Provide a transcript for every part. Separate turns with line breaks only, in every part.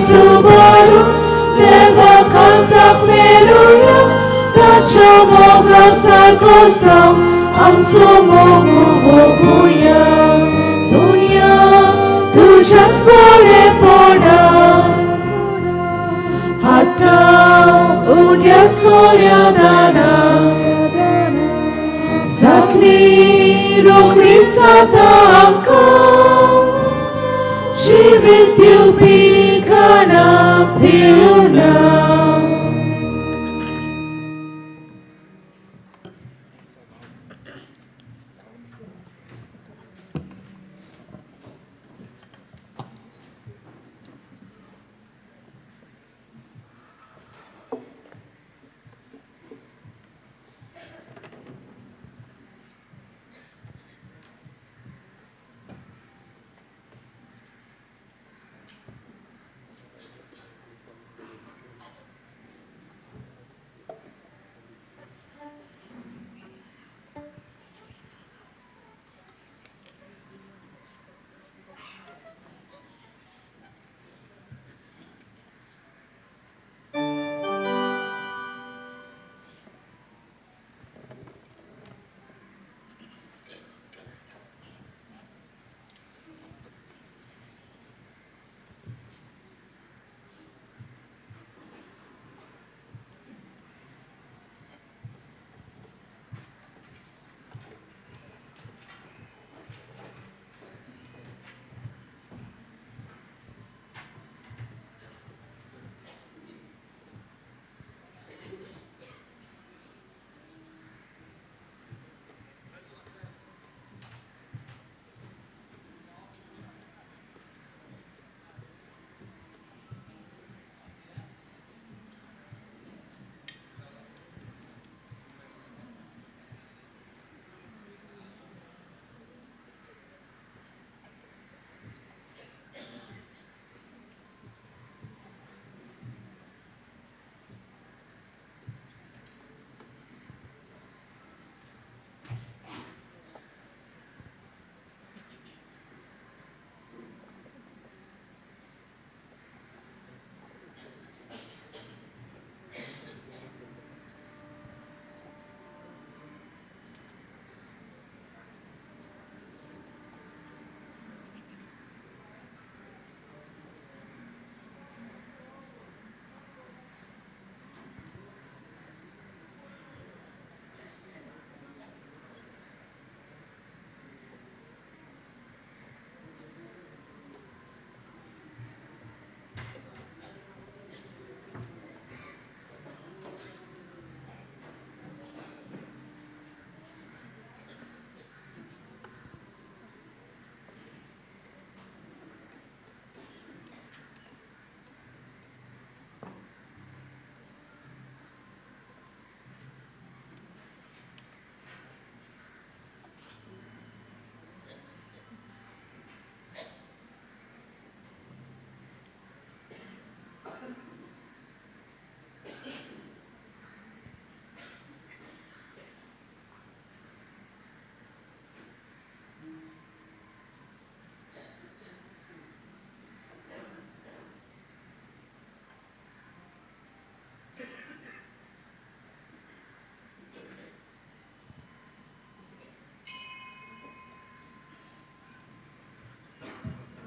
Subaru देवा काळजाक मेळुया ताच्या मोगा सारको जावं आमचो मोग वोपुया दुनिया तुज्याच बरेपणा हाडटा उद्या सोऱ्या दाना जातली रोखडीच जाता आमकां जिवीत दिवपी खाणां पिवणां.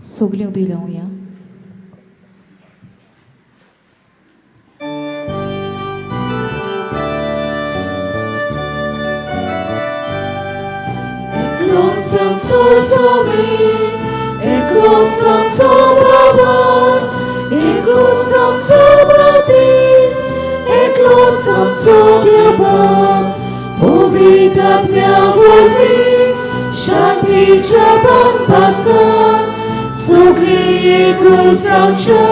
सगळीं उबी रावया.
एकलोच आमचो स्वामी, एकलोच आमचो भगवान, एकूच आमचो बाप्तीस, एकलोच आमचो देवबाप, पवित्र आत्म्या वरवीं शांतीच्या बांदपासान सगळीं एकूच जावच्या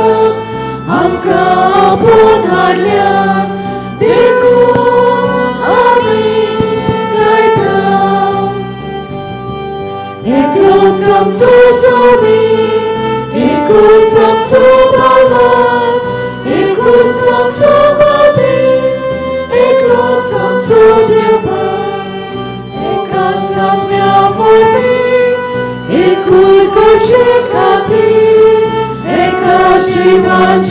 आमकां आपोवन हाडल्या देखून आमी गायता. एकलोच आमचो स्वामी, एकूच आमचो भगवान, एकूच आमचो बाप्तीस, एकलोच आमचो देवबाप, एकाच आत्म्या वरवीं एकूय करचे खातीर एका जिवान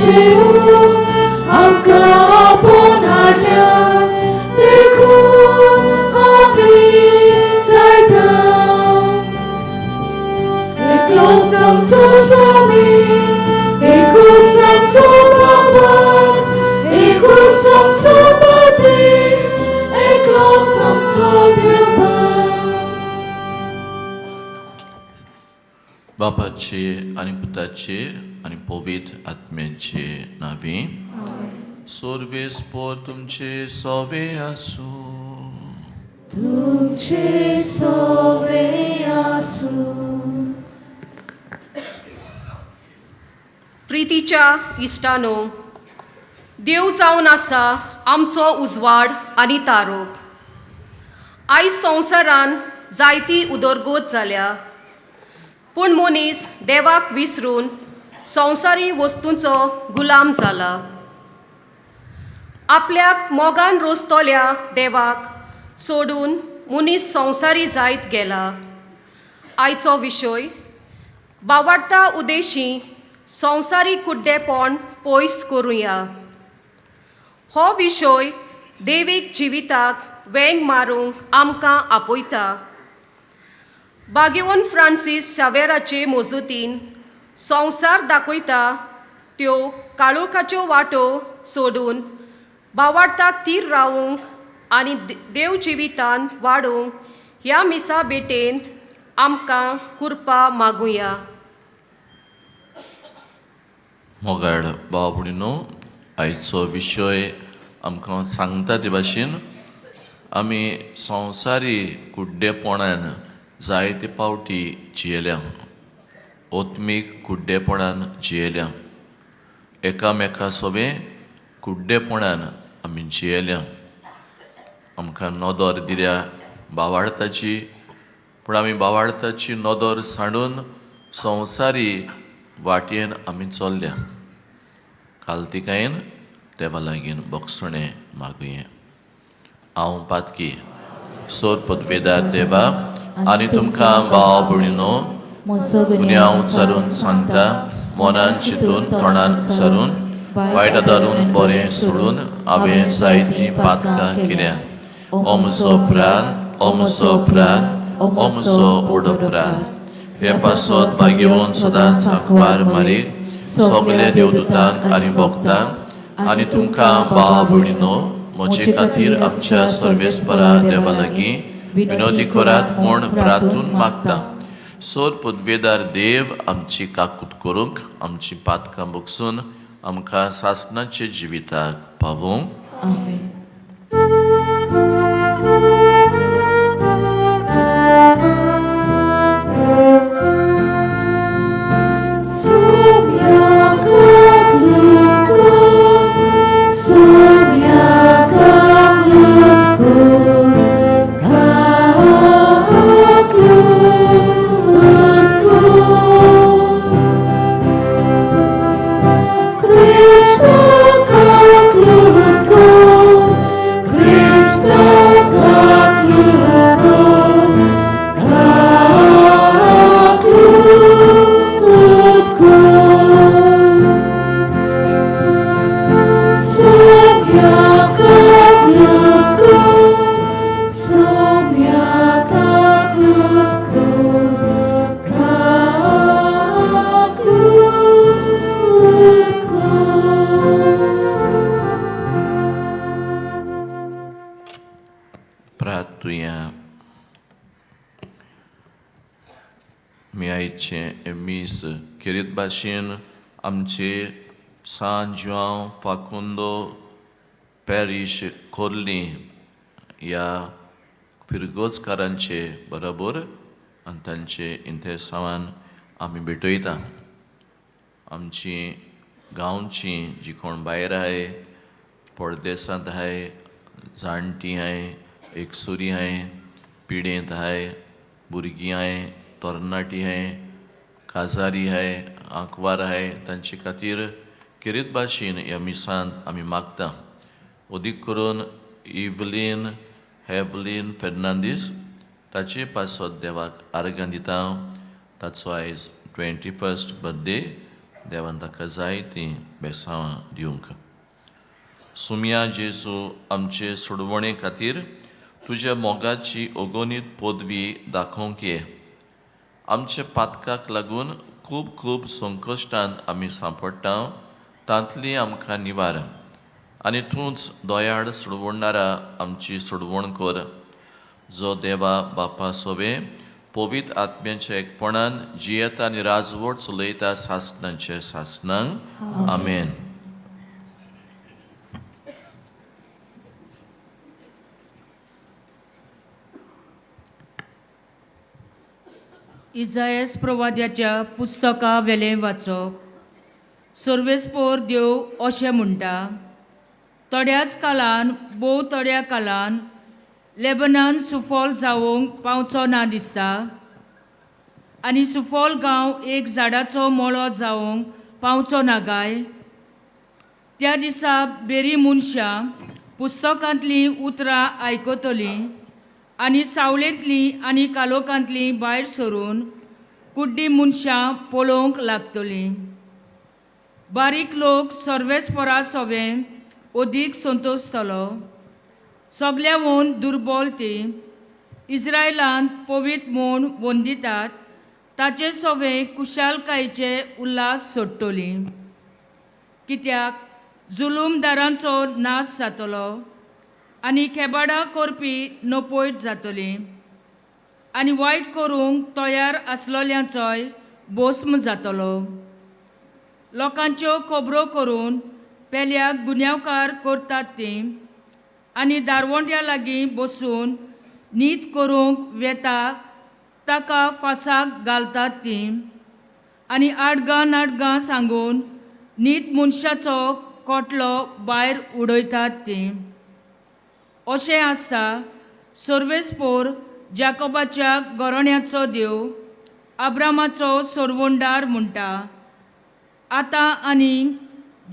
आमचो स्वामी, एकूच आमचो भावार्थ, एकूच आमचो बाप्तीस्त, एकलोच आमचो देव.
बापाचे आनी पुताचे आनी पवित्र आत्म्याचे नांवी. सर्वेस्पर तुमचे सवे आसूं.
तुमचे सोवे आसूं.
प्रितीच्या इश्टानो, देव जावन आसा आमचो उजवाड आनी तारोग. आयज संवसारान जायती उदरगत जाल्या, पूण मनीस देवाक विसरून संवसारी वस्तूंचो गुलाम जाला. आपल्याक मोगान रोसतल्या देवाक सोडून मनीस संवसारी जायत गेला. आयचो विशय बावडता उदेशी संवसारी कुड्डेपण पयस करुया. हो विशय देवीक जिविताक वेंग मारूंक आमकां आपयता. बागेवन फ्रांसीस शावेराचे मजतीन संवसार दाखयता त्यो काळोखाच्यो वाटो सोडून बावाडताक थीर रावूंक आनी देव जिवितान वाडोवंक ह्या मिसा भेटेंत आमकां कृपा मागुया.
मोगाळ भाव भयणीनो, आयचो विशय आमकां सांगता ते भाशेन आमी संवसारी कुड्डेपणान जायते पावटी जियेल्या, ओत्मीक कुड्डेपणान जियेल्या, एकामेका सोबें कुड्डेपणान आमी जियेल्या. आमकां नदर दिल्या बावाडताची, पूण आमी बावाडताची नदर सांडून संवसारी वाटयेन आमी चल्ल्या. कालतिकायेन देवा लागीं बक्षणें मागुये. हांव पातकी सोर पदवेदार देवा आनी तुमकां भाव भयणीनो गुन्यांव उच्चारून सांगता, मनान चिंतून तोंडान उच्चारून वायट आदारून बरें सोडून हांवें जायतीं पातकां केल्या. ओ म्हजो प्राण, ओ म्हजो प्राण, ओ म्हजो उडो प्राण, हे पासत भाग्यवंत सदांच आंकवार मारीक, सगल्या देवदूतांक आनी भक्तांक आनी तुमकां भाव भयणीनो म्हजे खातीर आमच्या सर्वेस्परा देवा लागीं विनोदी करात म्हूण प्रार्थून मागता. सोर पदवेदार देव आमची काकूत करूंक, आमची पातकां बगसून आमकां सासणाचे जिविताक पावोवंक.
आमेन.
Soumya kaklutko, kaklutko. Krista kaklutko, Krista kaklutko, kaklutko. Soumya kaklutko, Soumya kaklutko, kaklutko.
प्रार्थुया. आमी आयचें मीस खेरीत भाशेन आमचे सान जुआंव फाकुंदो पॅरीश खोर्ली ह्या फिरगोजकारांचे बरोबर आनी तांचे इंतेसांवान आमी भेटयता. आमची गांवची जी कोण भायर आहाय, परदेसांत आहाय, जाणटीं आहाय, एकसुरी आहाय, पिडेंत आहाय, भुरगीं आहाय, तरणाटीं आहाय, काजारी आहाय, आंकवार आहाय, तांचे खातीर खेरीत भाशेन ह्या मिसांत आमी मागता. अदीक करून इवलीन हेवलीन फेर्नांदीस ताचे पासत देवाक आर्गां दिता. ताचो आयज 21st birthday. देवान ताका जाय तीं बेसांवां दिवंक. सुमया जेजू, आमचे सोडवणे खातीर तुज्या मोगाची अगणीत पदवी दाखोवंक ये. आमच्या पातकाक लागून खूब खूब संकश्टांत आमी सांपडटा तांतली आमकां निवार आनी तूंच दोयाळ सोडवणारा आमची सोडवण कर जो देवा बापा सोवे पवित्र आत्म्याच्या एकपणान जियेता आनी राजवट चलयता सासणांचे सासणांक आमेन.
इजायस प्रवाद्याच्या पुस्तका वेलें वाचप. सर्वेस्पोर देव अशें म्हणटा, थोड्याच कालान भोव थोड्या कालान लेबनान सुफॉल जावंक पावचो ना दिसता आनी सुफॉल गांव एक झाडाचो मळो जावंक पावचो ना गाय. त्या दिसा बेरी मनशां पुस्तकांतलीं उतरां आयकतलीं आनी सावळेंतलीं आनी कालोकांतलीं भायर सरून कुड्डीं मनशां पळोवंक लागतलीं. बारीक लोक सर्वेस्परा सोवें अदीक संतोशतलो, सगल्याहून दुर्बल ती इस्रायलांत पवित्र म्हूण वंदितात ताचे सोवें कुशालकायेचे उल्हास सोडटली. कित्याक जुलूमदारांचो नाश जातलो आनी खेबाडां करपी नपयत जातली आनी वायट करूंक तयार आसलेल्यांचोय भस्म जातलो. लोकांच्यो खबरो करून पेल्याक गुन्यांवकार करतात तीं आनी दारवंट्या लागीं बसून नीत करूंक वेता ताका फासाक घालतात तीं आनी आडगां नाडगां सांगून नीत मनशाचो कोटलो भायर उडयतात तीं. अशें आसता सर्वेस्पोर जाकोबाच्या गोरण्याचो देव आब्रामाचो सोरवंडार म्हणटा, आतां आनी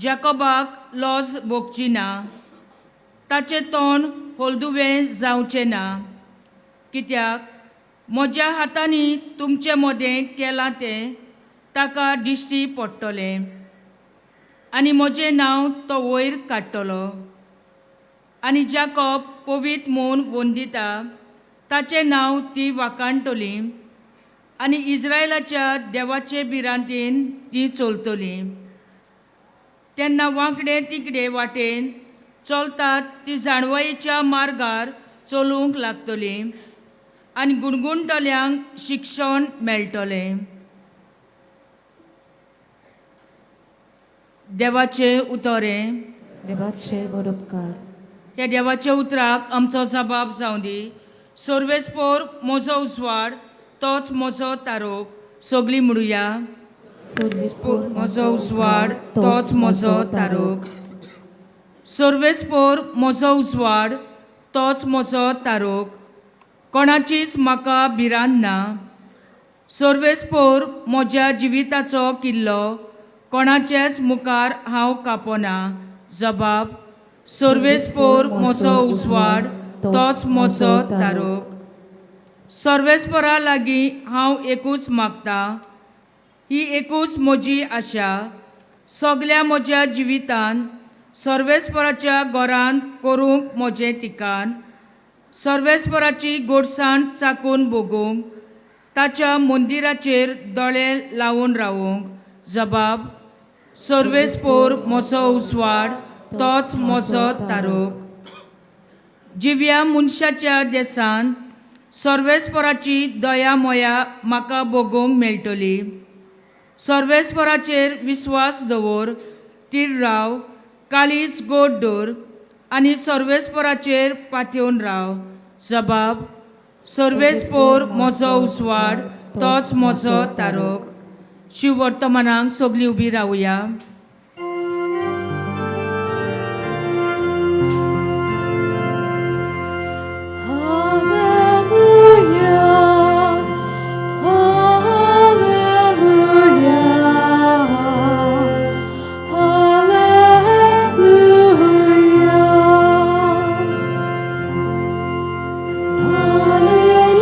जाकोबाक लॉज भोगची ना, ताचें तोंड हळदुवें जावचें ना. कित्याक म्हज्या हातांनी तुमचे मदें केलां तें ताका दिश्टी पडटलें आनी म्हजें नांव तो वयर काडटलो. आनी जाकोब पवित्र म्हूण वंदिता ताचें नांव ती वाखाणटली आनी इस्रायलाच्या देवाचे भिरांतेन ती चलतली. तेन्ना वांकडे तिकडे वाटेन चलतात ती जाणवायेच्या मार्गार चलूंक लागतली आनी गुणगुणटल्यांक शिक्षण मेळटलें. देवाचें उतरें.
देवाचे बरोबकार.
ह्या देवाच्या उतराक आमचो जबाब जावं दी. सर्वेस्पोर म्हजो उजवाड तोच म्हजो तारोक. सगळीं म्हणुया,
सर्वेस्पोर
म्हजो उजवाड तोच म्हजो तारोक. सर्वेस्पोर म्हजो उजवाड तोच म्हजो तारोक, कोणाचीच म्हाका भिरांत ना. सर्वेस्पोर म्हज्या जिविताचो किल्लो, कोणाचेच मुखार हांव कापना. जबाब, सर्वेस्पोर म्हजो उजवाड तोच म्हजो तारोक. सर्वेस्पोरा लागीं हांव एकूच मागतां, ही एकूच म्हजी आशा, सगल्या म्हज्या जिवितान सर्वेस्पराच्या घरान करूंक म्हजें ठिकाण, सर्वेस्पराची गोडसाण चाकून भोगूंक, ताच्या मंदिराचेर दोळे लावन रावूंक. जबाब, सर्वेस्पोर म्हजो उजवाड तोच म्हजो तारोक. जिव्या मनशाच्या देसान सर्वेस्पराची दया मोया म्हाका भोगूंक मेळटली. सर्वेस्पराचेर विस्वास दवर, तीर राव, काळीज गोड दवर आनी सर्वेस्पराचेर पातयेवन राव. जबाब, सर्वेस्पोर म्हजो उजवाड तोच म्हजो तारोक. शिववर्तमानाक सगळीं उबी रावया.
Alleluia, Alleluia, Alleluia, Alleluia,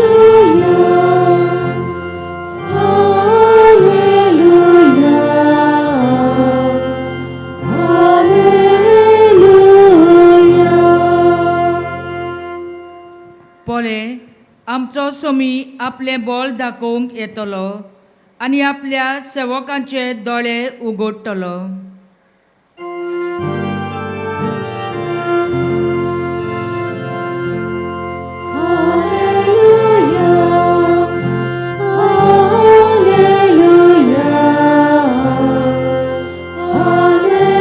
Alleluia, Alleluia.
पोले आमचो सोमी आपलें बोल दाखोवंक येतलो आनी आपल्या सेवकांचे दोळे उगडटलो.
Alleluia, Alleluia, Alleluia.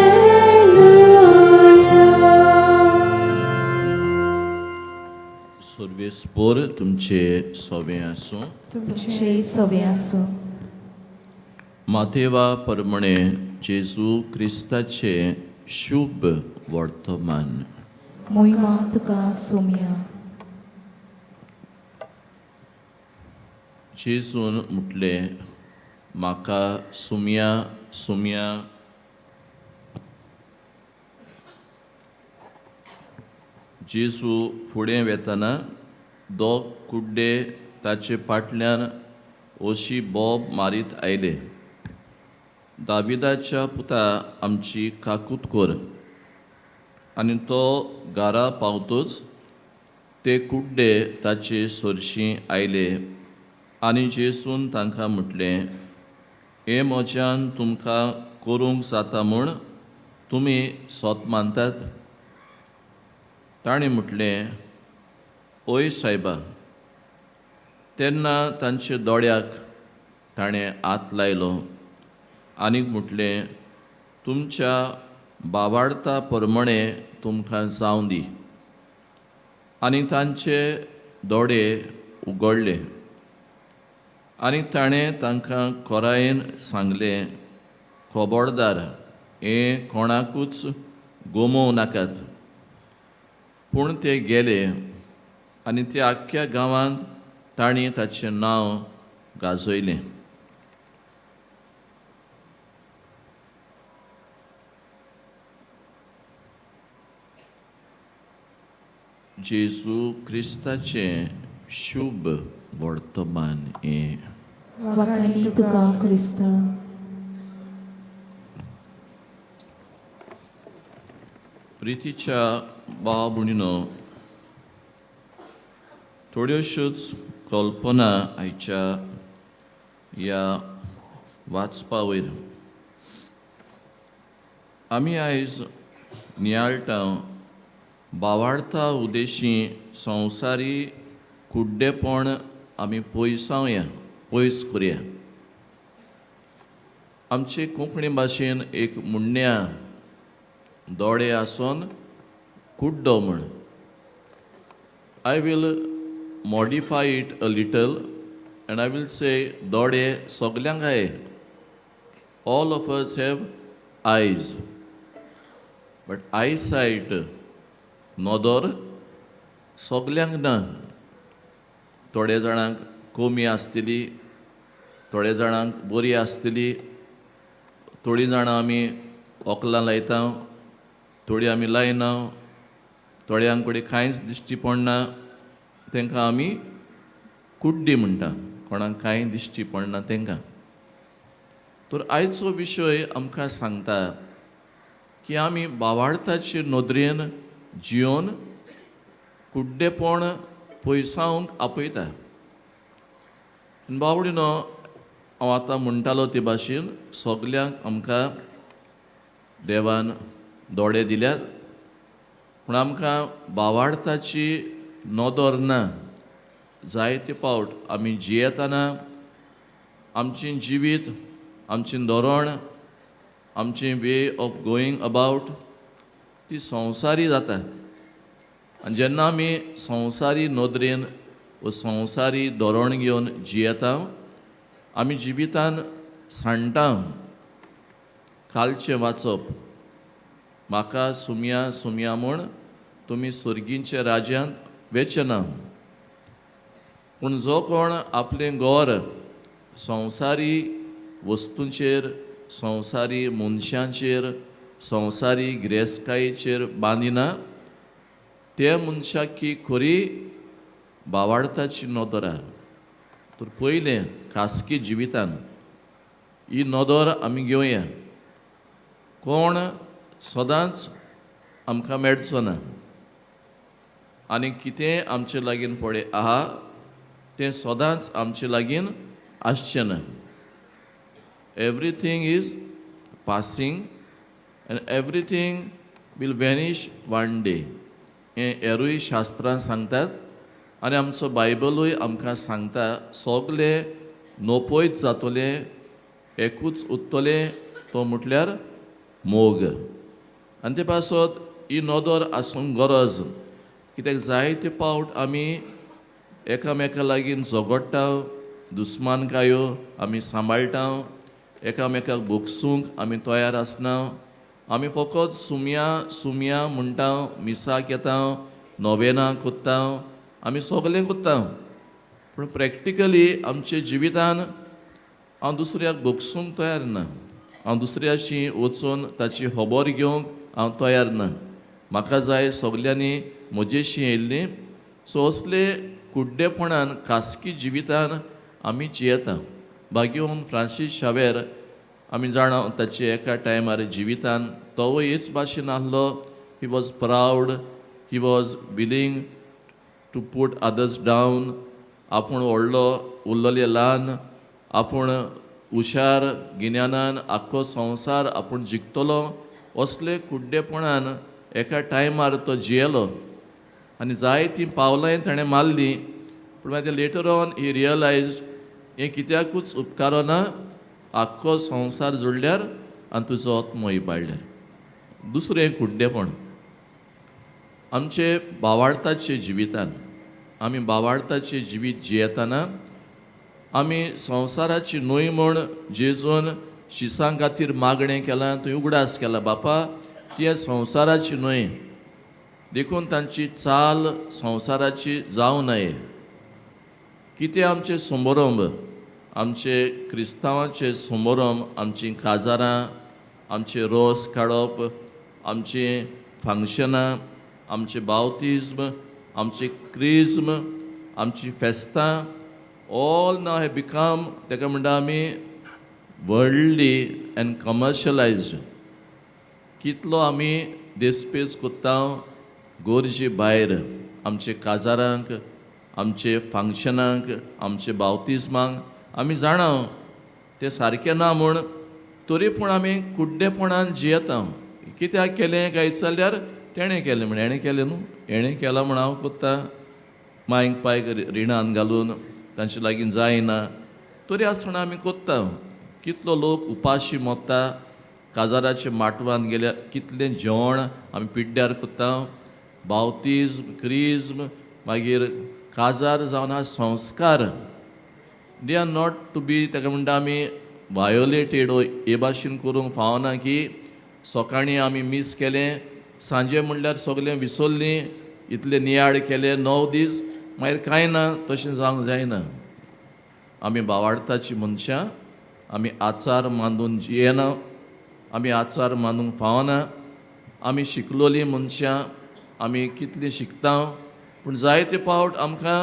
सर्वेस्पोर तुमचे सोवे आसूं.
तुमचे सवे आसूं.
मातेवा परमणे जेजू क्रिस्ताचे शुभ वर्तमान.
मोहिमा तुका सोम्या.
जेजून म्हटलें, म्हाका सुमया सुमया जेजू फुडें वेतना दोग कुड्डे ताचे फाटल्यान ओशी बोब मारीत आयले, दाविदाच्या पुता, आमची काकूत कर. आनी तो घरा पावतूच ते कुड्डे ताचे सरशीं आयले आनी जेसून तांकां म्हटलें, हें म्हज्यान तुमकां करूंक जाता म्हूण तुमी सोत मानतात? ताणें म्हटलें, ओय सायबा. तेन्ना तांच्या दोळ्याक ताणें हात लायलो आनीक म्हटलें, तुमच्या बावाडता परमणें तुमकां जावं दी. आनी तांचे दोळे उगडले. आनी ताणें तांकां खोरायेन सांगलें, खबरदार, हें कोणाकूच गोमोवं नाकात. पूण ते गेले आनी त्या आख्ख्या गांवांत तांणी ताचें नांव गाजयलें. जेजू क्रिस्ताचें शुभ वर्तमान हें.
वाखाणी तुका क्रिस्ता.
प्रितीच्या भाव भयणीनो, थोड्योश्योच कल्पना आयच्या ह्या वाचपा वयर. आमी आयज नियाळटा बावाडता उदेशी संवसारी कुड्डेपण आमी पयसावया, पयस करुया. आमचे कोंकणी भाशेन एक म्हणणें आहा, दोळे आसोन कुड्डो म्हण. I will modify it a little and I will say, दोळे सगल्यांक आहाय. All of us have eyes, but eyesight, नदर सगल्यांक ना. थोड्या जाणांक कमी आसतली, थोड्या जाणांक बरी आसतली. थोडीं जाणां आमी वकलां लायता, थोडीं आमी लायना. थोड्यांक कडेन कांयच दिश्टी पडना, तांकां आमी कुड्डी म्हणटा, कोणाक कांय दिश्टी पडना तांकां. तर आयचो विशय आमकां सांगता की आमी बावाडताचे नदरेन जियोन कुड्डेपण पयसावंक आपयता. आनी बावडीनो, हांव आतां म्हणटालो ते भाशेन सगल्यांक आमकां देवान दोळे दिल्यात, पूण आमकां बावाडताची नदर ना. जायते फावट आमी जियेतना आमचें जिवीत, आमचें धोरण, आमचें वे ऑफ गोईंग अबावट ती संवसारी जाता. आनी जेन्ना आमी संवसारी नदरेन व संवसारी धोरण घेवन जियेता, आमी जिवितान सांडटा. कालचें वाचप, म्हाका सुमया सुमया म्हूण तुमी सर्गींच्या राज्यांत वेचे ना, पूण जो कोण आपलें घर संवसारी वस्तूंचेर, संवसारी मनशांचेर, संवसारी गिरेस्तकायेचेर बांदिना, ते मनशाक की खरी बावाडताची नदर आहा. तर पयलें खासगी जिवितान ही नदर आमी घेवया. कोण सदांच आमकां मेळचो ना आनी कितें आमचे लागीं पळय आहा तें सदांच आमचे लागीं आसचें ना. Everything is passing and everything will vanish one day. हें हेरूय शास्त्रां सांगतात आनी आमचो बायबलूय आमकां सांगता, सगले नोपयत जातले, एकूच उत्तले, तो म्हटल्यार मोग. आनी ते पासत ही नदर आसूंक गरज, कित्याक जायते पावट आमी एकामेका लागीं झगडटा, दुस्मानकायो आमी सांबाळटा, एकामेकाक भोगसूंक आमी तयार आसना. आमी फकत सुमया सुमया म्हणटा, मिसाक येता, नोवेनां कोत्ता, आमी सगलें कोत्ता, पूण प्रॅक्टिकली आमच्या जिवितान हांव दुसऱ्याक भोगसूंक तयार ना. हांव दुसऱ्याशी वचून ताची खबर घेवंक हांव तयार ना. म्हाका जाय सगल्यांनी म्हजेशी येयल्ली. सो असले कुड्डेपणान खासगी जिवितान आमी जियेता. भाग्योवन फ्रांसीस शावेर आमी जाणा, ताचे एका टायमार जिवितान तोवूय हेच भाशेन आहलो. He was proud, he was willing to put others down. आपूण व्हडलो, उरलेले ल्हान, आपूण हुशार, गिन्यानान आख्खो संवसार आपूण जिखतलो, असले कुड्डेपणान एका टायमार तो जियेलो आनी जायतीं पावलांय ताणें मारलीं. पूण मागीर लेटर ऑन he realised, हें कित्याकूच उपकारना, आख्खो संवसार जोडल्यार आनी तुजो आत्मो इबाडल्यार. दुसरें कुड्डेपण आमचे भावार्थाचे जिवितान. आमी भावार्थाचे जिवीत जियेतना आमी संवसाराची न्हय म्हूण जेजून शिसां खातीर मागणें केलां. थंय उगडास केला, बापा, ती संवसाराची न्हय, देखून तांची चाल संवसाराची जावं नये. कितें आमचें समारंभ, आमचे क्रिस्तांवाचे समारंभ, आमचीं काजारां, आमचे रोस काडप, आमचीं फंक्शनां, आमचें बावतिज्म, आमचें क्रिज्म, आमचीं फेस्तां, ऑल नाव have become, ताका म्हणटा आमी, वर्ल्डली एंड कमर्शलायज्ड. कितलो आमी देसपेस कोत्ता गोरजे भायर आमचे काजारांक, आमचे फंक्शनाक, आमचे बावतिज्मांक. आमी जाणा तें सारकें ना म्हूण, तरी पूण आमी कुड्डेपणान जियेता. कित्याक केलें काय जाल्यार तेणें केलें म्हण, हेणें केलें न्हू, हेणें केलां म्हूण हांव कोत्ता. मांयक पायक रिणान घालून तांचे लागीं जायना, तरी आसतना आमी कोत्ता. कितलो लोक उपाशी मोत्ता काजाराच्या माटवान गेल्यार, कितलें जेवण आमी पिड्ड्यार कोत्ता. बावतिज्म, क्रिज्म, मागीर काजार जावन हा संस्कार, they are not to be, ताका म्हणटा आमी, वायोलेटेड. हे भाशेन करूंक फावना की सकाळीं आमी मीस केलें, सांजे म्हणल्यार सगळें विसरलीं, इतले नियाळ केले 9 दीस, मागीर कांय ना, तशें जावंक जायना. आमी भावार्थाची मनशां, आमी आचार मानून जियेना, आमी आचार मानूंक फावना. आमी शिकलोलीं मनशां, आमी कितलीं शिकता, पूण जायते फावट आमकां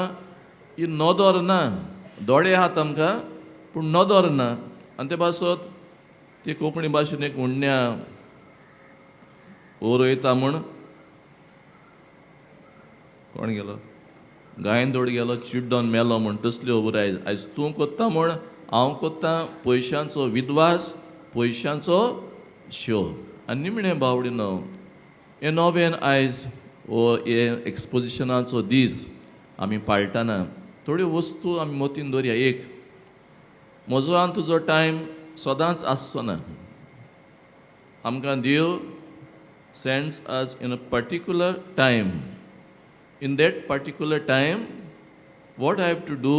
ही नदर ना. दोळे आहात आमकां पूण नदर ना. आनी ते पासत ती कोंकणी भाशेन एक उण्ण्या वरयता म्हूण कोण गेलो, गायंदोड गेलो चिड्डोन मेलो म्हूण, तसल्यो खबर आयज. आयज तूं कोत्ता म्हूण हांव कोत्ता. पयशांचो विद्वास, पयशांचो शो. आनी निमणें बावडी न्हू, हें नोवेन आयज हो हे एक्सपोजिशनाचो दीस आमी पाळटाना थोड्यो वस्तू आमी मतीन दवरया. एक, म्हजो आनी तुजो टायम सदांच आसचो ना. आमकां देव sends us in a particular time. In that particular time, what I have to do?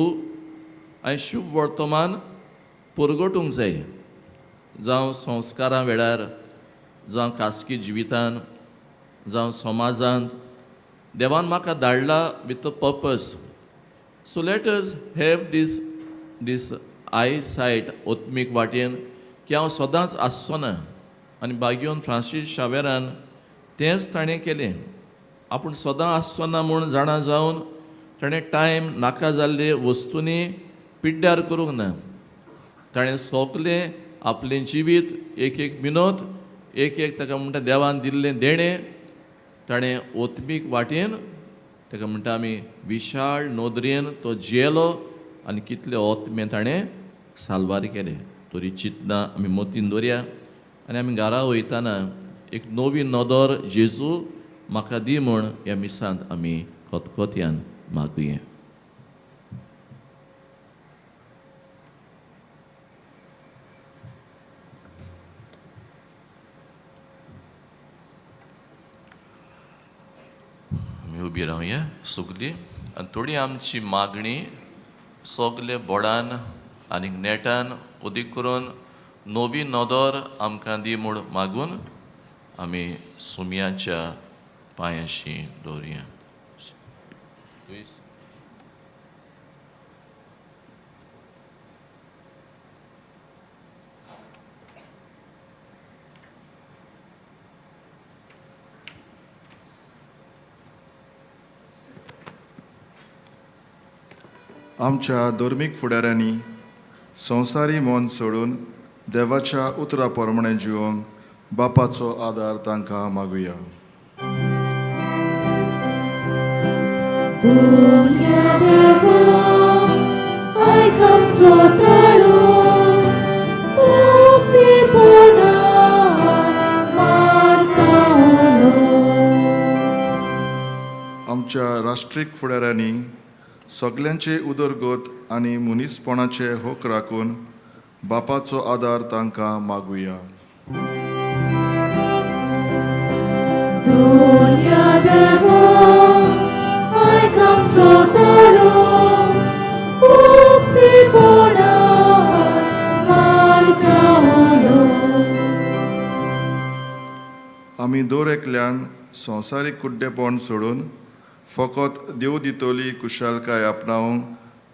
हांवें शुभ वर्तमान परगटूंक जाय, जावं संस्कारां वेळार, जावं खासगी जिवितान, जावं समाजांत. देवान म्हाका धाडला with a purpose. So let us have this eye sight आत्मीक वाटेन की हांव सदांच आसचो ना. आनी बागयोन फ्रांसीस शावेरान तेंच ताणें केलें. आपूण सदां आसचो ना म्हूण जाणा जावन ताणें टायम नाका जाल्ले वस्तूंनी पिड्ड्यार करूंक ना. ताणें सोंपलें आपलें जिवीत, एक एक मिनोत, एक एक, ताका म्हणटा, देवान दिल्लें देणें ताणें ओत्मीक वाटेन, ताका म्हणटा आमी, विशाळ नदरेन तो जियेलो आनी कितले ओत्मे ताणें साल्वार केले. तरी चिंतना आमी मतीन दवरया आनी आमी घरा वयताना एक नवी नदर जेजू म्हाका दी म्हूण ह्या मिसांत आमी खतखत्यान मागुया. आमी उबी रावया सगली आनी थोडी आमची मागणी सगले बोडान आनी नेटान उदीक करून नवी नदर आमकां दी म्हूण मागून आमी सुमयाच्या पांयाशी दवरुया.
आमच्या धर्मीक फुडाऱ्यांनी संवसारी मन सोडून देवाच्या उतरा प्रमाणें जिवंक बापाचो आदार तांकां मागुया.
दुनिया देवा आयक आमचो ताळो मुक्तीपणा मारता उलो.
आमच्या राष्ट्रीक फुडाऱ्यांनी सगल्यांची उदरगत आनी मनीसपणाचे हक राखून बापाचो आदार तांकां मागुया.
दुनिया देवा आयक आमचो ताळो मुक्तीपणा मारता उलो.
आमी दर एकल्यान संवसारीक कुड्डेपण सोडून फकत देव दितली कुशलकाय आपणावंक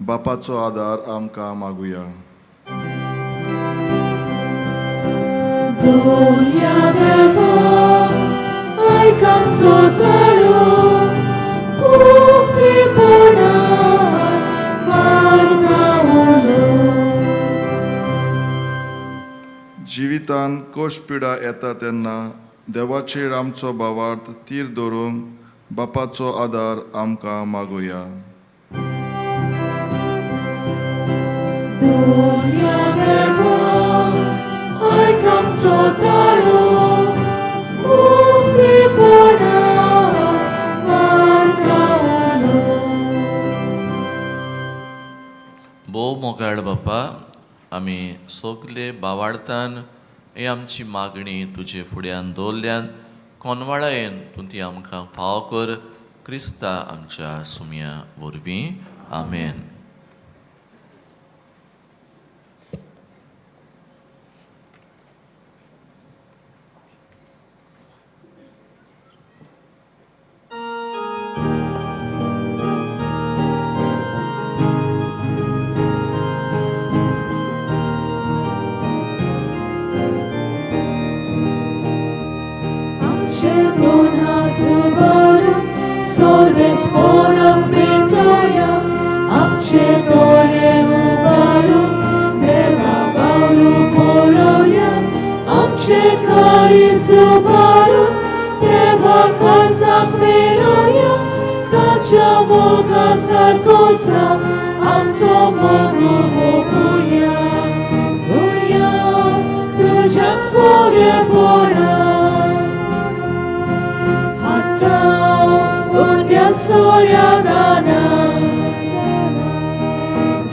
बापाचो आदार आमकां मागुया.
दुनिया देवा आयक आमचो ताळो मुक्तीपणा मारता उलो.
जिवितान कोश पिडा येता तेन्ना देवाचेर आमचो भावार्थ तीर दवरूंक बापाचो आदार आमकां मागुया.
दुनिया देवा आयक आमचो ताळो मुक्तीपणा मारता उलो.
भोव मोगाळ बापा, आमी सगले बावाडतान ही आमची मागणी तुजे फुड्यान दवरल्यान कोनवाळायेन तूं ती आमकां फावो कर क्रिस्ता आमच्या सुमया वरवीं. आमेन.
आमचे दोन हात उबारून सर्वेस्पोराक भेटोया. आमचे दोळे उबारून देवा बावरू पळोवया. आमचे काळीज उबारून देवा काळजाक मेळोया. ताच्या मोगा सारको जावं आमचो मोग वोपुया. दुनिया तुज्याच मोरेपणा हातां उद्या सोऱ्या दाना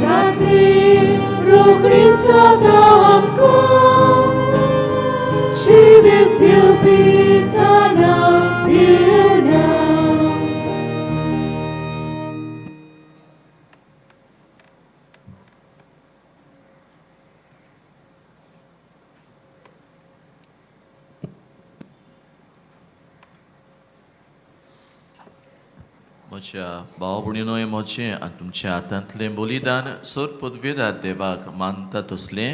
जातली रोखडीच जाता आमकां जिवीत दिवपी दाना पिवना.
म्हज्या भाव भयणीनो हें म्हजें आनी तुमच्या हातांतलें बलिदान सर पदवेदार देवाक मानता तसलें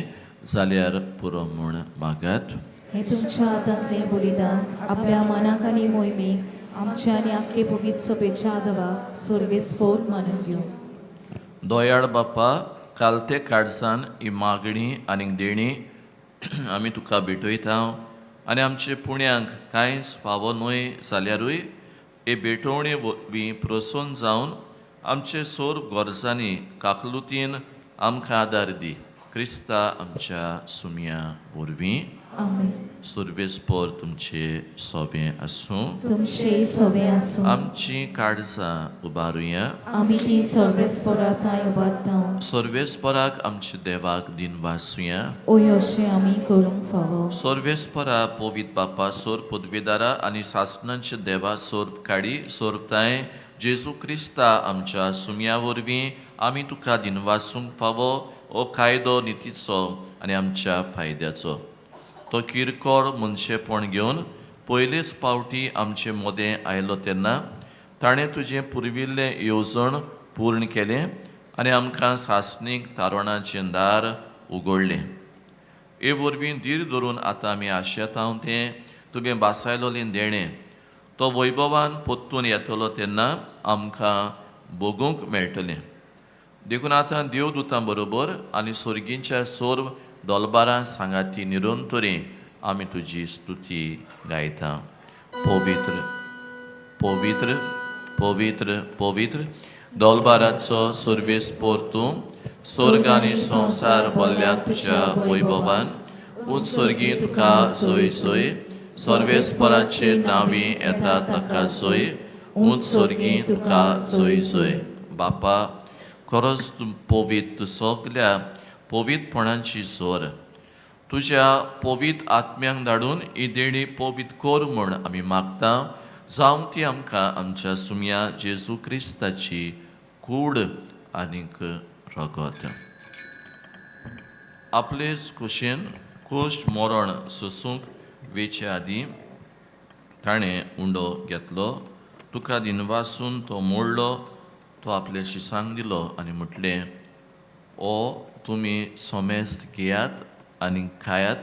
जाल्यार पुरो म्हूण मागात.
हे तुमच्या हातांतलें बलिदान आपल्या मनाक आनी मोहिमेक आमच्या आनी आख्खे पवित्र सभेच्या आदवाक सर्वेस्पोर मानून घेवं.
दयाळ बापा, काल ते काडसान ही मागणी आनी देणी आमी तुका भेटयता आनी आमचे पुण्यांक कांयच फावो न्हय जाल्यारूय हे भेटवणे वरवीं प्रसन्न जावन आमचे सोर गरजांनी काकलुतीन आमकां आदार दी. क्रिस्ता आमच्या सुमया वरवीं.
आमेन.
सुर्वेस्पोर तुमचे सोबें आसूं.
तुमचे सोबे आसूं.
आमची काळजां उबारुया.
आमी ती सर्वेस्पोराताय उबारता.
सर्वेस्पराक आमच्या देवाक दिनवासुया.
ओय अशें आमी करूंक फावो.
सर्वेस्परा पवित बापा सोर पदवेदारा आनी सासणांच्या देवा सोर काडी सोरताय जेजू क्रिस्ता आमच्या सुमया वरवीं आमी तुका दिनवासूंक फावो. हो कायदो नितीचो आनी आमच्या फायद्याचो. तो किरकोळ मनशेपण घेवन पयलेच पावटी आमचे मदें आयलो तेन्ना ताणें तुजें पुर्विल्लें येवजण पूर्ण केलें आनी आमकां सासणीक तारवणाचें दार उगडलें. हे वरवीं धीर धरून आतां आमी आशेता तें तुवें बासायलोलें देणें तो वैभवान परतून येतलो तेन्ना आमकां भोगूंक मेळटलें. देखून आतां देवदूतां बरोबर आनी सर्गीच्या सर्व दोलबारां सांगाती निरंतरी आमी तुजी स्तुती गायता. पवित्र पवित्र पवित्र पवित्र दोलबाराचो सर्वेस पोर तूं. स्वर्ग आनी संवसार भरल्या तुज्या वैभवान. उंच सर्गी तुका सोय सोय. सर्वेस्पराचे नांवी येता ताका सोय. उंच सर्गी तुका सोय सोय. बापा खरोच तूं पवित्र, तूं सगल्या पवित्रपणाची सोर. तुज्या पवित्र आत्म्यांक धाडून ही देणी पवित्र कर म्हूण आमी मागता. जावं ती आमकां आमच्या सुमया जेजू क्रिस्ताची कूड आनीक रगत. आपलेच कुशीन कोश्ट मरण सोसूंक वेचे आदीं ताणें उंडो घेतलो, तुका दिनवासून तो मोडलो, तो आपले शिसांक दिलो आनी म्हटलें, ओ तुमी सोमेस्त घेयात आनी खायात.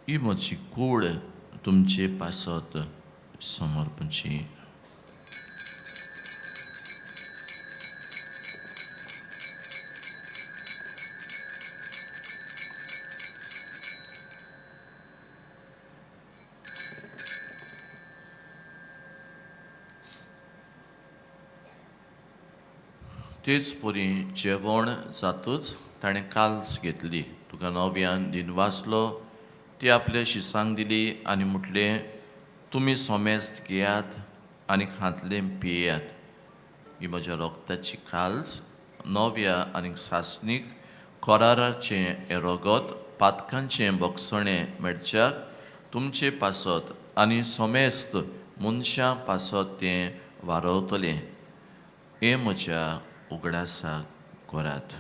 ही म्हजी कूड तुमचे पासत समर्पणची. तेच परी जेवण जातूच ताणें काल्स घेतली, तुका नव्यान दिनवासलो, ती आपले शिसांक दिली आनी म्हटलें, तुमी सोमेस्त घेयात आनी हांतलें पियेयात. ही म्हज्या रोगताची काल्स, नव्या आनी सासणीक कराराचें हें रगत पातकांचें भोगसणें मेळच्याक तुमचे पासत आनी सोमेस्त मनशां पासत तें वारवतलें. हें म्हज्या उगडासाक करात.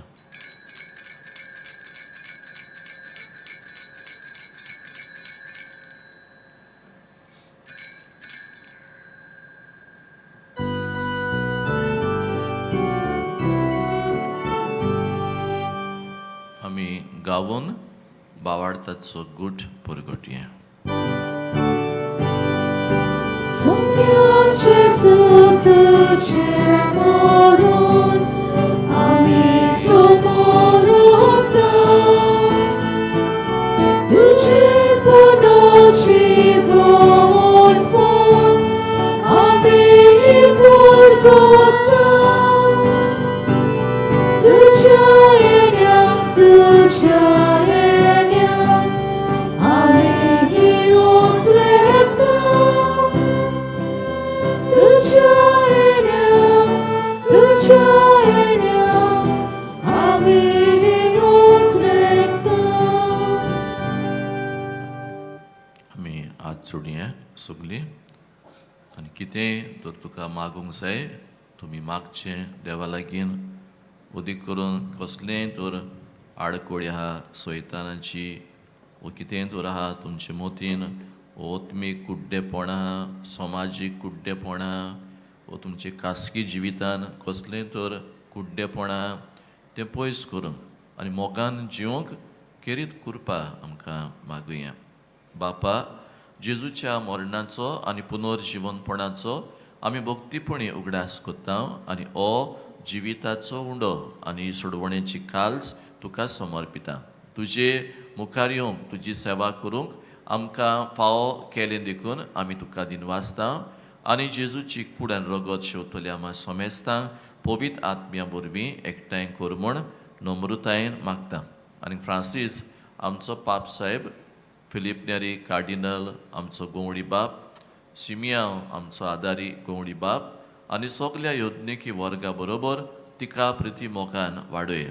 आमी गावून बावाडताचो गूट पुरगुटया.
Sogno Gesù तुझे मरण आमी समर्पता. तुझे पुनर्जीवनपण आमी पुरगुटा. तुझ्या येण्याक तुझ्या येण्याक आमी उतरता. तुझ्या येण्याक तुझ्या येण्याक आमी उतरता.
आमी हात जोडया सगलीं आनी कितेंय तर तुका मागूंक जाय तुमी मागचें देवा लागीं. अदीक करून कसलेंय तर आडकोळी आहा सैतानाची वो कितेंय तर आहा तुमचे मोतीन, वो आत्मीक कुड्डेपण आहा, समाजीक कुड्डेपण आहा, वो तुमचे खासगी जिवितान कसलेंय तर कुड्डेपण आहा तें पयस करूंक आनी मोगान जिवंक केरीत कृपा आमकां मागुया. बापा, जेजूच्या मरणाचो आनी पुनर्जिवनपणाचो आमी भक्तीपणी उगडास करता आनी हो जिविताचो उंडो आनी सोडवणेची काल्स तुका समर्पिता. तुजे मुखार येवंक तुजी सेवा करूंक आमकां फावो केलें देखून आमी तुका दिनवासता आनी जेजूची कूड आनी रगत शेवतले आमा समेस्तांक पवित्र आत्म्या वरवीं एकठांय कर म्हूण नम्रतायेन मागता. आनी फ्रांसीस आमचो पाप साहेब, फिलीप नेरी कार्डिनल आमचो गोवडी बाप, सिमियांव आमचो आदारी गोवडी बाप आनी सगल्या योजनेकी वर्गा बरोबर तिका प्रिती मोगान वाडय.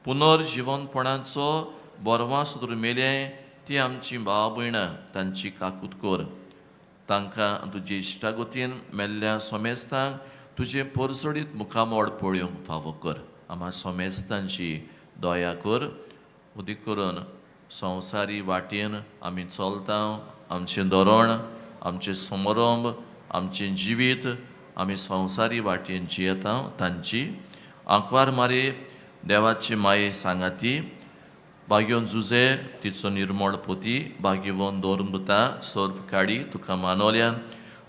पुनर्जिवनपणाचो बरवास दुर्मेलें ती आमची भाव भयणां तांची काकूत कर. तांकां तुजे इश्टागतीन मेल्ल्या सोमेस्तांक तुजें परजळीत मुखामोड पळोवंक फावो कर. आमकां सोमेस्तांची दया कर. उदीक करून संवसारी वाटेन आमी चलता, आमचें धोरण, आमचें समारंभ, आमचें जिवीत आमी संवसारी वाटेन जियेता तांची आंकवार मारी देवाची माये सांगाती बागयोन जुजे तिचो निर्मळ पोती बागेवन दवरून सर्व काडी तुका मानवल्यान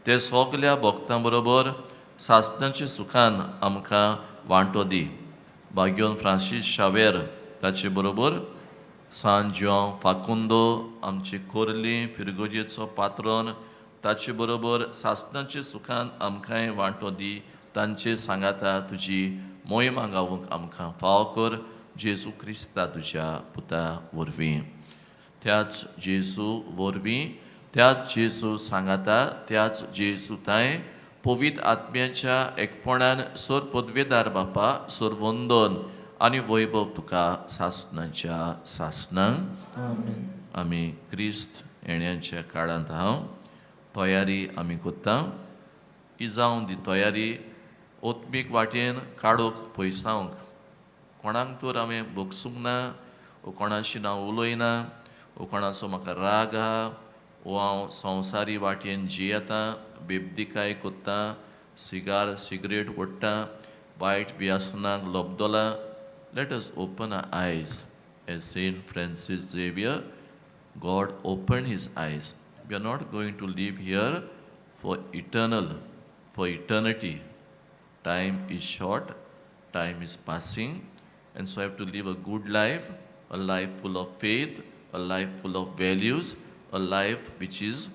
ते सगल्या भक्तां बरोबर सासणाचे सुखान आमकां वांटो दी. बागयोन फ्रांसीस शावेर ताचे बरोबर सान जुआंव फाकुंदो आमची कोरली फिरगोजेचो पात्रोन ताचे बरोबर सासणाचे सुखान आमकांय वांटो दी. तांचे सांगाता तुजी मोहिमा गावूंक आमकां फाव कर. जेजू क्रिस्ता तुज्या पुता वरवीं, त्याच जेजू वरवीं, त्याच जेजू सांगाता, त्याच जेजू तांय पवित्र आत्म्याच्या एकपणान सोर पदवेदार बापा सोर वंदन आनी वैभव तुका सासणाच्या सासणांक. आमी क्रिस्त येण्याच्या काळांत हांव तयारी आमी करता. ही जावन दी तयारी ओत्मीक वाटेन काडूंक पयसावंक कोणाक तर हांवें भोगसूंक ना वो कोणाशी ना उलयना वो कोणाचो म्हाका राग आहा वो हांव संवसारी वाटेन जियेता, बेबदिकाय कोत्ता, सिगार सिगरेट ओडटा, वायट व्यसनाक लब्दला. Let us open our eyes as Saint Francis Xavier, God opened his eyes. We are not going to live here for eternal, for eternity. Time is short, time is passing, and so I have to live a good life, a life full of faith, a life full of values, a life which is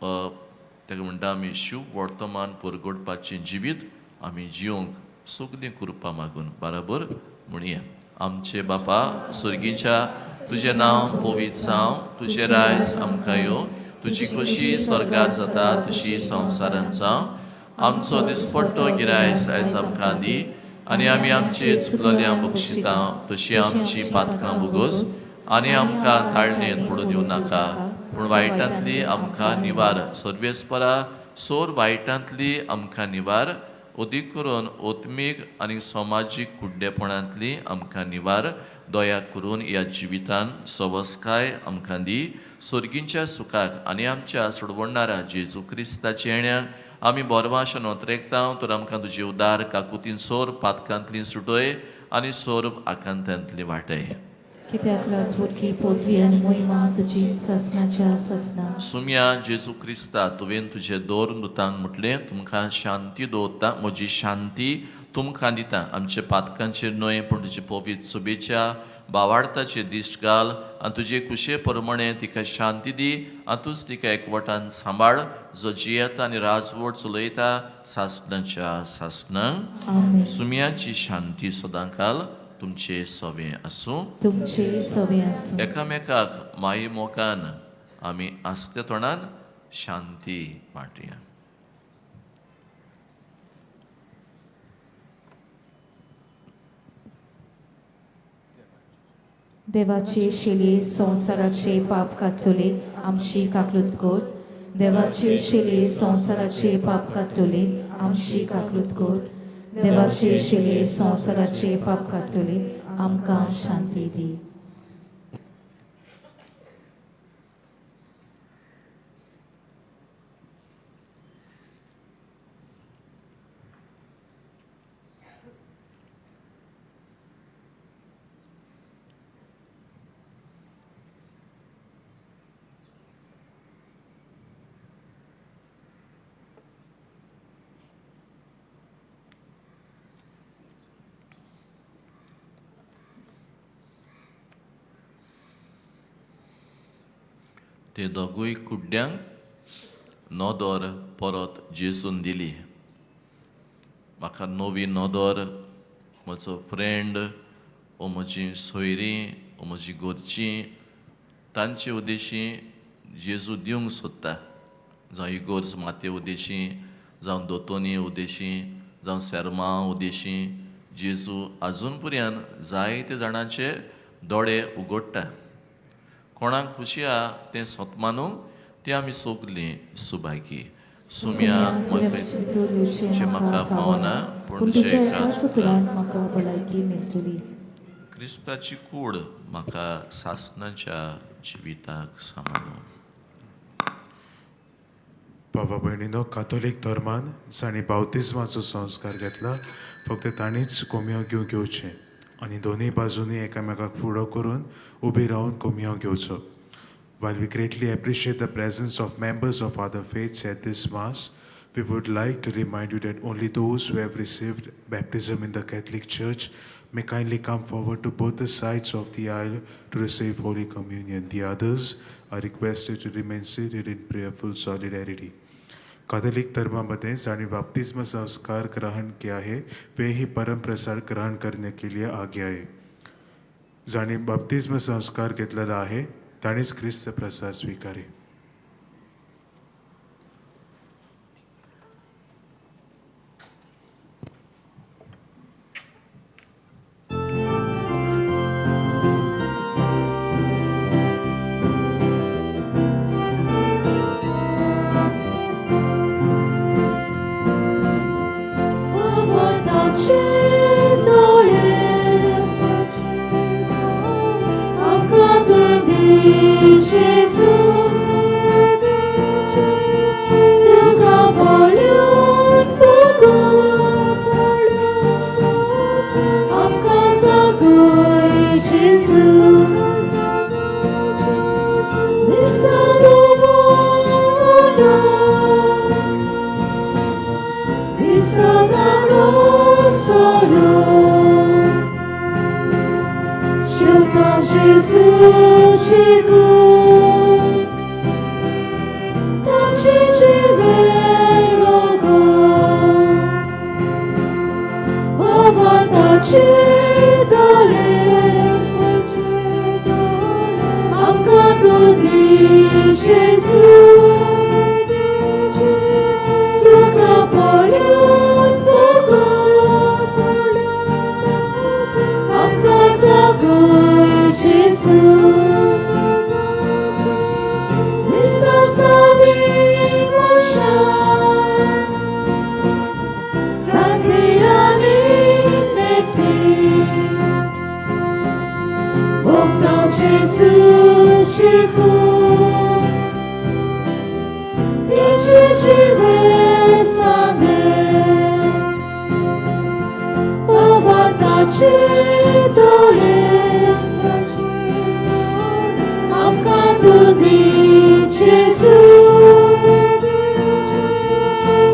ताका म्हणटा आमी शिव वर्तमान परगटपाचें जिवीत आमी जिवंक सगळीं कृपा मागून बराबर म्हणया. आमचे बापा स्वर्गीच्या, तुजें नांव पवित्र जावं, तुजें रायज आमकां येवं, तुजी खोशी स्वर्गार जाता तशी संवसारांत जावं. आमचो दिसपट्टो गिरायस आयज आमकां दी आनी आमी आमचे चुकलेल्या बक्षिता तशी आमची पातकां भोगोस आनी आमकां ताळणेंत पडून दिवं नाका, पूण वायटांतली आमकां निवार. सर्वेस्परा सोर वायटांतली आमकां निवार, अदीक करून ओत्मीक आनी समाजीक कुड्डेपणांतली आमकां निवार. दया करून ह्या जिवितान सवस्काय आमकां दी. सर्गींच्या सुखाक आनी आमच्या सोडवणारा जेजू क्रिस्ताच्या येण्याक आमी बोरवाशन ओतरेकता. तर आमकां तुजी उदार काकुतीन सोर पातकांतली सुटय आनी सोर आकांतांतली वाटय.
कित्याक राजवटकी पदवी आनी मोहिमा तुजी सासणाच्या सासणा.
सुम्या जेजू क्रिस्ता, तुवें तुजे दोर दुतांक म्हटलें, तुमकां शांती दवरता, म्हजी शांती तुमकां दिता. आमच्या पातकांचेर न्हय पूण तुजे पवित्र सुबेच्या बावार्थाचेर दिश्ट घाल आनी तुजे कुशे प्रमाणे तिका शांती दी आनी तूंच तिका एकवटान सांबाळ, जो जियेता आनी राजवट चलयता सासणाच्या सासणांक.
आमेन.
सुम्याची शांती सदांकाल तुमचे सवे आसूं.
तुमचे सवे आसूं.
एकामेकाक माई मोगान आमी आसते तोंडान शांती वांटया.
देवाचे शिले संवसाराचे पाप काडटले आमची काकलूत कर. देवाचे शिले संवसाराचे पाप काडटले आमची काकलूत कर. देवाचे शिले संवसाराचे पाप काडटले आमकां शांती दी.
ते दोगूय कुड्ड्यांक नदर परत जेजून दिली. म्हाका नवी नदर म्हजो फ्रेंड ओ म्हजी सोयरीं ओ म्हजी गोरचीं तांचे उद्देशी जेजू दिवंक सोदता. जावं इगोर्ज माते उद्देशी, जावं दोतोनी उद्देशी, जावं सेर्मांव उद्देशी जेजू आजून पर्यंत जायते जाणांचे दोळे उगडटा. कोणाक खुशी आहा तें सोत मानूंक ती आमी सगलीं सुभागी. सुम्या
तुवें म्हाका फावना, पूण तुज्या एकाच उतरान म्हाका भलायकी मेळटली.
क्रिस्ताची कूड म्हाका सासणाच्या जिविताक सांबाळूं.
बाबा भयणीनो, कातोलीक धर्मान जांणी बावतिज्माचो संस्कार घेतला फक्त तांणीच कोमयो घेवचें आनी दोनूय बाजूंनी एकामेकाक फुडो करून उबी रावन कोमयो घेवचो. While we greatly appreciate the presence of members of other faiths at this Mass, we would like to remind you that only those who have received baptism in the Catholic Church may kindly come forward to both the sides of the aisle to receive Holy Communion. The others are requested to remain seated in prayerful solidarity. Catholic धर्मामध्ये जांणी बाप्तिस्म संस्कार ग्रहण किया है वे ही परम प्रसाद ग्रहण करने K लिए आगे आए. जांणी बाप्तिस्म संस्कार घेतलेला आहे तांणीच ख्रिस्त प्रसाद स्वीकारे.
भावार्थाचे दोळे आमकां तूं दी जेजू, तुका पळोवन बघून आमकां जागय जेजू. दिसता दवरलो, दिसता तांबडो सोरो, शेवटा जेजूची कूड, ताचें जिवें रगत. भावार्थाचे दोळे आमकां तूं दी जेजू, तुका पळोवन बघून आमकां जागय जेजू. दिसता सादी मनशां, सादी आनी नेटी, भोगता जेजूची कूड, तिचें जिवें सादें. भावार्थाचे दोळे आमकां तूं दी जेजू,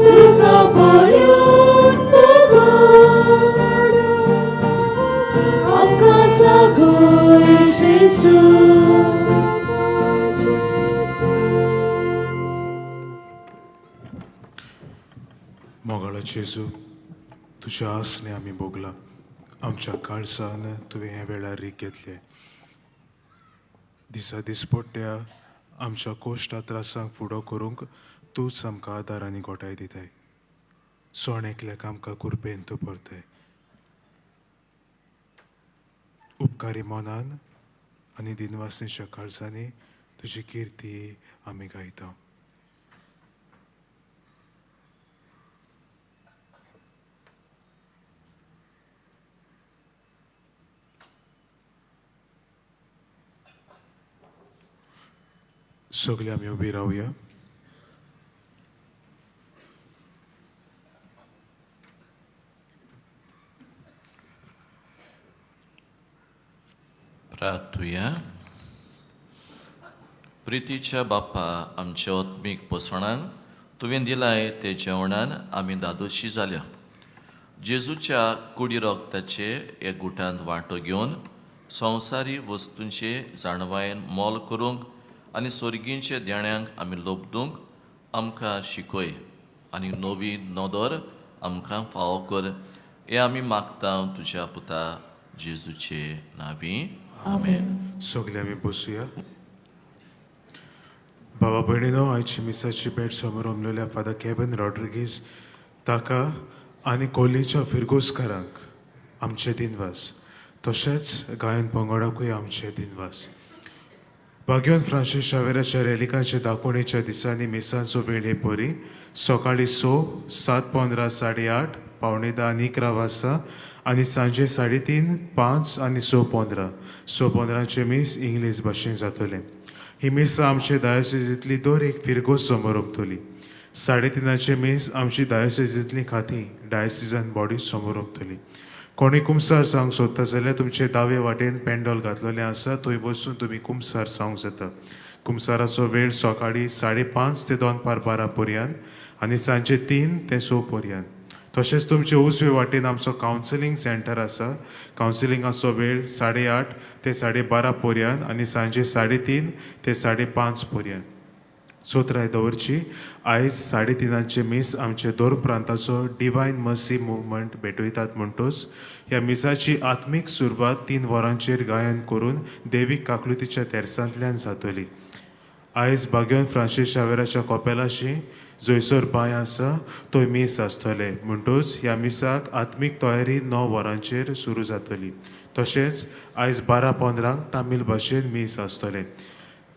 तुका पळोवन बघून आमकां जागय जेजू.
मोगाळा जेजू, तुज्या आसणे आमी भोगला. आमच्या काळजान तुवें ह्या वेळार रीक घेतलें. दिसा दिसपट्ट्या आमच्या कोश्टा त्रासांक फुडो करूंक तूंच आमकां आदार आनी घोटाय दिताय. सण एकल्याक आमकां कुरपेन तूं परताय. उपकारी मनान आनी दिनवासनेच्या काळजांनी तुजी किर्ती आमी गायता. सगळे आमी उबी रावया.
प्रार्थुया. प्रितीच्या बाप्पा, आमच्या आत्मीक पोसणान तुवें दिलाय ते जेवणान आमी दादोशी जाल्या. जेजूच्या कुडी रोगताचे एक गुटांत वांटो घेवन संवसारी वस्तूंचे जाणवायेन मोल करूंक आनी सोर्गींचे देण्यांक आमी लोबदूंक आमकां शिकय आनी नवी नदर आमकां फावो कर, हें आमी मागता तुज्या पुता जेजूचे नांवी आमेन.
सगळे आमी बसुया. बाबा भयणीनो, आयची मिसाची भेट समोर फादर केवन रॉड्रिगीस ताका आनी कोल्लीच्या फिरगोजकारांक आमचे दिनवास, तशेंच गायन पंगडाकूय आमचे दिनवास. बाग्योन फ्रांसीस शावेराच्या रेलिकांच्या दाखोवणेच्या दिसांनी मिसांचो वेळ हे परी: सकाळीं 6, 7:15, 8:30, 9:45 आनी 11 वाजता आनी सांजे 3:30, 5 आनी 6:15. 6:15चें मीस इंग्लीश भाशेन जातलें. ही मिसां आमचे डायोसिजींतली दर एक फिरगोज समोर ओंपतली. 3:30चें मीस आमची डायोसिजींतली खातीं, डायसिजन बॉडी समोर ओंपतली. कोणी कुमसार जावंक सोदता जाल्यार तुमचे दावे वाटेन पेंडॉल घातलेलें आसा, थंय वचून तुमी कुमसार जावंक जाता. कुमसाराचो वेळ सकाळीं 5:30 ते दनपार 12 पर्यंत आनी सांजे 3 ते 6 पर्यंत. तशेंच तुमचे उजवे वाटेन आमचो कावन्सिलींग सेंटर आसा. कावन्सिलिंगाचो वेळ 8:30 ते 12:30 पर्यंत आनी सांजे 3:30 ते 5:30 पर्यंत. चौथराय दवरची, आयज 3:30चें मीस आमचे दोर प्रांताचो डिवायन मर्सी मुवमेंट भेटयतात. म्हणटूच ह्या मिसाची आत्मीक सुरवात 3 वरांचेर गायन करून देवीक काकलुतीच्या तेर्सांतल्यान जातली. आयज बाग्योन फ्रांसीस शावेराच्या कपेलाशी जंयसर बांय आसा थंय मीस आसतलें. म्हणटूच ह्या मिसाक आत्मीक तयारी 9 वरांचेर सुरू जातली. तशेंच आयज 12:15 तामील भाशेन मीस आसतलें.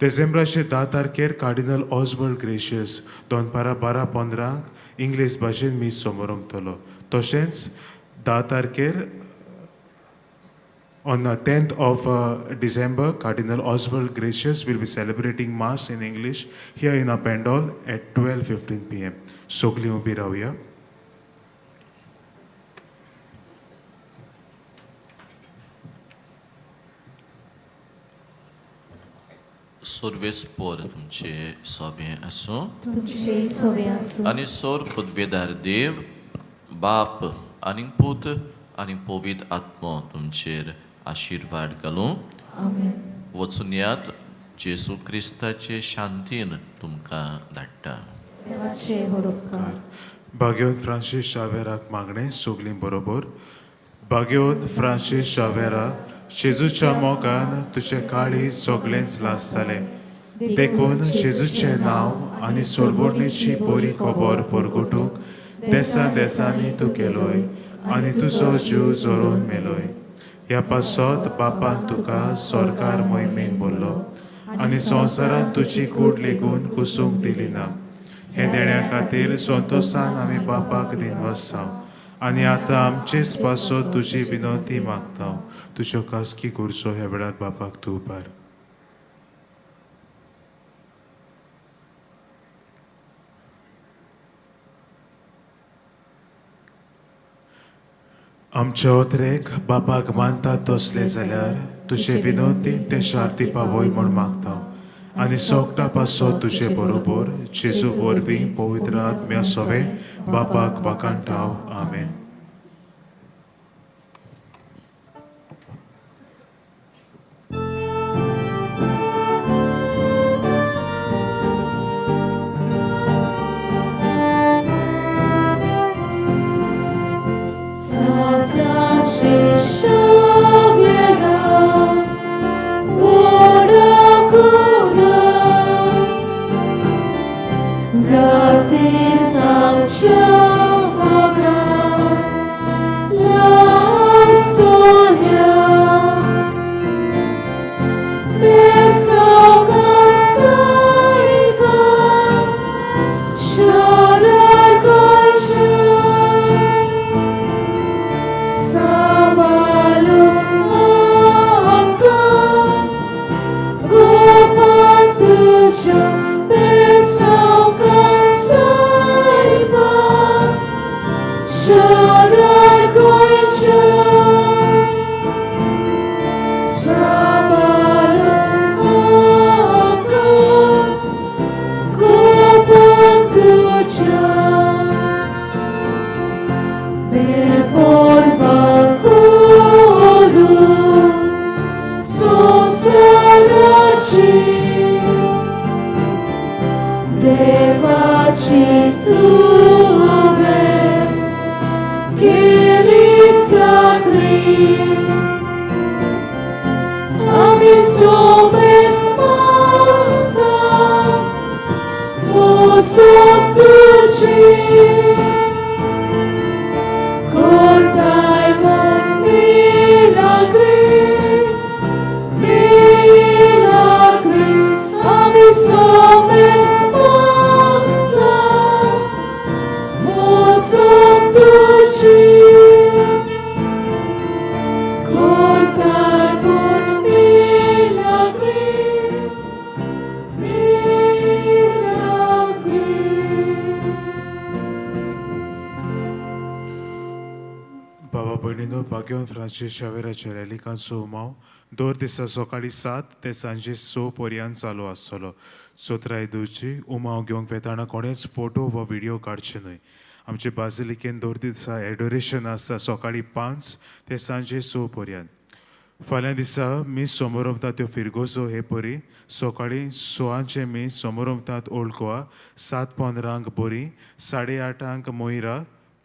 डिसेंबराचे 10 तारखेर कार्डिनल ऑजवर्ल्ड ग्रेशियस दनपारां 12:15 इंग्लीश भाशेन मीस समोर ओंपतलो. तशेंच 10 तारखेर, on the 10th of December, Cardinal Oswald Gracias will be celebrating Mass in English here in our Pandol at 12:15 p.m. सगळीं उबी रावया.
सर्वेस्पोर तुमचे सवें आसूं.
तुमचे सवे आसूं.
आनी सोर पदवेदार देव बाप आनी पूत आनी पवित्र आत्मो तुमचेर आशिर्वाद घालूं.
आमेन.
वचून यात. जेजू क्रिस्ताचे शांतीन तुमकां धाडटा.
देवाचे होडोपकार.
बाग्योन फ्रांसीस शावेराक मागणें, सगळीं बरोबर. बाग्योन फ्रांसीस शावेरा, जेजूच्या मोगान तुजें काळीज सगळेंच लासतालें, देखून जेजूचें नांव आनी सोडवणेची बरी खबर परगटूंक देसा देसांनी तूं गेलोय आनी तुजो जीव जोरोवन मेलोय. ह्या पासत बापान तुका सरकार मोहिमेन बोल्लो आनी संवसारांत तुजी कूड लेगून कुसूंक दिली ना. हे देण्या खातीर संतोशान आमी बापाक दिनवासाव आनी आतां आमचेच पासत तुजी विनवती मागता. तुज्यो खासगी गरजो ह्या वेळार बापाक तूं उबार. आमच्या ओतरेक बापाक मानता तसले जाल्यार तुजे विनवतीन ते शार्ती पावय म्हूण मागता आनी सोगटा पासत तुजे बरोबर जेजू वरवीं पवित्र आत्म्या सोवे बापाक वाखाणटाव. आमेन.
São Francisco Xavier, ora cura, Rati Samchamaga, la storia, Besogan Saiba, Sharar Goicha, Samalu Akka Gopatuja Besaukan Saiba Sharai Goicha Samalu Akka Gopatuja Beporva koru sonsarachi Devachi tuve kili tsakri. तुजी करताय म्हूण मिलाग्री मिलाग्री आमी समेस्त मागता मोसम तुजी करताय म्हूण मिलाग्री मिलाग्री.
बाबा भयणीनो, भाग्यवन फ्रांसीस शावेराच्या रेलिकांचो उमाव दर दिसा सकाळीं 7 ते सांजे 6 पर्यंत चालू आसतलो. चोत्राय दिवची उमाव घेवंक वेताना कोणेच फोटो वा व्हिडियो काडचे न्हय. आमचे बाजिलिकेन दर दिसा एडोरेशन आसता सकाळीं 5 ते सांजे 6 पर्यंत. फाल्यां दिसा मीस सोमोरमता त्यो फिरगोजो हे परी सकाळीं 6 मीस सोमोरमतात ओल्ड गोवा, 7:15 बोरी, 8:30 मोयरा,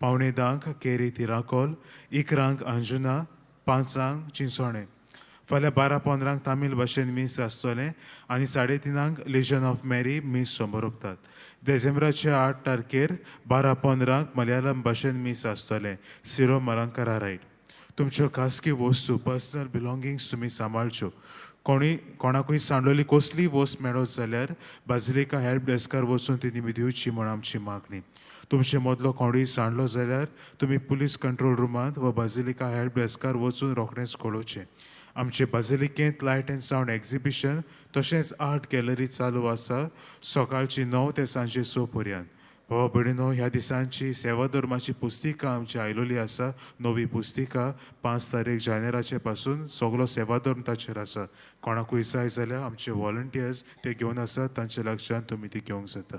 9:45 केरी तिराकोल, 11 अंजुना, 5 चिंचोणें. फाल्यां 12:15 तामील भाशेन मीस आसतलें आनी 3:30 लिजन ऑफ मॅरी मीस सोमोरपतात. देझेंब्राचे 8 तारखेर 12:15 मलयाळम भाशेन मीस आसतलें सिरो मलंकारा रायट. तुमच्यो खासगी वस्तू पर्सनल बिलोंगिंग्स तुमी सांबाळच्यो. कोणी कोणाकूय सांडलेली कसलीय वस्त मेळत जाल्यार बाजिलिका हेल्प डेस्कार वचून ती तुमी दिवची म्हूण आमची मागणी. तुमचे मदलो कोणूय सांडलो जाल्यार तुमी पुलीस कंट्रोल रुमांत वा बाजिलिका हेल्प डेस्कार वचून रोखडेंच कळोवचें. आमचे बाजिलिकेंत लायट एंड सावंड एक्झिबिशन तशेंच आर्ट गॅलरी चालू आसा सकाळची 9 ते सांजे 6 पर्यंत. बाबा भयणीनो, ह्या दिसांची सेवा धर्माची पुस्तिका आमची आयलोली आसा. नवी पुस्तिका 5 तारीख जानेराचे पासून सगलो सेवा धर्म ताचेर आसा. कोणाकूय जाय जाल्यार आमचे वॉलंटियर्स ते घेवन आसात, तांच्या लक्षांत तुमी ती घेवंक जाता.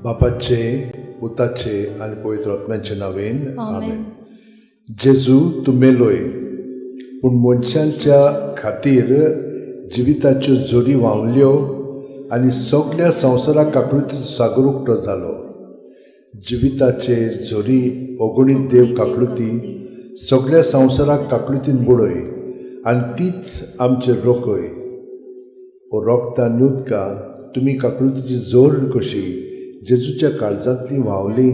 बापाचे, पुताचे आनी पवित्र आत्म्याचे नांवेन, आमेन. जेजू, तूं मेलोय, पूण मनशांच्या खातीर जिविताच्यो जोरी व्हांवल्यो आनी सगल्या संवसाराक काकळुतीचो सागर उक्तो जालो. जिविताचे झोरी अगणीत देव काकळुती सगल्या संवसाराक काकळुतीन बुडय आनी तीच आमचेर रोखय. ओ रोगता आनी उदका, तुमी काकळुतीची जोर कशी जेजूच्या काळजांतली व्हांवली,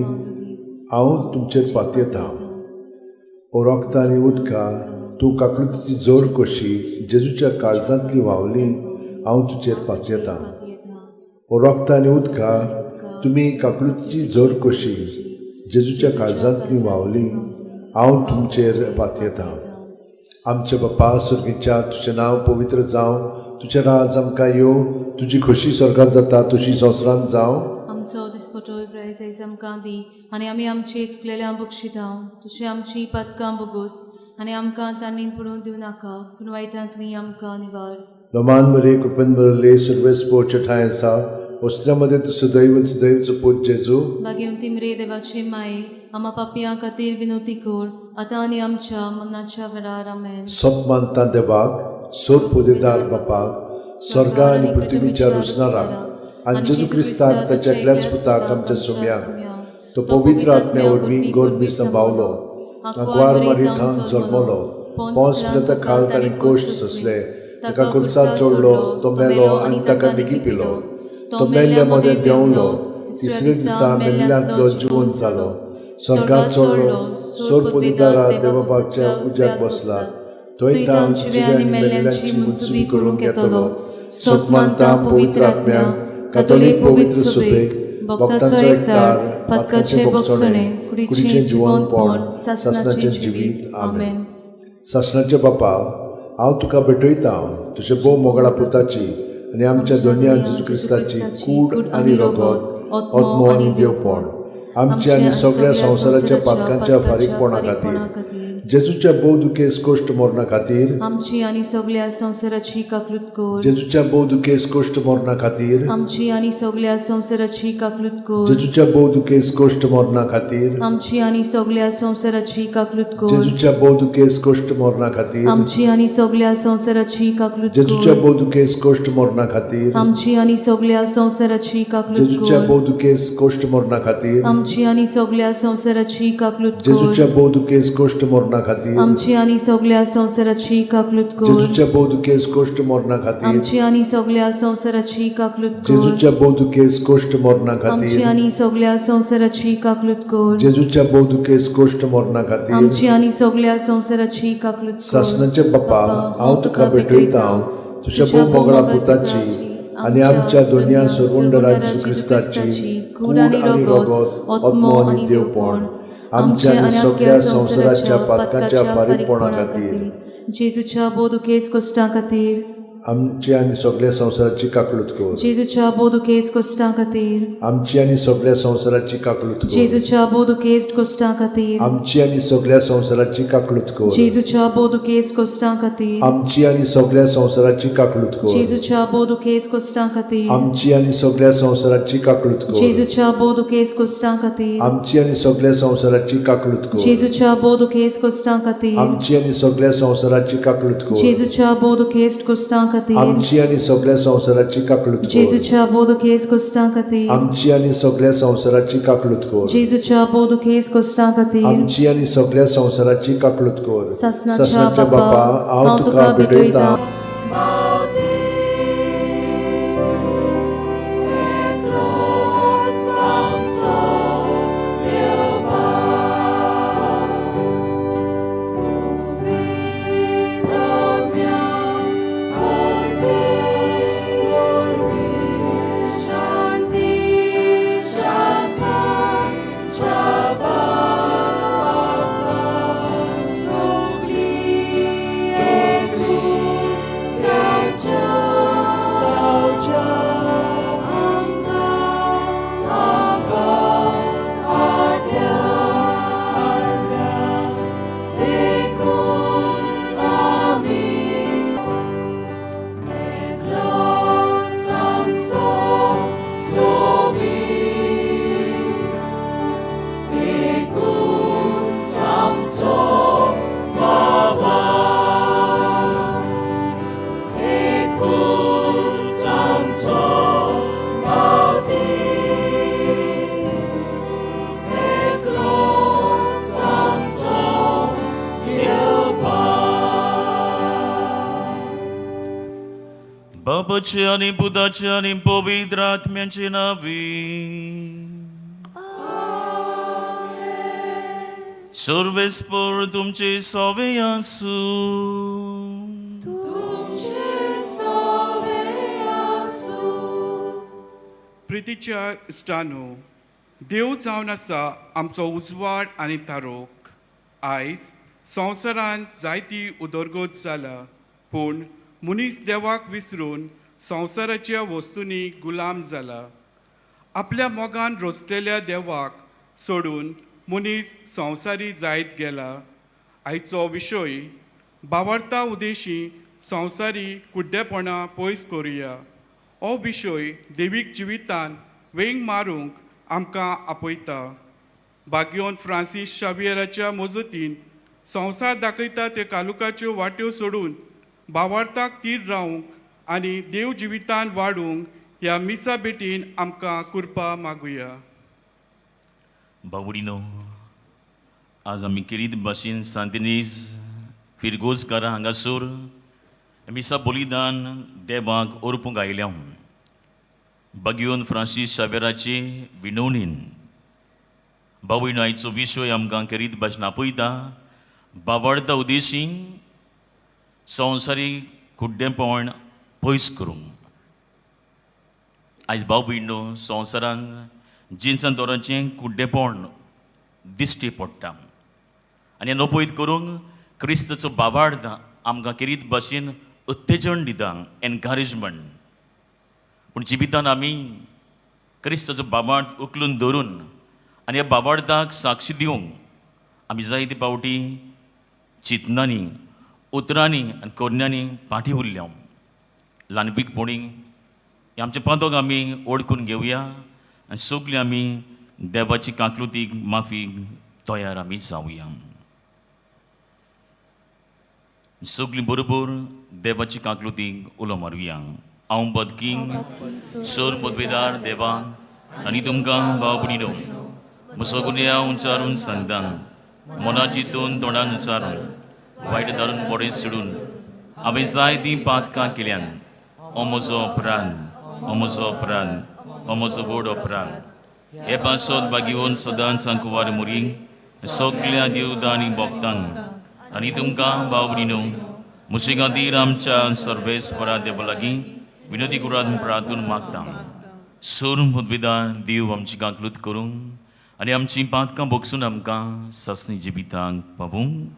हांव तुमचेर पातयेतां. ओ रोगता आनी उदका, तूं काकळुतीची जोर कशी जेजूच्या काळजांतली व्हांवली, हांव तुजेर पातयेतां. ओ रोगता आनी उदका, तुमी काकळुतीची जोर कशी जेजूच्या काळजांतली व्हांवली, हांव तुमचेर पातयेतां. आमच्या बापा सर्गीच्या, तुजें नांव पवित्र जावं, तुजें राज आमकां येवं, तुजी खोशी स्वर्गात जाता तशी संवसारांत जावं.
आमचो दिसपटो प्रायज आयज आमकां दी आनी आमी आमची चुकलेल्या बक्षितां, तुजी आमची पदकां बोगोस आनी आमकां तांणी पडून दिवं नाका, पूण वायटांतली आमकां निवार.
लोमान मरे, कृपेन भरले, सर्वेस पोचे ठांय आसा, वस्त्रा मदें तूं सदैव सदैवचो पूत जेजू.
भाग्यवंती मरे देवाची माये, आमा पापयां खातीर विनोती कर, आतां आनी आमच्या मरणाच्या वेळार. आमेन.
सत मानता देवाक, सोर पोदेदार बापाक, स्वर्गा आनी पृथ्वीच्या रोसणाराक, आनी जेजू क्रिस्ताक ताच्या एकल्याच पुताक आमच्या सोम्याक, तो पवित्र आत्म्या वरवीं गोरबी संभावलो, आंकवार मारी थावन जल्मलो, पोंस पिलाता खाल ताणें कोश्ट सोंसले, ताका कुर्सार चडलो, तो मेलो आनी ताका निगिपिलो, तो मेल्ल्या मदें देंवलो, तिसरे दिसा मेल्ल्यांतलो जिवन जालो, स्वर्गात चडलो, सोर पोदेदारा देवबाच्या उज्याक बसला, थंय तावन जिव्या आनी मेल्ल्यांची मुनसुबी करूंक येतलो. सत मानता पवित्र आत्म्याक, कातोलीक पवित्र सुबेक, भक्तांचो एकतार, पातकाचें भोगसणें, कुडीचें जिवनपण, सासणाचें जिवीत. आमेन. सासणाचे बापा, हांव तुका भेटयतां तुज्या भोव मोगळा पुताची आनी आमच्या दोनया जेजू क्रिस्ताची कूड आनी रगत, आत्मो आनी देवपण, आमच्या आनी सगळ्या संवसाराच्या पातकांच्या फारीकपणा खातीर, जेजूच्या भोव दुखेस कोश्ट मरणा खातीर,
आमची आनी सगल्या संवसाराची काकलूत कर.
जेजूच्या भोव दुखेस कोश्ट मरणा खातीर,
आमची आनी सगल्या संवसाराची काकलूत कर.
जेजूच्या भोव दुखेस कोश्ट मरणा खातीर,
आमची आनी सगल्या संवसाराची काकलूत कर.
जेजूच्या भोव दुखेस कोश्ट मरणा खातीर,
आमची आनी सगल्या संवसाराची काकलूत
जेजूच्या
कर.
भोव दुखेस कोश्ट मरणा खातीर,
आमची आनी सगल्या संवसाराची काकलूत
जेजूच्या
कर.
भोव दुखेस कोश्ट मरणा खातीर,
आमची आनी सगल्या संवसाराची काकलूत कर.
जेजूच्या भोव दुखेस कोश्ट मरणा खातीर,
आमची आनी सगल्या संवसाराची काकलूत कर.
जेजूच्या भोव दुखेस कोश्ट मरणा खातीर,
आमची आनी सगल्या संवसाराची काकलूत कर.
जेजूच्या भोव दुखेस कोश्ट मरणा
आमची
खातीर,
आनी सगल्या संवसाराची काकलूत कर.
जेजूच्या भोव दुखेस कोश्ट मरणा खातीर,
आमची आनी सगल्या संवसाराची काकलूत कर.
सासणाचे बापा, हांव तुका भेटयतां तुज्या भोव मोगळा पुताची आनी आमच्या दोनया सरवंडरा जेजू क्रिस्ताची कूड आनी रगत, आत्मो आनी देवपण, आमच्या आनी सगल्या संवसाराच्या पातकांच्या फारीकपणा खातीर,
जेजूच्या भोव दुखेस कोश्टां खातीर,
आमची आनी सगल्या संवसाराची काकलूत कर.
जेजूच्या भोव दुखेस कोश्टां खातीर,
आमची आनी सगल्या संवसाराची काकलूत कर.
जेजूच्या भोव दुखेस कोश्टां खातीर,
आमची आनी सगल्या संवसाराची काकलूत कर.
जेजूच्या भोव दुखेस कोश्टां खातीर,
आमची आनी सगल्या संवसाराची काकलूत कर.
जेजूच्या भोव दुखेस कोश्टां खातीर,
आमची आनी सगल्या संवसाराची काकलूत कर.
जेजूच्या भोव दुखेस कोश्टां खातीर,
आमची आनी सगल्या संवसाराची काकलूत कर.
जेजूच्या भोव दुखेस कोश्टां खातीर,
आमची आनी सगल्या संवसाराची काकलूत कर.
जेजूच्या भोव दुखेस कोश्टां खातीर,
आमची आनी सगल्या संवसाराची काकलूत कर.
जेजूच्या भोव दुखेस कोश्टां खातीर,
आमची आनी सगल्या संवसाराची काकलूत कर.
जेजूच्या भोव दुखेस कोश्टां खातीर,
आमची आनी सगल्या संवसाराची काकलूत कर.
सासणाच्या
सासणाच्या
बापा,
बापा, हांव तुका भेटयतां
शांती
बापाचे आनी पुताचे आनी पवित्र आत्म्याचे नांवी. सर्वेस्पर तुमचे सोवे आसूं.
तुमचे सोवे आसूं.
प्रितीच्या इश्टानो, देव जावन आसा आमचो उजवाड आनी तारोक. आयज संवसारांत जायती उदरगत जाला, पूण मनीस देवाक विसरून संवसाराच्या वस्तूंनी गुलाम जाला. आपल्या मोगान रचलेल्या देवाक सोडून मनीस संवसारी जायत गेला. आयचो विशय बावडता उदेशी संवसारी कुड्डेपणां पयस करुया. हो विशय देवीक जिवितान वेंग मारूंक आमकां आपयता. बाग्योन फ्रांसीस शावियराच्या मजतीन संवसार दाखयता ते कालुकाच्यो वाट्यो सोडून बावार्थाक तीर रावंक आनी देव जिवितान वाडूंक ह्या मिसा भेटीन आमकां कृपा मागुया.
बाबुडीनो, आज आमी केरीत भाशेन सांतिनीज फिरगोजकारां हांगासर मिसा बलिदान देवाक ओर्पूंक आयल्या बागियोन फ्रांसीस शावेराचे विनवणीन. बाबुयनो, आयचो विशय आमकां केरीत भाशेन आपयता बाबाडता उदेशी संवसारीक कुड्डेपण पयस करूंक. आयज भाव भयणो, संवसारान जिनसान तोरांचें कुड्डेपण दिश्टी पडटा आनी हें नपयत करूंक क्रिस्ताचो बाबार्थ आमकां केरीत भाशेन उत्तेजन दिता, एनकरेजमेंट. पूण जिवितान आमी क्रिस्ताचो बाबार्थ उखलून धरून आनी ह्या बाबार्थाक साक्षी दिवंक आमी जायते फावटी चिंतनांनी, उतरांनी आनी करण्यांनी फाटीं उरल्या. ल्हानपीकपणी आमचे पांतोक आमी ओळखून घेवया आनी सगळीं आमी देवाची काकलुतीक माफी तयार आमी जावया. सगळीं बरोबर देवाची काकलुतीक उलो मारुया. हांव बदकी सोर पदवेदार देवा आनी तुमकां भाव भयणीनो, म्हजो गुन्यांव उचारून सांगता. मना चिंतून, तोंडान उचारून, वायट धरून, बरें सोडून हांवें जायतीं पातकां केल्यान. हो म्हजो अपराध, हो म्हजो अपराध, हो म्हजो व्हड अपराध. हे पासत बागेवन सदांच कुवार मुरी, सगल्या देवता आनी भक्तांक आनी तुमकां भाव भयणीनो, म्हजे खातीर आमच्या सर्वेस्परा देवा लागीं विनोदी कुरान प्रार्थून मागता. सूर मुदविदार देव आमची काकलूत करूंक आनी आमची पातकां भोगसून आमकां सासणी जिवितांक पावूंक.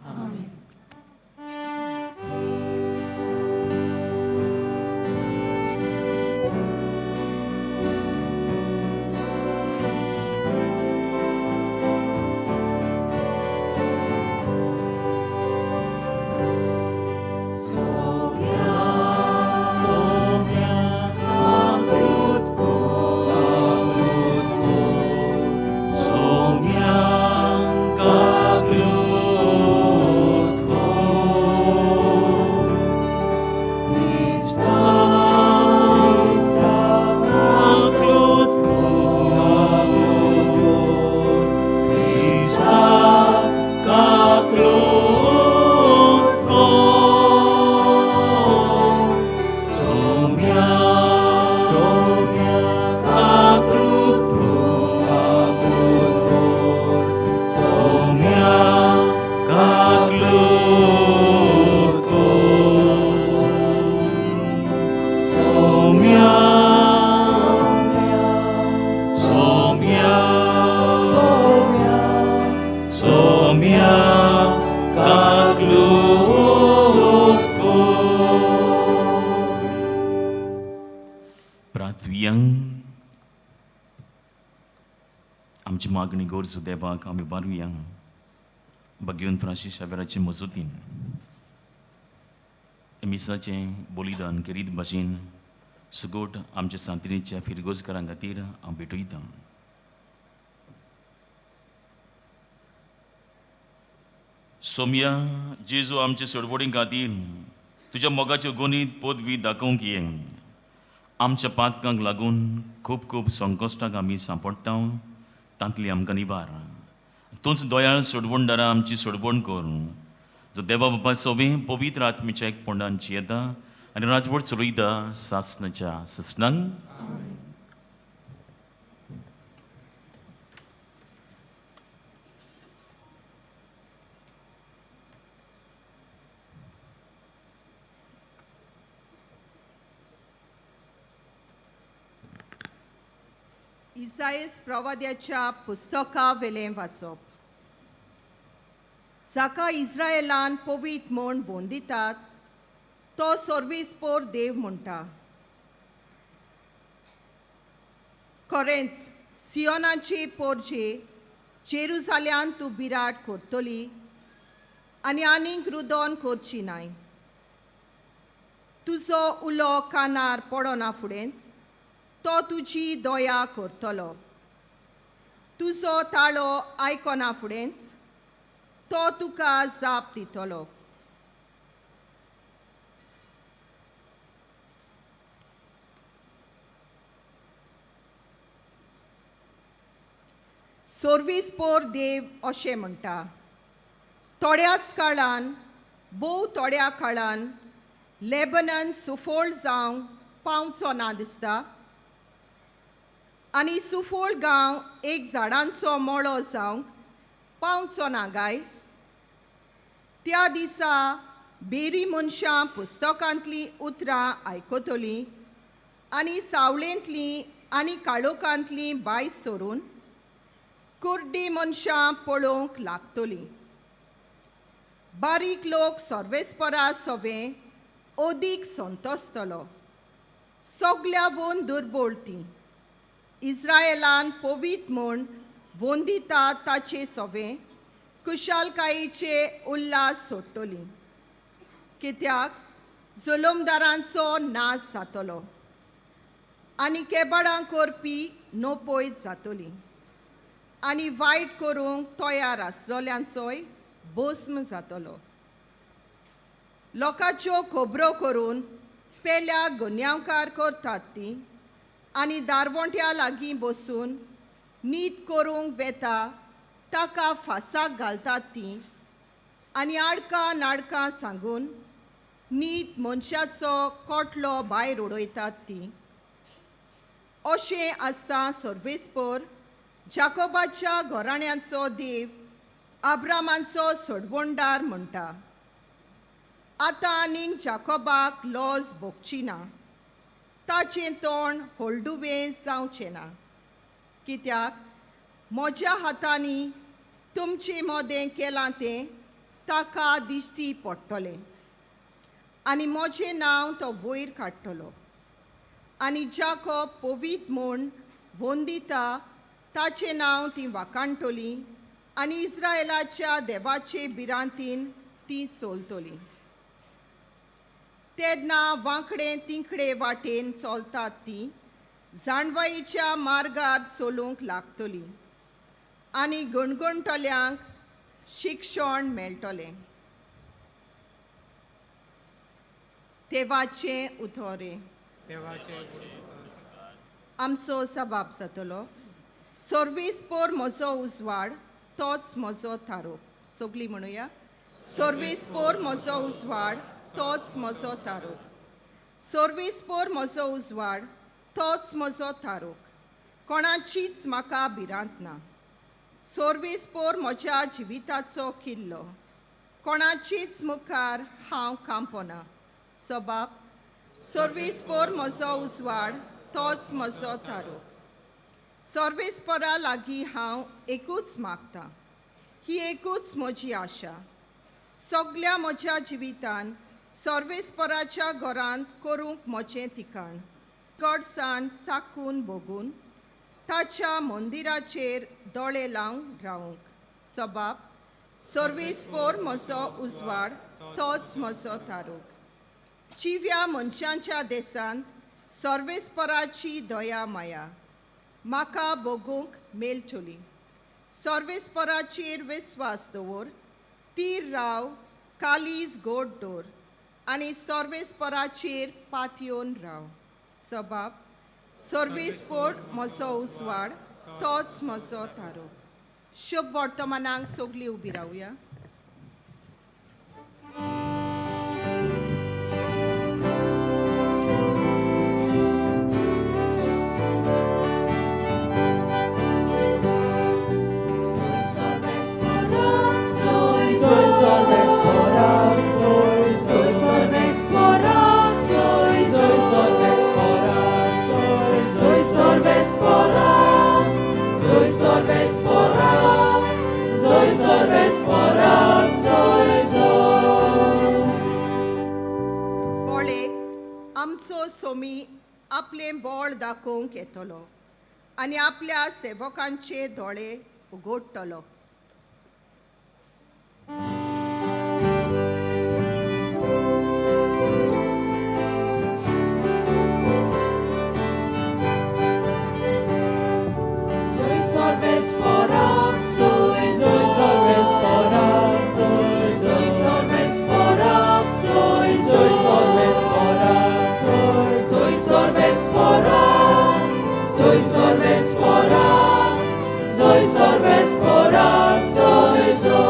प्रार्थुया. आमची मागणी गरजो देवाक आमी बारुया. बागेवन फ्रांसीस शावेराचे मजतीन मिसाचें बलिदान केरीत भाशेन सुगोट आमच्या सांतिणीच्या फिरगोजकारां खातीर हांव भेटयतां. सोमया जेजू, आमचे सोडवणी खातीर तुज्या मोगाच्यो गणीत पदवी दाखोवंक ये. आमच्या पातकांक लागून खूब खूब संकश्टांक आमी सांपडटा, तांतली आमकां निवार. तूंच दयाळ सोडवणदारा, आमची सोडवण कर, जो देवा बापा सोबे पवित्र आत्मीच्या एक पोंडांची येता आनी राजवट चलयता सासणाच्या सासणांक.
इसायस प्रवाद्याच्या पुस्तका वेलें वाचप. जाका इस्रायलान पवीत म्हूण वंदितात तो सर्वीसपोर देव म्हणटा. खरेंच सियोनाची पोरजे जेरुजाल्यान तूं बिराड करतली आनी आनीक रुदोन करची नाय. तुजो उलो कानार पडना फुडेंच तो तुजी दया करतलो. तुजो ताळो आयकना फुडेंच तो तुका जाप दितलो. सर्वीसपोर देव अशें म्हणटा, थोड्याच काळान भोव थोड्या काळान लेबनन सुफोळ जावंक पावचो ना दिसता आनी सुफोळ गांव एक झाडांचो मळो जावंक पावचो ना गाय. त्या दिसा बेरी मनशां पुस्तकांतलीं उतरां आयकतलीं आनी सावळेंतलीं आनी काळोखांतलीं बायस सोरून कुर्डी मनशां पळोवंक लागतलीं. बारीक लोक सर्वेस्परा सवे अदीक संतोसतलो. सगल्यावून दुर्बळ ती इस्रायलान पवीत म्हूण वंदिता ताचे सवे कुशालकायेचे उल्हास सोडटली. कित्याक जुलमदारांचो नाश जातलो आनी केबाडां करपी नोपयत जातली आनी वायट करूंक तयार आसलेल्यांचोय भस्म जातलो. लोकांच्यो खबरो करून पेल्या गुन्यांवकार करतात ती आनी दारवंट्या लागीं बसून नीत करूंक वेता ताका फासाक घालतात ती आनी आडकां नाडकां सांगून नीत मनशाचो कोटलो भायर उडयतात ती. अशें आसता सर्वेस्पोर जाकोबाच्या घराण्याचो देव आब्रामाचो सोडवणदार म्हणटा. आतां आनीक जाकोबाक लॉज भोगची ना, ताचें तोंड हळडुवें जावचें ना. कित्याक म्हज्या हातांनी तुमचे मदें केलां तें ताका दिश्टी पडटलें आनी म्हजें नांव तो वयर काडटलो. आनी जाकोब पवीत म्हूण वंदिता ताचें नांव ती वाखाणटली आनी इस्रायलाच्या देवाचे भिरांतीन ती चलतली. तेन्ना वांकडे तिकडे वाटेन चलतात ती जाणवायेच्या मार्गार चलूंक लागतली आनी गणगणटल्यांक शिक्षण मेळटलें. देवाचें उतोरें आमचो सबाब जातलो. सर्वीसपोर म्हजो उजवाड तोच म्हजो थारो. सगळीं म्हणुया, सर्वीसपोर म्हजो उजवाड तोच म्हजो तारोक. सर्वीसपोर म्हजो उजवाड तोच म्हजो तारोक. कोणाचीच म्हाका भिरांत ना. सर्वीसपोर म्हज्या जिविताचो किल्लो. कोणाचीच मुखार हांव कांपना. सबाब सर्वीसपोर म्हजो उजवाड तोच म्हजो तारोक. सर्वेस्परा लागीं हांव एकूच मागतां, ही एकूच म्हजी आशा. सगल्या म्हज्या जिवितान सर्वेस्पराच्या घरांत करूंक म्हजें ठिकाण गोडसाण चाकून भोगून ताच्या मंदिराचेर दोळे लावन रावंक. सबाब सर्वेस्पोर म्हजो उजवाड तोच म्हजो तारोक. जिव्या मनशांच्या देशांत सर्वेस्पराची दया माया म्हाका भोगूंक मेळटली. सर्वेस्पराचेर विस्वास दवर, तीर राव, कालीज गोड दवर आनी सर्वेस्पराचेर पातयेवन राव. सबाब सर्वेस्पोर म्हजो उजवाड तोच म्हजो तारो. शुभ वर्तमानाक सगळीं उबी रावया. दाखोवंक येतलो आनी आपल्या सेवकांचे दोळे उगडटलो.
Soy sorvespora, soy soy sorvespora, soy soy sorvespora, soy soy sorvespora, soy soy sorvespora, soy sorvespora, soy sorvespora, soy soy.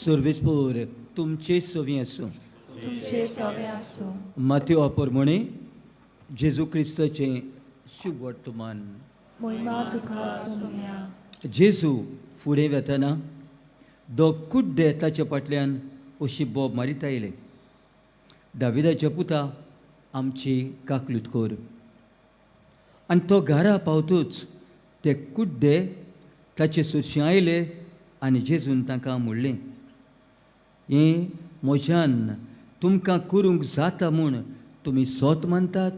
सर्वेस्पोर तुमचे सवी आसूं.
तुमचे सोबे आसूं.
माथ्यो प्रमाणे जेजू क्रिस्ताचें शुभ वर्तमान.
मोहिमा तुका सोम्या.
जेजू फुडें वेतना दोग कुड्डे ताचे फाटल्यान अशी बोब मारीत आयले, दाविदाच्या पुता आमची काकलूत कर. आनी तो घरा पावतूच ते कुड्डे ताचे सुरशी आयले आनी जेजून तांकां म्हणलें, हें म्हज्यान तुमकां करूंक जाता म्हूण तुमी सोत मानतात?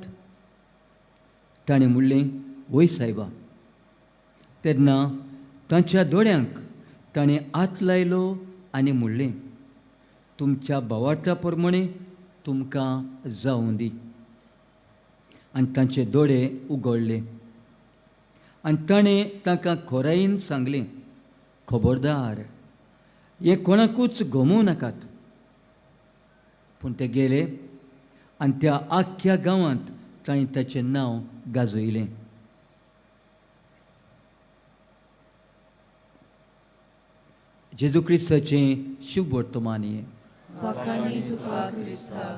ताणें म्हणलें, वय सायबा. तेन्ना तांच्या दोळ्यांक ताणें हात लायलो आनी म्हणलें, तुमच्या भावार्था प्रमाणें तुमकां जावं दी. आनी तांचे दोळे उगडले आनी ताणें तांकां खोरायेन सांगलें, खबरदार, हें कोणाकूच गमोवं नाकात. पूण ते गेले आनी त्या आख्ख्या गांवांत ताणें ताचें नांव गाजयलें. जेजू क्रिस्ताचें शुभ वर्तमान हें.
वाखाणी तुका क्रिस्ता.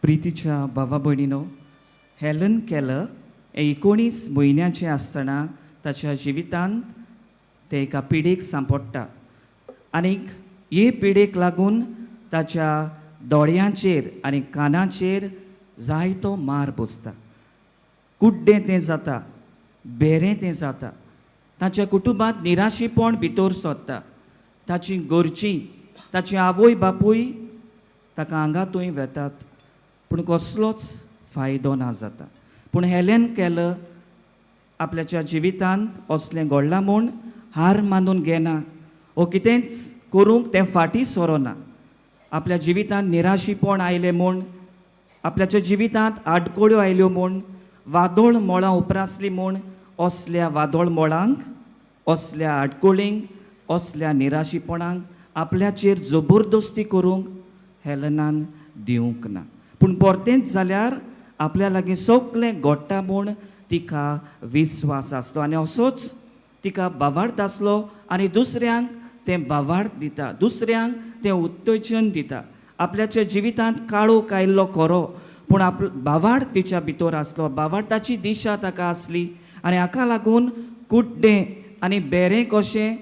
प्रितीच्या भावा भयणीनो, हेलन केलर हे 19 म्हयन्याचें आसतना ताच्या जिवितांत ते एका पिडेक सांपडटा आनीक हे पिडेक लागून ताच्या दोळ्यांचेर आनी कानाचेर जायतो मार बसता. कुड्डें तें जाता, बेरें तें जाता. ताच्या कुटुंबांत निराशीपण भितर सरता. ताची घरचीं, ताची आवय बापूय ताका हांगा थंय वेतात, पूण कसलोच फायदो ना जाता. पूण हेलेन केलर आपल्याच्या जिवितांत असलें घडलां म्हूण हार मानून घेना ओ कितेंच करूंक तें फाटीं सरोना. आपल्या जिवितांत निराशीपण आयलें म्हूण, आपल्याच्या जिवितांत आडकोळ्यो आयल्यो म्हूण, वादोळ मोळां उप्रासलीं म्हूण असल्या वादोळ मोळांक, असल्या आडकोळींक, असल्या निराशीपणांक आपल्याचेर जबरदस्ती करूंक हेलनान दिवंक ना. पूण परतेंच जाल्यार आपल्या लागीं सगळें घडटा म्हूण तिका विस्वास आसलो आनी असोच तिका भावार्थ आसलो आनी दुसऱ्यांक तें भावार्थ दिता, दुसऱ्यांक तें उत्तेजन दिता. आपल्याच्या जिवितांत काळोख आयिल्लो खरो, पूण आप भावार्थ तिच्या भितर आसलो, भावार्थाची दिशा ताका आसली आनी हाका लागून कुड्डें आनी बेरें कशें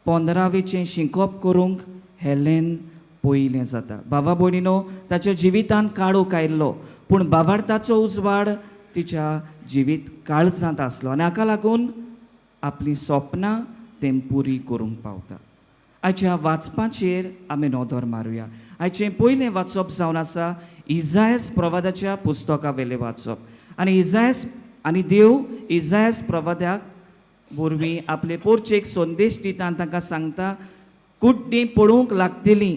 15वेचें शिंकप करूंक हेलेन पयलें जाता. भावा भयणीनो, ताच्या जिवितांत काळोख आयिल्लो, पूण भावार्थाचो उजवाड तिच्या जिवीत काळजांत आसलो आनी हाका लागून आपलीं सपनां तें पुरी करूंक पावता. आयच्या वाचपाचेर आमी नदर मारुया. आयचें पयलें वाचप जावन आसा इजायस प्रवादाच्या पुस्तका वयलें वाचप आनी इजायस आनी देव इजायस प्रवादाक वरवीं आपले पोरचेक संदेश दिता आनी तांकां सांगता, कुड्डीं पळोवंक लागतलीं,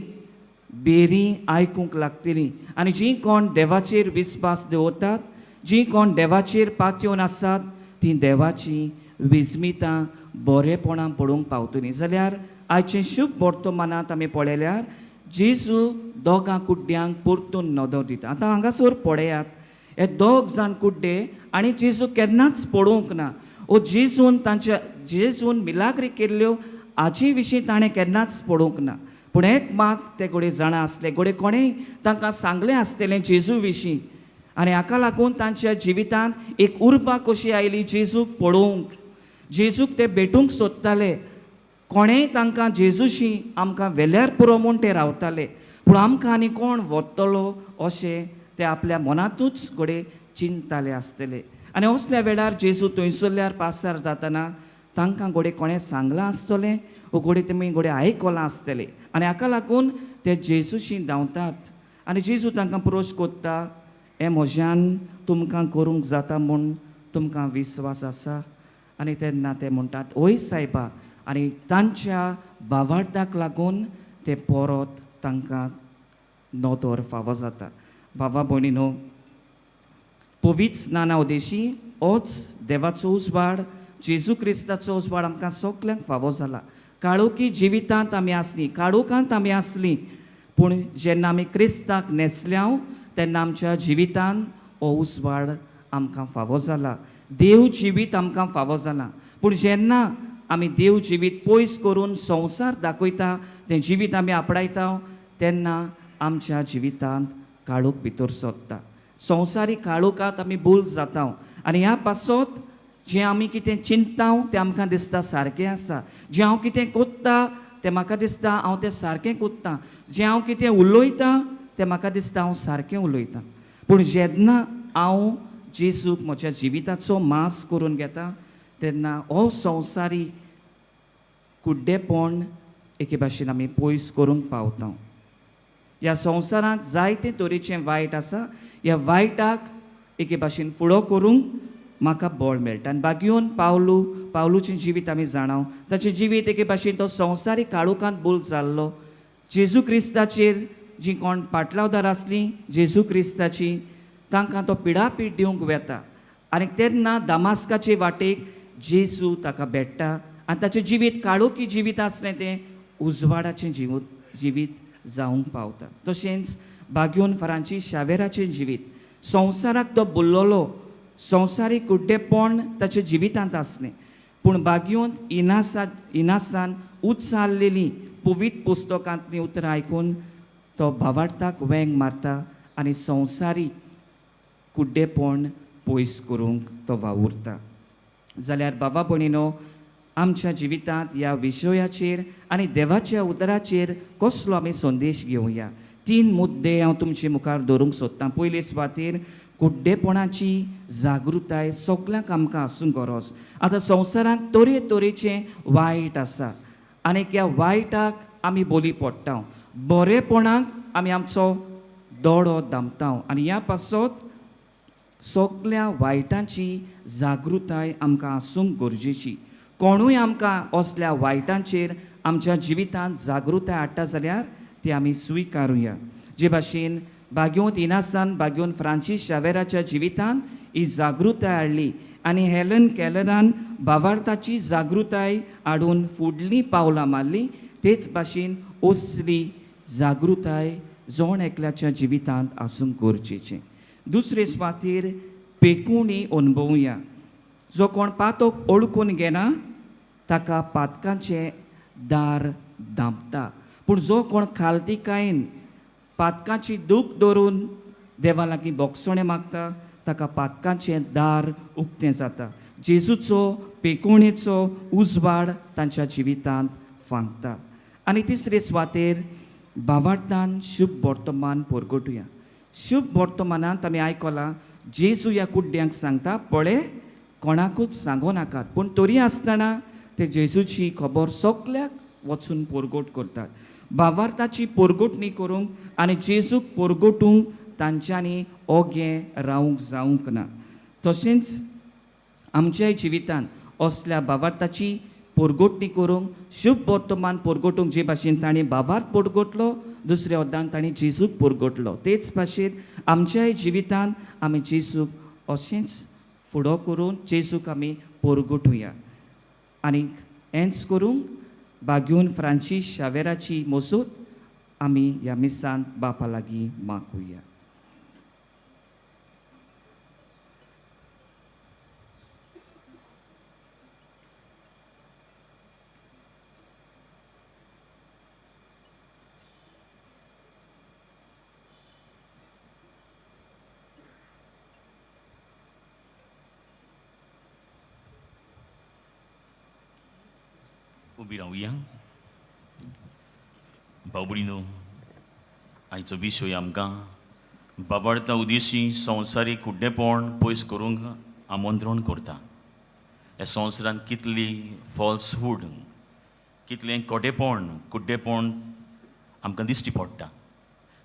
बेरीं आयकूंक लागतलीं आनी जीं कोण देवाचेर विस्वास दवरतात, जीं कोण देवाचेर पातयेवन आसात, तीं देवाचीं विस्मितां बरेपणां पळोवंक पावतलीं. जाल्यार आयचें शुभ वर्तमानांत आमी पळयल्यार जेजू दोगां कुड्ड्यांक परतून नदर दिता. आतां हांगासर पळयात, हे दोग जाण कुड्डे आनी जेजू केन्नाच पळोवंक ना. ओ जेजून तांच्या जेजून मिलाग्री केल्ल्यो हाचे विशीं ताणें केन्नाच पळोवंक ना. पूण एक मात ते घोडये जाणा आसले, घोडये कोणेय तांकां सांगलें आसतलें जेजू विशीं आनी हाका लागून तांच्या जिवितांत एक उर्बा कशी आयली जेजूक पळोवंक. जेजूक ते भेटूंक सोदताले. कोणेय तांकां जेजूशी आमकां वेल्यार पुरो म्हूण ते रावताले, पूण आमकां आनी कोण व्हरतलो अशें ते आपल्या मनांतूच घडये चिंतताले आसतले. आनी असल्या वेळार जेजू थंयसरल्यार पासार जातना तांकां घोडये कोणें सांगलां आसतलें वो घोडये तेमी घोडये आयकलां आसतलें आनी हाका लागून ते जेजूशी धांवतात आनी जेजू तांकां प्रोश कोत्ता, हें म्हज्यान तुमकां करूंक जाता म्हूण तुमकां विस्वास आसा? आनी तेन्ना ते म्हणटात, हय सायबा. आनी तांच्या भावार्थाक लागून ते परत तांकां नदर फावो जाता. भावा भयणीनो, पवित्र स्नाना उदेशी होच देवाचो उजवाड, जेजू क्रिस्ताचो उजवाड आमकां सगल्यांक फावो जाला. काळोखी जिवितांत आमी आसलीं, काळोखांत आमी आसलीं, पूण जेन्ना आमी क्रिस्ताक न्हेसल्याव तेन्ना आमच्या जिवितांत हो उजवाड आमकां फावो जाला. देव जिवीत आमकां फावो जाला. पूण जेन्ना आमी देव जिवीत पयस करून संवसार दाखयता तें जिवीत आमी आपणायता तेन्ना आमच्या जिवितांत काळोख भितर सोदता. संवसारीक काळोखांत आमी भूल जाता आनी ह्या पासत जें आमी कितें चिंतता तें आमकां दिसता सारकें आसा, जें हांव कितें कोत्ता तें म्हाका दिसता हांव तें सारकें कोत्ता, जें हांव कितें उलयतां तें म्हाका दिसता हांव सारकें उलयतां. पूण जेन्ना हांव जेजूक म्हज्या जिविताचो मास करून घेता तेन्ना हो संवसारी कुड्डेपण एके भाशेन आमी पयस करूंक पावता. ह्या संवसाराक जायते तरेचें वायट आसा, ह्या वायटाक एके भाशेन फुडो करूंक म्हाका बळ मेळटा. आनी बागयोन पावलूचें जिवीत आमी जाणाव, ताचें जिवीत एके भाशेन तो संवसारीक काळोखांत बोल जाल्लो. जेजू क्रिस्ताचेर जीं कोण पाटलावदार आसलीं जेजू क्रिस्ताची, तांकां तो पिडापीड दिवंक वेता आनी तेन्ना दामास्काचे वाटेक जेजू ताका भेट्टा आनी ताचें जिवीत काळोखी जिवीत आसलें तें उजवाडाचें जिवीत जावंक पावता. तशेंच बाग्योन फ्रांसीस शावेराचें जिवीत, संवसाराक तो बोल्लोलो, संवसारीक कुड्डेपण ताच्या जिवितांत आसलें, पूण बाग्योन इनासान उच्चारलेलीं पवित्र पुस्तकांतलीं उतरां आयकून तो भावार्थाक वेंग मारता आनी संवसारी कुड्डेपण पयस करूंक तो वावुरता. जाल्यार बाबा भयणीनो, आमच्या जिवितांत ह्या विशयाचेर आनी देवाच्या उतराचेर कसलो आमी संदेश घेवया? तीन मुद्दे हांव तुमचे मुखार दवरूंक सोदतां. पयले सुवातेर कुड्डेपणाची जागृताय सगल्यांक आमकां आसूंक गरज. आतां संवसारांत तरेतरेचें वायट आसा आनी ह्या वायटाक आमी बोली पडटा, बरेपणाक आमी आमचो दोडो दामता आनी ह्या पासत सगल्या वायटांची जागृताय आमकां आसूंक गरजेची. कोणूय आमकां असल्या वायटांचेर आमच्या जिवितांत जागृताय हाडटा जाल्यार ती आमी स्विकारुया. जे भाशेन बाग्योंत इनासान बाग्योन फ्रांसीस शावेराच्या जिवितांत ही जागृताय हाडली आनी हेलन कॅलरान भावार्थाची जागृताय हाडून फुडलीं पावलां मारलीं, तेच भाशेन असली जागृताय जण एकल्याच्या जिवितांत आसूंक गरजेचें. दुसरे सुवातेर पेकुणी अणभवया. जो कोण पातक ओळखून घेना ताका पातकांचें दार धांपता, पूण जो कोण खालतिकायेन पातकांची दूख धरून देवा लागीं बोगसणें मागता ताका पातकांचें दार उक्तें जाता. जेजूचो पेकोणेचो उजवाड तांच्या जिवितांत फांकता. आनी तिसरे सुवातेर भावार्थान शुभ वर्तमान परगटुया. शुभ वर्तमानांत आमी आयकलां जेजू ह्या कुड्ड्यांक सांगता, पळय कोणाकूच सांगू नाकात, पूण तरी आसतना ते जेजूची खबर सगल्याक वचून परगट करतात. भावार्थाची परगटणी करूंक आनी जेजूक परगटूंक तांच्यांनी ओगें रावंक जावंक ना. तशेंच आमच्याय जिवितांत असल्या भावार्थाची परगटणी करूंक, शुभ वर्तमान परगटूंक जे भाशेन ताणें भावार्थ परगटलो, दुसऱ्या अर्दान ताणें जेजूक परगटलो, तेच भाशेन आमच्याय जिवितांत आमी जेजूक अशेंच फुडो करून जेजूक आमी परगटुया. आनी हेंच करूंक बाग्योन फ्रांसीस शावेराची मोजूत आमी ह्या मिसांत बापा लागीं मागुया.
उबी रावया. भाव भयणीनो, आयचो विशय आमकां बाबार्था उदेशी संवसारीक कुड्डेपण पयस करूंक आमंत्रण करता. ह्या संवसारांत कितली फॉल्सहूड, कितलें खोटेपण, कुड्डेपण आमकां दिश्टी पडटा.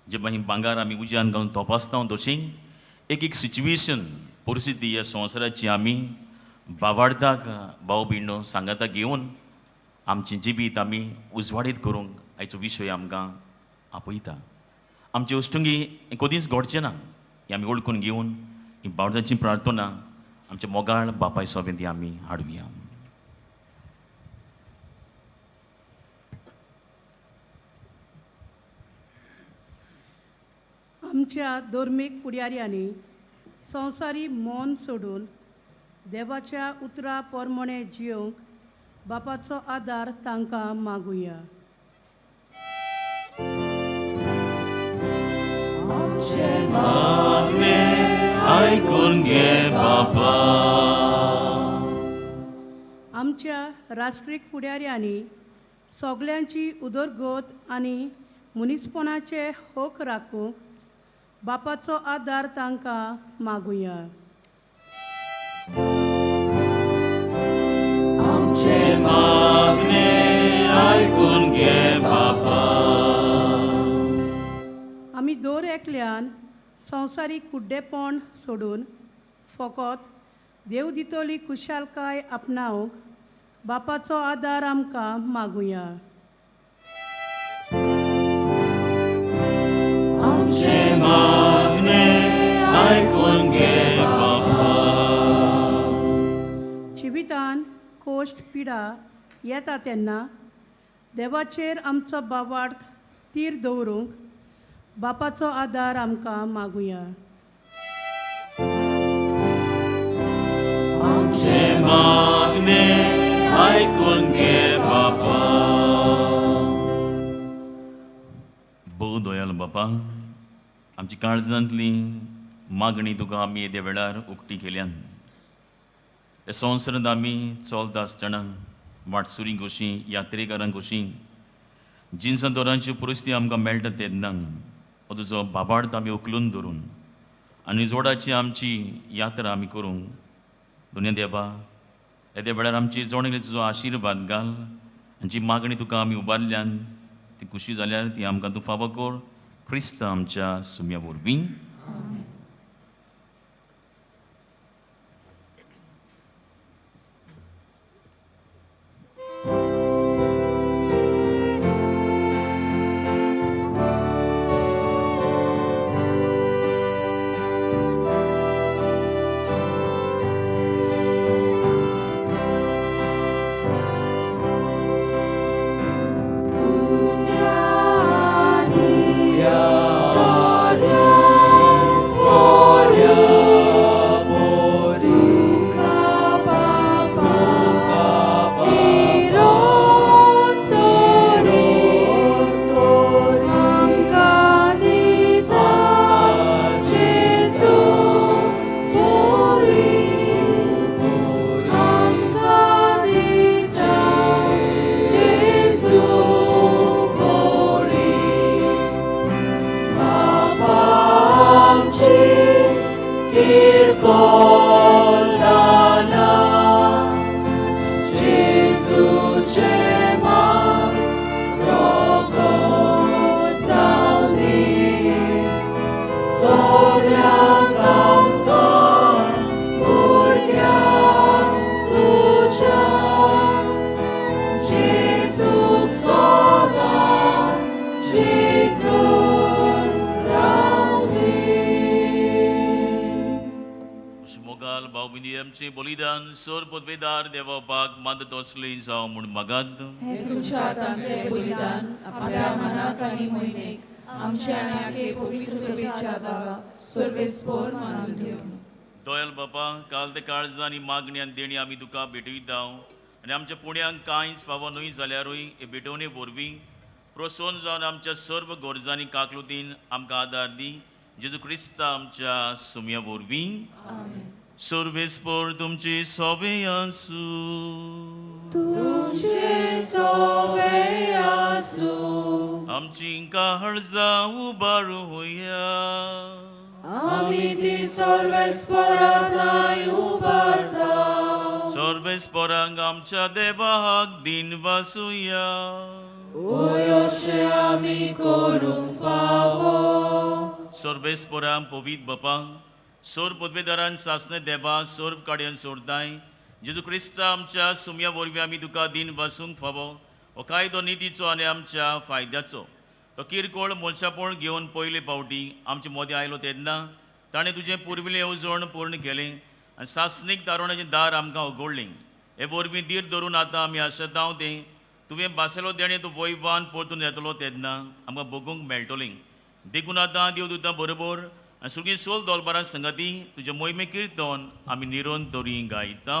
जेन्ना ही भांगर आमी उज्यान घालून तपासता तशी एक एक सिच्युएशन, परिस्थिती ह्या संवसाराची आमी बावार्थाक भाव भयणो सांगाता घेवन आमचें जिवीत आमी उजवाडीत करूंक आयचो विशय आमकां आपयता. आमचे वस्तुंगी हें कदींच घडचें ना हें आमी वळखून घेवन ही बावडाची प्रार्थना आमच्या मोगाळ बापाय सोबें ती आमी हाडुया.
आमच्या धर्मीक फुडाऱ्यांनी संवसारी मौन सोडून देवाच्या उतरा पोरमोणे जियोंक बापाचो आदार तांकां मागुया.
आयकून घे बापा.
आमच्या राष्ट्रीक फुडाऱ्यांनी सगल्यांची उदरगत आनी मनीसपणाचे हक राखूंक बापाचो आदार तांकां मागुया.
आमचे मागणे आयकून घे बापा.
आमी दर एकल्यान संवसारीक कुड्डेपण सोडून फकत देव दितली खुशालकाय आपणावंक बापाचो आदार आमकां मागुया.
आमचे मागणे आयकून घे बापा.
जिवितान कोश्ट पिडा येता तेन्ना देवाचेर आमचो बावार्थ तीर दवरूंक बापाचो आदार आमकां मागुया.
आमचे मागणे आयकून घे बापा. भोव दयाल बापा, आमची काळजांतली मागणी तुका आमी येद्या वेळार उक्ती केल्यान. ह्या संवसारांत आमी चलता आसतना वाटसुरी कशी, यात्रेकारांक कशी जिनसां दरांच्यो परिस्थिती आमकां मेळटा तेन्ना हो तुजो बाबार्थ आमी उखलून धरून आनी जोडाची आमची यात्रा आमी करूंक दुनिया देवा येद्या वेळार आमची जोडणी तुजो आशिर्वाद घाल. आमची मागणी तुका आमी उबारल्यान ती खुशी जाल्यार ती आमकां तूं फावो कर. क्रिस्त आमच्या सुम्या वरवीं. बलिदान सोर पदवेदार देवापाक मदत असली जावं म्हूण मागात.
हे तुमच्या हातांतलें बलिदान आपल्या मनाक आनी मोहिमेक आमच्या आनी आखे पवित्र सभेच्या गांवाक सर्वेस्पोर मानून घेवं.
दोयल बापा, काल ते काळजां आनी मागणी आनी देणी आमी तुका भेटयता आनी आमच्या पुण्यांक कांयच फावो न्हय जाल्यारूय हे भेटवणे वरवीं प्रोत्साहन जावन आमच्या सर्व गरजांनी काकलुतीन आमकां आदार दी. जेजू क्रिस्ता आमच्या सुम्या वरवीं. सर्वेस्पोर तुमची सोबे आसूं.
तुमचे सोबे आसूं.
आमची काळजां उबारुया.
आमी ती सर्वेस्पराथांय उबारता.
सर्वेस्परांक आमच्या देवाक दिन वासुया.
ओय अशें आमी करूंक फावो.
सर्वेस्परां पवित्र बापा, सोर पदवेदारान सासणे देवा सोर्व काडयान सोडताय जेजू क्रिस्ता आमच्या सुमया वरवीं आमी तुका दिन वासूंक फावो. हो कायदो नितीचो आनी आमच्या फायद्याचो. तो किरकोळ मनशापण घेवन पयले फावटी आमचे मदें आयलो तेन्ना ताणें तुजें पुर्विल्लें येवजण पूर्ण केलें आनी सासणीक तारुण्याचें दार आमकां उगडलें. हे वरवीं धीर धरून आतां आमी आशेतांव तें तुवें भाशेलो देणें तूं वैवान परतून येतलो तेन्ना आमकां भोगूंक मेळटलें. देखून आतां देवदूतां बरोबर आनी सगळीं सोल दोलबारां संगती तुज्या मोहिमे किर्तन आमी निरंतरी गायता.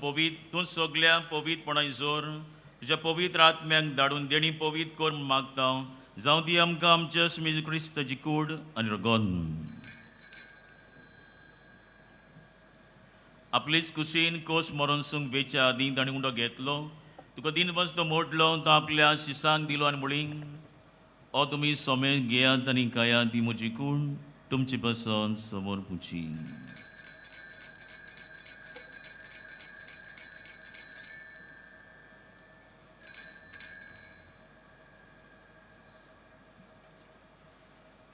पवित्र तूं सगल्या पवित्रपणान जोर तुज्या पवित्र आत्म्याक धाडून देणी पवित्र कर म्हूण मागता. जावं ती आमकां आमच्या जेजू क्रिस्ताची कूड आनी रगत. आपलीच कुशीन कोस मरोन सूंक वेच्या आदीं ताणें उंडो घेतलो, तुका दिनवस्त मोडलो, तो आपल्या शिसांक दिलो आनी म्हणली, ओ तुमी सोमे घेयात आनी खायात, ती म्हजी कूड तुमचे पसंत समोर पुची.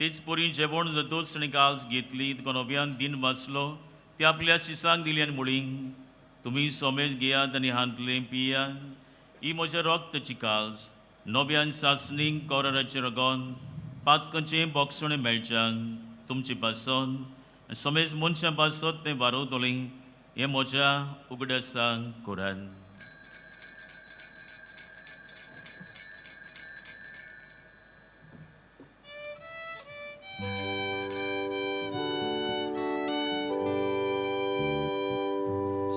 तेच परी जेवण जातूच ताणें काल्स घेतली, तुका नव्यान दिन वाचलो, ती आपल्या शिसांक दिली आनी म्हणली, तुमी सोमेज घेयात आनी हांतलें पियात, ही म्हज्या रक्ताची काल्स नव्यान सासणीक कोराराचें रगत पातकांचें बोगसणें मेळच्याक तुमचे पासत समेज मनशां पासत तें वारवतलें. हें म्हज्या उगडासाक करात.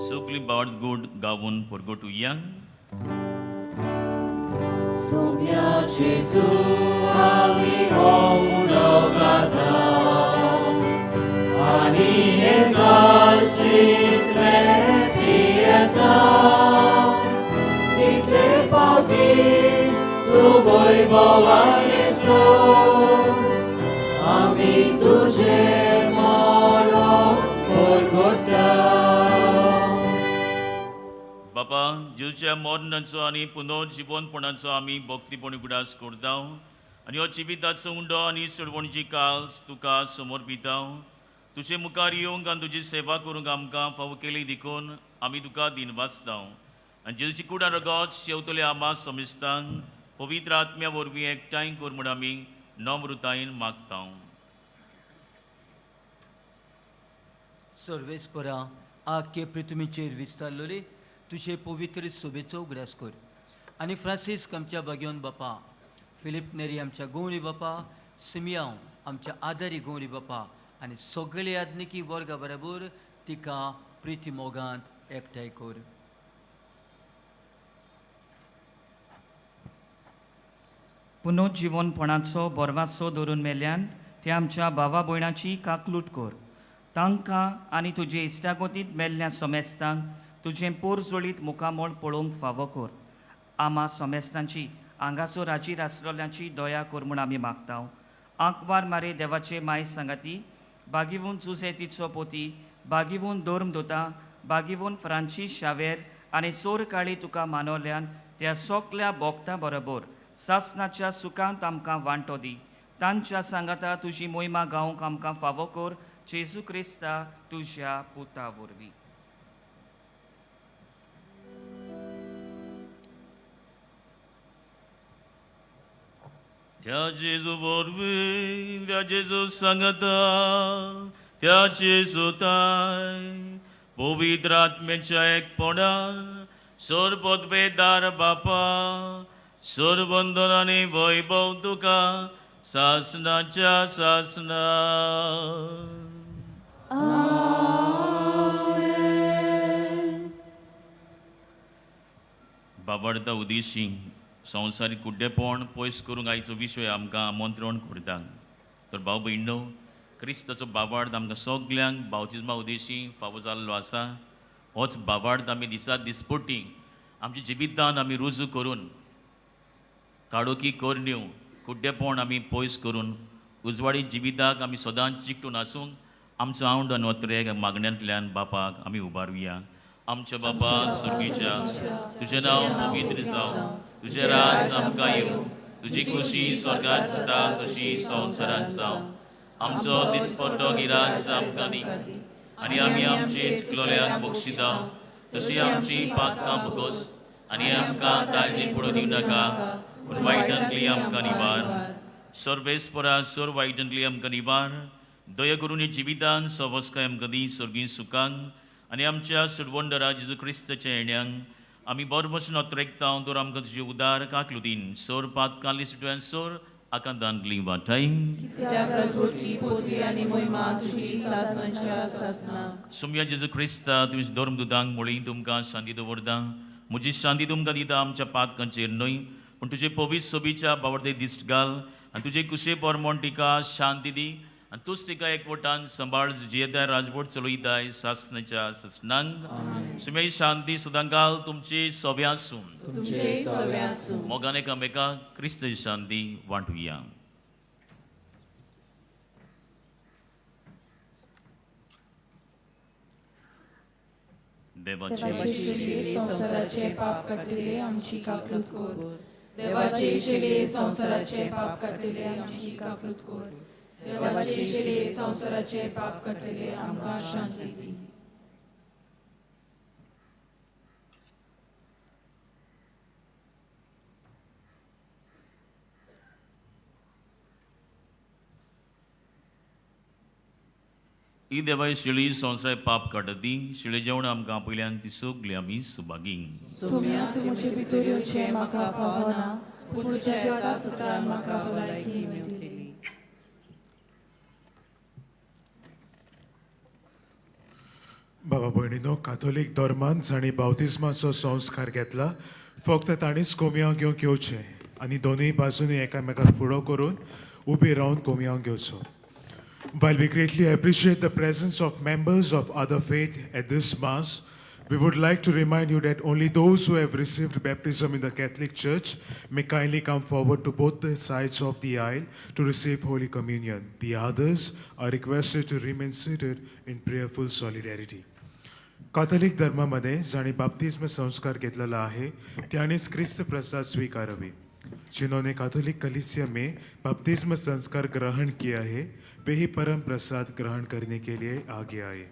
सगळी बाड गोड गावून परगटुया.
सोम्या जेजू आमी हो उडो गाता आनी हे कालशींतले पियेता. तितले पावटी तूं वैभवान सोड आमी तुजें मरण परगटा.
बापा, जेजूच्या मरणाचो आनी पुनर्जिवनपणाचो आमी भक्तीपणी उगडास करता आनी हो जिविताचो उंडो आनी सोडवणची काल्स तुका समर्पिता. तुजे मुखार येवंक आनी तुजी सेवा करूंक आमकां फावो केली देखून आमी तुका दिनवासता. आनी जेजूची कुडां रगत शेवतले आमा समेस्तांक पवित्र आत्म्या वरवीं एकठांय कर म्हूण आमी नम्रतायेन मागता.
सर्वेस्परा आख्खे पृथ्वीचेर विस्तारलोली तुजे पवित्र सोबेचो उगडास कर आनी फ्रांसीस्क आमच्या भाग्योन बापा, फिलीप नेरी आमच्या गौरी बापा, सिमियांव आमच्या आदारी गौरी बापा आनी सगळे आदनिकी वर्गा बरोबर तिका प्रिती मोगांत एकठांय कर.
पुनर्जिवनपणाचो बोरवासो धरून मेल्यान ते आमच्या भावा भयणाची काकलूट कर. तांकां आनी तुजे इश्टागतींत मेल्ल्या समेस्तांक तुजें पोरजोळीत मुखामळ पळोवंक फावो कर. आमा समेस्तांची हांगासर हाजीर आसलेल्यांची दया कर म्हूण आमी मागता. आंकवार मारे देवाचे माय सांगाती, बागिवून जुजे तिचो पोती, बागिवून धर्म दोता बागिवून फ्रांचीस शावेर आनी सोरकाळी तुका मानवल्यान त्या सोगल्या भोगतां बरोबर सासनाच्या सुखांत आमकां वांटो दी. तांच्या सांगाता तुजी मोहिमा गावंक आमकां फावो कर, जेजू क्रिस्ता तुज्या पुता वरवीं.
त्या जेजू वरवीं, त्या जेजू सांगता, त्या जेजू ताय पवित्र आत्म्याच्या एकपणान सर्वपदवेदार बापा, सर्वंदन आनी वैभव तुका सासनाच्या सासना. बाबाडता उदेशी संवसारीक कुड्डेपण पयस करूंक आयचो विशय आमकां आमंत्रण करता. तर भाव भयणो, क्रिस्ताचो बाबार्थ आमकां सगल्यांक बावतिज्मा उदेशी फावो जाल्लो आसा. होच बाबार्थ आमी दिसा दिसपट्टी आमच्या जिवितान आमी रुजू करून काळोखी करण्यो कुड्डेपण आमी पयस करून उजवाडी जिविताक आमी सदांच चिकटून आसूंक आमचो आवड आनी अत्रेक मागण्यांतल्यान बापाक आमी उबारुया. आमच्या बापा सुर्गीच्या, तुजें नांव पवित्र जावं, तुजें राज आमकां येवं, तुजी खुशी स्वर्गात जाता तशी संवसारांत जावं. आमचो दिसपट्टो गिराज आमकां दी आनी आमी आमचे चुकलोल्यांक बक्षिता तशी आमची पातकां भोगोस आनी आमकां ताळणी पडून दिवं नाका, पूण वायटांतली आमकां निवार. सर्वेस्परा सर वायटांतली आमकां निवार. दया करून जिवितान सवस्काय आमकां दी सर्गीं सुखांक आनी आमच्या सुडवंडरा जेजू क्रिस्ताच्या येण्यांक आमी बरो वचून अत्रेकता. तर आमकां तुजे उदार काकलुतीन सोर पातकाली सुटव्यान सोर आकांतांतली वाटाय. सुमया जेजू क्रिस्ता तुमी धर्मदुतांक मुळी तुमकां शांती दवरता, म्हजी शांती तुमकां दिता, आमच्या पातकांचेर न्हय पूण तुजे पवित्र सोबीच्या बावडे दिश्ट घाल आनी तुजे कुशे परमण तिका शांती दी आनी तूंच तिका एकवटान सांबाळ जियेताय राजवट चलयताय सासनाच्या सासनांक. सुमय शांती सदां घाल तुमची सोब्या आसूं. मोगान एकामेका क्रिस्त शांती वांटुया.
देवाचे संवसाराचे पाप काडटले आमची काकलूत कर. देवाचे शिले संवसाराचे पाप काडटले आमची काकलूत कर. देवाचे शिले संवसाराचे पाप काडटले आमकां शांती दी.
ही देवाय शिळी संवसार पाप काडटी शिळे जेवण आमकां पयल्यान ती सगळी आमी सुभागी.
सोम्या तूं म्हजे भितर येवचें म्हाका फावना, पूण तुज्या एका सुत्रान म्हाका भलायकी मेळटली.
बाबा भयणीनो, काथोलीक धर्मान जांणी बावतिज्माचो संस्कार घेतला फक्त तांणीच कोमयांव घेवंक येवचें आनी दोनूय बाजूनी एकामेकाक फुडो करून उबी रावन कोमयांव घेवचो. While we greatly appreciate the presence of members of other faith at this Mass, we would like to remind you that only those who have received baptism in the Catholic Church may kindly come forward to both the sides of the aisle to receive Holy Communion. The others are requested to remain seated in prayerful solidarity. Catholic धर्मामध्ये जांणी बाप्तिज्म संस्कार घेतलेला आहे त्यांनीच क्रिस्त प्रसाद स्वीकारावे. जिन्होंने Catholic कलीसिया में बपतिस्म संस्कार ग्रहण किया है वे ही परम प्रसाद ग्रहण करने के लिए आगे आए.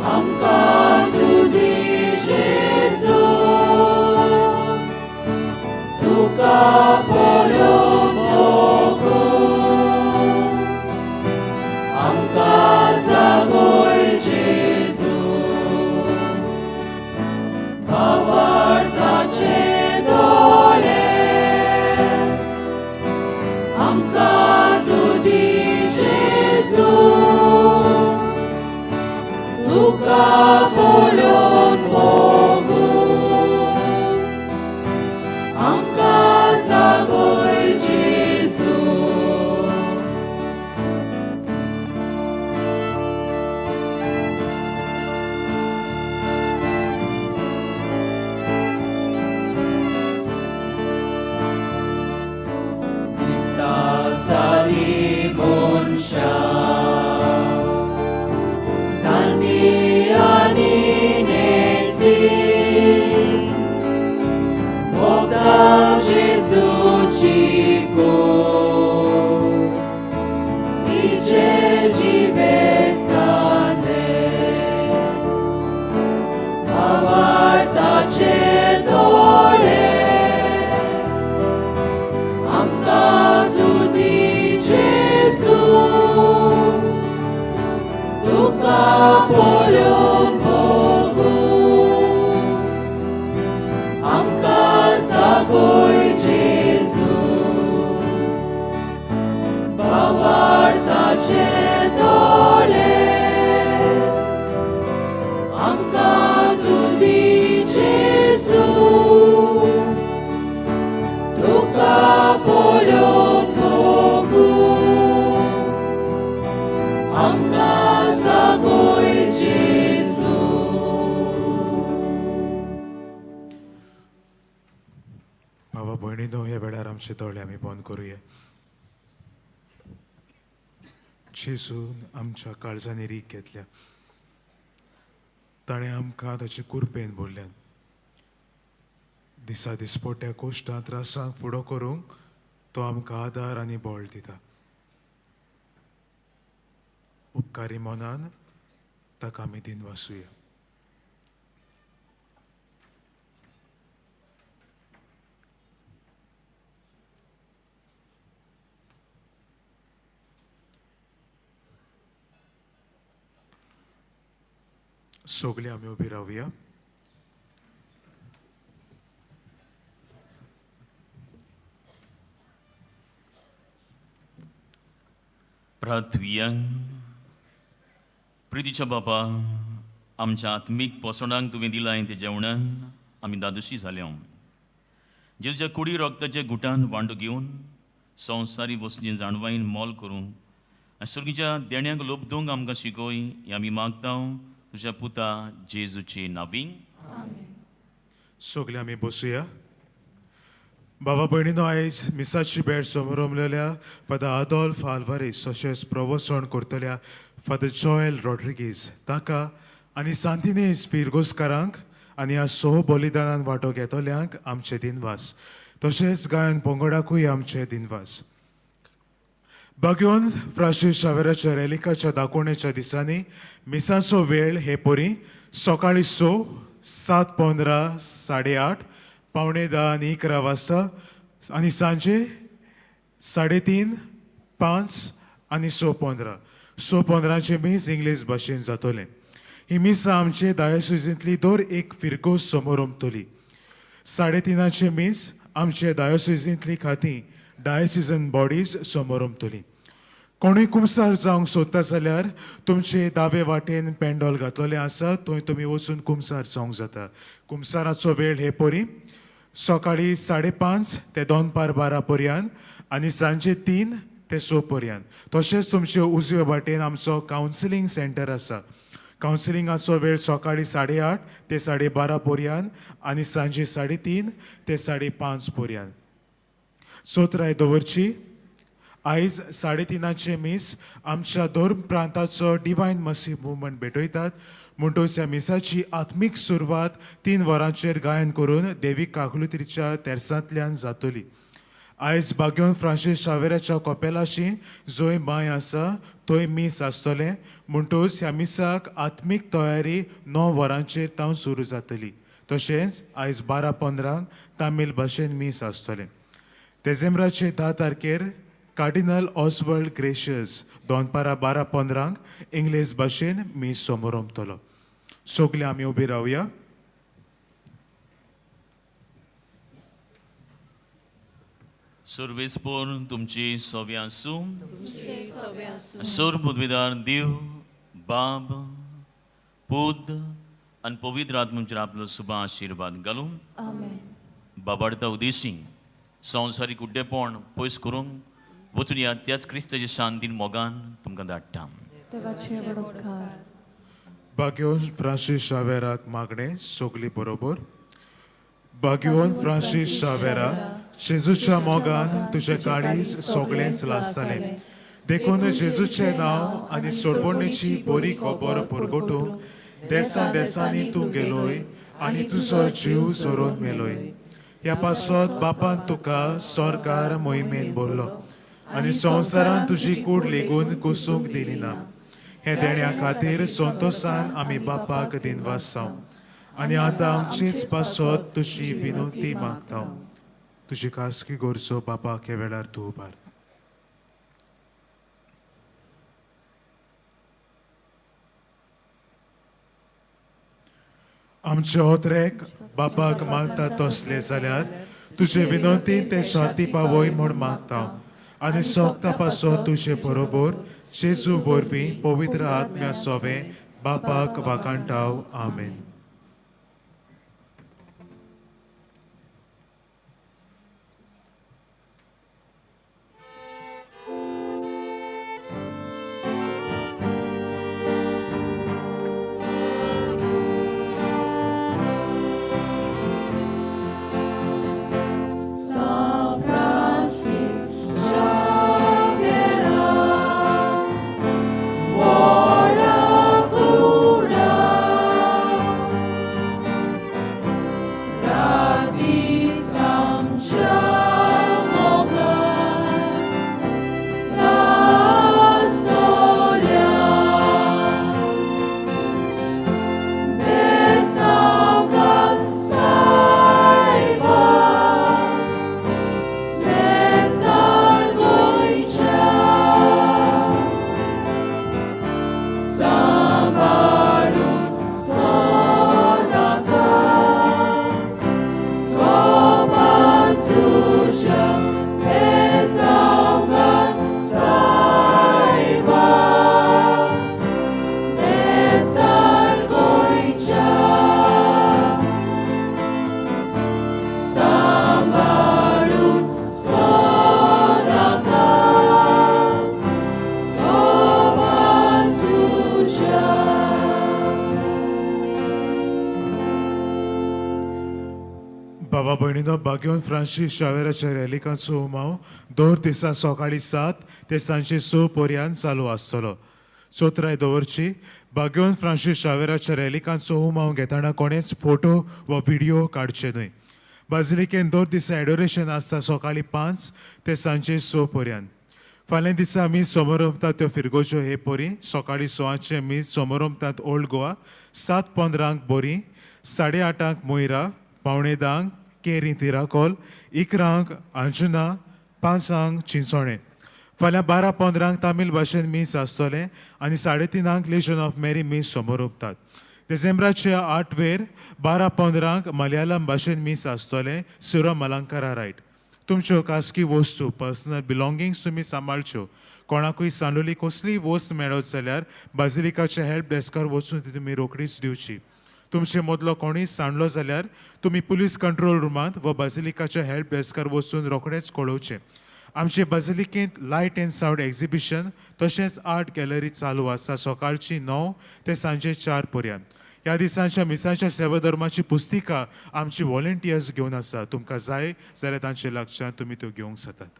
Amca tu di Gesù. पळोवन भोगूं आमकां जागय जेजू भावार्थाचे दोळे आमकां तूं दी जेजू तुका पळोवन भोगूं आमकां जागय जेजू. दिसता सारी मनशां जाणटी आनी नेणटी भोगता जेजूची कूड तिचे जिवे साने भावार्थाचे दोळे आमकां तूं दी जेजू तुका पळोवन भोगूं आमकां जागय जेजू भावार्थाचे दोळे आमकां तूं दी जेजू तुका पळोवन भोगूं आमकां जागय जेजू.
भावा भयणीनो, ह्या वेळार आमचे दोळे आमी बंद करुया. जेजून आमच्या काळजांनी रीक घेतल्या. ताणें आमकां ताचे कुरपेन भरल्यान. दिसा दिसपोट्या कोश्टां त्रासांक फुडो करूंक तो आमकां आदार आनी बळ दिता. उपकारी मनान ताका आमी दिनवासुया. सगळे आमी उबी रावया.
प्रार्थुया. प्रितीच्या बापा, आमच्या आत्मीक पोसणांक तुवें दिलां तें जेवणान आमी दादोशी जाल्या. जेजूच्या कुडी रोगताच्या गुटान वांटो घेवन संवसारी वस्तूंची जाणवायन मोल करूंक आनी सुर्गीच्या देण्यांक लोबदूंक आमकां शिकय हें आमी मागता तुज्या पुता जेजूचे नावीं.
सगळे आमी बसुया. बाबा भयणीनो, आयज मिसाची भेट समरमलेल्या फादर आदोल्फ आल्वारीस तशेंच प्रवचन करतल्या फादर जॉयल रॉड्रिगीज ताका आनी सांतिनेज फिरगोजकारांक आनी ह्या सो बलिदानान वांटो घेतल्यांक आमचे दिनवास. तशेंच गायन पंगडाकूय आमचे दिनवास. बागयोन फ्रांसीस शावेराच्या रेलिकाच्या दाखोवणेच्या दिसांनी मिसाचो वेळ हे परी सकाळीं 6, 7:15, 8:30, 9:45 आनी 11 वाजता आनी सांजे 3:30, 5 आनी 6:15. 6:15 मीस इंग्लीश भाशेन जातलें. ही मिसां आमचे डायोसिजींतली दर एक फिरगोज समोर ओमतली. 3:30 मीस आमचे डायोसिजींतली खातीं डायोसिजन बॉडीज समोर ओमतली. कोणूय कुमसार जावंक सोदता जाल्यार तुमचे दावे वाटेन पेंडोल घातलेलें आसा, थंय तुमी वचून कुमसार जावंक जाता. कुमसाराचो वेळ हे परी सकाळीं 5:30 ते 11:45 पर्यंत आनी सांजे 3 ते 6 पर्यंत. तशेंच तुमचे उजवे वाटेन आमचो कावन्सिलींग सेंटर आसा. कावन्सिलिंगाचो वेळ सकाळीं 8:30 ते 12:30 पर्यंत आनी सांजे 3:30 ते 5:30 पर्यंत. चौथराय दवरची. आयज 3:30 मीस आमच्या धर्म प्रांताचो डिवायन मसी मुवमेंट भेटयतात. म्हणटकच ह्या मिसाची आत्मीक सुरवात 3 वरांचेर गायन करून देवी काकलुतीच्या तेर्सांतल्यान जातली. आयज बाग्योन फ्रांसीस शावेराच्या कपेलाशी जंय बांय आसा थंय मीस आसतलें. म्हणटकच ह्या मिसाक आत्मीक तयारी 9 वरांचेर तावन सुरू जातली. तशेंच आयज 12:15 तामील भाशेन मीस आसतलें. देझेंब्राचे 10 तारखेर कार्डिनल ऑसवर्ल्ड ग्रेशियस दनपारां 12:15 इंग्लीश भाशेन मीस समोरमतलो. सगळे आमी उबी रावया.
सर्वेस्पोर तुमची सव्या आसूं. सोर पदवीदार देव बाब पूत आनी पवित्र आत्मचेर आपलो सुबा आशिर्वाद घालूं.
आमेन.
बाबाडता उदेशी संवसारीक उड्डेपण पयस करूंक वचून या त्याच क्रिस्ताच्या शांतीन मोगान तुमकां धाडटा.
देवाचे व्हड उपकार.
बाग्योन फ्रांसीस शावेराक मागणें सगली बरोबर. बाग्योन फ्रांसीस शावेरा, जेजूच्या मोगान तुजें काळीज सगळेंच लासतालें, देखून जेजूचें नांव आनी सोडवणेची बरी खबर परगटूंक देसा देसांनी तूं गेलोय आनी तुजो जीव सोरोवन मेलोय. ह्या पासत बापान तुका सरकार मोहिमेन भरलो आनी संवसारान तुजी कूड लेगून कुसूंक दिली ना. हे देण्या खातीर संतोसान आमी बापाक दिनवासाव आनी आतां आमचेच पासत तुजी विनंती मागता. तुजी खासगी गरजो बापाक ह्या वेळार तूं उबार. आमचे ओतरेक बापाक मागता तसले जाल्यार तुजे विनंतीन ते शांती पावय म्हूण मागता आनी सोगता पासत तुजे बरोबर जेजू वरवीं पवित्र आत्म्या सोवे बापाक वाखाणटाव. आमेन.
São Francis Xavier, ora cura,
बाबा भयणीनो, बाग्योन फ्रांसीस शावेराच्या रॅलिकांचो उमाव दर दिसा सकाळी 7 ते सांजे 6 पर्यंत चालू आसतलो. चोत्राय दवरची, बाग्योन फ्रांसीस शावेराच्या रॅलिकांचो उमाव घेतना कोणेच फोटो वा व्हिडियो काडचे न्हय. बाजिलिकेन दर दिसा एडोरेशन आसता सकाळी 5 ते सांजे 6 पर्यंत. फाल्यां दिसा आमी सोमोरमतात त्यो फिरगोज्यो हे परी सकाळी 6 मीस सोमोरमतात ओल्ड गोवा, 7:15 बोरी, 8:30 मोयरा, 9:45 केरी तिराकोल, 11 अंजुना, 5 चिंचोणें. फाल्यां 12:15 तामील भाशेन मीस आसतलें आनी 3:30 लेजन ऑफ मेरी मीस समोरपतात. डिसेंबराच्या 8वेर 12:15 मलयाळम भाशेन मीस आसतलें सिरो मलंकारा रायट. तुमच्यो खासगी वस्तू पर्सनल बिलोंगिंग्स तुमी सांबाळच्यो. कोणाकूय सांडोली कसलीय वस्त मेळत जाल्यार बाजिलिकाच्या हेल्प डेस्कार वचून ती तुमी रोखडीच दिवची. तुमचे मदलो कोणूय सांडलो जाल्यार तुमी पुलीस कंट्रोल रुमांत वा बाजिलिकाच्या हेल्प डेस्कार वचून रोखडेच कळोवचें. आमचे बाजिलिकेंत लायट एंड सावंड एक्झिबिशन तशेंच आर्ट गॅलरी चालू आसा सकाळची 9 ते सांजे 4 पर्यंत. ह्या दिसांच्या मिसांच्या सेवाधर्माची पुस्तिका आमची वॉलंटियर्स घेवन आसा. तुमकां जाय जाल्यार तांचे लागच्यान तुमी त्यो घेवंक जातात.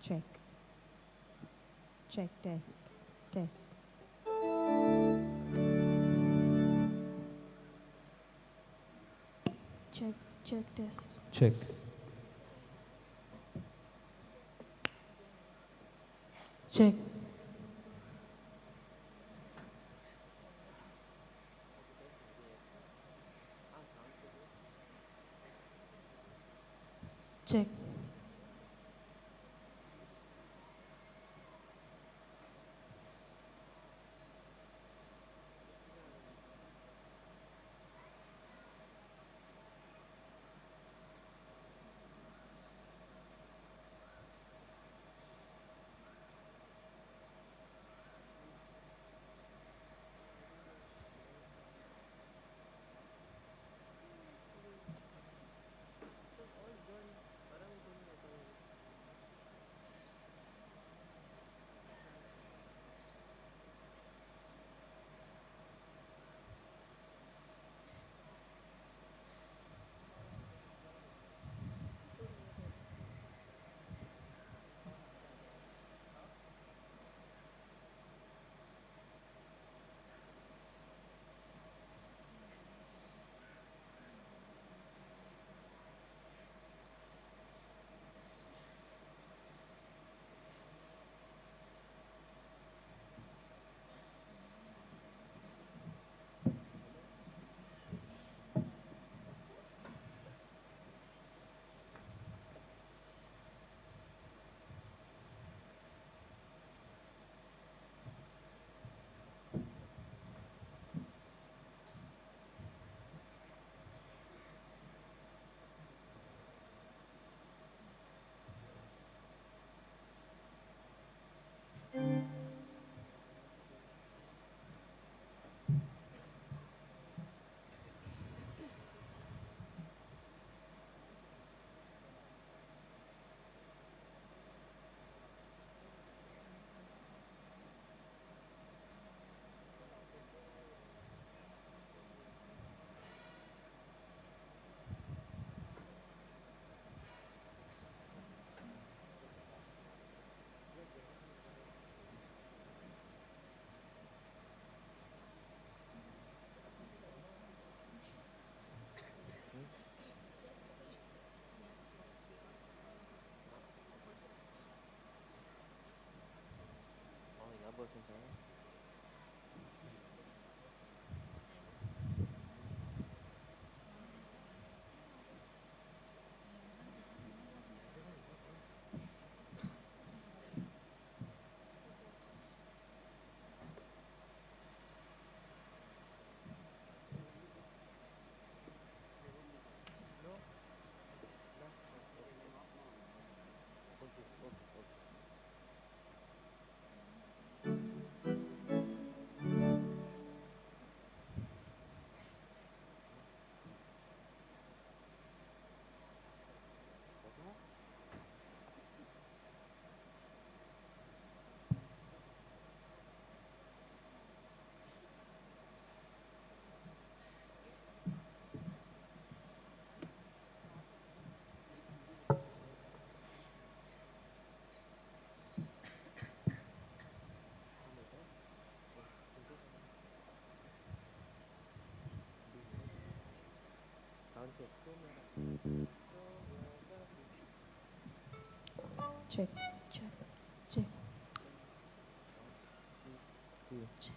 Check. Check, test, test.
Check, check, test.
Check.
Check. Check. Check, check, check. Check.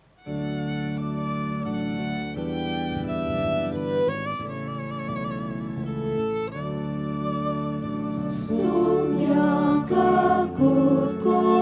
Kakut kor.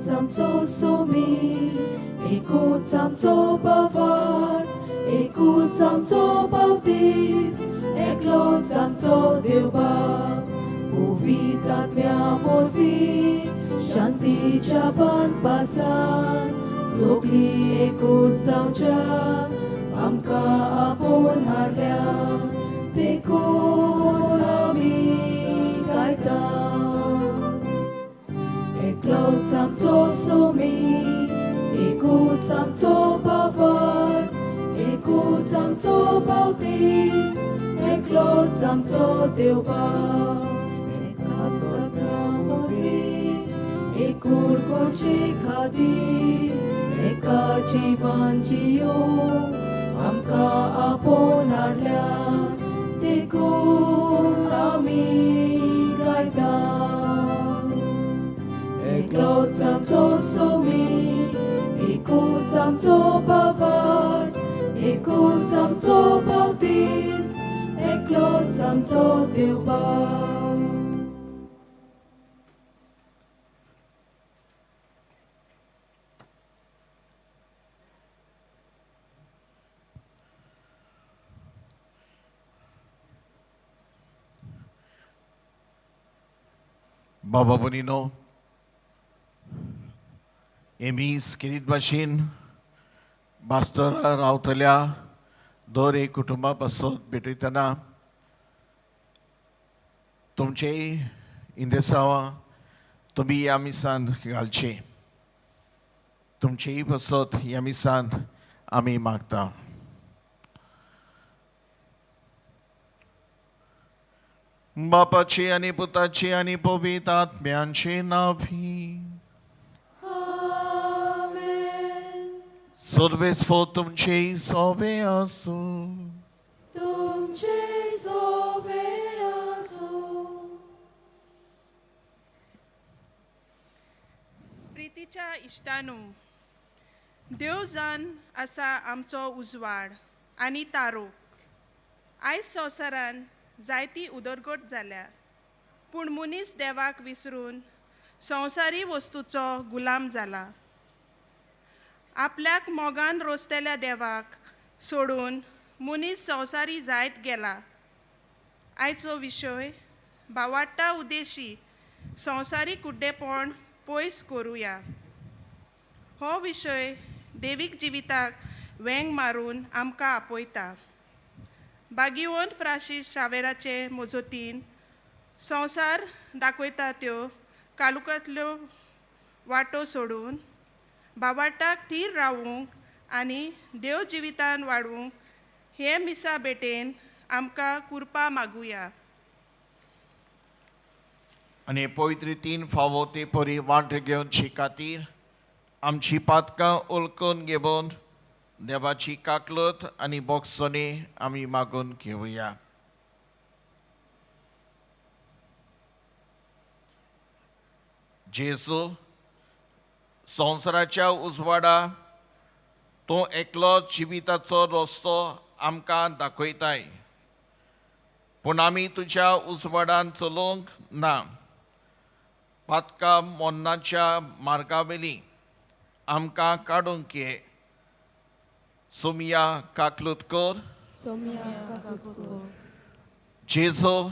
एकूच आमचो सोमी, एकूच आमचो बावार्थ, एकूच आमचो बावतीज, एकलोच आमचो देव बाप. पवित्र आत्म्या वरवीं शांतीच्या बांदपासान सगळीं एकूच जावच्या आमकां आपोवन हाडल्या, देखून आमी गायता. एकलोच आमचो सोमी, एकूच आमचो बावार्थ, एकूच आमचो बावतीज, एकलोच आमचो देव बाप. एकाच आत्म्या वरवीं एकूण करचे खातीर एका जिवान जियोवंक आमकां आपोवन हाडल्या, देखून आमी गायता. एकलोच आमचो सोमी, एकूच आमचो बावार्थ, एकूच आमचो बावतीज, एकलोच आमचो देव बाप.
बाबा बोनिनो, एमी स्किरीट भाशेन बास्तरा रावतल्या दर एक कुटुंबा पासत भेटयतना तुमचेय इंदेसांवां तुमी ह्या मिसांत घालचें, तुमचेय पासत ह्या मिसांत आमी मागता. बापाची आनी पुताची आनी पवित्र आत्म्यांचे नांवी. सर्वेस्पर तुमचे सोवे आसूं.
तुमचे सोवे आसूं.
प्रितीच्या इश्टानू, देव जान आसा आमचो उजवाड आनी तारो. आयज संवसारान जायती उदरगत जाल्या, पूण मनीस देवाक विसरून संवसारी वस्तूचो गुलाम जाला. आपल्याक मोगान रोसतल्या देवाक सोडून मनीस संवसारी जायत गेला. आयचो विशय भावाट्टा उद्देशी संवसारी कुड्डेपण पयस करुया. हो विशय देवीक जिविताक वेंग मारून आमकां आपयता. बागिवन फ्रांसीस शावेराचे मजतीन संवसार दाखयता त्यो कालुकांतल्यो वाटो सोडून बाबाटाक थीर रावूंक आनी देव जिवितान वाडूंक हे मिसा भेटेन आमकां कुरपा मागुया.
आनी पवित्र तीन फावो ते परी वांट घेवची खातीर आमची पातकां उलकून घेवन देवाची काकलत आनी बोगसणी आमी मागून घेवया. जेजू, संवसाराच्या उजवाडा तूं एकलो जिविताचो रस्तो आमकां दाखयताय, पूण आमी तुज्या उजवाडान चलोवंक ना. पातकां मोन्नाच्या मार्गावेली आमकां काडूंक ये. सोमिया काकलूत कर. जेजू,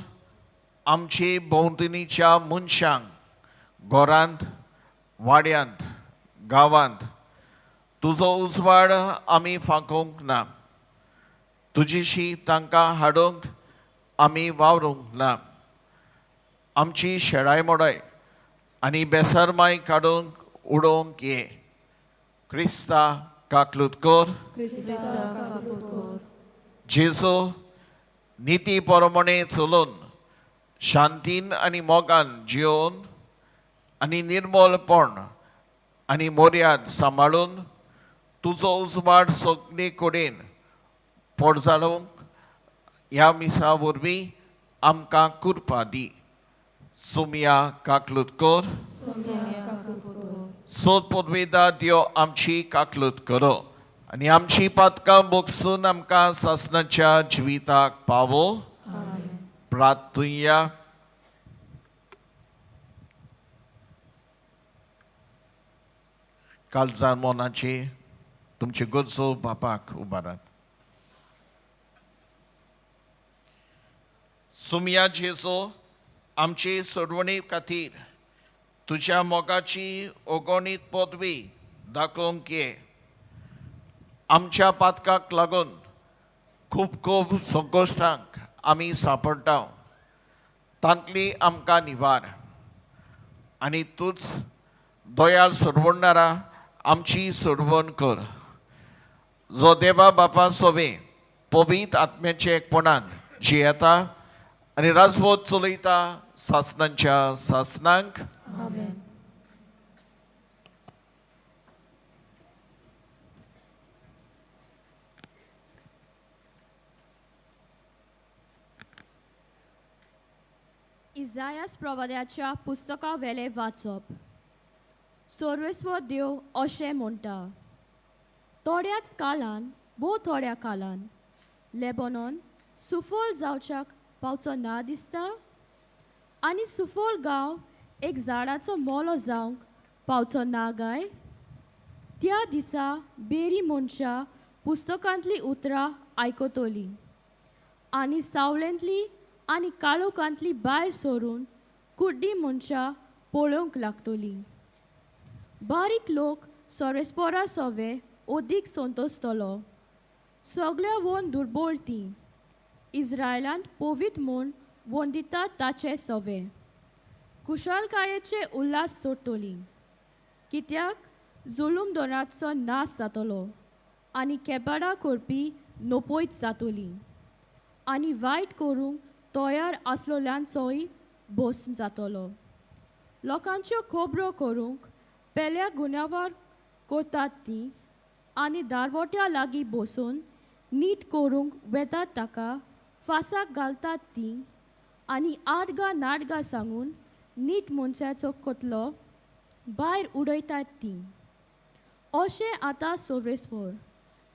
आमची भोंवतणीच्या मनशांक घरांत, वाड्यांत, गांवांत तुजो उजवाड आमी फांकोवंक ना. तुजीशी तांकां हाडूंक आमी वावरूंक ना. आमची शेडाय मोडाय आनी बेसरमाय काडूंक उडोवंक ये. क्रिस्ता काकलूत कर. जेजू, निती प्रमाणे चलोवन शांतीन आनी मोगान जियोवन आनी निर्मलपण आनी मोर्याद सांबाळून तुजो उजवाड सगळे कडेन पोटजालोवंक ह्या मिसा वरवीं आमकां कुरपा दी. सोमिया काकलूत कर. सोद पदवेदा देव आमची काकलूत करो आनी आमची पातकां बोगसून आमकां सासणाच्या जिविताक पावो. प्रार्थुया. काळजान मनाची तुमची गरजो बापाक उबारात. सुमया जेजो, आमची सोडवणी खातीर तुज्या मोगाची अगणीत पदवी दाखोवंक ये. आमच्या पातकाक लागून खूब खूब संकश्टांक आमी सांपडटा, तांतली आमकां निवार आनी तूंच दयाल सोडवणारा आमची सोडवण कर, जो देवा बापा सोबे पवित्र आत्म्याचे एकपणान जियेता आनी राजवत चलयता सासनांच्या सासनांक.
आमेन.
इजायास प्रवाद्याच्या पुस्तका वेलें वाचप. सर्वेस्व देव अशें म्हणटा, थोड्याच काळान, भोव थोड्या काळान लेबनॉन सुफल जावच्याक पावचो ना दिसता, आनी सुफल गांव एक झाडाचो मोलो जावंक पावचो ना गाय. त्या दिसा बेरी मनशां पुस्तकांतलीं उतरां आयकतलीं आनी सावळेंतली आनी काळोखांतली भायर सरून कुड्डी मनशां पळोवंक लागतलीं. बारीक लोक सोरेस्पोरा सोवे अदीक संतोसतलो, सगल्या वोन दुर्बळ ती इस्रायलांत पवित्र म्हूण वंदितात ताचे सवे कुशालकायेचे उल्हास सोडटली, कित्याक जुलूम दोनाचो नाश जातलो आनी केबाडां करपी नपयत जातली आनी वायट करूंक तयार आसलोल्यांचोय भस्म जातलो. लोकांच्यो खबरो करूंक पेल्या गुन्यांवार करतात ती आनी दारवट्या लागीं बसून नीट करूंक वेतात ताका फासाक घालतात ती आनी आडगां नाडगां सांगून नीट मनशाचो कोतलो भायर उडयतात ती. अशें आतां सोरेस्पोर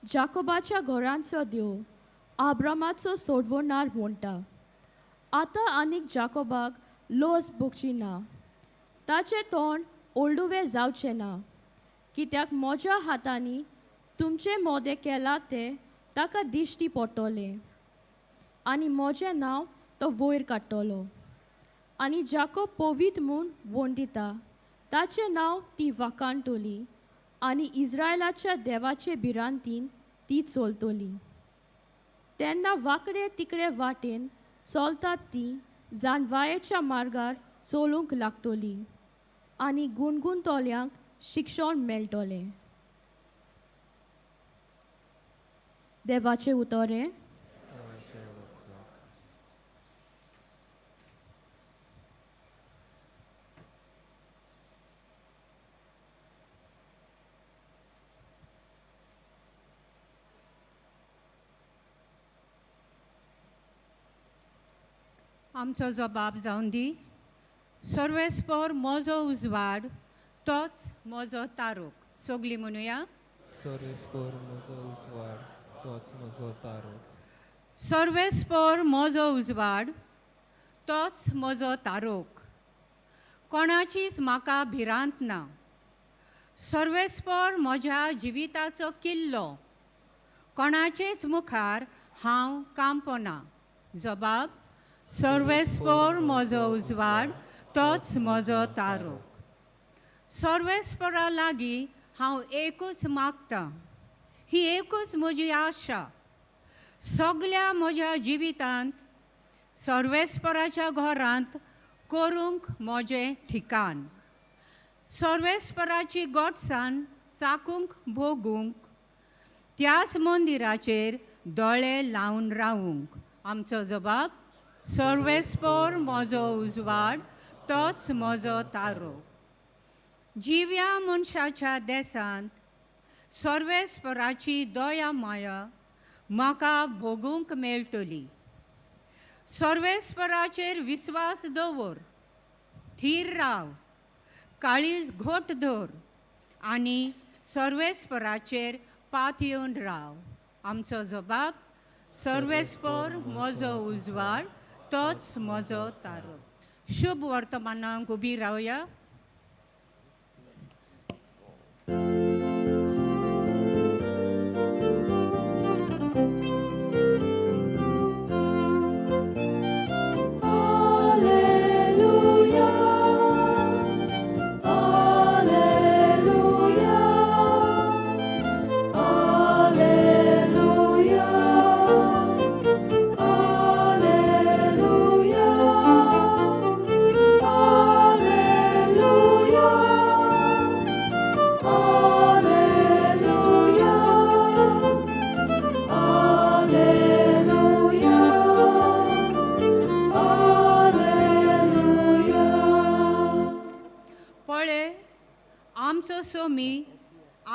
जाकोबाच्या घरांचो देव आब्रामाचो सोडवणार म्हणटा, आतां आनीक जाकोबाक लज भोगची ना, ताचें तोंड ओल्डुवें जावचें ना, कित्याक म्हज्या हातांनी तुमचे मोदें केलां तें ताका दिश्टी पडटलें आनी म्हजें नांव तो वयर काडटलो. आनी जाकोब पवित्र म्हूण वंदिता ताचें नांव ती वाखाणटली आनी इस्रायलाच्या देवाचे भिरांतीन ती चलतली. तेन्ना वांकडे तिकडे वाटेन चलतात ती जाणवायेच्या मार्गार चलूंक लागतली आनी गुणगुणतल्यांक शिक्षण मेळटलें. देवाचें उतर हें.
आमचो जबाब जावन दी. सर्वेस्पोर म्हजो उजवाड, तोच म्हजो तारोक. सगलीं म्हणुया,
सर्वेस्पोर म्हजो उजवाड, तोच म्हजो तारोक.
सर्वेस्पोर म्हजो उजवाड, तोच म्हजो तारोक. कोणाचीच म्हाका भिरांत ना. सर्वेस्पोर म्हज्या जिविताचो किल्लो, कोणाचेच मुखार हांव कांपना. जबाब, सर्वेस्पोर म्हजो उजवाड, तोच म्हजो तारोक. सर्वेस्पोरा लागीं हांव एकूच मागतां, ही एकूच म्हजी आशा. सगल्या म्हज्या जिवितांत सर्वेस्पोराच्या घरांत करूंक म्हजें ठिकाण. सर्वेस्पोराची गोडसाण चाकूंक भोगूंक, त्याच मंदिराचेर दोळे लावन रावूंक. आमचो जबाब, सर्वेस्पोर म्हजो उजवाड, तोच म्हजो तारो. जिव्या मनशाच्या देसांत सर्वेस्पोराची दया माया म्हाका भोगूंक मेळटली. सर्वेस्पोराचेर विस्वास दवर, थीर राव, काळीज घट धर आनी सर्वेस्पोराचेर पातयेवन राव. आमचो जबाब, सर्वेस्पोर म्हजो उजवाड, तोच म्हजो तारो. शुभ वर्तमानाक उबी रावया.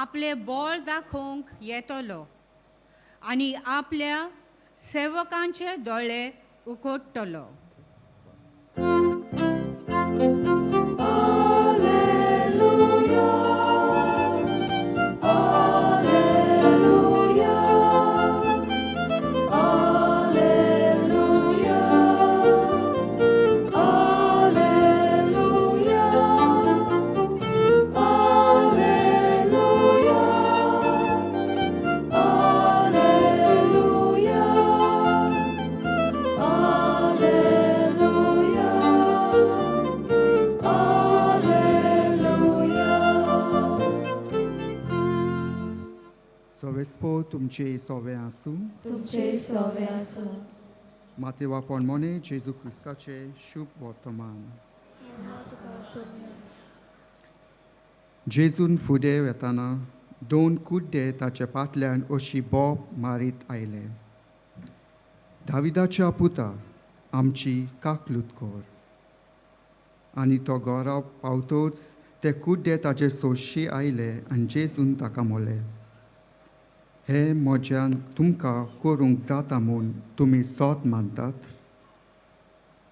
आपलें बळ दाखोवंक येतलो आनी आपल्या सेवकांचे दोळे उकोडटलो.
सोवेस्पो तुमचे सोवे आसूं.
तुमचे सोवे आसूं.
मातेवा पोणमोने जेजू क्रिस्ताचे शुभ वर्तमान. जेजून फुडें वेताना दोन कुड्डे ताचे फाटल्यान अशी बोब मारीत आयले, दाविदाच्या पुता आमची काकलूत कर. आनी तो घरा पावतोच ते कुड्डे ताचे सोशी आयले आनी जेजून ताका म्हणलें, हें म्हज्यान तुमकां करूंक जाता म्हूण तुमी सोत मानतात?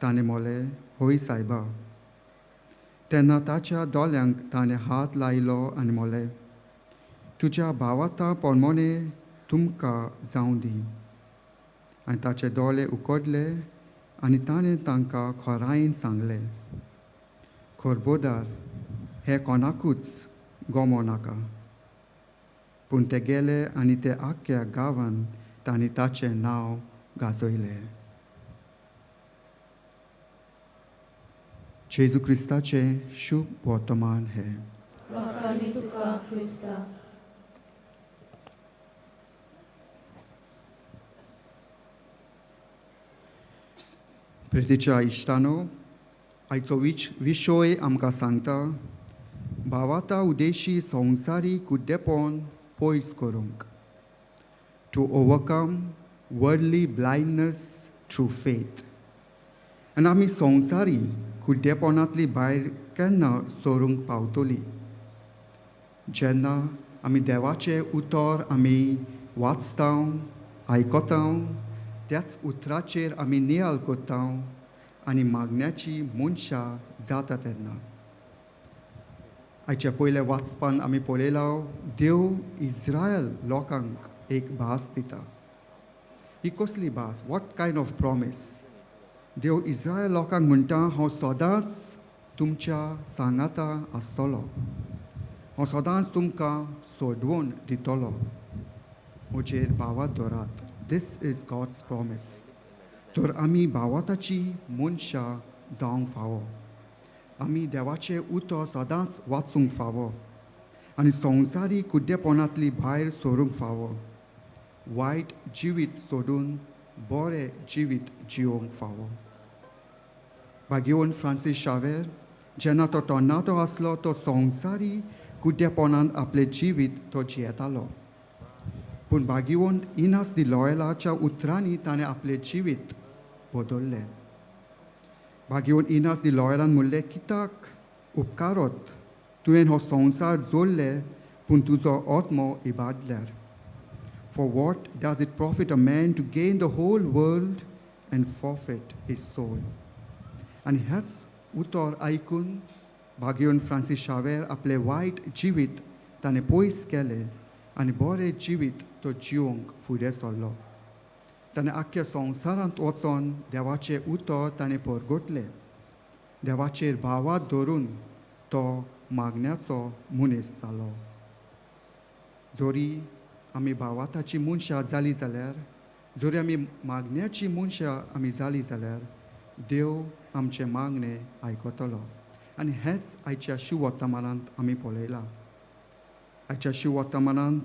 ताणें म्हणलें, हय सायबा. तेन्ना ताच्या दोळ्यांक ताणें हात लायलो आनी म्हणलें, तुज्या भावाता पोरमोणे तुमकां जावं दी. आनी ताचे दोळे उकडले आनी ताणें तांकां खोरायेन सांगलें, खरबोदार हें कोणाकूच गोमो नाका. पूण ते गेले आनी ते आख्ख्या गांवान तांणी ताचें नांव गाजयलें. जेजू क्रिस्ताचें शुभ वर्तमान हें.
वाखाणी तुका क्रिस्ता.
प्रितीच्या इश्टानो, आयचो विशय आमकां सांगता भावाता उदेशी संवसारी कुड्डेपण पयस करूंक, to overcome worldly blindness through faith. आनी आमी संवसारी कुड्डेपणांतली भायर केन्ना सरूंक पावतली? जेन्ना आमी देवाचें उतर आमी वाचता, आयकता, त्याच उतराचेर आमी नियाळ करता आनी मागण्याची मनशां जाता तेन्ना. आयच्या पयल्या वाचपान आमी पळयला देव इज्रायल लोकांक एक भास दिता. ही कसली भास? What kind of promise? देव इज्रायल लोकांक म्हणटा, हांव सदांच तुमच्या सांगाता आसतलो, हांव सदांच तुमकां सोडवून दितलो, म्हजेर भावात दवरात. This is God's promise. तर आमी भावाताची मनशां जावंक फावो, आमी देवाचें उतर सदांच वाचूंक फावो आनी संवसारी कुड्डेपणांतली भायर सरूंक फावो, वायट जिवीत सोडून बरें जिवीत जिवोवंक फावो. भाग्यवंत फ्रांसीस शावेर जेन्ना तो तरणाटो आसलो तो संवसारी कुड्डेपणांत आपलें जिवीत तो जियेतालो, पूण भाग्यवंत इनास दी लॉयलाच्या उतरांनी ताणें आपलें जिवीत बदल्लें. भाग्यवंत इनास दी लॉयलान म्हणलें, कित्याक उपकारत तुवें हो संवसार जोडले पूण तुजो आत्मो इबाडल्यार? For what does it profit a man to gain the whole world and forfeit his soul? आनी हेंच उतर आयकून भाग्यवंत फ्रांसीस शावेर आपलें वायट जिवीत ताणें पयस केलें आनी बरें जिवीत तो जिवोवंक फुडें सरलो. ताणें आख्ख्या संवसारांत वचोन देवाचें उतर ताणें परगटलें. देवाचेर भावात धरून तो मागण्याचो मनीस जालो. जरी आमी भावाताची मनशां जाली जाल्यार, जरी आमी मागण्याची मनशां आमी जाली जाल्यार, देव आमचें मागणें आयकतलो. आनी हेंच आयच्या शिववर्तमानांत आमी पळयलां. आयच्या शिववर्तमानांत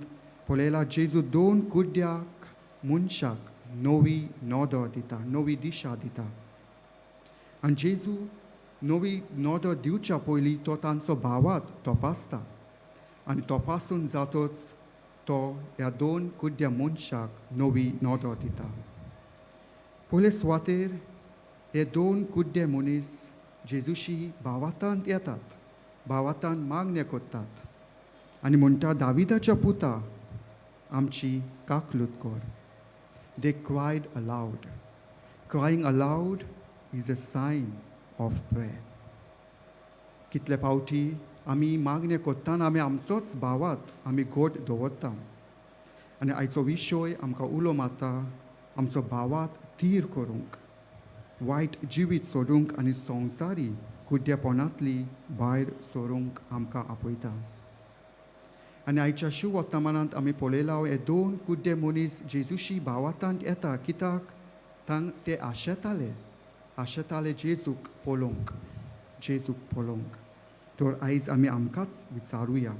पळयलां जेजू दोन कुड्ड्याक मनशाक नवी नदर दिता, नवी दिशा दिता. आनी जेजू नवी नदर दिवच्या पयलीं तो तांचो भावात तपासता आनी तपासून जातच तो ह्या दोन कुड्ड्या मनशाक नवी नदर दिता. पयले सुवातेर हे दोन कुड्डे मनीस जेजूशी भावातांत येतात, भावातान मागणें करतात. आनी म्हणटा, दाविदाच्या पुता, आमची काकलूत कर. They cried aloud. Crying aloud is a sign of prayer. कितले फावटी आमी मागणें करतना आमी आमचोच भावार्थ आमी घट दवरता आनी आयचो विशय आमकां उलो मारता आमचो भावार्थ थीर करूंक, वायट जिवीत सोडूंक आनी संवसारी कुड्डेपणांतली भायर सरूंक आमकां आपयता. आनी आयच्या शुवर्तमानांत आमी पळयला, हे दोन कुड्डे मनीस जेजूशी भावार्थांत येता कित्याक तांग ते आशेताले, आशेताले जेजूक पळोवंक, जेजूक पळोवंक. तर आयज आमी आमकांच विचारुया,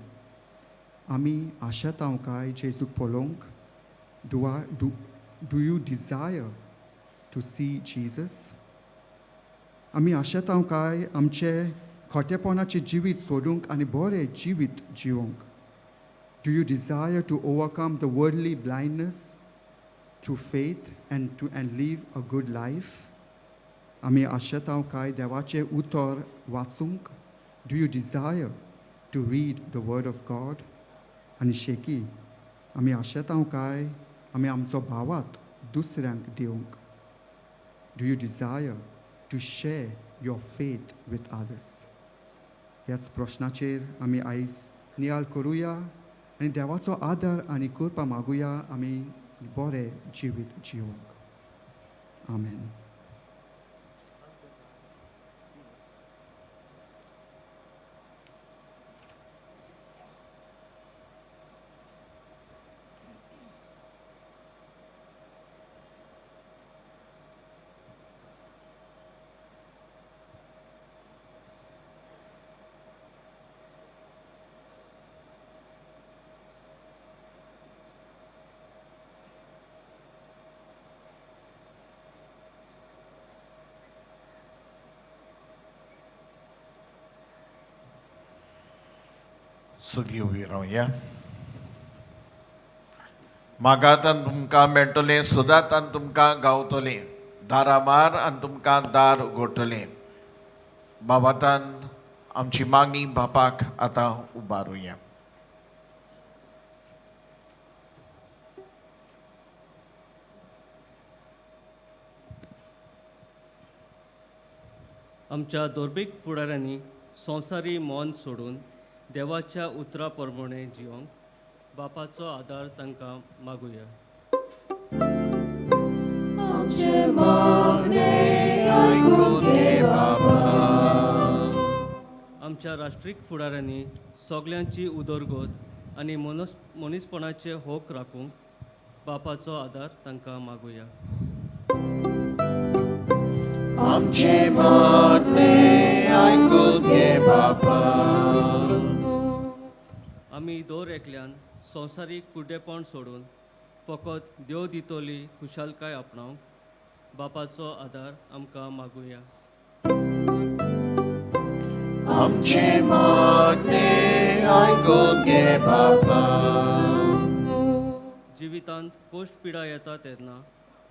आमी आशेता काय जेजूक पळोवंक? Do you desire to see Jesus? आमी आशेता काय आमचे खोटेपणाचें जिवीत सोडूंक आनी बरें जिवीत जिवोवंक? Do you desire to overcome the worldly blindness through faith and live a good life? आमी आशेता काय देवाचें उतर वाचूंक? Do you desire to read the word of God? आनी शेकी आमी आशेता काय आमी आमचो भावार्थ दुसऱ्यांक दिवंक? Do you desire to share your faith with others? ह्याच प्रश्नाचेर आमी आयज नियाळ करुया आनी देवाचो आदार आनी कृपा मागुया आमी बरें जिवीत जिवंक. आमेन.
सगळीं उबी रावया. मागात आनी तुमकां मेळटलें, सोदात आनी तुमकां गावतलें, दारां मार आनी तुमकां दार उगडटलें. बाबातान आमची मागणी बापाक आतां उबारुया.
आमच्या धर्मीक फुडाऱ्यांनी संवसारी मन सोडून देवाच्या उतरा प्रमाणे जिवंक बापाचो आदार तांकां मागुया.
आमचें मागणें आयकून घे बाबा.
आमच्या राष्ट्रीक फुडाऱ्यांनी सगल्यांची उदरगत आनी मनीसपणाचे होक राखूंक बापाचो आदार तांकां मागुया.
आमचें मागणें आयकून घे बाबा.
आमी दर एकल्यान संवसारीक कुड्डेपण सोडून फकत देव दितली खुशालकाय आपणावंक बापाचो आदार आमकां मागुया.
आमचें मागणें आयकून घे बाबा.
जिवितांत कोश्ट पिडा येता तेन्ना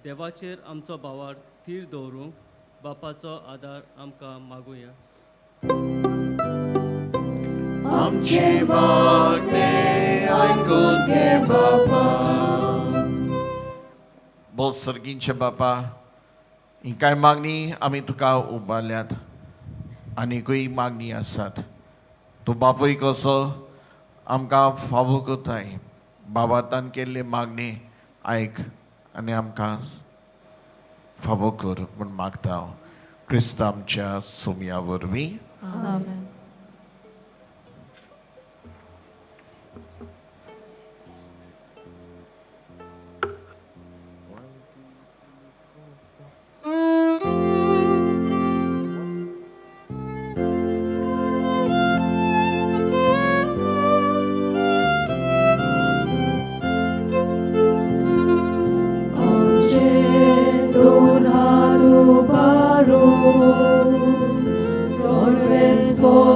देवाचेर आमचो भावार्थ थीर दवरूंक बापाचो आदार आमकां मागुया.
आमचें मागणें आयकून घे बाबा. बोल सर्गींचे बापा, ही कांय मागणी आमी तुका उबारल्यात, आनीकूय मागणी आसात. तूं बापूय कसो आमकां फावो करताय. बाबातान केल्ली मागणी आयक आनी आमकां फावो कर म्हूण मागता हांव क्रिस्त आमच्या सोमया वरवीं.
आमेन.
आमचे दोन हात उबारून सर्वेस्पर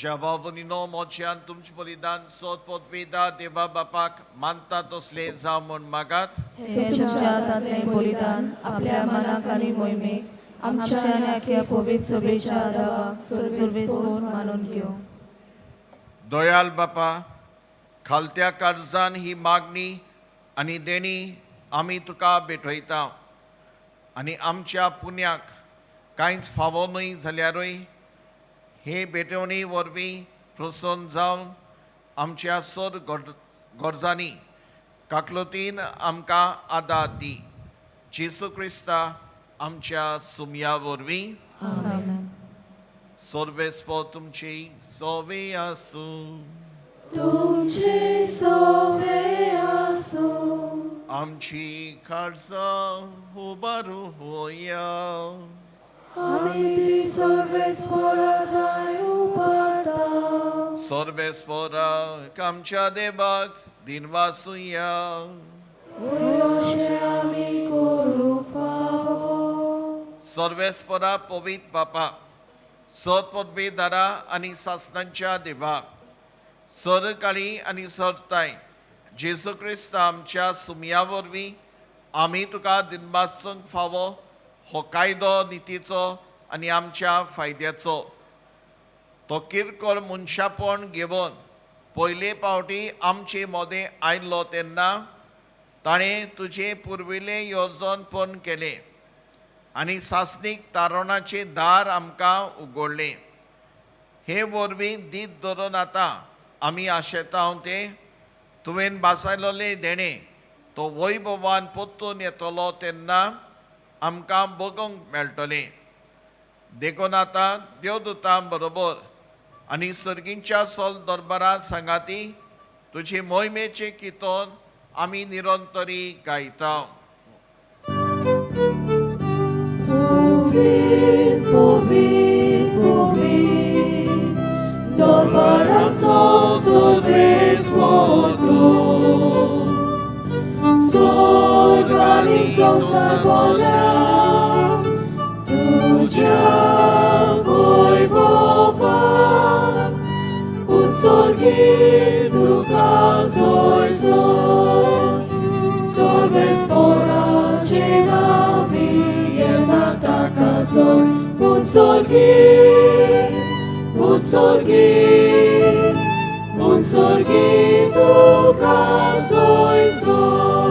म्हज्या भाव भयणीनो मोच्यान तुमचें बलिदान सोद पदवेदा देवा बापाक मानता तसलें जावं म्हूण मागात.
हे तुमच्या हातांतलें बलिदान आपल्या मनाक आनी मोहिमेक आमच्या आनी आख्या पवित्र सभेच्या देवाक सर्वेस्पोर मानून घेवं.
दयाल बापा, खालत्या कर्जान ही मागणी आनी देणी आमी तुका भेटयता आनी आमच्या पुण्याक कांयच फावो न्हय जाल्यारूय हे भेटवणी वरवीं प्रसन्न जावन आमच्या सर गरजांनी काकलुतीन आमकां आदार दी. जेजू क्रिस्ता आमच्या सुमया वरवीं.
आमेन.
सर्वेस्पोर तुमची सोवे आसूं.
तुमचे सोवे आसूं.
आमची खारसां उबारू होया.
आमी ती सर्वेस्पोरा ठांय उबारता.
सर्वेस्पोराक आमच्या देवाक दिनवासुया.
वय अशें आमी करूंक फावो.
सर्वेस्पोरा पवित्र बापा, सत पदवीदारा आनी सासणांच्या देवा, सरकाळी आनी सरताय जेजू क्रिस्त आमच्या सुमया वरवीं आमी तुका दिनवासूंक फावो हो कायदो नितीचो आनी आमच्या फायद्याचो. तो किरकोळ मनशापण घेवन पयले पावटी आमचे मदें आयलो तेन्ना ताणें तुजें पुर्विल्लें येवजण पण केलें आनी सासणीक तारणाचें दार आमकां उगडलें. हे वरवीं दीत धरून आतां आमी आशेता तें तुवें भासायलोलें देणें तो वैभवान परतून येतलो तेन्ना आमकां बगूंक मेळटलें. देखून आतां देवदूतां बरोबर आनी सर्गींच्या सोल दरबारां सांगाती तुजे मोहिमेचें कितोन आमी निरंतरी गायता.
पवित्र पवित्र पवित्र दरबाराचो सर्वेस्पोर तूं, स्वर्ग आनी संवसार भरल्या तुज्या वैभवान. उत्सर्गीत तुका जय जय, सर्वेस्पोराचे नांवी येता ताका जय. उत्सर्गीत उत्सर्गीत उत्सर्गीत तुका जय जय.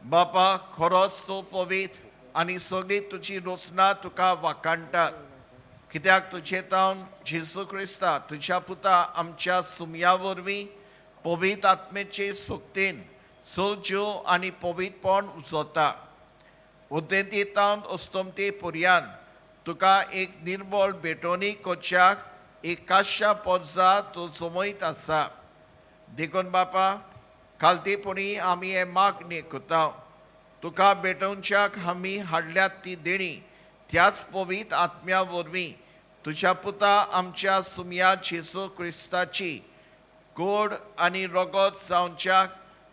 बापा, खरोच तूं पवित्र आनी सगळी तुजी रचना तुका वाखाणटात, कित्याक तुजे तावन जेजू क्रिस्ता तुज्या पुता आमच्या सुमया वरवीं पवित्र आत्मेचे सुक्तीन सजीव आनी पवित्रपण उजवता. उदेंती तावन अस्तमते पर्यान तुका एक निर्मळ भेटवणी करच्याक एक काश्या पोरजा तूं समयत आसा. देखून बापा, खालतेपणी आमी हे मागणी करता, तुका भेटोवच्याक आमी हाडल्यात ती देणी त्याच पवित्र आत्म्या वरवीं तुज्या पुता आमच्या सुमया जेजू क्रिस्ताची गोड आनी रगत जावच्याक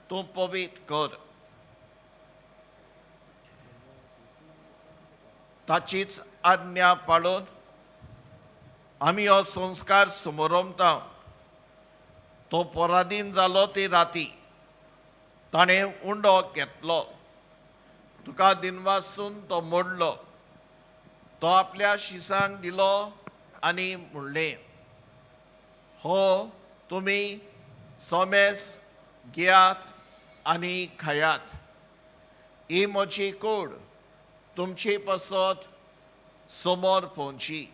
तूं पवित्र कर. ताचीच आज्ञा पाळून आमी हो संस्कार समोरमता. तो पराधीन जालो ते राती ताणें उंडो घेतलो, तुका दिनवासून तो मोडलो, तो आपल्या शिसांक दिलो आनी म्हणलें, हो तुमी सोमेस घेयात आनी खायात, ही म्हजी कूड तुमचे पासत समोर पोवची.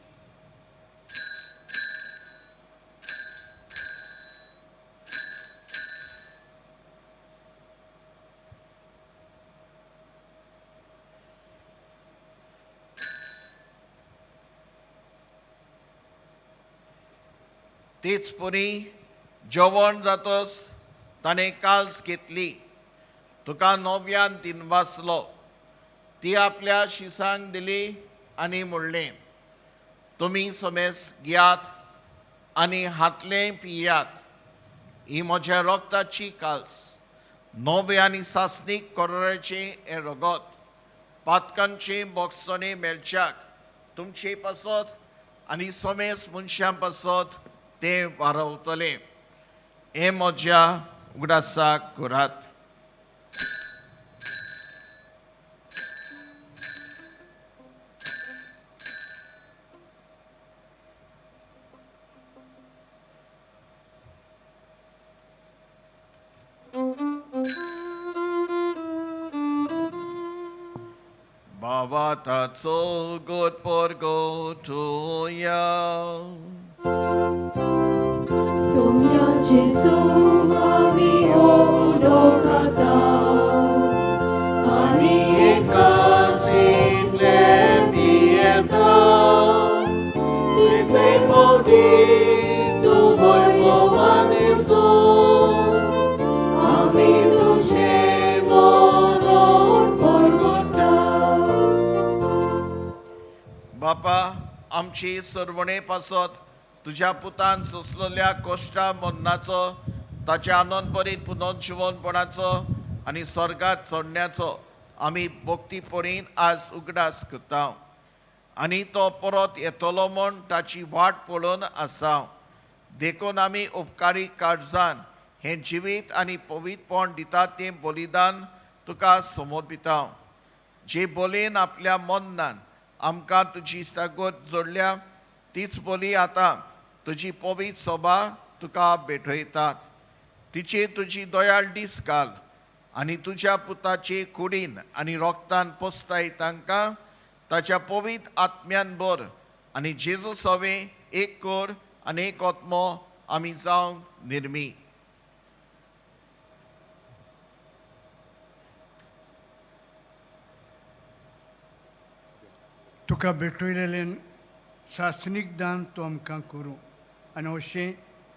तेच परी जेवण जातच ताणें काल्स घेतली, तुका नव्यान दिनवासलो, ती आपल्या शिसांक दिली आनी म्हणलें, तुमी समेस घेयात आनी हातलें पियात, ही म्हज्या रगताची काल्स, नवे आनी सासणीक कराराचें हें रगत, पातकांचें बोगसणें मेळच्याक तुमचे पासत आनी सोमेस मनशां पासत तें वारवतलें. हें म्हज्या उगडासाक करात. Baba so good for go to ya.
Sumya Jesu ami o dokata ani ekachitle pieta title podi tu voivovaneso ami tuche moron porgota.
बापा आमची सरवणे पासत तुज्या पुतान सोंसलेल्या कोश्टा मरणाचो ताच्या आनंदभरीत पुनर्जिवनपणाचो आनी स्वर्गात चडण्याचो आमी भक्तीपरीन आज उगडास करता आनी तो परत येतलो म्हूण ताची वाट पळोवन आसा. देखून आमी उपकारी काळजान हें जिवीत आनी पवित्रपण दिता तें बलिदान तुका समर्पिता. जे बोलयेन आपल्या मनान आमकां तुजी इश्टागत जोडल्या तीच बोली आतां तुजी पवित्र सभा तुका भेटयतात. तिचेर तुजी दयाळ दीस घाल आनी तुज्या पुताचे कुडीन आनी रोगतान पोसताय तांकां ताच्या पवित्र आत्म्यान भर आनी जेजू सवे एक कोर आनी एक आत्मो आमी जावंक निर्मी.
तुका भेटयलेलें सासणीक दान तूं आमकां करूं आनी अशें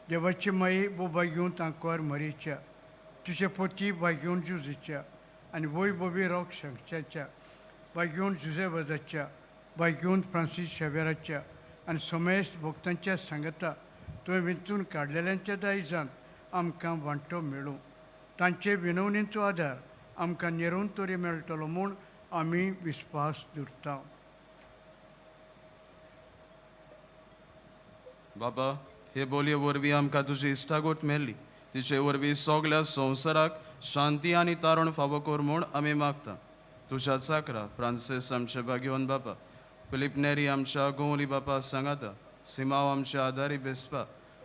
देवाची माई बोबा घेवन तांकां मरेच्या तुजे पोती बागेवन जुजेच्या आनी वय बोबी रोग शंकच्याच्या बागेवन जुजे वजाच्या बागेवन फ्रांसीस शेवेराच्या आनी समेस्त भक्तांच्या सांगता तुवें विंचून काडलेल्यांच्या दायजान आमकां वांटो मेळूं. तांचे विनवणीचो आदार आमकां नेरून तरी मेळटलो म्हूण आमी विस्वास दवरता.
बाबा हे बोलये वरवीं आमकां तुजी इश्टागत मेळ्ळी तिचे वरवीं सगल्या संवसाराक शांती आनी तारण फावो कर म्हूण आमी मागता. तुज्या चाकरा फ्रांसीस आमचे भाग्यवन बापा, फिलीप नेरी आमच्या गोवली बापा सांगाता, सिमाव आमच्या आदारी बेसपा,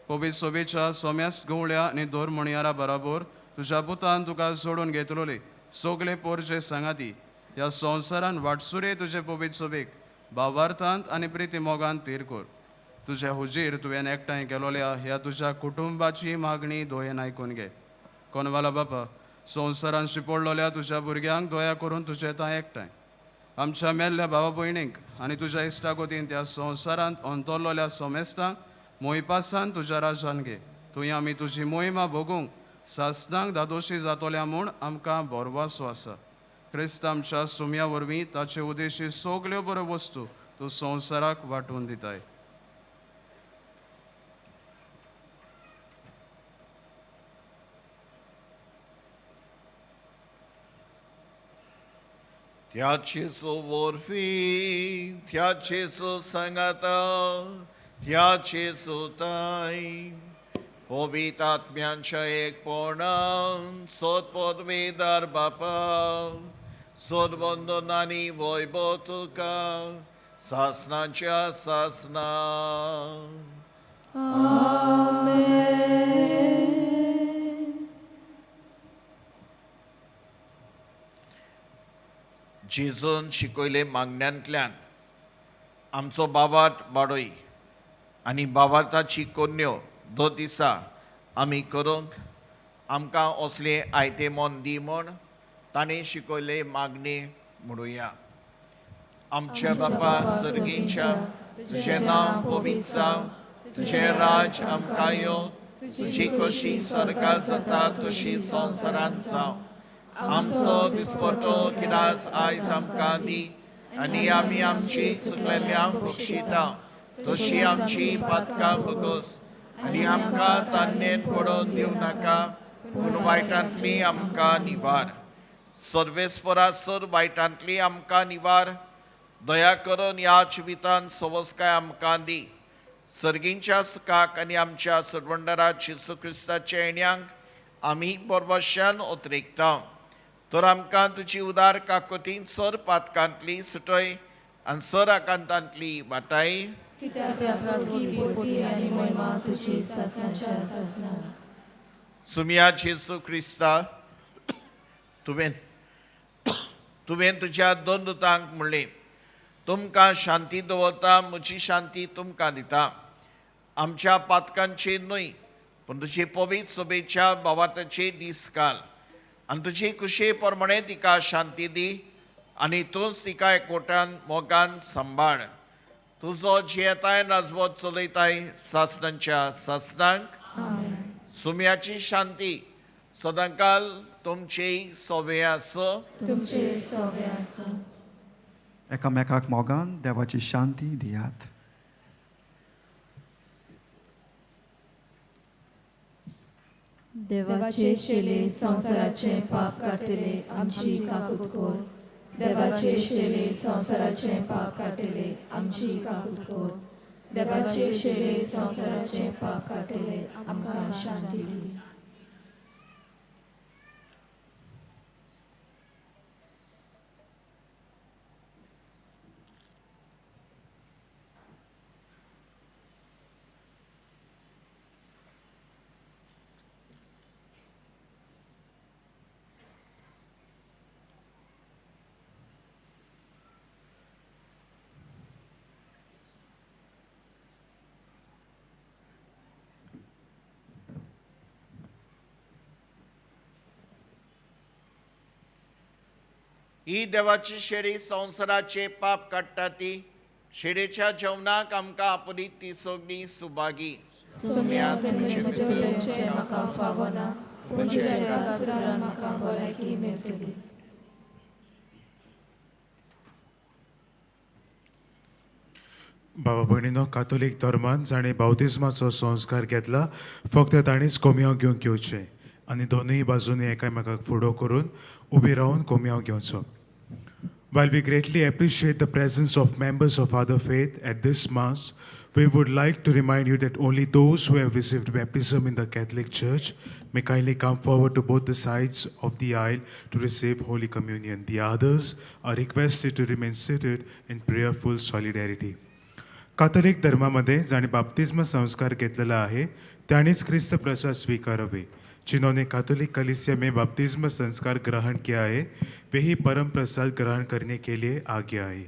पवित्र सोबेच्या सोम्यास गवळ्या आनी दोर म्हणयारा बराबर तुज्या पुतान तुका सोडून घेतलोले सगले पोरचे सांगाती ह्या संवसारान वाटसुरे तुजे पवित्र सोबेक भावार्थांत आनी प्रिती मोगान तीर कर. तुज्या हुजीर तुवें एकठांय केलोल्या ह्या तुज्या कुटुंबाची मागणी दोयेन आयकून घे. कोनवाला बापा संवसारान शिपडलोल्या तुज्या भुरग्यांक दया करून तुजे तां एकठांय आमच्या मेल्ल्या भावा भयणींक आनी तुज्या इश्टागतीन त्या संवसारांत अंतरलोल्या सोमेस्तांक मोहिपासान तुज्या राजान घे. तुवें आमी तुजी मोहिमा भोगूंक सासणांक दादोशी जातोल्या म्हूण आमकां भरवासो आसा. क्रिस्त आमच्या सुम्या वरवीं ताचे उदेशी सगल्यो बऱ्यो वस्तू तूं संवसाराक वांटून दिताय.
त्या जेजू वरवीं, त्या जेजू सांगाता, त्या जेजू ताय पवित्र आत्म्यांच्या एकपणान सत्पदवीदार बापा सदबंधनांनी वैभव तुका सासणाच्या सासणा. जेजून शिकयले मागण्यांतल्यान आमचो बाबाट बाडोय आनी बाबाताची कोन्यो दो दिसा आमी करूंक आमकां असले आयते मन दी म्हूण ताणें शिकयले मागणी म्हणुया. आमच्या बापा सर्गीच्या तुजें नांव पवित्र जावं, तुजें राज आमकां येवं, तुजी कशी सरकार जाता तशी संवसारांत जावं. आमचो दिसपटो किरास आयज आमकां दी आनी आमी आमची चुकलेल्यांक बक्षिता तशी आमची पातकां बगस आनी आमकां तान्नेन पडोवन दिवं नाका पूण वायटांतली आमकां निवार. सर्वेस्परा सर वायटांतली आमकां निवार. दया करून ह्या जिवितान सवसकाय आमकां दी सर्गींच्या सुखाक आनी आमच्या सरवंडरा जेजू क्रिस्ताच्या येण्यांक आमी बरबश्यान उतरेकता. तर आमकां तुजी उदार काकोतीन सर पातकांतली सुटय आनी सर आकांतांतली वाटाय. सुमिया जेजू क्रिस्ता, तुवें तुज्या दोन दुतांक म्हणलें, तुमकां शांती दवरता, म्हजी शांती तुमकां दिता. आमच्या पातकांचे न्हय पूण तुजे पवित्र सभेच्या भावार्थाचे दीस घाल आनी तुजे कुशे प्रमाणे तिका शांती दी आनी तूंच तिका एकवटान मोगान सांबाळ. तुजो जियेताय राजवत चलयताय सासणांच्या सासणांक. सुम्याची शांती सदांकाल तुमचे सोवे आसूं.
तुमचे सोवे आसूं.
एकामेकाक मोगान देवाची शांती दियात.
देवाचे शेले संवसाराचे पाप काडटले आमची काकूत कर. देवाचे शेले संवसाराचे पाप काडटले आमची काकूत कर. देवाचे शेले संवसाराचे पाप काडटले आमकां शांती दी.
ही देवाची शेरी संवसाराचे पाप काडटा ती शेरेच्या जेवणाक आमकां आपली ती सगळी सुभागी.
म्हाका फावना पूण तुज्या म्हाका भलायकी मेळटली.
बाबा भयणीनो, कातोलीक धर्मान जाणें बावतिज्माचो संस्कार घेतला फक्त ताणीच कोमयांव घेवंक येवचें आनी दोनूय बाजूनी एकामेकाक फुडो करून उबी रावन कोमयांव घेवचो. While we greatly appreciate the presence of members of other faith at this Mass, we would like to remind you that only those who have received baptism in the Catholic Church may kindly come forward to both the sides of the aisle to receive Holy Communion. The others are requested to remain seated in prayerful solidarity. Catholic धर्मामध्ये जाणे बाप्तिज्म संस्कार घेतलेला आहे त्यांनीच ख्रिस्त प्रसाद स्वीकारावे. जिन्होंने Catholic कलीसिया में बपतिस्मा संस्कार ग्रहण किया है वे ही परम प्रसाद ग्रहण करने के लिए आगे आए.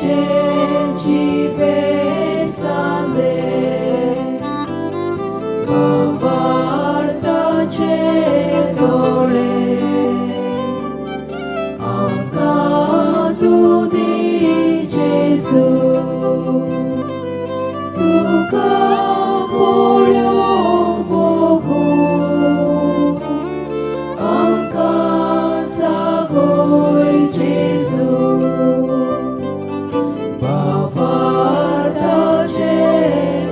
जिवे सांदे भावार्थाचे दोळे आमकां तूं दी जेजू तुका पळोवंक भोगूं आमकां जागय जेजू भावार्थाचे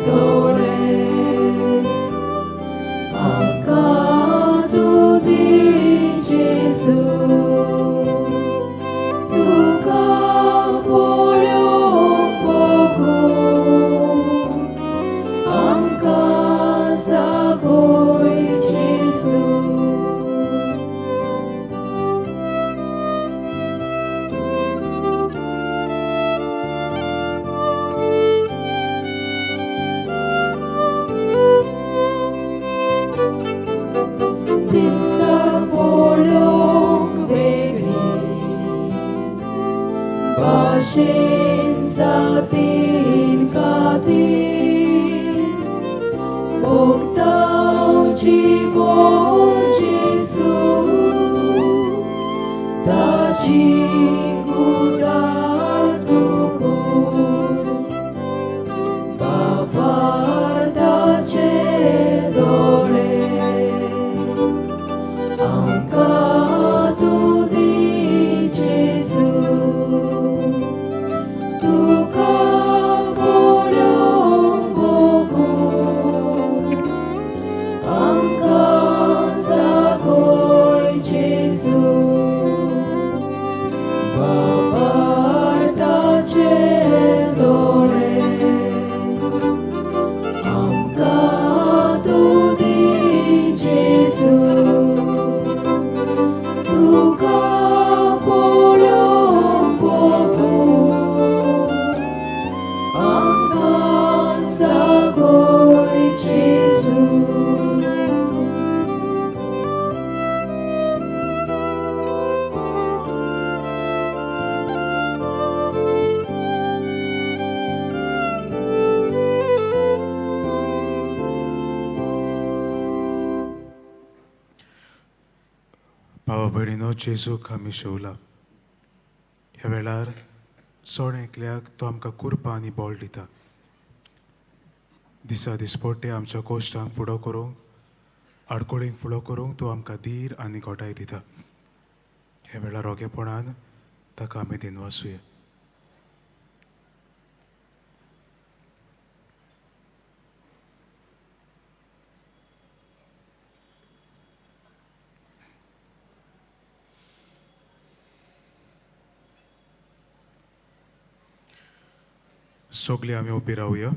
दोळे आमकां तूं दी जेजू तुका पळोवंक भोगूं आमकां जागय जेजू. दिसतात पळोवंक वेगळी भाशेन जातीन कातीन भोगताव जिवोन जेजू ताची कुरार तुकून भावार्थाचे दोळे आमकां तूं दी जेजू तुका पळोवंक भोगूं आमकां जागय जेजू भावार्थाचे दोळे आमकां तूं दी जेजू तुका पळोवंक भोगूं आमकां जागय जेजू.
भावा भयणीनो, जेजूक आमी शेवला. ह्या वेळार सोण एकल्याक तो आमकां कुरपा आनी बळ दिता. दिसा दिसपट्टे आमच्या कोश्टांक फुडो करूंक, आडकोळींक फुडो करूंक तो आमकां धीर आनी घोटाय दिता. ह्या वेळार रोगेपणान ताका आमी दिनवासुया. सगळीं आमी उबी रावया.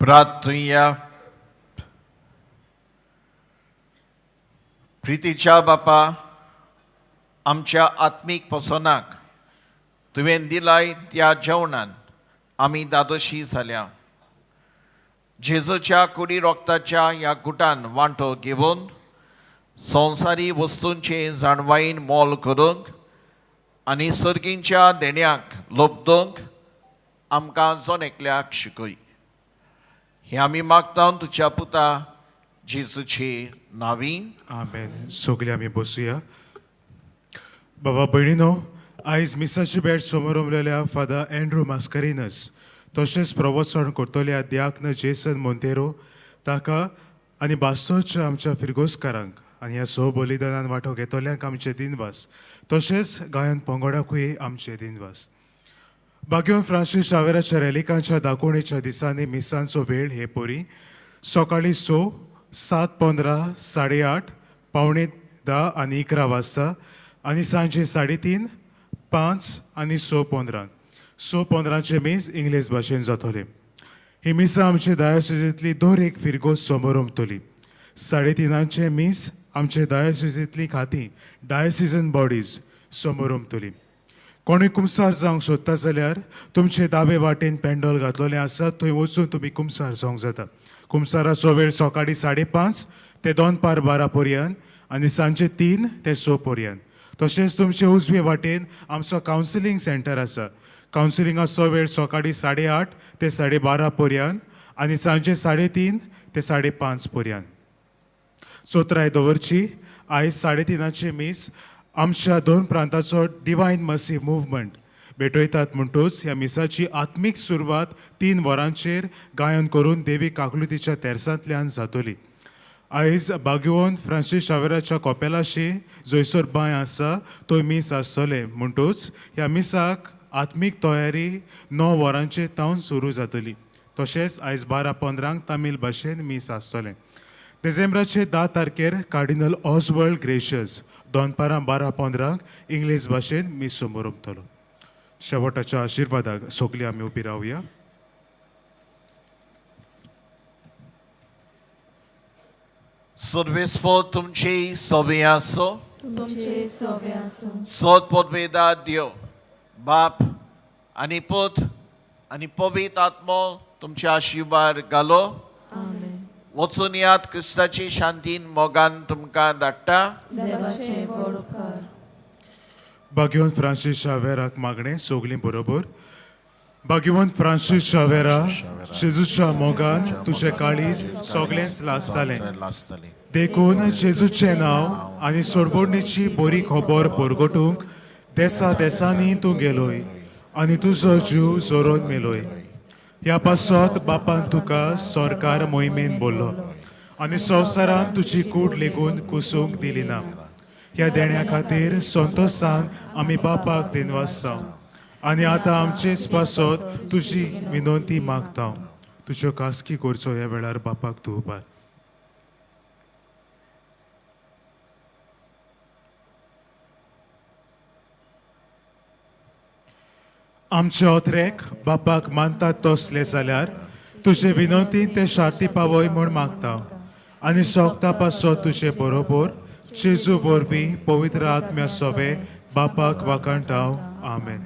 प्रार्थुया. प्रितीच्या बापा, आमच्या आत्मीक पोसणाक तुवें दिलाय त्या जेवणान आमी दादोशी जाल्या. जेजूच्या कुडी रोगताच्या ह्या गुटान वांटो घेवन संवसारी वस्तूंचे जाणवायेन मोल करूंक आनी सर्गींच्या देण्याक लोपदूंक आमकां जण एकल्याक शिकय. हें आमी मागता तुज्या पुता जेजूचे नांवी.
आमेन. सगळीं आमी बसुया. बाबा भयणीनो, आयज मिसाची भेट समोर उमलेल्या फादर एंड्रू मास्करिनस तशेंच प्रवचन करतल्या द्याक्न जेसन मोंतेरो ताका आनी बास्तोच्या आमच्या फिरगोस्कारांक आनी ह्या स बलिदानान वांटो घेतल्यांक आमचे दिनवास. तशेंच गायन पंगडाकूय आमचे दिनवास. बाग्योन फ्रांसीस शावेराच्या रेलिकांच्या दाखोवणेच्या दिसांनी मिसांचो वेळ हे परी सकाळीं 6, 7:15, 8:30, 9:45 आनी 11 वाजता आनी सांजे 3:30, 5 आनी 6:15. 6:15 मीस इंग्लीश भाशेन जातलें. ही मिसां आमचे डायोसिजींतली दर एक फिरगोज समोर उमतली. 3:30 मीस आमचे डायोसिजींतली खातीं डायोसिजन बॉडीज समोर उमतली. कोणूय कुमसार जावंक सोदता जाल्यार तुमचे दावे वाटेन पेंडोल घातलेलें आसा, थंय वचून तुमी कुमसार जावंक जाता. कुमसाराचो वेळ सकाळीं 5:30 ते दनपार 12 पर्यंत आनी सांजे 3 ते 6 पर्यंत. तशेंच तुमचे उजवे वाटेन आमचो कावन्सिलींग सेंटर आसा. कावन्सिलिंगाचो वेळ सकाळीं 8:30 ते 12:30 पर्यंत आनी सांजे 3:30 ते 5:30 पर्यंत. चोत्राय दवरची आयज 3:30 मीस आमच्या दोन प्रांताचो डिवायन मर्सी मुवमेंट भेटयतात. म्हणटूच ह्या मिसाची आत्मीक सुरवात 3 वरांचेर गायन करून देवी काकलुतीच्या तेरसांतल्यान जातली. आयज बागेवन फ्रांसीस शावेराच्या कोपेलाशी जंयसर बांय आसा थंय मीस आसतलें. म्हणटूच ह्या मिसाक आत्मीक तयारी 9 वरांचेर तावन सुरू जातली. तशेंच आयज 12:15 तामील भाशेन मीस आसतलें. डिसेंबराचे 10 तारखेर कार्डिनल ऑसवर्ल्ड ग्रेशियस दनपारां 12:15 इंग्लीश भाशेन मीस समोरमतलो. शेवटाच्या आशिर्वादाक सगळीं आमी उबी रावया.
सर्वेस्पोर तुमची सोबी आसो,
तुमचे सोबे आसूं.
सोद पदवेदा देव बाप आनी पूत आनी पवित्र आत्मो तुमच्या आशिर्वाद घालो. वचून यात, क्रिस्ताची शांतीन मोगान तुमकां धाडटा.
देवाचे व्हड उपकार.
बागेवन फ्रांसीस शावेराक मागणें सगळीं बरोबर. बागेवन फ्रांसीस शावेरा, जेजूच्या मोगान तुजें काळीज सगळेंच लासतालें, देखून जेजूचें नांव आनी सोडवणेची बरी खबर परगटूंक देसा देसांनी तूं गेलोय आनी तुजो जीव जोरोन मेलोय. ह्या पासत बापान तुका सरकार मोहिमेन बोल्लो आनी संवसारान तुजी कूड लेगून कुसूंक दिली ना. ह्या देण्या खातीर संतोसान आमी बापाक दिनवासां आनी आतां आमचेच पासत तुजी विनंती मागता. तुज्यो खासगी करचो ह्या वेळार बापाक तूं उबार. आमचे ओत्रेक बापाक मानतात तसले जाल्यार तुजे विनंतीन ते शांती पावय म्हूण मागता आनी सोगता पासत तुजे बरोबर जेजू वरवीं पवित्र आत्म्या सोवे बापाक वाखाणटा. आमेन.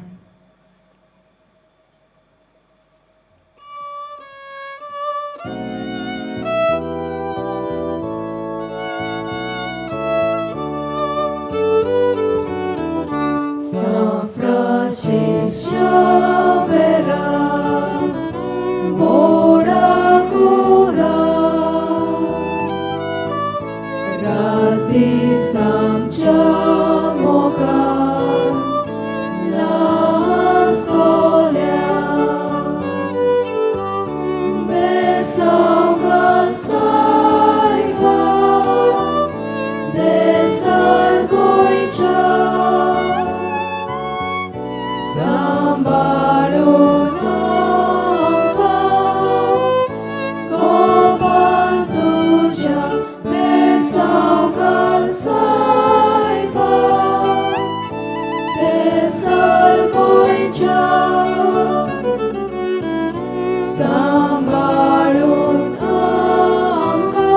San Francis Xavera, Vora cura, Rati samcha moga, Lastolia, Besaugat saiba, Desargoicha, Sambalu zamka, Kopan tuja, Besaugat saiba, Desargoicha, Sambalu zamka,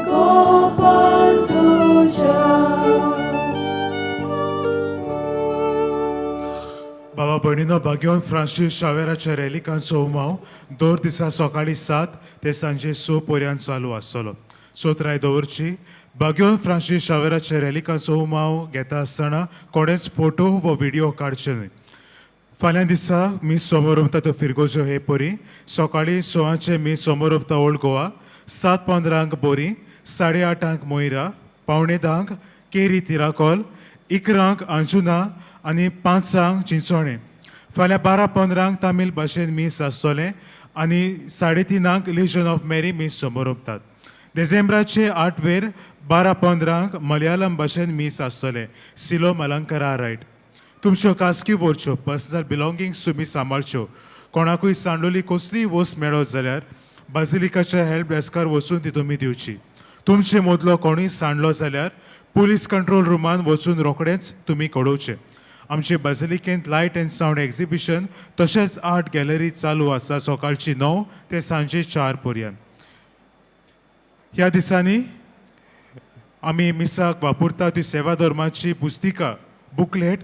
Kopan tuja.
बाबा भयणीनो, बागेवन फ्रांसीस शावेराच्या रेलिकांचो उमाव दर दिसा सकाळीं 7 ते सांजे 6 पर्यंत चालू आसतलो. सोत्राय दवरची बागेवन फ्रांसीस शावेराच्या रेलिकांचो उमाव घेता आसतना कोणेच फोटो वा व्हिडियो काडचे न्हय. फाल्यां दिसा मीस समोरमता तो फिरगोजो हे परी सकाळीं 6 मीस समोरमता ओल्ड गोवा, 7:15 बोरी, 8:30 मोयरा, 9:45 केरी तिराकोल, 11 अंजुना आनी 5 चिंचोणें. फाल्यां 12:15 तामील भाशेन मीस आसतलें आनी 3:30 लिजन ऑफ मेरी मीस समोरमतात. डिसेंबराचे 8 वेर 12:15 मलयाळम भाशेन मीस आसतलें, सिलो मलंकरा रायट. तुमच्यो खासगी व्हरच्यो पर्सनल बिलोंगिंग्स तुमी सांबाळच्यो. कोणाकूय सांडोली कसलीय वस्त मेळत जाल्यार बाजिलिकाच्या हेल्प डेस्कार वचून ती तुमी दिवची. तुमचे मदलो कोणूय सांडलो जाल्यार पुलीस कंट्रोल रुमान वचून रोखडेंच तुमी कळोवचें. आमचे बाजिलिकेंत लायट अँड सावंड एक्झिबिशन तशेंच आर्ट गॅलरी चालू आसा सकाळची 9 ते सांजे 4 पर्यंत. ह्या दिसांनी आमी मिसाक वापरता ती सेवा धर्माची पुस्तिका बुकलेट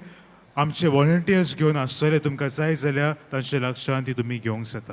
आमचे वॉलंटियर्स घेवन आसतले, तुमकां जाय जाल्यार तांचे लक्षांत ती तुमी घेवंक जाता.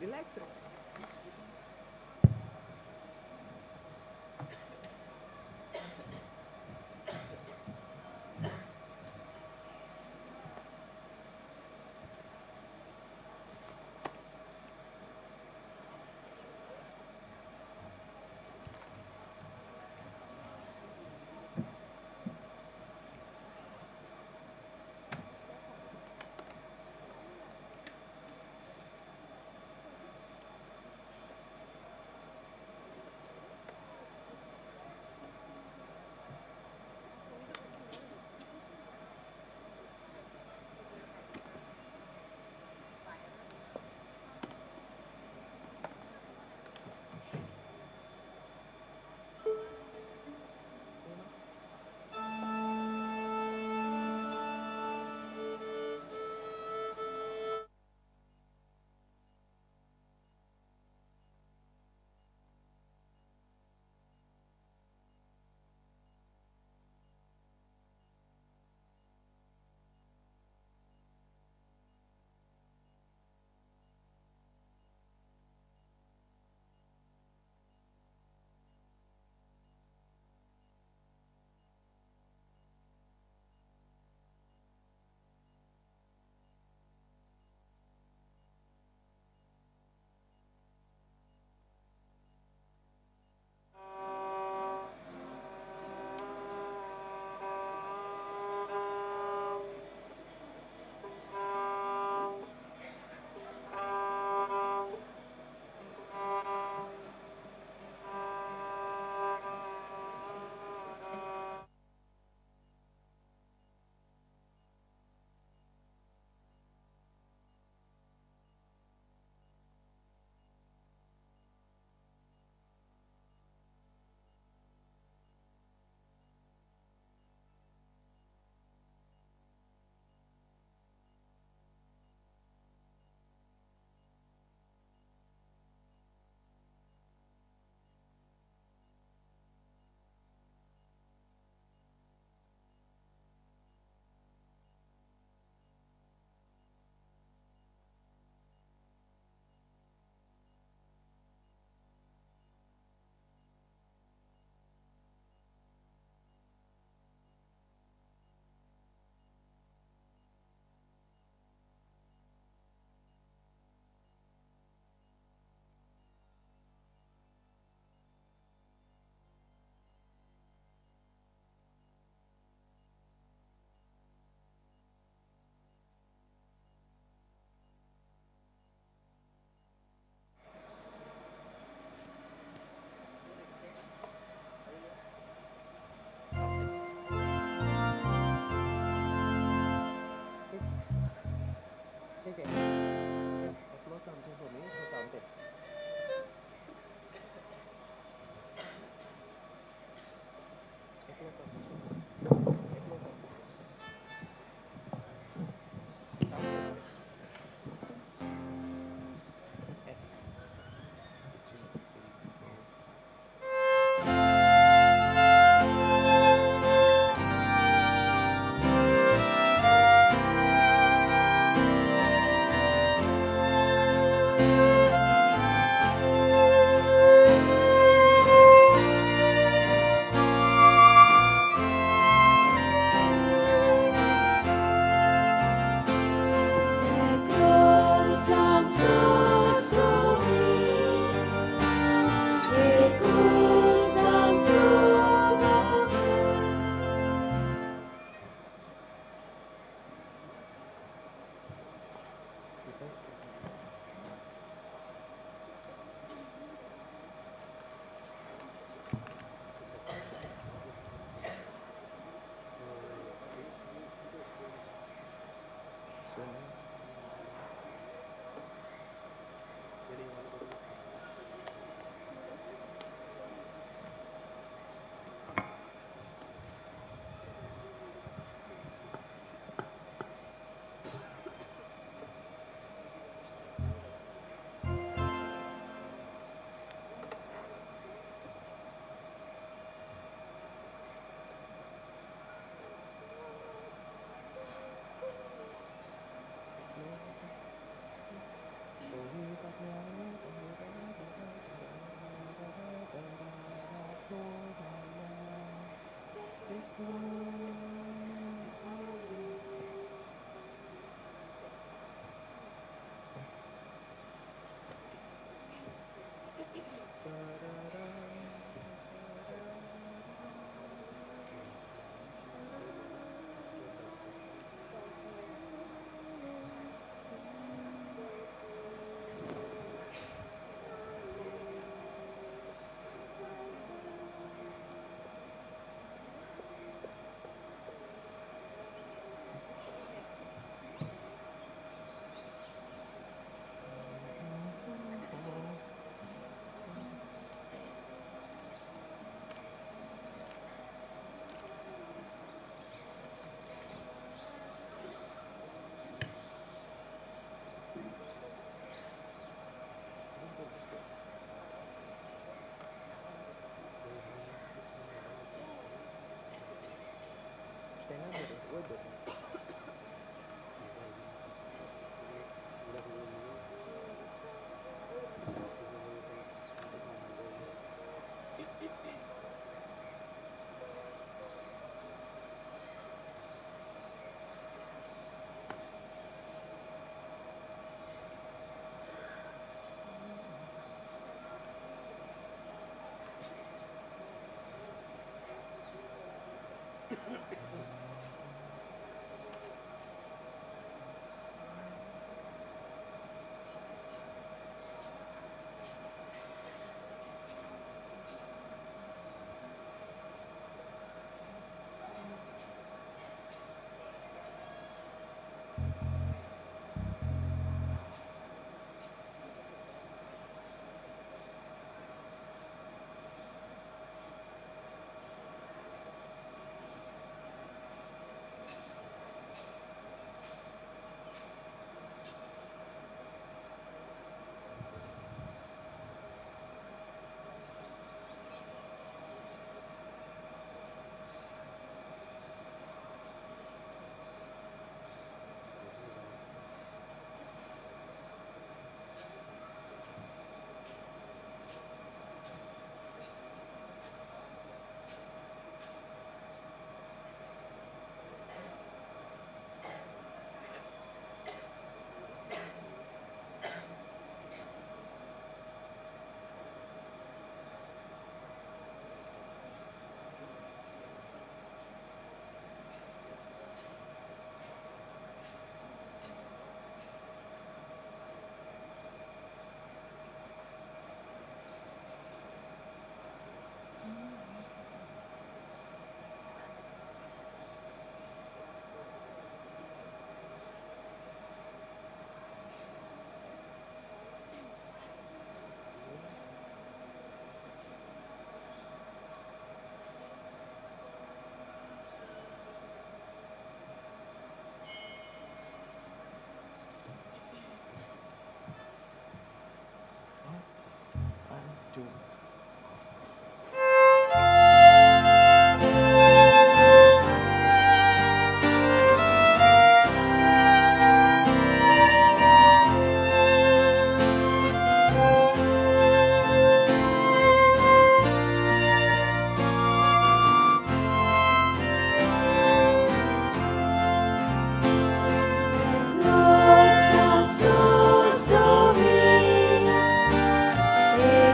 Relax.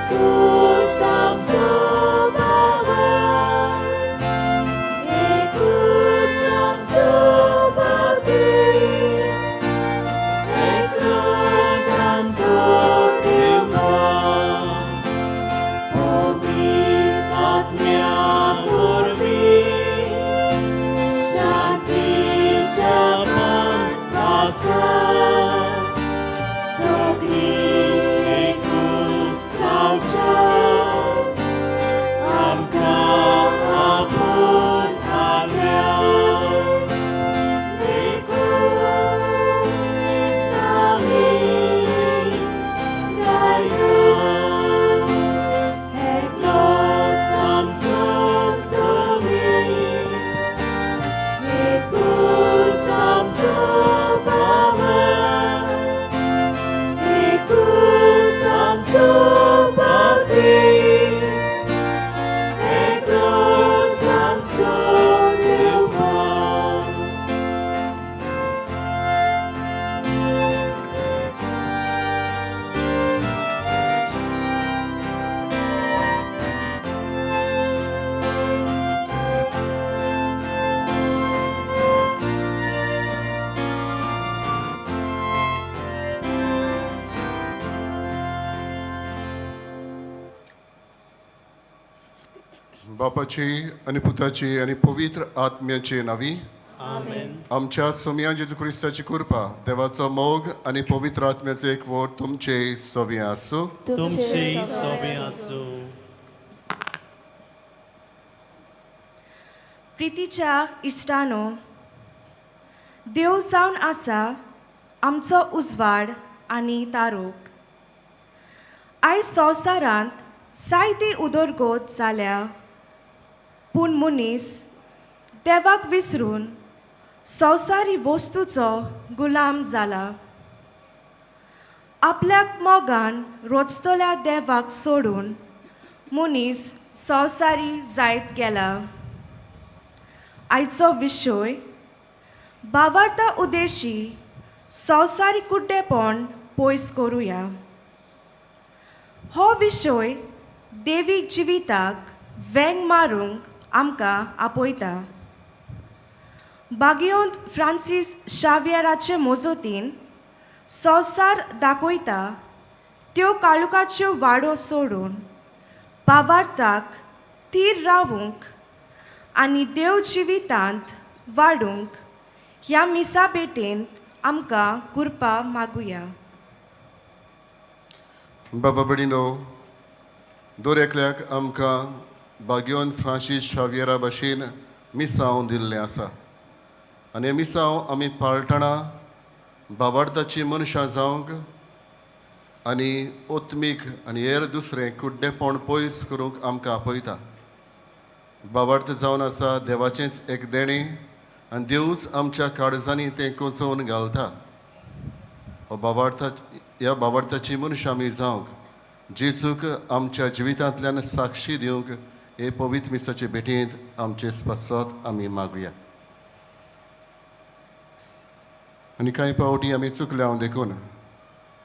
एकूच आमचो बाबा, एकूच आमचो बाबी, एकूच आमचो देवा. पवित्र आत्म्या वरवीं शांतीच्या पंथ आसा, सगळीं एकूच जावच्या आमकां आपोवन हाडल्या. देखून आमी गाया, एकलोच आमचो स्वामी, एकूच आमचो बाबा, एकूच आमचो बाबी, एकूच आमचो देवा.
बापाची आनी पुताची आनी पवित्र आत्म्याची नावी.
आमेन.
आमच्या सोमया जेजू क्रिस्ताची कृपा, देवाचो मोग आनी पवित्र आत्म्याचो एकवट तुमचे सवी आसूं.
तुमचे सोबे आसूं.
प्रितीच्या इश्टानो, देव जावन आसा आमचो उजवाड आनी तारोक. आयज संवसारांत जायती उदरगत जाल्या, पूण मनीस देवाक विसरून संवसारी वस्तूचो गुलाम जाला. आपल्याक मोगान रोजतल्या देवाक सोडून मनीस संवसारी जायत गेला. आयचो विशय भावार्था उद्देशी संवसारी कुड्डेपण पयस करुया. हो विशय देवीक जिविताक वेंग मारूंक आमकां आपयता. बागियोंत फ्रांसीस शावियराचे मजतीन संवसार दाखयता त्यो काळुकाच्यो वाडो सोडून भावार्थाक थीर रावूंक आनी देव जिवितांत वाडूंक ह्या मिसा भेटेन आमकां कृपा मागुया.
बाबा भयणीनो, दर एकल्याक आमकां बागियोन फ्रांसीस शावियरा भशेन मिसांव दिल्लें आसा आनी हें मिसांव आमी पाळटना बाबार्थाची मनशां जावंक आनी ओत्मीक आनी हेर दुसरें कुड्डेपण पयस करूंक आमकां आपयता. बाबार्थ जावन आसा देवाचेंच एक देणें आनी देवूच आमच्या काळजांनी तें कोंचोवन घालता. हो बाबार्था, ह्या बाबार्थाची मनशां आमी जावंक जेजूक आमच्या जिवितांतल्यान साक्षी दिवंक हे पवित्र मिसाचे भेटेंत आमचे पासत आमी मागुया. आनी कांय पावटी आमी चुकल्या हांव देखून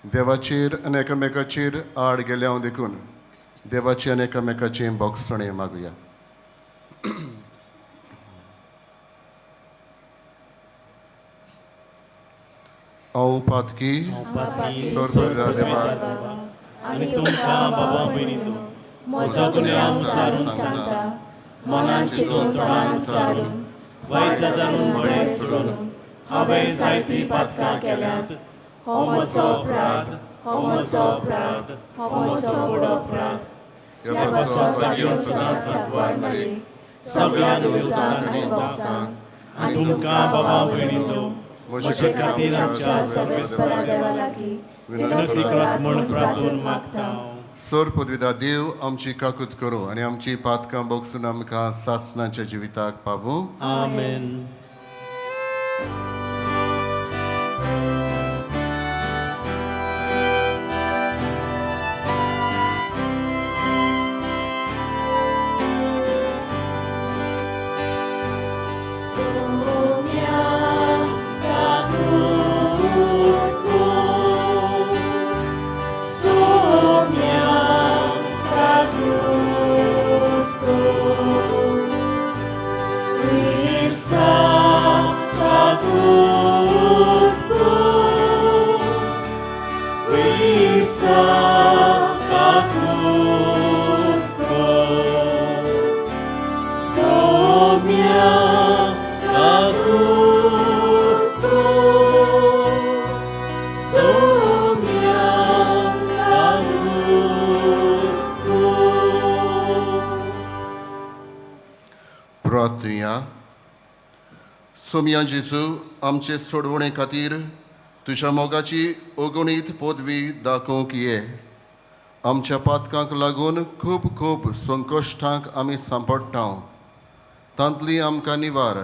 देवाचेर आनी एकामेकाचेर आड गेल्या हांव देखून देवाचे आनी एकामेकाचें बोगसणें मागुया. हांव पातकी सर्व देवा
आनी तुमकां बाबा भयणीनो म्हजो गुन्यांव सारून सांगता, मनान चिंतून तोंडान उच्चारून वायट धरून बळें सोडून हांवें जायतीं पातकां केल्यांत. हो म्हजो अपराध, हो म्हजो अपराध, हो म्हजो व्हड अपराध. ह्या पासत भाग्योन सदांच सांकवार मरे सगळ्या देवतांक आनी भक्तांक आनी तुमकां बाबा भयणीनो म्हजे खातीर आमच्या
सर्वेस्परा देवा लागीं विनंती करात म्हूण प्रार्थून मागता.
सर पदवीदा देव आमची काकूत करूं आनी आमची पातकां बोगसून आमकां सासणाच्या जिविताक पावूं.
आमेन.
Somia kakut ko, Somia
प्रार्थुया. Somaiya जेजू, आमचे सोडवणे खातीर तुज्या मोगाची अगणीत पदवी दाखोवंक ये. आमच्या पातकांक लागून खूब खूब संकश्टांक आमी सांपडटा, तांतली आमकां निवार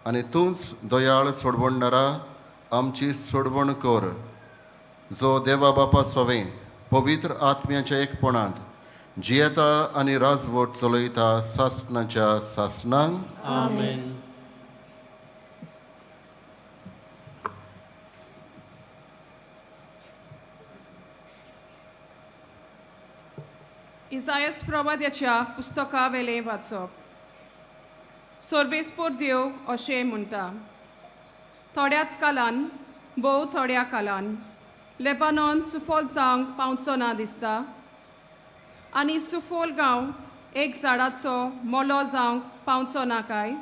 आनी तूंच दयाळ सोडवणदारा आमची सोडवण कर, जो देवा बापा सोवें पवित्र आत्म्याच्या एकपणांत जियेता आनी राजवट चलयता सासणाच्या सासणांक.
आमेन.
इसायस प्रवाद्याच्या पुस्तका वेलें वाचप. सर्वेस्पोर देव अशें म्हणटा, थोड्याच कालान, भोव थोड्या कालान लेबानॉन सुफल जावंक पावचो ना दिसता आनी सुफोल गांव एक झाडाचो मोलो जावंक पावचो ना काय?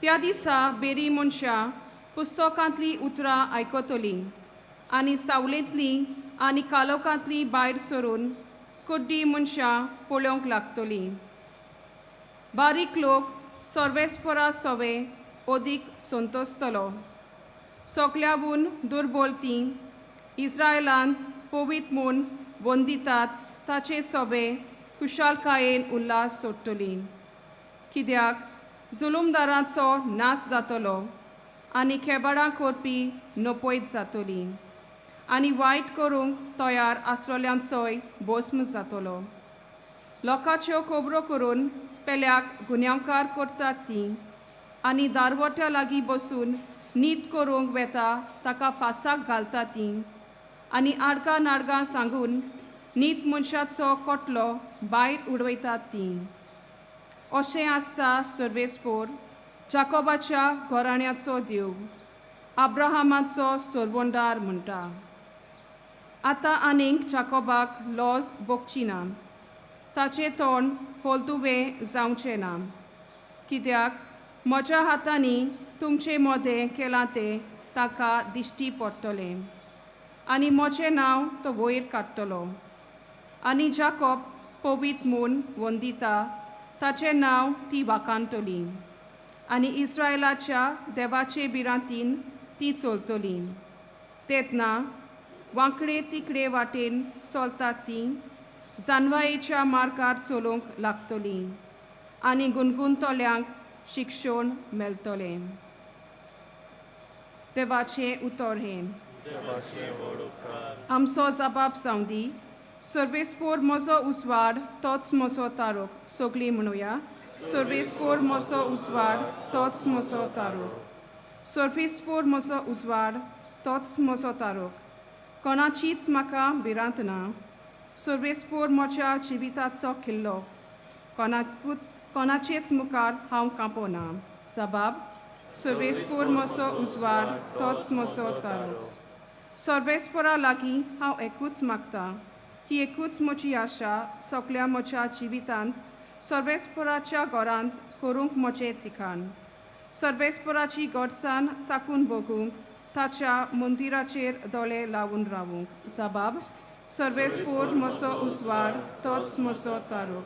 त्या दिसा बेरी मनशां पुस्तकांतलीं उतरां आयकतलीं आनी सावलेंतलीं आनी कालोकांतलीं भायर सरून कुड्डी मनशां पळोवंक लागतलीं. बारीक लोक सर्वेस्परा सवे अदीक संतोसतलो. सगल्यावून दुर्बोल तीं इस्रायलांत पवीत म्हूण वंदितात ताचे सवे खुशालकायेन उल्हास सोडटली. कित्याक जुलुमदाराचो नाश जातलो आनी खेबाडां करपी नपयत जातली आनी वायट करूंक तयार आसलेल्यांचोय भस्म जातलो. लोकांच्यो खबरो करून पेल्याक गुन्यांवकार करतात तीं आनी दारवट्या लागीं बसून नीत करूंक वेता ताका फासाक घालता तीं आनी आडगां नाडगां सांगून नीत मनशाचो कोटलो भायर उडयतात तीं. अशें आसता सर्वेस्पोर जाकोबाच्या घराण्याचो देव, अब्राहमाचो सरवंडार म्हणटा. आतां आनीक जाकोबाक लॉज भोगची ना, ताचें तोंड हळदुवें जावचें ना, कित्याक म्हज्या हातांनी तुमचे मदें केलां तें ताका दिश्टी पडटलें आनी म्हजें नांव तो वयर काडटलो. आनी जाकोब पवीत म्हूण वंदिता ताचें नांव ती वाखाणटली आनी इस्रायलाच्या देवाचे भिरांतीन ती चलतली. तेन्ना वांकडे तिकडे वाटेन चलतात तीं जानवायेच्या मार्गार चलूंक लागतलीं आनी गुणगुणतल्यांक शिक्षण मेळटलें. देवाचें उतर हें. आमचो जबाब जावं दी. सर्वेस्पोर म्हजो उजवाड तोच म्हजो तारोक. सगळीं म्हणुया, सर्वेस्पोर म्हजो उजवाड तोच म्हजो तारोक. सर्वेस्पोर म्हजो उजवाड तोच म्हजो तारोक. कोणाचीच म्हाका भिरांत ना. सर्वेस्पोर म्हज्या जिविताचो किल्लो. कोणाकूच कोणाचेच मुखार हांव कांपना. जबाब, सर्वेस्पोर म्हजो उजवाड तोच म्हजो तारोक. सर्वेस्पोरा लागीं हांव एकूच मागता, ही एकूच म्हजी आशा सगल्या म्हज्या जिवितांत सर्वेस्पोराच्या घरांत करूंक म्हजें ठिकाण. सर्वेस्पोराची गोडसाण चाकून भोगूंक ताच्या मंदिराचेर दोळे लावून रावूंक. जबाब, सर्वेस्पोर म्हजो उजवाड तोच म्हजो तारोक.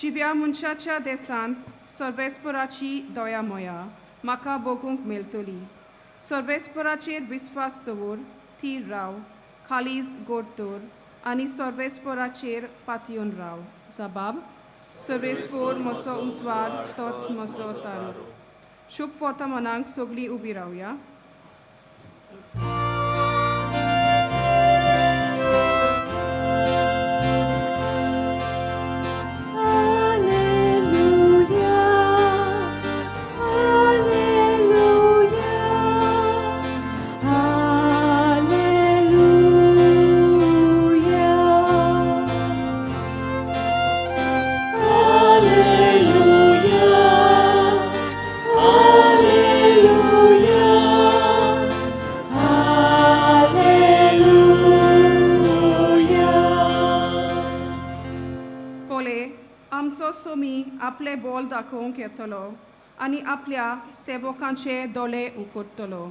जिव्या मनशाच्या देसांत सर्वेस्पोराची दया मोया म्हाका भोगूंक मेळटली. सर्वेस्पोराचेर विस्वास दवर, थीर राव, खालीज गोड दवर आनी सर्वेस्पोराचेर पातयेवन राव. जबाब, सर्वेस्पोर म्हजो उजवाड तोच म्हजो तारोक. शुभ वर्तमानाक सगळीं उबी रावया. आमचो सोमी आपले बोल दाखोवंक येतलो आनी आपल्या सेवकांचे दोळे उगडटलो.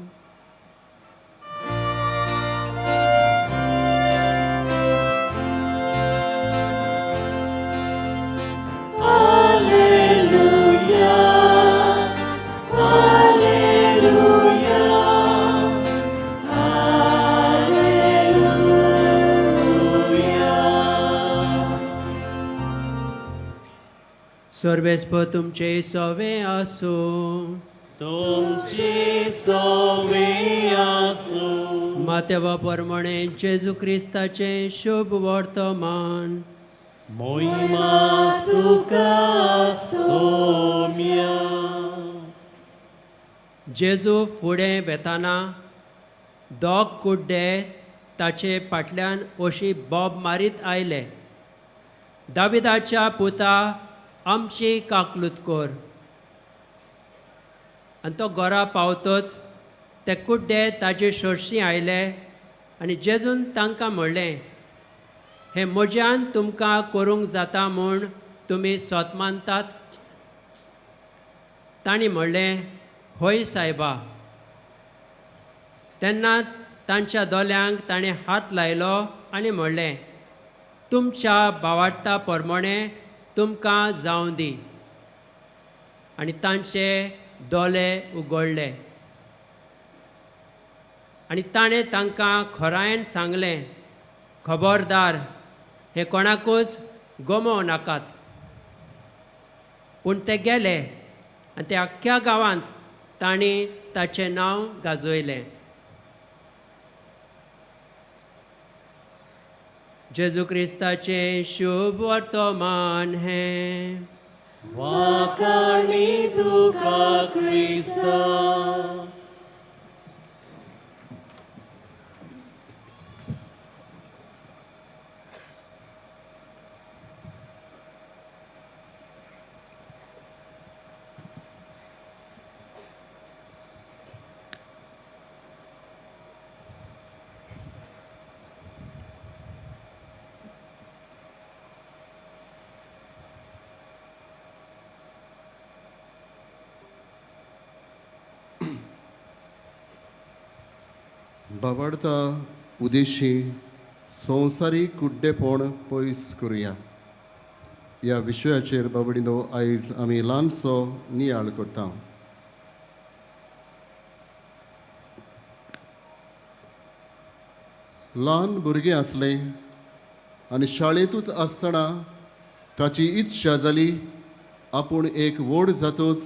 Alleluia.
सर्वेस्पर तुमचे सवे आसूं.
तुमचे सवे आसूं.
मातेवा परमणे जेजू क्रिस्ताचें शुभ वर्तमान.
मोहिमा तुका सोम्या.
जेजू फुडें वेताना दोग कुड्डे ताचे फाटल्यान अशी बोब मारीत आयले, दाविदाच्या पुता आमची काकलूत कर. आनी तो घरा पावतच ते कुड्डे ताजे शोरशीं आयले आनी जेजून तांकां म्हणलें, हें म्हज्यान तुमकां करूंक जाता म्हूण तुमी सोत मानतात? तांणी म्हणलें, हय सायबा. तेन्ना तांच्या दोल्यांक ताणें हात लायलो आनी म्हणलें, तुमच्या भावार्ता प्रमाणें तुमकां जावं दी. आनी तांचे दोले उगडले. आनी ताणें तांकां खोरायेन सांगलें, खबरदार, हें कोणाकूच गमोवं नाकात. पूण ते गेले आनी ते आख्ख्या गांवांत तांणी ताचें नांव गाजयलें. जेजू क्रिस्ताचें शुभ वर्तमान हें.
वाखाणी तुका क्रिस्ता.
बाबाडता उदेशी संवसारीक कुड्डेपण पयस करुया ह्या विशयाचेर बाबडिनो आयज आमी ल्हानसो नियाळ करता. ल्हान भुरगें आसलें आनी शाळेंतूच आसतना ताची इत्सा जाली आपूण एक व्हड जातूच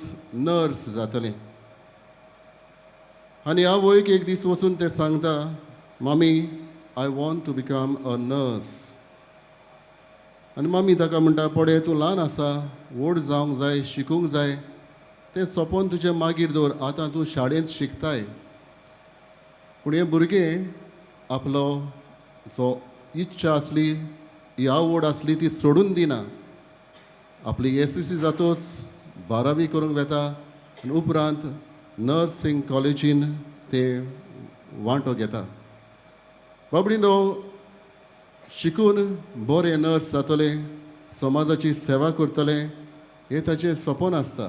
नर्स जातलें. आनी आवयक एक दीस वचून तें सांगता, मामी, I want to become a nurse. आनी मामी ताका म्हणटा, पळय तूं ल्हान आसा, व्हड जावंक जाय, शिकूंक जाय, तें सपन तुजें मागीर दवर, आतां तूं शाळेंत शिकताय. पूण हें भुरगें आपलो जो इच्छा आसली, ही आवड आसली ती सोडून दिना. आपली SSC जातूच 12वी करूंक वेता आनी उपरांत नर्सिंग कॉलेजीन ते वांटो घेता. बाबडिनो शिकून बरें नर्स जातलें, समाजाची सेवा करतलें हें ताचें सपन आसता.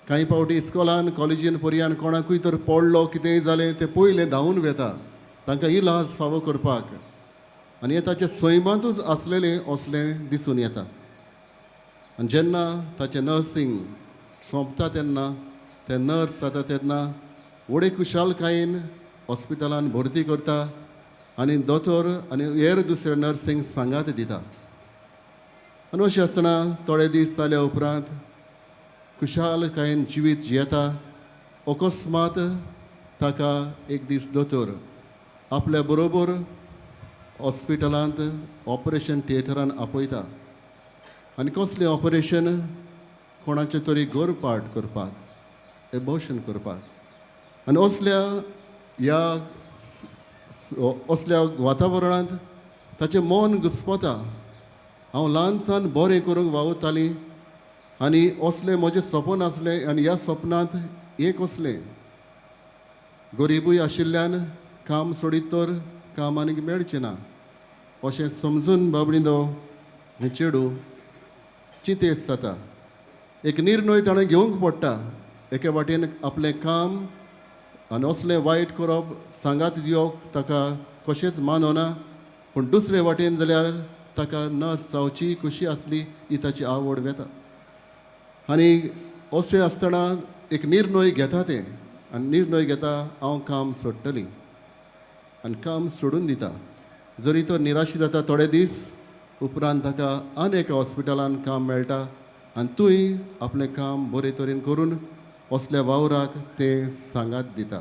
कांय फावटी इस्कॉलान कॉलेजीन पर्यान कोणाकूय तर पडलो कितेंय जालें तें पयलें धांवून वेता तांकां इलाज फावो करपाक, आनी हें ताचें सैमांतूच आसलेलें असलें दिसून येता. आनी जेन्ना ताचें नर्सिंग सोंपता तेन्ना तें नर्स जाता तेन्ना व्हडे खुशालकायेन हॉस्पिटलान भरती करता आनी दोतोर आनी हेर दुसरे नर्सिंग सांगात दिता. आनी अशें आसतना थोडे दीस जाल्या उपरांत खुशालकायेन जिवीत जियेता. अकस्मात ताका एक दीस दोतोर आपल्या बरोबर हॉस्पिटलांत ऑपरेशन थिएटरान आपयता आनी कसलें ऑपरेशन, कोणाचें तरी गर्भपात करपाक, एबॉर्शन करपाक. आनी असल्या ह्या असल्या वातावरणांत ताचें मन घुस्पता. हांव ल्हानसान बरें करूंक वावुरतालीं आनी असलें म्हजें सपन आसलें आनी ह्या सपनांत एक असलें गरिबूय आशिल्ल्यान काम सोडीत तर काम आनीक मेळचें ना अशें समजून बाबडिनो हें चेडूं चिंतेस्त जाता. एक निर्णय ताणें घेवंक पडटा. एके वाटेन आपलें काम आनी असलें वायट करप सांगात दिवप ताका कशेंच मानवना, पूण दुसरे वाटेन जाल्यार ताका नर्स जावची खुशी आसली ही ताची आवड वेता. आनी अशें आसतना एक निर्णय घेता तें आनी निर्णय घेता हांव काम सोडटली आनी काम सोडून दिता. जरी तो निराशी जाता थोडे दीस उपरांत ताका आनी एका हॉस्पिटलान काम मेळटा आनी तूंय आपलें काम बरे तरेन करून असल्या वावराक तें सांगात दिता.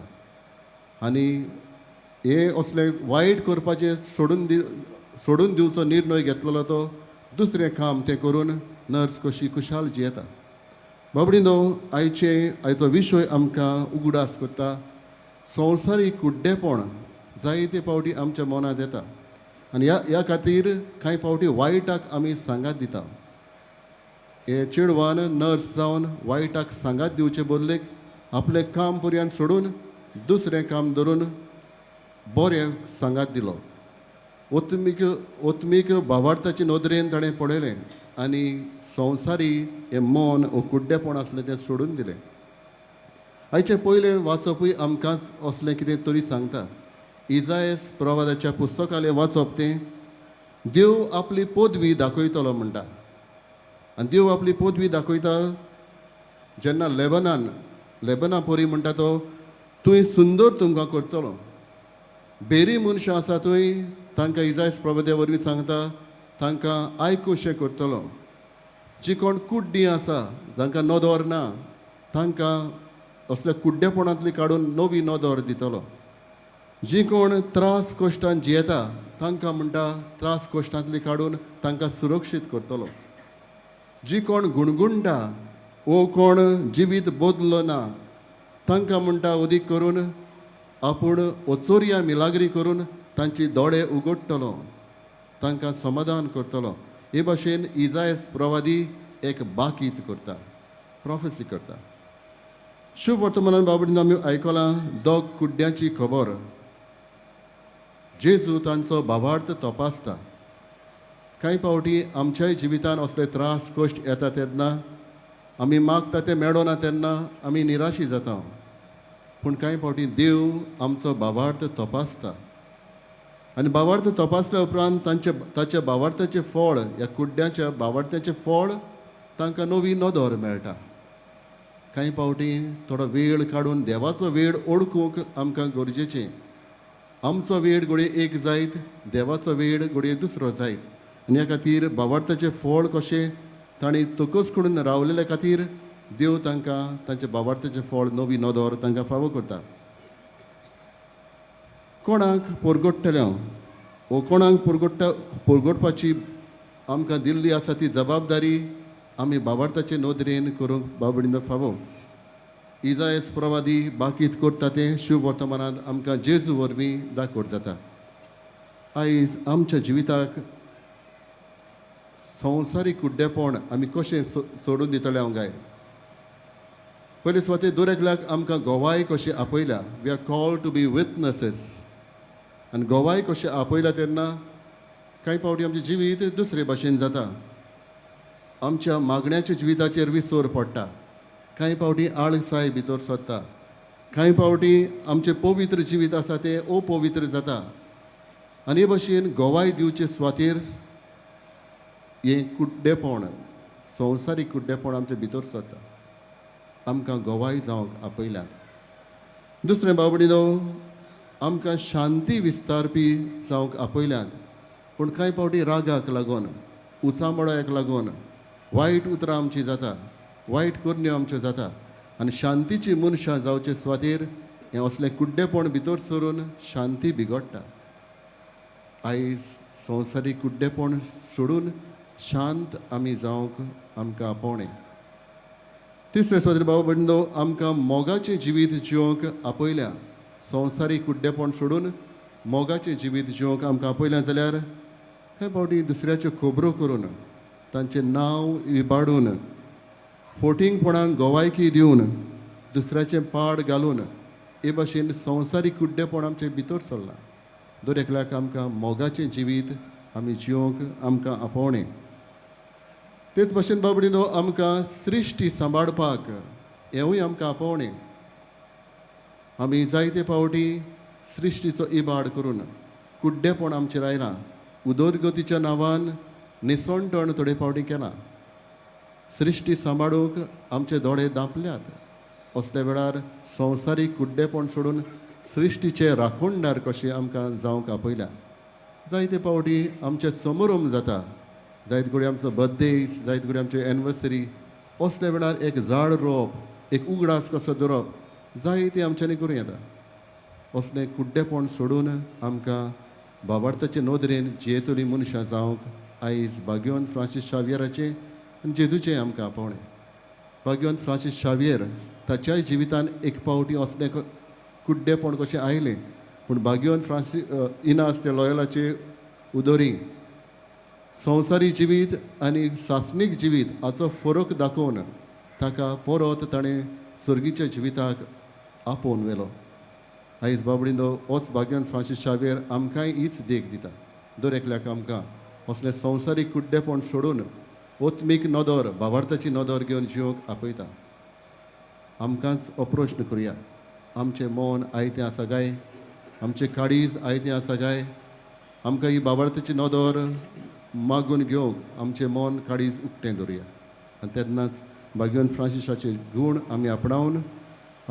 आनी हे असलें वायट करपाचें सोडून दिवचो निर्णय घेतलेलो तो दुसरें काम तें करून नर्स कशी खुशाल जियेता. बाबडीनो, आयचो विशय आमकां उगडास करता संवसारीक कुड्डेपण जायते फावटी आमच्या मनांत येता आनी ह्या खातीर कांय फावटी वायटाक आमी सांगात दिता. हे चेडवान नर्स जावन वायटाक सांगात दिवचे बदलेक आपलें काम पर्यंत सोडून दुसरें काम धरून बरें सांगात दिलो. ओत्मीक भावार्थाचे नदरेन ताणें पळयलें आनी संवसारी हें मन वो कुड्डेपण आसलें तें सोडून दिलें. आयचें पयलें वाचपूय आमकां असलें कितें तरी सांगता. इजायस प्रवादाच्या पुस्तकालें वाचप तें देव आपली पदवी दाखयतलो म्हणटा. आनी देव आपली पदवी दाखयता जेन्ना लेबना परी म्हणटा तो तूं सुंदर तुमकां करतलो. बेरी मनशां आसा थंय तांकां इजायस प्रवाद्या वरवीं सांगता तांकां आयकुशें करतलो. जी कोण कुड्डीं आसा जांकां नदर ना तांकां असल्या कुड्डेपणांतली काडून नवी नदर दितलो. जी कोण त्रास कश्टान जियेता तांकां म्हणटा त्रास कश्टांतली काडून तांकां सुरक्षीत करतलो. जी कोण गुणगुणटा वो कोण जिवीत बदलो ना तांकां म्हणटा अदीक करून आपूण ओचोरया मिलाग्री करून तांची दोळे उगडटलो, तांकां समाधान करतलो. हे भाशेन इजायस प्रवादी एक बाकीत करता, प्रोफेसी करता. शुभ वर्तमानान बाबडीन आमी आयकलां दोग कुड्ड्यांची खबर. जेजू तांचो भावार्थ तपासता. कांय फावटी आमच्याय जिवितान असले त्रास कश्ट येता तेन्ना आमी मागता तें मेळना तेन्ना आमी निराशी जाता. पूण कांय फावटी देव आमचो भावार्थ तपासता आनी भावार्थ तपासल्या उपरांत ताच्या भावार्थाचें फळ, ह्या कुड्ड्यांच्या भावार्थाचें फळ तांकां नवी नदर मेळटा. कांय फावटी थोडो वेळ काडून देवाचो वेळ ओळखूंक आमकां गरजेचें. आमचो वेळ घडये एक जायत, देवाचो वेळ घडये दुसरो जायत. आनी ह्या खातीर भावार्थाचें फळ कशें तांणी तकस करून रावलेल्या खातीर देव तांकां तांच्या भावार्थाचें फळ नवी नदर तांकां फावो करता. कोणाक परगट्टलें हांव वो कोणाक परगटपाची आमकां दिल्ली आसा ती जबाबदारी आमी भावार्थाचे नदरेन करूंक बाबडीन फावो. इजायस प्रवादी बाकीत करता तें शुभ वर्तमानांत आमकां जेजू वरवीं दाखोवट जाता. आयज आमच्या जिविताक संवसारीक कुड्डेपण आमी कशें सोडून दितले हांव काय? पयले सुवातेर दर एकल्याक आमकां गोवाय कशें आपयल्या, we are called to be witnesses. आनी गोवाय कशें आपयल्या तेन्ना कांय फावटी आमचें जिवीत दुसरे भाशेन जाता. आमच्या मागण्याच्या जिविताचेर विसर पडटा. कांय फावटी आळसाय भितर सरता. कांय फावटी आमचें पवित्र जिवीत आसा तें अपवित्र जाता. आनी हे भाशेन गोवाय दिवचे सुवातेर हें कुड्डेपण, संवसारीक कुड्डेपण आमचे भितर सरता. आमकां गोवाय जावंक आपयल्यात. दुसरें बाबडीनो, आमकां शांती विस्तारपी जावंक आपयल्यात. पूण कांय फावटी रागाक लागून, उचांबळाक लागून वायट उतरां आमची जाता, वायट करण्यो आमच्यो जाता. आनी शांतीची मनशां जावचे सुवातेर हें असलें कुड्डेपण भितर सरून शांती बिगडटा. आयज संवसारीक कुड्डेपण सोडून शांत आमी जावंक आमकां आपोवणें. तिसरें सुवातेर बाबा भयणीनो, आमकां मोगाचें जिवीत जिवंक आपयल्या. संवसारीक कुड्डेपण सोडून मोगाचें जिवीत जिवंक आमकां आपयल्या जाल्यार कांय फावटी दुसऱ्याच्यो खबरो करून, तांचें नांव इबाडून, फोटिंगपणाक गोवायकी दिवन, दुसऱ्याचें पाड घालून हे भाशेन संवसारीक कुड्डेपण आमचें भितर सरलां. दर एकल्याक आमकां मोगाचें जिवीत आमी जिवंक आमकां आपोवणें. तेच भाशेन बाबडीनो, आमकां सृश्टी सांबाळपाक हेंवूय आमकां आपोवणें. आमी जायते फावटी सृश्टीचो इबाड करून कुड्डेपण आमचेर आयलां. उदरगतीच्या नांवान निसणटण थोडे फावटी केलां. सृश्टी सांबाळूंक आमचे दोळे दांपल्यात. असल्या वेळार संवसारीक कुड्डेपण सोडून सृश्टीचे राखणदार कशें आमकां जावंक आपयल्या. जायते फावटी आमचें समारंभ जाता, जायत घडये आमचो बर्थडे, जायत घडये आमची एनिवर्सरी, असल्या वेळार एक झाड रोवप, एक उगडास कसो दवरप जाय ती आमच्यांनी करूं येता. असलें कुड्डेपण सोडून आमकां बाबार्थाचे नदरेन जियेतली मनशां जावंक आयज बाग्योन फ्रांसीस शावियराचें आनी जेजूचें आमकां आपोवणें. बाग्योन फ्रांसीस शावियर ताच्याय जिवितान एक पावटी असलें कुड्डेपण कशें आयलें, पूण बाग्योन फ्रांसीस इनास ते लॉयलाचे उदोरी संवसारी जिवीत आनी सासणीक जिवीत हाचो फरक दाखोवन ताका परत ताणें सर्गीच्या जिविताक आपोवन व्हेलो. आयज बाबडिंदो होच बाग्यान फ्रांसीस शावियर आमकांय हीच देख दिता. दर एकल्याक आमकां असलें संवसारीक कुड्डेपण सोडून ओत्मीक नदर, भावार्थाची नदर घेवन जिवंक आपयता. आमकांच हो प्रश्न करुया, आमचें मन आयतें आसा काय? आमचें काळीज आयतें आसा काय? आमकां ही भावार्थाची नदर मागून घेवंक आमचें मन काळीज उक्तें दवरुया आनी तेन्नाच बाग्योन फ्रांसिसाचे गूण आमी आपणावन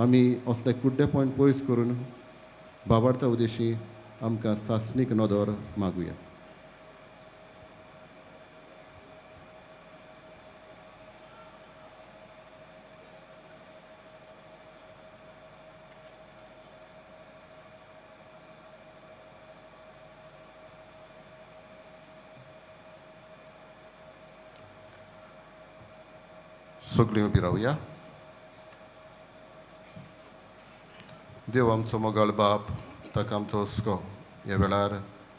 आमी असले कुड्डेपण पयस करून भावार्था उदेशी आमकां सासणीक नदर मागुया. सगळीं उबी रावया. देव आमचो मोगाळ बाप, ताका आमचो हुस्को. ह्या वेळार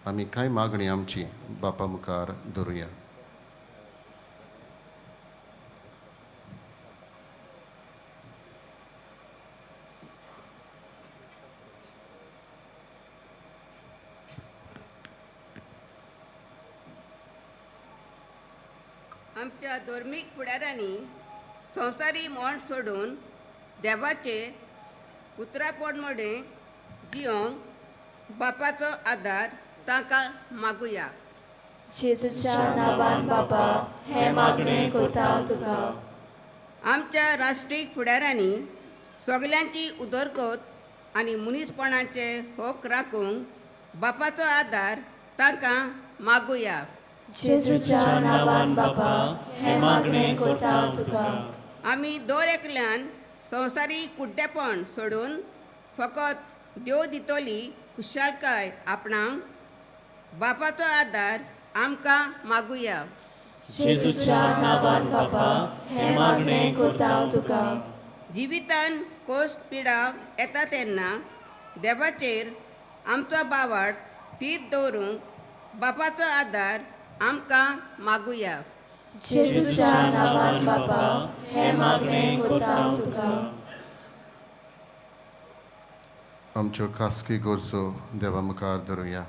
आमी कांय मागणी आमची बापा मुखार धरुया.
आमच्या धर्मीक फुडारांनी संवसारी मोड सोडून देवाचे उतरापोड मडें जियोंक बापाचो आदार तांकां मागुया.
जेजूच्या नांवान बापा हें मागणें करता तुका.
आमच्या राष्ट्रीक फुडारांनी सगल्यांची उदरगत आनी मनीसपणाचे हक राखूंक बापाचो आदार तांकां मागुया.
जेजूच्या नांवान बापा हें मागणें करता तुका.
आमी दर एकल्यान संवसारी कुड्डेपण सोडून फकत देव दितली खुशालकाय आपणाक बापाचो आदार आमकां मागुया.
जेजूच्या नांवान बापा हें मागणें करता तुका.
जिवितान कोश्ट पिडा येता तेन्ना देवाचेर आमचो बावाड थीर दवरूंक बापाचो आदार आमकां मागुया.
जेजूच्या नांवान बापा हें मागणें करता तुका.
आमच्यो खासगी गरजो देवा मुखार धरुया.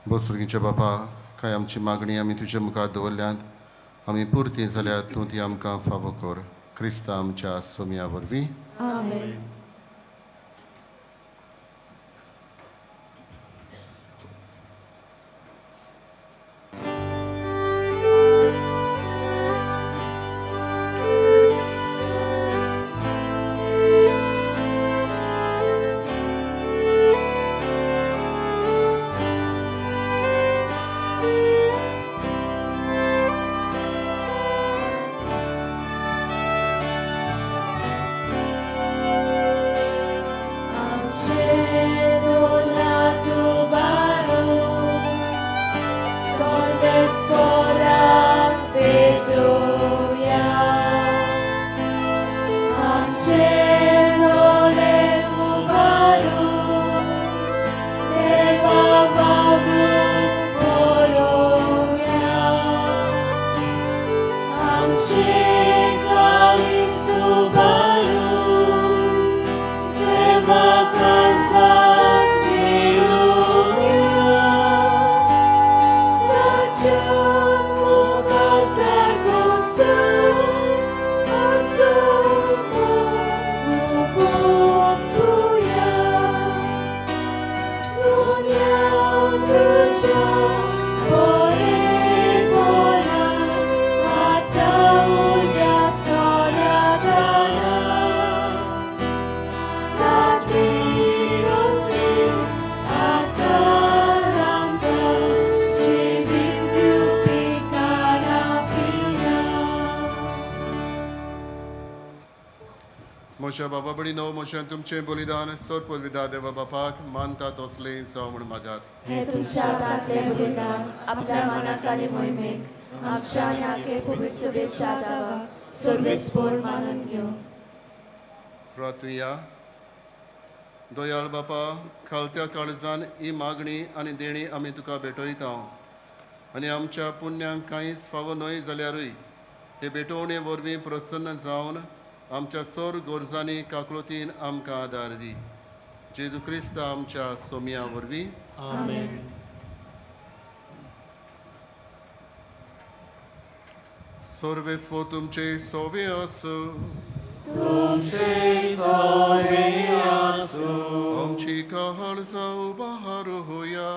बोसुर्गीच्या बापा, कांय आमची मागणी आमी तुज्या मुखार दवरल्यात, आमी पुरती जाल्यार तूं ती आमकां फावो कर. क्रिस्ता आमच्या सोम्या वरवीं.
आमेन.
भयणीनो म्हजें तुमचें बलिदान सोर पदवीदा देवा बापाक मानता तसलें जावं म्हूण मागात.
हे तुमच्या हातांतलें बलिदान आपल्या मनाक आनी मोहिमेक आमच्या आनी आखे पवित्र सभेच्या दावाक सर्वेस्पोर मानून घेवं.
प्रार्थुया. दयाळ बापा, खालत्या काळजान ही मागणी आनी देणी आमी तुका भेटयता आनी आमच्या पुण्यांक कांयच फावो न्हय जाल्यारूय हे भेटवणे वरवीं प्रसन्न जावन आमच्या सोर गरजांनी काकळुतीन आमकां आदार दी. जेजू क्रिस्त आमच्या सोमया वरवीं.
आमेन.
सर्वेस्पो तुमचे सोवे आसूं.
तुमचे सोवे आसूं.
आमची काळजां उबार होया.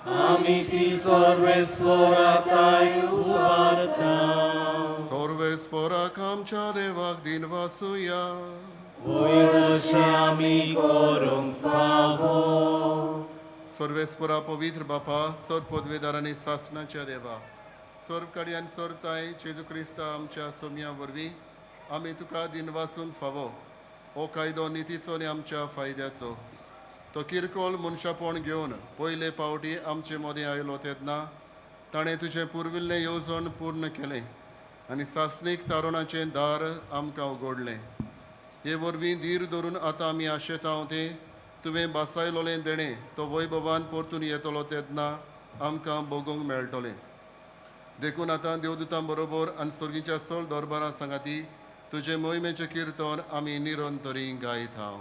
आमी ती सर्वेस्पोराताय उबारता.
सर्वेस्पोराक आमच्या देवाक दिन वासुया.
वयर अशें आमी करूंक फावो.
सर्वेस्पोरा पवित्र बापा, सर पदवेदार आनी सासणाच्या देवा, सर्व कडी आनी सर्ताय जेजू क्रिस्ता आमच्या सोमया वरवीं आमी तुका दिन वासूंक फावो. हो कायदो नितीचो आनी आमच्या फायद्याचो. तो किरकोळ मनशापण घेवन पयले पावटी आमचे मदें आयलो तेन्ना ताणें तुजें पुर्विल्लें येवजण पूर्ण केलें आनी सासणीक तारुणाचें दार आमकां उगडलें. हे वरवीं धीर धरून आतां आमी आशेता तें तुवें बासायलोलें देणें तो वैभवान परतून येतलो तेन्ना आमकां भोगूंक मेळटलें. देखून आतां देवदूतां बरोबर आनी सर्गीच्या सळ दरबारां सांगाती तुजें मोहिमेचें किर्तन आमी निरंतरी गायत हांव.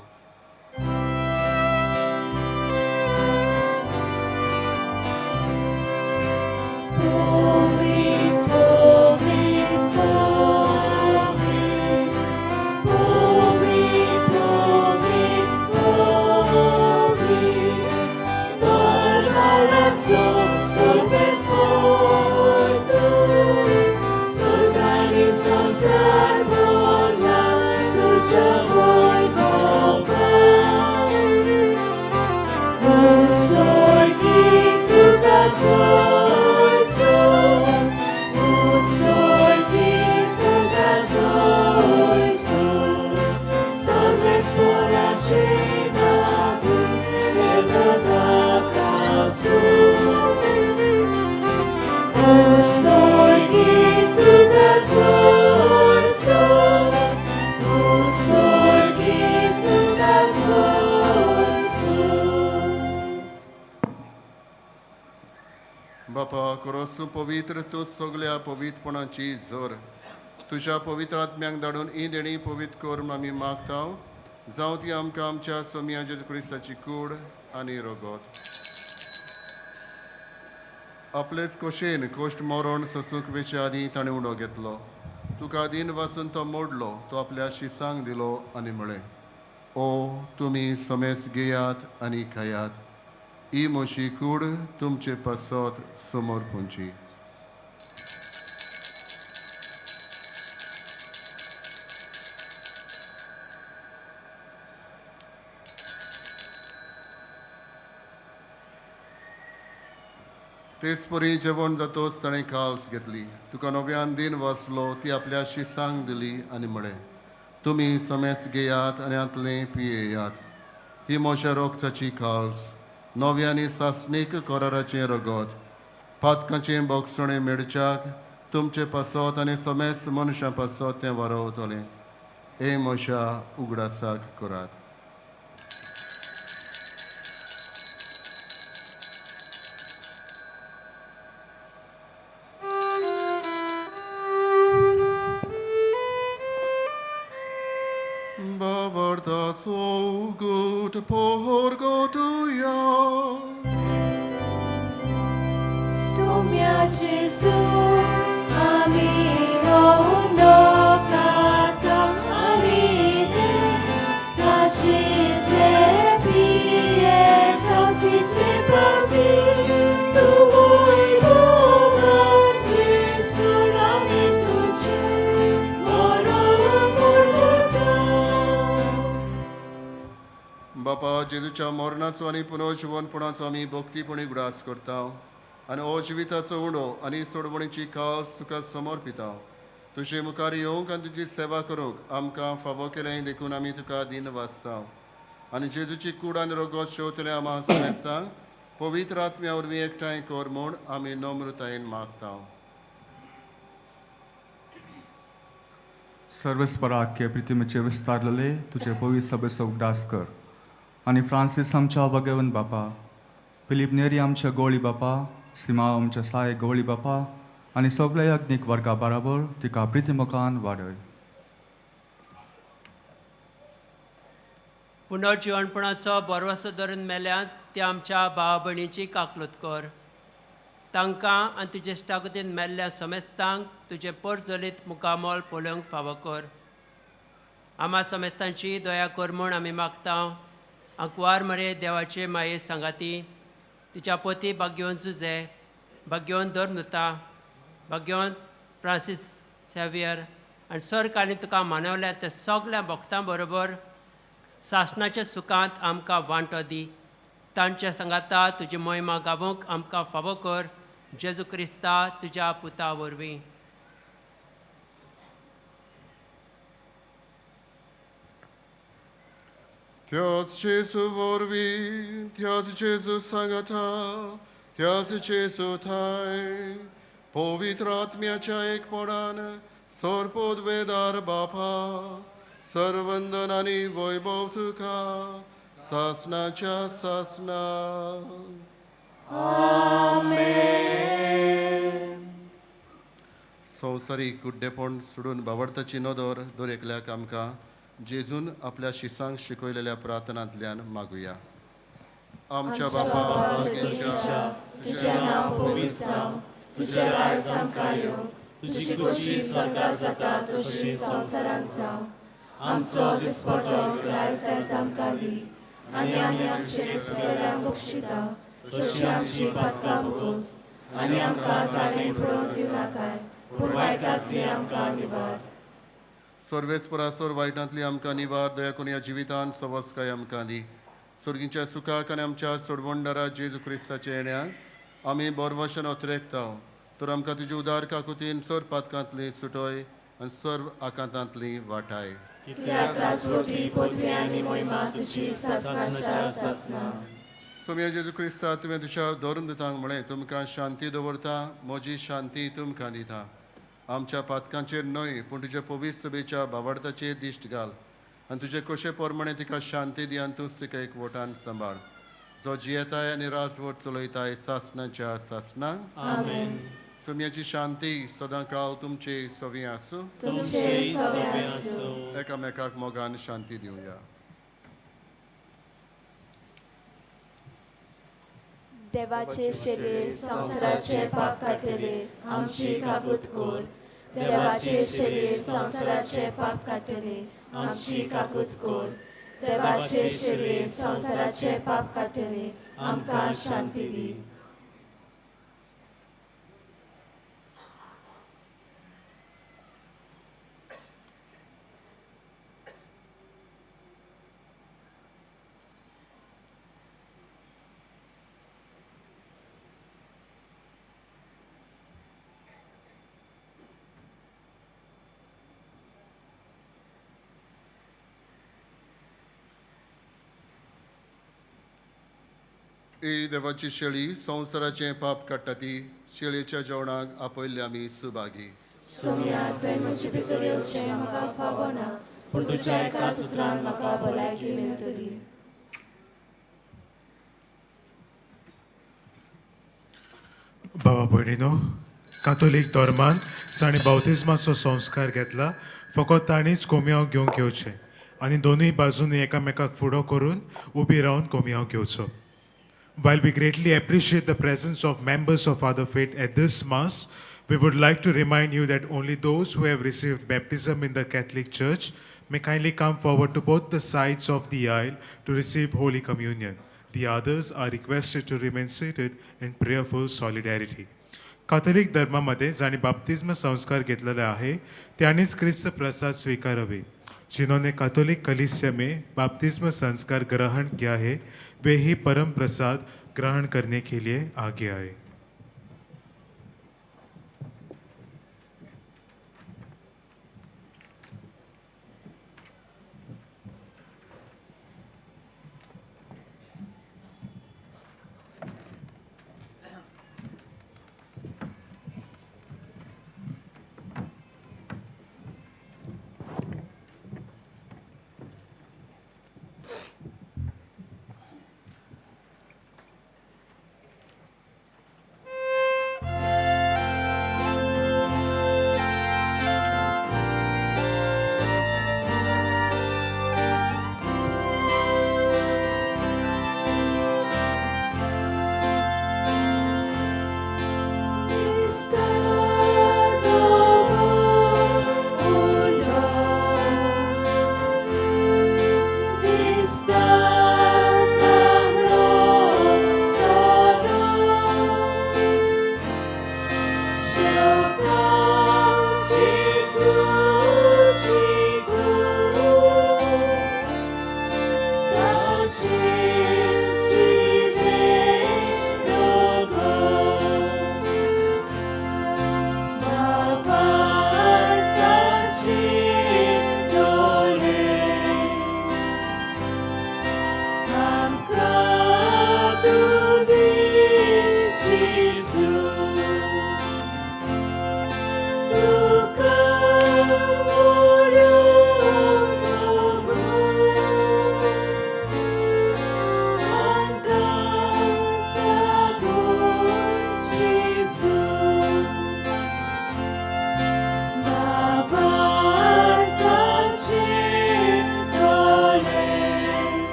बापा, कोरोसू पवित्र तूं सगल्या पवित्रपणाची जोर तुज्या पवित्र आत्म्यांक धाडून ही देणी पवित्र कर म्हूण आमी मागता. जावं ती आमकां आमच्या सोमया जेजू क्रिस्ताची कूड आनी रगत. आपलेच कोशेन कोश्ट मरण सोसूंक वेचे आदीं ताणें उडो घेतलो. तुका दिन वाचून तो मोडलो, तो आपल्या शिसांक दिलो आनी म्हळें, ओ तुमी समेस घेयात आनी खायात, ही म्हजी कूड तुमचे पासत समोर पुंची. तेच परी जेवण जातोच ताणें काल्स घेतली, तुका नव्यान दिन वाचलो, ती आपल्या शिसांक दिली आनी म्हळें, तुमी समेस घेयात आनी हांतलें पियेयात, ही म्हज्या रोगताची काल्स, नव्या आनी सासणीक कराराचें रगत, पातकाचें बोगसणें मेळच्याक तुमचे पासत आनी समेस मनशां पासत तें वारवतलें. हे म्हज्या उगडासाक करात. Bavartaço gut porgotuia.
Sumia Jesu, amigo no katamani kashitle pieta title pati tu voi bovani surami tuche moro morota.
बापा, जेजूच्या मरणाचो आनी पुनर्जिवनपणाचो आमी भक्तीपणी उगडास करता आनी हो जिविताचो उंडो आनी सोडवणीची काल्स तुका समर्पिता. तुजे मुखार येवंक आनी तुजी सेवा करूंक आमकां फावो केलें देखून आमी तुका दिन वाचता आनी जेजूची कूड आनी रोगोत शेवतले आमा समेस्तांक पवित्र आत्म्या वरवीं एकठांय कर म्हूण आमी नम्रतायेन मागता.
सर्वेस्पराक्य प्रितिमेचे विस्तारलेले तुजे पवित्र सभेचो उगडास कर आनी फ्रांसीस आमच्या भगवन बापा, फिलीप नेरी आमच्या गोळी बापा, सिमाव आमच्या साय गोळी बापा आनी सगळ्या यज्ञीक वर्गा बराबर तिका प्रितिमुखान वाडय.
पुनर्जिवणपणाचो बरवसो धरून मेल्यात ते आमच्या भाव भयणीची काकलूत कर. तांकां आनी तुजे इश्टागतीन मेल्ल्या समेस्तांक तुजें परजलीत मुखामोल पळोवंक फावो कर. आमा समेस्तांची दया कर म्हूण आमी मागता. आंकवार मरे देवाचे माये सांगाती तिच्या पती भाग्योवन जुजे, भाग्योवन धर्मता, भाग्योवन फ्रांसीस सेवियर आनी सरकारांनी तुका मानवल्या त्या सगल्या भक्तां बरोबर सासणाच्या सुखांत आमकां वांटो दी. तांच्या सांगाता तुजी मोहिमा गावोवंक आमकां फावो कर. जेजू क्रिस्ता तुज्या पुता वरवीं.
त्याच जेजू वरवीं, त्याच जेजू सांगाता, त्याच जेजू थाय पवित्र आत्म्याच्या एकपणान सर्पोद्वेदार बापा सर्वंदन आनी वैभव तुका सासनाच्या सासना. संवसारीक गुड्डेपण सोडून बावडताची नदर दर एकल्याक आमकां जेजून आपल्या शिसांक शिकयलेल्या प्रार्थनांतल्यान मागुया. आमच्या बापा स्वर्गीच्या,
तुझें नांव पवित्र जावं, तुजें राज आमकां येवं, तुजी खोशी स्वर्गार जाता तशी संवसारांत जावं. आमचो दिसपटो ग्रास आयज आमकां दी आनी आमी आमचे चुकलेल्यांक बक्षिता तशी आमची पातकां भोगोस आनी आमकां ताणें पडोवन दिवं नाकाय, पूण वायटांतली आमकां निवार.
सर्वेस्परा सोर वायटांतली आमकां निवार. दया करून ह्या जिवितांत सवस्काय आमकां दी. सर्गीच्या सुखाक आनी आमच्या सोडवणदारा जेजू क्रिस्ताच्या येण्याक आमी बोरवशन अतिरेकता. तर आमकां तुजी उदार काकुतीन सर्व पातकांतली सुटय आनी सर्व आकांतांतली वाटाय.
कित्याक राजवटी पदवी आनी मोहिमा तुजी सासणाच्या सासणा.
सोम्या जेजू क्रिस्ता, तुवें तुज्या धर्मदूतांक म्हळें, तुमकां शांती दवरता, म्हजी शांती तुमकां दिता. आमच्या पातकांचेर न्हय पूण तुज्या पवित्र सभेच्या बावडताचेर दिश्ट घाल आनी तुजे कशे प्रमाणे तिका शांती दी आनी तूं तिका एक वटान सांबाळ, जो जियेताय आनी राजवट चलयताय सासणाच्या सासणा.
आमेन.
सोम्याची शांती सदांकाल तुमचे सवी आसूं.
तुमचे सवे आसूं.
एकामेकाक मोगान शांती दिवया.
देवाचे शेले संवसाराचे पाप काडटले आमची काकूत कर. देवाचे शेले संवसाराचे पाप काडटले आमची काकूत कर. देवाचे शेले संवसाराचे पाप काडटले आमकां शांती दी.
ए देवाची शेळी संवसाराचें पाप काडटा ती शेळयेच्या जेवणाक आपयल्ले आमी सुभागी.
सोम्या, तुवें म्हजे भितर येवचें म्हाका फावना, पूण तुज्या एकाच उतरान म्हाका भलायकी मेळटली.
बाबा भयणीनो, कातोलीक धर्मान जाणें बावतिज्माचो संस्कार घेतला फकत ताणीच कोमयांव घेवंक येवचें आनी दोनूय बाजूनी एकामेकाक फुडो करून उबी रावन कोमयांव घेवचो. While we greatly appreciate the presence of members of other faith at this Mass, we would like to remind you that only those who have received baptism in the Catholic Church may kindly come forward to both the sides of the aisle to receive Holy Communion. The others are requested to remain seated in prayerful solidarity. Catholic धर्मामध्ये जांणी बाप्तिज्म संस्कार घेतलेले आहे त्यांनीच क्रिस्त प्रसाद स्वीकारावे. जिन्होंने Catholic कलीसिया में बाप्तिज्म संस्कार ग्रहण किया है वे ही परम प्रसाद ग्रहण करने के लिए आगे आए.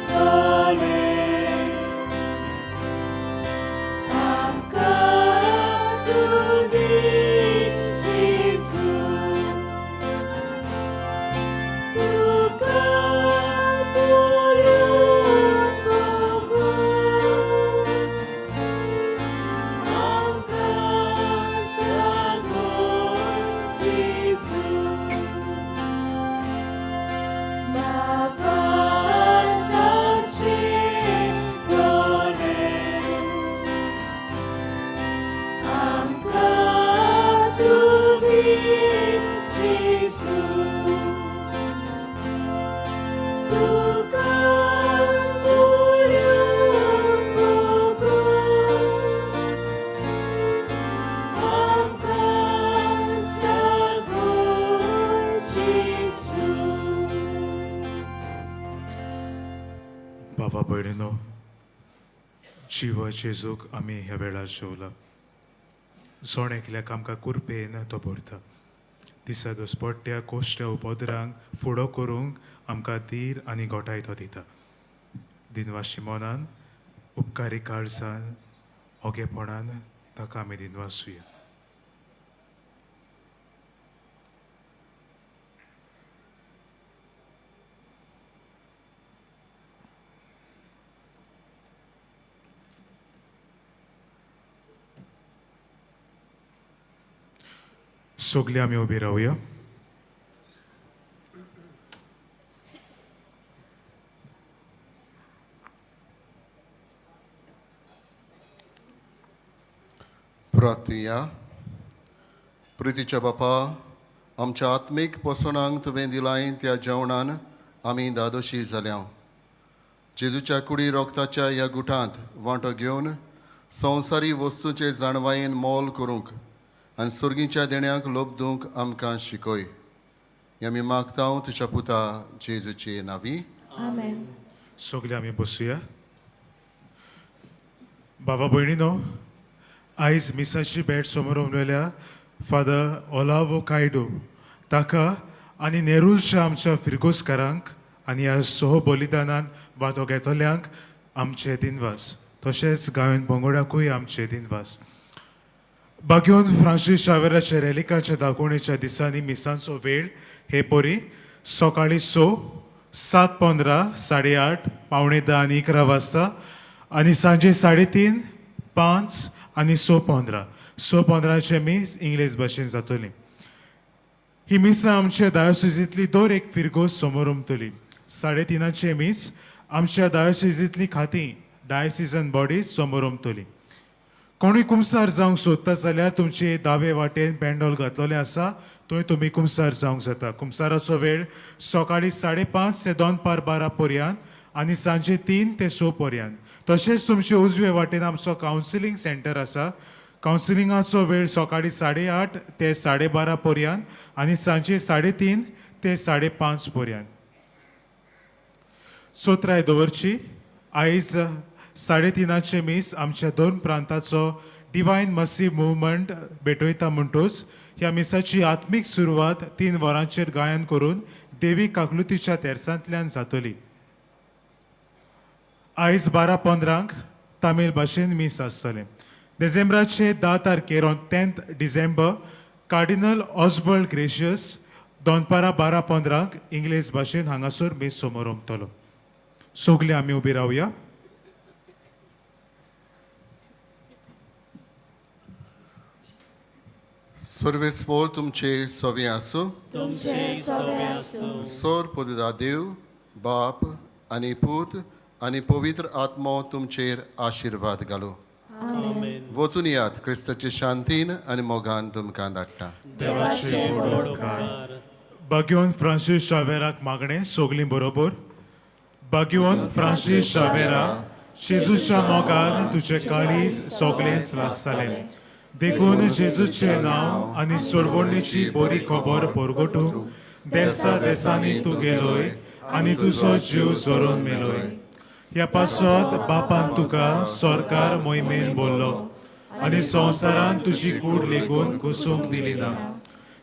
दोळे आमकां तूं दी जेजू तुका पळोवन भोगूं आमकां जागोवन जेजू भावार्थाचे दोळे आमकां तूं दी जेजू तुका पळोवन भोगूं आमकां जागोवन जेजू.
बाबा भयणीनो, जिवा जेजूक आमी ह्या वेळार जेवला. जोण एकल्याक आमकां कुरपेन तो भरता. दिसा दुसपट्ट्या कोश्ट्या उपद्रांक फुडो करूंक आमकां धीर आनी गोठाय तो दिता. दिनवाशी मनान, उपकारी काळजान, ओगेपणान ताका आमी दिनवासुया. सगळे आमी उबी रावया.
प्रार्थुया. प्रितीच्या बापा, आमच्या आत्मीक पोसणांक तुवें दिलाय त्या जेवणान आमी दादोशी जाल्या. जेजूच्या कुडी रोगताच्या ह्या गुटांत वांटो घेवन संवसारी वस्तूचे जाणवायेन मोल करूंक आनी सुर्गीच्या देण्याक लोबदूंक आमकां शिकय. हें आमी मागता तुज्या पुता जेजूचे नांवी.
आमेन.
सगळे आमी बसुया. बाबा भयणीनो, आयज मिसाची भेट समोर उलयल्या फादर ओलावो कायदो ताका आनी नेरूलच्या आमच्या फिरगोजकारांक आनी ह्या सह बलिदानान वांटो घेतल्यांक आमचे दिनवास. तशेंच गायन पंगडाकूय आमचे दिनवास. बागयोन फ्रांसीस शावेराच्या रेलिकाच्या दाखोवणेच्या दिसांनी मिसांचो वेळ हे परी: सकाळीं 6, 7:15, 8:30, 9:45 आनी 11 वाजता आनी सांजे 3:30, 5 आनी 6:15. 6:15चें मीस इंग्लीश भाशेन जातली. ही मिसां आमच्या डायोसिजींतली दर एक फिरगोज समोर उमतली. 3:30चें मीस आमच्या डायोसिजींतली खातीं, डायसिजन बॉडीज समोर उमतली. कोणूय कुमसार जावंक सोदता जाल्यार तुमचे दावे वाटेन पेंडोल घातलेलें आसा, थंय तुमी कुमसार जावंक जाता. कुमसाराचो वेळ सकाळीं 5:30 ते दनपार 12 पर्यंत आनी सांजे 3 ते 6 पर्यंत. तशेंच तुमचे उजवे वाटेन आमचो कावन्सिलींग सेंटर आसा. कावन्सिलिंगाचो वेळ सकाळीं 8:30 ते 12:30 पर्यंत आनी सांजे 3:30 ते 5:30 पर्यंत. चोत्राय दवरची, आयज 3:30चें मीस आमच्या दोन प्रांताचो डिवायन मसी मुवमेंट भेटयता. म्हणटूच ह्या मिसाची आत्मीक सुरवात 3 वरांचेर गायन करून देवी काकलुतीच्या तेरसांतल्यान जातली. आयज 12:15 तामीळ भाशेन मीस आसतलें. डिसेंबराचे 10 तारखेर, on 10th December, cardinal Oswald Gracias दनपारां 12:15 इंग्लीश भाशेन हांगासर मीस समोर उमतलो. सगळे आमी उबी रावया.
सर्वेस्पोर तुमचे सवे आसूं.
तुमचे सवे आसूं.
सोर पदुदा देव बाप आनी पूत आनी पवित्र आत्मो तुमचेर आशिर्वाद घालूं.
आमेन.
वचून यात, क्रिस्ताचे शांतीन आनी मोगान तुमकां धाडटा.
देवाचे उपकार. बाग्योन फ्रांसीस शावेराक मागणें सगलीं बरोबर. बाग्योन फ्रांसीस शावेरा, जेजूच्या मोगान तुजें काळीज सगळेंच वाचतालें, देखून जेजूचें नांव आनी सोडवणेची बरी खबर परगटूंक देसा देसांनी तूं गेलोय आनी तुजो जीव झरोवन मेलोय. ह्या पासत बापान तुका सरकार मोहिमेन बोल्लो आनी संवसारान तुजी कूड लेगून घुसूंक दिली ना.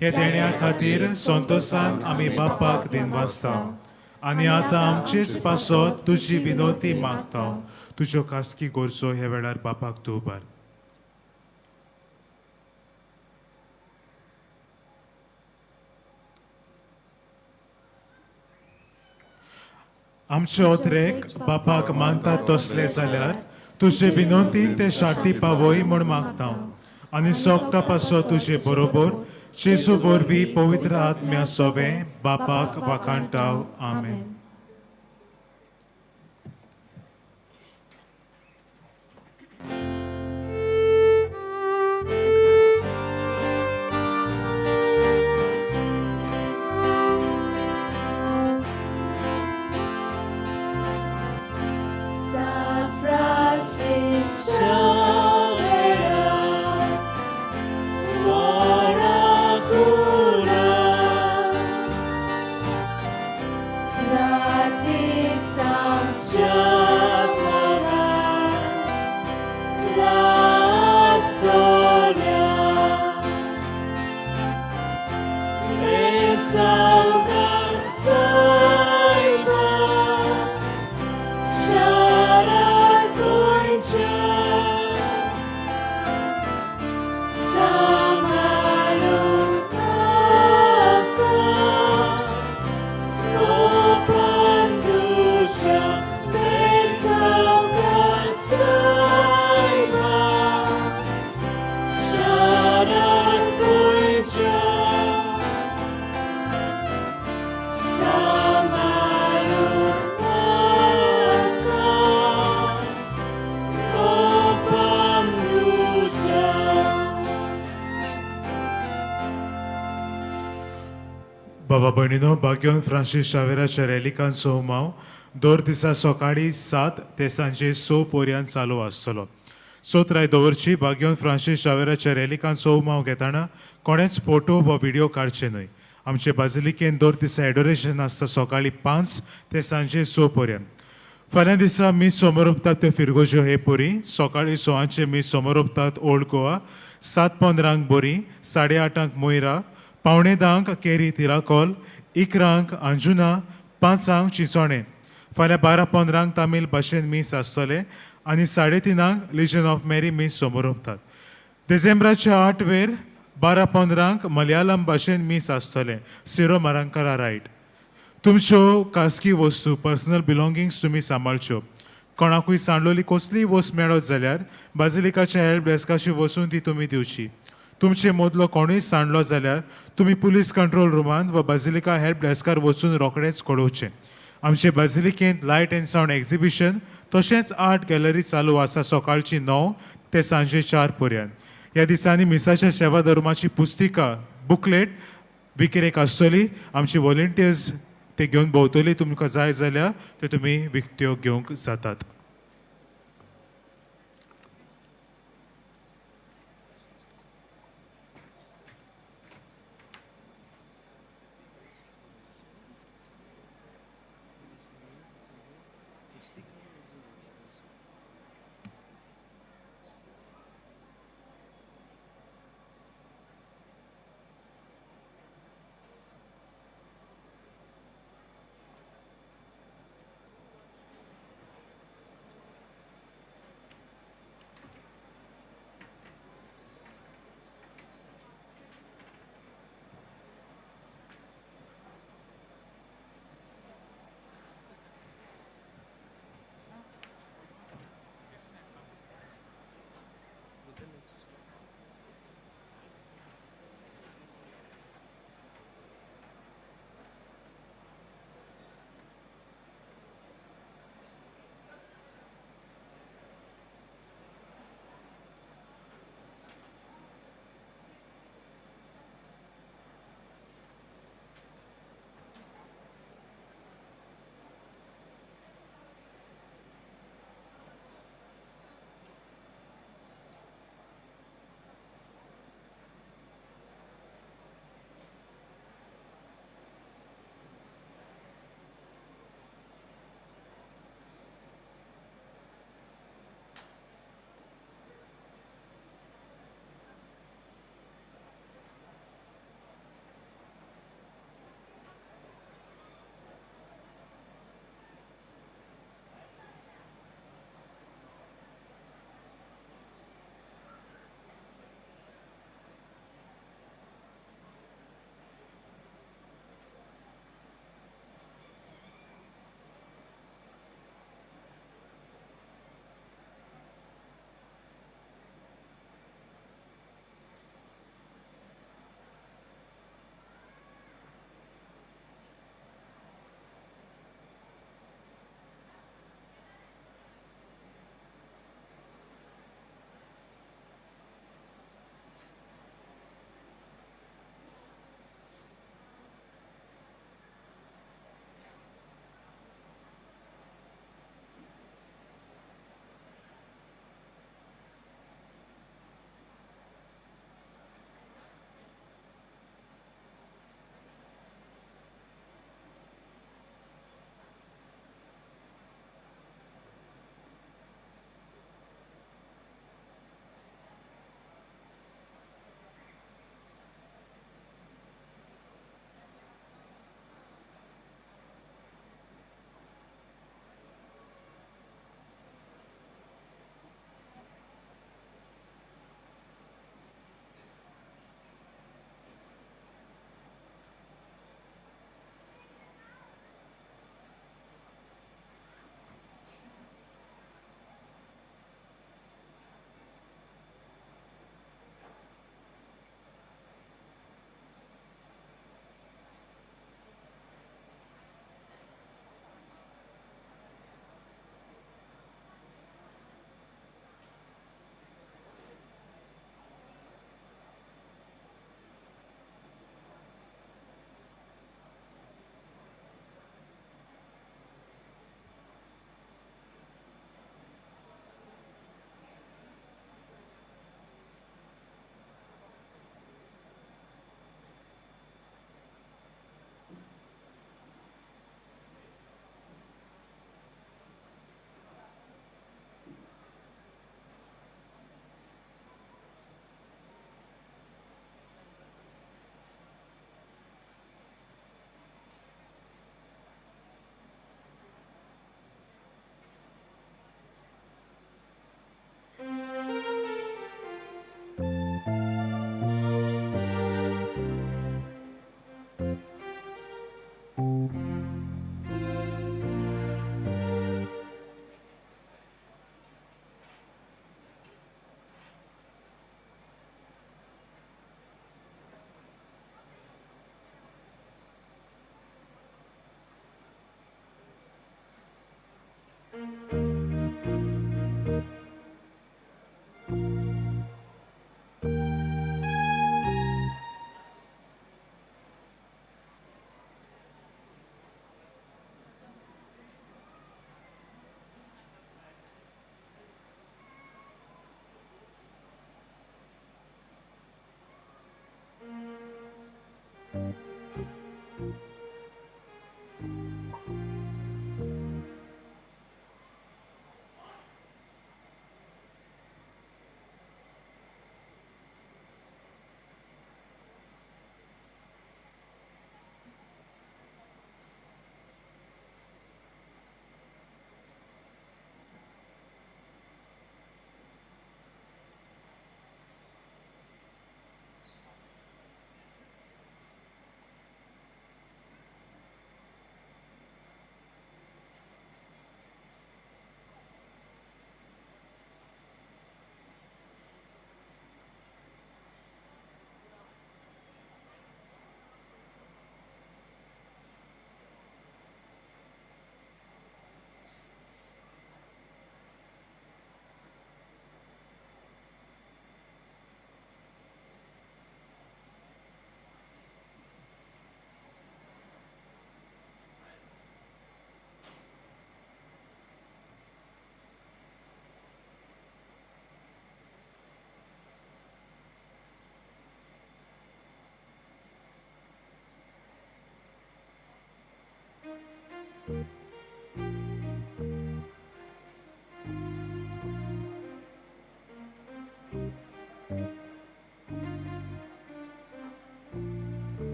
हे देण्या खातीर संतोशान आमी बापाक दिनवासता. आनी आतां आमचेच पासत तुजी विनोती मागता. तुज्यो खासगी गरजो ह्या वेळार बापाक तूं उबार. आमचे ओत्रेक बापाक मानता तसले जाल्यार तुजे विनोतीन ते शाटी पावय म्हूण मागता आनी सोगटा पासो तुजे बरोबर जेजू वरवीं पवित्र आत्म्या सोवें बापाक वाखाणटाव. आमेन.
Francis Xavier, Guarakura, Rati Samsyapaga, Lasonia, Resaugan Saiba,
बाबा भयणीनो, बाग्योन फ्रांसीस शावेराच्या रेलिकांचो उमाव दर दिसा सकाळीं 7 ते सांजे 6 पर्यंत चालू आसतलो. सोत्राय दवरची. बाग्योन फ्रांसीस शावेराच्या रेलिकांचो उमाव घेतना कोणेच फोटो वा व्हिडिओ काडचे न्हय. आमचे बाजिलिकेन दर दिसा एडोरेशन आसता सकाळीं 5 ते सांजे 6 पर्यंत. फाल्यां दिसा मीस सोमोरोपतात त्यो फिरगोज्यो हे परी. सकाळीं 6 मीस सोमोरोपतात ओल्ड गोवा, 7:15 बोरी, 8:30 मोयरा, 9:45 केरी तिराकोल, 11 अंजुना, 5 चिंचोणें. फाल्यां 12:15 तामील भाशेन मीस आसतलें आनी 3:30 लिजन ऑफ मेरी मीस सोमोरोपतात. डिसेंबराच्या 8 वेर 12:15 मलयाळम भाशेन मीस आसतलें, सिरो मरांकारा रायट. तुमच्यो खासगी वस्तू, पर्सनल बिलोंगिंग्स तुमी सांबाळच्यो. कोणाकूय सांडलोली कसलीय वस्त मेळत जाल्यार बाजिलिकाच्या हेल्प डेस्काशी वचून ती तुमी दिवची. तुमचे मदलो कोणूय सांडलो जाल्यार तुमी पुलीस कंट्रोल रुमांत वा बाजिलिका हेल्प डेस्कार वचून रोखडेंच कळोवचें. आमचे बाजिलिकेंत लायट एंड सावंड एक्झिबिशन तशेंच आर्ट गॅलरी चालू आसा सकाळची 9 ते सांजे 4 पर्यंत. ह्या दिसांनी मिसाच्या सेवा धर्माची पुस्तिका बुकलेट विक्रेक आसतली. आमची वॉलंटियर्स ते घेवन भोंवतली. तुमकां जाय जाल्यार ते तुमी विकत्यो घेवंक जातात.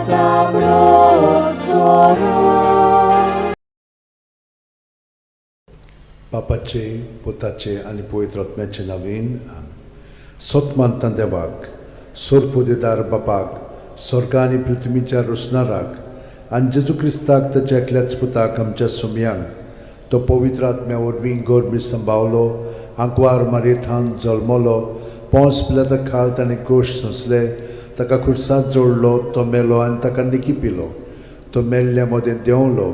Tabro
बापाचे, पुताचे आनी पवित्र आत्म्याचे नांवान आमेन. सत मानता देवाक, सोरपोदेदार बापाक, स्वर्गा आनी पृथ्वीच्या रोसणाराक आनी जेजू क्रिस्ताक ताच्या एकल्याच पुताक आमच्या सोमयांक, तो पवित्र आत्म्या वरवीं गोरमी संभावलो, आंकवार मारयेथावन जल्मलो, पोंस पिलाता खाल ताणें कोश सोंसले, ताका खुर्सांत जोडलो, तो मेलो आनी ताका निकी पिलो, तो मेल्ल्या मदें देंवलो,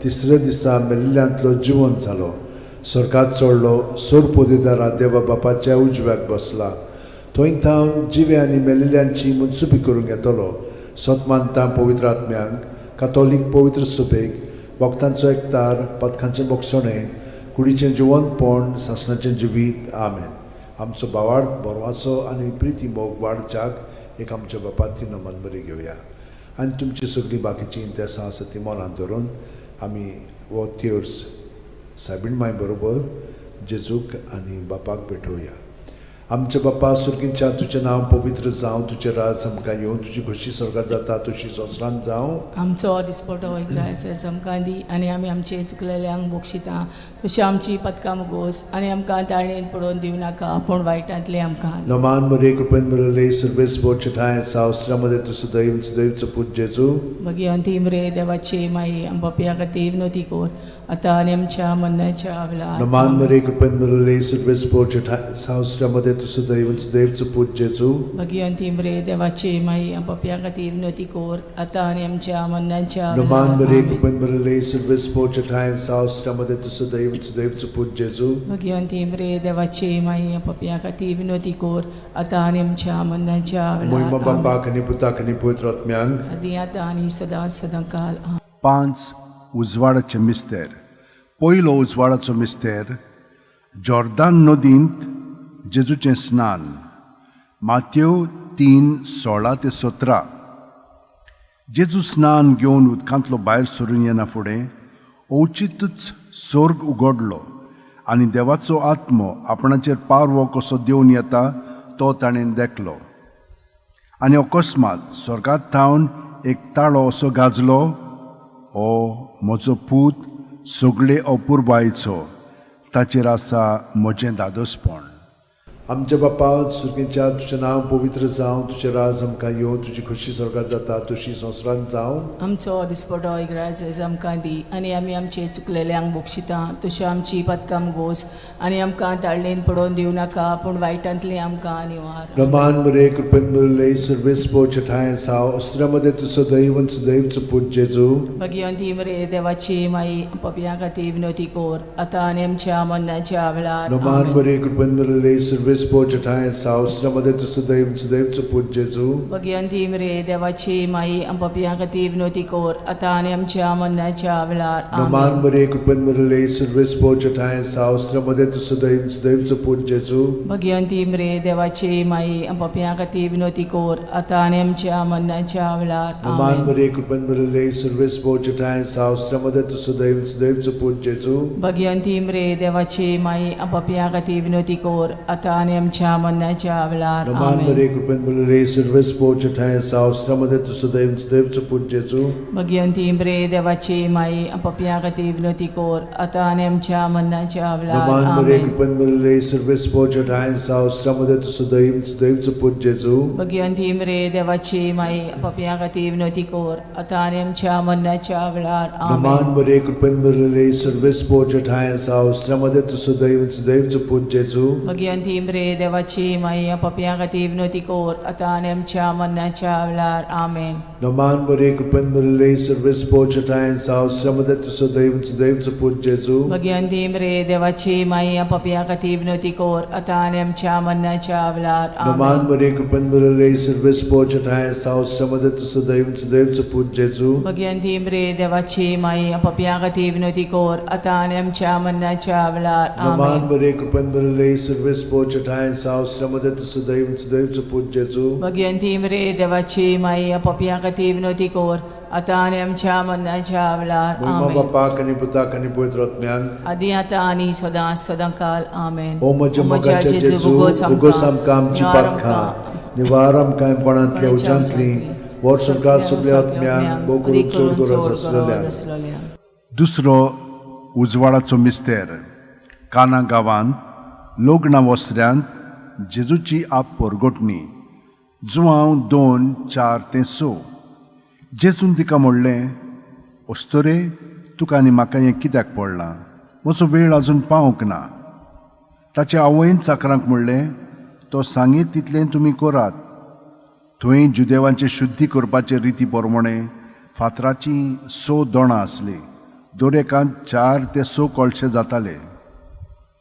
तिसऱ्या दिसा मेल्ल्यांतलो जिवंत जालो, स्वर्गात चडलो, सोरपोदेदारा देवा बापाच्या उजव्याक बसला, थंय थावन जिवे आनी मेल्ल्यांची मनसुबी करूंक येतलो. सत मानता पवित्र आत्म्यांक, कातोलीक पवित्र सुबेक, भक्तांचो एकतार, पथकांचें बोगसणें, कुडीचें जिवंतपण, सासणाचें जिवीत. आमेन. आमचो भावार्थ बरवाचो आनी प्रिती मोग वाडच्याक एक आमच्या बापाती नमन बरी घेवया आनी तुमची सगळीं बाकीचीं इंतेसां आसा ती मनांत धरून आमी हो तेर्स सायबीण माय बरोबर जेजूक आनी बापाक भेटोवया. आमच्या बापा सुर्गींच्या, तुजें नांव पवित्र जावं, तुजें राज आमकां येवं, तुजी खोशी स्वर्गात जाता तशी संवसारांत जावं.
आमचो दिसपटो इग्रायस आमकां दी आनी आमी आमचे चुकलेल्यांक बक्षिता तशी आमची पदकां मुगोस आनी आमकां ताळेन पडोवन दिवं नाका पूण वायटांतलें आमकां.
नमान मरे, कृपेन भरले, सर्वेस्पोर ठांय सावस्त्रामध्ये तूं सदैव सदैवचो पूत जेजू.
मागीर अंतीम रे देवाची माई, आमच्या खातीर विनोती कर आतां आनी आमच्या मरणाच्या वेळार.
नमान मरे, कृपेन भरले, सर्वेस्पोर ठांय सावस्त्रामध्ये तूं सदैव सदैवचो पूत जेजू.
मागीर अंतीम रे देवाची माई, आमच्या खातीर विनोती कर आतां आनी आमच्या मरणाच्या
नमान
वेळार.
मरे, कृपेन भरले, सर्वेस्पोर ठांय सावस्त्रामध्ये तूं सदैव सदैवचो पूत जेजू.
मागीर अंतीम रे देवाची माई, आमच्या खातीर विनोती कर आतां आनी आमच्या मरणाच्या
मोहिमा
वेळार.
बापाक आनी पुताक आनी पवित्र आत्म्यांक.
आदी आतां आनी सदां सदां काल.
पांच उजवाडाचे मिस्तेर. पयलो उजवाडाचो मिस्तेर, जॉर्दान नदींत जेजूचें स्नान. मातेव 3:16 ते 17. जेजू स्नान घेवन उदकांतलो भायर सरून येना फुडें अवचितूच स्वर्ग उगडलो आनी देवाचो आत्मो आपणाचेर पारवो कसो देंवन येता तो ताणें देखलो. आनी अकस्मात स्वर्गात थावन एक ताळो असो गाजलो, "हो म्हजो पूत, सगळे अपुरबायेचो, ताचेर आसा म्हजें धादोसपण." आमच्या बापा सुर्गींच्या, तुजें नांव पवित्र जावं, तुजें राज आमकां येवं, तुजी खोशी स्वर्गात जाता तशी संवसारांत जावं.
आमचो दिसपटो इग्राज आमकां दी आनी आमी आमचे चुकलेल्यांक बक्षिता तशी आमची पदकां गोस आनी आमकां ताळणेन पडोवन दिवं नाका पूण वायटांतली आमकां निवार.
नमान मरे, कृपेन भरले, सर्वेस्पोर ठांय साव अस्त्रामध्ये तूं सदैव सदैवचो पूत जेजू.
भगिवंती मरे देवाची माई, पापयां खातीर विनोती कर आतां आनी आमच्या मरणाच्या वेळार.
नमान
आमेन.
मरे, कृपेन भरले, सर्वेस्पोर ठांय साव अस्त्रामध्ये तूं सदैव सदैवचो पूत जेजू.
भगिवंती मरे देवाची माई, पापयां खातीर विनोती कर आतां आनी आमच्या मरणाच्या वेळार.
नमान
आमेन.
मरे, कृपेन भरले, सर्वेस्पोर ठांय साव अस्त्रामध्ये तूं सदैव सदैवचो पूत जेजू.
भगिवंती मरे देवाची माई, पापयां खातीर विनोती कर आतां आनी आमच्या मरणाच्या वेळार.
नमान
आमेन.
मरे, कृपेन भरले, सर्वेस्पोर ठांय साव अस्त्रामध्ये तूं सदैव सदैवचो पूत जेजू.
भगिवंती मरे देवाची माई, पापयां खातीर विनोती कर आतां आनी आमच्या मरणाच्या वेळार.
नमान
आमेन.
मरे, कृपेन भरले, सर्वेस्पोर ठांय साव अस्त्रामध्ये तूं सदैव सदैवचो पूत जेजू.
भगिवंती मरे देवाची माई, पापयां खातीर विनोती कर आतां आनी आमच्या मरणाच्या वेळार.
नमान मरे,
आमेन.
कृपेन भरले, सर्वेस्पोर ठांय साव अस्त्रामध्ये तूं सदैव सदैवचो पूत जेजू.
भगिवंती मरे देवाची माई, पापयां खातीर विनोती कर आतां आनी आमच्या मरणाच्या वेळार.
नमान
आमेन.
मरे, कृपेन भरले, सर्वेस्पोर ठांय साव अस्त्रामध्ये तूं सदैव सदैवचो पूत जेजू.
भगिवंती मरे देवाची माई, पापयां खातीर विनोती कर आतां आनी आमच्या मरणाच्या वेळार. आमेन.
नमान मरे, कृपेन भरले, सर्वेस्पोर ठांय साव अस्त्रामध्ये तूं सदैव सदैवचो पूत जेजू.
भगिवंती मरे देवाची माई, पापयां खातीर विनोती कर आतां आनी आमच्या मरणाच्या वेळार.
नमान
आमेन.
मरे, कृपेन भरले, सर्वेस्पोर ठांय साव अस्त्रामध्ये तूं सदैव सदैवचो पूत जेजू.
भगिवंती मरे देवाची माई, पापयां खातीर विनोती कर आतां आनी आमच्या मरणाच्या वेळार.
नमान
आमेन.
मरे, कृपेन भरले, सर्वेस्पोर ठांय साव अस्त्रामध्ये तूं सदैव सदैवचो पूत जेजू.
भगिवंती मरे देवाची माई, पापयां खातीर विनोती कर आतां आनी आमच्या मरणाच्या वेळार.
मोहिमा
आमेन.
बापाक आनी पुताक आनी पवित्र आत्म्याक.
आदी आतां आनी सदां सदां काल. आमेन.
ओ म्हज्या मोगाच्या जेजू, उगोस आमकां आमची पातकां, निवार आमकां कोणांतल्या उज्यांतली, व्हर स्वर्गार सगळ्या आत्म्यांक, भोव करून चड गरज आसलेल्या. दुसरो उजवाडाचो मिस्तेर, काना गांवांत लग्ना वसऱ्यांत जेजूची आप परगटणी जुवांव 2, 4 ते 6. जेजून तिका म्हणलें, अस्तोरे, तुका आनी म्हाका हें कित्याक पडलां? म्हजो वेळ आजून पावंक ना. ताचे आवयन चाकरांक म्हणलें, तो सांगीत तितलें तुमी करात. थंय जुदेवांचे शुद्धी करपाचे रिती प्रमाणे फातराचीं 6 दोणां आसलीं. दर एकांत 4 ते 6 कळशे जाताले.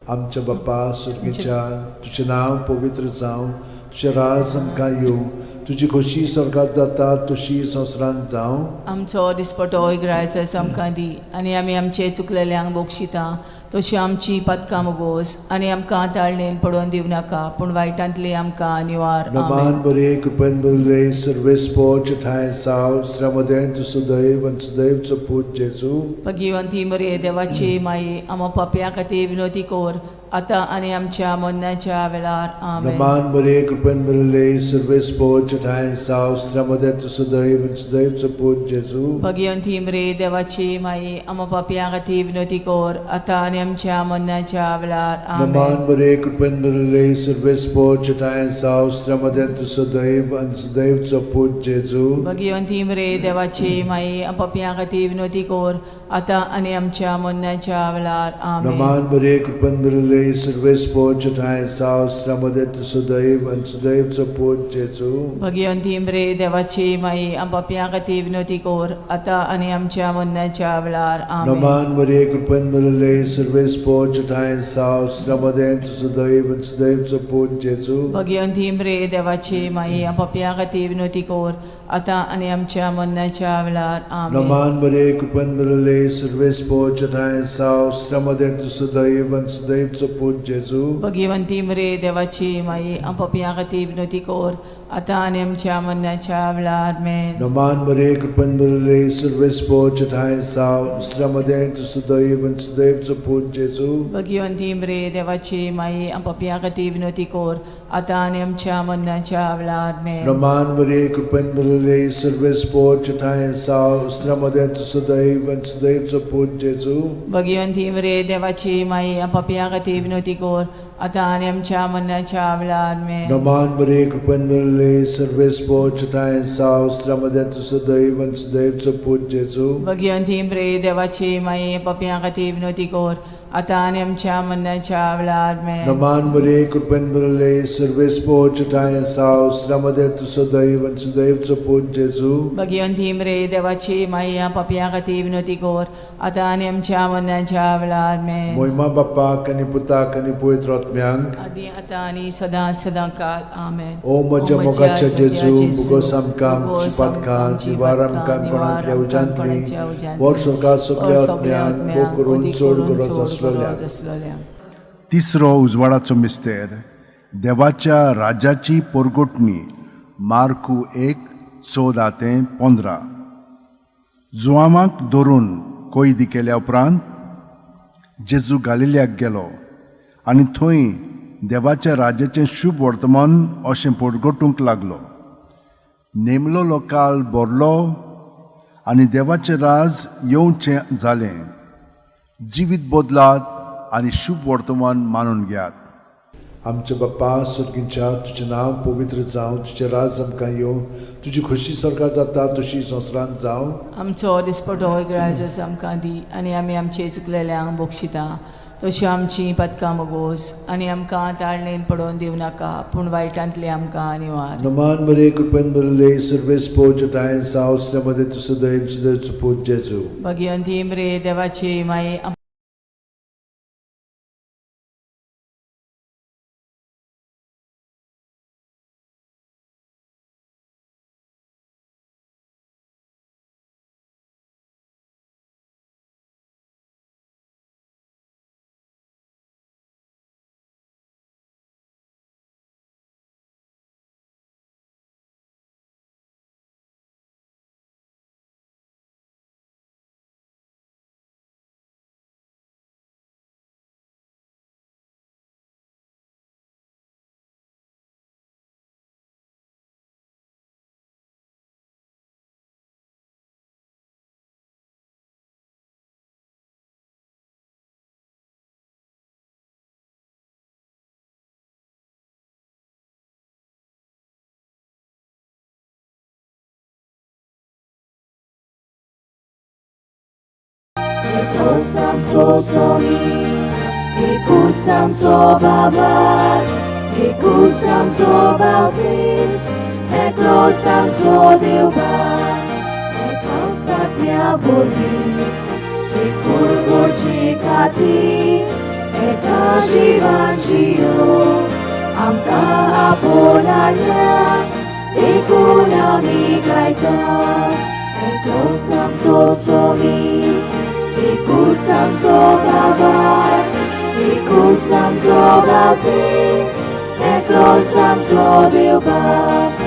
आमच्या बाप्पा सुर्गीच्या, तुजें नांव पवित्र जावं, तुजें राज आमकां येवं, तुजी खोशी स्वर्गात जाता तशी संवसारांत जावं.
आमचो दिसपटो इग्रायच आमकां दी आनी आमी आमचे चुकलेल्यांक बक्षिता तशी आमची पदकां मुगोस आनी आमकां ताळणेन पडोवन दिवं नाका पूण वायटांतली आमकां निवार.
नमान बरे कृपेन बरले सर्वेस्पोच ठांय साव श्रमदें तूं सुदैव आनी सुदैवचो पूत जेजू.
भगिवंती मरे देवाची माई, आमा पापया खातीर विनोती कोर आतां आनी आमच्या मरणाच्या वेळार. आमेन.
नमान बरे कृपेन बरले सर्वेस्पोच ठांय साव श्रमदें तूं सुदैव आनी सुदैवचो पूत जेजू.
भगिवंती मरे देवाची माई, आमा पापया खातीर विनोती कोर आतां आनी आमच्या मरणाच्या वेळार. आमेन.
नमान बरे कृपेन बरले सर्वेस्पोच ठांय साव श्रमदें तूं सुदैव आनी सुदैवचो पूत जेजू.
भगिवंती मरे देवाची माई, पापया खातीर विनोती कोर आतां आनी आमच्या मरणाच्या वेळार. आमेन.
नमान बरे कृपेन बरले सर्वेस्पोच ठांय साव श्रमदें तूं सुदैव आनी सुदैवचो पूत जेजू.
भगिवंती मरे देवाची माई, पापया खातीर विनोती कोर आतां आनी आमच्या मरणाच्या वेळार. आमेन.
नमान बरे कृपेन बरले सर्वेस्पोच ठांय साव श्रमदें तूं सुदैव आनी सुदैवचो पूत जेजू.
भगिवंती मरे देवाची माई, पापया खातीर विनोती कोर आतां आनी आमच्या मरणाच्या वेळार. आमेन.
नमान बरे कृपेन बरले सर्वेस्पोच ठांय साव श्रमदें तूं सुदैव आनी सुदैवचो पूत जेजू.
भगिवंती मरे देवाची माई, पापया खातीर विनोती कोर आतां आनी आमच्या मरणाच्या वेळार. आमेन.
नमान बरे कृपेन बरले सर्वेस्पोच ठांय साव श्रमदें तूं सुदैव आनी सुदैवचो पूत जेजू.
भगिवंती मरे देवाची माई, पापया खातीर विनोती कोर आतां आनी आमच्या मरणाच्या वेळार. आमेन.
नमान बरे कृपेन बरले सर्वेस्पोच ठांय साव श्रमदें तूं सुदैव आनी सुदैवचो पूत जेजू.
भगिवंती मरे देवाची माई, पापया खातीर विनोती कोर आतां आनी आमच्या मरणाच्या वेळार. आमेन.
नमान बरे कृपेन बरले सर्वेस्पोच ठांय साव श्रमदें तूं सुदैव आनी सुदैवचो पूत जेजू.
भगिवंती मरे देवाची माई, पापया खातीर विनोती कोर आतां आनी आमच्या मरणाच्या वेळार. आमेन.
नमान बरे कृपेन बरले सर्वेस्पोच ठांय साव श्रमदें तूं सुदैव आनी सुदैवचो पूत जेजू.
भगिवंती मरे देवाची माई, पापया खातीर विनोती कोर आतां आनी आमच्या मरणाच्या वेळार. आमेन.
मोहिमा बाप्पाक आनी पुताक आनी पवित्र आत्म्यांक,
आदी आतां आनी सदां सदां काल. आमेन.
ओ म्हज्या मोगाच्या जेजू, मुगोस आमकां आमची पातकां निवार आमकां कोणांतल्या उज्यांतली वर स्वर्गार सगल्या आत्म्यांक भोग करून चड गरज आसलेल्या. तिसरो उजवाडाचो मिस्तेर, देवाच्या राज्याची परगटणी. मार्कू 1, 14 ते 15. जुवामाक धरून कैदी केल्या उपरांत जेजू गालिल्याक गेलो आनी थंय देवाच्या राज्याचें शुभ वर्तमान अशें परगटूंक लागलो. नेमलोलो काळ भरलो आनी देवाचें राज येवचें जालें. जिवीत बदलात आनी शुभ वर्तमान मानून घेयात. आमच्या बाप्पा सुर्गींच्या, तुजें नांव पवित्र जावं, तुजें राज आमकां येवं, तुजी खोशी स्वर्गार जाता तशी संवसारांत जावं.
आमचो दिसपटो इग्रायज आमकां दी आनी आमी आमचे चुकलेल्यांक बक्षिता तशी आमची पदकां मुगोस आनी आमकां ताळणेन पडोवन दिवं नाका पूण वायटांतली आमकां निवार.
नमान बरे कृपेन बरले सर्वेस्पोच ठांय साव श्रमदें तूं सुदैव सुदैवचो पूत जेजू.
भगिवंती मरे देवाची माई,
एकलोच आमचो सोमी, एकूच आमचो बाबा, एकूच आमचो बाप्तीस, एकलोच आमचो देव बाप, एकाच आत्म्या वरवीं एकूण करचे खातीर एका जिवान जियो आमकां आपोवन हाडल्या देखून आमी गायता. एकलोच आमचो सोमी, एकूच आमचो बाबा, एकूच आमचो बाप्तीस, एकलोच आमचो देव बाप,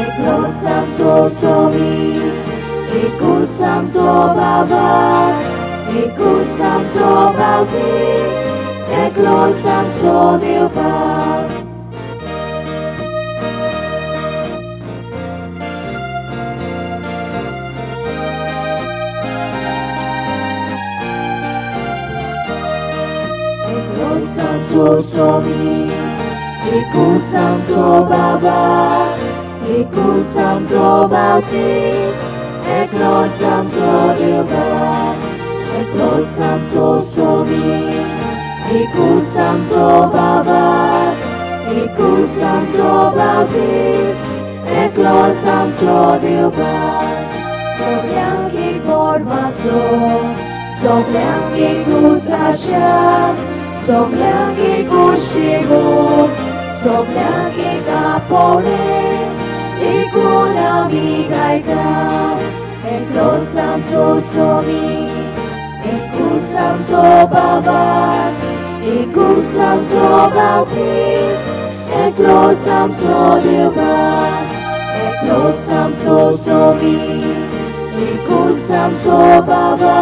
एकलोच आमचो सोमी, एकूच आमचो बाबा, एकूच आमचो बाप्तीस, एकलोच आमचो देव बाप. एकलोच आमचो सोमी, एकूच आमचो बाबा, एकूच आमचो बाप्तीस, एकलोच आमचो देव बाप, एकलोच आमचो सोमी, एकूच आमचो बाबा, एकूच आमचो बाप्तीस, एकलोच आमचो देव बाप. सगल्यांक एक बोरवासो, सगल्यांक एकूच आशा, सगल्यांक एकूच शेवट, सगल्यांक एक आपोवणें, देखून आमी गायता. एकलोच आमचो सोमी, एकूच आमचो बाबा, एकूच आमचो बाप्तीस, एकलोच आमचो देव बाप, एकलोच आमचो सोमी, एकूच आमचो बाबा,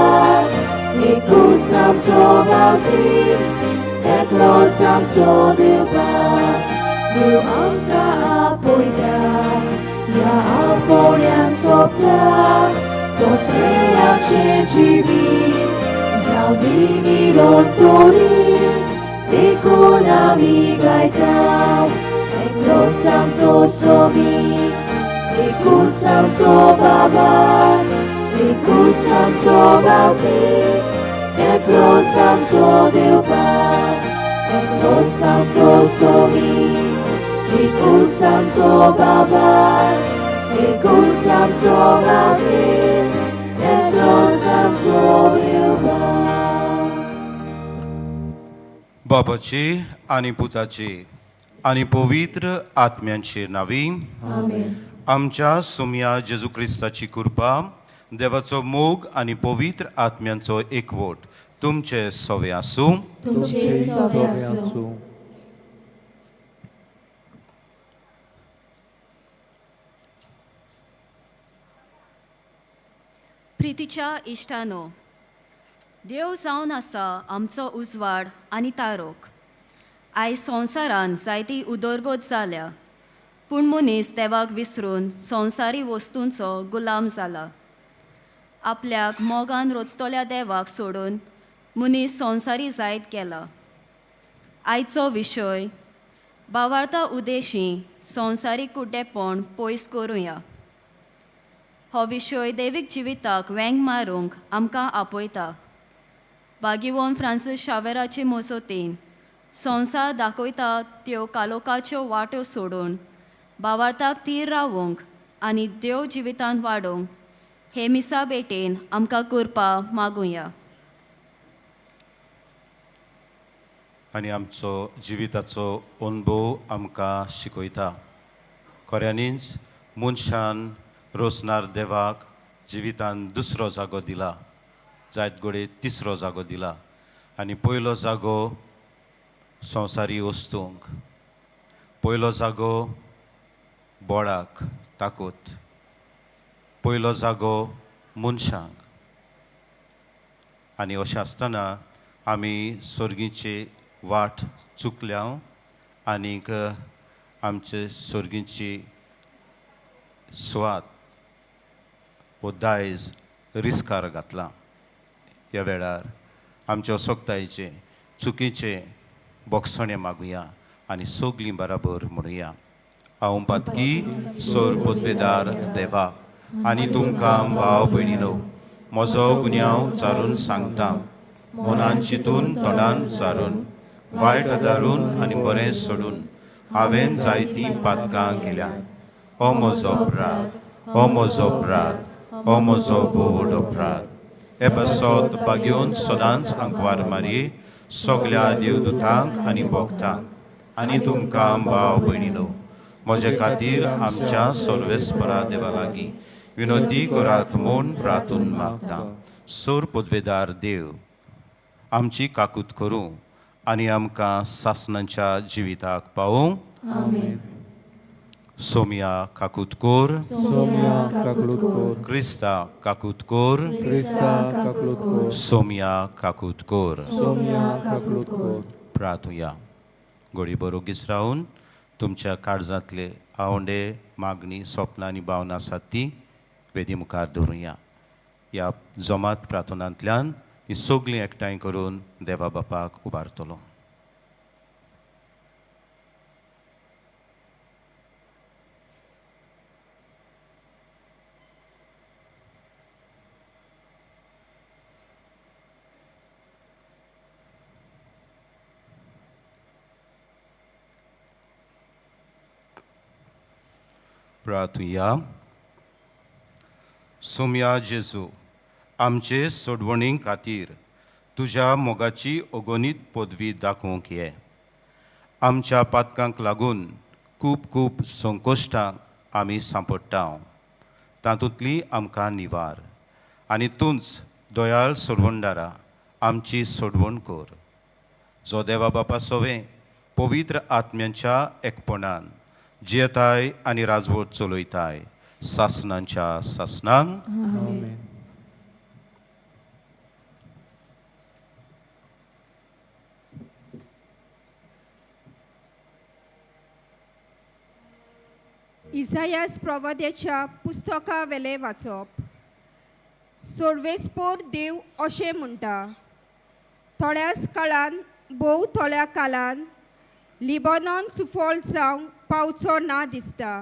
एकूच आमचो बाप्तीस, एकलोच आमचो देव बाप. देव आमकां आपयता, ह्या आपोवण्यान सोंपता तसलें आमचें जिवीत जावं दी निरोध तोरी, देखून आमी गायता. एकलोच आमचो सोमी, एकूच आमचो बाबा, एकूच आमचो बाप्तीस, एकलोच आमचो देव बाप, एकलोच आमचो सोमी, एकूच आमचो बाबा, एकूच आमचो बाप्तीस, एकलोच आमचो देव बाप.
बापाची आनी पुताची आनी पवित्र आत्म्यांचे नांवी
आमेन.
आमच्या सुमया जेजू क्रिस्ताची कृपा, देवाचो मोग आनी पवित्र आत्म्यांचो एकवट तुमचे सवे आसूं.
तुमचे सवे आसूं.
प्रितीच्या इश्टानो, देव जावन आसा आमचो उजवाड आनी तारोक. आयज संवसारान जायती उदरगत जाल्या, पूण मनीस देवाक विसरून संवसारी वस्तूंचो गुलाम जाला. आपल्याक मोगान रचतल्या देवाक सोडून मनीस संवसारी जायत गेला. आयचो विशय बावार्ता उदेशी संवसारीक कुड्डेपण पयस करुया. हो विशय दैवीक जिविताक वेंग मारूंक आमकां आपयता. बागिवोन फ्रांसीस शावेराचे मजतीन संवसार दाखयता त्यो कालोकाच्यो वाट्यो सोडून बावार्थाक तीर रावूंक आनी देव जिवितांत वाडोवंक हे मिसा भेटेन आमकां कृपा मागुया.
आनी आमचो जिविताचो अनुभव आमकां शिकयता. खऱ्यांनीच मनशान रोसनार देवाक जिवितान दुसरो जागो दिला, जायत घडये तिसरो जागो दिला, आनी पयलो जागो संवसारी वस्तूंक, पयलो जागो बोळाक ताकत, पयलो जागो मनशांक. आनी अशें आसतना आमी सर्गीची वाट चुकल्या आनीक आमचे सर्गीची सुवात वो दायज रिस्कार घातलां. ह्या वेळार आमच्या असक्तायेचें चुकीचें बोगसणें मागुया आनी सगलीं बराबर म्हणुया. हांव पातकी सोर पदवेदार देवा आनी तुमकां भाव भयणीनो म्हजो गुन्यांव चारून सांगता, मनान चिंतून तोंडान सारून, वायट आदारून आनी बरें सोडून हांवें जायतीं पातकां केल्यांत. हो म्हजो अपराध, हो म्हजो अपराध, हो म्हजो भोव अपराध. हे पासत बागेवन सदांच आंकवार मारये सगल्या देवदूतांक आनी भक्तांक आनी तुमकां भाव भयणीनो म्हजे खातीर आमच्या सर्वेस्परा देवा लागीं विनोदी करात म्हूण प्रार्थून मागता. सोर पदवेदार देव आमची काकूत करूं आनी आमकां सासणाच्या जिविताक पावोवं.
आमेन.
सोमिया काकूत कोर,
सोम्या काकूत कोर,
क्रिस्ता काकूत कोर,
क्रिस्ता काकूत कोर,
सोमिया काकूत कोर,
सोम्या काकूत कोर.
प्रार्थुया. घोडी बरोगीच रावन तुमच्या काळजांतले आवंडे, मागणी, सपनां आनी भावना आसात ती वेदी मुखार दवरुया. ह्या जमात प्रार्थनांतल्यान ही सगळीं एकठांय करून देवा बापाक उबारतलो. प्रार्थुया. सोम्या जेजू, आमचे सोडवणी खातीर तुज्या मोगाची अगणीत पदवी दाखोवंक ये. आमच्या पातकांक लागून खूब खूब संकश्टांक आमी सांपडटा, तातूंतली आमकां निवार आनी तूंच दयाळ सोडवणदारा आमची सोडवण कर, जो देवा बापा सवें पवित्र आत्म्यांच्या एकपणान जियेताय आनी राजवट चलयताय सासणांच्या सासणांक.
आमेन.
इसायास प्रवाद्याच्या पुस्तका वेले वाचप. सोर्वेस्पोर देव अशें म्हणटा, थोड्याच काळान, भोव थोड्या काळान लिबनॉन सुफळ जावंक पावचो ना दिसता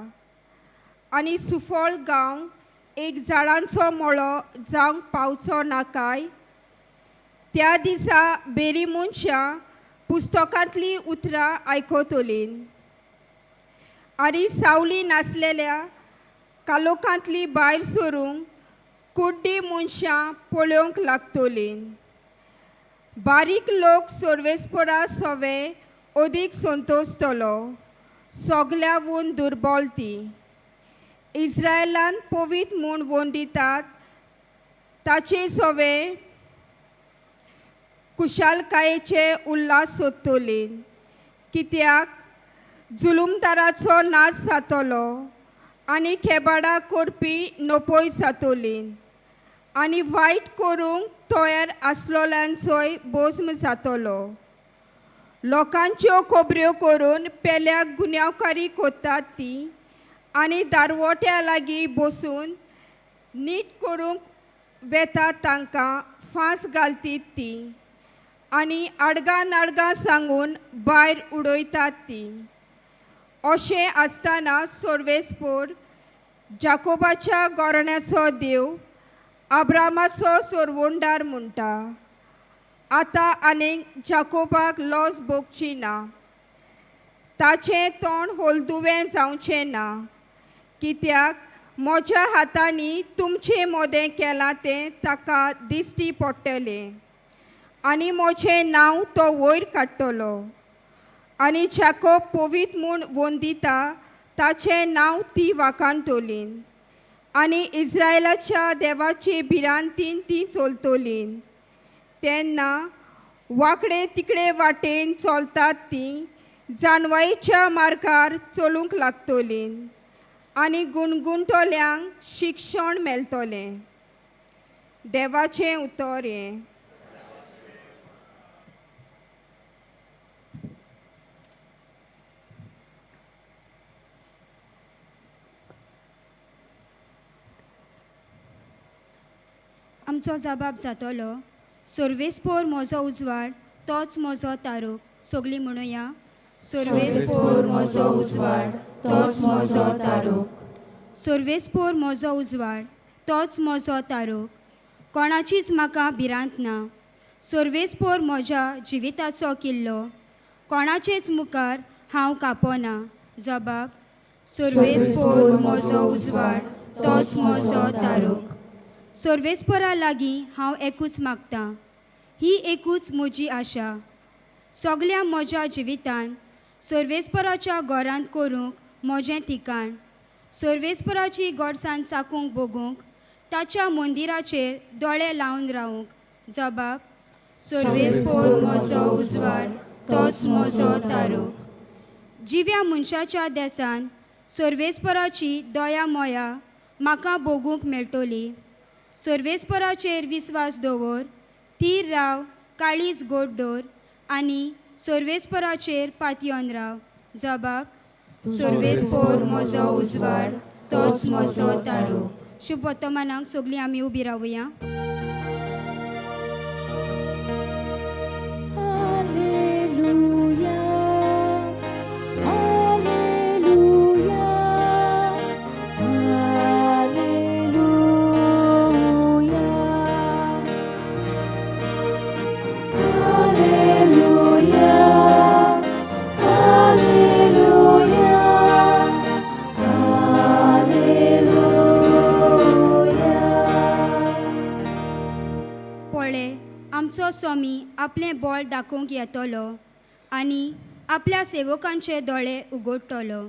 आनी सुफळ गांव एक झाडांचो मळो जावंक पावचो ना काय. त्या दिसा बेरी मनशां पुस्तकांतलीं उतरां आयकतलीं आनी सावली नासलेल्या कालोखांतली भायर सरूंक कुड्डी मनशां पळोवंक लागतलीं. बारीक लोक सर्वेस्परा सवे अदीक संतोशतलो, सगल्यावून दुर्बल ती. इस्रायलान पवीत म्हूण वंदितात ताचे सवे कुशालकायेचे उल्हास सोदतली, कित्याक जुलुमदाराचो नाश जातलो आनी खेबाडां करपी नपय जातली आनी वायट करूंक तयार आसलोल्यांचोय बोस्म जातलो. लोकांच्यो खबऱ्यो करून पेल्याक गुन्यांवकारी कोत्तात ती आनी दारवट्या लागीं बसून नीट करूंक वेता तांकां फांस घालतीत ती आनी आडगां नाडगां सांगून भायर उडयतात ती. अशें आसतना सर्वेस्पोर जाकोबाच्या गोरण्याचो देव आब्रामाचो सोरवणदार म्हणटा, आतां आनीक जाकोबाक लॉस भोगची ना, ताचें तोंड हळदुवें जावचें ना, कित्याक म्हज्या हातांनी तुमचे मोदें केलां तें ताका दिश्टी पडटलें आनी म्हजें नांव तो वयर काडटलो. आनी जाकोब पवीत म्हूण वंदिता ताचें नांव ती वाखाणटली आनी इस्रायलाच्या देवाचे भिरांतीन ती चलतली. तेन्ना वांकडे तिकडे वाटेन चलतात ती जानवाईच्या मार्गार चलूंक लागतली आनी गुणगुणटल्यांक शिक्षण मेळटलें. देवाचें उतर हें.
आमचो जबाब जातलो, सोर्वेस्पोर म्हजो उजवाड, तोच म्हजो तारोक. सगळीं म्हणुया,
सोर्वेस्पोर म्हजो उजवाड, तोच म्हजो तारोक.
सोर्वेस्पोर म्हजो उजवाड, तोच म्हजो तारोक. कोणाचीच म्हाका भिरांत ना. सर्वेस्पोर म्हज्या जिविताचो किल्लो, कोणाचेच मुखार हांव कांपना. जबाब: सर्वेस्पोर म्हजो उजवाड, तोच म्हजो तारोक. सर्वेस्पोरा लागीं हांव एकूच मागतां, ही एकूच म्हजी आशा. सगल्या म्हज्या जिवितान सर्वेस्पोराच्या घरांत करूंक म्हजें ठिकाण, सर्वेस्पोराची गोडसाण चाकूंक भोगूंक, ताच्या मंदिराचेर दोळे लावन रावूंक. जबाब: सर्वेस्पोर म्हजो उजवाड, तोच म्हजो तारोक. जिव्या मनशाच्या देसान सर्वेस्पोराची दया मोया म्हाका भोगूंक मेळटली. सर्वेस्पोराचेर विस्वास दवर, थीर राव, काळीज गोड दवर आनी सर्वेस्पोराचेर पातयेवन राव. जबाब: सर्वेस्पोर म्हजो उजवाड, तोच म्हजो तारोक. शुभ वर्तमानाक सगळीं आमी उबी रावया.
Alleluia, Alleluia, Alleluia, Alleluia, Alleluia, Alleluia.
पळय, आमचो स्वामी आपलें बळ दाखोवंक येतलो आनी आपल्या सेवकांचे दोळे उगडटलो.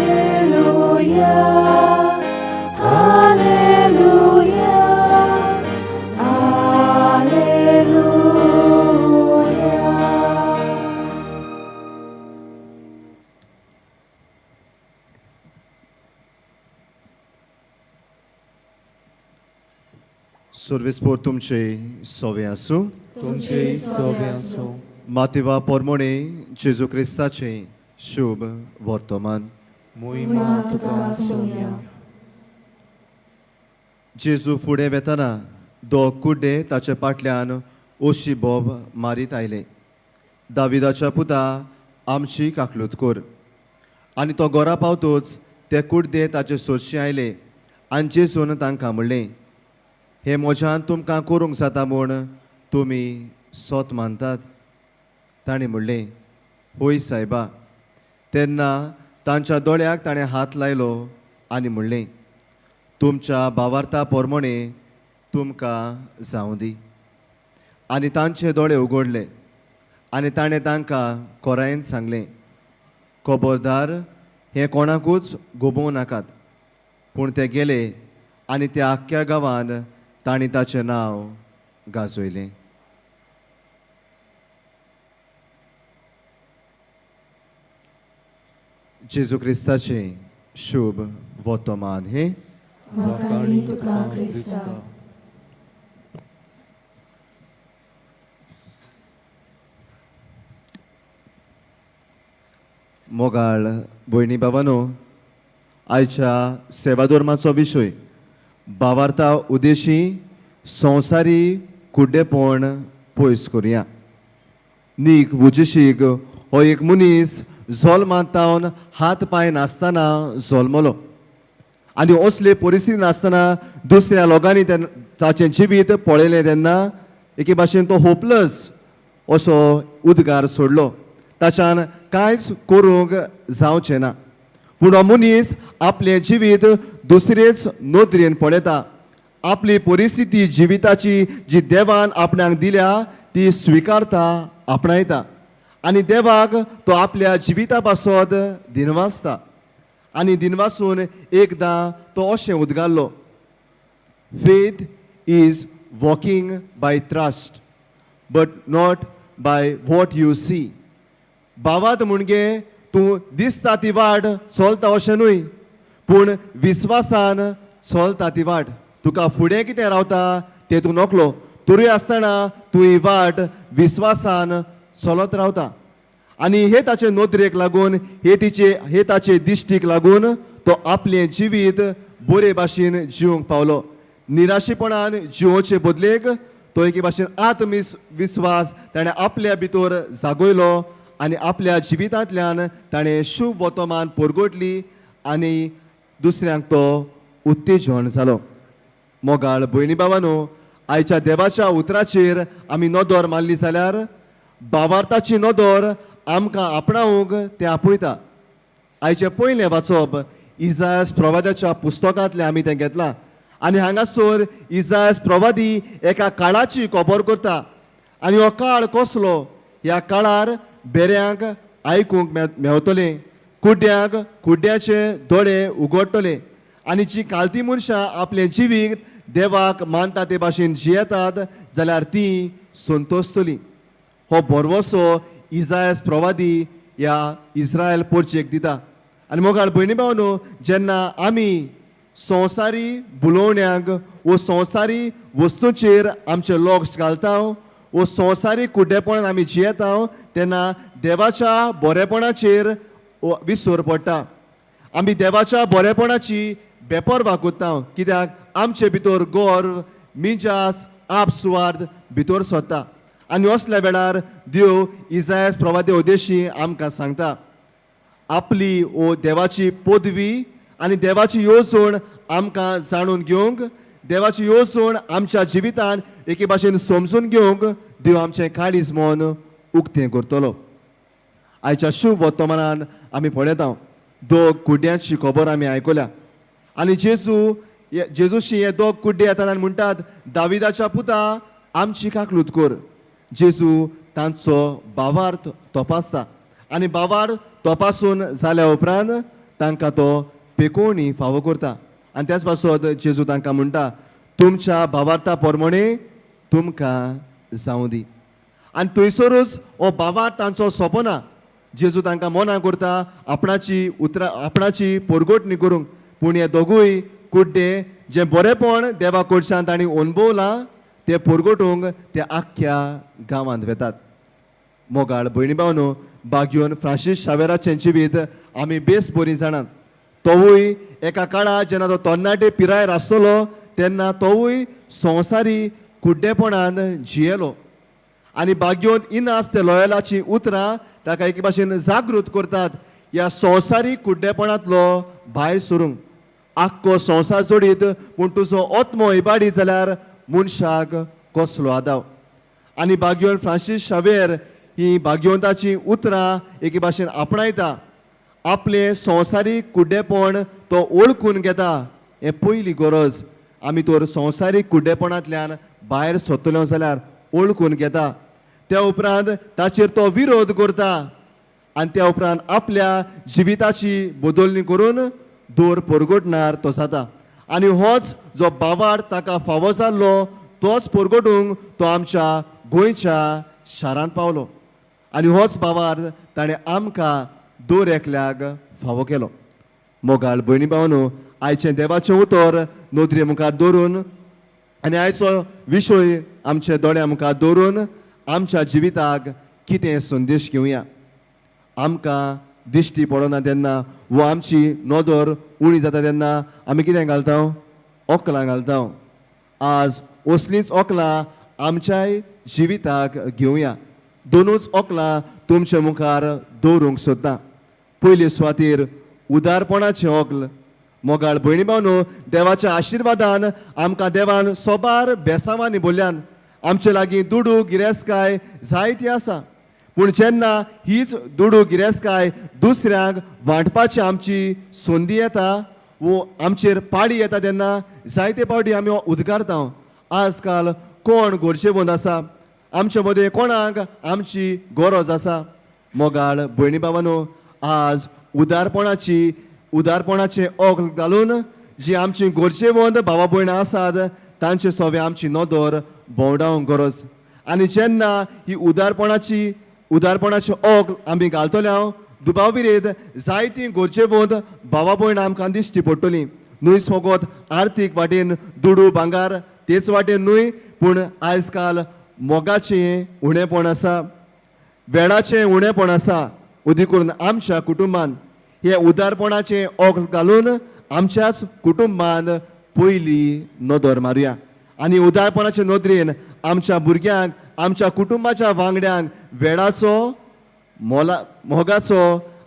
Alleluia, Alleluia, Alleluia.
सर्वेस्पोर तुमचे सोवे आसूं.
तुमचे सोवे आसूं.
मातेवा पोरमोणे जेजू क्रिस्ताचे शुभ वर्तमान.
मोहिमा तुका सोम्या.
जेजू फुडें वेतना दोग कुड्डे ताचे फाटल्यान ओशी बोब मारीत आयले, दाविदाच्या पुता, आमची काकलूत कर. आनी तो घरा पावतूच ते कुड्डे ताचे सोरशी आयले आनी जेजून तांकां म्हणलें, हें म्हज्यान तुमकां करूंक जाता म्हूण तुमी सोत मानतात? ताणें म्हणलें, होय सायबा. तेन्ना तांच्या दोळ्याक ताणें हात लायलो आनी म्हणलें, तुमच्या भावार्था पोरमोणे तुमकां जावं दी. आनी तांचे दोळे उगडले आनी ताणें तांकां कोरायेन सांगलें, खबरदार, हें कोणाकूच गोबोवं नाकात. पूण ते गेले आनी त्या आख्ख्या गांवान तांणी ताचें नांव गाजयलें. जेजू क्रिस्ताचें शुभ वर्तमान हें.
वाखाणी तुका क्रिस्ता.
मोगाळ भयणी बाबानो, आयच्या सेवाधर्माचो विशय भावार्था उद्देशी संवसारी कुड्डेपण पयस करुया. नीक वुजीशीक हो एक मनीस जल्मांत तावन हात पांय नासतना जल्मलो आनी असले परिस्थिती नासतना दुसऱ्या लोकांनी ताचें जिवीत पळयलें तेन्ना एके भाशेन तो होपलस असो उद्गार सोडलो. ताच्यान कांयच करूंक जावचें ना. पूण हो मनीस आपलें जिवीत दुसरेच नदरेन पळयता. आपली परिस्थिती जिविताची जी देवान आपणाक दिल्या ती स्विकारता, आपणायता आनी देवाक तो आपल्या जिविता पासत दिनवासता. आनी दिनवासून एकदां तो अशें उद्गारलो, faith is walking by trust but not by what you see. भावात म्हणगे तूं दिसता ती वाट चलता अशें न्हय, पूण विस्वासान चलता ती वाट. तुका फुडें कितें रावता तें तूं नकलो, तरी आसतना तूं ही वाट विस्वासान चलत रावता. आनी हे ताचे नदरेक लागून, हे ताचे दिश्टीक लागून तो आपलें जिवीत बरे भाशेन जिवंक पावलो. निराशेपणान जिवोचे बदलेक तो एके भाशेन आत्मविस्वास ताणें आपल्या भितर जागयलो आनी आपल्या जिवितांतल्यान ताणें शुभ वर्तमान परगटली आनी
दुसऱ्यांक तो उत्तेजन जालो. मोगाळ भयणी बाबानो, आयच्या देवाच्या उतराचेर आमी नदर मारली जाल्यार भावार्थाची नदर आमकां आपणावंक तें आपयता. आयचें पयलें वाचप इजायस प्रवाद्याच्या पुस्तकांतलें आमी तें घेतलां आनी हांगासर इजायस प्रवादी एका काळाची खबर करता आनी हो काळ कसलो? ह्या काळार बेऱ्यांक आयकूंक मेवतलें, कुड्ड्यांक कुड्ड्याचे दोळे उगडटले आनी जी कालती मनशां आपलें जिवीत देवाक मानता ते भाशेन जियेतात जाल्यार तीं संतोशतलीं. हो भरवसो इजायस प्रवादी ह्या इस्रायल पोरचेक दिता. आनी मोगाळ भयणी भावनो, जेन्ना आमी संवसारी बुलोवण्यांक वो संवसारी वस्तूचेर आमचें लक्ष घालता वो संवसारी कुड्डेपणान आमी जियेता तेन्ना देवाच्या बरेपणाचेर विसर पडटा. आमी देवाच्या बरेपणाची बेपर्वा करता, कित्याक आमचे भितर गर्व, मिजास, आपसुवार्थ भितर सरता. आनी असल्या वेळार देव इजायस प्रवादी उद्देशी आमकां सांगता आपली ओ देवाची पदवी आनी देवाची येवजण आमकां जाणून घेवंक, देवाची येवजण आमच्या जिवितान एके भाशेन समजून घेवंक देव आमचें काळीज मन उक्तें करतलो. आयच्या शुभ वर्तमानान आमी पळयता दोग कुड्ड्यांची खबर आमी आयकल्या आनी जेजूशी हे दोग कुड्डे येतात आनी म्हणटात, दाविदाच्या पुता आमची काकलूत कर. जेजू तांचो भावार्थ तपासता आनी भावार्थ तपासून जाल्या उपरांत तांकां तो पेकोवणी फावो करता आनी त्याच पासत जेजू तांकां म्हणटा, तुमच्या भावार्था प्रमाणे तुमकां जावं दी. आनी थंयसरूच हो भावार्थ तांचो सोंपना. जेजू तांकां मना करता आपणाची उतरां आपणाची पोरगोटणी करूंक, पूण हे दोगूय कुड्डे जें बरेपण देवा कडच्यान तांणी अणभवलां ते पोरगोटूंक ते आख्ख्या गांवांत वेतात. मोगाळ भयणी भावनो, बागयोन फ्रांसीस शावेराचें जिवीत आमी बेस बरी जाणात. तोवूय एका काळार जेन्ना तो तरणाटे पिरायेर आसतलो तेन्ना तोवूय संवसारी कुड्डेपणान जियेलो आनी बागयोन इनास ते लोयलाची उतरां ताका एके भाशेन जागृत करतात ह्या संवसारी कुड्डेपणांतलो भायर सरूंक. आख्खो संवसार जोडीत पूण तुजो आत्मो इबाडीत जाल्यार मनशाक कसलो आदाव. आनी बागयोन फ्रांसीस शावेर ही भाग्यवंताची उतरां एके भाशेन आपणायता, आपलें संवसारीक कुड्डेपण तो ओळखून घेता. हें पयली गरज. आमी तर संवसारीक कुड्डेपणांतल्यान भायर सरतलो जाल्यार ओळखून घेता, त्या उपरांत ताचेर तो विरोध करता आनी त्या उपरांत आपल्या जिविताची बदलणी करून दोर परगटणार तो जाता. आनी होच जो बावार ताका फावो जाल्लो तोच परगटूंक तो आमच्या गोंयच्या शारांत पावलो आनी होच बावार ताणें आमकां दर एकल्याक फावो केलो. मोगाळ भयणी भावनो, आयचें देवाचें उतर नदरे मुखार दवरून आनी आयचो विशय आमच्या दोळ्या मुखार दवरून आमच्या जिविताक कितें संदेश घेवया. आमकां दिश्टी पडना तेन्ना वो आमची नदर उणी जाता तेन्ना आमी कितें घालता? ओकलां घालता. आज असलींच ओकलां आमच्याय जिविताक घेवया. दोनूच ओकलां तुमच्या मुखार दवरूंक सोदता. पयले सुवातेर उदारपणाचें ओकल. मोगाळ भयणी भावनो, देवाच्या आशिर्वादान आमकां देवान सोबार बेसांवांनी बोल्ल्यान आमचे लागीं दुडू गिरेस्तकाय जायती आसा, पूण जेन्ना हीच दुडू गिरेस्तकाय दुसऱ्यांक वांटपाची आमची संदी येता वो आमचेर पाळी येता तेन्ना जायते पावटी आमी उदकारता. आजकाल कोण गरजेवंत आसा, आमचे मदें कोणाक आमची गरज आसा. मोगाळ भयणी बाबानो, आज उदारपणाचें ओकल घालून जी आमची गरजेवंत भावा भयणां आसात तांचे सवे आमची नदर भोंवडावंक गरज. आनी जेन्ना ही उदारपणाचें ओकल आमी घालतले हांव दुबाव विरेत जायतीं गरजेवंत भावा भयणां आमकां दिश्टी पडटलीं. न्हय फकत आर्थीक वाटेन दुडू भांगार तेच वाटेन न्हय, पूण आयज काल मोगाचें उणेपण आसा, वेळाचें उणेपण आसा. उदी करून आमच्या कुटुंबान हे उदारपणाचें ओकल घालून आमच्याच कुटुंबान पयली नदर मारुया आनी उदारपणाचे नदरेन आमच्या भुरग्यांक आमच्या कुटुंबाच्या वांगड्यांक वेळाचो मोगाचो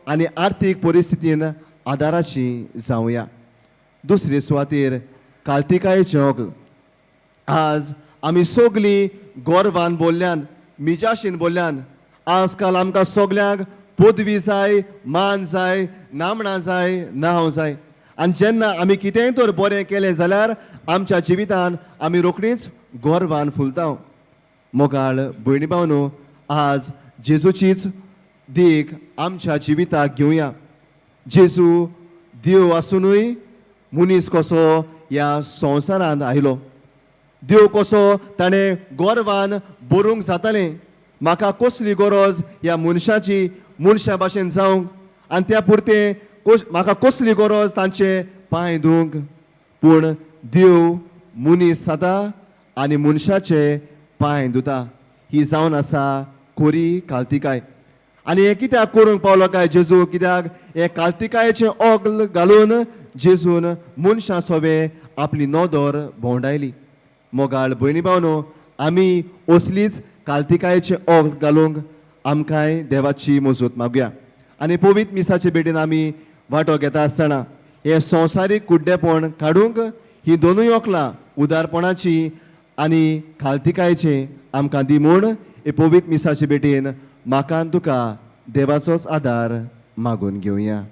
आनी आर्थीक परिस्थितीन आदाराची जावया. दुसरे सुवातेर काल्तिकायेचें ओगल. आज आमी सगलीं गोरवान बोल्ल्यान, मिजाशीन बोल्ल्यान. आजकाल आमकां सगल्यांक पदवी जाय, मान जाय, नामणां जाय, नांव जाय. आनी जेन्ना आमी कितेंय तर बरें केलें जाल्यार आमच्या जिवितान आमी रोखडीच गोरवान फुलता. मोगाळ भयणी भावनो, आज जेजूचीच देख आमच्या जिविताक घेवया. जेजू देव आसुनूय मनीस कसो ह्या संवसारांत आयलो, देव कसो ताणें गोरवान बरोवंक जातालें, म्हाका कसली गरज ह्या मनशाची, मनशा भाशेन जावंक, आनी त्या पुरतें म्हाका कसली गरज तांचे पांय धुवंक. पूण देव मनीस जाता आनी मनशाचे पांय धुता. ही जावन आसा कोरी काल्तिकाय. आनी हें कित्याक करूंक पावलो काय जेजू? कित्याक हें काल्तिकायेचें ओगल घालून जेजून मनशां सोबे आपली नदर भोंवडायली. मोगाळ भयणी भावनो, आमी असलीच काल्तिकायेचें ओगल घालूंक आमकांय देवाची मजत मागुया. आनी पवित्र मिसाचे भेटेन आमी वांटो घेता आसतना हें संवसारीक कुड्डेपण काडूंक ही दोनूय ओकलां उदारपणाची आनी काल्तिकायेचें आमकां दी म्हूण हे पवित्र मिसाचे भेटेन म्हाका आनी तुका देवाचोच आदार मागून घेवया.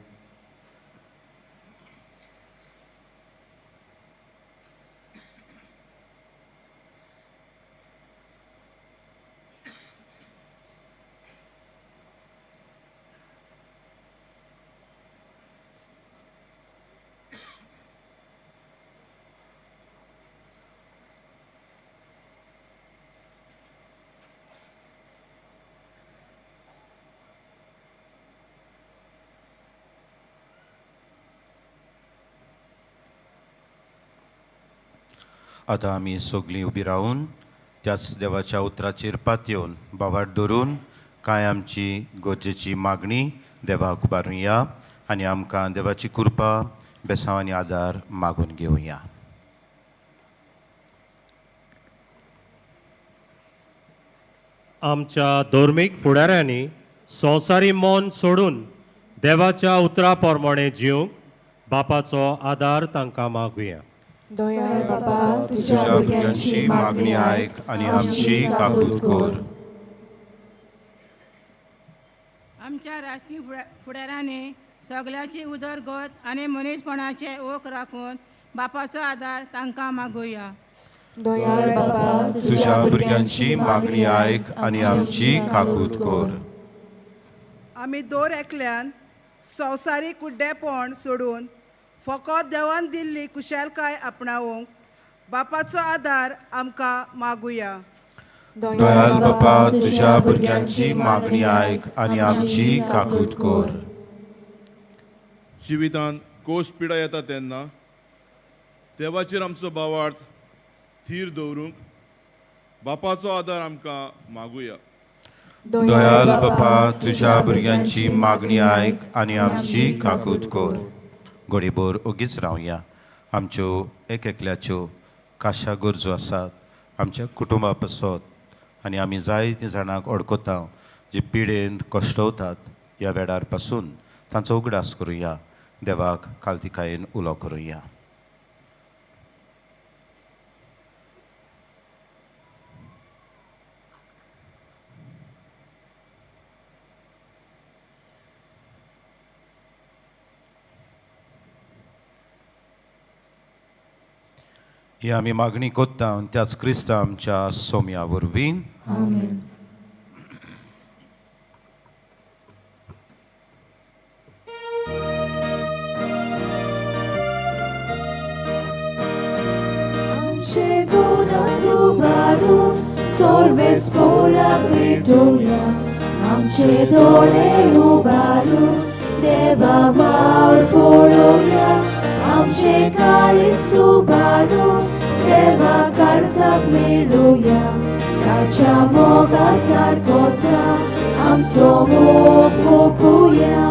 आतां आमी सगलीं उबी रावन त्याच देवाच्या उतराचेर पातयेवन बावाट धरून कांय आमची गरजेची मागणी देवाक उबारुया आनी आमकां देवाची कृपा, बेसांव आनी आदार मागून घेवया.
आमच्या धर्मीक फुडाऱ्यांनी संवसारी मन सोडून देवाच्या उतरा प्रमाणे जिवंक बापाचो आदार तांकां मागुया.
दयाळ बाबा,
तुझ्या भुरग्यांची मागणी आयक आनी आमची काकूत कर.
आमच्या राजकीय फुडाऱ्यांनी सगळ्याची उदरगत आनी मनीसपणाचे ओख राखून बापाचो आदार तांकां मागुया.
दयाळ बाबा,
तुझ्या भुरग्यांची मागणी आयक आनी आमची काकूत कर.
आमी दर एकल्यान संवसारीक कुड्डेपण सोडून फकत देवान दिल्ली कुशलकाय आपणावंक बापाचो आदार आमकां मागुया.
दयाळ बापा, तुझ्या भुरग्यांची मागणी आयक आनी आमची काकूत कर.
जिवितांत कोस पिडा येता तेन्ना देवाचेर आमचो भावार्थ थीर दवरूंक बापाचो आदार आमकां मागुया.
दयाळ बापा, तुझ्या भुरग्यांची मागणी आयक आनी आमची काकूत कर. घडीभर ओगीच रावया. आमच्यो एक एकल्याच्यो काशा गरजो आसात आमच्या कुटुंबा पासत आनी आमी जायतीं जाणांक अडकता जी पिडेन कश्टवतात ह्या वेळार पासून तांचो उगडास करुया. देवाक काल्तिकायेन उलो करुया. ही आमी मागणी कोत्ता त्याच क्रिस्ता आमच्या सोम्या वरवीं.
आमेन. आमचे गुणां उबारून सर्वेस्पोरा पेटोवया, आमचे दोळे उबारून देवा वावर पळोवया, आमचे काळीज उबारून देवा काळजाक मेळोवया, ताच्या मोगा सारको जा आमचो मोग ओंपुया.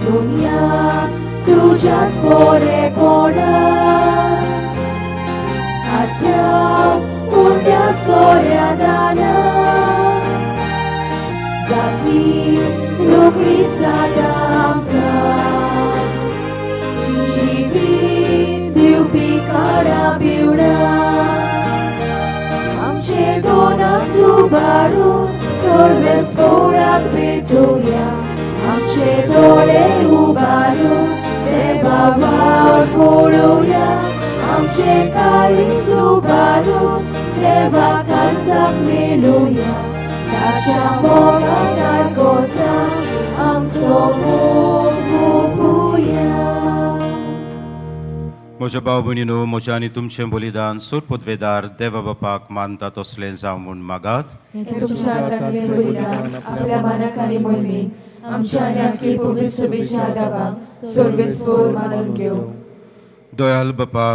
दुनिया तुज्याच बरेपणान आत्या उंड्या सोऱ्या दानान जातली रोखडी जाता आमकां. जिवीत
झाडां बिवडां आमचे दोनाक उबारून सर्वेस्पोराक भेटोवया आमचे दोळे उबारून देवा वाट पळोवया आमचे काळीज उबारून देवा काळजाक मेळोवया ताच्या मोगा सारको जावन आमचो मोग मोपुया.
म्हज्या भाव भयणीनो, म्हजें आनी तुमचें बलिदान सुरपुदवेदार देवा बापाक मानता तसलें जावं म्हूण मागात.
हें तुमच्या हातांतलें बलिदान आपल्या मानाक आनी मोहिमेक आमच्या आनी अखिल पवित्र सभेच्या देवाक सर्वेस्पोर मानून घेवं.
दयाल बापा,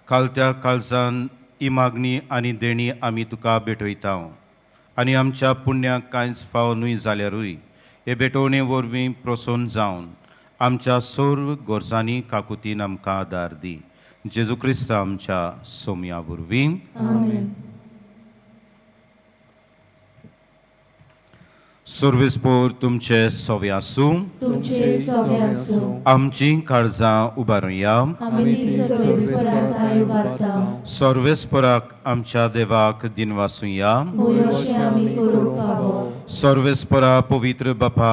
कालत्या काळजान ही मागणी आनी देणी आमी तुका भेटयता आनी आमच्या पुण्याक कांयच फाव न्हय जाल्यारूय हे भेटवणे वरवीं प्रसन्न जावन आमच्या सर्व गरजांनी काकुतीन आमकां आदार दी. जेजू क्रिस्त आमच्या सोमया वरवीं.
आमेन.
सर्वेस्पोर तुमचे सवे आसूं.
तुमचे सवे आसूं.
आमची काळजां उबारुया.
आमी ती सर्वेस्पोरा थांय उबारता.
सर्वेस्पोराक आमच्या देवाक दिनवासुया.
अशें आमी करूंक फावो.
सर्वेस्पोरा पवित्र बापा,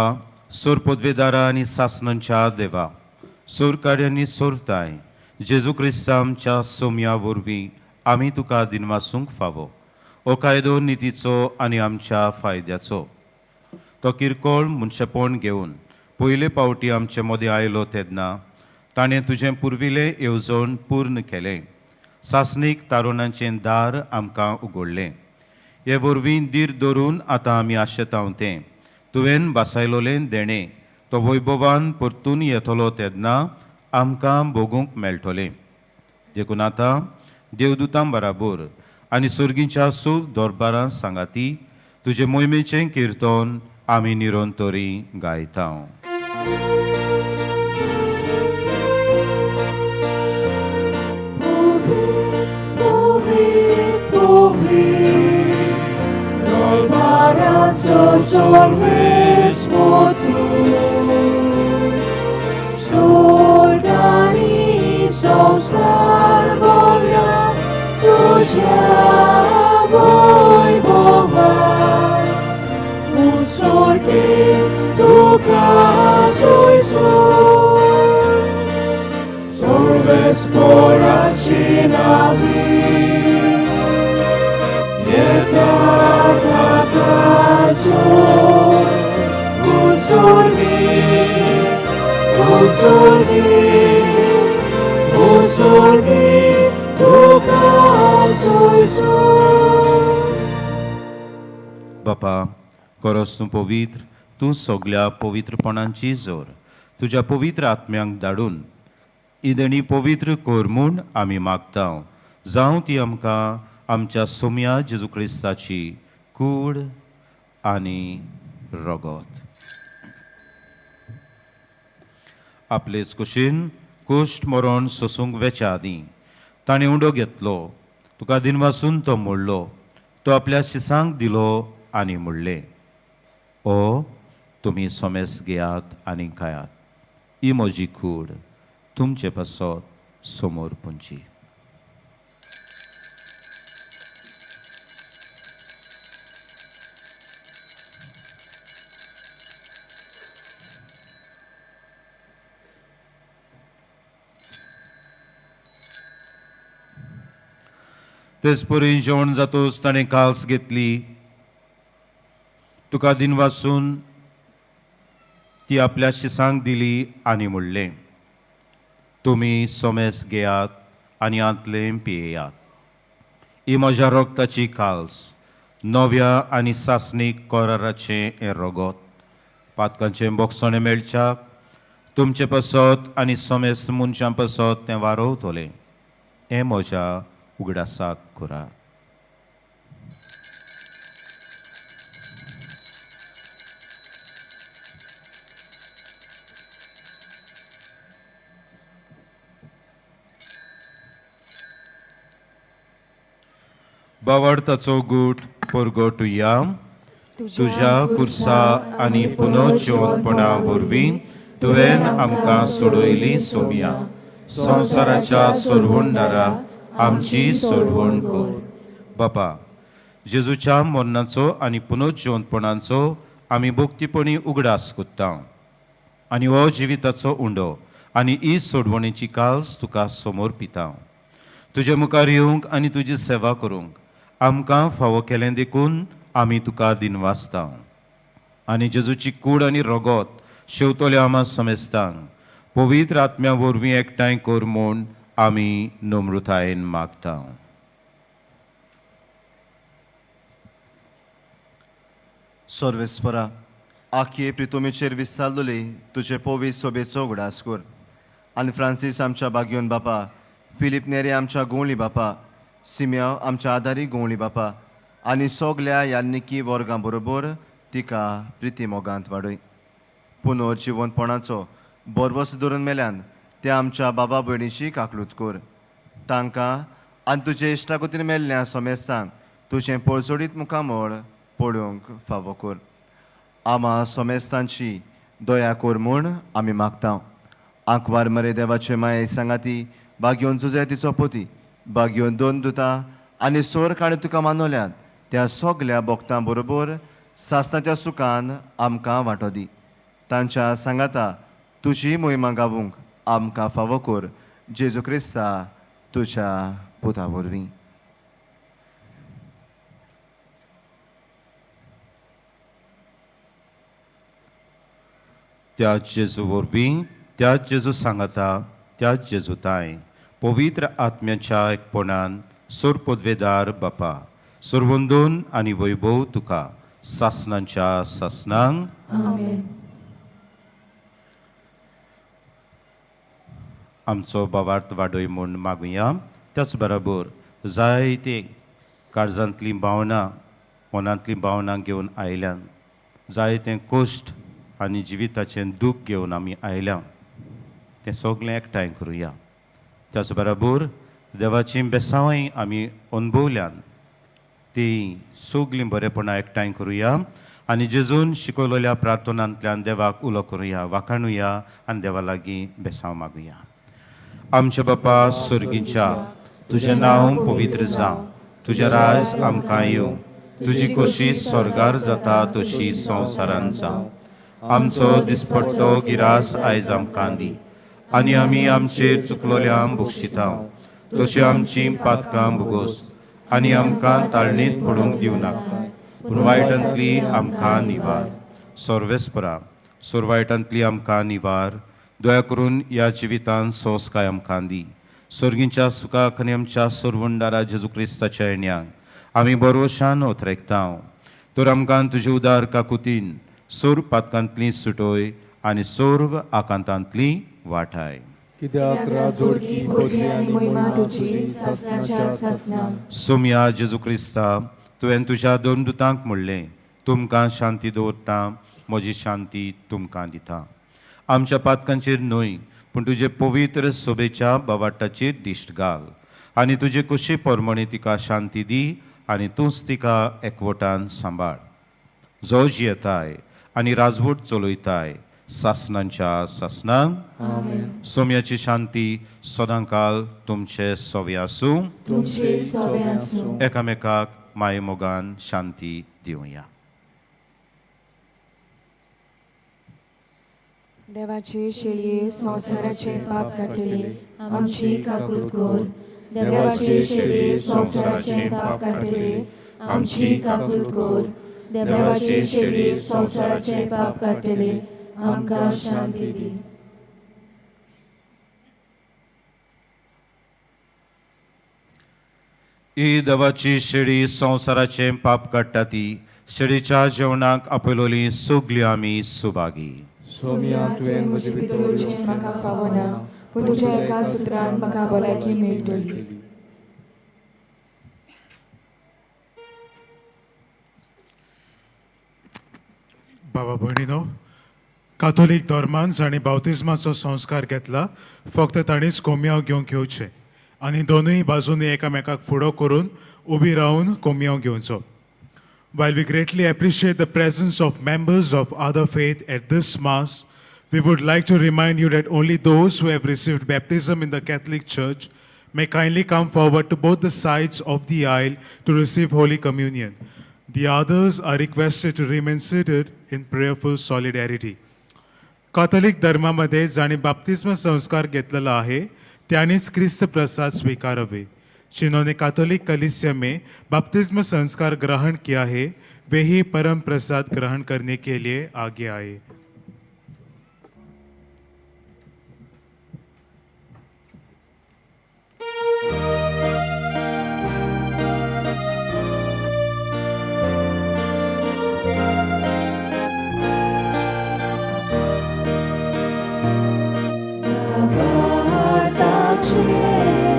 सोर पदवेदारा आनी सासणांच्या देवा, सोरकार्यांनी सोरताय जेजू क्रिस्ता आमच्या सोमया वरवीं आमी तुका दिनवासूंक फावो. हो कायदो नितीचो आनी आमच्या फायद्याचो. तो किरकोळ मनशेपण घेवन पयले पावटी आमचे मदें आयलो तेन्ना ताणें तुजें पुर्विलें येवजण पूर्ण केलें. सासणीक तारुणाचें दार आमकां उगडलें. हे वरवीं धीर धरून आतां आमी आशेतांव तें तुवें बासायलोलें देणें तो वैभवान परतून येतलो तेन्ना आमकां भोगूंक मेळटलें. देखून आतां देवदूतां बराबर आनी सर्गीच्या सूख दरबारां सांगाती तुजे मोहिमेचें किर्तन आमी निरंतरी गायता. बापा, खरोच तूं पवित्र, तूं सगल्या पवित्रपणांची जोर. तुज्या पवित्र आत्म्यांक धाडून ही देणी पवित्र कर म्हूण आमी मागता. जावं ती आमकां आमच्या सोम्या जेजू क्रिस्ताची कूड आनी रगत. आपलेच कुशीन कुश्ट मरण सोसूंक वेच्या आदीं ताणें उंडो घेतलो, तुका दिनवासून तो मोडलो, तो आपल्या शिसांक दिलो आनी म्हणलें, ओ तुमी सोमेस घेयात आनी खायात, ही म्हजी कूड तुमचे पासत समोर पुंची. तेचपरी जेवण जातूच ताणें काल्स घेतली, तुका दिनवासून ती आपल्या शिसांक दिली आनी म्हणलें, तुमी सोमेस घेयात आनी आंतलें पियेयात, ही म्हज्या रगताची काल्स, नव्या आनी सासणीक कराराचें हें रगत. पातकांचें बोगसणें मेळच्याक तुमचे पासत आनी सोमेस मनशां पासत तें वारोवतलें. हें म्हज्या उगडासाक करात. बावडताचो गूट परगटुया. तुज्या कुर्सा आनी पुनर्जिवंतपणा वरवीं तुवें आमकां सोडयली सोमया. संवसाराच्या सोरवणदारा आमची सोडवण कर. बापा, जेजूच्या मरणाचो आनी पुनर्जिवंतपणाचो आमी भक्तीपणी उगडास कोत्ता आनी हो जिविताचो उंडो आनी ही सोडवणेची काल्स तुका समर्पिता. तुजे मुखार येवंक आनी तुजी सेवा करूंक आमकां फावो केलें देखून आमी तुका दिनवासता. आनी जेजूची कूड आनी रगत शेवतल्या आमा समेस्तांक पवित्र आत्म्या वरवीं एकठांय कर म्हूण आमी नम्रतायेन मागता.
सर्वेस्परा, आखये प्रितोमेचेर विस्तारलेली तुजे पवित्र सोबेचो उगडास कर आनी फ्रांसीस आमच्या बागयोन बापा, फिलीप नेरे आमच्या गोंवली बापा, सिम्यांव आमच्या आदारी गोंवली बापा आनी सगल्या यान्निकी वर्गां बरोबर तिका प्रिती मोगांत वाडय. पुनर्जिवंतपणाचो बरवस धरून मेल्यान त्या आमच्या बाबा भयणीची काकलूत कर. तांकां आनी तुजे इश्टागतीन मेल्ल्या समेस्तांक तुजें पळजोडीत मुखामळ पळोवंक फावो कर. आमा समेस्तांची दया कर म्हूण आमी मागता. आंकवार मरे देवाचे माये सांगाती बागयोन जुजे तिचो पोती, बागयोन दोन दुता आनी सोर काणी तुका मानवल्यात त्या सगल्या भक्तां बरोबर सासणाच्या सुखान आमकां वांटो दी. तांच्या सांगाता तुजी मोहिमा गावूंक आमकां फावो कर, जेजू क्रिस्ता तुज्या पुता वरवीं.
त्याच जेजू वरवीं, त्याच जेजू सांगाता, त्याच जेजू ताय पवित्र आत्म्याच्या एकपणान सोर पदवेदार बापा, सोरवंदून आनी वैभव तुका सासणांच्या सासणांक.
आमेन.
आमचो भावार्थ वाडय म्हूण मागुया. त्याच बरोबर जायते काळजांतलीं भावनां, मनांतलीं भावनां घेवन आयल्यान, जायते कश्ट आनी जिविताचें दूख घेवन आमी आयल्या, तें सगळें एकठांय करुया. त्याच बरोबर देवाचीं बेसांवय आमी अनुभवल्यान तीं सगळीं बरेपणां एकठांय करुया आनी जेजून शिकवलेल्या प्रार्थनांतल्यान देवाक उलो करुया, वाखाणुया आनी देवा लागीं बेसांव मागुया. आमच्या बापा सर्गीच्या, तुजें नांव पवित्र जावं, तुजें राज आमकां येवं, तुजी कोशी स्वर्गार जाता तशी संवसारान जावं. आमचो दिसपट्टो गिरास आयज आमकां दी आनी आमी आमचेर चुकलोल्यांक बक्षिता तशी आमची पातकां भोगोस आनी आमकां ताळणीत पडूंक दिवं नाका, पूण वायटांतली आमकां निवार. सर्वेस्परा, सोरवायटांतली आमकां निवार. दया करून ह्या जिवितान सोंसकाय आमकां दी. सर्गींच्या सुखाक आनी आमच्या सोरवंडारा जेजू क्रिस्ताच्या येण्याक आमी बरोशान ओतरेकता. तर आमकां तुजे उदार काकुतीन सोर पातकांतली सुटोय आनी सोर्व आकांतांतली वाठाय.
कित्याक राजोडकी पदवी आनी महिमा तुजी सासणाच्या सासणाक.
सोमया जेजू क्रिस्ता, तुवें तुज्या दोन दुतांक म्हणलें, तुमकां शांती दवरता, म्हजी शांती तुमकां दिता. आमच्या पातकांचेर न्हय पूण तुजे पवित्र सोबेच्या बवाटाचेर दिश्ट घाल आनी तुजे कुशी परमणी तिका शांती दी आनी तूंच तिका एकवटान सांबाळ. जो जियेताय आनी राजवट चलयताय सासणांच्या सासणांक. सोम्याची शांती सदांकाल तुमचे सोवे आसूं.
तुमचे सोवे आसूं.
एकामेकाक मायेमोगान शांती दिवया.
देवाचे शेळये संवसाराचे पाप काडटले आमची काकूत कर. देवाचे शेळये संवसाराचे पाप काडटले आमची काकूत कर. देवाचे शेळये संवसाराचे पाप काडटले आमकां शांती दी.
ही देवाची शेळी संवसाराचे पाप काडटा ती शेळीच्या जेवणाक आपयलोली सगळी आमी सुभागी.
सोम्या, तुवें म्हजे भितर येवचें
म्हाका फावना, पूण तुज्या एका सुत्रान म्हाका भलायकी मेळटली.
बाबा भयणीनो, काथोलीक धर्मान जांणी बावतिज्माचो संस्कार घेतला फक्त तांणीच कोमयांव घेवंक येवचें आनी दोनूय बाजूंनी एकामेकाक फुडो करून उबी रावन कोमयांव घेवचो. While we greatly appreciate the presence of members of other faith at this Mass, we would like to remind you that only those who have received baptism in the Catholic Church may kindly come forward to both the sides of the aisle to receive Holy Communion. The others are requested to remain seated in prayerful solidarity. Catholic धर्मामध्ये जांणी बाप्तिस्म संस्कार घेतलेला आहे त्यांनीच ख्रिस्त प्रसाद स्वीकारावे. जिन्होंने Catholic कलीसिया में बपतिस्म संस्कार ग्रहण किया है, वे ही परम प्रसाद ग्रहण करने के लिए आगे आए.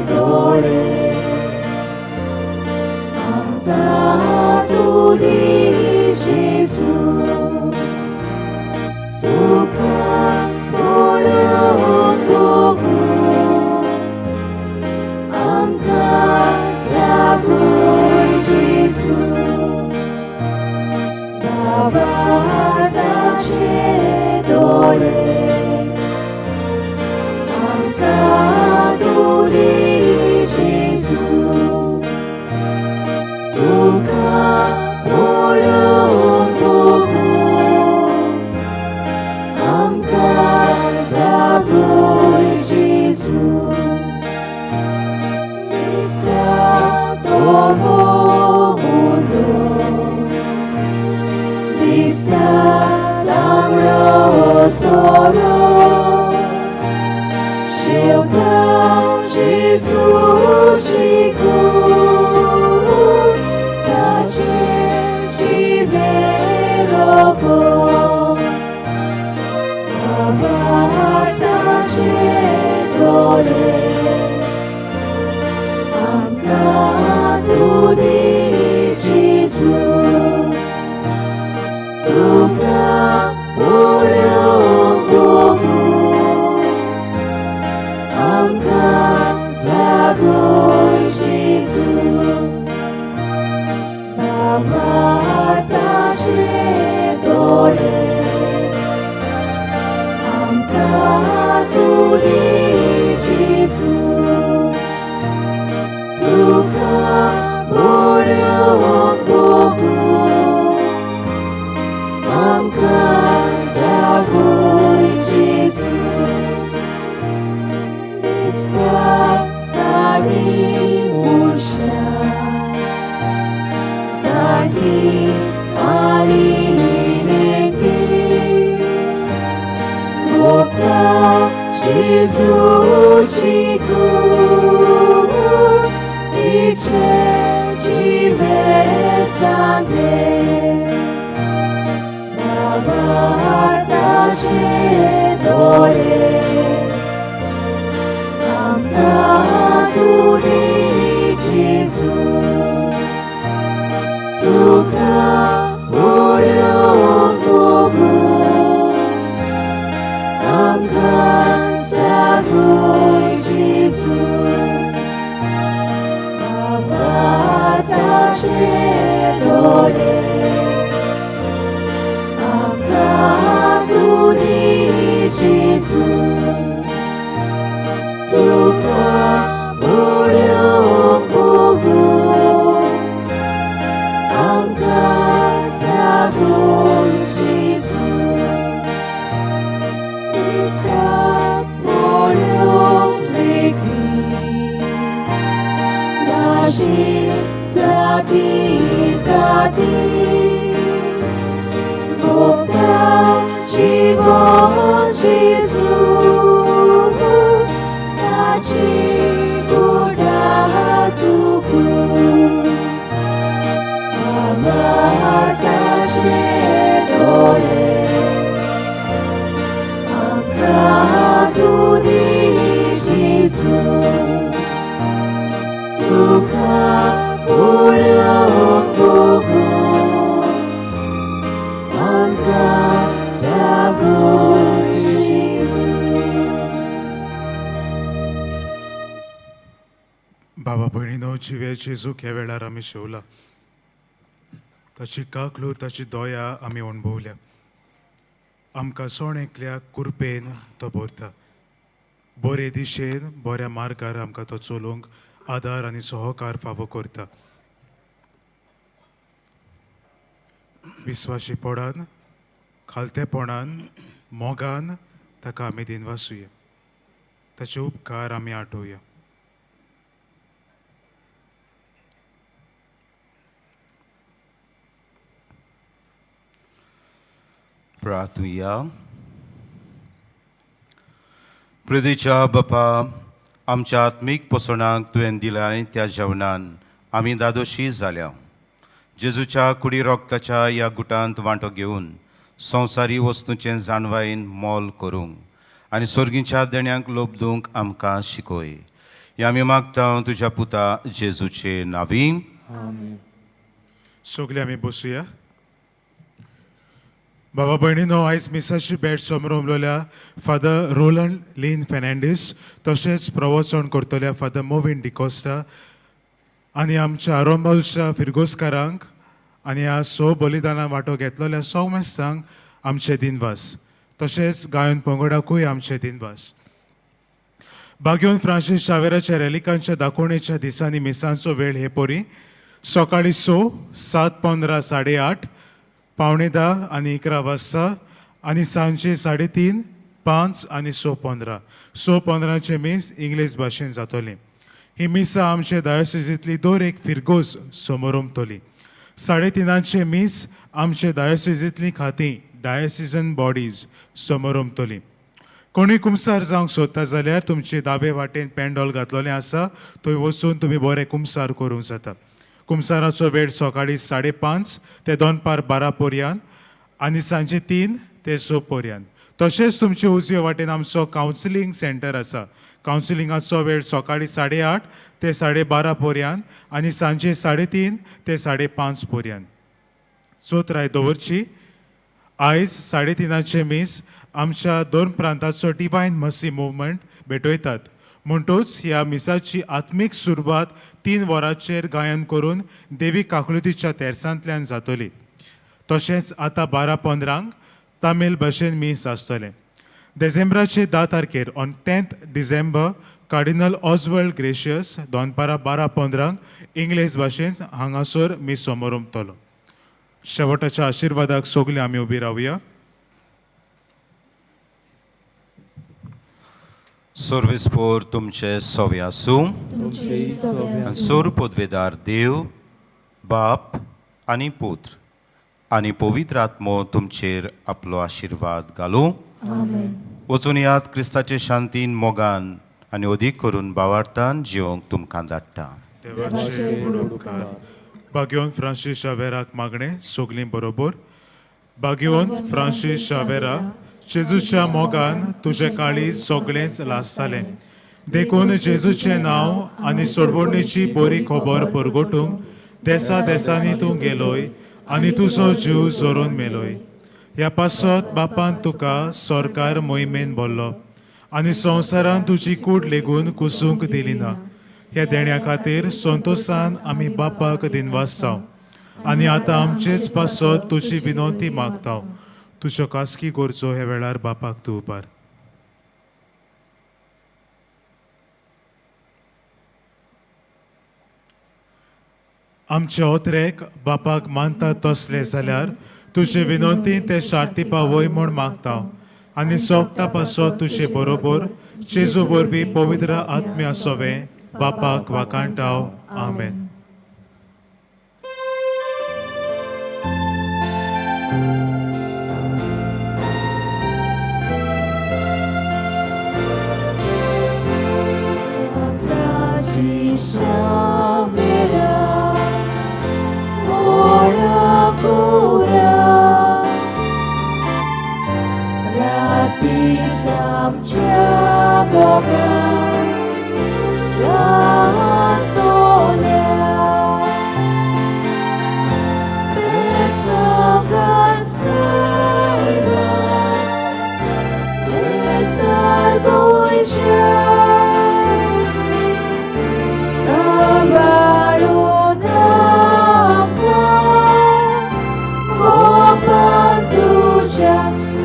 डोळे आमकां तूं दी जेजू, तुका पळोवंक भोगूं आमकां जागय जेजू, भावार्थाचे डोळे आमकां तूं दी जेजू, तुका पळोवंक भोगूं आमकां जागय जेजू. दिसता धवो हुंदो, दिसता तांबडो सोरो, शेवटा जेजूची कूड, ताचें जिवें रोगो. भावार्थाचे डोळे आमकां तूं दी जेजू, तुका पळोवंक भोगूं आमकां जागय जेजू. भावार्थाचे डोळे आमकां तूं दी जेजू, तुका पळोवंक भोगूं आमकां जागय जेजू. दिसता सारीं मनशां जाणटीं आनी नेणटीं, भोगता जेजूची कूड, तिचें जिवें सांगें. भावार्थाचे डोळे आमकां तूं दी जेजू, तुका पळोवंक भोगूं आमकां जागय जेजू. भावार्थाचे डोळे आमकां तूं दी जेजू, तुका पळोवंक भोगूं आमकां जागय जेजू. दिसता पळोवंक मेकळी भाशे जाती काती, भोगता जिवन जेजू, ताची कुडा तुकूं. भावार्थाचे डोळे आमकां तूं दी जेजू, तुका पळोवंक भोगूं आमकां जागय जेजू.
बाबा भयणीनो, जिवे जेजूक ह्या वेळार आमी शेवला. ताची काकलू, ताची दया आमी अणभवल्या. आमकां सण एकल्या कुरपेन तो भरता. बरे दिशेन बऱ्या मार्गार आमकां तो चलोवंक आदार आनी सहकार फावो करता. विस्वाशीपणान, खालतेपणान, मोगान ताका आमी दिनवासुया, ताचे उपकार आमी आठोवया.
प्रार्थुया. पृथ्वीच्या बापा, आमच्या आत्मीक पोसणाक तुवें दिलाय त्या जेवणान आमी दादोशी जाल्या. जेजूच्या कुडी रोगताच्या ह्या गुटांत वांटो घेवन संवसारी वस्तूचें जाणवायेन मोल करूंक आनी सर्गीच्या देण्यांक लोबदूंक आमकां शिकय. हें आमी मागता तुज्या पुता जेजूचे नांवी.
सगळे आमी बसुया. बाबा भयणीनो, आयज मिसाची भेट समरोमलोल्या फादर रोलंड लीन फेर्नांडीस, तशेंच प्रवचन करतल्या फादर मोविन डिकोस्टा आनी आमच्या आरोंबलच्या फिरगोस्कारांक आनी ह्या स बलिदानां वांटो घेतलेल्या सौमेस्तांक आमचे दिनवास. तशेंच गायन पंगडाकूय आमचे दिनवास. बाग्योन फ्रांसीस शावेराच्या रेलिकांच्या दाखोवणेच्या दिसांनी मिसांचो वेळ हे परी सकाळी 6, 7:15, 8:30, 9:45 आनी 11 वाजता आनी सांजचे 3:30, 5 आनी 6:15. 6:15 मीस इंग्लीश भाशेन जातली. ही मिसां आमचे डायोसिजींतली दर एक फिरगोज समोरमतली. 3:30 मीस आमचे डायोसिजींतली खातीं डायोसिजन बॉडीज समोरमतली. कोणूय कुमसार जावंक सोदता जाल्यार तुमचे दावे वाटेन पेंडॉल घातलेलें आसा, थंय वचून तुमी बरें कुमसार करूंक जाता. कुमसाराचो वेळ सकाळी 5:30 ते दनपार 12 पर्यंत आनी सांजे 3 ते 6 पर्यंत. तशेंच तुमचे उजवे वाटेन आमचो कावन्सिलींग सेंटर आसा. कावन्सिलिंगाचो वेळ सकाळी 8:30 ते 12:30 पर्यंत आनी सांजे 3:30 ते 5:30 पर्यंत. चौथराय दवरची. आयज 3:30 मीस आमच्या दोन प्रांताचो डिवायन मसी मुवमेंट भेटयतात. म्हणटूच ह्या मिसाची आत्मीक सुरवात 3 वरांचेर गायन करून देवी काकलुतीच्या तेरसांतल्यान जातली. तशेंच आतां 12:15 तामील भाशेन मीस आसतलें. डिसेंबराचे 10 तारखेर on 10th December cardinal Oswald Gracias दनपारां 12:15 इंग्लीश भाशेन हांगासर मीस समोरमतलो. शेवटाच्या आशिर्वादाक सगळीं आमी उबी रावया.
सर्वेस्पोर तुमचे सवे आसूं. सोर पदवेदार देव बाप आनी पुत्र आनी पवित्र आत्मो तुमचेर आपलो आशिर्वाद घालूं. वचून याद क्रिस्ताचे शांतीन, मोगान आनी अदीक करून बावार्थान जिवंक तुमकां धाडटा.
बाग्योन फ्रांसीस शावेराक मागणें सगळीं बरोबर. बाग्योन फ्रांसीस शावेरा, जेजूच्या मोगान तुजें काळीज सगळेंच लासतालें, देखून जेजूचें नांव आनी सोडवणीची बरी खबर परगटूंक देसा देसांनी तूं गेलोय आनी तुजो जीव जोरून मेलोय. ह्या पासत बापान तुका सरकार मोहिमेन भरलो आनी संवसारान तुजी कूड लेगून कुसूंक दिली ना. ह्या देण्या खातीर संतोशान आमी बापाक दिनवासता आनी आतां आमचेच पासत तुजी विनवती मागता. तुज्यो खासगी गरजो ह्या वेळार बापाक तूं उबार. आमचे ओत्रेक बापाक मानता तसले जाल्यार तुजे विनवती ते शार्ती पावय म्हूण मागता आनी सोगता पासत तुजे बरोबर जेजू वरवीं पवित्र आत्म्या सोवे बापाक वाखाणटाव. आमेन.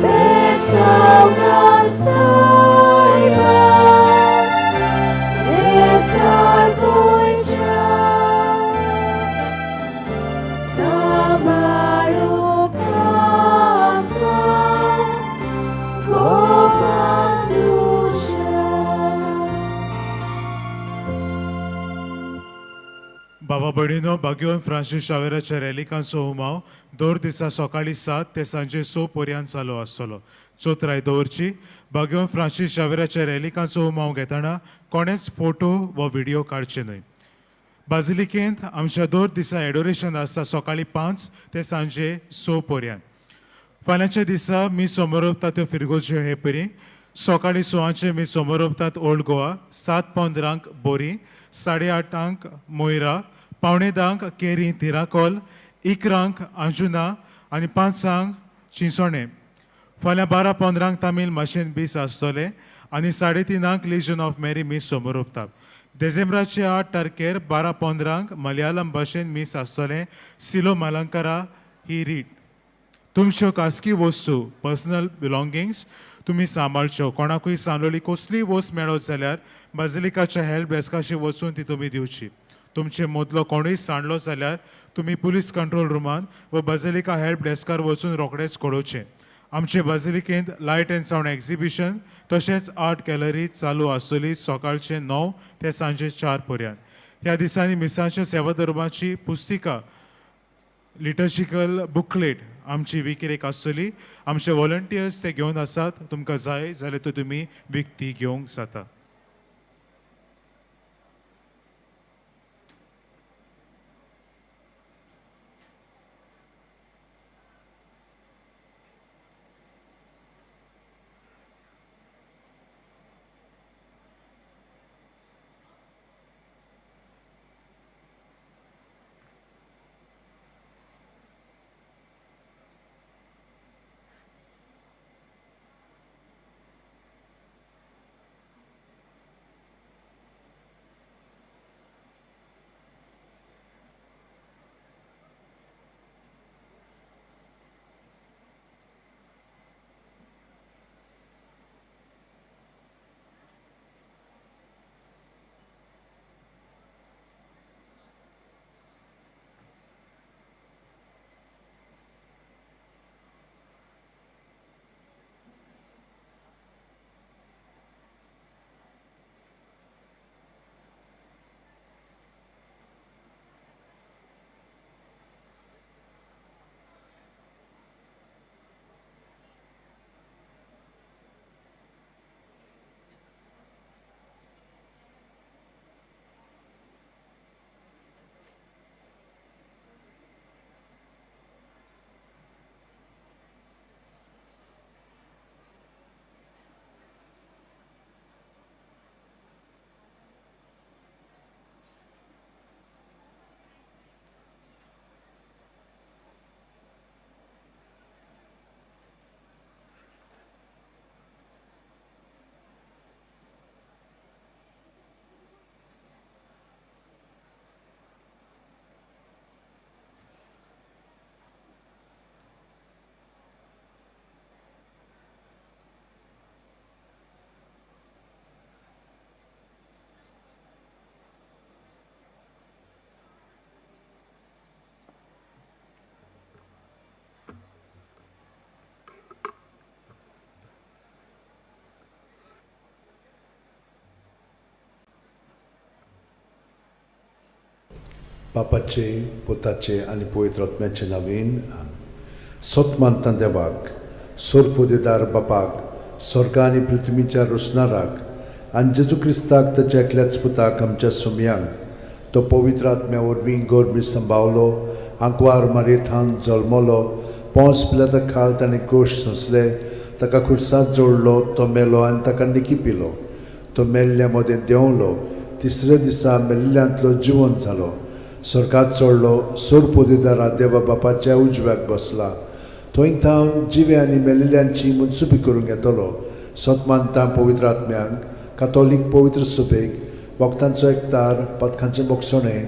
Besaugan saiba.
भाव भयणीनो, बागेवन फ्रांसीस शावेराच्या रॅलिकांचो उमाव दर दिसा सकाळीं 7 ते सांजे 6 पर्यंत चालू आसतलो. चोत्राय दवरची, बागेवन फ्रांसीस शावेराच्या रॅलिकांचो उमाव घेतना कोणेच फोटो वा व्हिडिओ काडचे न्हय. बाजिलिकेंत आमच्या दर दिसा एडोरेशन आसता सकाळीं 5 ते सांजे 6 पर्यंत. फाल्यांच्या दिसा मीस समोरपता त्यो फिरगोज्यो हे परी. सकाळीं 6 मीस समोरपतात ओल्ड गोवा, 7:15 बोरी, 8:30 मोयरा, 9:45 केरी तिराकोल, 11 अंजुना आनी 5 चिंचोणें. फाल्यां 12:15 तामील माशेन बीस आसतलें आनी 3:30 लिजन ऑफ मेरी मीस समोरपता. देझेंब्राचे 8 तारखेर 12:15 मलयाळम भाशेन मीस आसतलें सिलो मलंकारा ही रीट. तुमच्यो खासगी वस्तू, पर्सनल बिलोंगिंग्स तुमी सांबाळच्यो. कोणाकूय सांडोली कसलीय वस्त मेळत जाल्यार बाजिलिकाच्या हेल्प डेस्काचेर वचून ती तुमी दिवची. तुमचे मदलो कोणूय सांडलो जाल्यार तुमी पुलीस कंट्रोल रुमान वा बाजिलिका हेल्प डेस्कार वचून रोखडेच कळोवचें. आमचे बाजिलिकेंत लायट अँड सावंड एक्झिबिशन तशेंच आर्ट गॅलरी चालू आसतली सकाळचे 9 ते सांजे 4 पर्यंत. ह्या दिसांनी मिसांच्या सेवा धर्माची पुस्तिका, लिटर्जिकल बुकलेट आमची विक्रेक आसतली. आमचे वॉलंटियर्स ते घेवन आसात. तुमकां जाय जाल्यार त्यो तुमी विकती घेवंक जाता.
बापाचे, पुताचे आनी पवित्र आत्म्याचे नांवान. सत मानता देवाक, सोरपोदेदार बापाक, स्वर्गा आनी पृथ्वीच्या रोसणाराक आनी जेजू क्रिस्ताक ताच्या एकल्याच पुताक आमच्या सुमयांक, तो पवित्र आत्म्या वरवीं गोरमी संभावलो, आंकवार मारयेथान जल्मलो, पोंस पिलाता खाल ताणें गोश्ट सोंसले, ताका खुर्सात जोडलो, तो मेलो आनी ताका निकी पिलो, तो मेल्ल्या मदें देंवलो, तिसऱ्या दिसा मेल्ल्यांतलो जिवन जालो, स्वर्गात चडलो, सोरपोदेदारा देवा बापाच्या उजव्याक बसला, थंय थावन जिवे आनी मेल्ल्यांची मनसुबी करूंक येतलो. सत मानता पवित्र आत्म्यांक, कातोलीक पवित्र सुबेक, वखदांचो एकतार, पथकांचें बोगसणें,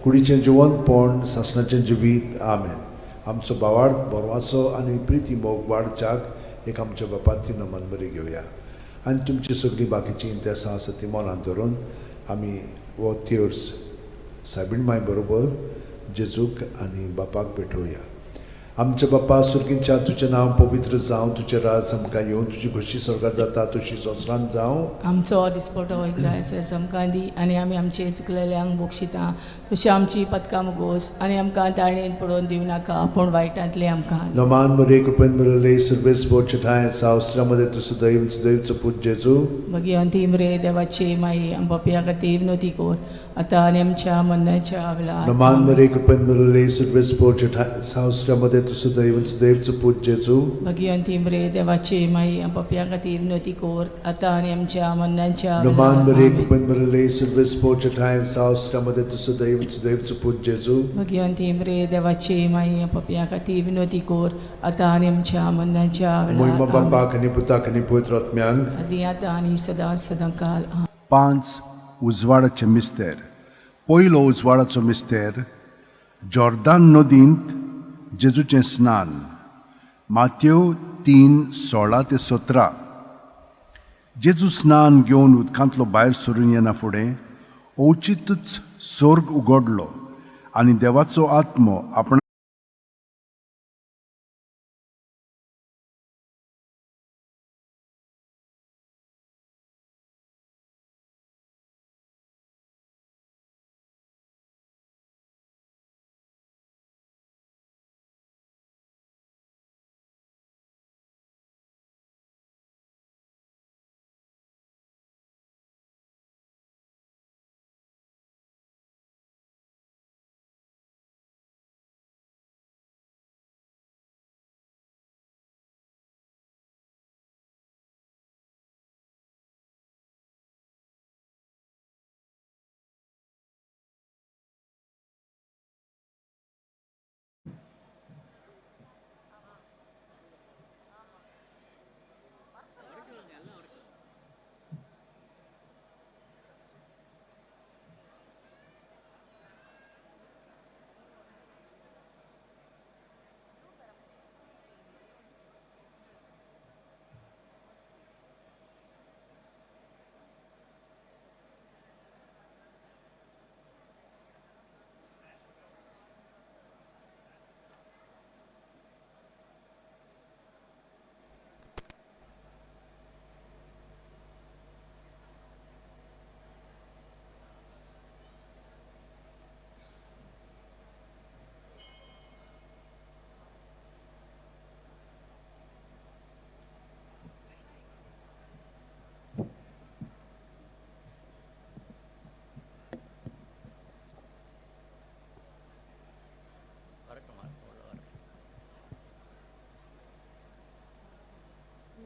कुडीचें जिवनपण, सासणाचें जिवीत. आमेन. आमचो भावार्थ बरवासो आनी प्रिती मोग वाडच्याक एक आमच्या बापाती नमन बरी घेवया आनी तुमची सगळीं बाकीचीं इंतेसां आसा ती मनांत धरून आमी हो तेर्स सायबीण माय बरोबर जेजूक आनी बापाक भेटोवया. आमच्या बापा सुर्गींच्या तुजें नांव पवित्र जावं, तुजें राज आमकां येवं, तुजी खोशी स्वर्गार जाता तशी संवसारांत जावं.
आमचो दिसपटो इग्रायस आमकां दी आनी आमी आमचे चुकलेल्यांक बक्षिता तशी आमची पदकां मुगोस आनी आमकां ताळणेन पडोवन दिवं नाका पूण वायटांतले आमकां.
नमान मरे कृपेन मरले सर्वेस बोचठाय सावस्त्रामध्ये तूं सदैव सदैवचो पूत जेजू.
भगिवंती मरे देवाची माई आम पापयां खातीर विनवती कर आतां आनी आमच्या मरणाच्या वेळार.
नमान मरे कृपेन मरले सर्वेस बोचठाय सावस्त्रामध्ये तूं सदैव सदैवचो पूत जेजू.
भगिवंती मरे देवाची माई आम पापयां खातीर विनवती कर आतां आनी आमच्या मरणाच्या
नमान
वेळार.
मरे कृपेन मरले सर्वेस बोचठाय सावस्त्रामध्ये तूं सदैव सदैवचो पूत जेजू.
भगिवंती मरे देवाची माई आम पापयां खातीर विनवती कर आतां आनी आमच्या मरणाच्या
मोहिमा
वेळार.
बापाक आनी पुताक आनी पवित्र आत्म्यांक
आदी आतां आनी सदां सदां काल.
5 उजवाडाचे मिस्तेर. पयलो उजवाडाचो मिस्तेर जॉर्दान नदींत जेजूचें स्नान. मातेव 3:16 ते 17. जेजू स्नान घेवन उदकांतलो भायर सरून येना फुडें अवचितूच स्वर्ग उगडलो आनी देवाचो आत्मो आपणा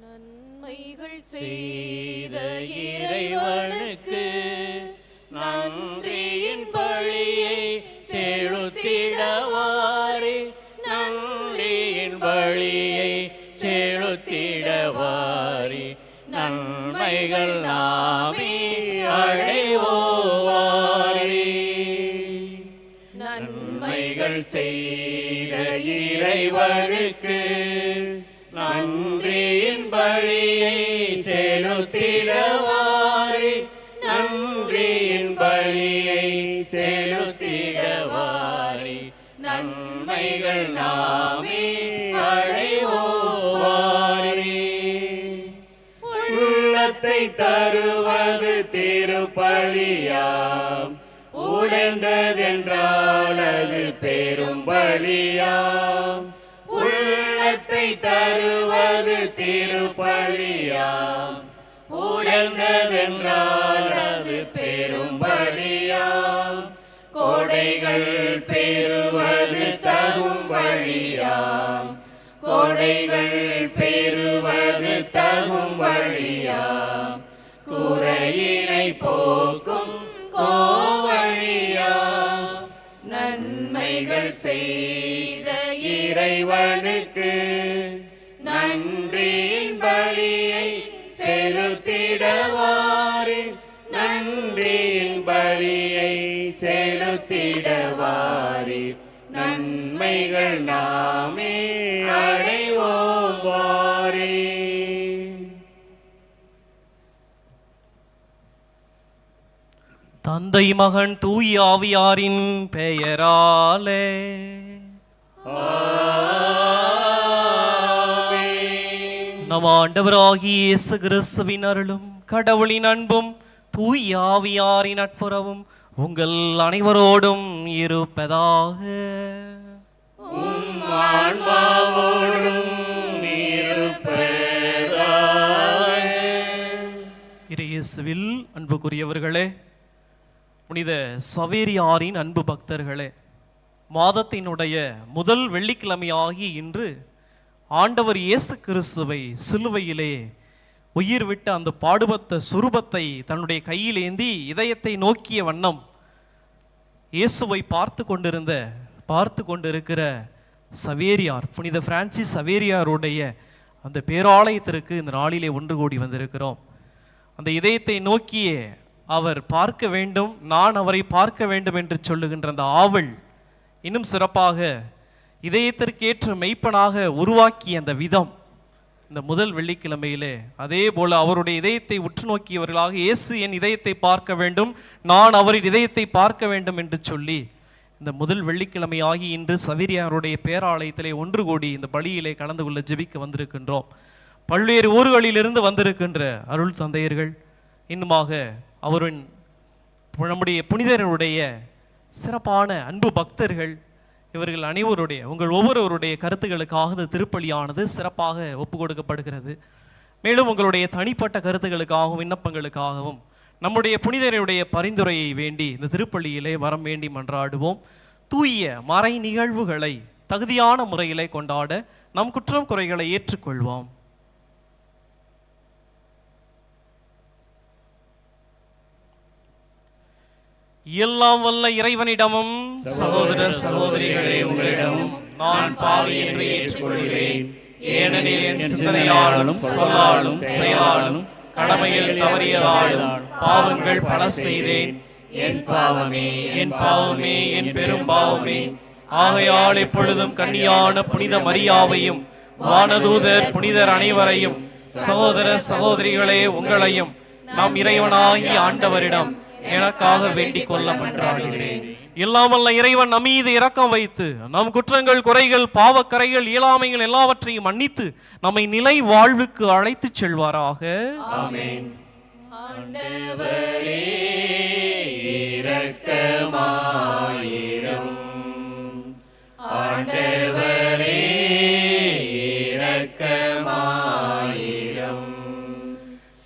நன்மைகள் செய்த இறைவனுக்கு நன்றியின் பலியை செலுத்திடவாரே, நன்றியின் பலியை செலுத்திடவாரே, நன்மைகள் நாமே அடைவோவாரே. நன்மைகள் செய்த இறைவனுக்கு நன்றியின் பலியை செலுத்திடவாரே, நன்றியின் பலியை செலுத்திடவாரே, நன்மைகள் நாமே அடைவோவாரே. உள்ளத்தை தருவது திருப்பலியாம், உடைந்ததென்றால் அது பெரும் பலியாம். உள்ளத்தை தருவது திருப்பலியாம், உடைந்ததென்றால் அது பெரும் பலியாம். கொடைகள் பெறுவது தகும் வழியாம், கொடைகள் பெறுவது தகும் வழியாம், குறையினை போக்கும் கோவழியாம். நன்மைகள் செய்த இறைவனுக்கு நன்றியின் பலியை செலுத்திடவாறு, நன்றியின் பலியை செலுத்திடவாறு, நன்மைகள் நாமே அடைவோவாரே.
தந்தை மகன் தூய ஆவியாரின் பெயராலே.
ஆமென்.
நம் ஆண்டவராகிய இயேசு கிறிஸ்துவின் அருளும் கடவுளின் அன்பும் தூய ஆவியாரின் நட்புறவும் உங்கள் அனைவரோடும் இருப்பதாக. இயேசுவில் அன்புக்குரியவர்களே, புனித சவேரியாரின் அன்பு பக்தர்களே, மாதத்தினுடைய முதல் வெள்ளிக்கிழமையாகி இன்று ஆண்டவர் இயேசு கிறிஸ்துவை சிலுவையிலே உயிர் விட்ட அந்த பாடுபட்ட சுரூபத்தை தன்னுடைய கையில் ஏந்தி இதயத்தை நோக்கிய வண்ணம் இயேசுவை பார்த்து கொண்டிருக்கிற சவேரியார், புனித பிரான்சிஸ் சவேரியாருடைய அந்த பேராலயத்திற்கு இந்த நாளிலே ஒன்று கூடி வந்திருக்கிறோம். அந்த இதயத்தை நோக்கியே அவர் பார்க்க வேண்டும், நான் அவரை பார்க்க வேண்டும் என்று சொல்லுகின்ற அந்த ஆவல் இன்னும் சிறப்பாக இதயத்திற்கேற்ற மெய்ப்பனாக உருவாக்கிய அந்த விதம் இந்த முதல் வெள்ளிக்கிழமையிலே அதே போல அவருடைய இதயத்தை உற்று நோக்கியவர்களாக இயேசு என் இதயத்தை பார்க்க வேண்டும், நான் அவரின் இதயத்தை பார்க்க வேண்டும் என்று சொல்லி இந்த முதல் வெள்ளிக்கிழமையாகி இன்று சவேரியாருடைய பேராலயத்திலே ஒன்று கூடி இந்த பலியிலே கலந்து கொள்ள ஜெபிக்க வந்திருக்கின்றோம். பல்வேறு ஊர்களிலிருந்து வந்திருக்கின்ற அருள் தந்தையர்கள், இன்னுமாக அவரின் நம்முடைய புனிதருடைய சிறப்பான அன்பு பக்தர்கள், இவர்கள் அனைவருடைய உங்கள் ஒவ்வொருவருடைய கருத்துக்களுக்காக இந்த திருப்பலியானது சிறப்பாக ஒப்பு கொடுக்கப்படுகிறது. மேலும் உங்களுடைய தனிப்பட்ட கருத்துக்களுக்காகவும் விண்ணப்பங்களுக்காகவும் நம்முடைய புனிதருடைய பரிந்துரையை வேண்டி இந்த திருப்பலியிலே வரம் வேண்டி மன்றாடுவோம். தூய மறை நிகழ்வுகளை தகுதியான முறையிலே கொண்டாட நம் குற்றம் குறைகளை ஏற்றுக்கொள்வோம். எல்லாம் வல்ல இறைவனிடமும்
சகோதர சகோதரிகளே உங்களிடமும் நான் பாவி என்று ஏற்றுக்கொள்கிறேன். ஏனெனில் என் சிந்தனையாலும் சொல்லாலும் செயலாலும் கடமையில் தவறியதாலும் பாவங்கள் பல செய்தேன். என் பாவமே, என் பாவமே, என் பெரும் பாவமே.
ஆகையால் எப்பொழுதும் கன்னியான புனித மரியாவையும் வானதூதர் புனிதர் அனைவரையும் சகோதர சகோதரிகளே உங்களையும் நாம் இறைவனாகி ஆண்டவரிடம் எனக்காக வேண்டிக் கொள்ள மன்றாடுகிறேன். இல்லாமல்ல இறைவன் நம்மீது இரக்கம் வைத்து நம் குற்றங்கள், குறைகள், பாவக்கரைகள், இயலாமைகள் எல்லாவற்றையும் மன்னித்து நம்மை நிலை வாழ்வுக்கு அழைத்து செல்வாராக.
ஆமென். ஆண்டவரே இரக்கமாயிரும், ஆண்டவரே இரக்கமாயிரும்,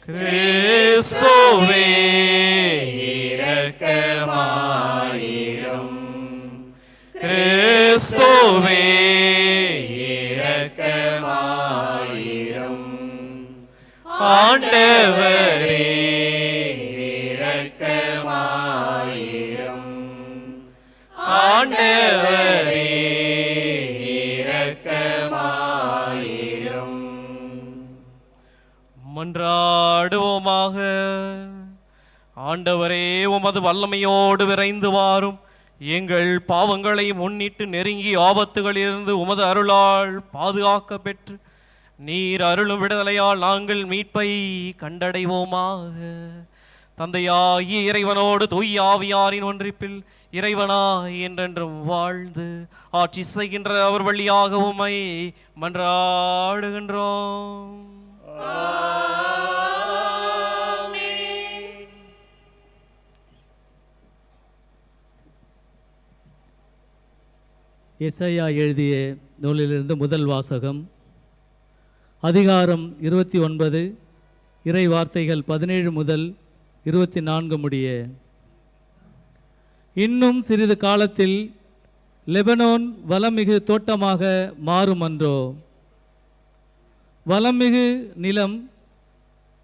கிறிஸ்துவே
இரக்கமாயிரும்,
கிறிஸ்துவே
இரக்கமாயிரும்,
ஆண்டவரே
இரக்கமாயிரும்,
ஆண்டவரே
இரக்கமாயிரும்.
மன்றாடுவோமாக. ஆண்டவரே, உமது வல்லமையோடு விரைந்து வாரும். எங்கள் பாவங்களை முன்னிட்டு நெருங்கி ஆபத்துகளிலிருந்து உமது அருளால் பாதுகாக்க பெற்று நீர் அருளும் விடுதலையால் நாங்கள் மீட்பை கண்டடைவோமாக. தந்தையாகிய இறைவனோடு தூய ஆவியாரின் ஒன்றிப்பில் இறைவனாய் என்றென்றும் வாழ்ந்து ஆட்சி செய்கின்ற அவர் வழியாக உம்மை மன்றாடுகின்றோம்.
எசாயா எழுதிய நூலிலிருந்து முதல் வாசகம், அதிகாரம் 29, இறை வார்த்தைகள் 17 முதல் 24 முடிய. இன்னும் சிறிது காலத்தில் லெபனோன் வளமிகு தோட்டமாக மாறுமன்றோ? வளமிகு நிலம்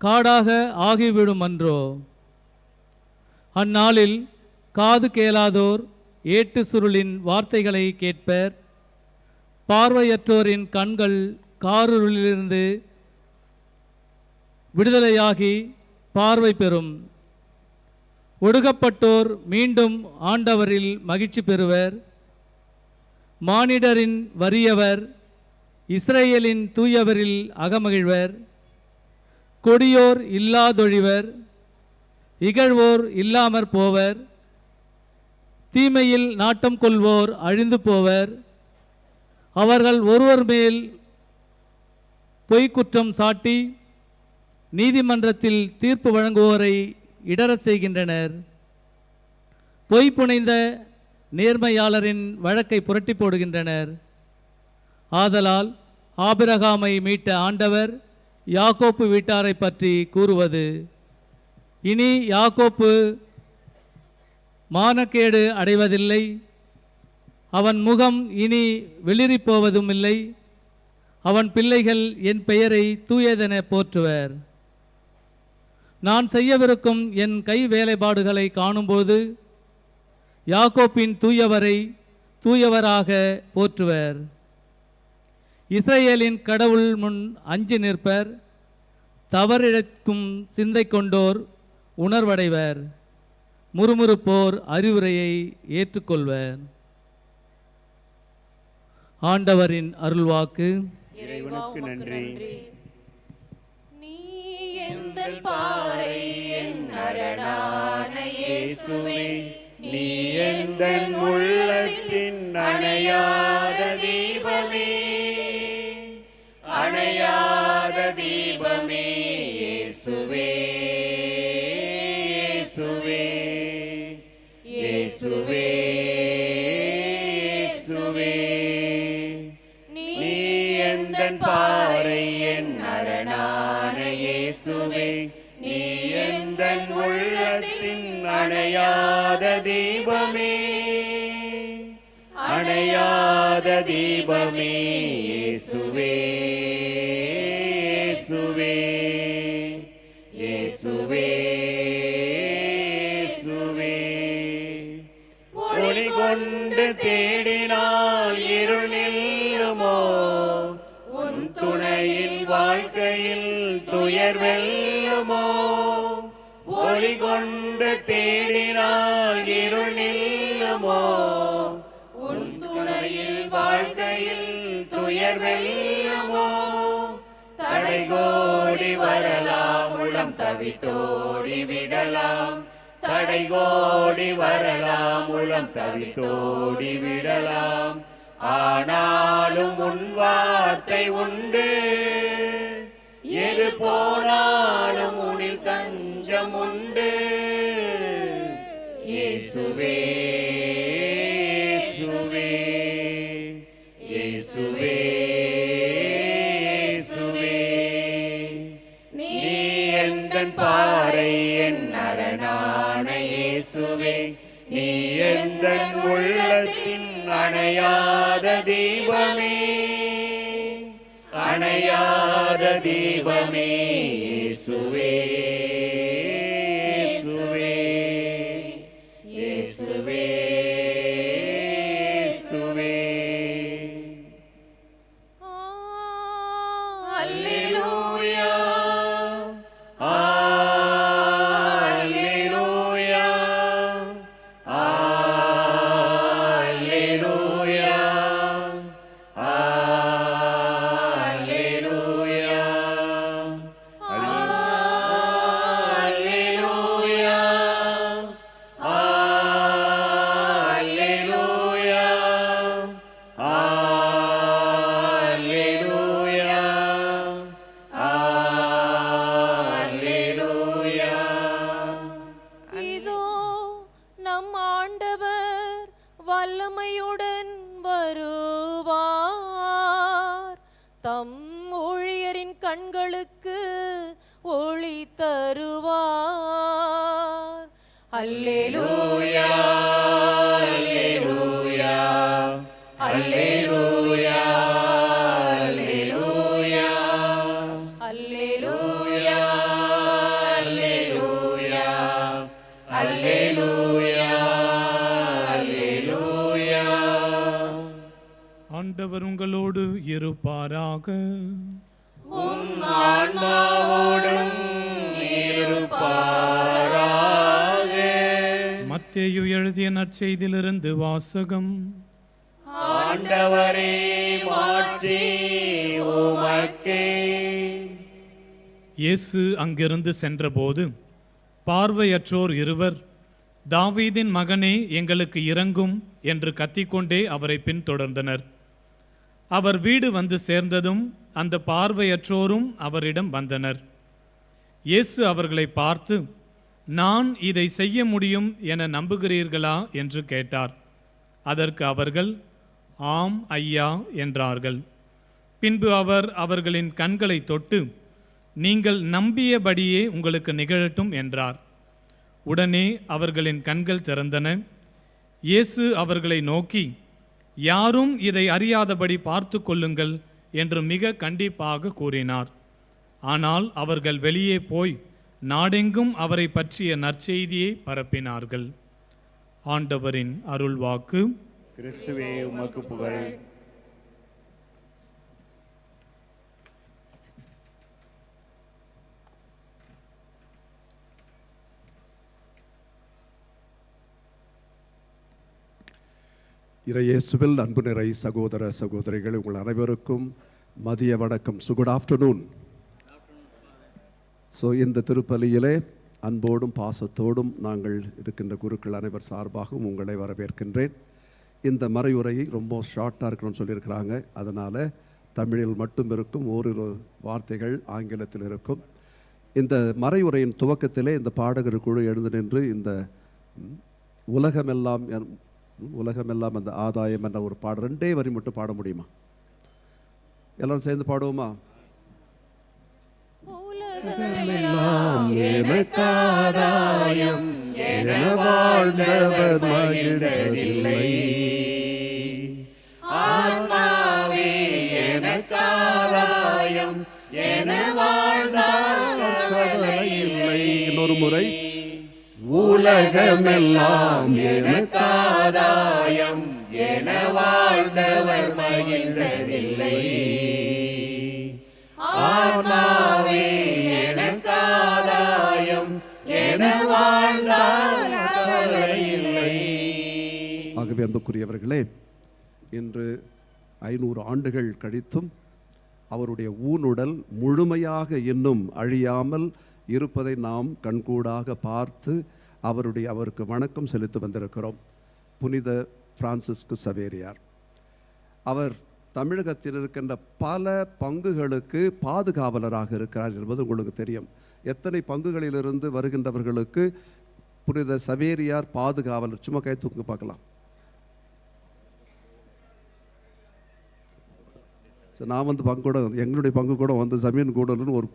காடாக ஆகிவிடுமன்றோ? அந்நாளில் காது கேளாதோர் ஏட்டு சுருளின் வார்த்தைகளை கேட்பர், பார்வையற்றோரின் கண்கள் காருளிலிருந்து விடுதலையாகி பார்வை பெறும். ஒடுக்கப்பட்டோர் மீண்டும் ஆண்டவரில் மகிழ்ச்சி பெறுவர். மானிடரின் வறியவர் இஸ்ரேலின் தூயவரில் அகமகிழ்வர். கொடியோர் இல்லாதொழிவர், இகழ்வோர் இல்லாமற் போவர். தீமையில் நாட்டம் கொள்வோர் அழிந்து போவர். அவர்கள் ஒருவர் மேல் பொய்க்குற்றம் சாட்டி நீதிமன்றத்தில் தீர்ப்பு வழங்குவோரை இடரச் செய்கின்றனர். பொய் புனைந்த நேர்மையாளரின் வழக்கை புரட்டி போடுகின்றனர். ஆதலால் ஆபிரகாமை மீட்ட ஆண்டவர் யாக்கோப்பு வீட்டாரை பற்றி கூறுவது, இனி யாக்கோப்பு மானக்கேடு அடைவதில்லை, அவன் முகம் இனி வெளிரிப்போவதும் இல்லை, அவன் பிள்ளைகள் என் பெயரை தூயதென போற்றுவர். நான் செய்யவிருக்கும் என் கை வேலைப்பாடுகளை காணும்போது யாக்கோப்பின் தூயவரை தூயவராக போற்றுவர். இஸ்ரேலின் கடவுள் முன் அஞ்சி நிற்பர். தவறிழைக்கும் சிந்தை கொண்டோர் உணர்வடைவர். முறுமுறுப்போர் அறிவுரையை ஏற்றுக்கொள்வர். ஆண்டவரின் அருள்வாக்கு.
இறைவனுக்கு நன்றி.
நீ எந்தன் பாறை, என் அரணான இயேசுவே,
நீ எந்தன் உள்ளத்தின் அணையாத தீபமே, அணையாத தீபமே இயேசுவே, இயேசுவே, இயேசுவே, இயேசுவே. நீ எந்தன் பாறை, என் அரணான இயேசுவே, நீ எந்தன் உள்ளத்தின் அணையாத தீபமே, அணையாத தீபமே இயேசுவே, இயேசுவே, இயேசுவே, இயேசுவே. ஒளி கொண்டு தேடினால் இருள் நில்லுமோ? உன் துணையில் வாழ்க்கையில் துயர் வெல்லுமோ? ஒளி கொண்டு தேடினால் இருள் நில்லுமோ? உன் துணையில் வாழ்க்கையில் துயர் வெல்லுமோ? தடைகோடி வரலாம், உள்ளம் தவித்தோடி விடலாம். தடைகோடி வரலாம், உள்ளம் தவித்தோடி விடலாம். ஆனாலும் உன் வார்த்தை உண்டு, எது போனாலும் உனில் தஞ்சம் உண்டு. இயேசுவே, இயேசுவே, இயேசுவே, இயேசுவே. நீ எந்தன் பாறை, என் அரணான இயேசுவே, நீ எந்தன் உள்ளத்தின் அணையாத தீபமே, அணையாத தீபமே இயேசுவே, இயேசுவே, இயேசுவே, இயேசுவே. அல்லேலூயா, அல்லேலூயா, அல்லேலூயா, அல்லேலூயா, அல்லேலூயா, அல்லேலூயா, அல்லேலூயா, அல்லேலூயா.
இதோ நம் ஆண்டவர் வல்லமையுடன் வருவார். தம் ஊழியரின் கண்களுக்கு ஒளி தருவார். அல்லேலூயா,
அல்லேலூயா, அல்லேலூயா, அல்லேலூயா,
அல்லேலூயா,
அல்லேலூயா, அல்லேலூயா, அல்லேலூயா.
ஆண்டவர் உங்களோடு இருப்பாராக.
உம் ஆன்மாவோடும் இருப்பாராக.
மத்தேயு எழுதிய நற்செய்தியிலிருந்து வாசகம்.
ஆண்டவரே மாட்சி உமக்கே.
இயேசு அங்கிருந்து சென்றபோது பார்வையற்றோர் இருவர், தாவீதின் மகனே எங்களுக்கு இரங்கும் என்று கத்திக்கொண்டே அவரை பின்தொடர்ந்தனர். அவர் வீடு வந்து சேர்ந்ததும் அந்த பார்வையற்றோரும் அவரிடம் வந்தனர். இயேசு அவர்களை பார்த்து, நான் இதை செய்ய முடியும் என நம்புகிறீர்களா என்று கேட்டார். அதற்கு அவர்கள், ஆம் ஐயா என்றார்கள். பின்பு அவர் அவர்களின் கண்களை தொட்டு, நீங்கள் நம்பியபடியே உங்களுக்கு நிகழட்டும் என்றார். உடனே அவர்களின் கண்கள் திறந்தன. இயேசு அவர்களை நோக்கி, யாரும் இதை அறியாதபடி பார்த்து கொள்ளுங்கள் என்று மிக கண்டிப்பாக கூறினார். ஆனால் அவர்கள் வெளியே போய் நாடெங்கும் அவரை பற்றிய நற்செய்தியை பரப்பினார்கள். ஆண்டவரின் அருள்வாக்கு.
கிறிஸ்துவே உமக்கு புகழ்.
இறையேசுவில் அன்பு நிறை சகோதர சகோதரிகள், உங்கள் அனைவருக்கும் மதிய வணக்கம். So good afternoon. So இந்த திருப்பலியிலே அன்போடும் பாசத்தோடும் நாங்கள் இருக்கின்ற குருக்கள் அனைவர் சார்பாகவும் உங்களை வரவேற்கின்றேன். இந்த மறையுரையை ரொம்ப ஷார்ட்டாக இருக்கணும்னு சொல்லியிருக்கிறாங்க. அதனால் தமிழில் மட்டும் இருக்கும், ஓரிரு வார்த்தைகள் ஆங்கிலத்தில் இருக்கும். இந்த மறையுரையின் துவக்கத்திலே இந்த பாடகர் குழு எழுந்து நின்று இந்த உலகமெல்லாம் உலகமெல்லாம் அந்த ஆதாயம் என்ற ஒரு பாடல் 2 வரி மட்டும் பாட முடியுமா? எல்லாரும் சேர்ந்து பாடுவோமா?
உலகமெல்லாம் எனக்காதாயம் என வாழ்ந்தவர் மகிழ்ந்ததில்லை, ஆன்மாவே எனக்காதாயம் என வாழ்ந்தால் கவலை இல்லை.
இன்னொரு முறை,
உலகமெல்லாம் எனக்காதாயம் என வாழ்ந்தவர் மகிழ்ந்ததில்லை, ஆன்மாவே எனக்காதாயம் என வாழ்ந்தால் கவலை இல்லை.
ஆகவே அன்புக்குரியவர்களே, இன்று 500 ஆண்டுகள் கழித்தும் அவருடைய ஊனுடல் முழுமையாக இன்னும் அழியாமல் இருப்பதை நாம் கண்கூடாக பார்த்து அவருக்கு வணக்கம் செலுத்தி வந்திருக்கிறோம். புனித பிரான்சிஸ்கு சவேரியார் அவர் தமிழகத்தில் இருக்கின்ற பல பங்குகளுக்கு பாதுகாவலராக இருக்கிறார் என்பது உங்களுக்கு தெரியும். எத்தனை பங்குகளிலிருந்து வருகின்றவர்களுக்கு புனித சவேரியார் பாதுகாவலர்? சும்மா கை தூக்கு பார்க்கலாம். ஸோ நான் வந்து பங்கு கூட, எங்களுடைய பங்கு கூட வந்து சமீன் கூடலூர்னு ஒரு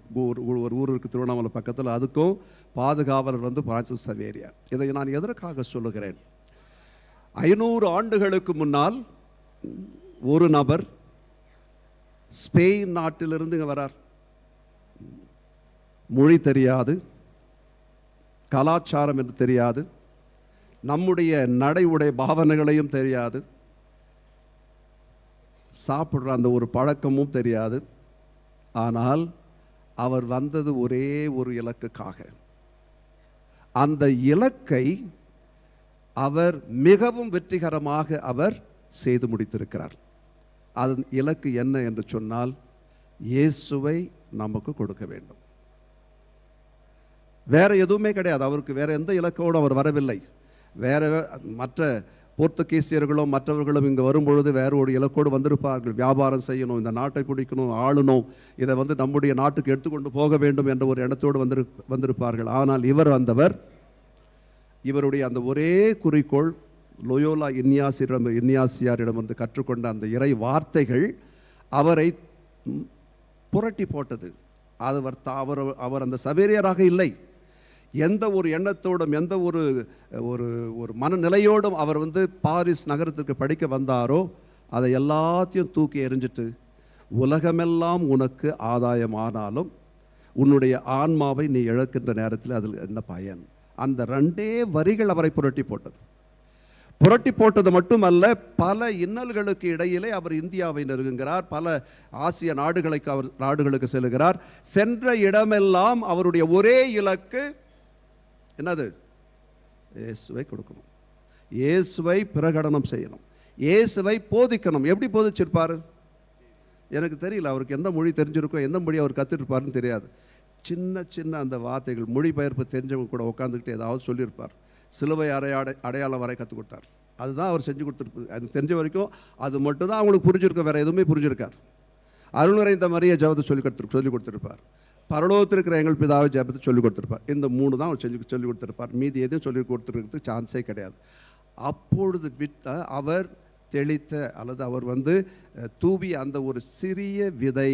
ஒரு ஊர் இருக்குது திருவண்ணாமலை பக்கத்தில், அதுக்கும் பாதுகாவலர் வந்து பிரான்சிஸ் சவேரியார். இதை நான் எதற்காக சொல்லுகிறேன்? 500 ஆண்டுகளுக்கு முன்னால் ஒரு நபர் ஸ்பெயின் நாட்டிலிருந்து இங்கே வரார். மொழி தெரியாது, கலாச்சாரம் என்று தெரியாது, நம்முடைய நடை உடை பாவனைகளையும் தெரியாது, சாப்பிட்ற அந்த ஒரு பழக்கமும் தெரியாது. ஆனால் அவர் வந்தது ஒரே ஒரு இலக்குக்காக. அந்த இலக்கை அவர் மிகவும் வெற்றிகரமாக அவர் செய்து முடித்திருக்கிறார். அதன் இலக்கு என்ன என்று சொன்னால், இயேசுவை நமக்கு கொடுக்க வேண்டும். வேற எதுவுமே கிடையாது. அவருக்கு வேற எந்த இலக்கோடும் அவர் வரவில்லை. வேற மற்ற போர்த்துகீசியர்களும் மற்றவர்களும் இங்கே வரும்பொழுது வேற ஒரு இலக்கோடு வந்திருப்பார்கள். வியாபாரம் செய்யணும், இந்த நாட்டை பிடிக்கணும், ஆளணும், இதை வந்து நம்முடைய நாட்டுக்கு எடுத்துக்கொண்டு போக வேண்டும் என்ற ஒரு எண்ணத்தோடு வந்திருப்பார்கள். ஆனால் இவர் வந்தவர், இவருடைய அந்த ஒரே குறிக்கோள், லோயோலா இன்யாசியாரிடம் வந்து கற்றுக்கொண்ட அந்த இறை வார்த்தைகள் அவரை புரட்டி போட்டது. அவர் அந்த சவேரியராக இல்லை. எந்த ஒரு எண்ணத்தோடும் எந்த ஒரு ஒரு ஒரு மனநிலையோடும் அவர் வந்து பாரிஸ் நகரத்திற்கு படிக்க வந்தாரோ அதை எல்லாத்தையும் தூக்கி எறிஞ்சிட்டு, உலகமெல்லாம் உனக்கு ஆதாயமானாலும் உன்னுடைய ஆன்மாவை நீ இழக்கின்ற நேரத்தில் அதில் என்ன பயன்? அந்த 2 வரிகள் அவரை புரட்டி போட்டது. புரட்டி போட்டது மட்டுமல்ல, பல இன்னல்களுக்கு இடையிலே அவர் இந்தியாவை நெருங்குகிறார், பல ஆசிய நாடுகளுக்கு அவர் நாடுகளுக்கு செல்கிறார். சென்ற இடமெல்லாம் அவருடைய ஒரே இலக்கு என்னது? இயேசுவை கொடுக்கணும், இயேசுவை பிரகடனம் செய்யணும், இயேசுவை போதிக்கணும். எப்படி போதிச்சிருப்பார் எனக்கு தெரியல. அவருக்கு எந்த மொழி தெரிஞ்சிருக்கோ, எந்த மொழி அவர் கற்றுருப்பாருன்னு தெரியாது. சின்ன சின்ன அந்த வார்த்தைகள், மொழிபெயர்ப்பு தெரிஞ்சவங்க கூட உட்காந்துக்கிட்டு ஏதாவது சொல்லியிருப்பார். சிலுவை அடையாளம் வரை கற்றுக் கொடுத்தார்.
அதுதான் அவர் செஞ்சு கொடுத்துருப்பார். அது தெரிஞ்ச வரைக்கும் அது மட்டும்தான் அவங்களுக்கு புரிஞ்சிருக்கும், வேறு எதுவுமே புரிஞ்சிருக்கார். அருள் நிறைந்த மரியே ஜெபத்தை சொல்லி கொடுத்துருப்பார். பரலோகத்தில் இருக்கிற எங்கள் பிதாவை ஜெபத்தை சொல்லிக் கொடுத்துருப்பார். இந்த 3 தான் அவர் சொல்லிக் கொடுத்துருப்பார். மீதி எதுவும் சொல்லிக் கொடுத்துருக்கிறதுக்கு சான்ஸே கிடையாது. அப்பொழுது விட்ட அவர் தெளித்த அல்லது அவர் வந்து தூவி அந்த ஒரு சிறிய விதை,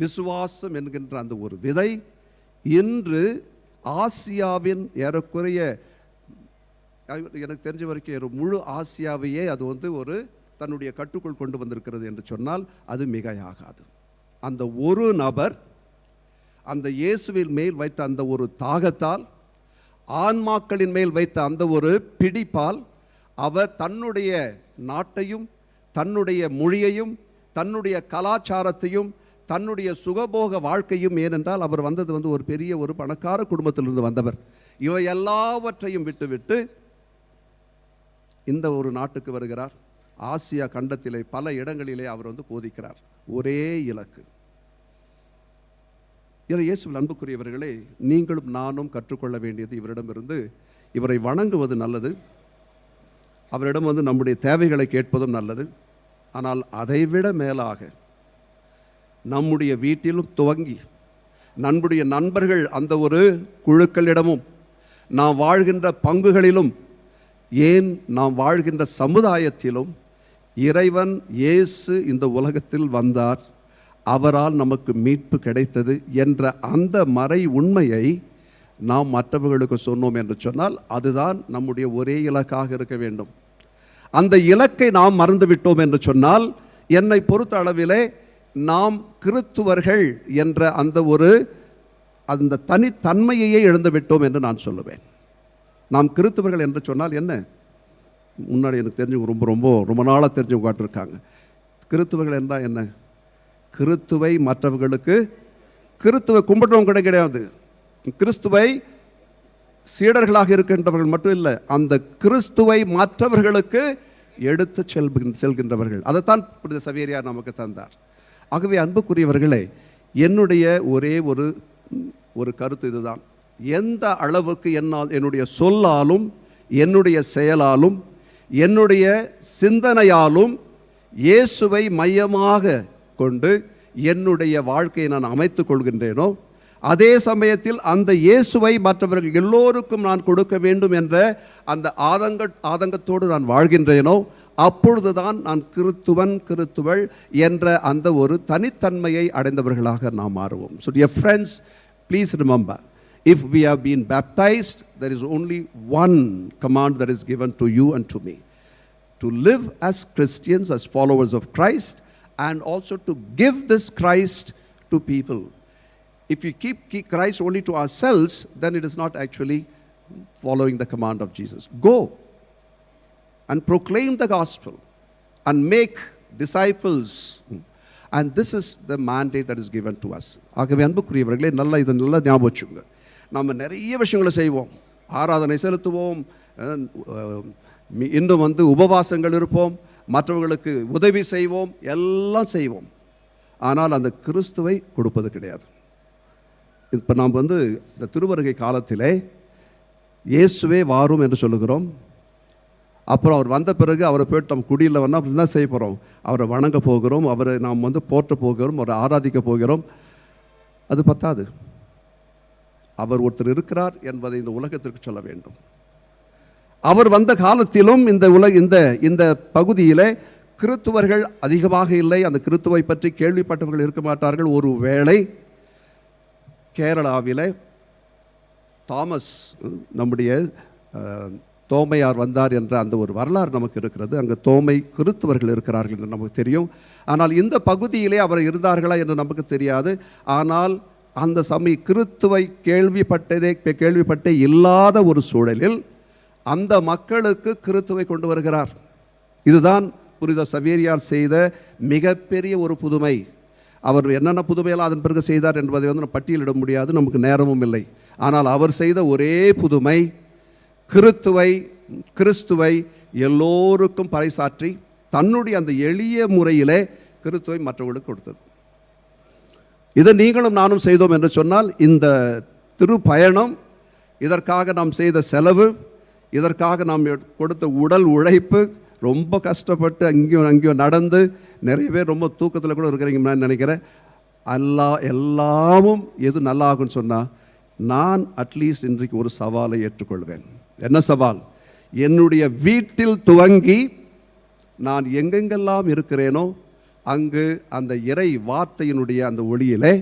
விசுவாசம் என்கின்ற அந்த ஒரு விதை இன்று ஆசியாவின் ஏறக்குறைய, எனக்கு தெரிஞ்ச வரைக்கும் முழு ஆசியாவையே அது வந்து ஒரு தன்னுடைய கட்டுக்குள் கொண்டு வந்திருக்கிறது என்று சொன்னால் அது மிகையாகாது. அந்த ஒரு நபர் அந்த இயேசுவின் மேல் வைத்த அந்த ஒரு தாகத்தால், ஆன்மாக்களின் மேல் வைத்த அந்த ஒரு பிடிப்பால் அவர் தன்னுடைய நாட்டையும் தன்னுடைய மொழியையும் தன்னுடைய கலாச்சாரத்தையும் தன்னுடைய சுகபோக வாழ்க்கையும், ஏனென்றால் அவர் வந்தது வந்து ஒரு பெரிய ஒரு பணக்கார குடும்பத்திலிருந்து வந்தவர், இவை எல்லாவற்றையும் விட்டுவிட்டு இந்த ஒரு நாட்டுக்கு வருகிறார். ஆசியா கண்டத்திலே பல இடங்களிலே அவர் வந்து போதிக்கிறார். ஒரே இலக்கு. இதில் இயேசுவில் அன்புக்குரியவர்களே, நீங்களும் நானும் கற்றுக்கொள்ள வேண்டியது இவரிடமிருந்து, இவரை வணங்குவது நல்லது, அவரிடம் வந்து நம்முடைய தேவைகளை கேட்பதும் நல்லது. ஆனால் அதைவிட மேலாக நம்முடைய வீட்டிலும் துவங்கி நம்முடைய நண்பர்கள் அந்த ஒரு குழுக்களிடமும் நாம் வாழ்கின்ற பங்குகளிலும், ஏன் நாம் வாழ்கின்ற சமுதாயத்திலும் இறைவன் இயேசு இந்த உலகத்தில் வந்தார், அவரால் நமக்கு மீட்பு கிடைத்தது என்ற அந்த மறை உண்மையை நாம் மற்றவர்களுக்கு சொன்னோம் என்று சொன்னால் அதுதான் நம்முடைய ஒரே இலக்காக இருக்க வேண்டும். அந்த இலக்கை நாம் மறந்துவிட்டோம் என்று சொன்னால், என்னை பொறுத்த அளவிலே நாம் கிறித்துவர்கள் என்ற அந்த ஒரு அந்த தனித்தன்மையையே இழந்துவிட்டோம் என்று நான் சொல்லுவேன். நாம் கிறித்துவர்கள் என்று சொன்னால் என்ன? முன்னாடி எனக்கு தெரிஞ்சவங்க ரொம்ப ரொம்ப ரொம்ப நாளாக தெரிஞ்சவங்க காட்டிருக்காங்க. கிறித்துவர்கள் என்றால் என்ன? கிறித்துவை மற்றவர்களுக்கு, கிறித்துவை கும்பிட்டவங்க கிடையாது, கிறிஸ்துவை சீடர்களாக இருக்கின்றவர்கள் மட்டும் இல்லை, அந்த கிறிஸ்துவை மற்றவர்களுக்கு எடுத்து செல்கின்றவர்கள். அதைத்தான் புனித சவேரியார் நமக்கு தந்தார். ஆகவே அன்புக்குரியவர்களே, என்னுடைய ஒரே ஒரு ஒரு கருத்து இதுதான். எந்த அளவுக்கு என்னால் என்னுடைய சொல்லாலும் என்னுடைய செயலாலும் என்னுடைய சிந்தனையாலும் இயேசுவை மையமாக கொண்டு என்னுடைய வாழ்க்கையை நான் அமைத்துக் கொள்கின்றேனோ, அதே சமயத்தில் அந்த இயேசுவை மற்றவர்கள் எல்லோருக்கும் நான் கொடுக்க வேண்டும் என்ற அந்த ஆதங்கத்தோடு நான் வாழ்கின்றேனோ, அப்பொழுதுதான் நான் கிறித்துவன் கிறித்துவள் என்ற அந்த ஒரு தனித்தன்மையை அடைந்தவர்களாக நாம் மாறுவோம். So dear friends, please remember, if we have been baptized, there is only one command that is given to you and to me, to live as Christians, as followers of Christ, and also to give this Christ to people. If we keep Christ only to ourselves, then it is not actually following the command of Jesus. Go and proclaim the gospel and make disciples. And this is the mandate that is given to us. ஆகவே அன்புக்குரியவர்களே, நல்லா இதை நல்லா ஞாபகம் வச்சுங்க. நம்ம நிறைய விஷயங்களை செய்வோம், ஆராதனை செலுத்துவோம், இன்னும் வந்து உபவாசங்கள் இருப்போம், மற்றவர்களுக்கு உதவி செய்வோம், எல்லாம் செய்வோம். ஆனால் அந்த கிறிஸ்துவை கொடுப்பது கிடையாது. இப்போ நாம் வந்து இந்த திருவருகை காலத்திலே இயேசுவே வாரும் என்று சொல்லுகிறோம். அப்புறம் அவர் வந்த பிறகு அவரை போய்ட்டு நம்ம குடியில் வந்தால் அப்படி தான் செய்ய போகிறோம். அவரை வணங்க போகிறோம், அவரை நாம் வந்து போற்ற போகிறோம், அவரை ஆராதிக்க போகிறோம். அது பத்தாது. அவர் ஒருத்தர் இருக்கிறார் என்பதை இந்த உலகத்திற்கு சொல்ல வேண்டும். அவர் வந்த காலத்திலும் இந்த இந்த இந்த பகுதியிலே கிறித்துவர்கள் அதிகமாக இல்லை. அந்த கிறித்துவை பற்றி கேள்விப்பட்டவர்கள் இருக்க மாட்டார்கள். ஒரு வேளை கேரளாவிலே தாமஸ் நம்முடைய தோமையார் வந்தார் என்ற அந்த ஒரு வரலாறு நமக்கு இருக்கிறது. அங்கே தோமை கிறித்துவர்கள் இருக்கிறார்கள் என்று நமக்கு தெரியும். ஆனால் இந்த பகுதியிலே அவர் இருந்தார்களா என்று நமக்கு தெரியாது. ஆனால் அந்த சமய கிறித்துவை கேள்விப்பட்டே இல்லாத ஒரு சூழலில் அந்த மக்களுக்கு கிறித்துவை கொண்டு வருகிறார். இதுதான் புனித சவேரியார் செய்த மிகப்பெரிய ஒரு புதுமை. அவர் என்னென்ன புதுமையெல்லாம் அதன் பிறகு செய்தார் என்பதை வந்து நம்ம பட்டியலிட முடியாது, நமக்கு நேரமும் இல்லை. ஆனால் அவர் செய்த ஒரே புதுமை கிறிஸ்துவை எல்லோருக்கும் பறைசாற்றி தன்னுடைய அந்த எளிய முறையிலே கிறிஸ்துவை மற்றவர்களுக்கு கொடுத்தது. இதை நீங்களும் நானும் செய்தோம் என்று சொன்னால் இந்த திருப்பயணம், இதற்காக நாம் செய்த செலவு, இதற்காக நாம் கொடுத்த உடல் உழைப்பு, ரொம்ப கஷ்டப்பட்டு அங்கேயும் அங்கேயும் நடந்து, நிறைய பேர் ரொம்ப தூக்கத்தில் கூட இருக்கிறீங்கன்னு நினைக்கிறேன். எல்லாமும் எது நல்லா ஆகும்னு சொன்னால், நான் அட்லீஸ்ட் இன்றைக்கு ஒரு சவாலை ஏற்றுக்கொள்வேன். என்ன சவால்? என்னுடைய வீட்டில் துவங்கி நான் எங்கெங்கெல்லாம் இருக்கிறேனோ அங்கு அந்த இறை வார்த்தையினுடைய அந்த ஒளியிலே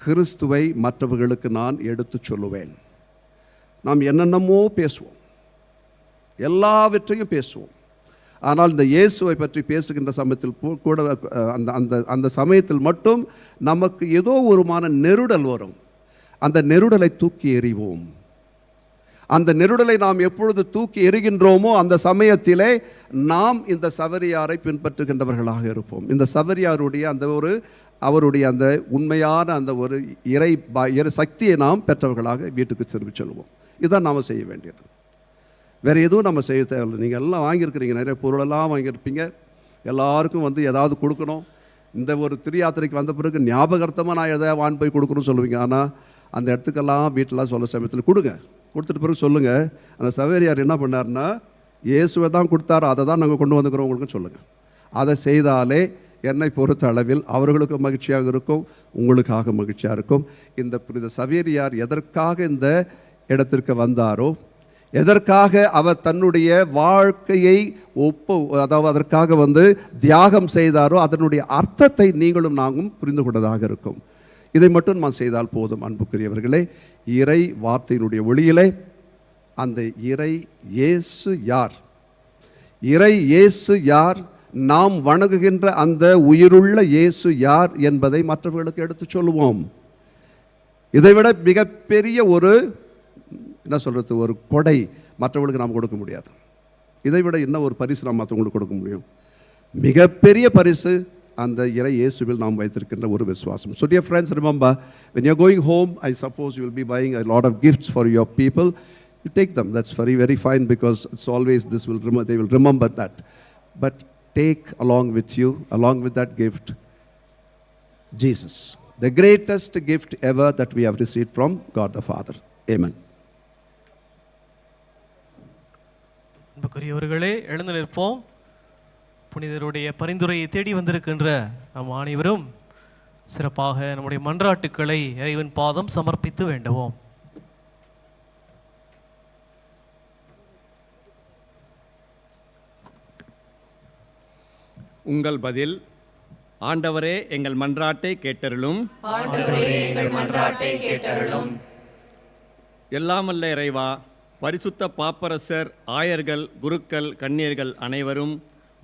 கிறிஸ்துவை மற்றவர்களுக்கு நான் எடுத்து சொல்லுவேன். நாம் என்னென்னமோ பேசுவோம், எல்லாவற்றையும் பேசுவோம். ஆனால் இந்த இயேசுவை பற்றி பேசுகின்ற சமயத்தில் கூட அந்த அந்த அந்த சமயத்தில் மட்டும் நமக்கு ஏதோ ஒருமான நெருடல் வரும். அந்த நெருடலை தூக்கி எறிவோம். அந்த நெருடலை நாம் எப்பொழுது தூக்கி எறிகின்றோமோ அந்த சமயத்திலே நாம் இந்த சவரியாரை பின்பற்றுகின்றவர்களாக இருப்போம். இந்த சவரியாருடைய அந்த ஒரு அவருடைய அந்த உண்மையான அந்த ஒரு இறை சக்தியை நாம் பெற்றவர்களாக வீட்டுக்கு திரும்பிச் செல்வோம். இதுதான் நாம் செய்ய வேண்டியது. வேறு எதுவும் நம்ம செய்ய தேவையில்லை. நீங்கள் எல்லாம் வாங்கியிருக்கிறீங்க, நிறைய பொருளெல்லாம் வாங்கியிருப்பீங்க. எல்லாருக்கும் வந்து ஏதாவது கொடுக்கணும். இந்த ஒரு திருயாத்திரைக்கு வந்த பிறகு ஞாபகார்த்தமாக நான் எதாவது வாங்கி போய் கொடுக்கணும்னு சொல்லுவீங்க. ஆனால் அந்த இடத்துக்கெல்லாம் வீட்டிலலாம் சொல்ல சமயத்தில் கொடுங்க. கொடுத்துட்டு பிறகு சொல்லுங்கள், அந்த சவேரியார் என்ன பண்ணார்னா இயேசுவை தான் கொடுத்தாரு, அதை தான் நாங்கள் கொண்டு வந்துக்கிறோம் உங்களுக்குன்னு சொல்லுங்கள். அதை செய்தாலே என்னை பொறுத்த அளவில் அவர்களுக்கும் மகிழ்ச்சியாக இருக்கும், உங்களுக்காக மகிழ்ச்சியாக இருக்கும். இந்த புனித சவேரியார் எதற்காக இந்த இடத்திற்கு வந்தாரோ, எதற்காக அவர் தன்னுடைய வாழ்க்கையை அதாவது அதற்காக வந்து தியாகம் செய்தாரோ, அதனுடைய அர்த்தத்தை நீங்களும் நாங்களும் புரிந்து கொண்டதாக இருக்கும். இதை மட்டும் நான் செய்தால் போதும். அன்புக்குரியவர்களே, இறை வார்த்தையினுடைய ஒளியிலே அந்த இறை இயேசு யார், இறை இயேசு யார், நாம் வணங்குகின்ற அந்த உயிருள்ள இயேசு யார் என்பதை மற்றவர்களுக்கு எடுத்துச் சொல்லுவோம். இதைவிட மிகப்பெரிய ஒரு என்ன சொல்கிறது, ஒரு கொடை மற்றவர்களுக்கு நாம் கொடுக்க முடியாது. இதைவிட என்ன ஒரு பரிசு நாம் மற்றவங்களுக்கு கொடுக்க முடியும்? மிகப்பெரிய பரிசு அந்த இறை இயேசுவில் நாம் வைத்திருக்கின்ற ஒரு விசுவாசம். So dear friends, remember, when you are going home, I suppose you will be buying a lot of gifts for your people. You take them. That's very, very fine, because it's always this will they will remember that. But take along with you, along with that gift, Jesus, the greatest gift ever that we have received from God the Father. Amen.
அன்புக்குரியவர்களே, எழுந்து நிற்போம். புனிதருடைய பரிந்துரையை தேடி வந்திருக்கின்ற நம் அனைவரும் சிறப்பாக நம்முடைய மன்றாட்டுக்களை இறைவன் பாதம் சமர்ப்பித்து வேண்டுவோம்.
உங்கள் பதில்: ஆண்டவரே எங்கள் மன்றாட்டை கேட்டருளும்.
ஆண்டவரே எங்கள் மன்றாட்டை கேட்டருளும்.
எல்லாமல்ல இறைவா, பரிசுத்த பாப்பரசர், ஆயர்கள், குருக்கள், கன்னியர்கள் அனைவரும்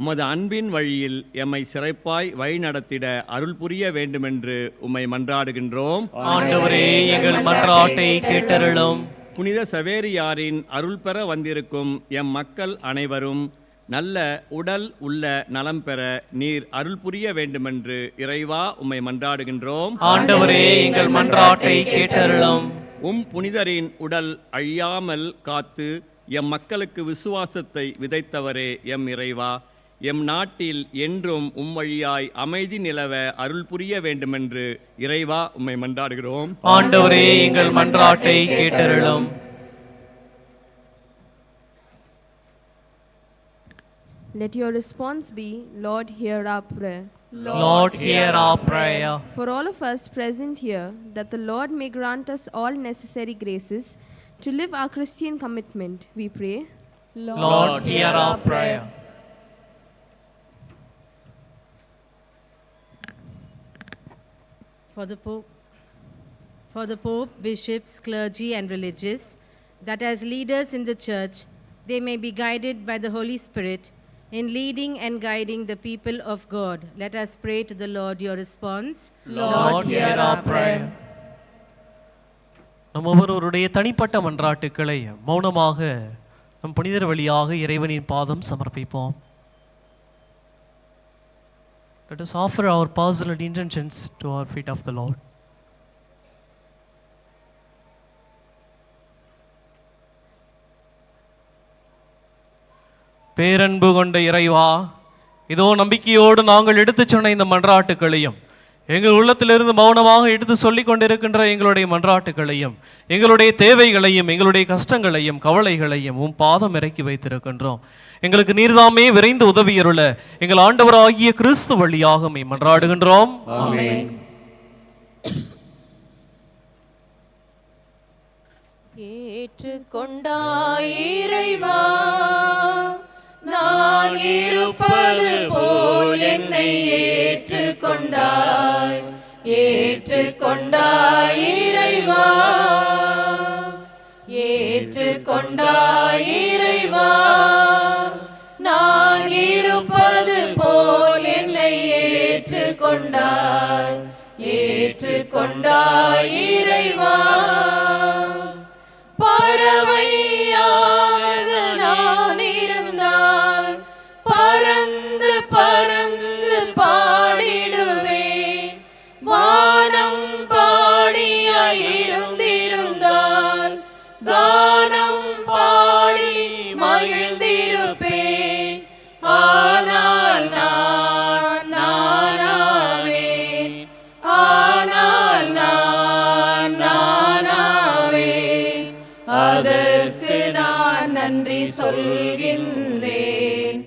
உமது அன்பின் வழியில் எம்மை சிறப்பாய் வழிநடத்திட அருள் புரிய வேண்டுமென்று உம்மை மன்றாடுகின்றோம்.
ஆண்டவரே எங்கள் மன்றாட்டை கேட்டருளும்.
புனித சவேரியாரின் அருள் பெற வந்திருக்கும் எம் மக்கள் அனைவரும் நல்ல உடல் உள்ள நலம் பெற நீர் அருள் புரிய வேண்டுமென்று இறைவா உம்மை மன்றாடுகின்றோம்.
ஆண்டவரே எங்கள் மன்றாட்டை கேட்டருளும்.
உம் புனிதரின் உடல் அழியாமல் காத்து எம் மக்களுக்கு விசுவாசத்தை விதைத்தவரே எம் இறைவா, எம் நாட்டில் என்றும் உம் வழியாய் அமைதி நிலவ அருள் புரிய வேண்டுமென்று இறைவா உம்மை மன்றாடுகிறோம்.
ஆண்டவரே எங்கள் மன்றாட்டை கேட்டருளும்.
Let your response be, Lord, hear our prayer.
Lord, hear our prayer.
For all of us present here, that the Lord may grant us all necessary graces to live our Christian commitment, we pray.
Lord, hear our prayer.
For the Pope, bishops, clergy, and religious, that as leaders in the Church, they may be guided by the Holy Spirit in leading and guiding the people of God. Let us pray to the Lord. Your response.
Lord, hear our prayer. நம் ஒவ்வொருவருடைய தனிப்பட்ட மன்றாட்டுக்களை மௌனமாக நம் புனிதர் வழியாக இறைவனின் பாதம் சமர்ப்பிப்போம். Let us offer our personal intentions to our feet of the Lord. பேரன்பு கொண்ட இறைவா, இதோ நம்பிக்கையோடு நாங்கள் எடுத்துச் சொன்ன இந்த மன்றாட்டுக்களையும் எங்கள் உள்ளத்திலிருந்து மௌனமாக எடுத்து சொல்லிக் கொண்டிருக்கின்ற எங்களுடைய மன்றாட்டுகளையும் எங்களுடைய தேவைகளையும் எங்களுடைய கஷ்டங்களையும் கவலைகளையும் உம் பாதம் இறக்கி வைத்திருக்கின்றோம். எங்களுக்கு நீர்தாமே விரைந்து உதவியருள எங்கள் ஆண்டவராகிய கிறிஸ்து வழியாக மன்றாடுகின்றோம்.
ஆமென்.
ஏற்றுக்கொண்டாய் இறைவா, நான் இருப்பது போல் என்னை ஏற்றுக்கொண்டாய், ஏற்றுக்கொண்டாய் இறைவா, ஏற்றுக்கொண்டாய் இறைவா, நான் இருப்பது போல் என்னை ஏற்றுக்கொண்டாய், ஏற்றுக்கொண்டாய் இறைவா. பறவையாக நான் இருந்தால் பறந்து பறந்து பாடிடுவேன், வானம் பாடியாய் இருந்திருந்தால் கானம் பாடி மகிழ்ந்திருப்பேன். ஆனால் நான் நானாவேன், ஆனால் நான் நானாவேன், அதற்கு நான் நன்றி சொல்கின்றேன்,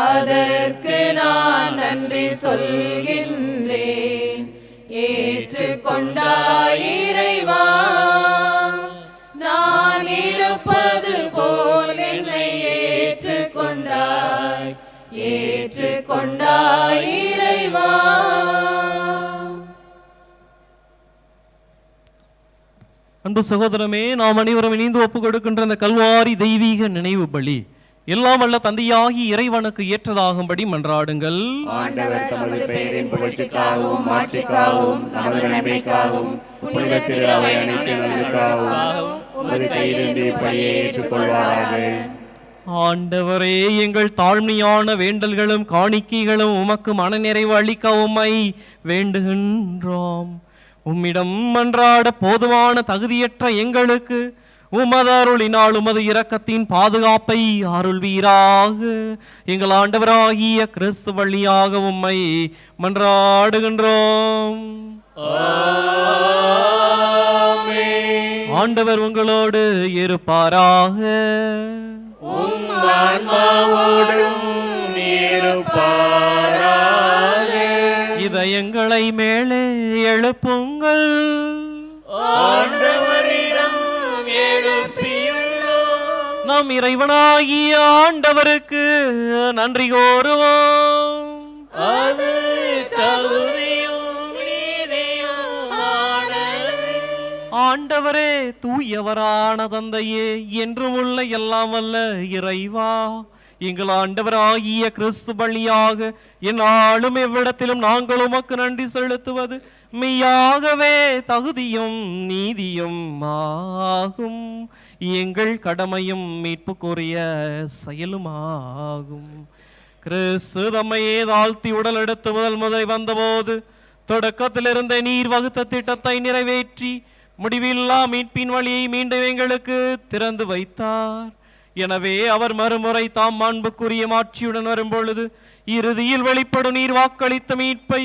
அதற்கு நான் நன்றி சொல்கின்றேன். ஏற்றுக்கொண்டாய் இறைவா, நான் இருப்பது போல் என்னை ஏற்றுக்கொண்டாய், ஏற்றுக்கொண்டாய் இறைவா.
அன்பு சகோதரமே, நாம் அனைவரும் இணைந்து ஒப்புக் கொடுக்கின்ற இந்த கல்வாரி தெய்வீக நினைவு பலி எல்லாம் வல்ல தந்தையாகி இறைவனுக்கு ஏற்றதாகும்படி மன்றாடுங்கள்.
ஆண்டவர் தமது பெயரின் புகழ்ச்சிக்காகவும் மாட்சிக்காகவும் நமது நன்மைக்காகவும் புனித திரு அவை அனைத்தின் நலனுக்காகவும் உமது கையிலிருந்து இப்பலியை ஏற்றுக்கொள்வாராக.
ஆண்டவரே, எங்கள் தாழ்மையான வேண்டல்களும் காணிக்கைகளும் உமக்கு மனநிறைவு அளிக்க உம்மை வேண்டுகின்றோம். உம்மிடம் மன்றாட போதுமான தகுதியற்ற எங்களுக்கு உமது அருளினால் உமது இரக்கத்தின் பாதுகாப்பை அருள்வீராக. எங்கள் ஆண்டவராகிய கிறிஸ்து வழியாக உம்மை மன்றாடுகின்றோம். ஆண்டவர் உங்களோடு இருப்பாராக. இதயங்களை மேலே எழுப்புங்கள்.
ஆண்டவரிடம் எழுப்பியுள்ளோம்.
நாம் இறைவனாகிய ஆண்டவருக்கு நன்றி கோருவோம்.
அது தகுதியும் நீதியுமானது.
ஆண்டவரே, தூயவரான தந்தையே, என்றும் உள்ள எல்லாம் வல்ல இறைவா, எங்கள் ஆண்டவராகிய கிறிஸ்து வழியாக எந்நாளும் எவ்விடத்திலும் நாங்கள் உமக்கு நன்றி செலுத்துவது மெய்யாகவே தகுதியும் நீதியும் ஆகும், எங்கள் கடமையும் மீட்புக்குரிய செயலுமாகும். கிறிஸ்து தம்மையே தாழ்த்தி உடல் எடுத்து முதல் முதல் வந்தபோது தொடக்கத்திலிருந்த நீர் வகுத்த திட்டத்தை நிறைவேற்றி முடிவில்லா மீட்பின் வழியை மீண்டும் எங்களுக்கு திறந்து வைத்தார். எனவே அவர் மறுமுறை தாம் மாண்புக்குரிய மாட்சியுடன் வரும்பொழுது இறுதியில் வெளிப்படும் நீர் வாக்களித்த மீட்பை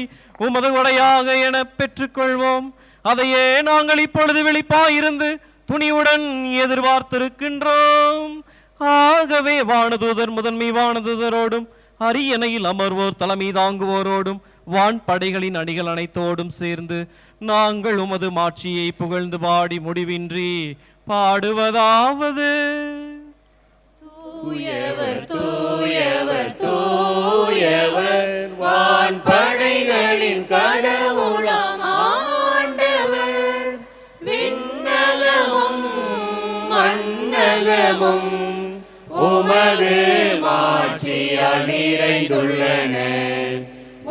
உமது கொடையாக என பெற்றுக்கொள்வோம். அதையே நாங்கள் இப்பொழுது வெளிப்பாயிருந்து துணிவுடன் எதிர்பார்த்திருக்கின்றோம். ஆகவே வானதூதர் முதன்மை வானதூதரோடும் அரியணையில் அமர்வோர் தலைமை தாங்குவோரோடும் வான் படைகளின் அணிகள் அனைத்தோடும் சேர்ந்து நாங்கள் உமது மாட்சியை புகழ்ந்து பாடி முடிவின்றி பாடுவதாவது:
தூயவர், தூயவர், தூயவர், வான் படைகளின் கடவுளாம் ஆண்டவர், விண்ணகமும் மண்ணகமும் உமது மாட்சியால் நிறைந்துள்ளன.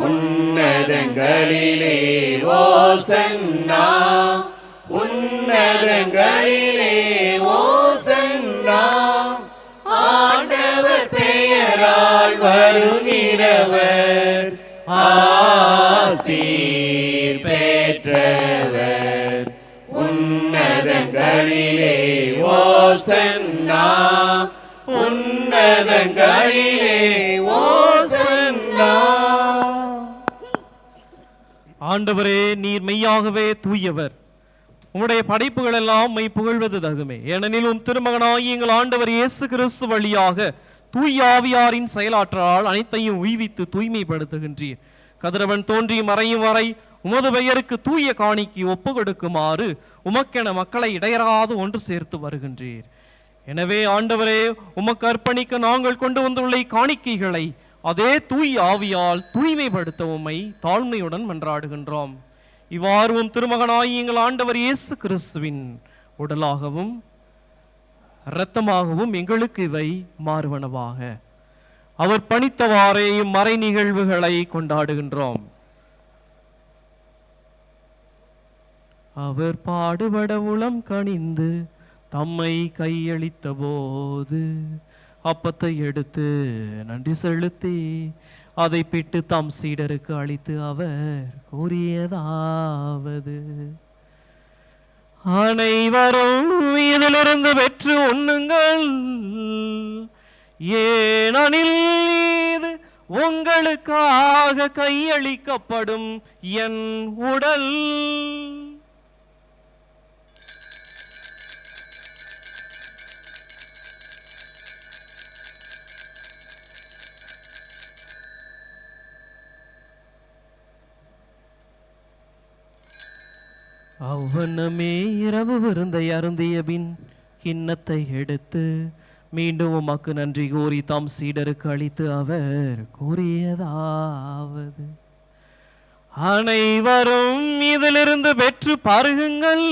உன்னதங்களிலே ஓசன்னா, உன்னதங்களிலே ஓசன்னா, ஆண்டவர் பெயரால் வருகிறவர் ஆசீர் பெற்றவர். உன்னதங்களிலே ஓசன்னா, உன்னதங்களிலே ஓசன்னா.
ஆண்டவரே, நீர் மெய்யாகவே தூயவர். உம்முடைய படைப்புகள் எல்லாம் மெய் புகழ்வது தகுமே. ஏனெனில் உம் திருமகனாகி எங்கள் ஆண்டவர் இயேசு கிறிஸ்து வழியாக தூய ஆவியாரின் செயலாற்றால் அனைத்தையும் உய்வித்து தூய்மைப்படுத்துகின்றீர். கதிரவன் தோன்றி மறையும் வரை உமது பெயருக்கு தூய காணிக்கு ஒப்பு கொடுக்குமாறு உமக்கென மக்களை இடையறாது ஒன்று சேர்த்து வருகின்றீர். எனவே ஆண்டவரே, உமக்கு அர்ப்பணிக்க நாங்கள் கொண்டு வந்துள்ள காணிக்கைகளை அதே தூய் ஆவியால் தூய்மைப்படுத்த உம்மை தாழ்மையுடன் மன்றாடுகின்றோம். இவ்வாறு உம் திருமகனாய் எங்கள் ஆண்டவர் இயேசு கிறிஸ்துவின் உடலாகவும் இரத்தமாகவும் எங்களுக்கு இவை மாறுவனவாக. அவர் பணித்தவாறே இம்மறை நிகழ்வுகளை கொண்டாடுகின்றோம். அவர் பாடுபட உளம் கனிந்து தம்மை கையளித்த போது அப்பத்தை எடுத்து நன்றி செலுத்தி அதை பிட்டு தாம் சீடருக்கு அளித்து அவர் கூறியதாவது: அனைவரும் இதிலிருந்து பெற்று உண்ணுங்கள், ஏனெனில் இது உங்களுக்காக கையளிக்கப்படும் என் உடல். அவ்வண்ணமே இரவு விருந்தை அருந்திய பின் கிண்ணத்தை எடுத்து மீண்டும் உமக்கு நன்றி கூறி தாம் சீடருக்கு அளித்து அவர் கூறியதாவது: அனைவரும் இதிலிருந்து பெற்று பருகுங்கள்,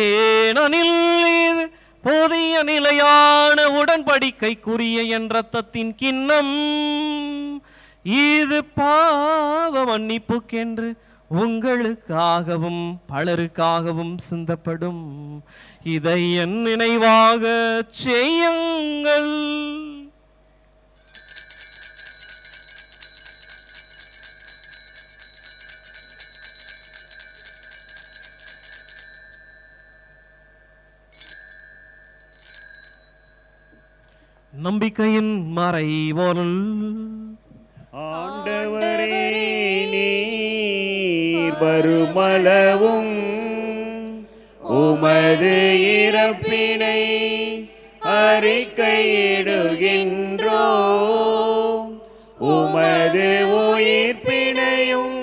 ஏனெனில் இது புதிய நிலையான உடன்படிக்கைக்குரிய என் இரத்தத்தின் கிண்ணம். இது பாவ மன்னிப்புக்கென்று உங்களுக்காகவும் பலருக்காகவும் சிந்தப்படும். இதை என் நினைவாக செய்யுங்கள். நம்பிக்கையின் மறைபொருள்.
ஆண்டவரே, நீர் வருமளவும் உமது இறப்பினை அறிக்கையிடுகின்றோம், உமது உயிர்ப்பினையும்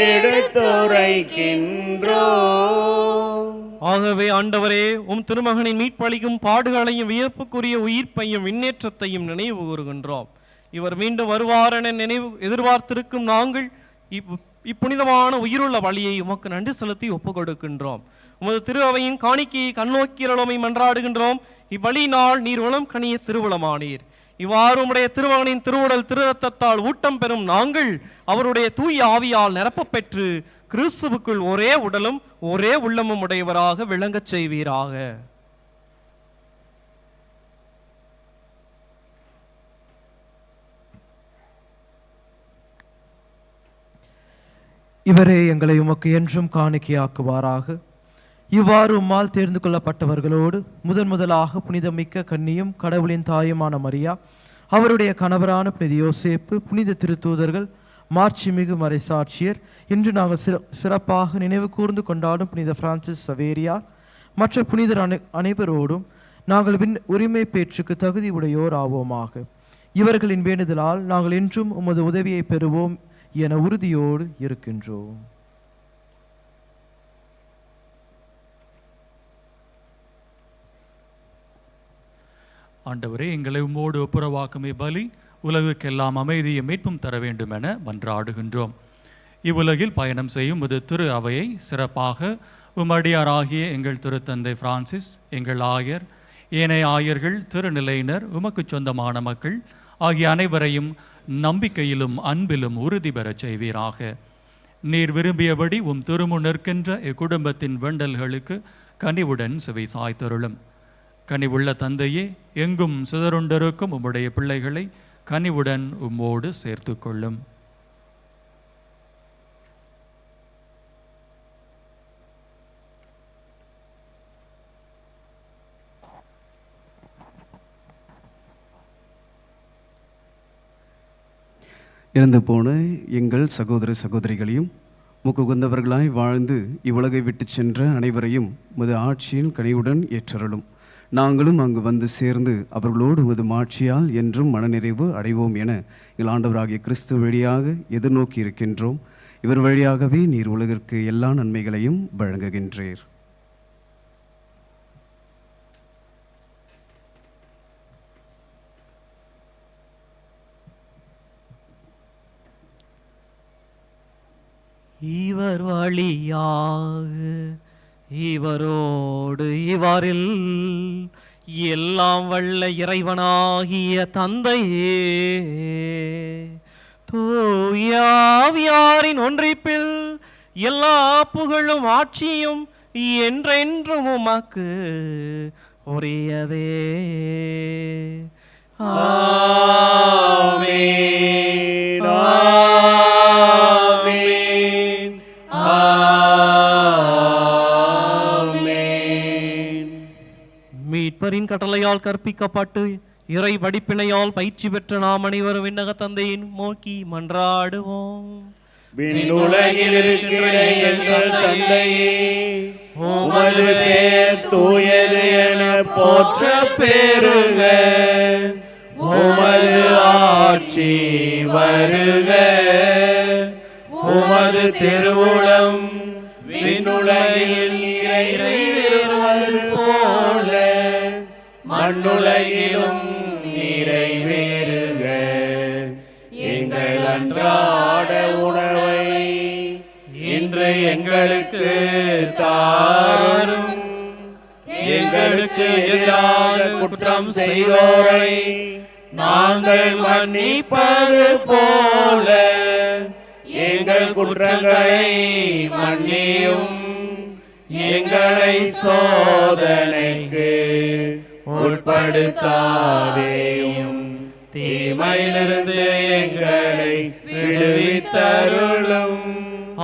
எடுத்துரைக்கின்றோம்.
ஆகவே ஆண்டவரே, உம் திருமகனின் மீட்பளிக்கும் பாடுகளையும் வியப்புக்குரிய உயிர்ப்பையும் விண்ணேற்றத்தையும் நினைவு கூறுகின்றோம். இவர் மீண்டும் வருவார் என நினைவு எதிர்பார்த்திருக்கும் நாங்கள் இப்புனிதமான உயிருள்ள வழியை உமக்கு நன்றி செலுத்தி ஒப்புக் கொடுக்கின்றோம். உமது திரு அவையின் காணிக்கையை கண்ணோக்கிறளமை மன்றாடுகின்றோம். இவ்வழியினால் நீர் உளம் கனிய திருவுளமானீர். இவ்வாறு உம்முடைய திருமகனின் திருவுடல் திருரத்தத்தால் ஊட்டம் பெறும் நாங்கள் அவருடைய தூய ஆவியால் நிரப்பப் பெற்று கிறிஸ்துவுக்குள் ஒரே உடலும் ஒரே உள்ளமும் உடையவராக விளங்கச் செய்வீராக.
இவரே எங்களை உமக்கு என்றும் காணிக்கையாக்குவாராக. இவ்வாறு உம்மால் தேர்ந்து கொள்ளப்பட்டவர்களோடு முதன் முதலாக புனிதமிக்க கன்னியும் கடவுளின் தாயுமான மரியா, அவருடைய கணவரான புனித யோசேப்பு, புனித திருத்தூதர்கள், மாட்சிமிகு மறைசாட்சியர், இன்று நாங்கள் சிறப்பாக நினைவு கூர்ந்து கொண்டாடும் புனித பிரான்சிஸ் சவேரியார் மற்ற புனிதர் அனைவரோடும் நாங்கள் உரிமை பேற்றுக்கு தகுதி உடையோர் ஆவோமாக. இவர்களின் வேண்டுதலால் நாங்கள் இன்றும் உமது உதவியை பெறுவோம் என உறுதியோடு இருக்கின்றோம்.
ஆண்டவரே, எங்களை உம்மோடு ஒப்புரவாக்குமே பலி உலகுக்கெல்லாம் அமைதியும் மீட்பும் தர வேண்டும் என மன்றாடுகின்றோம். இவ்வுலகில் பயணம் செய்யும் இது திரு அவையை சிறப்பாக உமடியாராகிய எங்கள் திருத்தந்தை பிரான்சிஸ், எங்கள் ஆயர், ஏனைய ஆயர்கள், திருநிலையினர், உமக்கு சொந்தமான மக்கள் ஆகிய அனைவரையும் நம்பிக்கையிலும் அன்பிலும் உறுதி பெறச் செய்வீராக. நீர் விரும்பியபடி உம் திருமுன் நிற்கின்ற இக்குடும்பத்தின் வேண்டல்களுக்கு கனிவுடன் செவி சாய்த்தருளும். கனிவுள்ள தந்தையே, எங்கும் சிதறுண்டிருக்கும் உம்முடைய பிள்ளைகளை கனிவுடன் உம்மோடு சேர்த்து கொள்ளும்.
இறந்து போன எங்கள் சகோதர சகோதரிகளையும் முக்குகுந்தவர்களாய் வாழ்ந்து இவ்வுலகை விட்டு சென்ற அனைவரையும் உமது ஆட்சியின் கனிவுடன் ஏற்றருளும். நாங்களும் அங்கு வந்து சேர்ந்து அவர்களோடு உமது மாட்சியால் என்றும் மனநிறைவு அடைவோம் என எங்கள் ஆண்டவராகிய கிறிஸ்து வழியாக எதிர்நோக்கி இருக்கின்றோம். இவர் வழியாகவே நீர் உலகிற்கு எல்லா நன்மைகளையும் வழங்குகின்றீர்.
இவர் வழியாக இவரோடு இவரில் எல்லாம் வல்ல இறைவனாகிய தந்தையே, தூய ஆவியாரின் ஒன்றிப்பில் எல்லா புகழும் ஆட்சியும் என்றென்றும் உமக்கு உரியதே.
ஆமென், ஆமென், ஆமென்.
மீட்பரின் கட்டளையால் கற்பிக்கப்பட்டு இறை படிப்பினையால் பயிற்சி பெற்ற நாம் அனைவரும் விண்ணக தந்தையின் நோக்கி மன்றாடுவோம்.
விண்ணுலகில் இருக்கிற எங்கள் தந்தையே, உமது பெயர் தூயது என போற்ற பெறுக. உமது ஆட்சி வருக. உமது திருவுளம் விண்ணுலகில் நிறைவேறுவது போல மண்ணுலகிலும் நிறைவேறுக. எங்கள் அன்றாட உணவை இன்று எங்களுக்கு தாரும். எங்களுக்கு எதிராக குற்றம் செய்தோரை நாங்கள் மன்னிப்பது போல எங்கள் குற்றங்களை மன்னியும். எங்களை சோதனைக்கு உட்படுத்தாதேயும், தீமையிலிருந்து எங்களை விடுவித்தருளும்.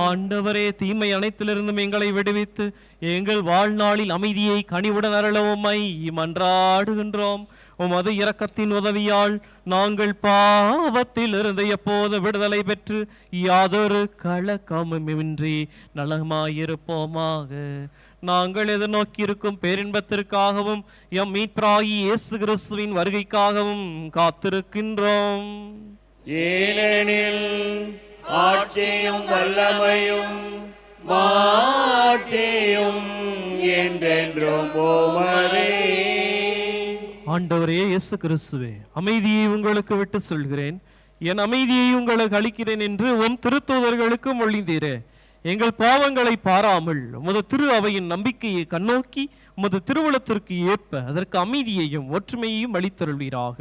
ஆண்டவரே, தீமை அனைத்திலிருந்தும் எங்களை விடுவித்து எங்கள் வாழ்நாளில் அமைதியை கனிவுடன் அருளவுமை மன்றாடுகின்றோம். உமது இரக்கத்தின் உதவியால் நாங்கள் பாவத்தில் இருந்து எப்போது விடுதலை பெற்று யாதொரு கலக்கமுமின்றி நலமாயிருப்போமாக. நாங்கள் எதிர்நோக்கியிருக்கும் பேரின்பத்திற்காகவும் எம் மீட்பராகிய இயேசு கிறிஸ்துவின் வருகைக்காகவும் காத்திருக்கின்றோம்.
ஏனெனில் ஆட்சியும் வல்லமையும் மாட்சியும் என்றென்றும் உமதே.
ஆண்டவரே இயேசு கிறிஸ்துவே, அமைதியை உங்களுக்கு விட்டு சொல்கிறேன், என் அமைதியை உங்களுக்கு அளிக்கிறேன் என்று உம் திருத்தூதர்களுக்கு மொழிந்தீரே. எங்கள் பாவங்களை பாராமல் உமது திரு அவையின் நம்பிக்கையை கண்ணோக்கி உமது திருவுளத்திற்கு ஏற்ப அதற்கு அமைதியையும் ஒற்றுமையையும் அளித்தருள்வீராக.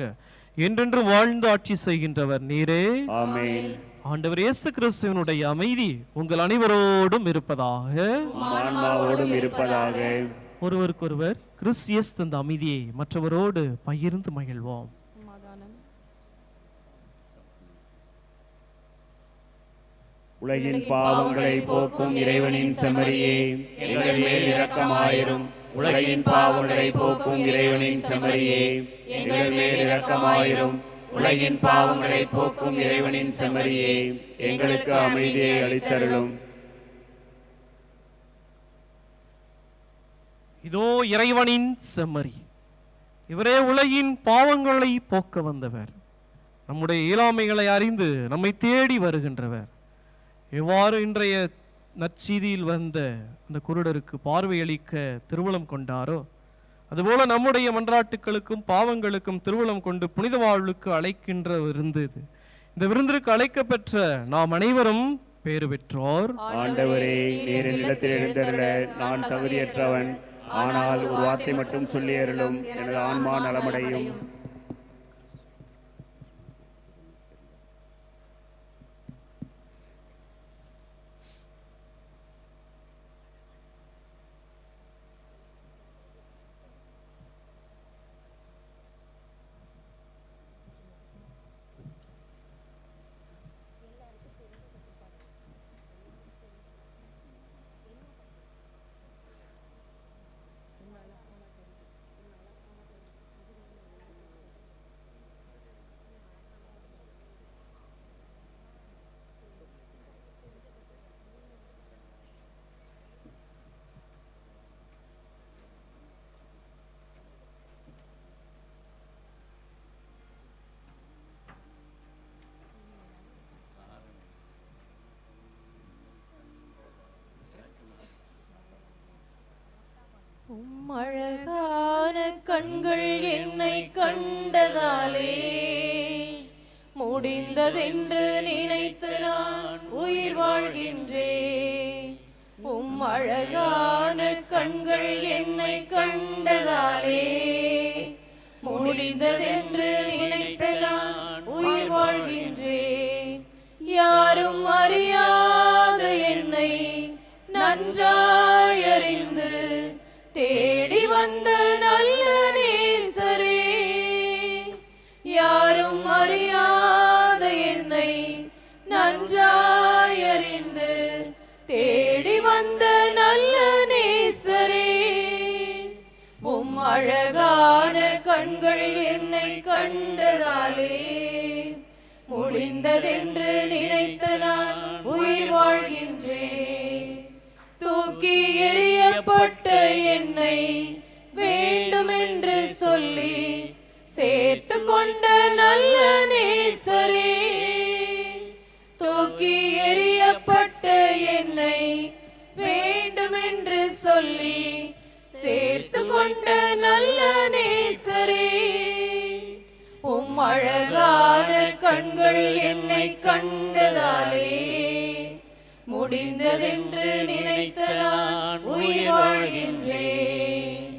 என்றென்று வாழ்ந்து ஆட்சி செய்கின்றவர் நீரே.
ஆமென்.
ஆண்டவர் இயேசு கிறிஸ்துவினுடைய அமைதி உங்கள் அனைவரோடும் இருப்பதாக,
ஆன்மாவோடும் இருப்பதாக.
ஒருவருக்கொருவர் கிறிஸ்து இயேசு தந்த அமைதியை மற்றவரோடு பகிர்ந்து மகிழ்வோம்.
உலகின் பாவங்களை போக்கும் இறைவனின் செம்மறியே, எங்கள் மேல் இரக்கமாயிரும். உலகின் பாவங்களை போக்கும் இறைவனின் செம்மறியே, எங்கள் மேல் இரக்கமாயிரும். உலகின் பாவங்களை போக்கும் இறைவனின் செம்மறியே, எங்களுக்கு அமைதியை அளித்தருளும்.
இதோ இறைவனின் செம்மறி, இவரே உலகின் பாவங்களை போக்க வந்தவர். நம்முடைய இயலாமைகளை அறிந்து நம்மை தேடி வருகின்றவர். எவ்வாறு இன்றைய நற்செய்தியில் வந்த அந்த குருடருக்கு பார்வையளிக்க திருவுளம் கொண்டாரோ, அதுபோல நம்முடைய மன்றாட்டுக்களுக்கும் பாவங்களுக்கும் திருவுளம் கொண்டு புனித வாழ்வுக்கு அழைக்கின்ற விருந்து இது. இந்த விருந்திற்கு அழைக்கப்பெற்ற நாம் அனைவரும் பேறு பெற்றோர்.
ஆண்டவரே, நீர் என்னிடத்தில் எழுந்தருள நான் தகுதியற்றவன். ஆனால் ஒரு வார்த்தை மட்டும் சொல்லி அருளும், எனது ஆன்மா நலமடையும்.
கண்கள் என்னை கண்டதாலே முடிந்ததென்று நினைத்து நான் உயிர் வாழ்கின்றேன். உம் அழகான கண்கள் என்னை கண்டதாலே முடிந்ததென்று நினைத்து நான் உயிர் வாழ்கின்றேன். யாரும் அறியாத என்னை நன்றாயறிந்து தேடி வந்த நல்ல நேசரே, யாரும் அறியாத என்னை நன்றாயறிந்து தேடி வந்த நல்ல நேசரே, உம் அழகான கண்கள் என்னை கண்டதாலே முடிந்ததென்று நினைத்து நான் உயிர் வாழ்கின்றேன். தூக்கி எறியப்பட்ட என்னை வேண்டுமென்று சொல்லி சேர்த்து கொண்ட நல்ல நேசரே, தூக்கி எறியப்பட்ட என்னை வேண்டுமென்று சொல்லி சேர்த்து கொண்ட நல்ல நேசரே, உம் அழகான கண்கள் என்னை கண்டதாலே முடிந்ததென்று நினைத்து நான் உயிர் வாழ்கின்றேன்.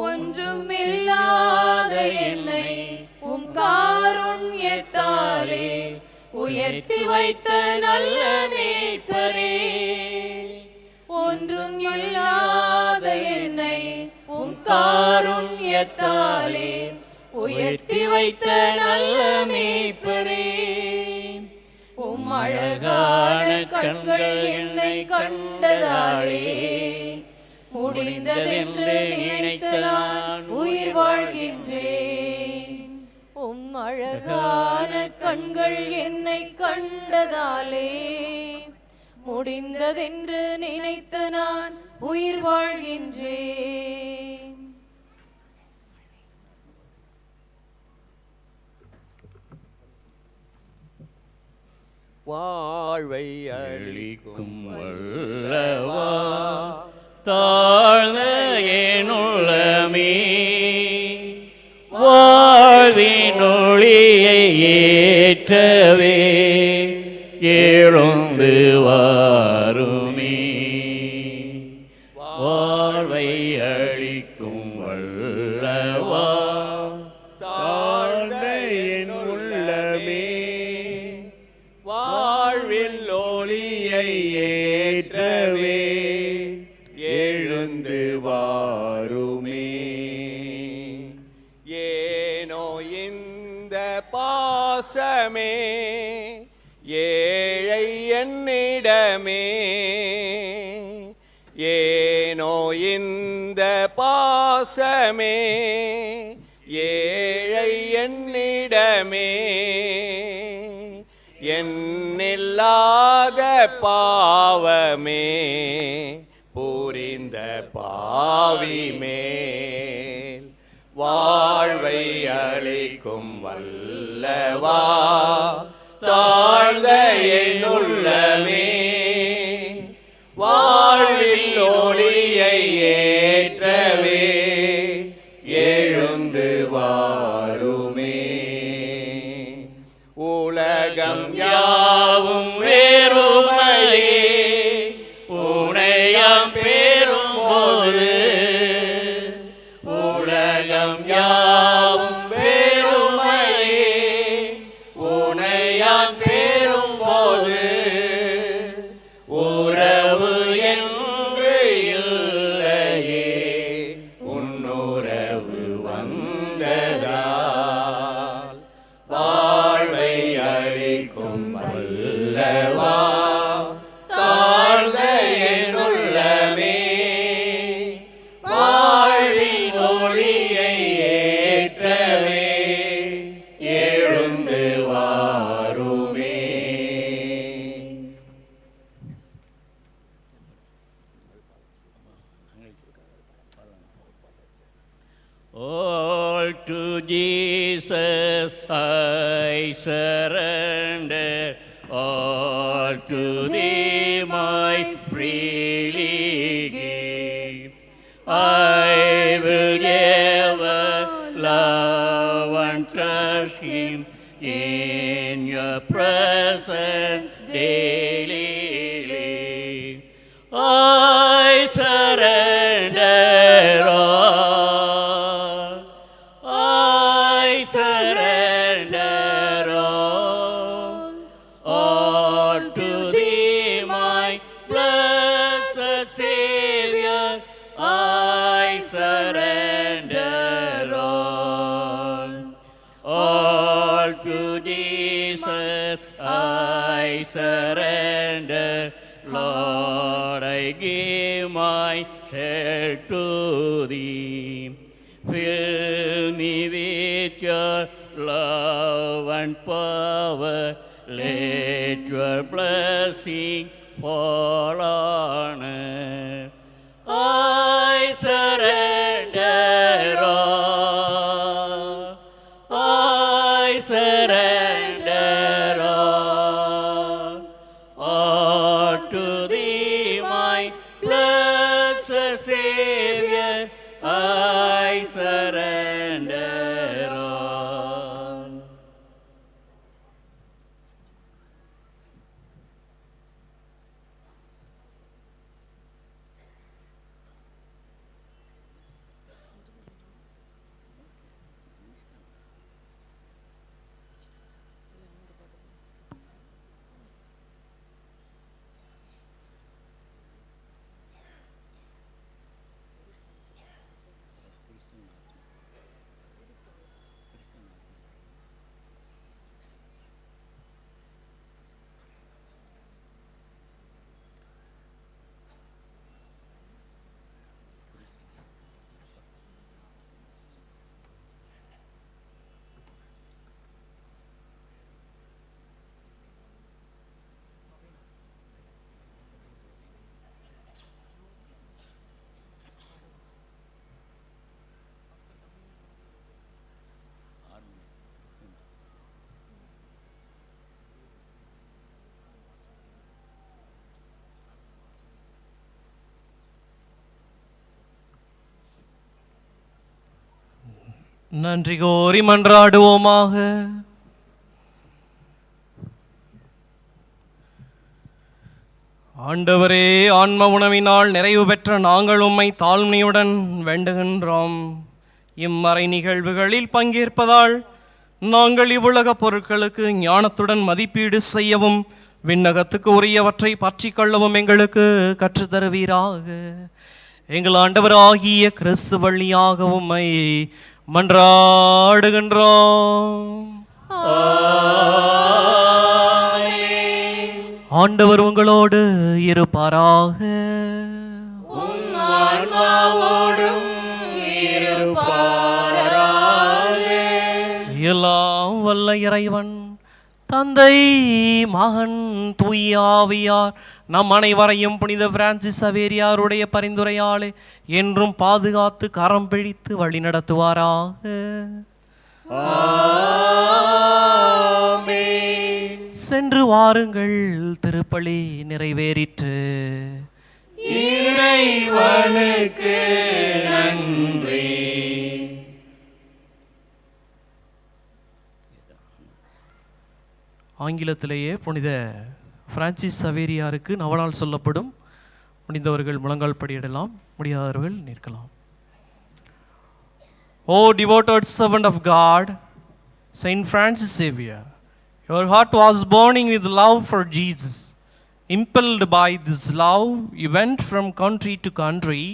ஒன்றுமில்லாத என்னை உம் காருண்யத்தாலே உயர்த்தி வைத்த நல்ல நேசரே, ஒன்றும் இல்லாத என்னை உம் காருண்யத்தாலே உயர்த்தி வைத்த நல்ல நேசரே, உம் அழகான கண்கள் என்னை கண்டதாலே முடிந்ததென்று நினைத்து நான் உயிர் வாழ்கின்றேன். உம் அழகான கண்கள் என்னை கண்டதாலே முடிந்ததென்று நினைத்து நான் உயிர் வாழ்கின்றேன்.
வாழ்வை அளிக்கும் வல்லவா தாழ்ந்த என்னுள்ளமே, வாழ்வின் ஒளியை ஏற்றவே எழுந்து வாருமே. வாழ்வை அளிக்கும் வல்லவா தாழ்ந்த என்னுள்ளமே, வாழ்வில் ஒளியை ஏற்றவே எழுந்து வாருமே. ஏனோ இந்த பாசமே ஏழை என்னிடமே, ஏனோ இந்த பாசமே ஏழை என்னிடமே, என்னில்லாத பாவமே புரிந்த பாவி மேல் வாழ்வை அளிக்கும் வல்லவா தாழ்ந்த என்னுள்ளமே, வாழ்வில் ஒளியை ஏற்றவே எழுந்து வாருமே. உலகம் யாவும் வேறுமையே உனையாம் பெறும்போது, உலகம் யாவும் வேறுமையே உனையாம் பெறும்போது, உறவு என்று இல்லையே உன்னுறவு வந்ததால் வாழ்வை அளிக்கும் வல்லவா தாழ்ந்த என்னுள்ளமே, வாழ்வின் ஒளியை ஏற்றவே எழுந்து வாருமே. All to Jesus I surrender, all to Thee my freely give. I will ever your presence daily live. I surrender all. I surrender all. All to thee, my blessed Savior, I surrender all. All to Jesus I surrender. Lord, I give myself to thee. Fill me with your love and power. Let your blessing fall on us. I surrender all. I surrender all. All to thee, my blessed Savior, I surrender all.
நன்றி கோரி மன்றாடுவோமாக. ஆண்டவரே, ஆன்ம உணவினால் நிறைவு பெற்ற நாங்கள் உம்மை தாழ்மையுடன் வேண்டுகின்றோம். இம்மறை நிகழ்வுகளில் பங்கேற்பதால் நாங்கள் இவ்வுலக பொருட்களுக்கு ஞானத்துடன் மதிப்பீடு செய்யவும் விண்ணகத்துக்கு உரியவற்றை பற்றி கொள்ளவும் எங்களுக்கு கற்றுத்தருவீராக. எங்கள் ஆண்டவராகிய கிறிஸ்து வழியாக உம்மை மன்றாடுகின்றோம். ஆண்டவர் உங்களோடு இருப்பாராக. எல்லாம் வல்ல இறைவன் தந்தை, மகன், தூய ஆவியார் நம் அனைவரையும் புனித பிரான்சிஸ் சவேரியாருடைய பரிந்துரையாலே என்றும் பாதுகாத்து கரம் பிடித்து வழி நடத்துவாராக. சென்று வாருங்கள், திருப்பலி நிறைவேறிற்று.
இறைவனுக்கு நன்றி.
ஆங்கிலத்திலேயே புனித பிரான்சிஸ் சவேரியாருக்கு நவநாள் சொல்லப்படும். முடிந்தவர்கள் முழங்கால் படியிடலாம், முடியாதவர்கள் நிற்கலாம். O devoted servant of God, Saint Francis Xavier, your heart was burning with love for Jesus. Impelled by this love, you went from country to country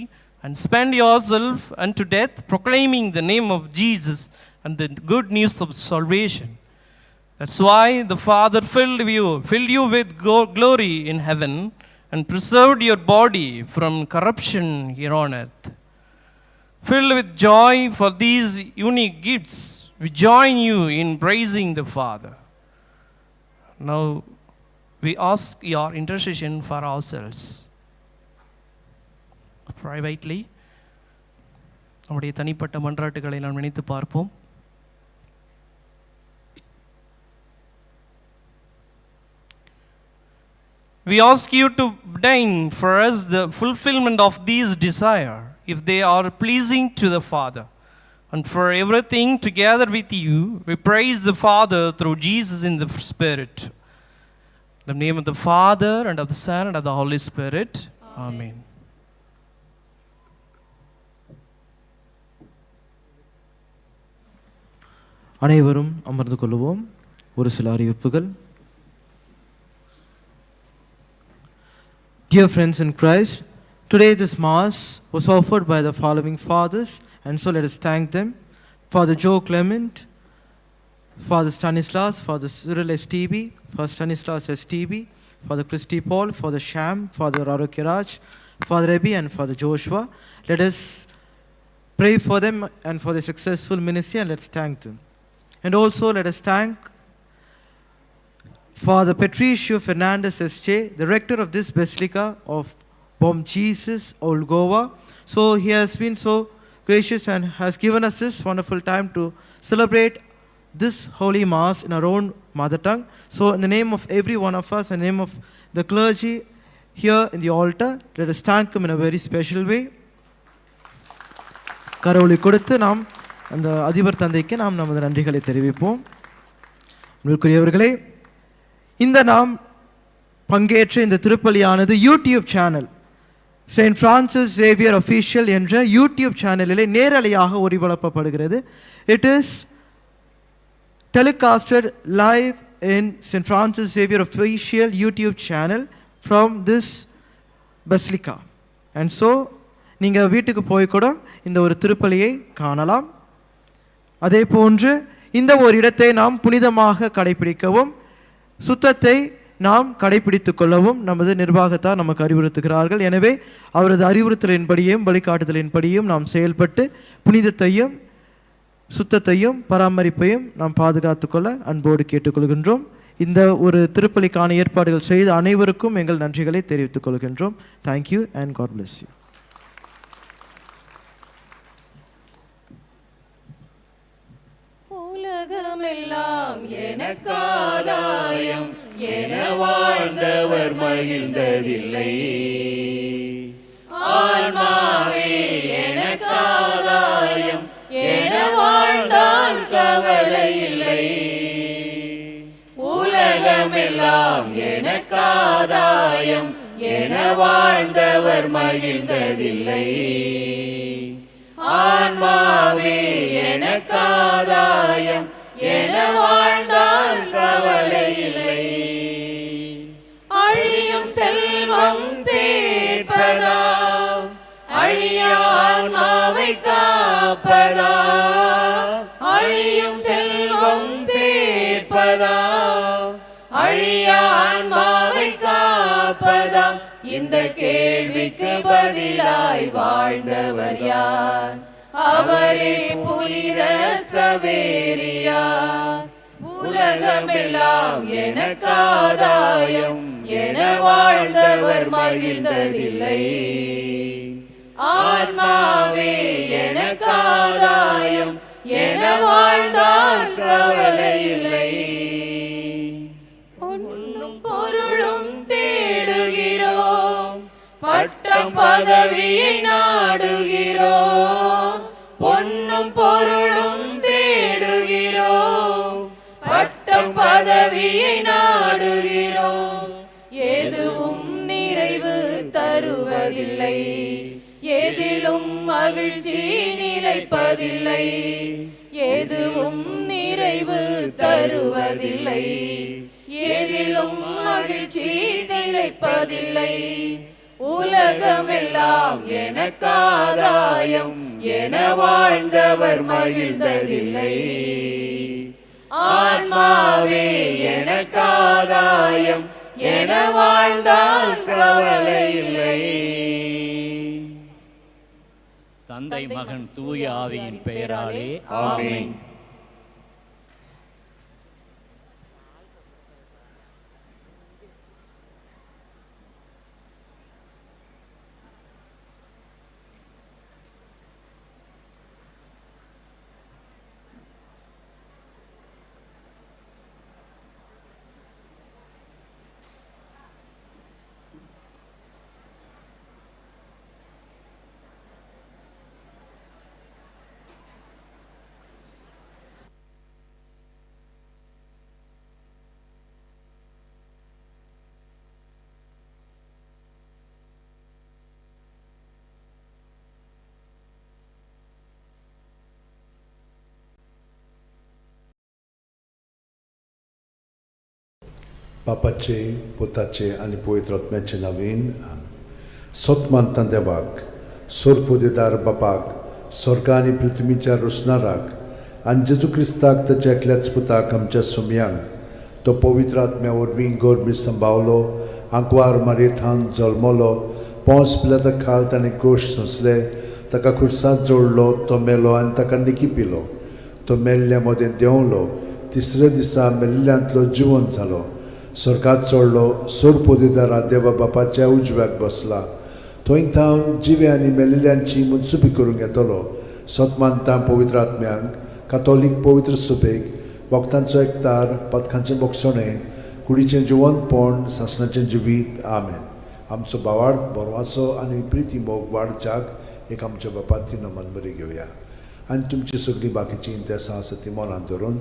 and spent yourself unto death proclaiming the name of Jesus and the good news of salvation. That's why the Father filled you with glory in heaven and preserved your body from corruption here on earth. Filled with joy for these unique gifts, we join you in praising the Father. Now we ask your intercession for ourselves. Privately, நம்முடைய தனிப்பட்ட மன்றாட்டுகளை நாம் நினைத்து பார்ப்போம். We ask you to obtain for us the fulfillment of these desire, if they are pleasing to the Father, And for everything together with you, we praise the Father through Jesus in the Spirit. In the name of the Father, and of the Son, and of the Holy Spirit. Amen.
அனைவரும் அமர்ந்து கொள்வோம். ஒரு சில அறிவிப்புகள். Dear friends in Christ, today this Mass was offered by the following fathers, and so let us thank them. Father Joe Clement, Father Stanislas, Father Cyril STB, Father Stanislas STB, Father Christy Paul, Father Sham, Father Arokiraj, Father Ebi, and Father Joshua. Let us pray for them and for their successful ministry, and let's thank them. And also let us thank Father Patricio Fernandez S.J., the rector of this Basilica of Bom Jesus, Old Goa. So he has been so gracious and has given us this wonderful time to celebrate this Holy Mass in our own mother tongue. So in the name of every one of us, in the name of the clergy here in the altar, let us thank him in a very special way. கரவொலி கொடுத்து நாம் அந்த அதிபர் தந்தைக்கு நாம் நமது நன்றிகளை தெரிவிப்போம். அன்பிற்குரியவர்களே, இந்த நாம் பங்கேற்ற இந்த திருப்பலியானது YouTube channel Saint Francis Xavier official என்ற YouTube சேனலிலே நேரலையாக ஒளிபரப்பப்படுகிறது. It is telecasted live in Saint Francis Xavier official YouTube channel from this basilica. And so நீங்கள் வீட்டுக்கு போய் கூட இந்த ஒரு திருப்பலியை காணலாம். அதே போன்று இந்த ஒரு இடத்தை நாம் புனிதமாக கடைபிடிக்கவும் சுத்தத்தை நாம் கடைபிடித்துக் கொள்ளவும் நமது நிர்வாகத்தார் நமக்கு அறிவுறுத்துகிறார்கள். எனவே அவரது அறிவுறுத்தலின்படியும் வழிகாட்டுதலின்படியும் நாம் செயல்பட்டு புனிதத்தையும் சுத்தத்தையும் பராமரிப்பையும் நாம் பாதுகாத்து கொள்ள அன்போடு கேட்டுக்கொள்கின்றோம். இந்த ஒரு திருப்பலிக்கான ஏற்பாடுகள் செய்த அனைவருக்கும் எங்கள் நன்றிகளை தெரிவித்துக் கொள்கின்றோம். Thank you and God bless you.
உலகமெல்லாம் எனக்காதாயம் என வாழ்ந்தவர் மகிழ்ந்ததில்லை. ஆன்மாவே எனக்காதாயம் என வாழ்ந்தால் கவலை இல்லை. உலகமெல்லாம் எனக்காதாயம் என வாழ்ந்தவர் மகிழ்ந்ததில்லை. ஆன்மாவே எனக்காதாயம் என வாழ்ந்தால் கவலை இல்லை. அழியும் செல்வம் சேர்ப்பதா, அழியா ஆன்மாவை காப்பதா? அழியும் செல்வம் சேர்ப்பதா, அழியா ஆன்மாவை காப்பதா? இந்த கேள்விக்கு பதிலாய் வாழ்ந்தவர் யார்? அவரே புனித சவேரியார். உலகமெல்லாம் எனக்காதாயம் என வாழ்ந்தவர் மகிழ்ந்ததில்லை. ஆன்மாவே எனக்காதாயம் என வாழ்ந்தால் கவலை இல்லை. பொன்னும் பொருளும் தேடுகிறோம், பட்டம் பதவியை நாடுகிறோம். பொன்னும் பொருளும் தேடுகிறோம், பட்டம் பதவியை நாடுகிறோம். எதுவும் நிறைவு தருவதில்லை, எதிலும் மகிழ்ச்சி நிலைப்பதில்லை. எதுவும் நிறைவு தருவதில்லை, எதிலும் மகிழ்ச்சி நிலைப்பதில்லை. உலகமெல்லாம் எனக்காதாயம் என வாழ்ந்தவர் மகிழ்ந்ததில்லை. ஆன்மாவே எனக்காதாயம் என வாழ்ந்தால் கவலை இல்லை.
தந்தை மகன் தூய ஆவியின் பெயராலே ஆமென்.
बापाचे, पुताचे आनी पवित्र आत्म्याचे नवीन. सत मानता देवाक, सोरपोदेदार बापाक, स्वर्ग आनी पृथ्वीच्या रोसणाराक, आनी जेजू क्रिस्ताक ताच्या एकल्याच पुताक आमच्या सुमयांक, तो पवित्र आत्म्या वरवीं गोरमी संभावलो, आंकवार मारयेथान जल्मलो, पोंस पिलाता खाल ताणें कोश सोंसले, ताका खुर्सांत जोडलो, तो मेलो आनी ताका निकी पिलो, तो मेल्ल्या मदें देंवलो, तिसऱ्या दिसा मेल्ल्यांतलो जिवन जालो, स्वर्गात चडलो, सोरपोदेदारा देवा बापाच्या उजव्याक बसला, थंय थावन जिवे आनी मेल्ल्यांची मनसुबी करूंक येतलो. सत मानता पवित्र आत्म्यांक, कातोलीक पवित्र सुबेक, भक्तांचो एकतार, पदकांचें बोगसणें, कुडीचें जिवनपण, सासणाचें जिवीत. आमेन. आमचो भावार्थ बरवाचो आनी प्रिती मोग वाडच्याक एक आमच्या बापाती नमन बरी घेवया आनी तुमची सगळीं बाकीचीं इंतेसां आसा ती मनांत धरून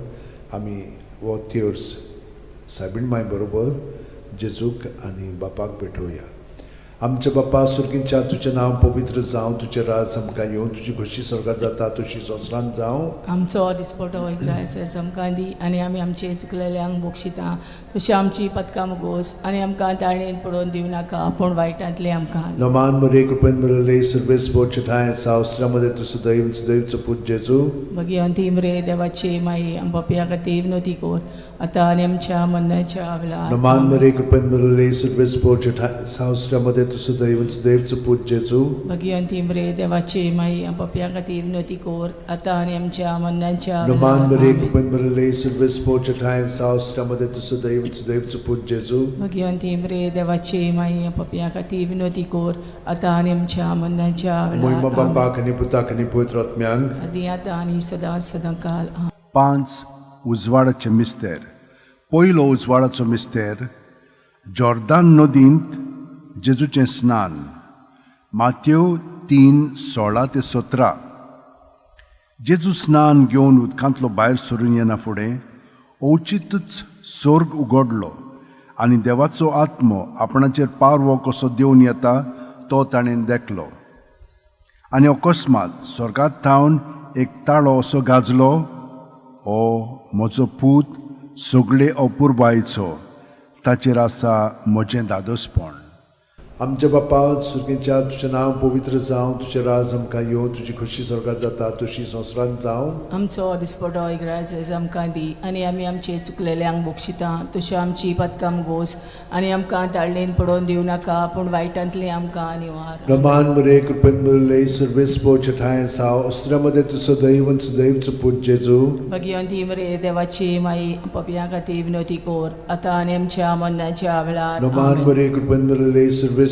आमी हो तेर्स सायबीण माय बरोबर जेजूक आनी बापाक भेटोवया. आमच्या बापा सुर्गींच्या, तुजें नांव पवित्र जावं, तुजें राज आमकां येवं, तुजी खोशी स्वर्गात जाता तशी संवसारांत जावं.
आमचो दिसपटो इग्रायस आमकां दी आनी आमी आमचे चुकलेल्यांक बक्षिता तशी आमची पदकां मुगोस आनी आमकां ताळणेन पडोवन दिवं नाका पूण वायटांतले आमकां.
नमान मरे, कृपेन मरले सर्वेस बोचठाय सावस्त्रामध्ये तू सदैव सदैवचो पूत जेजू.
भगिवंती मरे देवाची माई, आम पापया खातीर विनवती कर आतां आनी आमच्या मरणाच्या वेळार.
नमान मरे, कृपेन मरले सर्वेस बोचठाय सावस्त्रामध्ये तू सदैव सदैवचो पूत जेजू.
भगिवंती मरे देवाची माई, आम पापया खातीर विनवती कर आतां आनी आमच्या मरणाच्या
नमान
वेळार.
मरे, कृपेन मरले सर्वेस बोचठाय सावस्त्रामध्ये तू सदैव सदैवचो पूत जेजू.
भगिवंती मरे देवाची माई, आम पापया खातीर विनवती कर आतां आनी आमच्या मरणाच्या
मोहिमा
वेळार.
बापाक आनी पुताक आनी पवित्र आत्म्यांक,
आदी आतां आनी सदां सदां काल.
5 उजवाडाचे मिस्तेर. पयलो उजवाडाचो मिस्तेर, जॉर्दान नदींत जेजूचें स्नान. मातेव 3:16 ते 17. जेजू स्नान घेवन उदकांतलो भायर सरून येना फुडें अवचितूच स्वर्ग उगडलो आनी देवाचो आत्मो आपणाचेर पारवो कसो देंवन येता तो ताणें देखलो. आनी अकस्मात स्वर्गात थावन एक ताळो असो गाजलो, हो म्हजो पूत सगळे अपुरबायेचो, ताचेर आसा म्हजें दादोसपण. आमच्या बापा सुर्गेच्या, तुजें नांव पवित्र जावं, तुजें राज आमकां येवं, तुजी खोशी स्वर्गात जाता तशी संवसारांत जावं.
आमचो दिसपटो इग्राज आमकां दी आनी आमी आमचे चुकलेल्यांक बक्षिता तशी आमची पदकां गोस आनी आमकां ताळणेन पडोवन दिवं नाका पूण वायटांतली आमकां निवार.
नमान मरे, कृपेन मरले सर्वेस ठांय साव अस्त्रामध्ये तूं सदैव सदैवचो पूत जेजू.
भगिवंती मरे देवाची माई, पापयां खातीर विनवती कर आतां आनी आमच्या मरणाच्या वेळार.
नमान मरे, कृपेन मरले सर्वेस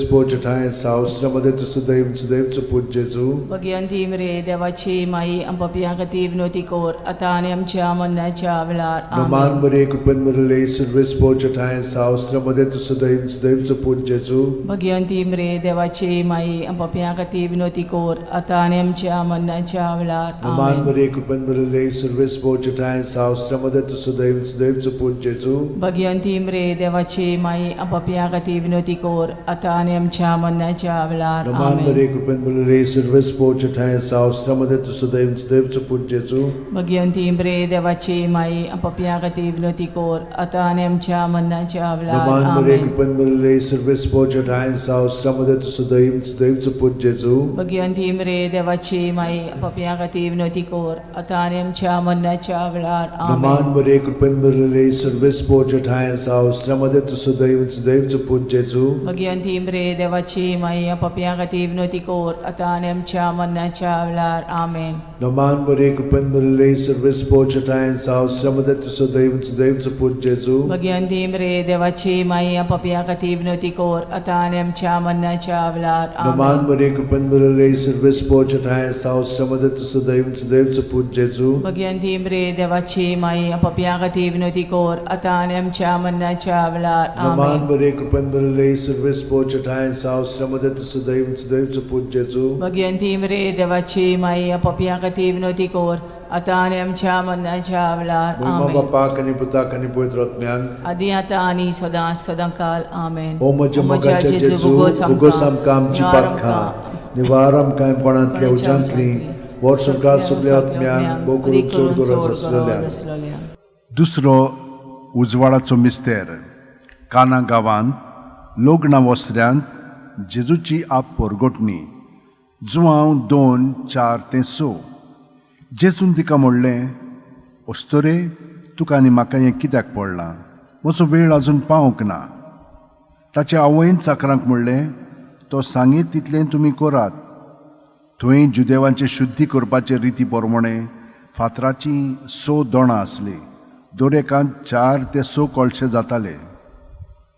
ठांय साव अस्त्रामध्ये तूं सदैव सदैवचो पूत जेजू.
भगिवंती मरे देवाची माई, पापयां खातीर विनवती कर आतां आनी आमच्या मरणाच्या वेळार.
नमान मरे, कृपेन मरले सर्वेस ठांय साव अस्त्रामध्ये तूं सदैव सदैवचो पूत जेजू.
भगिवंती मरे देवाची माई, पापयां खातीर विनवती कर आतां आनी आमच्या मरणाच्या वेळार.
नमान मरे, कृपेन मरले सर्वेस ठांय साव अस्त्रामध्ये तूं सदैव सदैवचो पूत जेजू.
भगिवंती मरे देवाची माई, पापयां खातीर विनवती कर आतां आनी आमच्या मरणाच्या वेळार.
नमान मरे, कृपेन मरले सर्वेस ठांय साव अस्त्रामध्ये तूं सदैव सदैवचो पूत जेजू.
भगिवंती मरे देवाची माई, पापयां खातीर विनवती कर आतां आनी आमच्या मरणाच्या वेळार.
नमान मरे, कृपेन मरले सर्वेस ठांय साव अस्त्रामध्ये तूं सदैव सदैवचो पूत जेजू.
भगिवंती मरे देवाची माई, पापयां खातीर विनवती कर आतां आनी आमच्या मरणाच्या वेळार.
नमान मरे, कृपेन मरले सर्वेस ठांय साव अस्त्रामध्ये तूं सदैव सदैवचो पूत जेजू.
भगिवंती मरे देवाची माई, पापयां खातीर विनवती कर आतां आनी आमच्या मरणाच्या वेळार. आमेन.
नमान मरे, कृपेन मरले सर्वेस ठांय साव अस्त्रामध्ये तूं सदैव सदैवचो पूत जेजू.
भगिवंती मरे देवाची माई, पापयां खातीर विनवती कर आतां आनी आमच्या मरणाच्या वेळार.
नमान मरे, कृपेन मरले सर्वेस ठांय साव अस्त्रामध्ये तूं सदैव सदैवचो पूत जेजू.
भगिवंती मरे देवाची माई, पापयां खातीर विनवती कर आतां आनी आमच्या मरणाच्या वेळार.
नमान मरे, कृपेन मरले सर्वेस ठांय साव अस्त्रामध्ये तूं सदैव सदैवचो पूत जेजू.
भगिवंती मरे देवाची माई, पापयां खातीर विनवती कर आतां आनी आमच्या मरणाच्या वेळार.
मोहिमा बापाक आनी पुताक आनी पवित्र आत्म्याक,
आदी आतां आनी सदां सदां काल. आमेन.
ओ म्हज्या मोगाच्या जेजू, उगोस आमकां आमची पातकां, निवार आमकां कोणांतल्या उज्यांतली, वर्सभर सगळ्या आत्म्यांक भोव करून चड गरज आसलेल्या. दुसरो उजवाडाचो मिस्तेर, काना गांवांत लग्ना वसऱ्यांत जेजूची आप परगटणी. जुवांव 2:4-6. जेजून तिका म्हणलें, अस्तुरे, तुका आनी म्हाका हें कित्याक पडलां? म्हजो वेळ अजून पावंक ना. ताचे आवयन चाकरांक म्हणलें, तो सांगीत तितलें तुमी करात. थंय जुदेवांचे शुद्धी करपाचे रिती प्रमाणे फातराचीं 6 दोणां आसलीं. दर एकांत 4 ते 6 कळशे जाताले.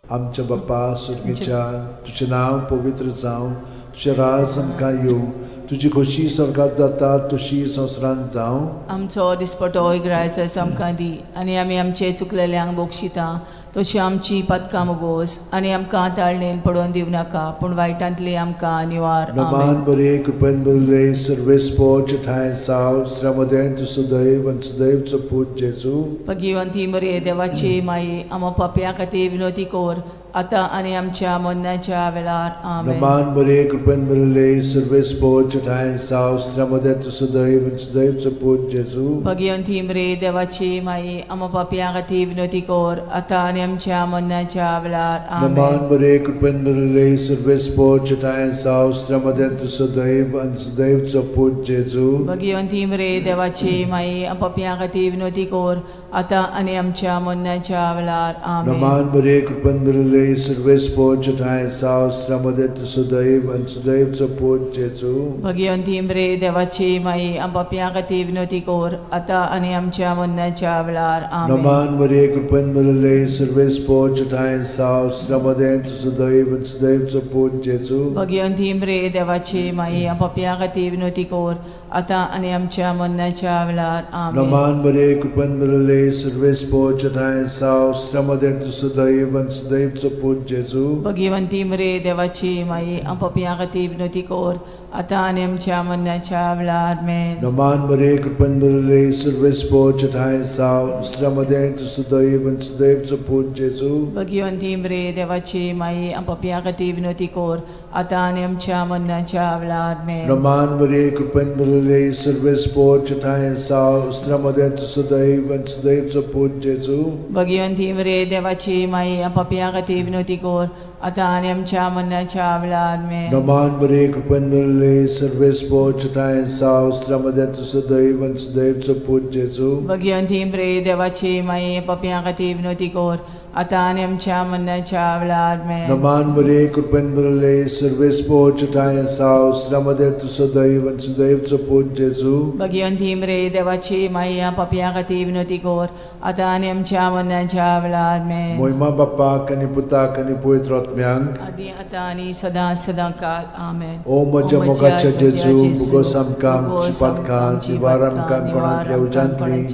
आमच्या बापा सुर्गीच्या, तुजें नांव पवित्र जावं, तुजें राज आमकां येवं, तुजी खोशी स्वर्गात जाता तशी संवसारांत जावं.
आमचो दिसपटो इग्रायचो आमकां दी आनी आमी आमचे चुकलेल्यांक बक्षिता तशी आमची पदकां मोगोस आनी आमकां ताळणेन पडोवन दिवं नाका, पूण वायटांतली आमकां निवार.
नमान बरे कृपेन बरले सर्वेस्पोच ठांय साव श्रमदें तूं सदैव आनी सदैवचो पूत जेजू.
भगिवंती मरे देवाची माई, आमा पापया खातीर विनोती कोर आतां आनी आमच्या मरणाच्या वेळार. आमेन.
नमान बरे कृपेन बरले सर्वेस्पोच ठांय साव श्रमदें तूं सदैव आनी सदैवचो पूत जेजू.
भगिवंती मरे देवाची माई, आमा पापया खातीर विनोती कोर आतां आनी आमच्या मरणाच्या वेळार. आमेन.
नमान बरे कृपेन बरले सर्वेस्पोच ठांय साव श्रमदें तूं सदैव आनी सदैवचो पूत जेजू.
भगिवंती मरे देवाची माई, आमा पापया खातीर विनोती कोर आतां आनी आमच्या मरणाच्या वेळार. आमेन.
नमान बरे कृपेन बरले सर्वेस्पोच ठांय साव श्रमदें तूं सदैव आनी सदैवचो पूत जेजू.
भगिवंती मरे देवाची माई, आम पापया खातीर विनोती कोर आतां आनी आमच्या मरणाच्या वेळार. आमेन.
नमान बरे कृपेन बरले सर्वेस्पोच ठांय साव श्रमदें तूं सदैव आनी सदैवचो पूत जेजू.
भगिवंती मरे देवाची माई, आम पापया खातीर विनोती कोर आतां आनी आमच्या मरणाच्या वेळार. आमेन.
नमान बरे कृपेन बरले सर्वेस्पोच ठांय साव श्रमदें तूं सदैव आनी सदैवचो पूत जेजू.
भगिवंती मरे देवाची माई, आम पापया खातीर विनोती कोर आतां आनी आमच्या मरणाच्या वेळार. आमेन.
नमान बरे कृपेन बरले सर्वेस्पोच ठांय साव श्रमदें तूं सदैव आनी सदैवचो पूत जेजू.
भगिवंती मरे देवाची माई, आम पापया खातीर विनोती कोर आतां आनी आमच्या मरणाच्या वेळार. आमेन.
नमान बरे कृपेन बरले सर्वेस्पोच ठांय साव श्रमदें तूं सदैव आनी सदैवचो पूत जेजू.
भगिवंती मरे देवाची माई, आम पापया खातीर विनोती कोर आतां आनी आमच्या मरणाच्या वेळार. आमेन.
नमान बरे कृपेन बरले सर्वेस्पोच ठांय साव श्रमदें तूं सदैव आनी सदैवचो पूत जेजू.
भगिवंती मरे देवाची माई, पापया खातीर विनोती कोर आतां आनी आमच्या मरणाच्या वेळार. आमेन.
नमान बरे कृपेन बरले सर्वेस्पोच ठांय साव श्रमदें तूं सदैव आनी सदैवचो पूत जेजू.
भगिवंती मरे देवाची माई, पापया खातीर विनोती कोर आतां आनी आमच्या मरणाच्या वेळार. आमेन.
मोहिमा बापाक आनी पुताक आनी पवित्र आत्म्यांक
आदी आतां आनी सदां सदां काल. आमेन.
ओ म्हज्या मोगाच्या जेजू, मुगोस आमकां आमची पातकां निवार आमकां कोणांतल्या उज्यांतली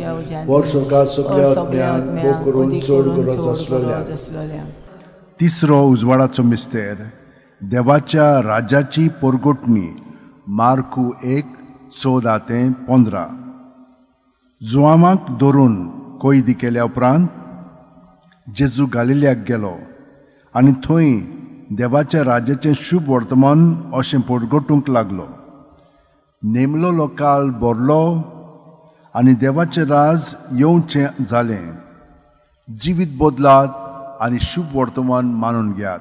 वर स्वर्गात सगल्या आत्म्यांक मोग करून चड गरज आसलोल्या. तिसरो उजवाडाचो मिस्तेर, देवाच्या राज्याची परगटणी. मार्कू 1:14-15. जुवांवाक धरून कैदी केल्या उपरांत जेजू गालिल्याक गेलो आनी थंय देवाच्या राज्याचें शुभ वर्तमान अशें परगटूंक लागलो. नेमलोलो काळ भरलो आनी देवाचें राज येवचें जालें. जिवीत बदलात आनी शुभ वर्तमान मानून घेयात.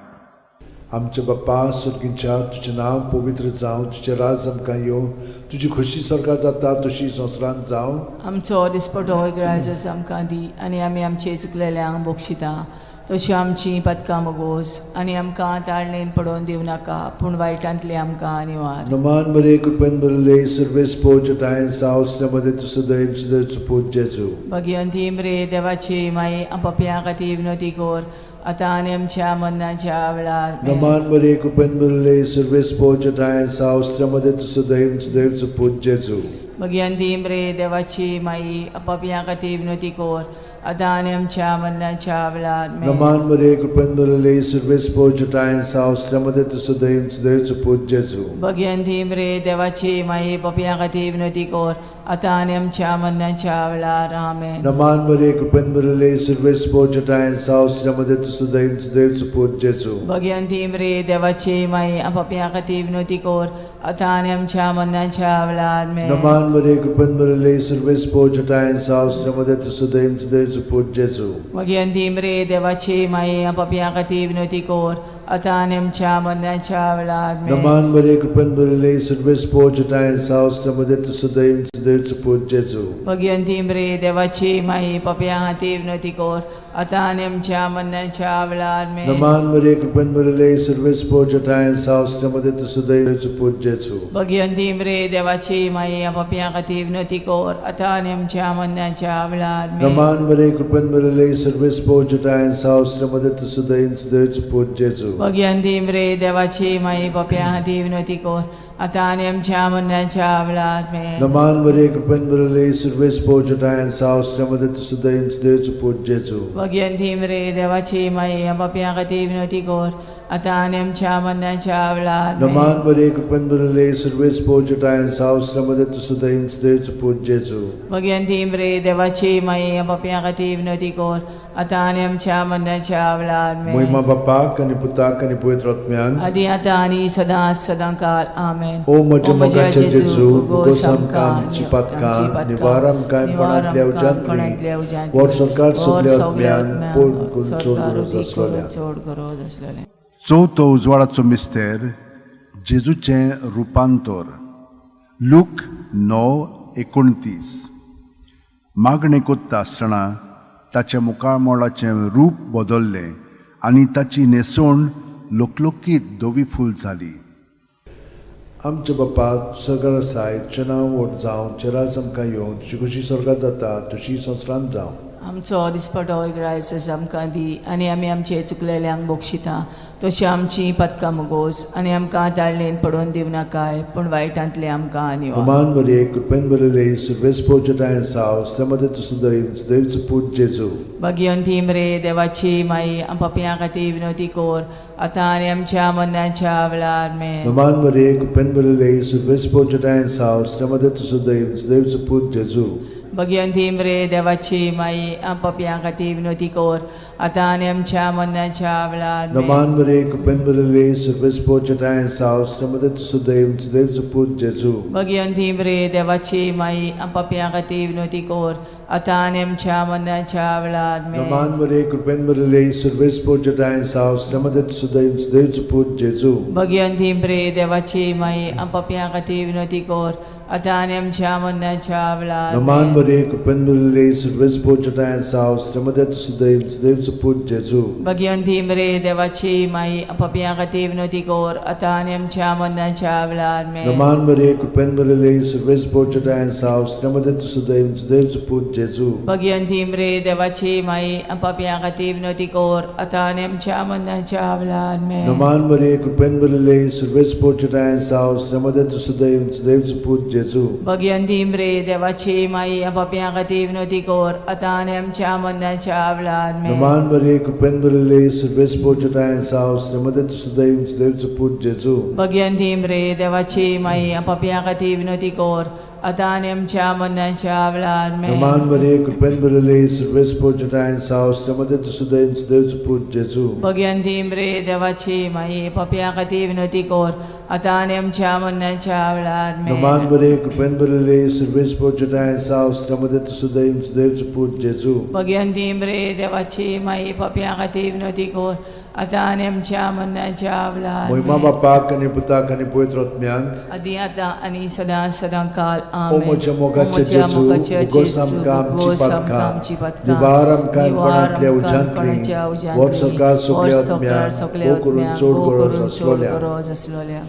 आमच्या बाप्पा सुर्गींच्या, तुजें नांव पवित्र जावं, तुजें राज आमकां येवं, तुजी खोशी स्वर्गात जाता तशी संवसारांत जावं.
आमचो दिसपटो इग्रायजस आमकां दी आनी आमी आमचे चुकलेल्यांक बक्षिता तशी आमची पदकां मोगोस आनी आमकां ताळणेन पडोवन दिवं नाका, पूण वायटांतली आमकां निवार.
नमान बरे कृपेन बरले सर्वेस्पोच ठांय साव श्रमदें तूं सदैव सदैवचो पूत जेजू.
भगिवंती मरे देवाची माई, आम पापया खातीर विनोती कोर आतां आनी आमच्या मरणाच्या वेळार.
नमान बरे कृपेन बरले सर्वेस्पोच ठांय साव श्रमदें तूं सदैव सदैवचो पूत जेजू.
भगिवंती मरे देवाची माई, पापया खातीर विनोती कोर आतां आनी आमच्या मरणाच्या वेळार.
नमान बरे कृपेन बरले सर्वेस्पोच ठांय साव श्रमदें तूं सदैव सदैवचो पूत जेजू.
भगिवंती मरे देवाची माई, पापया खातीर विनोती कोर आतां आनी आमच्या मरणाच्या वेळार. आमेन.
नमान बरे कृपेन बरले सर्वेस्पोच ठांय साव श्रमदें तूं सदैव सदैवचो पूत जेजू.
भगिवंती मरे देवाची माई, पापया खातीर विनोती कोर आतां आनी आमच्या मरणाच्या वेळार आमेन.
नमान मरे कृपेन भरिल्ले सर्वेस्पोर जटायन सावस्त्र मदत सुदैव सुदैव पूत जेजू.
मागीर अंतीम रे देवाची माये पापयां खातीर विनवती कर आतां आनी आमच्या मरणाच्या वेळार आमेन.
नमान मरे कृपेन भरिल्ले सर्वेस्पोर जटायन सावस्त्र मदत सुदैव सुदैव पूत जेजू.
मागीर अंतीम रे देवाची माये पापयां खातीर विनवती कर आतां आनी आमच्या मरणाच्या वेळार आमेन.
नमान मरे कृपेन भरिल्ले सर्वेस्पोर जटायन सावस्त्र मदत सुदैव पूत जेजू.
भगिवंती रे देवाची माये पापयां खातीर विनवती कर आतां आनी आमच्या मरणाच्या वेळार आमेन.
नमान मरे कृपेन भरिल्ले सर्वेस्पोर जटायन सावस्त्र मदत सुदैव सुदैव पूत जेजू.
भगिवंती रे देवाची माये पापयां खातीर विनवती कर आतां आनी आमच्या मरणाच्या वेळार आमेन.
नमान मरे कृपेन भरिल्ले सर्वेस्पोर जटायन सावस्त्र मदत सुदैव सुदैव पूत जेजू.
भगिवंती रे देवाची माये पापयां खातीर विनवती कर आतां आनी आमच्या मरणाच्या वेळार आमेन.
नमान मरे कृपेन भरिल्ले सर्वेस्पोर जटायन सावस्त्र मदत सुदैव सुदैव पूत जेजू.
भगिवंती रे देवाची माये पापयां खातीर विनवती कर आतां आनी आमच्या मरणाच्या वेळार आमेन.
मोहिमा बापाक आनी पुताक आनी पवित्र आत्म्यान
आदी आतां आनी सदां सदां काल आमेन.
ओ म्हज्या मोगाचे जेजू, उगोस आमकां आमची पातकां, निवार आमकां कोणांतल्या उज्यांतली, वर सरकार सगल्या आत्म्यान पोट करून चड गरज आसलोल्या.
चड गरज आसलेलें.
चवथो उजवाडाचो मिस्तेर जेजूचें रुपांतर. लूक 9:29. मागणें कोत्ता आसतना ताच्या मुखामळाचें रूप बदल्लें आनी ताची न्हेसवण लोकलोकीत धवी फूल जाली. आमच्या बापा सरकार आसाय, तुजें नांव व्हड जावं, तुजें राज आमकां येवं, तुजी खोशी स्वर्गार जाता तशी संवसारांत जावं.
आमचो दिसपटो ग्रायस आमकां दी आनी आमी आमचे चुकलेल्यांक बक्षिता तशी आमची पदकां मुगोस आनी आमकां ताळणेन पडोवन दिवं नाकाय पूण वायटांतले आमकां निवार.
नमान मरे कृपेन भरिल्ले सर्वेस्पोर जटायन साव मदत सुदैव सुदैव पूत जेजू.
भगिवंती रे देवाची माई पापयां खातीर विनवती कर आतां आनी आमच्या मरणाच्या वेळार आमेन.
नमान मरे कृपेन भरिल्ले सर्वेस्पोर जटायन साव मदत सुदैव सुदैव पूत जेजू.
भगिवंती रे देवाची माई पापयां खातीर विनवती कर आतां आनी आमच्या मरणाच्या वेळार आमेन.
नमान मरे कृपेन भरिल्ले सर्वेस्पोर जटायन साव मदत सुदैव सुदैव पूत जेजू.
भगिवंती रे देवाची माई पापयां खातीर विनवती कर आतां आनी आमच्या मरणाच्या वेळार आमेन.
नमान मरे कृपेन भरिल्ले सर्वेस्पोर जटायन साव मदत सुदैव सुदैव पूत जेजू.
भगिवंती रे देवाची माई पापयां खातीर विनवती कर आतां आनी आमच्या मरणाच्या वेळार आमेन.
नमान मरे कृपेन भरिल्ले सर्वेस्पोर जटायन साव मदत सुदैव सुदैव पूत जेजू.
भगिवंती रे देवाची माई पापयां खातीर विनवती कर आतां आनी आमच्या मरणाच्या वेळार आमेन.
नमान मरे कृपेन भरिल्ले सर्वेस्पोर जटायन साव मदत सुदैव सुदैव पूत जेजू.
भगिवंती रे देवाची माई पापयां खातीर विनवती कर आतां आनी आमच्या मरणाच्या वेळार आमेन.
नमान मरे कृपेन भरिल्ले सर्वेस्पोर जटायन साव मदत सुदैव सुदैव पूत जेजू.
भगिवंती रे देवाची माई पापयां खातीर विनवती कर आतां आनी आमच्या मरणाच्या वेळार आमेन.
नमान मरे कृपेन भरिल्ले सर्वेस्पोर जटायन साव मदत सुदैव सुदैव पूत जेजू.
भगिवंती रे देवाची माई पापयां खातीर विनवती कर आतां आनी आमच्या मरणाच्या वेळार आमेन.
नमान मरे कृपेन भरिल्ले सर्वेस्पोर जटायन साव मदत सुदैव सुदैव पूत जेजू.
भगिवंती रे देवाची माई पापयां खातीर विनवती कर आतां आनी आमच्या मरणाच्या वेळार आमेन.
नमान मरे कृपेन भरिल्ले सर्वेस्पोर जटायन साव मदत सुदैव सुदैव पूत जेजू.
भगिवंती रे देवाची माई पापयां खातीर विनवती कर आतां आनी आमच्या मरणाच्या वेळार
मोहिमा बापाक आनी पुताक आनी पवित्र आत्म्याक
आदी आतां आनी सदां सदां काल
ओ
आमेन.
म्हज्या मोगाचे जेजू, उगोस आमकां आमची पातकां, निवार आमकां कोणांतल्या उज्यांतली, वर सरकार सगल्या आत्म्याक भोव करून चड गरज आसलोल्या.
गरज आसलोल्या.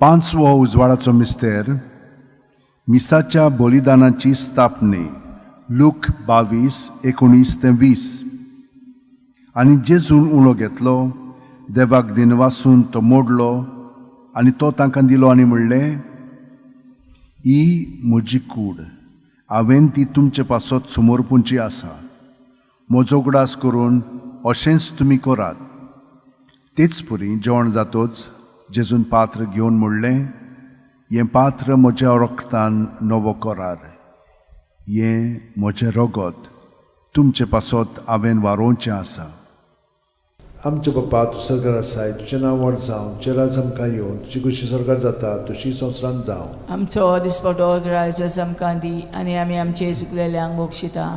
पांचवो उजवाडाचो मिस्तेर मिसाच्या बलिदानाची स्थापने. लूक 22:19-20. आनी जेजून उणो घेतलो, देवाक दिनवासून तो मोडलो आनी तो तांकां दिलो आनी म्हणलें, ही म्हजी कूड, हांवें ती तुमचे पासत समर्पूंची आसा, म्हजो उगडास करून अशेंच तुमी करात. तेच परी जेवण जातोच जेजून पात्र घेवन म्हणलें, हें पात्र म्हज्या रक्तान नवो करार, हें म्हजें रगत तुमचे पासत हांवें वारोवचें आसा. आमचे बापा तूं सरकार आसाय, तुजें नांव व्हड जावं, तुजें राज आमकां येवन, तुजी खुशी सरकार जाता तशी संवसारांत जावं.
आमचो दिसपटो ग्रायस आमकां दी आनी आमी आमचे चुकलेल्यांक बक्षिता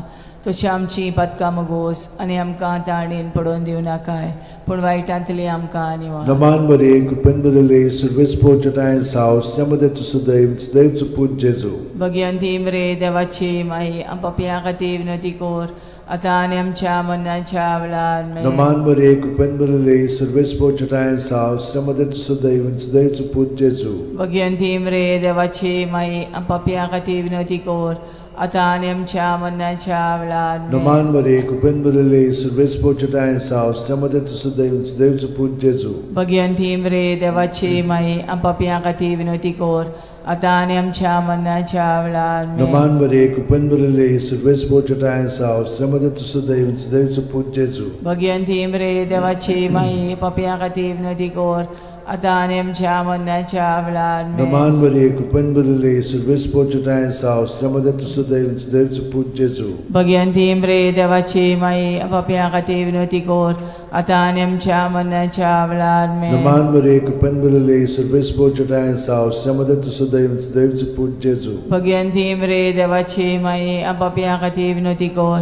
तशी आमची पातकां मगोस आनी आमकां ताणेन पडोवन दिवं नाकाय पूण वायटांतली आमकां निवार.
नमान बरे कृपेन बदले सुरवेस पोचटाय साव त्यामध्ये तूं सदैव सदैव चुपूत जेजू.
भगवंती मरे देवाची माई पापयां खातीर विनंती कर आतां आनी आमच्या मरणाच्या वेळार.
नमान बरे कृपेन बदले सुरवेस पोचटाय साव त्यामध्ये तूं सदैव सदैव चुपूत जेजू.
भगवंती मरे देवाची माई पापयां खातीर विनंती कर आतां आनी आमच्या मरणाच्या वेळार.
नमान बरे कृपेन बदले सुरवेस पोचटाय साव त्यामध्ये तूं सदैव सदैव चुपूत जेजू.
भगवंती मरे देवाची माई पापयां खातीर विनंती कर आतां आनी आमच्या मरणाच्या वेळार.
नमान बरे कृपेन बदले सुरवेस पोचटाय साव त्यामध्ये तूं सदैव सदैव चुपूत जेजू.
भगवंती मरे देवाची माई पापयां खातीर विनंती कर आतां आनी आमच्या मरणाच्या वेळार.
नमान बरे कृपेन बदले सुरवेस पोचटाय साव त्यामध्ये तूं सदैव सदैव चुपूत जेजू.
भगवंती मरे देवाची माई पापयां खातीर विनंती कर आतां आनी आमच्या मरणाच्या वेळार.
नमान बरे कृपेन बदले सुरवेस पोचटाय साव त्यामध्ये तूं सदैव सदैव चुपूत जेजू.
भगवंती मरे देवाची माई पापयां खातीर विनंती कर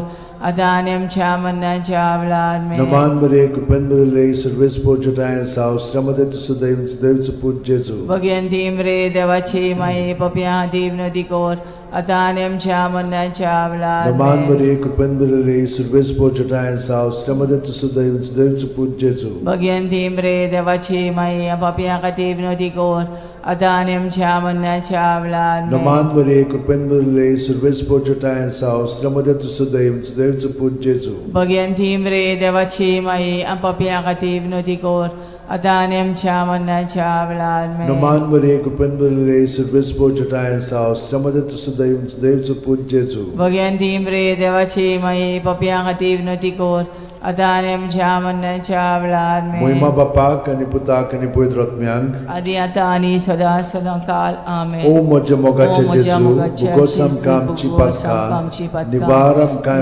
आतां आनी आमच्या मरणाच्या वेळार.
नमान बरे कृपेन बदले सुरवेस पोचटाय साव त्यामध्ये तूं सदैव सदैव चुपूत जेजू.
भगवंती मरे देवाची माई पापयां खातीर विनंती कर आतां आनी आमच्या मरणाच्या वेळार.
नमान बरे कृपेन बदले सुरवेस पोचटाय साव त्यामध्ये तूं सदैव सदैव चुपूत जेजू.
भगवंती मरे देवाची माई पापयां खातीर विनंती कर आतां आनी आमच्या मरणाच्या वेळार.
नमान बरे कृपेन बदले सुरवेस पोचटाय साव त्यामध्ये तूं सदैव सदैव चुपूत जेजू.
भगवंती मरे देवाची माई पापयां खातीर विनंती कर आतां आनी आमच्या मरणाच्या वेळार.
नमान बरे कृपेन बदले सुरवेस पोचटाय साव त्यामध्ये तूं सदैव सदैव चुपूत जेजू.
भगवंती मरे देवाची माई पापयां खातीर विनंती कर आतां आनी आमच्या मरणाच्या वेळार.
मोहिमा बापाक आनी पुताक आनी पवित्र आत्म्यांक
आदी आतां आनी सदां सदां काल. आमेन.
ओ म्हज्या मोगाचे जेजू, भुगोस आमकां आमची पातकां, निवार आमकां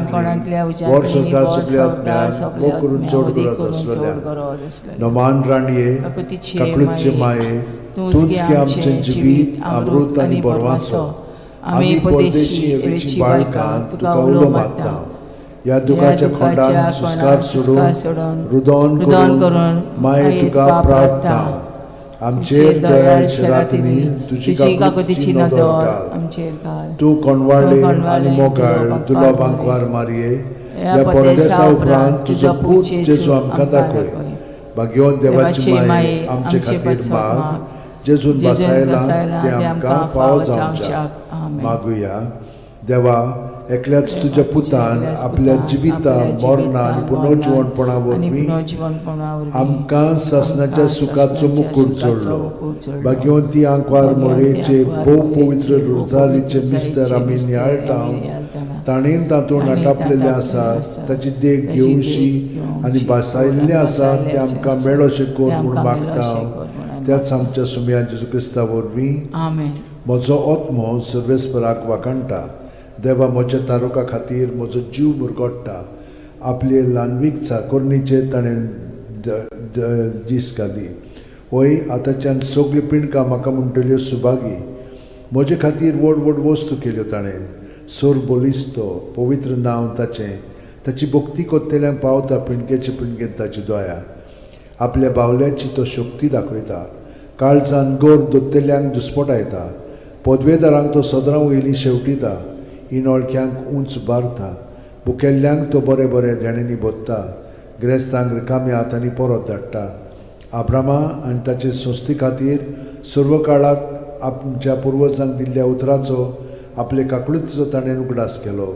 कोणांतल्या उज्यांतली, वर संवसार सगल्या आत्म्यांक मोग करून चड गरज आसलेल्या. नमान राणये, काकळूतचे माये, तूंच गे आमचें जिवीत अमृत आनी बरवासो. आमी परदेशी एवेची बाळकां तुका उलो मारता. ह्या दुखाच्या खोंडान सुस्कार सोडून रुदन करून माये तुका प्रार्थना. आमचेर दयाळ शरातींनी तुजी काकुतीची नदर घाल. तूं कोणवाळे आनी मोगाळ दुर्लभ आंकवार मारये, ह्या परदेसा उपरांत तुजो पूत जेजू आमकां दाखय. भाग्यवंत देवाची माये आमचे खातीर माग, जेजून बसायला तें आमकां फावो जावच्याक. मागुया. देवा, एकल्याच तुज्या पुतान आपल्या जिविता मरणा आनी पुनर्जिवणपणा वरवीं आमकां सासणाच्या सुखाचो मुकूट जोडलो. भाग्यवंती आंकवार मोरेचे भोव पवित्र रोजारीचे मिस्तर आमी नियाळटा, ताणेन तातूंत आटापलेले आसा ताची देख घेवशी आनी भासायल्लें आसा तें आमकां मेळोशें कर म्हूण मागता. त्याच आमच्या सुमया जेजू क्रिस्ता वरवीं. म्हजो आत्मो सर्वेस्पराक वाखाणटा. देवा म्हज्या तारुका खातीर म्हजो जीव मुरगोडटा. आपले ल्हानवीक चाकोरणीचे ताणें दीस घाली. वय आतांच्यान सगल्यो पिंडकां म्हाका म्हणटल्यो सुभागी. म्हजे खातीर व्हड व्हड वस्तू केल्यो ताणें. सोर बलिस्तो पवित्र नांव ताचें. ताची भक्ती कोत्तेल्यांक पावता पिंडकेचे पिंडकेन ताची दया. आपल्या बावल्याची तो शक्ती दाखयता. काळजान गोर दोत्तेल्यांक दुस्पटायता. पदवेदारांक तो सदरां वयली शेवटिता. इनोळख्यांक उंच बारता. भुकेल्ल्यांक तो बरें बरें देण्यांनी भोत्ता. ग्रेस्तांक रिकाम्या हातांनी परत धाडटा. आब्रामा आनी ताचे संस्थे खातीर सर्व काळाक आमच्या पुर्वजांक दिल्ल्या उतराचो आपले काकळुतीचो ताणें उगडास केलो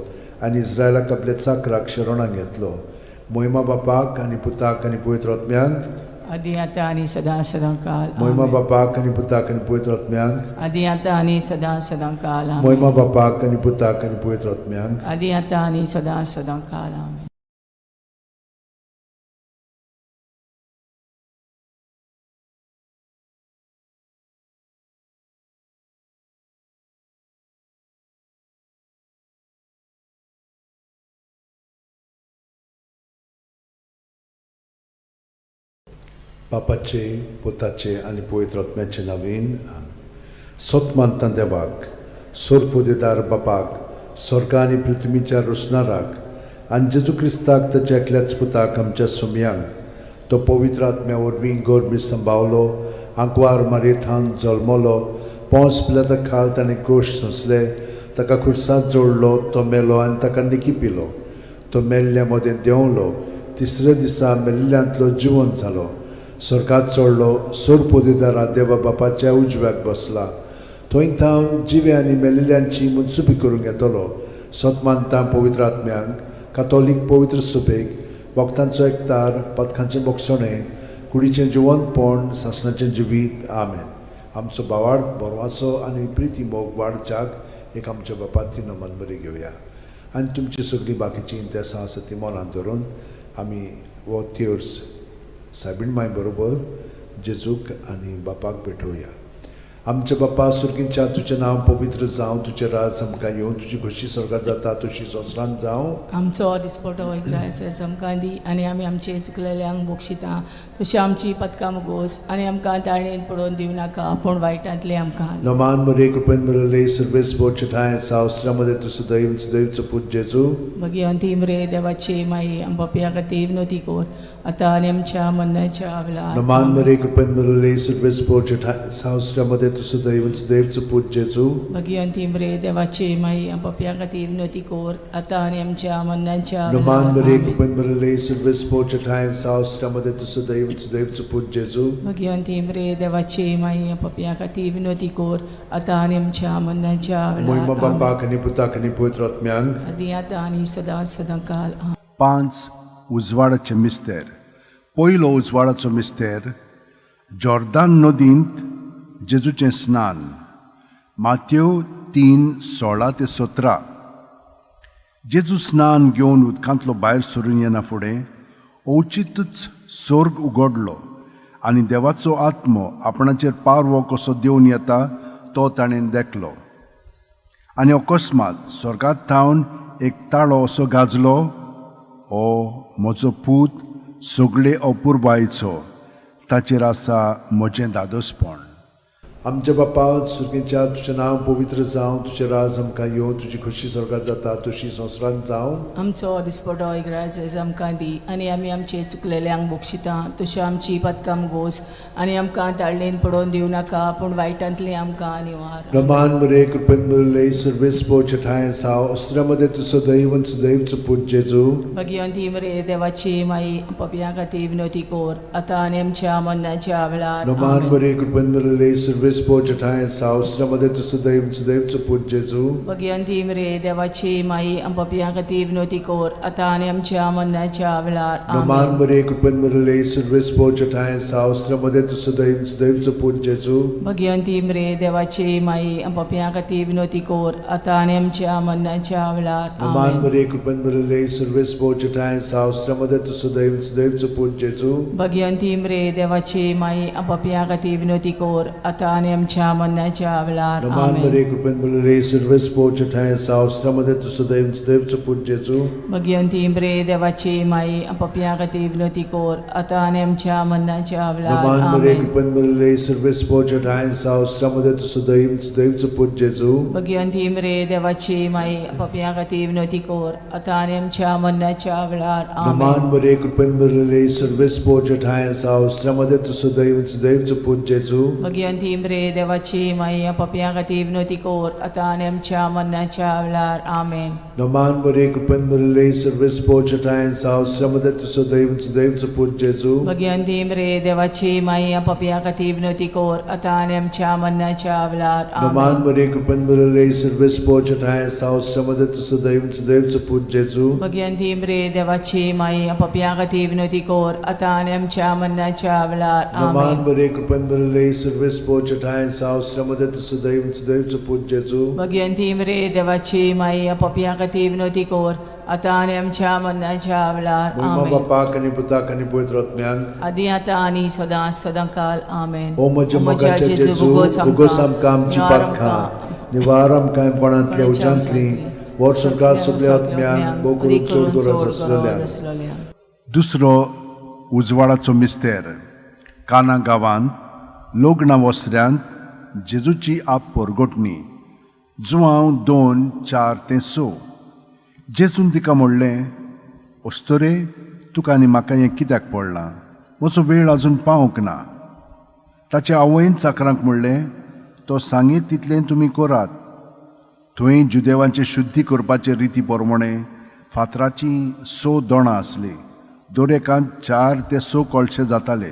आनी इस्रायलाक आपल्या चाकराक शरणाक घेतलो. मोहिमा बापाक आनी पुताक आनी पवित्र आत्म्यांक
आदी आतां आनी सदां सदां काल.
मोहिमा बापाक आनी पुताक आनी पवित्र आत्म्यांक
आदी आतां आनी सदां सदां काल.
मोहिमा बापाक आनी पुताक आनी पवित्र आत्म्यांक
आदी आतां आनी सदां सदां काल. आमेन.
बापाचे, पुताचे आनी पवित्र आत्म्याचे नांवान. सत मानता देवाक, सोरपोदेदार बापाक, स्वर्गा आनी पृथ्वीच्या रोसणाराक, आनी जेजू क्रिस्ताक, ताच्या एकल्याच पुताक, आमच्या सोमयांक, तो पवित्र आत्म्या वरवीं गर्भी संभावलो, आंकवार मारयेथावन जल्मलो, पोंस पिलाता खाल ताणें कोश सोंसले, ताका खुर्सांत जोडलो, तो मेलो आनी ताका निकी पिलो, तो मेल्ल्या मदें देंवलो, तिसऱ्या दिसा मेल्ल्यांतलो जिवंत जालो, स्वर्गात चडलो, सोरपोदेदारा देवा बापाच्या उजव्याक बसला, थंय थावन जिवे आनी मेल्ल्यांची मनसुबी करूंक येतलो. सत मानता पवित्र आत्म्यांक, कातोलीक पवित्र सुबेक, भक्तांचो एकतार, पथकांचें बोगसणें, कुडीचें जिवंतपण, सासणाचें जिवीत. आमेन. आमचो भावार्थ, बरवाचो आनी प्रिती मोग वाडच्याक एक आमच्या बापाती नमन बरी घेवया आनी तुमची सगळीं बाकीचीं इंतेसां आसा ती मनान धरून आमी हो तेर्स सायबीण माय बरोबर जेजूक आनी बापाक भेटोवया. आमच्या बापा सुर्गींच्या, तुजें नांव पवित्र जावं, तुजें राज आमकां येवं, तुजी खोशी स्वर्गार जाता तशी संवसारांत जावं.
आमचो दिसपटो इग्रायस आमकां दी आनी आमी आमचे चुकलेल्यांक बक्षिता तशी आमची पदकां मुगोस आनी आमकां ताळेन पडोवन दिवं नाका पूण वायटांतले आमकां.
नमान मरे, कृपेन भरले, सर्वेस्पर ठांय सावस्त्रामध्ये तूं सदैव सदैवचो पूत जेजू.
भगिवंती मरे देवाची माई, आम पापयां खातीर विनवती कर आतां आनी आमच्या मरणाच्या वेळार.
नमान मरे, कृपेन भरले, सर्वेस्पर ठांय सावस्त्रामध्ये तूं सदैव सदैवचो पूत जेजू.
भगिवंती मरे देवाची माई, आम पापयां खातीर विनवती कर आतां आनी आमच्या मरणाच्या
नमान
वेळार.
मरे, कृपेन भरले, सर्वेस्पर ठांय सावस्त्रामध्ये तूं सदैव सदैवचो पूत जेजू.
भगिवंती मरे देवाची माई, आम पापयां खातीर विनवती कर आतां आनी आमच्या मरणाच्या
मोहिमा
वेळार.
बापाक आनी पुताक आनी पवित्र आत्म्यांक.
आदी आतां आनी सदां सदां काल.
पांच उजवाडाचे मिस्तेर. पयलो उजवाडाचो मिस्तेर, जॉर्दान नदींत जेजूचें स्नान. मात्यो 3:16 ते 17. जेजू स्नान घेवन उदकांतलो भायर सरून येना फुडें अवचितूच स्वर्ग उगडलो आनी देवाचो आत्मो आपणाचेर पारवो कसो देवन येता तो ताणें देखलो. आनी अकस्मात स्वर्गात थावन एक ताळो असो गाजलो, "हो म्हजो पूत, सगळे अपुरबायेचो, ताचेर आसा म्हजें धादोसपण." आमच्या बापा सुर्गींच्या, तुजें नांव पवित्र जावं, तुजें राज आमकां येवं, तुजी खोशी स्वर्गार जाता तशी संवसारांत जावं.
आमचो दिसपटो इग्राज आमकां दी आनी आमी आमचे चुकलेल्यांक बक्षिता तशी आमची पदकां गोस आनी आमकां ताळणेन पडोवन दिवं नाका पूण वायटांतली आमकां निवार.
रमान मरे, कृपेन भरले, सर्वेस्पर ठांय साव अस्त्र्यामध्ये तूं सदैव सदैवचो पूत जेजू.
भगिवंती मरे देवाची माई, पापयां खातीर विनवती कर आतां आनी आमच्या मरणाच्या वेळार.
रमान
आमेन.
मरे, कृपेन भरले, सर्वेस्पर ठांय साव अस्त्र्यामध्ये तूं सदैव सदैवचो पूत जेजू.
भगिवंती मरे देवाची माई, पापयां खातीर विनवती कर आतां आनी आमच्या मरणाच्या वेळार.
रमान
आमेन.
मरे, कृपेन भरले, सर्वेस्पर ठांय साव अस्त्र्यामध्ये तूं सदैव सदैवचो पूत जेजू.
भगिवंती मरे देवाची माई, पापयां खातीर विनवती कर आतां आनी आमच्या मरणाच्या वेळार.
रमान
आमेन.
मरे, कृपेन भरले, सर्वेस्पर ठांय साव अस्त्र्यामध्ये तूं सदैव सदैवचो पूत जेजू.
भगिवंती मरे देवाची माई, पापयां खातीर विनवती कर आतां आनी आमच्या मरणाच्या वेळार.
रमान
आमेन.
मरे, कृपेन भरले, सर्वेस्पर ठांय साव अस्त्र्यामध्ये तूं सदैव सदैवचो पूत जेजू.
भगिवंती मरे देवाची माई, पापयां खातीर विनवती कर आतां आनी आमच्या मरणाच्या वेळार.
रमान मरे,
आमेन.
कृपेन भरले, सर्वेस्पर ठांय साव अस्त्र्यामध्ये तूं सदैव सदैवचो पूत जेजू.
भगिवंती मरे देवाची माई, पापयां खातीर विनवती कर आतां आनी आमच्या मरणाच्या वेळार.
रमान
आमेन.
मरे, कृपेन भरले, सर्वेस्पर ठांय साव अस्त्र्यामध्ये तूं सदैव सदैवचो पूत जेजू.
भगिवंती मरे देवाची माई, पापयां खातीर विनवती कर आतां आनी आमच्या मरणाच्या वेळार. आमेन.
नमान मरे, कृपेन भरले, सर्वेस्पर ठांय साव अस्त्र्यामध्ये तूं सदैव सदैवचो पूत जेजू.
भगिवंती मरे देवाची माई, पापयां खातीर विनवती कर आतां आनी आमच्या मरणाच्या वेळार.
नमान
आमेन.
मरे, कृपेन भरले, सर्वेस्पर ठांय साव अस्त्र्यामध्ये तूं सदैव सदैवचो पूत जेजू.
भगिवंती मरे देवाची माई, पापयां खातीर विनवती कर आतां आनी आमच्या मरणाच्या वेळार.
नमान
आमेन.
मरे, कृपेन भरले, सर्वेस्पर ठांय साव अस्त्र्यामध्ये तूं सदैव सदैवचो पूत जेजू.
भगिवंती मरे देवाची माई, पापयां खातीर विनवती कर आतां आनी आमच्या मरणाच्या वेळार.
मोहिमा
आमेन.
बापाक आनी पुताक आनी पवित्र आत्म्याक.
आदी आतां आनी सदां सदां काल. आमेन.
ओ म्हज्या मोगाच्या जेजू, उगोस आमकां आमची पातकां, निवार आमकां कोणांतल्या उज्यांतली, व्हर स्वर्गार सगल्या आत्म्यांक, भोव करून चड गरज आसलेल्या. दुसरो उजवाडाचो मिस्तेर, काना गांवांत लग्ना वसऱ्यांत जेजूची आप परगटणी. जुवांव 2:4-6. जेजून तिका म्हणलें, अस्तोरे, तुका आनी म्हाका हें कित्याक पडलां? म्हजो वेळ अजून पावंक ना. ताचे आवयन चाकरांक म्हणलें, तो सांगीत तितलें तुमी करात. थंय जुदेवांचे शुद्धी करपाचे रिती प्रमाणे फातराचीं 6 दोणां आसलीं. दर एकांत 4 ते 6 कळशे जाताले.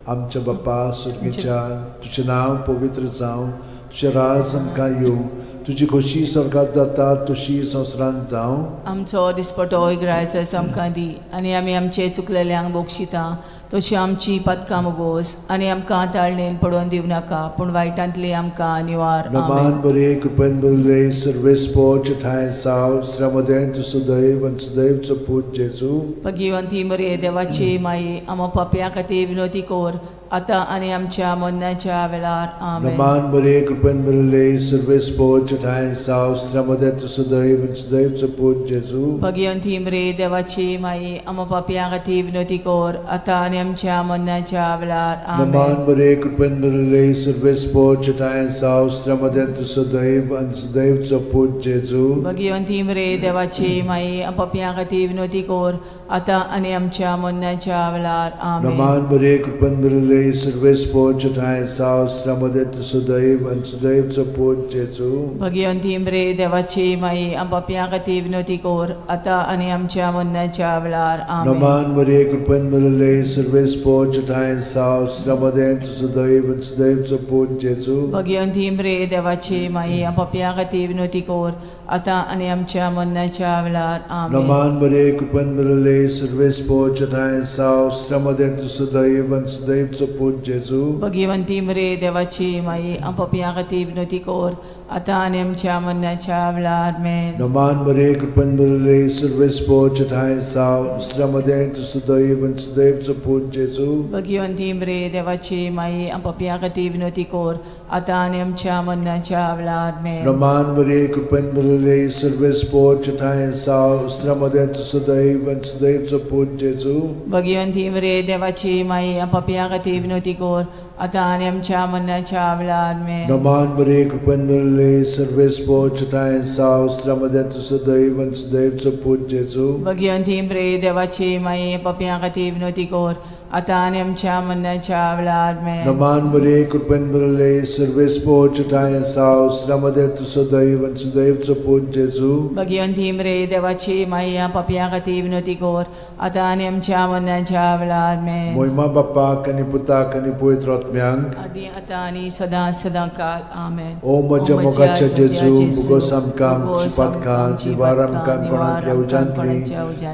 आमच्या बाप्पा सुर्गीच्या, तुजें नांव पवित्र जावं, तुजें राज आमकां येवं, तुजी खोशी स्वर्गात जाता तशी संवसारांत जावं.
आमचो दिसपटो इग्रायच आमकां दी आनी आमी आमचे चुकलेल्यांक बक्षिता तशी आमची पातकां मोगोस आनी आमकां ताळणेन पडोवन दिवं नाका, पूण वायटांतली आमकां निवार.
नमान बरे कृपेन बरले सर्वेस्पोच ठांय साव श्रमदें तूं सुदैव आनी सुदैवचो पूत जेजू.
भगिवंती मरे देवाची माई, आमा पापया खातीर विनोती कोर आतां आनी आमच्या मरणाच्या वेळार. आमेन.
नमान बरे कृपेन बरले सर्वेस्पोच ठांय साव श्रमदें तूं सुदैव आनी सुदैवचो पूत जेजू.
भगिवंती मरे देवाची माई, आमा पापया खातीर विनोती कोर आतां आनी आमच्या मरणाच्या वेळार. आमेन.
नमान बरे कृपेन बरले सर्वेस्पोच ठांय साव श्रमदें तूं सुदैव आनी सुदैवचो पूत जेजू.
भगिवंती मरे देवाची माई, आमा पापया खातीर विनोती कोर आतां आनी आमच्या मरणाच्या वेळार. आमेन.
नमान बरे कृपेन बरले सर्वेस्पोच ठांय साव श्रमदें तूं सुदैव आनी सुदैवचो पूत जेजू.
भगिवंती मरे देवाची माई, आम पापया खातीर विनोती कोर आतां आनी आमच्या मरणाच्या वेळार. आमेन.
नमान बरे कृपेन बरले सर्वेस्पोच ठांय साव श्रमदें तूं सुदैव आनी सुदैवचो पूत जेजू.
भगिवंती मरे देवाची माई, आम पापया खातीर विनोती कोर आतां आनी आमच्या मरणाच्या वेळार. आमेन.
नमान बरे कृपेन बरले सर्वेस्पोच ठांय साव श्रमदें तूं सुदैव आनी सुदैवचो पूत जेजू.
भगिवंती मरे देवाची माई, आम पापया खातीर विनोती कोर आतां आनी आमच्या मरणाच्या वेळार. आमेन.
नमान बरे कृपेन बरले सर्वेस्पोच ठांय साव श्रमदें तूं सुदैव आनी सुदैवचो पूत जेजू.
भगिवंती मरे देवाची माई, आम पापया खातीर विनोती कोर आतां आनी आमच्या मरणाच्या वेळार. आमेन.
नमान बरे कृपेन बरले सर्वेस्पोच ठांय साव श्रमदें तूं सुदैव आनी सुदैवचो पूत जेजू.
भगिवंती मरे देवाची माई, आम पापया खातीर विनोती कोर आतां आनी आमच्या मरणाच्या वेळार. आमेन.
नमान बरे कृपेन बरले सर्वेस्पोच ठांय साव श्रमदें तूं सुदैव आनी सुदैवचो पूत जेजू.
भगिवंती मरे देवाची माई, पापया खातीर विनोती कोर आतां आनी आमच्या मरणाच्या वेळार. आमेन.
नमान बरे कृपेन बरले सर्वेस्पोच ठांय साव श्रमदें तूं सुदैव आनी सुदैवचो पूत जेजू.
भगिवंती मरे देवाची माई, पापया खातीर विनोती कोर आतां आनी आमच्या मरणाच्या वेळार. आमेन.
मोहिमा बाप्पाक आनी पुताक आनी पवित्र आत्म्यांक
आदी आतां आनी सदां सदां काल. आमेन.
ओ म्हज्या मोगाच्या जेजू, मुगोस आमकां आमची पातकां निवार आमकां कोणांतल्या उज्यांतली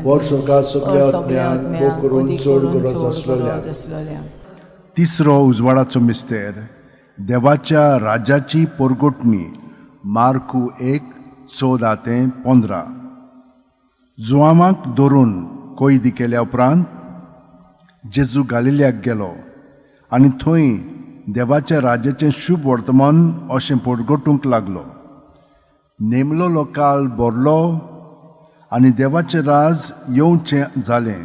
वर सरकार सगल्या आत्म्यांक भोग करून चड गरज आसलोल्या. तिसरो उजवाडाचो मिस्तेर, देवाच्या राज्याची परगटणी. मार्कू 1:14-15. जुवांवाक धरून कैदी केल्या उपरांत जेजू गालिल्याक गेलो आनी थंय देवाच्या राज्याचें शुभ वर्तमान अशें परगटूंक लागलो. नेमलोलो काळ भरलो आनी देवाचें राज येवचें जालें.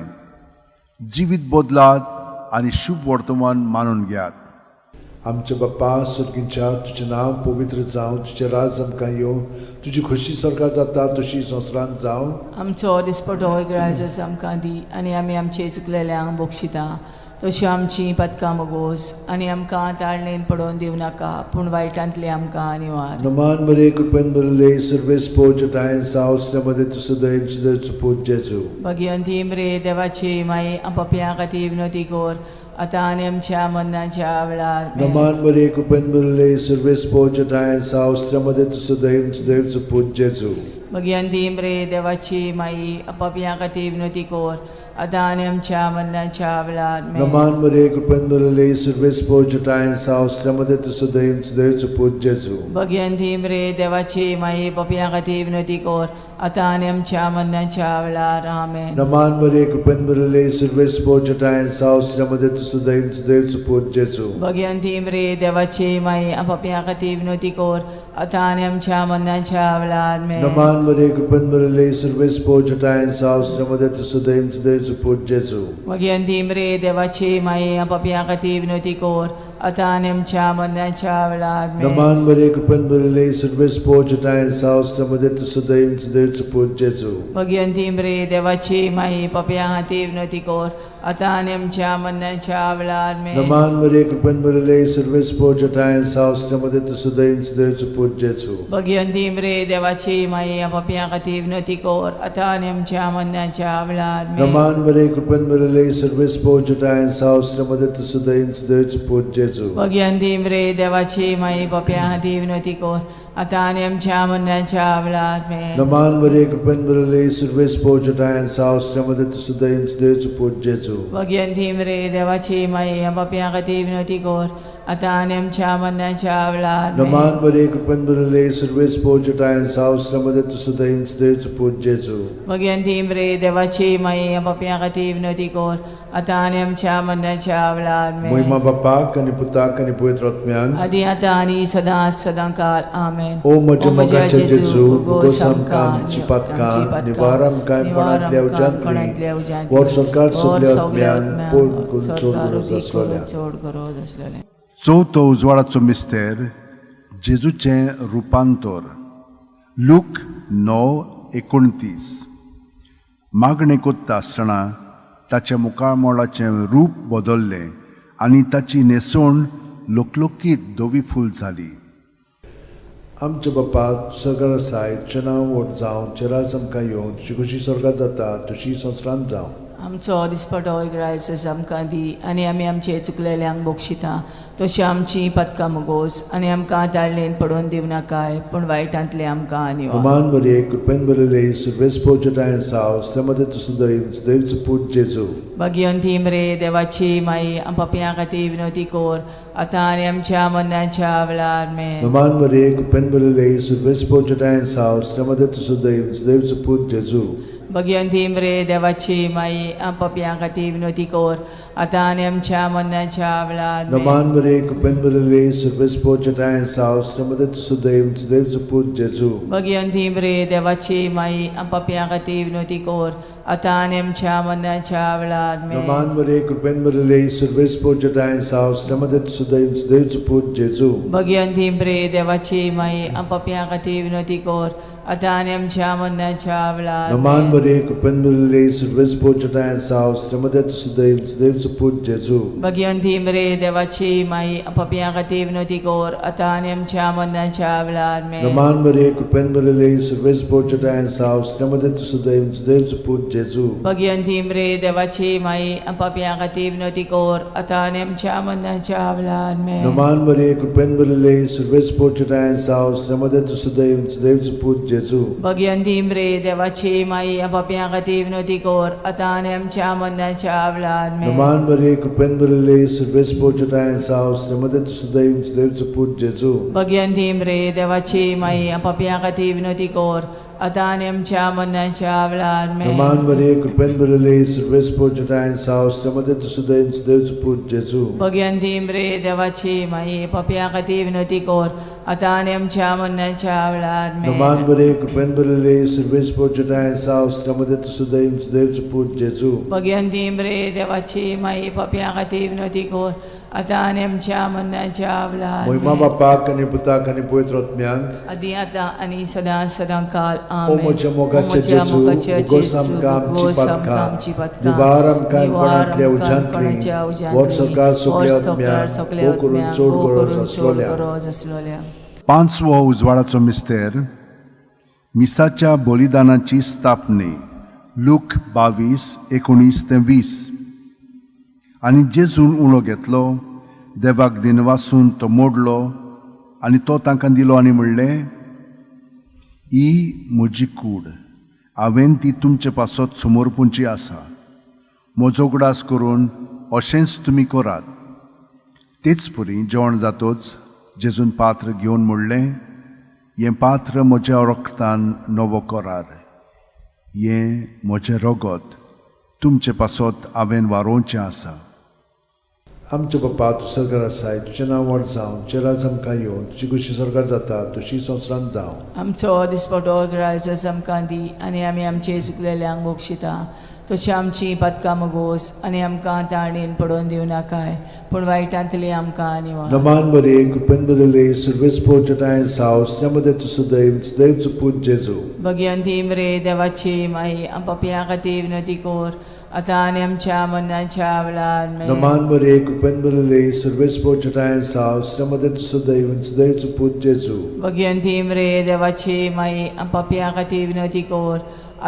जिवीत बदलात आनी शुभ वर्तमान मानून घेयात. आमच्या बाप्पा सुर्गींच्या, तुजें नांव पवित्र जावं, तुजें राज आमकां येवं, तुजी खोशी स्वर्गात जाता तशी संवसारांत जावं.
आमचो दिसपटो इग्रायज आमकां दी आनी आमी आमचे चुकलेल्यांक बक्षिता तशी आमची पातकां मोगोस आनी आमकां ताळणेन पडोवन दिवं नाका, पूण वायटांतली आमकां निवार.
नमान बरे कृपेन बरले सर्वेस्पोच ठांय साव श्रमदें तूं सुदैव सुदैवचो पूत जेजू.
भगिवंती मरे देवाची माई, पापया खातीर विनोती कोर आतां आनी आमच्या मरणाच्या वेळार.
नमान बरे कृपेन बरले सर्वेस्पोच ठांय साव श्रमदें तूं सुदैव सुदैवचो पूत जेजू.
भगिवंती मरे देवाची माई, पापया खातीर विनोती कोर आतां आनी आमच्या मरणाच्या वेळार.
नमान बरे कृपेन बरले सर्वेस्पोच ठांय साव श्रमदें तूं सुदैव सुदैवचो पूत जेजू.
भगिवंती मरे देवाची माई, पापया खातीर विनोती कोर आतां आनी आमच्या मरणाच्या वेळार. आमेन.
नमान बरे कृपेन बरले सर्वेस्पोच ठांय साव श्रमदें तूं सुदैव सुदैवचो पूत जेजू.
भगिवंती मरे देवाची माई, पापया खातीर विनोती कोर आतां आनी आमच्या मरणाच्या वेळार आमेन.
नमान मरिये, कृपेन भरिल्ले, सर्वेस्पोर जटायन सावस्त्रमध्ये तुसुदैम सुदैव पूत जेजू.
भगवंती मरे देवाची माये, पापयां खातीर विनवती कर आतां आनी आमच्या मरणाच्या वेळार आमेन.
नमान मरिये, कृपेन भरिल्ले, सर्वेस्पोर जटायन सावस्त्रमध्ये तुसुदैम सुदैव पूत जेजू.
भगवंती मरे देवाची माये, पापयां खातीर विनवती कर आतां आनी आमच्या मरणाच्या वेळार आमेन.
नमान मरिये, कृपेन भरिल्ले, सर्वेस्पोर जटायन सावस्त्रमध्ये तुसुदैम सुदैव पूत जेजू.
भगवंती मरे देवाची माये, पापयां खातीर विनवती कर आतां आनी आमच्या मरणाच्या वेळार आमेन.
नमान मरिये, कृपेन भरिल्ले, सर्वेस्पोर जटायन सावस्त्रमध्ये तुसुदैम सुदैव पूत जेजू.
भगवंती मरे देवाची माये, पापयां खातीर विनवती कर आतां आनी आमच्या मरणाच्या वेळार आमेन.
नमान मरिये, कृपेन भरिल्ले, सर्वेस्पोर जटायन सावस्त्रमध्ये तुसुदैम सुदैव पूत जेजू.
भगवंती मरे देवाची माये, पापयां खातीर विनवती कर आतां आनी आमच्या मरणाच्या वेळार आमेन.
नमान मरिये, कृपेन भरिल्ले, सर्वेस्पोर जटायन सावस्त्रमध्ये तुसुदैम सुदैव पूत जेजू.
भगवंती मरे देवाची माये, पापयां खातीर विनवती कर आतां आनी आमच्या मरणाच्या वेळार आमेन.
मोहिमा बापाक आनी पुताक आनी पवित्र आत्म्याक,
आदी आतां आनी सदां सदां काल आमेन.
ओ म्हज्या मोगाचे जेजू, उगोस आमकां आमची पातकां, निवार आमकां कोणांतल्या उज्यांतली, वर सरकार सगल्या आत्म्यान पोड करून चड गरज आसलोल्या.
चड गरज आसलेलें.
चवथो उजवाडाचो मिस्तेर, जेजूचें रुपांतर. लूक 9:29. मागणें कोत्ता आसतना ताच्या मुखामळाचें रूप बदल्लें आनी ताची न्हेसवण लोकलोकीत धवी फूल जाली. आमच्या बापा सरकार आसाय, तुजें नांव व्हड जावं, तुजें राज आमकां येवं, तुजी खोशी स्वर्गात जाता तशी संवसारांत जावं.
आमचो दिसपटो ग्रायस आमकां दी आनी आमी आमचे चुकलेल्यांक बक्षिता तशी आमची पदकां मुगोस आनी आमकां ताळणेन पडोवन दिवं नाकाय, पूण वायटांतले आमकां निवार.
नमान मरिये, कृपेन भरिल्ले, सर्वेस्पोर जटायन साव, स्त्रीमध्ये तूं सुदैव, सुदैवचो पूत जेजू.
भगवंती मरे देवाची माई, पापयां खातीर विनवती कर आतां आनी आमच्या मरणाच्या वेळार आमेन.
नमान मरिये, कृपेन भरिल्ले, सर्वेस्पोर जटायन साव, स्त्रीमध्ये तूं सुदैव, सुदैवचो पूत जेजू.
भगवंती मरे देवाची माई, पापयां खातीर विनवती कर आतां आनी आमच्या मरणाच्या वेळार आमेन.
नमान मरिये, कृपेन भरिल्ले, सर्वेस्पोर जटायन साव, स्त्रीमध्ये तूं सुदैव, सुदैवचो पूत जेजू.
भगवंती मरे देवाची माई, पापयां खातीर विनवती कर आतां आनी आमच्या मरणाच्या वेळार आमेन.
नमान मरिये, कृपेन भरिल्ले, सर्वेस्पोर जटायन साव, स्त्रीमध्ये तूं सुदैव, सुदैवचो पूत जेजू.
भगवंती मरे देवाची माई, पापयां खातीर विनवती कर आतां आनी आमच्या मरणाच्या वेळार
नमान
आमेन.
मरिये, कृपेन भरिल्ले, सर्वेस्पोर जटायन साव, स्त्रीमध्ये तूं सुदैव, सुदैवचो पूत जेजू.
भगवंती मरे देवाची माई, पापयां खातीर विनवती कर आतां आनी आमच्या मरणाच्या वेळार आमेन.
नमान मरिये, कृपेन भरिल्ले, सर्वेस्पोर जटायन साव, स्त्रीमध्ये तूं सुदैव, सुदैवचो पूत जेजू.
भगवंती मरे देवाची माई, पापयां खातीर विनवती कर आतां आनी आमच्या मरणाच्या वेळार आमेन.
नमान मरिये, कृपेन भरिल्ले, सर्वेस्पोर जटायन साव, स्त्रीमध्ये तूं सुदैव, सुदैवचो पूत जेजू.
भगवंती मरे देवाची माई, पापयां खातीर विनवती कर आतां आनी आमच्या मरणाच्या वेळार आमेन.
नमान मरिये, कृपेन भरिल्ले, सर्वेस्पोर जटायन साव, स्त्रीमध्ये तूं सुदैव, सुदैवचो पूत जेजू.
भगवंती मरे देवाची माई, पापयां खातीर विनवती कर आतां आनी आमच्या मरणाच्या वेळार आमेन.
नमान मरिये, कृपेन भरिल्ले, सर्वेस्पोर जटायन साव, स्त्रीमध्ये तूं सुदैव, सुदैवचो पूत जेजू.
भगवंती मरे देवाची माई, पापयां खातीर विनवती कर आतां आनी आमच्या मरणाच्या वेळार आमेन.
नमान मरिये, कृपेन भरिल्ले, सर्वेस्पोर जटायन साव, स्त्रीमध्ये तूं सुदैव, सुदैवचो पूत जेजू.
भगवंती मरे देवाची माई, पापयां खातीर विनवती कर आतां आनी आमच्या मरणाच्या वेळार
मोहिमा
आमेन.
बापाक आनी पुताक आनी पवित्र आत्म्याक,
आदी आतां आनी सदां सदां काल
ओ
आमेन.
म्हज्या मोगाचे जेजू, उगोस आमकां आमची पातकां, निवार आमकां कोणांतल्या उज्यांतली, वर सरकार सगल्या आत्म्याक भोव करून चड गरज आसलोल्या.
गरज आसलोल्या.
पांचवो उजवाडाचो मिस्तेर, मिसाच्या बलिदानाची स्थापने. लूक 22:19-20. आनी जेजून उणो घेतलो, देवाक दिनवासून तो मोडलो आनी तो तांकां दिलो आनी म्हणलें, ही म्हजी कूड, हांवें ती तुमचे पासत समर्पूंची आसा, म्हजो उगडास करून अशेंच तुमी करात. तेच परी जेवण जातोच जेजून पात्र घेवन म्हणलें, हें पात्र म्हज्या रक्तान नवो करार, हें म्हजें रगत तुमचे पासत हांवें वारोवचें आसा. आमचे बापा तूं सरकार आसाय, तुजें नांव व्हड जावं, तुजें राज आमकां येवन, तुजी खुशी सरकार जाता तशी संवसारांत जावं.
आमचो दिसपटो ग्रायस आमकां दी आनी आमी आमचे चुकलेल्यांक बक्षिता तशी आमची पातकां मगोस आनी आमकां ताणेन पडोवन दिवं नाकाय पूण वायटांतली आमकां निवार.
नमान बरे कृपेन बदले सुर्वेस पोचटाय साव मध्ये तूं सदैव सदैव पूत जेजू.
भगवंती मरे देवाची माई पापयां खातीर विनंती कर आतां आनी आमच्या मरणाच्या वेळार.
नमान बरे कृपेन बदले सुर्वेस पोचटाय साव मध्ये तूं सदैव सदैव पूत जेजू.
भगवंती मरे देवाची माई पापयां खातीर विनंती कर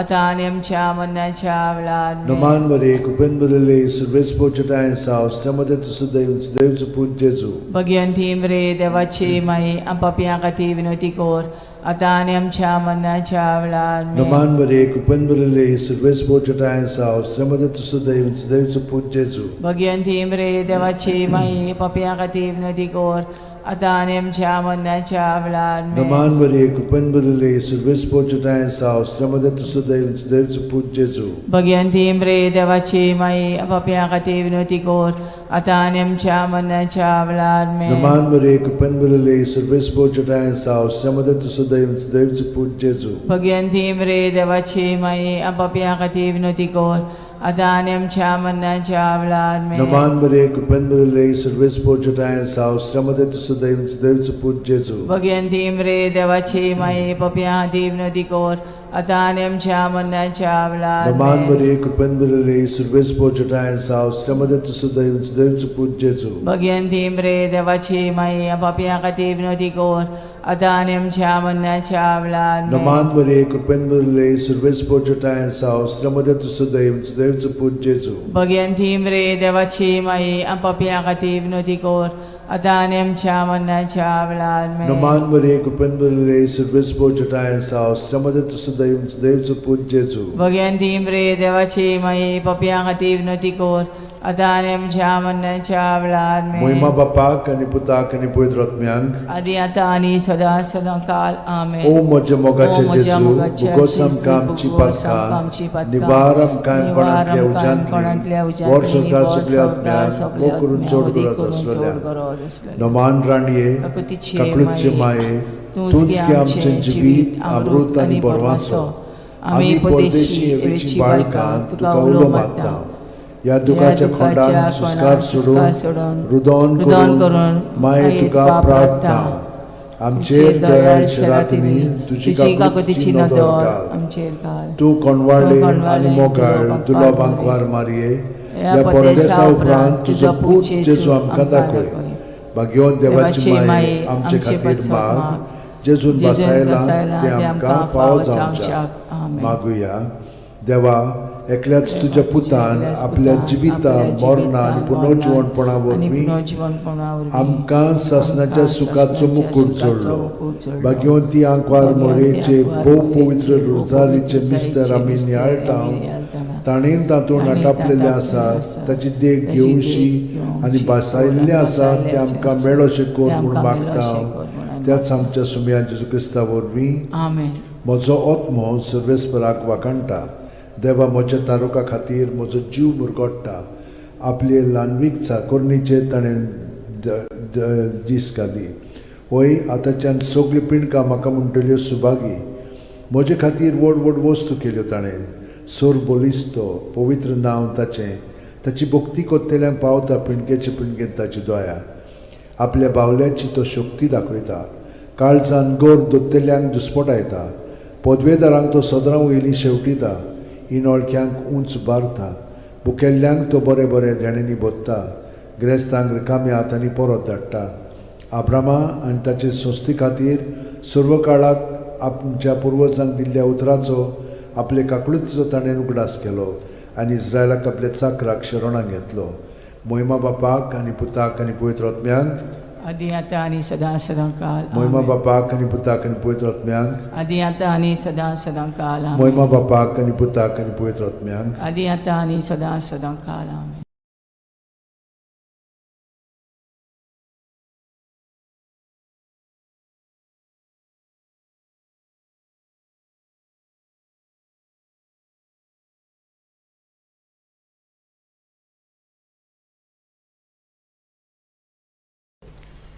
आतां आनी आमच्या मरणाच्या वेळार.
नमान बरे कृपेन बदले सुर्वेस पोचटाय साव मध्ये तूं सदैव सदैव पूत जेजू.
भगवंती मरे देवाची माई पापयां खातीर विनंती कर आतां आनी आमच्या मरणाच्या वेळार.
नमान बरे कृपेन बदले सुर्वेस पोचटाय साव मध्ये तूं सदैव सदैव पूत जेजू.
भगवंती मरे देवाची माई पापयां खातीर विनंती कर आतां आनी आमच्या मरणाच्या वेळार.
नमान बरे कृपेन बदले सुर्वेस पोचटाय साव मध्ये तूं सदैव सदैव पूत जेजू.
भगवंती मरे देवाची माई पापयां खातीर विनंती कर आतां आनी आमच्या मरणाच्या वेळार.
नमान बरे कृपेन बदले सुर्वेस पोचटाय साव मध्ये तूं सदैव सदैव पूत जेजू.
भगवंती मरे देवाची माई पापयां खातीर विनंती कर आतां आनी आमच्या मरणाच्या वेळार.
नमान बरे कृपेन बदले सुर्वेस पोचटाय साव मध्ये तूं सदैव सदैव पूत जेजू.
भगवंती मरे देवाची माई पापयां खातीर विनंती कर आतां आनी आमच्या मरणाच्या वेळार.
नमान बरे कृपेन बदले सुर्वेस पोचटाय साव मध्ये तूं सदैव सदैव पूत जेजू.
भगवंती मरे देवाची माई पापयां खातीर विनंती कर आतां आनी आमच्या मरणाच्या वेळार.
नमान बरे कृपेन बदले सुर्वेस पोचटाय साव मध्ये तूं सदैव सदैव पूत जेजू.
भगवंती मरे देवाची माई पापयां खातीर विनंती कर आतां आनी आमच्या मरणाच्या वेळार.
नमान बरे कृपेन बदले सुर्वेस पोचटाय साव मध्ये तूं सदैव सदैव पूत जेजू.
भगवंती मरे देवाची माई पापयां खातीर विनंती कर आतां आनी आमच्या मरणाच्या वेळार.
मोहिमा बापाक आनी पुताक आनी पवित्र आत्म्यांक
आदी आतां आनी सदां सदां काल. आमेन.
ओ म्हज्या मोगाचे जेजू, भुगोस आमकां आमची पातकां, निवार आमकां कोणांतल्या उज्यांतली, वर संवसार सगल्या आत्म्यांक मोग करून चड गरज आसलेल्या नमान राणये काकळूतचे माये, तूंच गे आमचें जिवीत अमृत आनी बरवासो. आमी परदेशी हेवेची बाळकां तुका उलो मारता. ह्या दुखाच्या खोंडान सुस्कार सोडून रुदन करून माये तुका प्रार्थना. आमचेर दयाळ रातींनी तुजी काकुळतीची नदर घाल. तूं कोणवाळे आनी मोगाळ दुर्लभ आंकवार मारये, ह्या परदेसा उपरांत तुजो पूत जेजू आमकां दाखय. भाग्यवंत देवाची माये आमचे खातीर माग, जेजून बसायला तें आमकां फावो जावच्याक. मागुया. देवा, एकल्याच तुज्या पुतान आपल्या जिविता मरणा आनी पुनर्जिवणपणा वरवीं आमकां सासणाच्या सुखाचो मुकूट जोडलो. भाग्यवंती आंकवार मोरेचे भोव पवित्र रोजारीचे मिस्तर आमी नियाळटा, ताणें तातूंत आटापलेलें आसा ताची देख घेवशी आनी भासायिल्लें आसा तें आमकां मेळोशें कर म्हूण मागता. त्याच आमच्या सुमया जेजू क्रिस्ता वरवीं. म्हजो आत्मो सर्वेस्पराक वाखाणटा. देवा म्हज्या तारुका खातीर म्हजो जीव मुरगोडटा. आपले ल्हानवीक चाकोरणीचेर ताणें दीस घाली. वय आतांच्यान सगल्यो पिंडकां म्हाका म्हणटल्यो सुभागी. म्हजे खातीर व्हड व्हड वस्तू केल्यो ताणें. सोर बलिस्तो पवित्र नांव ताचें. ताची भक्ती कोत्तेल्यांक पावता पिंडकेचे पिंडकेन ताची दया. आपल्या बावल्याची तो शक्ती दाखयता. काळजान गोर दोत्तेल्यांक दुस्पटायता. पदवेदारांक तो सदरां वयली शेवटिता. इनोळख्यांक उंच बारता. भुकेल्ल्यांक तो बरें बरें देण्यांनी भोत्ता. ग्रेस्तांक रिकाम्या हातांनी परत धाडटा. आब्रामा आनी ताचे संस्थे खातीर सर्व काळाक आमच्या पुर्वजांक दिल्ल्या उतराचो आपले काकळुतीचो ताणें उगडास केलो आनी इस्रायलाक आपल्या चाकराक शरणाक घेतलो. मोहिमा बापाक आनी पुताक आनी पवित्र आत्म्यांक
आदी आतां आनी सदां सदां काल.
मोहिमा बापाक आनी पुताक आनी पवित्र आत्म्यांक
आदी आतां आनी सदां सदां काल.
मोहिमा बापाक आनी पुताक आनी पवित्र आत्म्यांक
आदी आतां आनी सदां सदां काल. आमेन.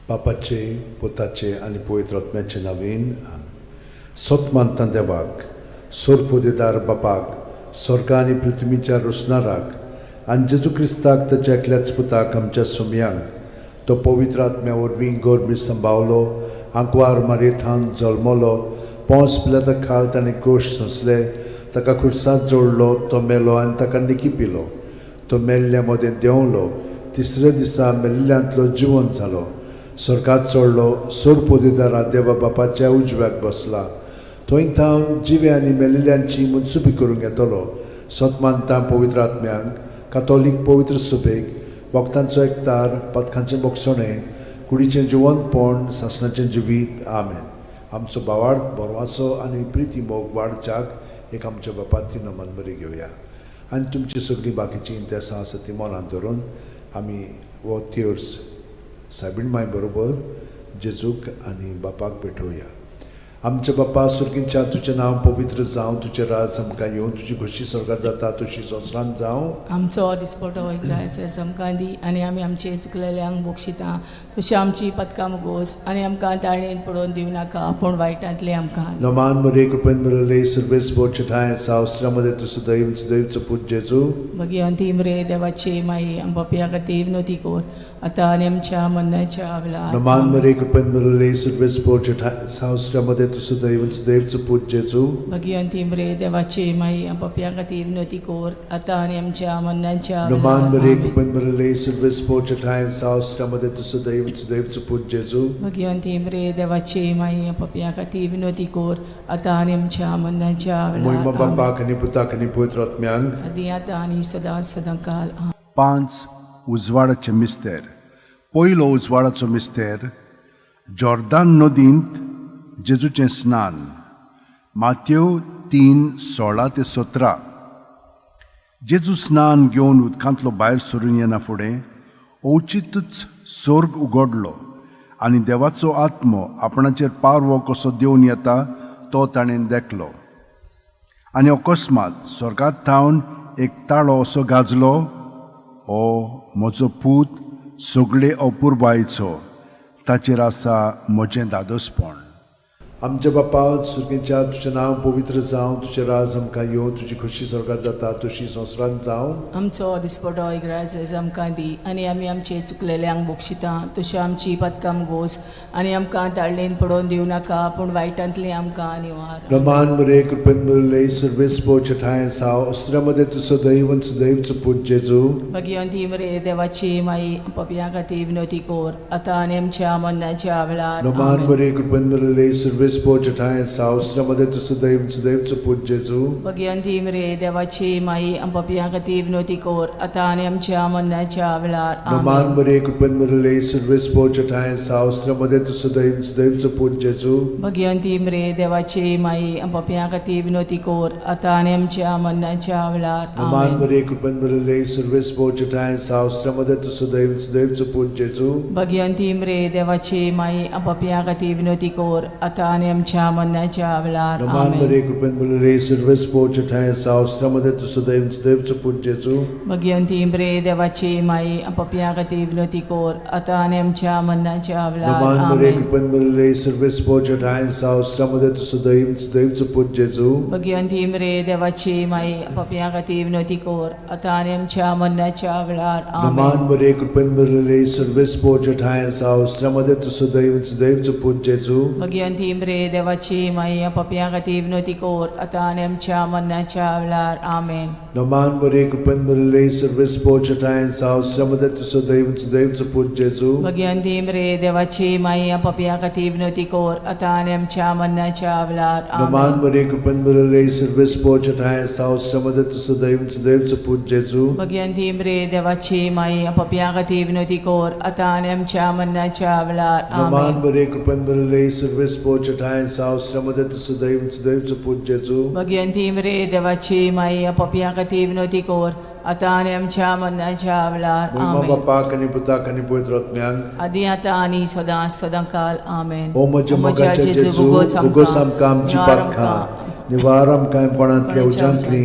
बापाचे, पुताचे आनी पवित्र आत्म्याचे नांवान. सत मानता देवाक, सोरपोदेदार बापाक, स्वर्गा आनी पृथ्वीच्या रोसणाराक, आनी जेजू क्रिस्ताक, ताच्या एकल्याच पुताक, आमच्या सोमयांक, तो पवित्र आत्म्या वरवीं गर्भी संभावलो, आंकवार मारयेथावन जल्मलो, पोंस पिलाता खाल ताणें कोश सोंसले, ताका खुर्सांत जोडलो, तो मेलो आनी ताका निकी पिलो, तो मेल्ल्या मदें देंवलो, तिसऱ्या दिसा मेल्ल्यांतलो जिवंत जालो, स्वर्गात चडलो, सोरपोदेदारा देवा बापाच्या उजव्याक बसला, थंय थावन जिवे आनी मेल्ल्यांची मनसुबी करूंक येतलो. सत मानता पवित्र आत्म्यांक, कातोलीक पवित्र सुबेक, भक्तांचो एकतार, पथकांचें बोगसणें, कुडीचें जिवंतपण, सासणाचें जिवीत. आमेन. आमचो भावार्थ, बरवासो आनी प्रिती मोग वाडच्याक एक आमच्या बापाती नमन बरी घेवया आनी तुमची सगळीं बाकीचीं इंतेसां आसा ती मनांत धरून आमी हो तेर्स सायबीण माय बरोबर जेजूक आनी बापाक भेटोवया. आमच्या बापा सुर्गींच्या, तुजें नांव पवित्र जावं, तुजें राज आमकां येवं, तुजी खोशी स्वर्गार जाता तशी संवसारांत जावं.
आमचो दिसपटो इग्रायस आमकां दी आनी आमी आमचे चुकलेल्यांक बक्षिता तशी आमची पदकां मुगोस आनी आमकां ताळेन पडोवन दिवं नाका पूण वायटांतले आमकां.
नमान मरे, कृपेन भरले, सर्वेस्पर ठांय सावस्त्रामध्ये तूं सदैव सदैवचो पूत जेजू.
भगिवंती मरे देवाची माई, आम पापयां खातीर विनवती कर आतां आनी आमच्या मरणाच्या वेळार.
नमान मरे, कृपेन भरले, सर्वेस्पर ठांय सावस्त्रामध्ये तूं सदैव सदैवचो पूत जेजू.
भगिवंती मरे देवाची माई, आम पापयां खातीर विनवती कर आतां आनी आमच्या मरणाच्या
नमान
वेळार.
मरे, कृपेन भरले, सर्वेस्पर ठांय सावस्त्रामध्ये तूं सदैव सदैवचो पूत जेजू.
भगिवंती मरे देवाची माई, आम पापयां खातीर विनवती कर आतां आनी आमच्या मरणाच्या
मोहिमा
वेळार.
बापाक आनी पुताक आनी पवित्र आत्म्यांक.
आदी आतां आनी सदां सदां काल.
पांच उजवाडाचे मिस्तेर. पयलो उजवाडाचो मिस्तेर, जॉर्दान नदींत जेजूचें स्नान. मात्यो 3:16 ते 17. जेजू स्नान घेवन उदकांतलो भायर सरून येना फुडें अवचितूच स्वर्ग उगडलो आनी देवाचो आत्मो आपणाचेर पारवो कसो देवन येता तो ताणें देखलो. आनी अकस्मात स्वर्गात थावन एक ताळो असो गाजलो, "हो म्हजो पूत, सगळे अपुरबायेचो, ताचेर आसा म्हजें धादोसपण." आमच्या बापा सुर्गेच्या, तुजें नांव पवित्र जावं, तुजें राज आमकां येवं, तुजी खोशी स्वर्गार जाता तशी संवसारांत जावं.
आमचो दिसपटो इग्राज आमकां दी आनी आमी आमचे चुकलेल्यांक बक्षिता तशी आमची पदकां गोस आनी आमकां ताळणेन पडोवन दिवं नाका पूण वायटांतली आमकां निवार.
नमान मरे, कृपेन भरले, सर्वेस्पर ठांय साव अस्त्र्यामध्ये तूं सदैव सदैवचो पूत जेजू.
भगिवंती मरे देवाची माई, पापयां खातीर विनवती कर आतां आनी आमच्या मरणाच्या वेळार.
नमान
आमेन.
मरे, कृपेन भरले, सर्वेस्पर ठांय साव अस्त्र्यामध्ये तूं सदैव सदैवचो पूत जेजू.
भगिवंती मरे देवाची माई, पापयां खातीर विनवती कर आतां आनी आमच्या मरणाच्या वेळार.
नमान
आमेन.
मरे, कृपेन भरले, सर्वेस्पर ठांय साव अस्त्र्यामध्ये तूं सदैव सदैवचो पूत जेजू.
भगिवंती मरे देवाची माई, पापयां खातीर विनवती कर आतां आनी आमच्या मरणाच्या वेळार.
नमान
आमेन.
मरे, कृपेन भरले, सर्वेस्पर ठांय साव अस्त्र्यामध्ये तूं सदैव सदैवचो पूत जेजू.
भगिवंती मरे देवाची माई, पापयां खातीर विनवती कर आतां आनी आमच्या मरणाच्या वेळार.
नमान
आमेन.
मरे, कृपेन भरले, सर्वेस्पर ठांय साव अस्त्र्यामध्ये तूं सदैव सदैवचो पूत जेजू.
भगिवंती मरे देवाची माई, पापयां खातीर विनवती कर आतां आनी आमच्या मरणाच्या वेळार.
नमान मरे,
आमेन.
कृपेन भरले, सर्वेस्पर ठांय साव अस्त्र्यामध्ये तूं सदैव सदैवचो पूत जेजू.
भगिवंती मरे देवाची माई, पापयां खातीर विनवती कर आतां आनी आमच्या मरणाच्या वेळार.
नमान
आमेन.
मरे, कृपेन भरले, सर्वेस्पर ठांय साव अस्त्र्यामध्ये तूं सदैव सदैवचो पूत जेजू.
भगिवंती मरे देवाची माई, पापयां खातीर विनवती कर आतां आनी आमच्या मरणाच्या वेळार. आमेन.
नमान मरे, कृपेन भरले, सर्वेस्पर ठांय साव अस्त्र्यामध्ये तूं सदैव सदैवचो पूत जेजू.
भगिवंती मरे देवाची माई, पापयां खातीर विनवती कर आतां आनी आमच्या मरणाच्या वेळार.
नमान
आमेन.
मरे, कृपेन भरले, सर्वेस्पर ठांय साव अस्त्र्यामध्ये तूं सदैव सदैवचो पूत जेजू.
भगिवंती मरे देवाची माई, पापयां खातीर विनवती कर आतां आनी आमच्या मरणाच्या वेळार.
नमान
आमेन.
मरे, कृपेन भरले, सर्वेस्पर ठांय साव अस्त्र्यामध्ये तूं सदैव सदैवचो पूत जेजू.
भगिवंती मरे देवाची माई, पापयां खातीर विनवती कर आतां आनी आमच्या मरणाच्या वेळार.
मोहिमा
आमेन.
बापाक आनी पुताक आनी पवित्र आत्म्याक.
आदी आतां आनी सदां सदां काल. आमेन.
ओ म्हज्या मोगाच्या जेजू, उगोस आमकां आमची पातकां, निवार आमकां कोणांतल्या उज्यांतली,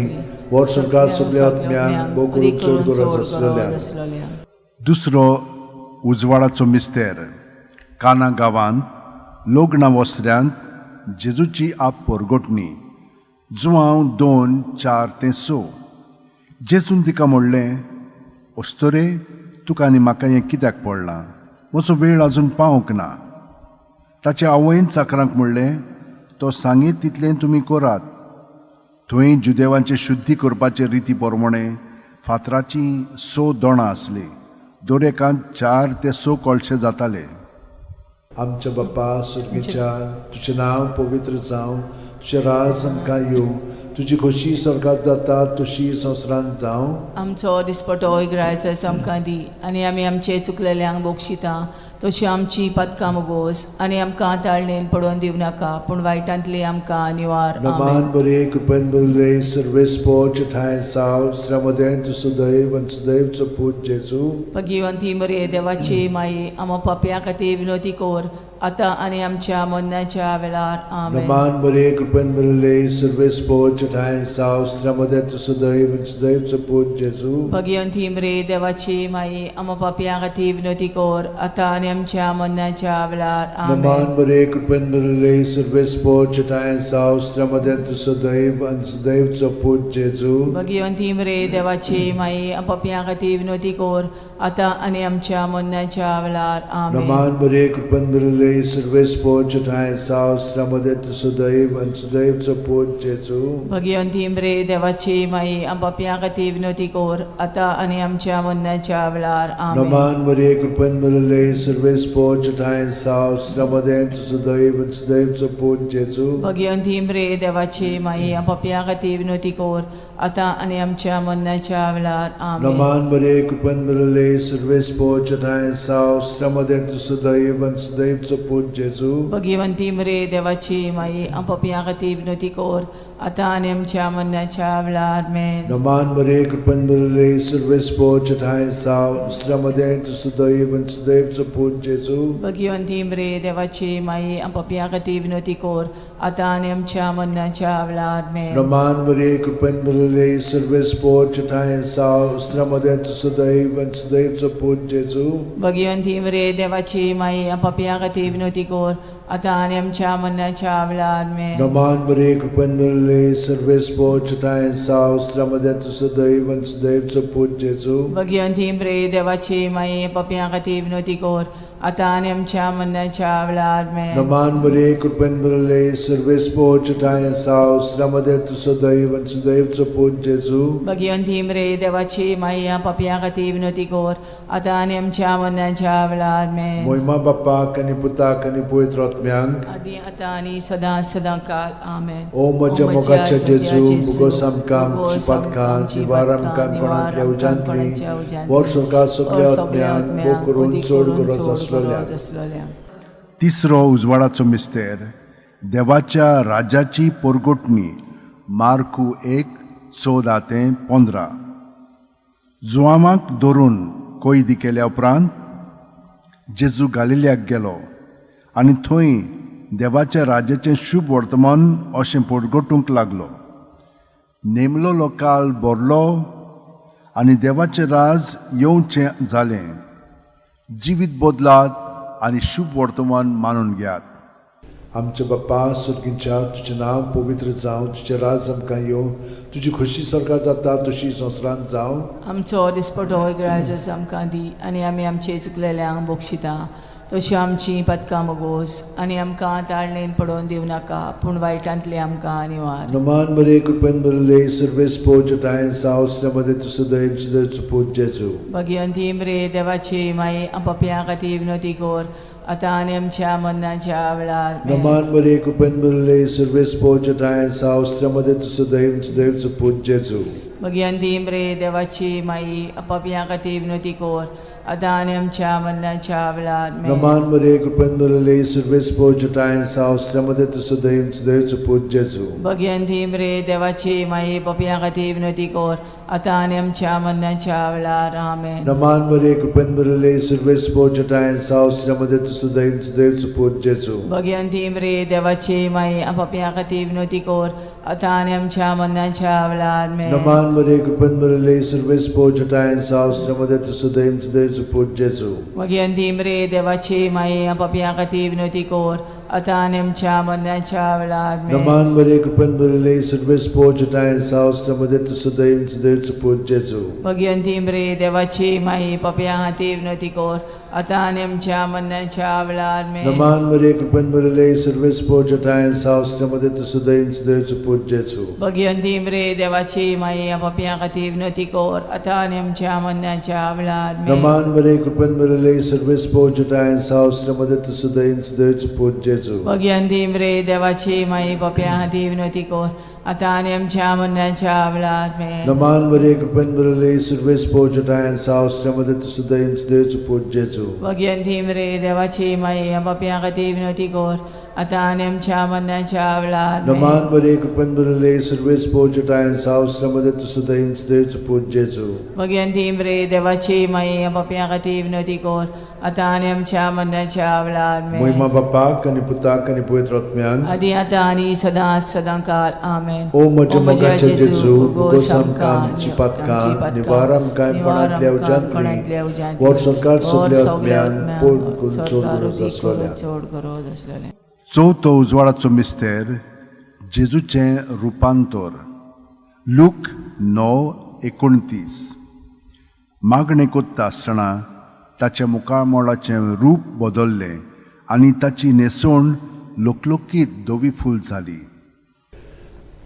व्हर स्वर्गार सगल्या आत्म्यांक, भोव करून चड गरज आसलेल्या. दुसरो उजवाडाचो मिस्तेर, काना गांवांत लग्ना वसऱ्यांत जेजूची आप परगटणी जुवांव 2, 4 ते 6. जेजून तिका म्हणलें, अस्तोरे, तुका आनी म्हाका हें कित्याक पडलां? म्हजो वेळ अजून पावंक ना. ताचे आवयन चाकरांक म्हणलें, तो सांगीत तितलें तुमी करात. थंय जुदेवांचे शुद्धी करपाचे रिती प्रमाणे फातराचीं 6 दोणां आसलीं. दर एकांत 4 ते 6 कळशे जाताले. आमच्या बाप्पा सुर्गीच्या, तुजें नांव पवित्र जावं, तुजें राज आमकां येवं, तुजी खोशी स्वर्गात जाता तशी संवसारांत जावं.
आमचो दिसपटो इग्रायच आमकां दी आनी आमी आमचे चुकलेल्यांक बक्षिता तशी आमची पातकां मोगोस आनी आमकां ताळणेन पडोवन दिवं नाका, पूण वायटांतली आमकां निवार.
नमान बरे कृपेन बरले सर्वेस्पोच ठांय साव श्रमदें तूं सदैव आनी सदैवचो पूत जेजू.
भगिवंती मरे देवाची माई, आमा पापया खातीर विनोती कर आतां आनी आमच्या मरणाच्या वेळार. आमेन.
नमान बरे कृपेन बरले सर्वेस्पोच ठांय साव श्रमदें तूं सदैव आनी सदैवचो पूत जेजू.
भगिवंती मरे देवाची माई, आमा पापया खातीर विनोती कर आतां आनी आमच्या मरणाच्या वेळार. आमेन.
नमान बरे कृपेन बरले सर्वेस्पोच ठांय साव श्रमदें तूं सदैव आनी सदैवचो पूत जेजू.
भगिवंती मरे देवाची माई, आमा पापया खातीर विनोती कर आतां आनी आमच्या मरणाच्या वेळार. आमेन.
नमान बरे कृपेन बरले सर्वेस्पोच ठांय साव श्रमदें तूं सदैव आनी सदैवचो पूत जेजू.
भगिवंती मरे देवाची माई, आम पापया खातीर विनोती कर आतां आनी आमच्या मरणाच्या वेळार. आमेन.
नमान बरे कृपेन बरले सर्वेस्पोच ठांय साव श्रमदें तूं सदैव आनी सदैवचो पूत जेजू.
भगिवंती मरे देवाची माई, आम पापया खातीर विनोती कर आतां आनी आमच्या मरणाच्या वेळार. आमेन.
नमान बरे कृपेन बरले सर्वेस्पोच ठांय साव श्रमदें तूं सदैव आनी सदैवचो पूत जेजू.
भगिवंती मरे देवाची माई, आम पापया खातीर विनोती कर आतां आनी आमच्या मरणाच्या वेळार. आमेन.
नमान बरे कृपेन बरले सर्वेस्पोच ठांय साव श्रमदें तूं सदैव आनी सदैवचो पूत जेजू.
भगिवंती मरे देवाची माई, आम पापया खातीर विनोती कर आतां आनी आमच्या मरणाच्या वेळार. आमेन.
नमान बरे कृपेन बरले सर्वेस्पोच ठांय साव श्रमदें तूं सदैव आनी सदैवचो पूत जेजू.
भगिवंती मरे देवाची माई, आम पापया खातीर विनोती कर आतां आनी आमच्या मरणाच्या वेळार. आमेन.
नमान बरे कृपेन बरले सर्वेस्पोच ठांय साव श्रमदें तूं सदैव आनी सदैवचो पूत जेजू.
भगिवंती मरे देवाची माई, पापया खातीर विनोती कर आतां आनी आमच्या मरणाच्या वेळार. आमेन.
नमान बरे कृपेन बरले सर्वेस्पोच ठांय साव श्रमदें तूं सदैव आनी सदैवचो पूत जेजू.
भगिवंती मरे देवाची माई, पापया खातीर विनोती कर आतां आनी आमच्या मरणाच्या वेळार. आमेन.
मोहिमा बाप्पाक आनी पुताक आनी पवित्र आत्म्यांक
आदी आतां आनी सदां सदां काल. आमेन.
ओ म्हज्या मोगाच्या जेजू, मुगोस आमकां आमची पातकां निवार आमकां कोणांतल्या उज्यांतली वर सरकार सगल्या आत्म्यांक मोग करून चड गरज आसलोल्या. तिसरो उजवाडाचो मिस्तेर देवाच्या राज्याची पोरगोटणी मार्कू 1, 14 ते 15. जुवामाक धरून कैदी केल्या उपरांत जेजू गालिल्याक गेलो आनी थंय देवाच्या राज्याचें शुभ वर्तमान अशें पोरगोटूंक लागलो. नेमलोलो काळ भरलो आनी देवाचें राज येवचें जालें. जिवीत बदलात आनी शुभ वर्तमान मानून घेयात. आमच्या बाप्पा सुर्गीच्या, तुजें नांव पवित्र जावं, तुजें राज आमकां येवं, तुजी खोशी स्वर्गात जाता तशी संवसारांत जावं.
आमचो दिसपटो इग्राज आमकां दी आनी आमी आमचे चुकलेल्यांक बक्षिता तशी आमची पातकां मोगोस आनी आमकां ताळणेन पडोवन दिवं नाका, पूण वायटांतली आमकां निवार.
नमान बरे कृपेन बरले सर्वेस्पोच ठांय साव श्रमदें तूं सदैव सदैवचो पूत जेजू.
भगिवंती मरे देवाची माई, पापया खातीर विनोती कर आतां आनी आमच्या मरणाच्या वेळार.
नमान बरे कृपेन बरले सर्वेस्पोच ठांय साव श्रमदें तूं सदैव सदैवचो पूत जेजू.
भगिवंती मरे देवाची माई, पापया खातीर विनोती कर आतां आनी आमच्या मरणाच्या वेळार.
नमान बरे कृपेन बरले सर्वेस्पोच ठांय साव श्रमदें तूं सदैव सदैवचो पूत जेजू.
भगिवंती मरे देवाची माई, पापया खातीर विनोती कर आतां आनी आमच्या मरणाच्या वेळार. आमेन.
नमान मरिये, कृपेन भरिल्ले, सर्वेस्पर जटायेन साव श्रीमती तुजो दयेन देव सुपूत जेजू.
भगवंती मरे देवाची माई, पापयां खातीर विनवती कर, आतां आनी आमच्या मरणाच्या वेळार. आमेन.
नमान मरिये, कृपेन भरिल्ले, सर्वेस्पर जटायेन साव श्रीमती तुजो दयेन देव सुपूत जेजू.
भगवंती मरे देवाची माई, पापयां खातीर विनवती कर, आतां आनी आमच्या मरणाच्या वेळार. आमेन.
नमान मरिये, कृपेन भरिल्ले, सर्वेस्पर जटायेन साव श्रीमती तुजो दयेन देव सुपूत जेजू.
भगवंती मरे देवाची माई, पापयां खातीर विनवती कर, आतां आनी आमच्या मरणाच्या वेळार. आमेन.
नमान मरिये, कृपेन भरिल्ले, सर्वेस्पर जटायेन साव श्रीमती तुजो दयेन देव सुपूत जेजू.
भगवंती मरे देवाची माई, पापयां खातीर विनवती कर, आतां आनी आमच्या मरणाच्या वेळार. आमेन.
नमान मरिये, कृपेन भरिल्ले, सर्वेस्पर जटायेन साव श्रीमती तुजो दयेन देव सुपूत जेजू.
भगवंती मरे देवाची माई, पापयां खातीर विनवती कर, आतां आनी आमच्या मरणाच्या वेळार. आमेन.
नमान मरिये, कृपेन भरिल्ले, सर्वेस्पर जटायेन साव श्रीमती तुजो दयेन देव सुपूत जेजू.
भगवंती मरे देवाची माई, पापयां खातीर विनवती कर, आतां आनी आमच्या मरणाच्या वेळार. आमेन.
नमान मरिये, कृपेन भरिल्ले, सर्वेस्पर जटायेन साव श्रीमती तुजो दयेन देव सुपूत जेजू.
भगवंती मरे देवाची माई, पापयां खातीर विनवती कर, आतां आनी आमच्या मरणाच्या वेळार. आमेन.
मोहिमा बापाक आनी पुताक आनी पवित्र आत्म्याक,
आदी आतां आनी सदां सदां काल. आमेन.
ओ म्हज्या मोगाचे जेजू, उगोस आमकां आमची पातकां, निवार आमकां कोणांतल्या उज्यांतली, व्हड सरकार सगल्या आत्म्यान पोड करून चड गरज आसलोल्या.
चड गरज आसलेलें.
चवथो उजवाडाचो मिस्तेर, जेजूचें रुपांतर. लूक 9:29. मागणें कोत्ता आसतना ताच्या मुखामळाचें रूप बदल्लें आनी ताची न्हेसवण लोकलोकीत धवी फूल जाली.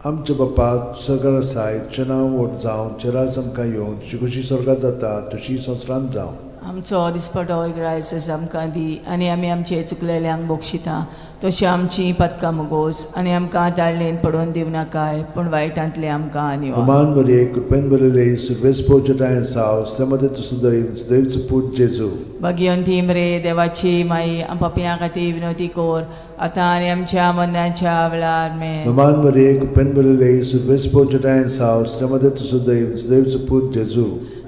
आमच्या बापा, सरकार आसाय, तुजें नांव व्हड जावं, तुजें राज आमकां येवं, तुजी खोशी स्वर्गात जाता तशी संवसारांत जावं.
आमचो दिसपटो ग्रायस आमकां दी, आनी आमी आमचे चुकलेल्यांक बक्षिता तशी आमची पदकां मुगोस, आनी आमकां ताळणेन पडोवन दिवं नाकाय, पूण वायटांतले आमकां निवार.
नमान मरिये, कृपेन भरिल्ले, सर्वेस्पर जटायेन साव श्रीमती तुजो दयेन देव सुपूत जेजू.
भगवंती मरे देवाची माई, पापयां खातीर विनवती कर, आतां आनी आमच्या मरणाच्या वेळार. आमेन.
नमान मरिये, कृपेन भरिल्ले, सर्वेस्पर जटायेन साव श्रीमती तुजो दयेन देव सुपूत जेजू.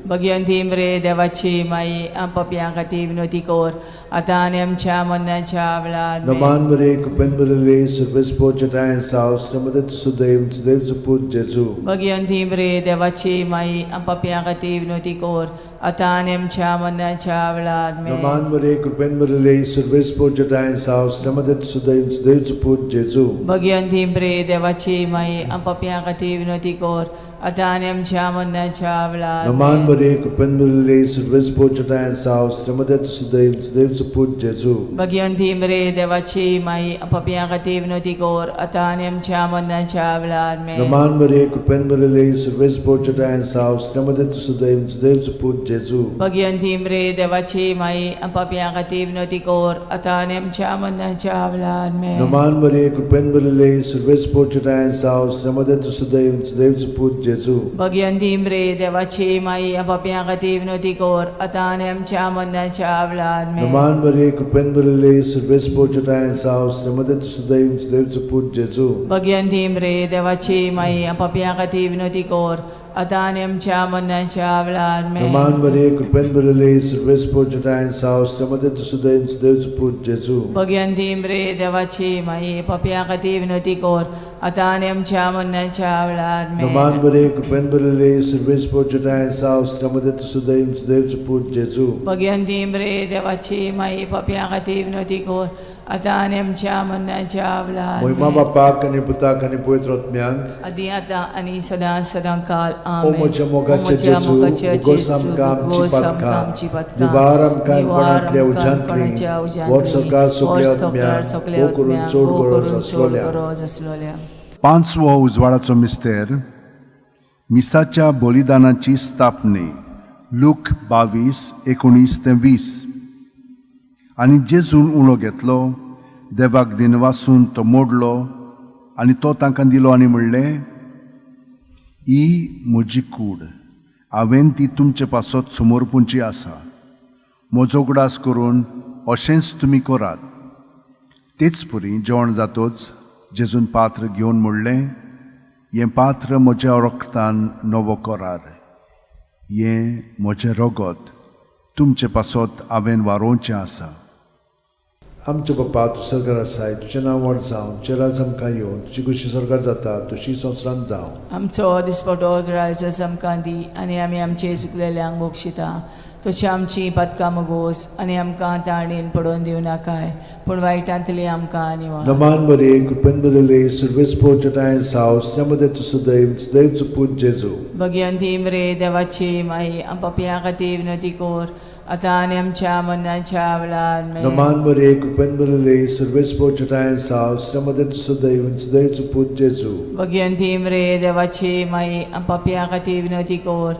भगवंती मरे देवाची माई, पापयां खातीर विनवती कर, आतां आनी आमच्या मरणाच्या वेळार. आमेन.
नमान मरिये, कृपेन भरिल्ले, सर्वेस्पर जटायेन साव श्रीमती तुजो दयेन देव सुपूत जेजू.
भगवंती मरे देवाची माई, पापयां खातीर विनवती कर, आतां आनी आमच्या मरणाच्या वेळार. आमेन.
नमान मरिये, कृपेन भरिल्ले, सर्वेस्पर जटायेन साव श्रीमती तुजो दयेन देव सुपूत जेजू.
भगवंती मरे देवाची माई, पापयां खातीर विनवती कर, आतां आनी आमच्या मरणाच्या वेळार.
नमान मरिये, कृपेन भरिल्ले, सर्वेस्पर जटायेन साव श्रीमती तुजो दयेन देव सुपूत जेजू.
भगवंती मरे देवाची माई, पापयां खातीर विनवती कर, आतां आनी आमच्या मरणाच्या वेळार. आमेन.
नमान मरिये, कृपेन भरिल्ले, सर्वेस्पर जटायेन साव श्रीमती तुजो दयेन देव सुपूत जेजू.
भगवंती मरे देवाची माई, पापयां खातीर विनवती कर, आतां आनी आमच्या मरणाच्या वेळार. आमेन.
नमान मरिये, कृपेन भरिल्ले, सर्वेस्पर जटायेन साव श्रीमती तुजो दयेन देव सुपूत जेजू.
भगवंती मरे देवाची माई, पापयां खातीर विनवती कर, आतां आनी आमच्या मरणाच्या वेळार. आमेन.
नमान मरिये, कृपेन भरिल्ले, सर्वेस्पर जटायेन साव श्रीमती तुजो दयेन देव सुपूत जेजू.
भगवंती मरे देवाची माई, पापयां खातीर विनवती कर, आतां आनी आमच्या मरणाच्या वेळार. आमेन.
नमान मरिये, कृपेन भरिल्ले, सर्वेस्पर जटायेन साव श्रीमती तुजो दयेन देव सुपूत जेजू.
भगवंती मरे देवाची माई, पापयां खातीर विनवती कर, आतां आनी आमच्या मरणाच्या वेळार. आमेन.
नमान मरिये, कृपेन भरिल्ले, सर्वेस्पर जटायेन साव श्रीमती तुजो दयेन देव सुपूत जेजू.
भगवंती मरे देवाची माई, पापयां खातीर विनवती कर, आतां आनी आमच्या मरणाच्या वेळार.
मोहिमा बापाक आनी पुताक आनी पवित्र आत्म्याक,
आदी आतां आनी सदां सदां काल.
ओ
आमेन.
म्हज्या मोगाचे जेजू, उगोस आमकां आमची पातकां, निवार आमकां कोणांतल्या उज्यांतली, व्हड सरकार सगल्या आत्म्याक भोव करून चड गरज आसलोल्या.
गरज आसलोल्या.
पांचवो उजवाडाचो मिस्तेर, मिसाच्या बलिदानाची स्थापने. लूक 22:19-20. आनी जेजून उणो घेतलो, देवाक दिनवासून तो मोडलो आनी तो तांकां दिलो आनी म्हणलें, ही म्हजी कूड, हांवें ती तुमचे पासत समर्पूंची आसा, म्हजो उगडास करून अशेंच तुमी करात. तेच परी जेवण जातोच जेजून पात्र घेवन म्हणलें, हें पात्र म्हज्या रक्तान नवो करार, हें म्हजें रगत तुमचे पासत हांवें वारोवचें आसा. आमचे बापा, तूं सरकार आसाय, तुजें नांव व्हड जावं, तुजें राज आमकां येवन, तुजी खुशी सरकार जाता तशी संवसारांत जावं.
आमचो दिसपटो ग्रायस आमकां दी आनी आमी आमचे चुकलेल्यांक बक्षिता तशी आमची पातकां मगोस आनी आमकां ताणेन पडोवन दिवं नाकाय पूण वायटांतली आमकां निवार.
नमान बरे कृपेन बदले सुरवेस पोचटाय साव मध्ये तूं सदैव सदैव पूत जेजू.
भगवंती मरे देवाची माई आम पापयां खातीर विनवती कर आतां आनी आमच्या मरणाच्या वेळार.
नमान बरे कृपेन बदले सुरवेस पोचटाय साव मध्ये तूं सदैव सदैव पूत जेजू.
भगवंती मरे देवाची माई आम पापयां खातीर विनवती कर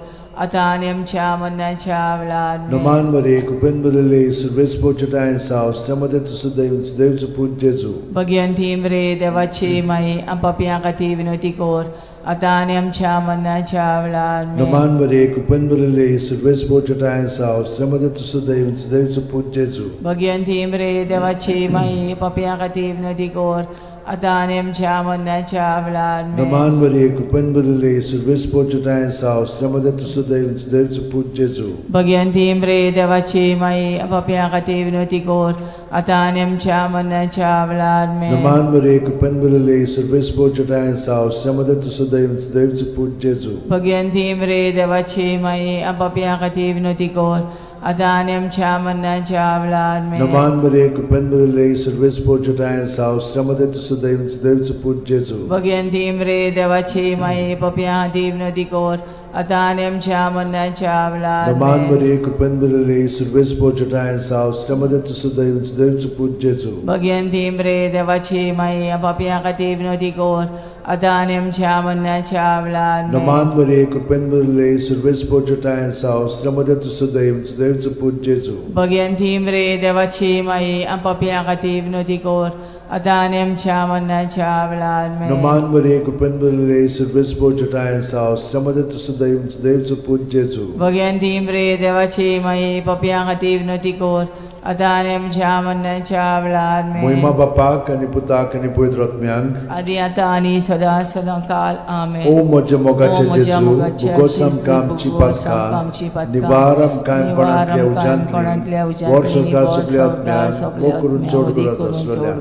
आतां आनी आमच्या मरणाच्या वेळार.
नमान बरे कृपेन बदले सुरवेस पोचटाय साव मध्ये तूं सदैव सदैव पूत जेजू.
भगवंती मरे देवाची माई आम पापयां खातीर विनवती कर आतां आनी आमच्या मरणाच्या वेळार.
नमान बरे कृपेन बदले सुरवेस पोचटाय साव मध्ये तूं सदैव सदैव पूत जेजू.
भगवंती मरे देवाची माई पापयां खातीर विनवती कर आतां आनी आमच्या मरणाच्या वेळार.
नमान बरे कृपेन बदले सुरवेस पोचटाय साव मध्ये तूं सदैव सदैव पूत जेजू.
भगवंती मरे देवाची माई पापयां खातीर विनवती कर आतां आनी आमच्या मरणाच्या वेळार.
नमान बरे कृपेन बदले सुरवेस पोचटाय साव मध्ये तूं सदैव सदैव पूत जेजू.
भगवंती मरे देवाची माई पापयां खातीर विनवती कर आतां आनी आमच्या मरणाच्या वेळार.
नमान बरे कृपेन बदले सुरवेस पोचटाय साव मध्ये तूं सदैव सदैव पूत जेजू.
भगवंती मरे देवाची माई पापयां खातीर विनवती कर आतां आनी आमच्या मरणाच्या वेळार.
नमान बरे कृपेन बदले सुरवेस पोचटाय साव मध्ये तूं सदैव सदैव पूत जेजू.
भगवंती मरे देवाची माई पापयां खातीर विनवती कर आतां आनी आमच्या मरणाच्या वेळार.
नमान बरे कृपेन बदले सुरवेस पोचटाय साव मध्ये तूं सदैव सदैव पूत जेजू.
भगवंती मरे देवाची माई पापयां खातीर विनवती कर आतां आनी आमच्या मरणाच्या वेळार.
नमान बरे कृपेन बदले सुरवेस पोचटाय साव मध्ये तूं सदैव सदैव पूत जेजू.
भगवंती मरे देवाची माई पापयां खातीर विनवती कर आतां आनी आमच्या मरणाच्या वेळार.
मोहिमा बापाक आनी पुताक आनी पवित्र आत्म्यांक
आदी आतां आनी सदां सदां काल. आमेन.
ओ म्हज्या मोगाचे जेजू, भोगोस आमकां आमची पातकां, निवार आमकां कोणांतल्या उज्यांतली, वर सरकार सगल्या आत्म्यांक मोग करून चड गरज आसलेल्या.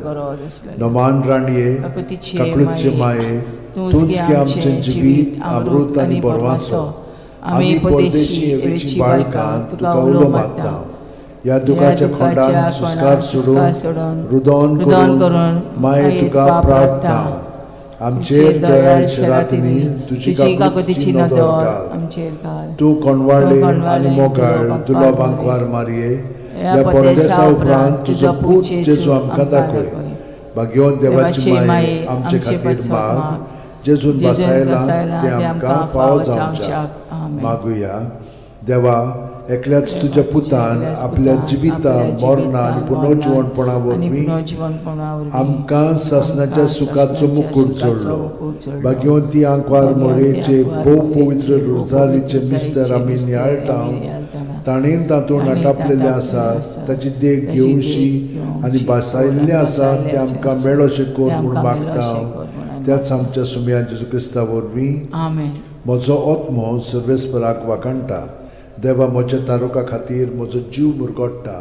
नमान राणये, काकळूतचे माये, तूंच की आमचें जिवीत अमृत आनी बरवासो, आमी परदेशी एवेची बाळकां तुका उलो मारता. ह्या दुखाच्या खोंडान सुस्कार सोडून रुदन करून माये तुका प्रार्थना. आमचेर दयाळ रातींनी तुजी काकुतीची नदर घाल. तूं कोणवाळे आनी मोगाळ दुर्लभ आंकवार मारये, ह्या परदेसा उपरांत तुजो पूत जेजू आमकां दाखय. भाग्यवंत देवाची माये आमचे खातीर माग, जेजून बसायला तें आमकां फावो जावच्याक. मागुया. देवा, एकल्याच तुज्या पुतान आपल्या जिविता मरणा आनी पुनर्जिवणपणा वरवीं आमकां सासणाच्या सुखाचो मुकूट जोडलो. भाग्यवंती आंकवार मोरेचे भोव पवित्र रोजारीचे मिस्तर आमी नियाळटा, ताणें तातूंत आटापलेलें आसा ताची देख घेवशी आनी भासायिल्लें आसा तें आमकां मेळोशें कर म्हूण मागता त्याच आमच्या सुमया जेजू क्रिस्ता वरवीं. म्हजो आत्मो सर्वेस्पराक वाखाणटा. देवा, म्हज्या तारुका खातीर म्हजो जीव मुरगोडटा.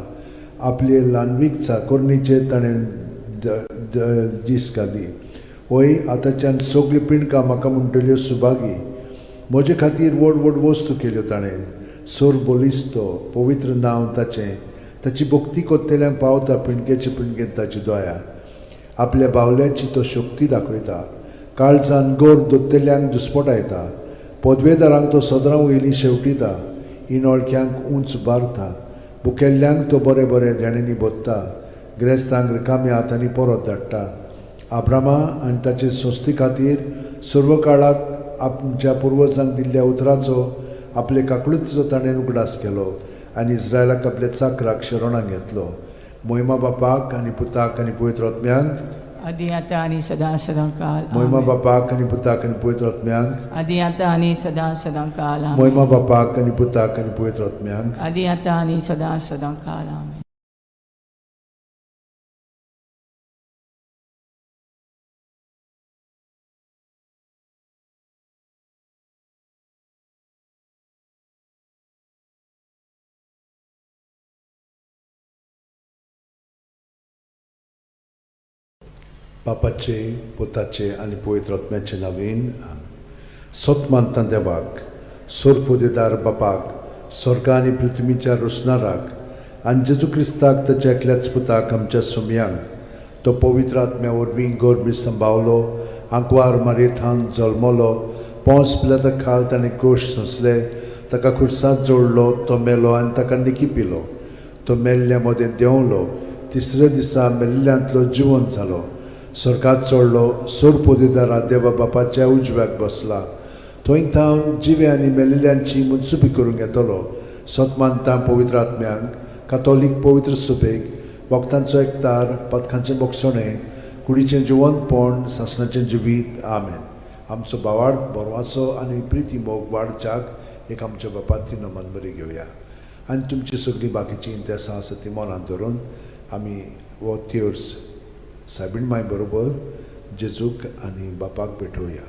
आपले ल्हानवीक चाकोरणीचेर ताणें दीस घाली. वय आतांच्यान सगळीं पिंडकां म्हाका म्हणटल्यो सुभागी. म्हजे खातीर व्हड व्हड वस्तू केल्यो ताणें. सोर बलिस्तो पवित्र नांव ताचें. ताची भक्ती कोत्तेल्यांक पावता पिंडकेचे पिंडकेन ताची दया. आपल्या बावल्याची तो शक्ती दाखयता. काळजान गोर दोत्तेल्यांक दुस्पटायता. पदवेदारांक तो सदरां वयली शेवटिता. इनोळख्यांक उंच बारता. बुकेल्ल्यांक तो बरें बरें देण्यांनी भोत्ता. ग्रेस्तांक रिकाम्या हातांनी परत धाडटा. आब्रामा आनी ताचे संस्थे खातीर सर्व काळाक आमच्या पुर्वजांक दिल्ल्या उतराचो आपले काकळुतीचो ताणें उगडास केलो आनी इस्रायलाक आपल्या चाकराक शरणाक घेतलो. मोहिमा बापाक आनी पुताक आनी पवित्र आत्म्यांक
आदी आतां आनी सदां सदां काल.
मोहिमा बापाक आनी पुताक आनी पवित्र आत्म्यांक
आदी आतां आनी सदां सदां काल.
मोहिमा बापाक आनी पुताक आनी पवित्र आत्म्यांक
आदी आतां आनी सदां सदां काल. आमेन.
बापाचे, पुताचे आनी पवित्र आत्म्याचे नांवान. सत मानता देवाक, सोरपोदेदार बापाक, स्वर्गा आनी पृथ्वीच्या रोसणाराक, आनी जेजू क्रिस्ताक ताच्या एकल्याच पुताक, आमच्या सोमयांक, तो पवित्र आत्म्या वरवीं गोरमी संभावलो, आंकवार मारयेथावन जल्मलो, पोंस पिलाता खाल ताणें कोश सोंसले, ताका खुर्सांत जोडलो, तो मेलो आनी ताका निकी पिलो, तो मेल्ल्या मदें देंवलो, तिसऱ्या दिसा मेल्ल्यांतलो जिवंत जालो, स्वर्गात चडलो, सोरपोदेदारा देवा बापाच्या उजव्याक बसला, थंय थावन जिवे आनी मेल्ल्यांची मनसुबी करूंक येतलो. सत मानता पवित्र आत्म्यांक, कातोलीक पवित्र सुबेक, वखदांचो एकतार, पथकांचें बोगसणें, कुडीचें जिवंतपण, सासणाचें जिवीत. आमेन. आमचो भावार्थ, बरवासो आनी प्रिती मोग वाडच्याक एक आमच्या बापाती नमन बरी घेवया आनी तुमची सगळीं बाकीचीं इंतेसां आसा ती मनांत धरून आमी हो तेर्स सायबीण माय बरोबर जेजूक आनी बापाक भेटोवया.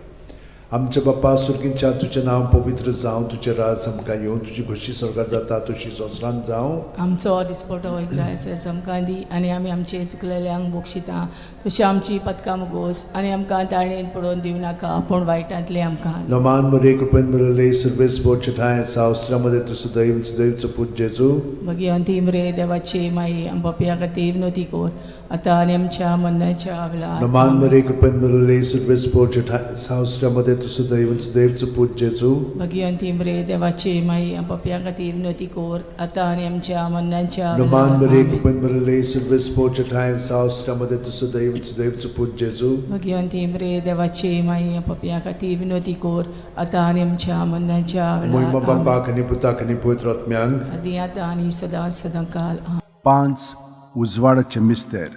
आमच्या बापा सुर्गींच्या, तुजें नांव पवित्र जावं, तुजें राज आमकां येवं, तुजी खोशी स्वर्गार जाता तशी संवसारांत जावं.
आमचो दिसपटो इग्रायस आमकां दी आनी आमी आमचे चुकलेल्यांक बक्षिता तशी आमची पदकां मुगोस आनी आमकां ताळणेन पडोवन दिवं नाका पूण वायटांतले आमकां.
नमान मरे, कृपेन भरले, सर्वेस ठांय सावस्त्रामध्ये तूं सदैव सदैवचो पूत जेजू.
भगिवंती मरे देवाची माई, आम पापया खातीर विनवती कर आतां आनी आमच्या मरणाच्या वेळार.
नमान मरे, कृपेन भरले, सर्वेस ठांय सावस्त्रामध्ये तूं सदैव सदैवचो पूत जेजू.
भगिवंती मरे देवाची माई, आम पापया खातीर विनवती कर आतां आनी आमच्या मरणाच्या
नमान
वेळार.
मरे, कृपेन भरले, सर्वेस ठांय सावस्त्रामध्ये तूं सदैव सदैवचो पूत जेजू.
भगिवंती मरे देवाची माई, आम पापया खातीर विनवती कर आतां आनी आमच्या मरणाच्या
मोहिमा
वेळार. आमेन.
बापाक आनी पुताक आनी पवित्र आत्म्यांक.
आदी आतां आनी सदां सदां काल. आमेन.
पांच उजवाडाचे मिस्तेर.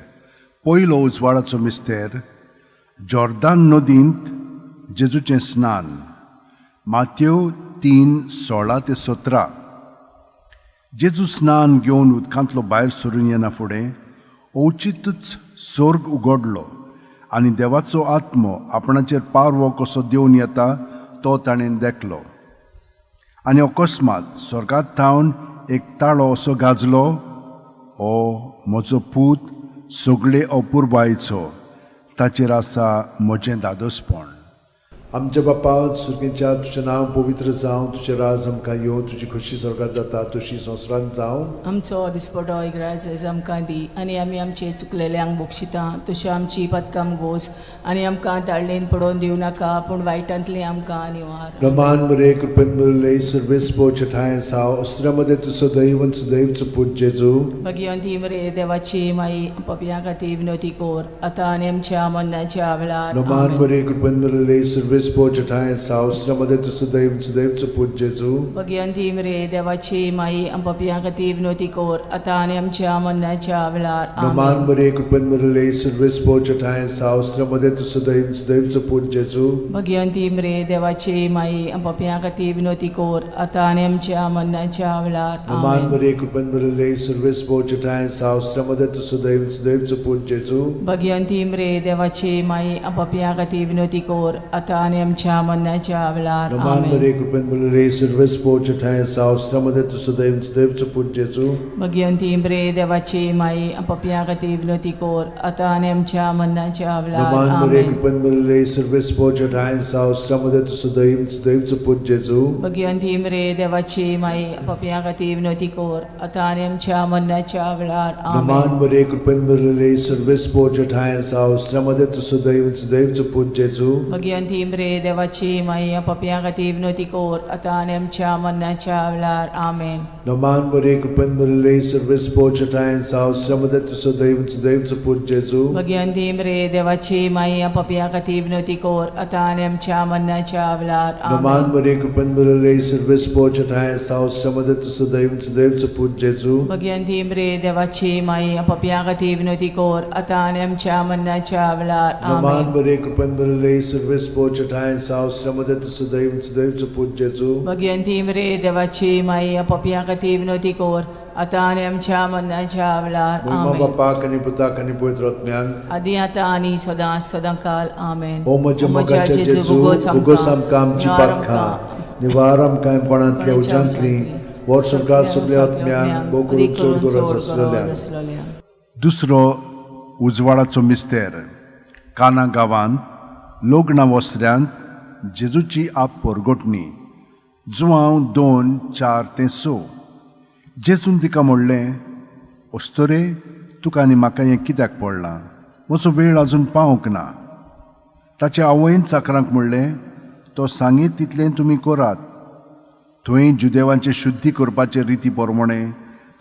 पयलो उजवाडाचो मिस्तेर, जॉर्दान नदींत जेजूचें स्नान. मातेव 3:16 ते 17. जेजू स्नान घेवन उदकांतलो भायर सरून येना फुडें अवचितूच स्वर्ग उगडलो आनी देवाचो आत्मो आपणाचेर पारवो कसो देवन येता तो ताणें देखलो. आनी अकस्मात स्वर्गात थावन एक ताळो असो गाजलो, "हो म्हजो पूत, सगळे अपुरबायेचो, ताचेर आसा म्हजें दादोसपण." आमच्या बापा सुर्गेच्या, तुजें नांव पवित्र जावं, तुजें राज आमकां येवं, तुजी खोशी स्वर्गार जाता तशी संवसारांत जावं.
आमचो दिसपटो इग्राज आमकां दी आनी आमी आमचे चुकलेल्यांक बक्षिता तशी आमची पदकां गोस आनी आमकां ताळणेन पडोवन दिवं नाका पूण वायटांतली आमकां निवार.
नमान मरे, कृपेन भरले, सर्वेस्पर ठांय साव अस्त्रामध्ये तूं सदैव सदैवचो पूत जेजू.
भगिवंती मरे देवाची माई, पापयां खातीर विनवती कर आतां आनी आमच्या मरणाच्या वेळार.
नमान
आमेन.
मरे, कृपेन भरले, सर्वेस्पर ठांय साव अस्त्रामध्ये तूं सदैव सदैवचो पूत जेजू.
भगिवंती मरे देवाची माई, पापयां खातीर विनवती कर आतां आनी आमच्या मरणाच्या वेळार.
नमान
आमेन.
मरे, कृपेन भरले, सर्वेस्पर ठांय साव अस्त्रामध्ये तूं सदैव सदैवचो पूत जेजू.
भगिवंती मरे देवाची माई, पापयां खातीर विनवती कर आतां आनी आमच्या मरणाच्या वेळार.
नमान
आमेन.
मरे, कृपेन भरले, सर्वेस्पर ठांय साव अस्त्रामध्ये तूं सदैव सदैवचो पूत जेजू.
भगिवंती मरे देवाची माई, पापयां खातीर विनवती कर आतां आनी आमच्या मरणाच्या वेळार.
नमान
आमेन.
मरे, कृपेन भरले, सर्वेस्पर ठांय साव अस्त्रामध्ये तूं सदैव सदैवचो पूत जेजू.
भगिवंती मरे देवाची माई, पापयां खातीर विनवती कर आतां आनी आमच्या मरणाच्या वेळार.
नमान मरे,
आमेन.
कृपेन भरले, सर्वेस्पर ठांय साव अस्त्रामध्ये तूं सदैव सदैवचो पूत जेजू.
भगिवंती मरे देवाची माई, पापयां खातीर विनवती कर आतां आनी आमच्या मरणाच्या वेळार.
नमान
आमेन.
मरे, कृपेन भरले, सर्वेस्पर ठांय साव अस्त्रामध्ये तूं सदैव सदैवचो पूत जेजू.
भगिवंती मरे देवाची माई, पापयां खातीर विनवती कर आतां आनी आमच्या मरणाच्या वेळार. आमेन.
नमान मरे, कृपेन भरले, सर्वेस्पर ठांय साव अस्त्रामध्ये तूं सदैव सदैवचो पूत जेजू.
भगिवंती मरे देवाची माई, पापयां खातीर विनवती कर आतां आनी आमच्या मरणाच्या वेळार.
नमान
आमेन.
मरे, कृपेन भरले, सर्वेस्पर ठांय साव अस्त्रामध्ये तूं सदैव सदैवचो पूत जेजू.
भगिवंती मरे देवाची माई, पापयां खातीर विनवती कर आतां आनी आमच्या मरणाच्या वेळार.
नमान
आमेन.
मरे, कृपेन भरले, सर्वेस्पर ठांय साव अस्त्रामध्ये तूं सदैव सदैवचो पूत जेजू.
भगिवंती मरे देवाची माई, पापयां खातीर विनवती कर आतां आनी आमच्या मरणाच्या वेळार.
मोहिमा
आमेन.
बापाक आनी पुताक आनी पवित्र आत्म्याक.
आदी आतां आनी सदां सदां काल. आमेन.
ओ म्हज्या मोगाच्या जेजू, भोगोस आमकां आमची पातकां, निवार आमकां कोणांतल्या उज्यांतली, व्हर संवसार सगल्या आत्म्यांक, भोव करून चड गरज आसलेल्या. दुसरो उजवाडाचो मिस्तेर. काना गांवांत लग्ना वसऱ्यांत जेजूची आप परगटणी जुवांव 2:4-6. जेजून तिका म्हणलें, अस्तोरे, तुका आनी म्हाका हें कित्याक पडलां? म्हजो वेळ अजून पावंक ना. ताच्या आवयन चाकरांक म्हणलें, तो सांगीत तितलें तुमी करात. थंय जुदेवांचे शुद्धी करपाचे रिती प्रमाणे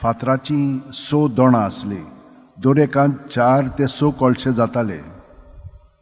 फातराचीं 6 दोणां आसलीं. दर एकांत 4 ते 6 कळशे जाताले.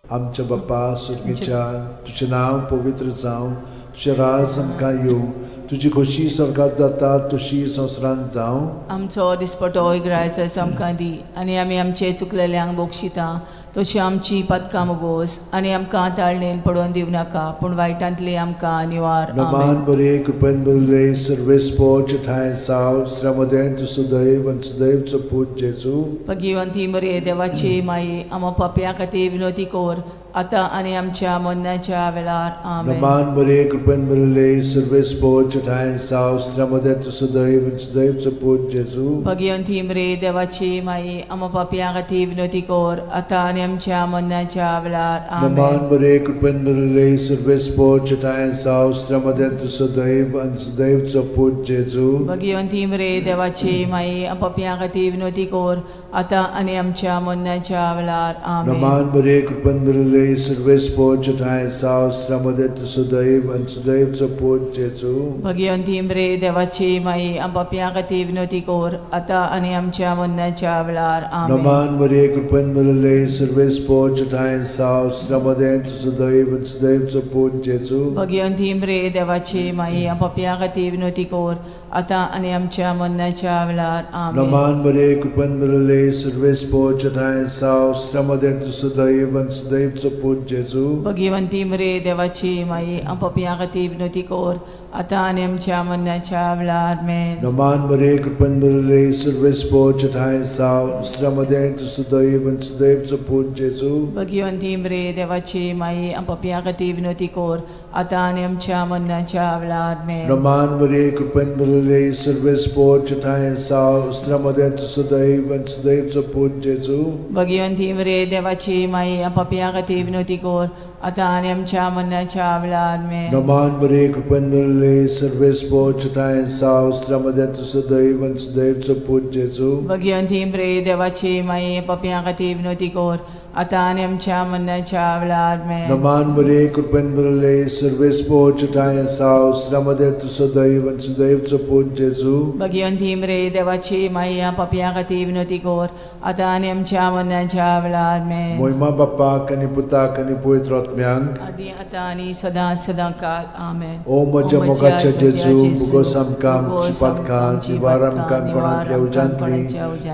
आमच्या बाप्पा सुर्गीच्या, तुजें नांव पवित्र जावं, तुजें राज आमकां येवं, तुजी खोशी स्वर्गात जाता तशी संवसारांत जावं.
आमचो दिसपटो इग्रायचो आमकां दी आनी आमी आमचे चुकलेल्यांक बक्षिता तशी आमची पदकां मोगोस आनी आमकां ताळणेन पडोवन दिवं नाका, पूण वायटांतली आमकां निवार.
नमान बरे, कृपेन बरले, सर्वेस्पोच ठांय साव श्रमदें तूं सुदैव आनी सुदैवचो पूत जेजू.
भगिवंती मरे देवाची माई, आमा पापया खातीर विनोती कोर आतां आनी आमच्या मरणाच्या वेळार. आमेन.
नमान बरे, कृपेन बरले, सर्वेस्पोच ठांय साव श्रमदें तूं सुदैव आनी सुदैवचो पूत जेजू.
भगिवंती मरे देवाची माई, आमा पापया खातीर विनोती कोर आतां आनी आमच्या मरणाच्या वेळार. आमेन.
नमान बरे, कृपेन बरले, सर्वेस्पोच ठांय साव श्रमदें तूं सुदैव आनी सुदैवचो पूत जेजू.
भगिवंती मरे देवाची माई, आमा पापया खातीर विनोती कोर आतां आनी आमच्या मरणाच्या वेळार. आमेन.
नमान बरे, कृपेन बरले, सर्वेस्पोच ठांय साव श्रमदें तूं सुदैव आनी सुदैवचो पूत जेजू.
भगिवंती मरे देवाची माई, आम पापया खातीर विनोती कोर आतां आनी आमच्या मरणाच्या वेळार. आमेन.
नमान बरे, कृपेन बरले, सर्वेस्पोच ठांय साव श्रमदें तूं सुदैव आनी सुदैवचो पूत जेजू.
भगिवंती मरे देवाची माई, आम पापया खातीर विनोती कोर आतां आनी आमच्या मरणाच्या वेळार. आमेन.
नमान बरे, कृपेन बरले, सर्वेस्पोच ठांय साव श्रमदें तूं सुदैव आनी सुदैवचो पूत जेजू.
भगिवंती मरे देवाची माई, आम पापया खातीर विनोती कोर आतां आनी आमच्या मरणाच्या वेळार. आमेन.
नमान बरे, कृपेन बरले, सर्वेस्पोच ठांय साव श्रमदें तूं सुदैव आनी सुदैवचो पूत जेजू.
भगिवंती मरे देवाची माई, आम पापया खातीर विनोती कोर आतां आनी आमच्या मरणाच्या वेळार. आमेन.
नमान बरे, कृपेन बरले, सर्वेस्पोच ठांय साव श्रमदें तूं सुदैव आनी सुदैवचो पूत जेजू.
भगिवंती मरे देवाची माई, आम पापया खातीर विनोती कोर आतां आनी आमच्या मरणाच्या वेळार. आमेन.
नमान बरे, कृपेन बरले, सर्वेस्पोच ठांय साव श्रमदें तूं सुदैव आनी सुदैवचो पूत जेजू.
भगिवंती मरे देवाची माई, पापया खातीर विनोती कोर आतां आनी आमच्या मरणाच्या वेळार. आमेन.
नमान बरे, कृपेन बरले, सर्वेस्पोच ठांय साव श्रमदें तूं सुदैव आनी सुदैवचो पूत जेजू.
भगिवंती मरे देवाची माई, पापया खातीर विनोती कोर आतां आनी आमच्या मरणाच्या वेळार. आमेन.
मोहिमा बाप्पाक आनी पुताक आनी पवित्र आत्म्यांक,
आदी आतां आनी सदां सदां काल. आमेन.
ओ म्हज्या मोगाच्या जेजू, मुगोस आमकां आमची पातकां निवार आमकां कोणांतल्या उज्यांतली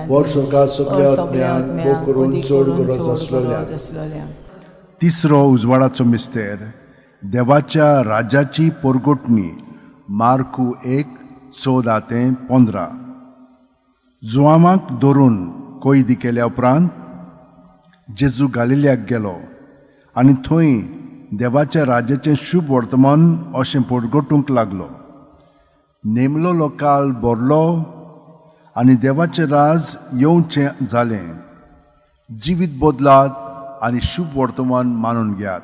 वर सरकार सगल्या आत्म्यांक मोग करून चड गरज आसलोल्या. तिसरो उजवाडाचो मिस्तेर, देवाच्या राज्याची परगटणी. मार्कू 1:14-15. जुवांवाक धरून कैदी केल्या उपरांत जेजू गालिल्याक गेलो आनी थंय देवाच्या राज्याचें शुभ वर्तमान अशें परगटूंक लागलो. नेमलोलो काळ भरलो आनी देवाचें राज येवचें जालें. जिवीत बदलात आनी शुभ वर्तमान मानून घेयात.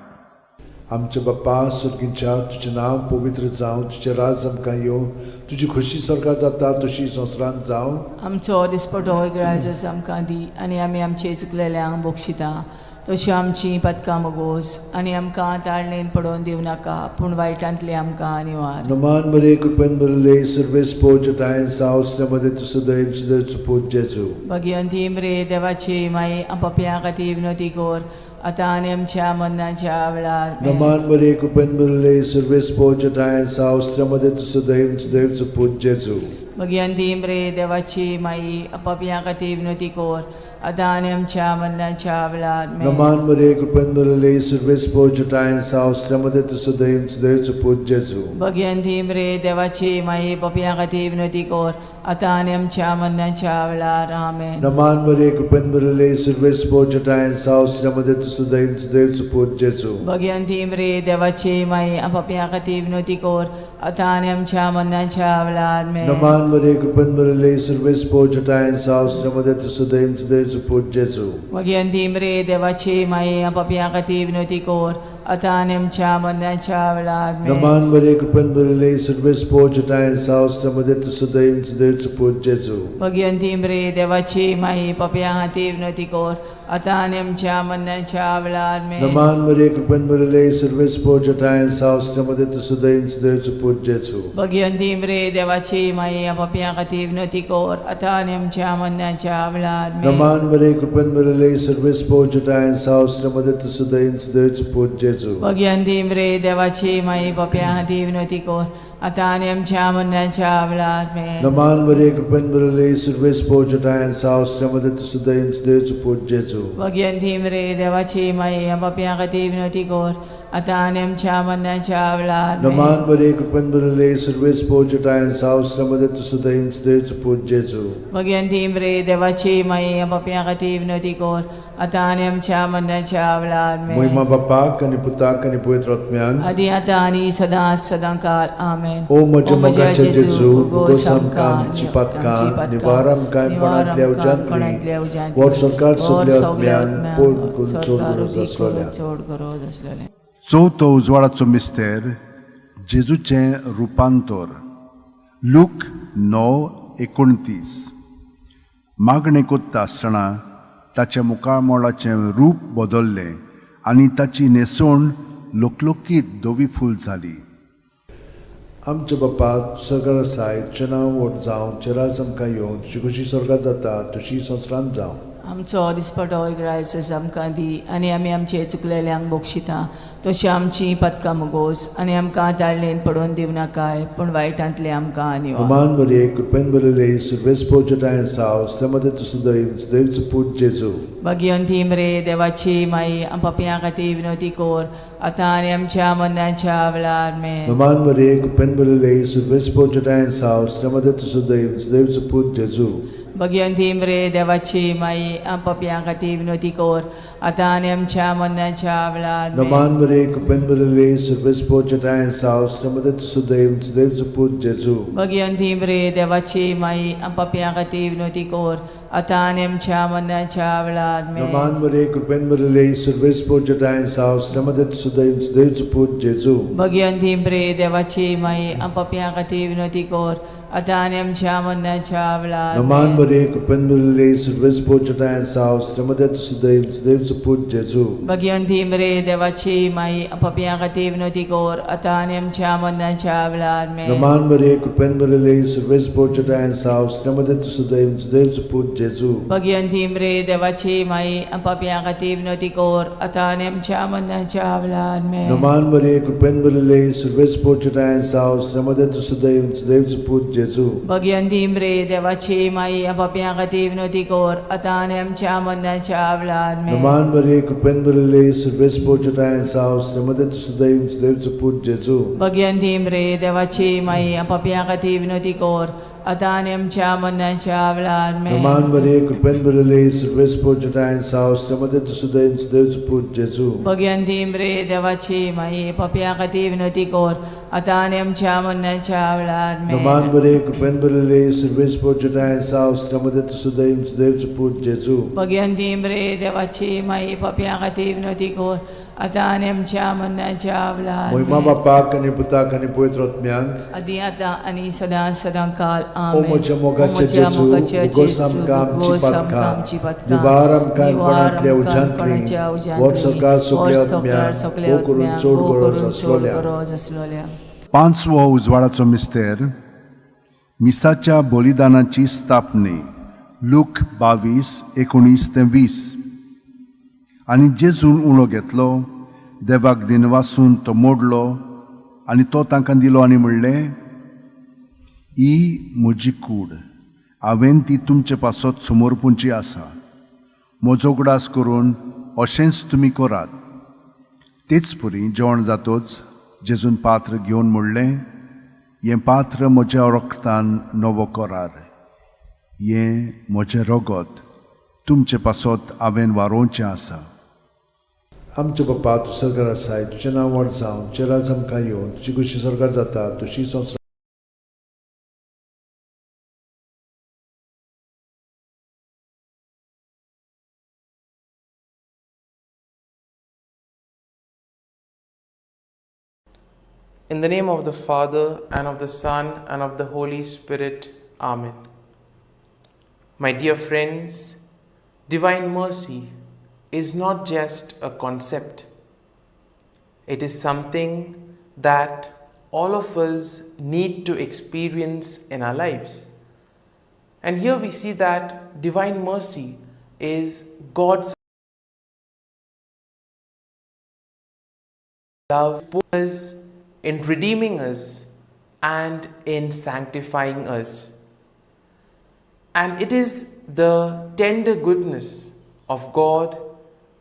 आमच्या बाप्पा सुर्गीच्या, तुजें नांव पवित्र जावं, तुजें राज आमकां येवं, तुजी खोशी स्वर्गात जाता तशी संवसारांत जावं.
आमचो दिसपटो इग्रायज आमकां दी आनी आमी आमचे चुकलेल्यांक बक्षिता तशी आमची पदकां मोगोस आनी आमकां ताळणेन पडोवन दिवं नाका, पूण वायटांतली आमकां निवार.
नमान बरे, कृपेन बरले, सर्वेस्पोच ठांय साव श्रमदें तूं सुदैव सुदैवचो पूत जेजू.
भगिवंती मरे देवाची माई, पापया खातीर विनोती कोर आतां आनी आमच्या मरणाच्या वेळार.
नमान बरे, कृपेन बरले, सर्वेस्पोच ठांय साव श्रमदें तूं सुदैव सुदैवचो पूत जेजू.
भगिवंती मरे देवाची माई, पापया खातीर विनोती कोर आतां आनी आमच्या मरणाच्या वेळार.
नमान बरे, कृपेन बरले, सर्वेस्पोच ठांय साव श्रमदें तूं सुदैव सुदैवचो पूत जेजू.
भगिवंती मरे देवाची माई, पापया खातीर विनोती कोर आतां आनी आमच्या मरणाच्या वेळार. आमेन.
नमान मरिये, कृपेन भरिल्ले, सुर्वेस पोजटाय सावसऱ्यामध्ये तुजो दैव सुपूत जेजू.
भगवंती मरे देवाची माई, पापयां खातीर विनवती कर, आतां आनी आमच्या मरणाच्या वेळार. आमेन.
नमान मरिये, कृपेन भरिल्ले, सुर्वेस पोजटाय सावसऱ्यामध्ये तुजो दैव सुपूत जेजू.
भगवंती मरे देवाची माई, पापयां खातीर विनवती कर, आतां आनी आमच्या मरणाच्या वेळार. आमेन.
नमान मरिये, कृपेन भरिल्ले, सुर्वेस पोजटाय सावसऱ्यामध्ये तुजो दैव सुपूत जेजू.
भगवंती मरे देवाची माई, पापयां खातीर विनवती कर, आतां आनी आमच्या मरणाच्या वेळार. आमेन.
नमान मरिये, कृपेन भरिल्ले, सुर्वेस पोजटाय सावसऱ्यामध्ये तुजो दैव सुपूत जेजू.
भगवंती मरे देवाची माई, पापयां खातीर विनवती कर, आतां आनी आमच्या मरणाच्या वेळार. आमेन.
नमान मरिये, कृपेन भरिल्ले, सुर्वेस पोजटाय सावसऱ्यामध्ये तुजो दैव सुपूत जेजू.
भगवंती मरे देवाची माई, पापयां खातीर विनवती कर, आतां आनी आमच्या मरणाच्या वेळार. आमेन.
नमान मरिये, कृपेन भरिल्ले, सुर्वेस पोजटाय सावसऱ्यामध्ये तुजो दैव सुपूत जेजू.
भगवंती मरे देवाची माई, पापयां खातीर विनवती कर, आतां आनी आमच्या मरणाच्या वेळार. आमेन.
नमान मरिये, कृपेन भरिल्ले, सुर्वेस पोजटाय सावसऱ्यामध्ये तुजो दैव सुपूत जेजू.
भगवंती मरे देवाची माई, पापयां खातीर विनवती कर, आतां आनी आमच्या मरणाच्या वेळार. आमेन.
मोहिमा बापाक आनी पुताक आनी पवित्र आत्म्यान,
आदी आतां आनी सदां सदां काल. आमेन.
ओ म्हज्या मोगाचे जेजू, उगोस आमकां आमची पातकां, निवार आमकां कोणांतल्या उज्यांतली, वोट सरकार सगल्या आत्म्यान पोड करून चड गरज आसलोल्या.
चड गरज आसलेलें.
चवथो उजवाडाचो मिस्तेर, जेजूचें रुपांतर. लूक 9:29. मागणें कोत्ता आसतना ताच्या मुखामळाचें रूप बदल्लें आनी ताची न्हेसवण लोकलोकीत धवी फूल जाली. आमच्या बापा सरकार आसाय, तुजें नांव व्हड जावं, तुजें राज आमकां येवं, तुजी खोशी स्वर्गात जाता तशी संवसारांत जावं.
आमचो दिसपटो ग्रायस आमकां दी, आनी आमी आमचे चुकलेल्यांक बक्षिता तशी आमची पदकां मुगोस, आनी आमकां ताळणेन पडोवन दिवं नाकाय, पूण वायटांतले आमकां निवार.
नमान मरिये, कृपेन भरिल्ले, सुर्वेस पोजटाय सावसऱ्यामध्ये तुजो दैव सुपूत जेजू.
भगवंती मरे देवाची माई, पापयां खातीर विनवती कर, आतां आनी आमच्या मरणाच्या वेळार. आमेन.
नमान मरिये, कृपेन भरिल्ले, सुर्वेस पोजटाय सावसऱ्यामध्ये तुजो दैव सुपूत जेजू.
भगवंती मरे देवाची माई, पापयां खातीर विनवती कर, आतां आनी आमच्या मरणाच्या वेळार. आमेन.
नमान मरिये, कृपेन भरिल्ले, सुर्वेस पोजटाय सावसऱ्यामध्ये तुजो दैव सुपूत जेजू.
भगवंती मरे देवाची माई, पापयां खातीर विनवती कर, आतां आनी आमच्या मरणाच्या वेळार. आमेन.
नमान मरिये, कृपेन भरिल्ले, सुर्वेस पोजटाय सावसऱ्यामध्ये तुजो दैव सुपूत जेजू.
भगवंती मरे देवाची माई, पापयां खातीर विनवती कर, आतां आनी आमच्या मरणाच्या वेळार.
नमान मरिये, कृपेन भरिल्ले, सुर्वेस पोजटाय सावसऱ्यामध्ये तुजो दैव सुपूत जेजू.
भगवंती मरे देवाची माई, पापयां खातीर विनवती कर, आतां आनी आमच्या मरणाच्या वेळार. आमेन.
नमान मरिये, कृपेन भरिल्ले, सुर्वेस पोजटाय सावसऱ्यामध्ये तुजो दैव सुपूत जेजू.
भगवंती मरे देवाची माई, पापयां खातीर विनवती कर, आतां आनी आमच्या मरणाच्या वेळार. आमेन.
नमान मरिये, कृपेन भरिल्ले, सुर्वेस पोजटाय सावसऱ्यामध्ये तुजो दैव सुपूत जेजू.
भगवंती मरे देवाची माई, पापयां खातीर विनवती कर, आतां आनी आमच्या मरणाच्या वेळार. आमेन.
नमान मरिये, कृपेन भरिल्ले, सुर्वेस पोजटाय सावसऱ्यामध्ये तुजो दैव सुपूत जेजू.
भगवंती मरे देवाची माई, पापयां खातीर विनवती कर, आतां आनी आमच्या मरणाच्या वेळार. आमेन.
नमान मरिये, कृपेन भरिल्ले, सुर्वेस पोजटाय सावसऱ्यामध्ये तुजो दैव सुपूत जेजू.
भगवंती मरे देवाची माई, पापयां खातीर विनवती कर, आतां आनी आमच्या मरणाच्या वेळार. आमेन.
नमान मरिये, कृपेन भरिल्ले, सुर्वेस पोजटाय सावसऱ्यामध्ये तुजो दैव सुपूत जेजू.
भगवंती मरे देवाची माई, पापयां खातीर विनवती कर, आतां आनी आमच्या मरणाच्या वेळार.
मोहिमा बापाक आनी पुताक आनी पवित्र आत्म्याक,
आदी आतां आनी सदां सदां काल.
ओ
आमेन.
म्हज्या मोगाचे जेजू, उगोस आमकां आमची पातकां, निवार आमकां कोणांतल्या उज्यांतली, वोट सरकार सगल्या आत्म्याक हो करून चड गरज आसलोल्या.
गरज आसलोल्या.
पांचवो उजवाडाचो मिस्तेर, मिसाच्या बलिदानाची स्थापने. लूक 22:19-20. आनी जेजून उणो घेतलो, देवाक दिनवासून तो मोडलो आनी तो तांकां दिलो आनी म्हणलें, ही म्हजी कूड, हांवें ती तुमचे पासत समर्पूंची आसा, म्हजो उगडास करून अशेंच तुमी करात. तेच परी जेवण जातोच जेजून पात्र घेवन म्हणलें, हें पात्र म्हज्या रक्तान नवो करार, हें म्हजें रगत तुमचे पासत हांवें वारोवचें आसा. आमचे बापा, तूं सरकार आसाय, तुजें नांव व्हड जावं, तुजें राज आमकां येवन, तुजी खुशी सरकार जाता तशी संवसार.
In the name of the Father, and of the Son, and of the Holy Spirit. Amen. My dear friends, divine mercy is not just a concept. It is something that all of us need to experience in our lives. And here we see that divine mercy is God's love for us in redeeming us and in sanctifying us. And it is the tender goodness of God,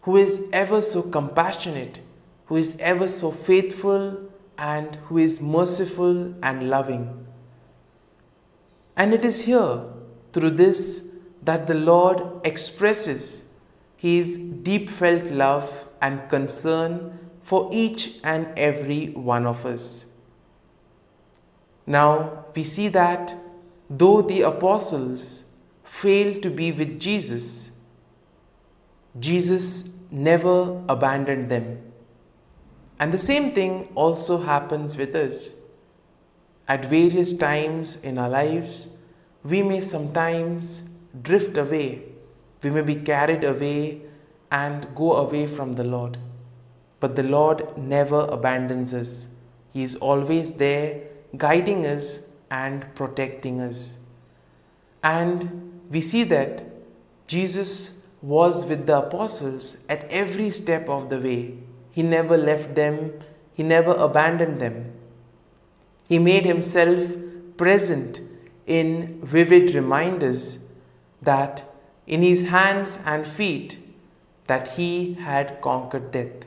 who is ever so compassionate, who is ever so faithful, and who is merciful and loving. And it is here, through this, that the Lord expresses His deep felt love and concern for each and every one of us. Now we see that though the apostles failed to be with Jesus, Jesus never abandoned them. And the same thing also happens with us. At various times in our lives, we may sometimes drift away, we may be carried away and go away from the Lord. But the Lord never abandons us. He is always there, guiding us and protecting us. And we see that Jesus was with the apostles at every step of the way. He never left them, He never abandoned them. He made Himself present in vivid reminders that in His hands and feet that He had conquered death.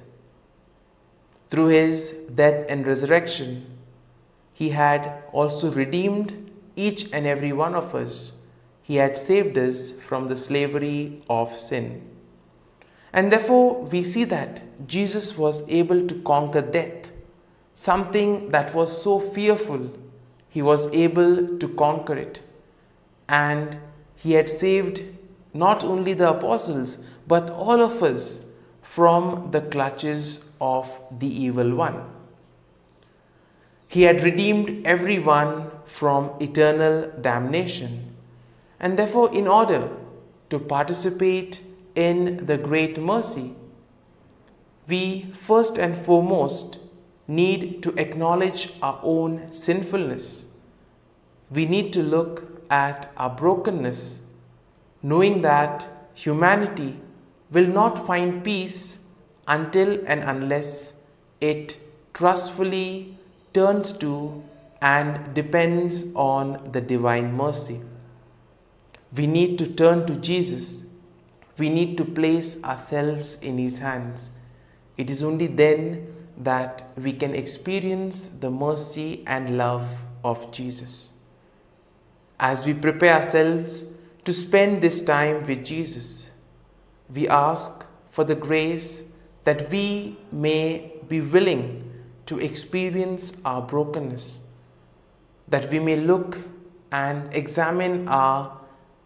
Through His death and resurrection, He had also redeemed each and every one of us. He had saved us from the slavery of sin. And therefore, we see that Jesus was able to conquer death, something that was so fearful. He was able to conquer it. And He had saved not only the apostles, but all of us from the clutches of the evil one. He had redeemed everyone from eternal damnation. And therefore, in order to participate in the great mercy, we first and foremost need to acknowledge our own sinfulness. We need to look at our brokenness, knowing that humanity will not find peace until and unless it trustfully turns to and depends on the divine mercy. We need to turn to Jesus. We need to place ourselves in His hands. It is only then that we can experience the mercy and love of Jesus. As we prepare ourselves to spend this time with Jesus, we ask for the grace that we may be willing to experience our brokenness, that we may look and examine our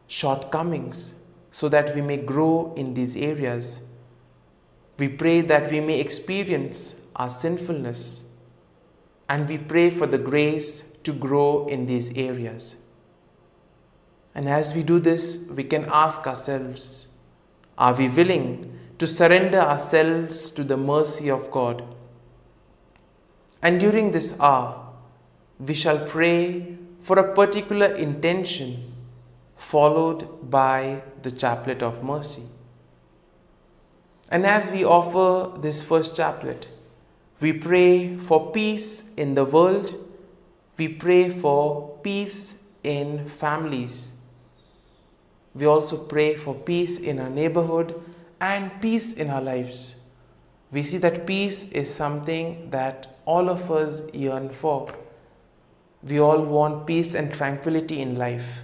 shortcomings so that we may grow in these areas. We pray that we may experience our sinfulness, and we pray for the grace to grow in these areas. And as we do this, we can ask ourselves, are we willing to surrender ourselves to the mercy of God? And during this hour, we shall pray for a particular intention, followed by the chaplet of mercy. And as we offer this first chaplet, we pray for peace in the world, we pray for peace in families. We also pray for peace in our neighborhood and peace in our lives. We see that peace is something that all of us yearn for. We all want peace and tranquility in life.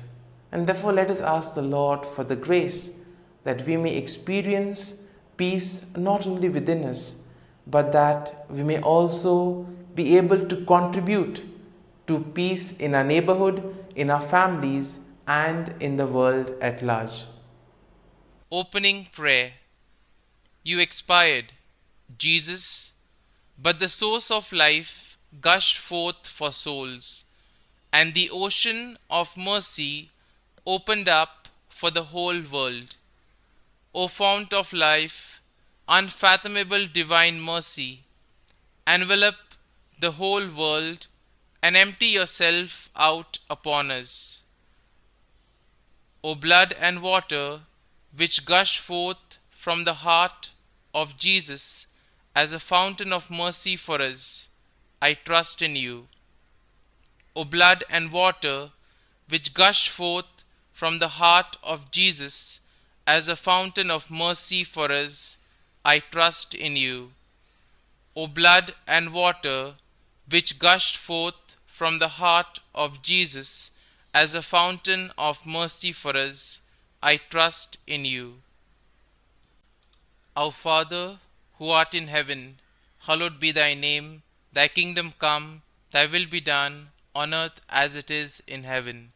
And therefore, let us ask the Lord for the grace that we may experience peace not only within us, but that we may also be able to contribute to peace in our neighborhood, in our families, and in the world at large. Opening Prayer. You expired, Jesus, but the source of life gushed forth for souls, and the ocean of mercy opened up for the whole world. O fount of life, unfathomable divine mercy, envelop the whole world and empty yourself out upon us. O blood and water, which gush forth from the heart of Jesus as a fountain of mercy for us, I trust in you. O blood and water, which gush forth from the heart of Jesus as a fountain of mercy for us, I trust in you. O blood and water, which gushed forth from the heart of Jesus as a fountain of mercy for us, I trust in you. Our Father, who art in heaven, hallowed be thy name. Thy kingdom come, thy will be done, on earth as it is in heaven.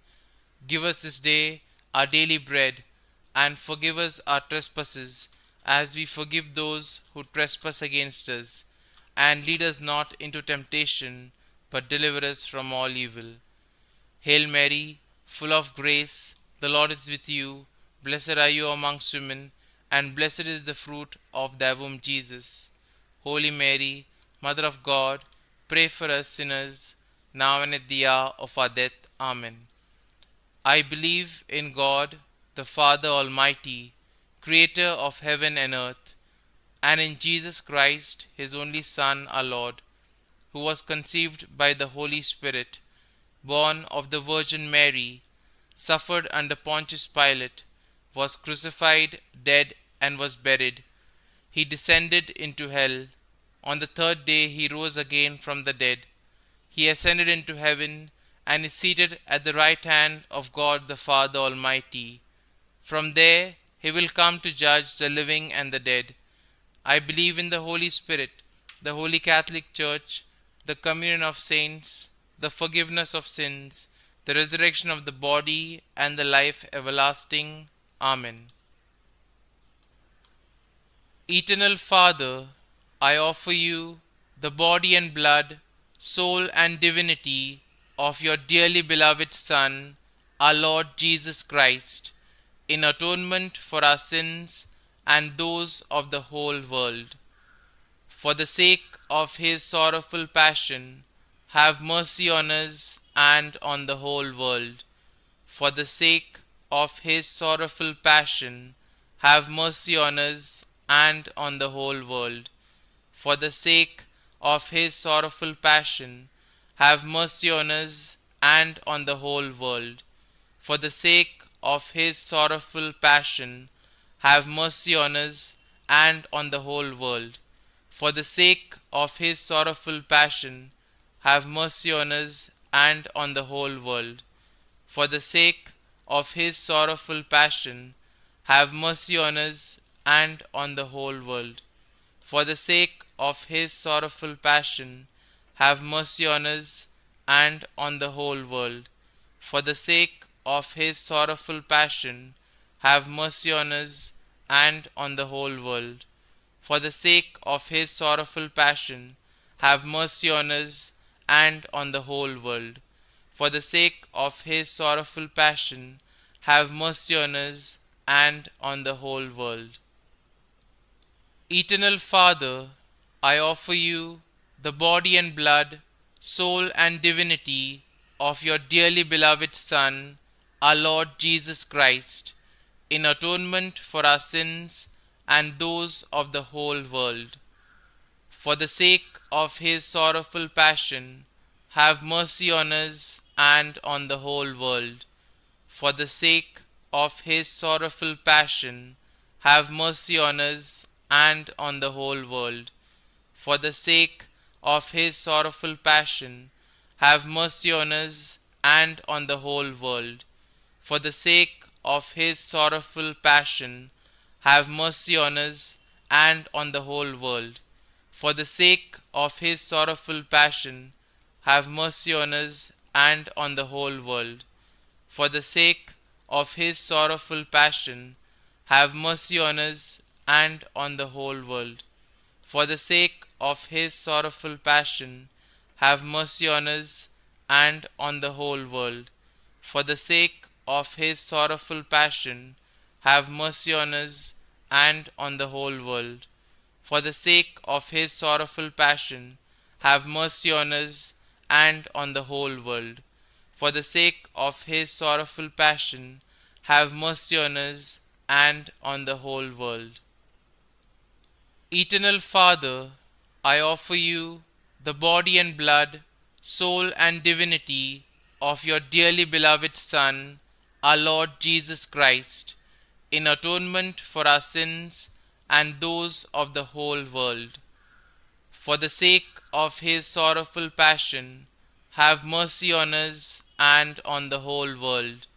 Give us this day our daily bread, and forgive us our trespasses, as we forgive those who trespass against us. And lead us not into temptation, but deliver us from all evil. Hail Mary, full of grace, the Lord is with you. Blessed are you amongst women, and blessed is the fruit of thy womb, Jesus. Holy Mary, Mother of God, pray for us sinners, now and at the hour of our death. Amen. I believe in God, the Father Almighty, creator of heaven and earth, and in Jesus Christ, his only Son, our Lord, who was conceived by the Holy Spirit, born of the Virgin Mary, suffered under Pontius Pilate, was crucified, dead, and was buried. He descended into hell. On the third day he rose again from the dead. He ascended into heaven and is seated at the right hand of God the Father Almighty. From there he will come to judge the living and the dead. I believe in the Holy Spirit, the Holy Catholic Church, the communion of saints, the forgiveness of sins, the resurrection of the body, and the life everlasting. Amen. Eternal Father, I offer you the body and blood, soul and divinity of your dearly beloved Son, our Lord Jesus Christ, in atonement for our sins and those of the whole world. For the sake of his sorrowful passion, have mercy on us and on the whole world. For the sake of his sorrowful passion, have mercy on us and on the whole world. For the sake of his sorrowful passion, have mercy on us and on the whole world. For the sake of his sorrowful passion, have mercy on us and on the whole world. For the sake of his sorrowful passion, have mercy on us and on the whole world. For the sake of his sorrowful passion, have mercy on us and on the whole world. For the sake of his sorrowful passion, have mercy on us and on the whole world. For the sake of his sorrowful passion, have mercy on us and on the whole world. For the sake of his sorrowful passion, have mercy on us and on the whole world. For the sake of his sorrowful passion, have mercy on us and on the whole world. Eternal Father, I offer you the body and blood, soul and divinity of your dearly beloved Son, our Lord Jesus Christ, in atonement for our sins and those of the whole world. For the sake of his sorrowful passion, have mercy on us and on the whole world. For the sake of his sorrowful passion, have mercy on us and on the whole world. For the sake of his sorrowful passion, have mercy on us and on the whole world. For the sake of his sorrowful passion, have mercy on us and on the whole world. For the sake of his sorrowful passion, have mercy on us and on the whole world. For the sake of his sorrowful passion, have mercy on us and on the whole world. For the sake of his sorrowful passion, have mercy on us and on the whole world. For the sake of his sorrowful passion, have mercy on us and on the whole world. For the sake of his sorrowful passion, have mercy on us and on the whole world. For the sake of his sorrowful passion, have mercy on us and on the whole world. Eternal Father, I offer you the body and blood, soul and divinity of your dearly beloved Son, our Lord Jesus Christ, in atonement for our sins and those of the whole world. For the sake of his sorrowful passion, have mercy on us and on the whole world.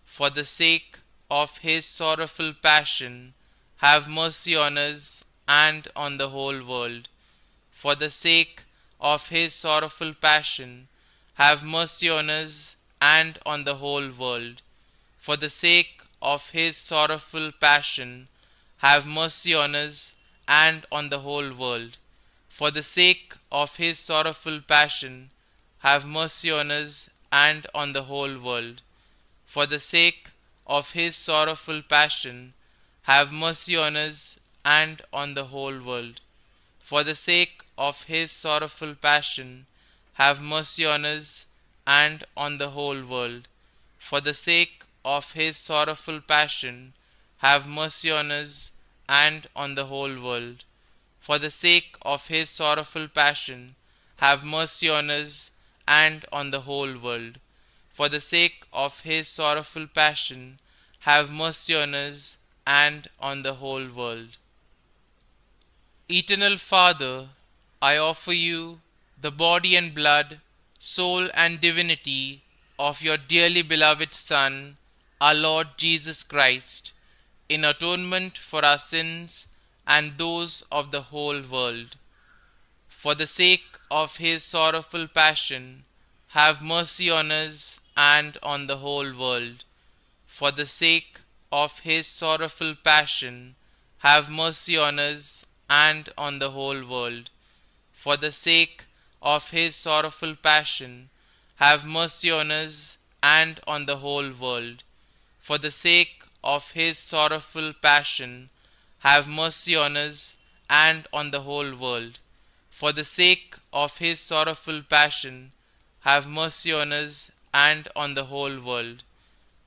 For the sake of his sorrowful passion, have mercy on us and on the whole world. For the sake of his sorrowful passion, have mercy on us and on the whole world. For the sake of his sorrowful passion, have mercy on us and on the whole world. For the sake of his sorrowful passion, have mercy on us and on the whole world. For the sake of his sorrowful passion, have mercy on us and on the whole world. For the sake of his sorrowful passion, have mercy on us and on the whole world. For the sake of his sorrowful passion, have mercy on us and on the whole world. For the sake of his sorrowful passion, have mercy on us and on the whole world. For the sake of his sorrowful passion, have mercy on us and on the whole world. Eternal Father, I offer you the body and blood, soul and divinity of your dearly beloved Son, our Lord Jesus Christ, in atonement for our sins and those of the whole world. For the sake of his sorrowful passion, have mercy on us and on the whole world. For the sake of his sorrowful passion, have mercy on us and on the whole world. For the sake of his sorrowful passion, have mercy on us and on the whole world. For the sake of his sorrowful passion, have mercy on us and on the whole world. For the sake of his sorrowful passion, have mercy on us and on the whole world.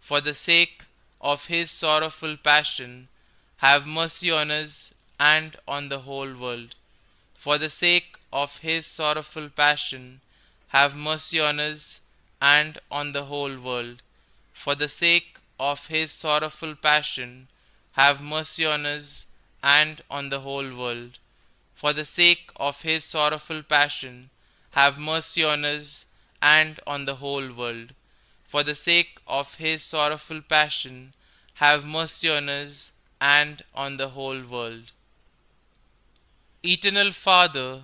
For the sake of his sorrowful passion, have mercy on us and on the whole world. For the sake of his sorrowful passion, have mercy on us and on the whole world. For the sake of his sorrowful passion, have mercy on us and on the whole world. For the sake of his sorrowful passion, have mercy on us and on the whole world. For the sake of his sorrowful passion, have mercy on us and on the whole world. Eternal Father,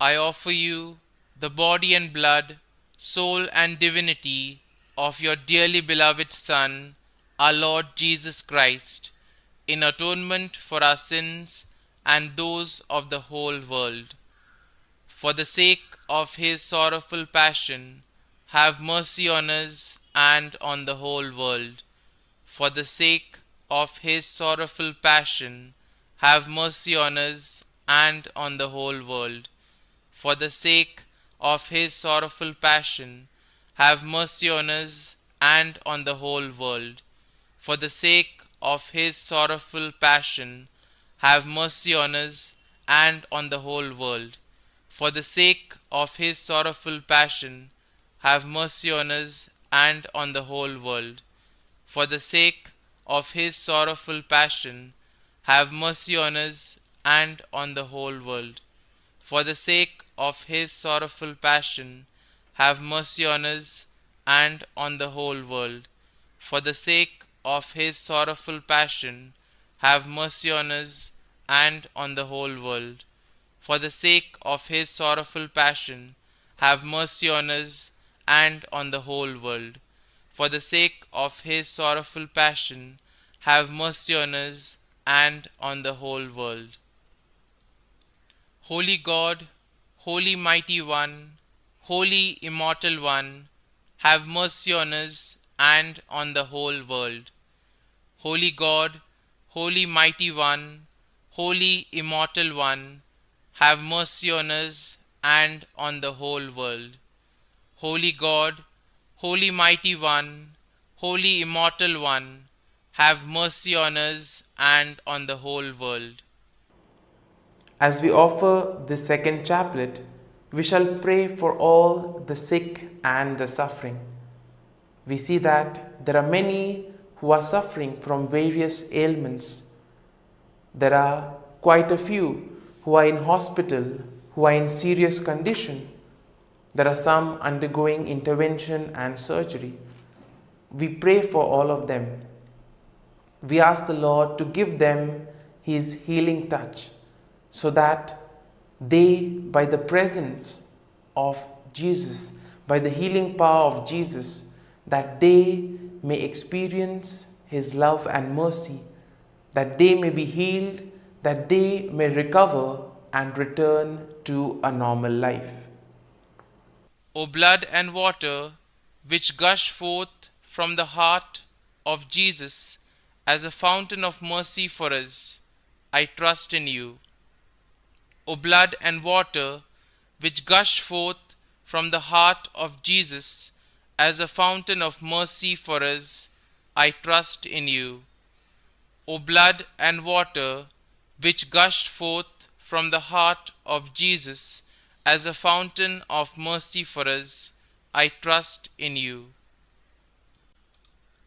I offer you the body and blood, soul and divinity of your dearly beloved Son, our Lord Jesus Christ, in atonement for our sins and those of the whole world. For the sake of his sorrowful passion, have mercy on us and on the whole world. For the sake of his sorrowful passion, have mercy on us and on the whole world. For the sake of his sorrowful passion, have mercy on us and on the whole world. For the sake of his sorrowful passion, have mercy on us and on the whole world. For the sake of his sorrowful passion, have mercy on us and on the whole world. For the sake of his sorrowful passion, have mercy on us and on the whole world. For the sake of his sorrowful passion, have mercy on us and on the whole world. For the sake of his sorrowful passion, have mercy on us and on the whole world. For the sake of his sorrowful passion, have mercy on us and on the whole world. For the sake of his sorrowful passion, have mercy on us and on the whole world. Holy God, Holy Mighty One, Holy Immortal One, have mercy on us and on the whole world. Holy God, Holy Mighty One, Holy Immortal One, have mercy on us and on the whole world. Holy God, Holy Mighty One, Holy Immortal One, have mercy on us and on the whole world. As we offer this second chaplet, we shall pray for all the sick and the suffering. We see that there are many who are suffering from various ailments. There are quite a few who are in hospital, who are in serious condition. There are some undergoing intervention and surgery. We pray for all of them. We ask the Lord to give them His healing touch, so that they, by the presence of Jesus, by the healing power of Jesus, that they may experience His love and mercy, that they may be healed, that they may recover and return to a normal life. O blood and water, which gush forth from the heart of Jesus as a fountain of mercy for us, I trust in you. O blood and water, which gush forth from the heart of Jesus as a fountain of mercy for us, I trust in you. O blood and water, which gushed forth from the heart of Jesus as a fountain of mercy for us, I trust in you.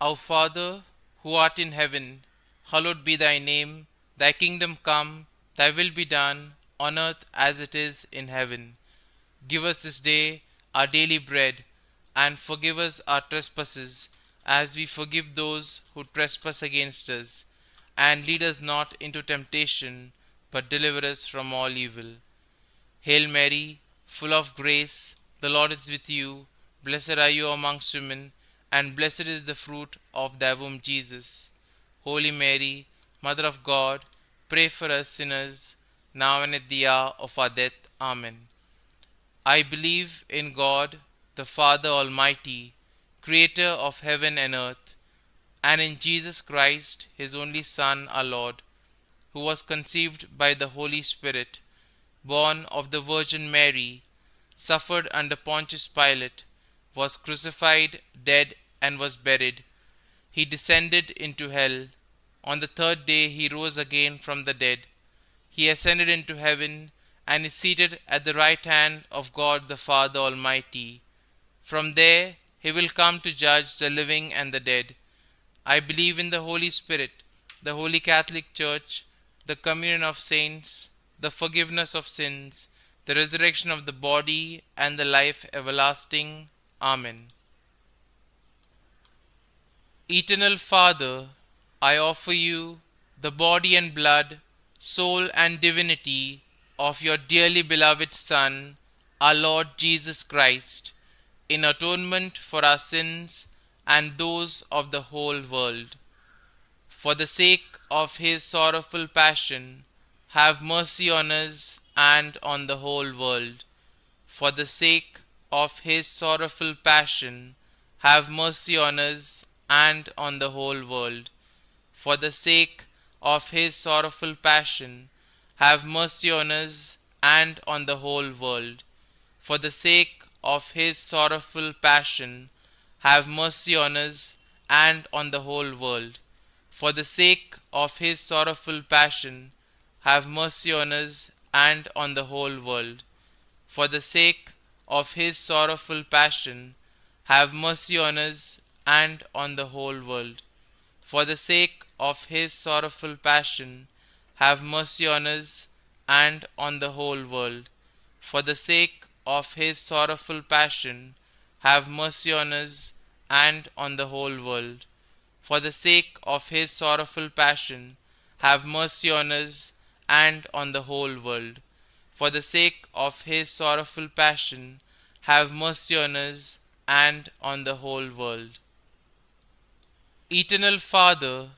Our Father, who art in heaven, hallowed be thy name. Thy kingdom come, thy will be done, on earth as it is in heaven. Give us this day our daily bread, and forgive us our trespasses, as we forgive those who trespass against us. And lead us not into temptation, but deliver us from all evil. Hail Mary, full of grace, the Lord is with you. Blessed are you amongst women, and blessed is the fruit of thy womb, Jesus. Holy Mary, Mother of God, pray for us sinners, now and at the hour of our death. Amen. I believe in God, the Father Almighty, creator of heaven and earth, and in Jesus Christ, his only Son, our Lord, who was conceived by the Holy Spirit, born of the Virgin Mary, suffered under Pontius Pilate, was crucified, dead, and was buried. He descended into hell. On the third day he rose again from the dead. He ascended into heaven and is seated at the right hand of God the Father Almighty. From there he will come to judge the living and the dead. I believe in the Holy Spirit, the Holy Catholic Church, the communion of saints, the forgiveness of sins, the resurrection of the body, and the life everlasting. Amen. Eternal Father, I offer you the body and blood, soul and divinity of your dearly beloved Son, our Lord Jesus Christ, in atonement for our sins and those of the whole world. For the sake of his sorrowful passion, have mercy on us and on the whole world. For the sake of his sorrowful passion, have mercy on us and on the whole world. For the sake of his sorrowful passion, have mercy on us and on the whole world. For the sake of his sorrowful passion, have mercy on us and on the whole world. For the sake of his sorrowful passion, have mercy on us and on the whole world. For the sake of his sorrowful passion, have mercy on us and on the whole world. For the sake of his sorrowful passion, have mercy on us and on the whole world. For the sake of his sorrowful passion, have mercy on us and on the whole world. For the sake of his sorrowful passion, have mercy on us and on the whole world. For the sake of his sorrowful passion, have mercy on us and on the whole world. Eternal Father,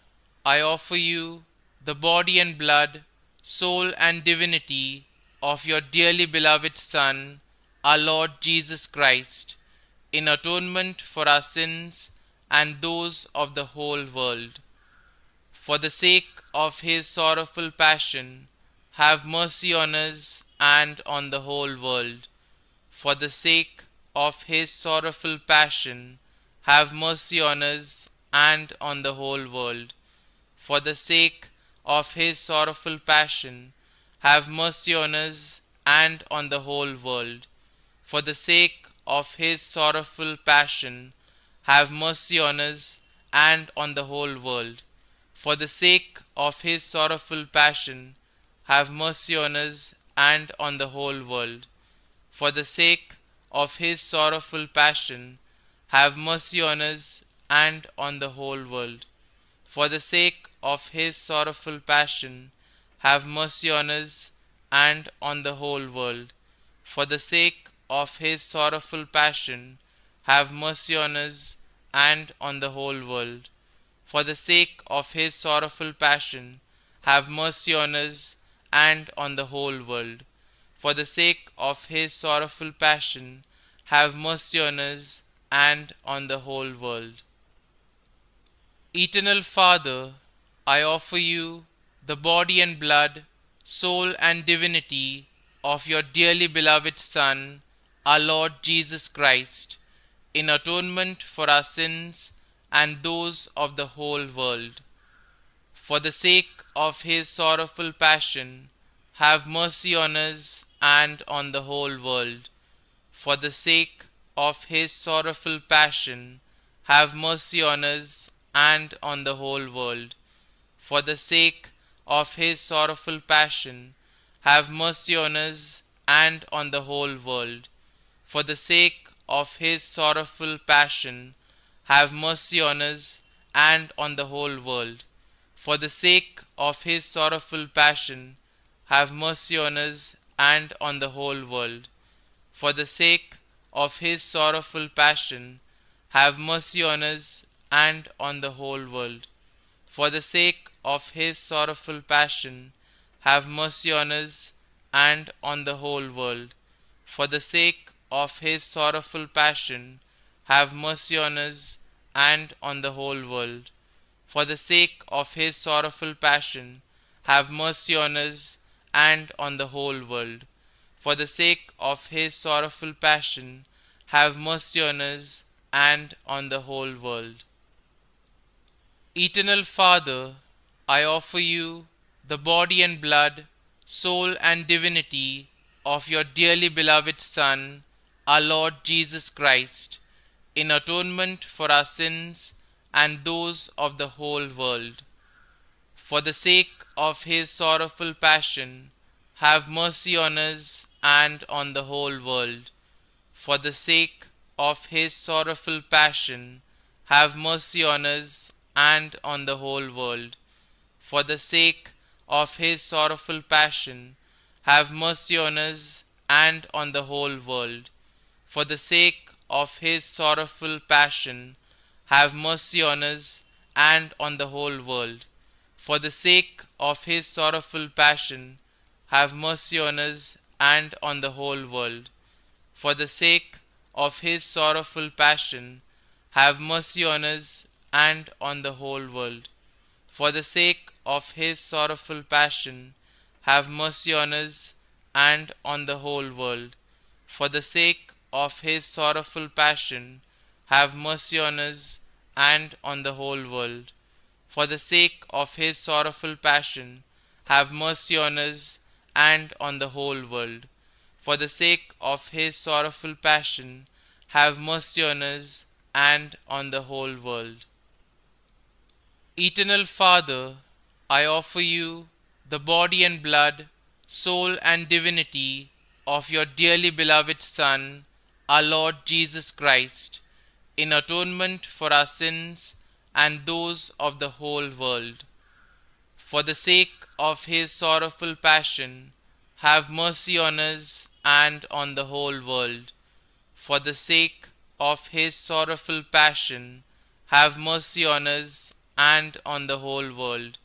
I offer you the body and blood, soul and divinity of your dearly beloved Son, our Lord Jesus Christ, in atonement for our sins and those of the whole world. For the sake of his sorrowful passion, have mercy on us and on the whole world. For the sake of his sorrowful passion, have mercy on us and on the whole world. For the sake of his sorrowful passion, have mercy on us and on the whole world. For the sake of his sorrowful passion, have mercy on us and on the whole world. For the sake of his sorrowful passion, have mercy on us and on the whole world. For the sake of his sorrowful passion, have mercy on us and on the whole world. For the sake of his sorrowful passion, have mercy on us and on the whole world. For the sake of his sorrowful passion, have mercy on us and on the whole world. For the sake of his sorrowful passion, have mercy on us and on the whole world. For the sake of his sorrowful passion, have mercy on us and on the whole world. Eternal Father, I offer you the body and blood, soul and divinity of your dearly beloved Son, our Lord Jesus Christ, in atonement for our sins and those of the whole world. For the sake of his sorrowful passion, have mercy on us and on the whole world. For the sake of his sorrowful passion, have mercy on us and on the whole world. For the sake of his sorrowful passion, have mercy on us and on the whole world. For the sake of his sorrowful passion, have mercy on us and on the whole world. For the sake of his sorrowful passion, have mercy on us and on the whole world. For the sake of his sorrowful passion, have mercy on us and on the whole world. For the sake of his sorrowful passion, have mercy on us and on the whole world. For the sake of his sorrowful passion, have mercy on us and on the whole world. For the sake of his sorrowful passion, have mercy on us and on the whole world. For the sake of his sorrowful passion, have mercy on us and on the whole world. Eternal Father, I offer you the body and blood, soul and divinity of your dearly beloved Son, our Lord Jesus Christ, in atonement for our sins and those of the whole world. For the sake of his sorrowful passion, have mercy on us and on the whole world. For the sake of his sorrowful passion, have mercy on us and on the whole world. For the sake of his sorrowful passion, have mercy on us and on the whole world. For the sake of his sorrowful passion, have mercy on us and on the whole world. For the sake of his sorrowful passion, have mercy on us and on the whole world. For the sake of his sorrowful passion, have mercy on us and on the whole world. For the sake of his sorrowful passion, have mercy on us and on the whole world. For the sake of his sorrowful passion, have mercy on us and on the whole world. For the sake of his sorrowful passion, have mercy on us and on the whole world. For the sake of his sorrowful passion, have mercy on us and on the whole world. Eternal Father, I offer you the body and blood, soul and divinity of your dearly beloved Son, our Lord Jesus Christ, in atonement for our sins and those of the whole world. For the sake of his sorrowful passion, have mercy on us and on the whole world. For the sake of his sorrowful passion, have mercy on us and on the whole world.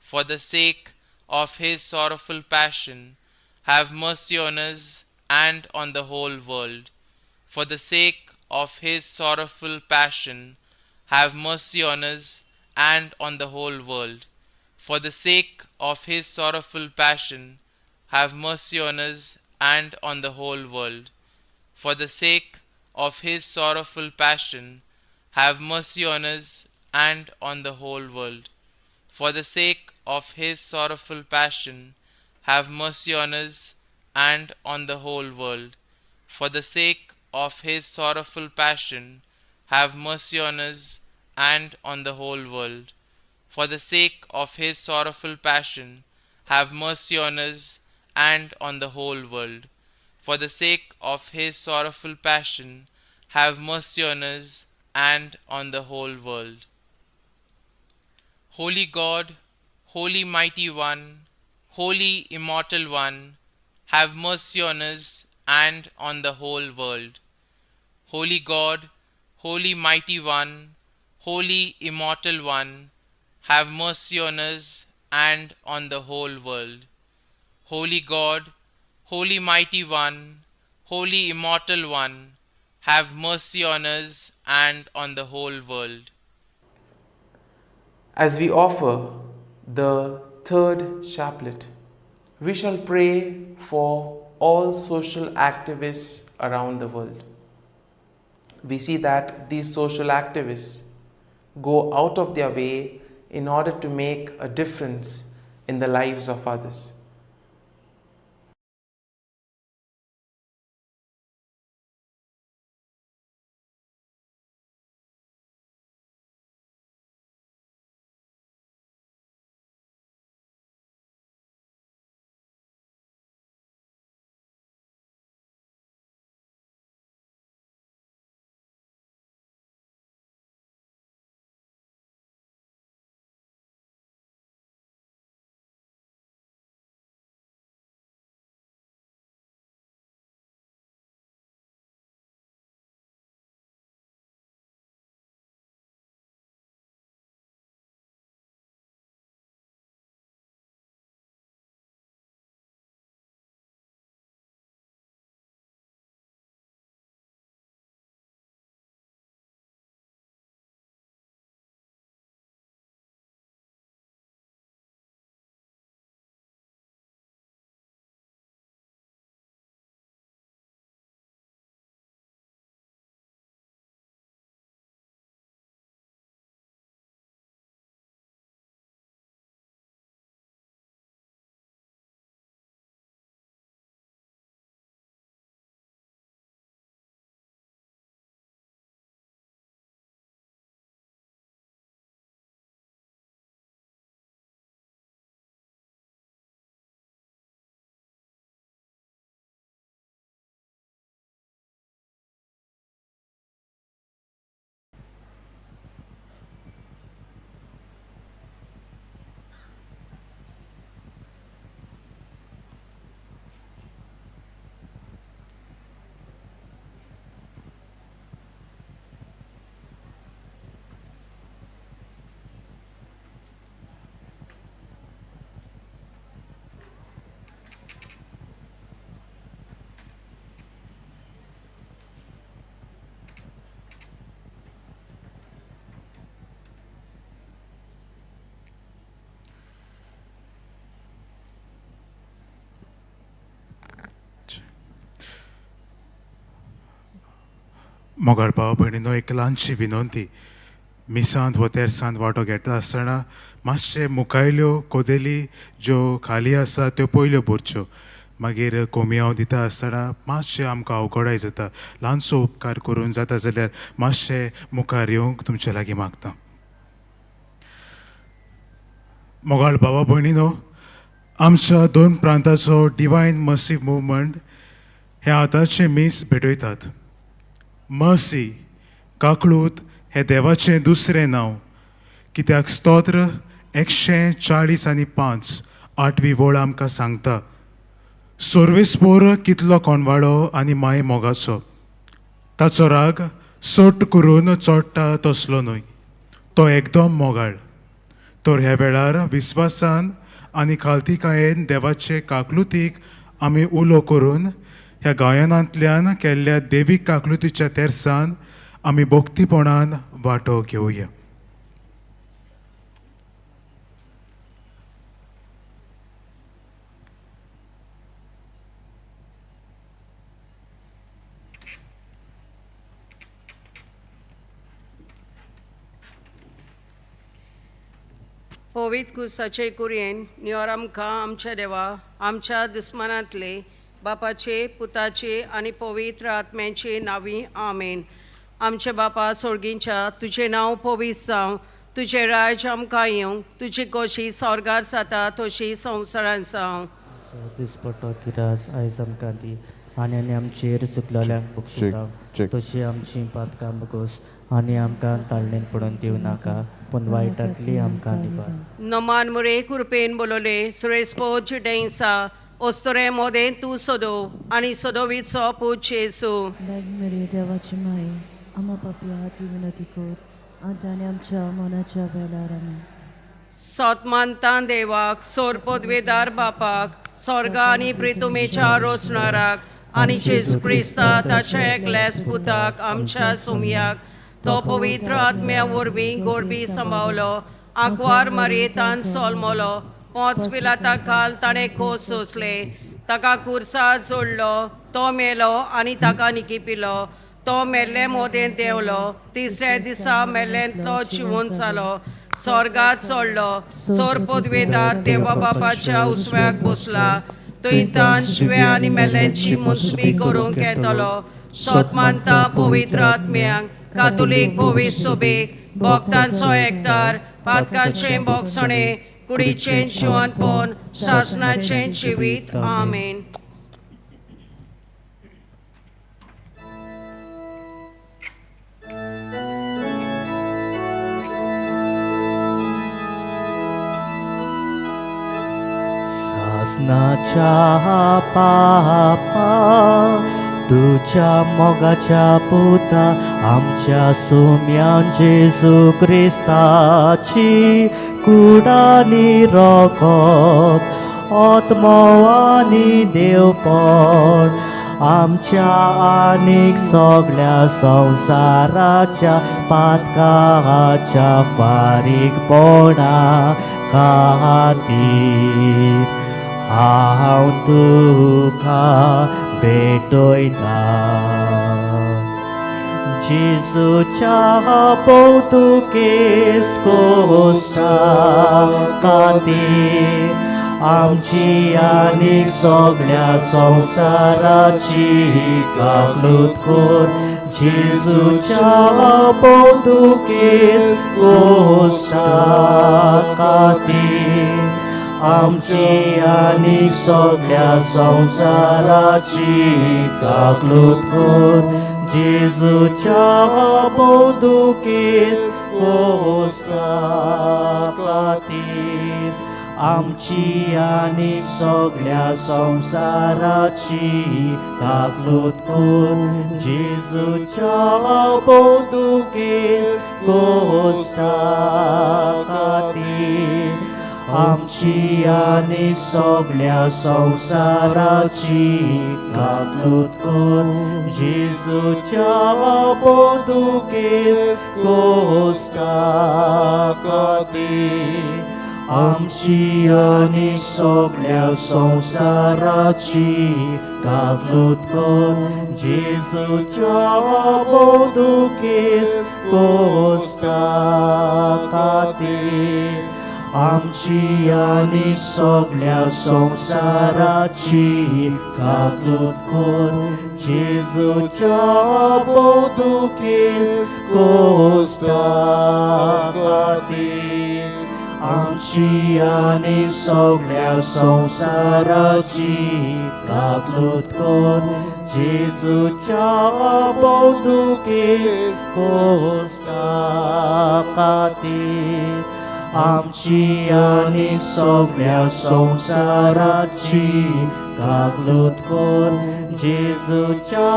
For the sake of his sorrowful passion, have mercy on us and on the whole world. For the sake of his sorrowful passion, have mercy on us and on the whole world. For the sake of his sorrowful passion, have mercy on us and on the whole world. For the sake of his sorrowful passion, have mercy on us and on the whole world. For the sake of his sorrowful passion, have mercy on us and on the whole world. For the sake of his sorrowful passion, have mercy on us and on the whole world. For the sake of his sorrowful passion, have mercy on us and on the whole world. For the sake of his sorrowful passion, have mercy on us and on the whole world. Holy God, Holy Mighty One, Holy Immortal One, have mercy on us and on the whole world. Holy God, Holy Mighty One, Holy Immortal One, have mercy on us and on the whole world. Holy God, Holy Mighty One, Holy Immortal One, have mercy on us and on the whole world. As we offer the third chaplet, we shall pray for all social activists around the world. We see that these social activists go out of their way in order to make a difference in the lives of others.
मोगाळ भाव भयणीनो, एक ल्हानशी विनंती. मिसांत वा तेर्सांत वांटो घेता आसतना मातशे मुखायल्यो कोदेली ज्यो खाली आसा त्यो पयल्यो भरच्यो. मागीर कोमियांव दिता आसतना मातशें आमकां अवघडाय जाता. ल्हानसो उपकार करून जाता जाल्यार मातशें मुखार येवंक तुमचे लागीं मागता. मोगाळ भावा भयणीनो, आमच्या दोन प्रांताचो डिवायन मर्सी मुवमेंट हे आतांचें मीस भेटयतात. मर्सी, काकळूत हें देवाचें दुसरें नांव. कित्याक स्तोत्र 145 आठवी वळ आमकां सांगता, सर्वेस्पोर कितलो कोणवाडो आनी माये मोगाचो, ताचो राग सट करून चोडटा तसलो न्हय, तो एकदम मोगाळ. तर ह्या वेळार विस्वासान आनी खालतीकायेन देवाचे काकलुतीक आमी उलो करून ह्या गायनांतल्यान केल्ल्या देवीक काकलुतीच्या तेरसान आमी भक्तीपणान वांटो घेवया.
पवित्र कुसाचे कुरयेन निवर आमकां आमच्या देवा आमच्या दुस्मनांतले बापाचे पुताचे आनी पवित्र आत्म्याचे नांवी आमेन. आमचे बापा सोर्गींच्या, तुजें नांव पवित्र जावं, तुजें राज्य आमकां येवं, तुजी खोशी स्वर्गार जाता तशी संवसारांत जावं.
दिसपटो किरास आयज आमकां दी आनी आनी आमचेर चुकलेल्यांक बक्षिता तशी आमची पातकां बगोस आनी आमकां ताळणेन पडून दिवं नाका, पूण वायटांतली आमकां निवार.
नमान मुरे कृपेन बोलवले सुरेश जिडेंसा ओस्तोरे मोदें तूं सोदो आनी सोदोवीचो पूत जेजू.
मेरी देवाची माई आमा पापया हाती विनती कर आतां आनी आमच्या मनाच्या वेळार. आमी
सोत मानता देवाक, सोर पदवेदार बापाक, स्वर्गा आनी प्रितुमेच्या रोसणाराक आनी जेजू क्रिस्ता ताच्या एकल्याच पुताक आमच्या सोमयाक, तो पवित्र आत्म्या वरवीं गोरबी सांबावलो, आंकवार मारयेतान सोलमलो, पोंच पिलाता खाल ताणें खोस सोंसले, ताका कुर्सा जोडलो, तो मेलो आनी ताका निकिपिलो, तो मेल्ले मोदें देंवलो, तिसऱ्या दिसा मेल्लें तो जिवून जालो, स्वर्गात चडलो, सोर पदवेदार देवा बापाच्या उसव्याक बसला, थंय तान शिव्या आनी मेल्ल्यांची मुसबी करूंक येतलो. सोत मानता पवित्र आत्म्यांक, कातोलीक पवित्र सोबेक, भक्तांचो एकतार, पातकांचें बोगसणें, कुडीचें जिवनपण, सासनाचें जिवीत. आमेन.
सासनाच्या पापा तुझ्या मोगाच्या पुता आमच्या सुम्यान जेजू क्रिस्ताची कुडानी रोखत आत्मो आनी देवपण आमच्या आनीक सगळ्या संवसाराच्या पातकाच्या फारीकपणा खातीर हांव तुका भेटयता. जेजूच्या पौतुकेस्त कोस्ता खातीर आमची आनीक सगळ्या संवसाराची काकलूत कर. जेजूच्या पौतुकेस्त कोस्ता खातीर आमची आनी सगळ्या संवसाराची काकलूत कर. जेजूच्या पौतुकेस्त कोस्ता खातीर आमची आनी सगळ्या संवसाराची काकलूत कर. जेजूच्या पौतुकेस्त कोस्ता खातीर आमची आनी सगळ्या संवसाराची काकलूत कर. जेजूच्या पौतुकेस्त कोस्ता खातीर आमची आनी सगळ्या संवसाराची काकलूत कर. जेजूच्या पौतुकेस्त कोस्ता खातीर आमची आनी सगळ्या संवसाराची काकलूत कर. जेजूच्या पौतुकेस्त कोस्ता खातीर आमची आनी सगळ्या संवसाराची काकलूत कर. जेजूच्या बंदुकेस्त कोश्टा खातीर आमची आनी सगळ्या संवसाराची काकलूत कर. जेजूच्या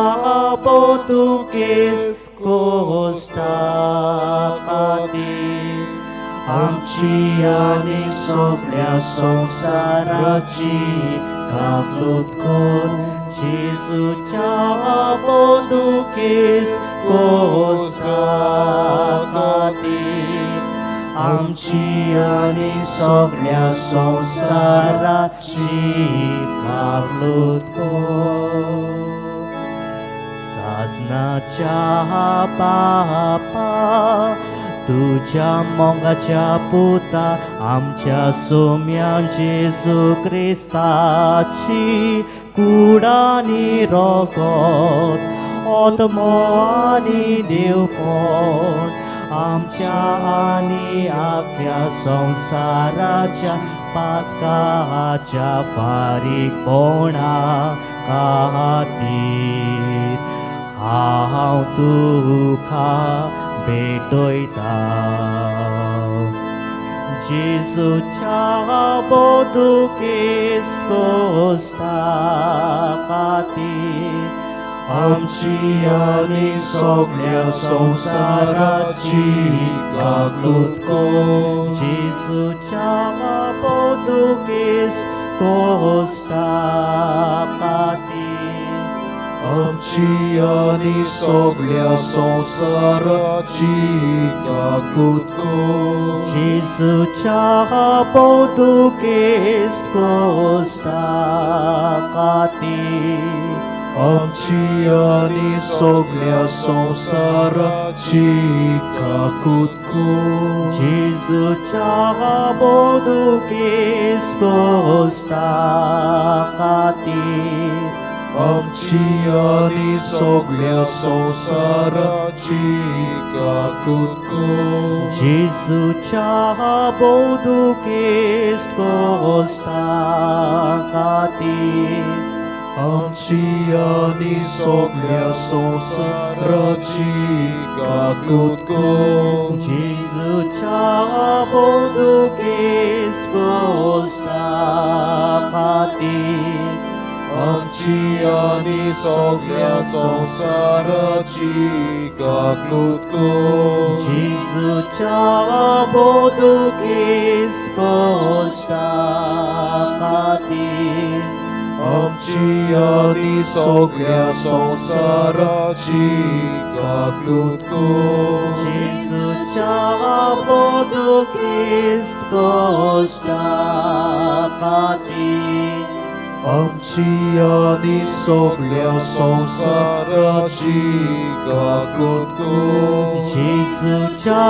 बंदुकेस्त कोश्टा खातीर आमची आनी सगळ्या संवसाराची काकलूत कर. जेजूच्या बंदुकेस्त कोश्टा खातीर आमची आनी सगळ्या संवसाराची काकलूत कर. सासनाच्या बापा तुज्या मोगाच्या पुता आमच्या सोम्या जेजू क्रिस्ताची कूड आनी रगत आत्मो आनी देवपण आमच्या आनी आख्या संवसाराच्या पातकाच्या फारीकपणा खातीर हांव तुका भेटयता. जेजूच्या बंदुकेस्त कोश्टा खातीर
आमची आनी सगळ्या संवसाराची काकलूत कर.
जेजूच्या बंदुकेस्त कोश्टा खातीर
आमची आनी सगळ्या संवसाराची काकूत कर.
जेजूच्या बंदुकेस्त कोश्टा खातीर
आमची आनी सगळ्या संवसाराची काकूत कर.
जेजूच्या बंदुकेस्त कोश्टा खातीर
आमची आनी सगळ्या संवसाराची काकूत कर.
जेजूच्या बंदुकेस्त कोश्टा खातीर
आमची आनी सगळ्या संवसाराची काकूत कर.
जेजूच्या बंदुकेस्त कोश्टा खातीर
आमची आनी सगळ्या संवसाराची काकूत कर.
जेजूच्या बंदुकेस्त कोश्टा खातीर
आमची आनी सगळ्या संवसाराची काकूत कर.
जेजूच्या बंदुकेस्त कोश्टा खातीर
आमची आनी सगळ्या संवसाराची काकूत कर.
जेजूच्या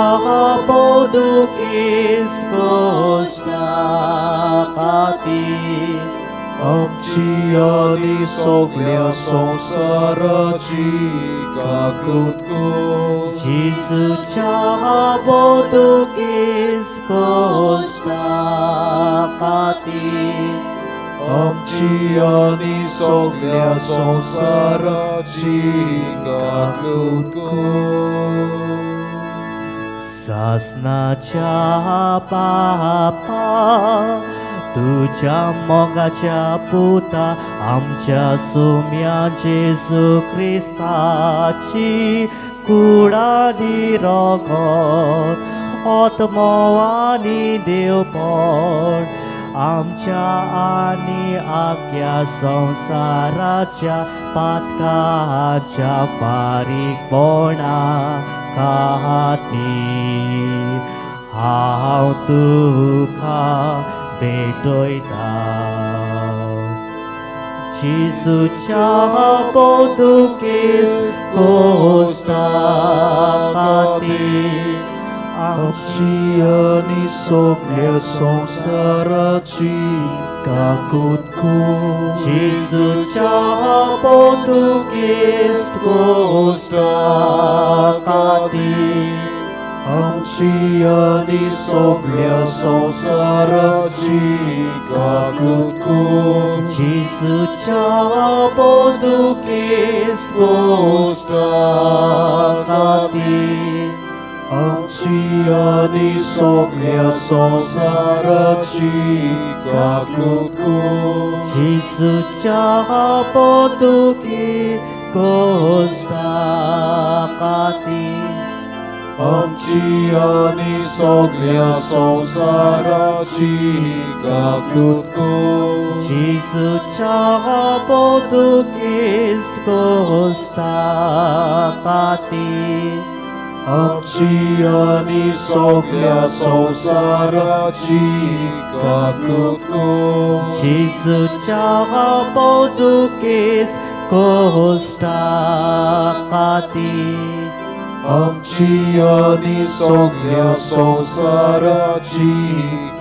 बंदुकेस्त कोश्टा खातीर
आमची आनी सगळ्या संवसाराची काकूत कर.
जेजूच्या बंदुकेस्त कोश्टा खातीर
आमची आनी सगळ्या संवसाराची काकूत कर.
सासनाच्या बापा तुज्या मोगाच्या पुता आमच्या सोम्या जेजू क्रिस्ताची कूड आनी रगत आत्मो आनी देवपण आमच्या आनी आख्या संवसाराच्या पातकाच्या फारीकपणा खातीर हांव तुका भेटयता. जेजूच्या बंदुकेस्त कोश्टा खातीर
आमची आनी सगळ्या संवसाराची काकूत कर.
जेजूच्या बंदुकेस्त कोश्टा खातीर
आमची आनी सगळ्या संवसाराची काकूत कर.
जेजूच्या बोदुकेस्त कोश्टा खातीर.
आमची आनी सगळ्या संवसाराची काकूत कर.
जेजूच्या बोदुकेस्त कोश्टा खातीर.
आमची आनी सगळ्या संवसाराची काकूत कर.
जेजूच्या बोदुकेस्त कोश्टा खातीर.
आमची आनी सगळ्या संवसाराची काकूत कर.
जेजूच्या बोदुकेस्त कोश्टा खातीर.
आमची आनी सगळ्या संवसाराची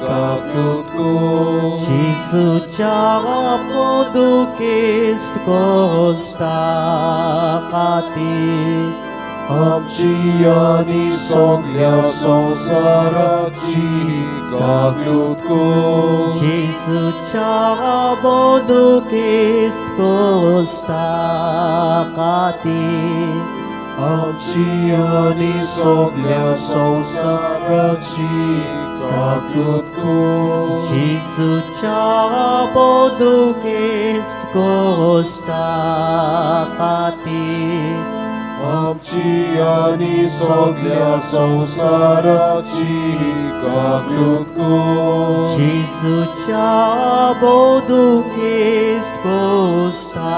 काकूत कर.
जेजूच्या बोदुकेस्त कोश्टा खातीर.
आमची आनी सगळ्या संवसाराची काकूत कर.
जेजूच्या बोदुकेस्त कोश्टा खातीर.
आमची आनी सगळ्या संवसाराची काकूत कर.
जेजूच्या बोदुकेस्त कोश्टा खातीर.
आमची आनी सगळ्या संवसाराची काकूत कर.
जेजूच्या बोदुकेस्त कोश्टा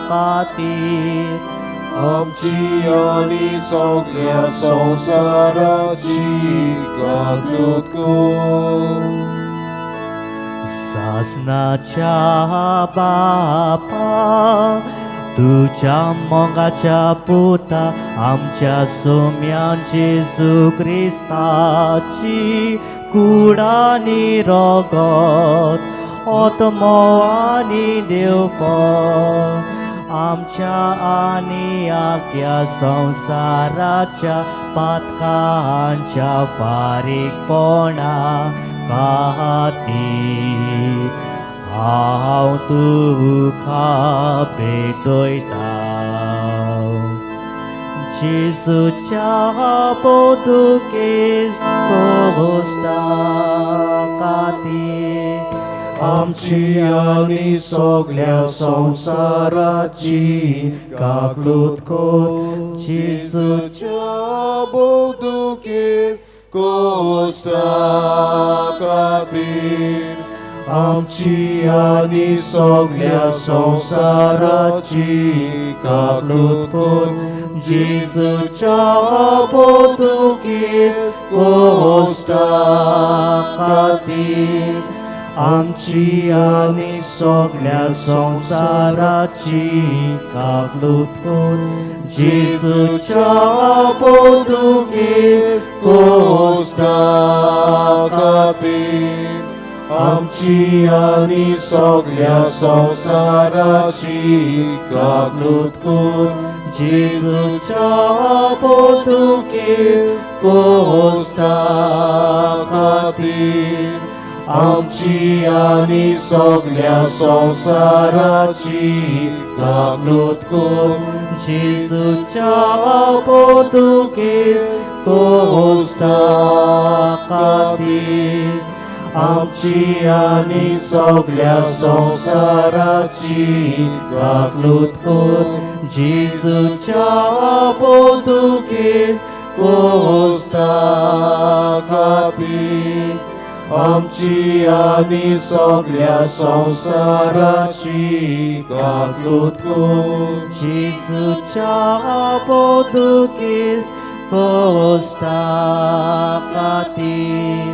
खातीर.
आमची आनी सगळ्या संवसाराची काकूत कर.
सासनाच्या बापा तुझ्या मोगाच्या पुता आमच्या सोम्या जेजू क्रिस्ताची कुडानी रगत आत्मो आनी देवपण आमच्या आनी आख्या संवसाराच्या पातकांच्या फारीकपणा खातीर हांव तुका भेटयता. जेजूच्या बोदुकेस्त कोश्टा खातीर.
आमची आनी सगळ्या संवसाराची काकूत कर. जेजूच्या बोदुकेस्त कोश्टा खातीर. आमची आनी सगळ्या संवसाराची काकूत कर. जेजूच्या बोदुकेस्त कोश्टा खातीर. आमची आनी सगळ्या संवसाराची काकूत कर. जेजूच्या बोदुकेस्त कोश्टा खातीर. आमची आनी सगळ्या संवसाराची काकूत कर. जेजूच्या बोदुकेस्त कोश्टा खातीर. आमची आनी सगळ्या संवसाराची काकूत कर.
जेजूच्या बोदुकेस्त कोश्टा खातीर.
आमची आनी सगळ्या संवसाराची काकूत कर.
जेजूच्या बोदुकेस्त
कोश्टा खातीर. आमची आनी सगळ्या संवसाराची काकूत कर.
जेजूच्या बोदुकेस्त कोश्टा खातीर.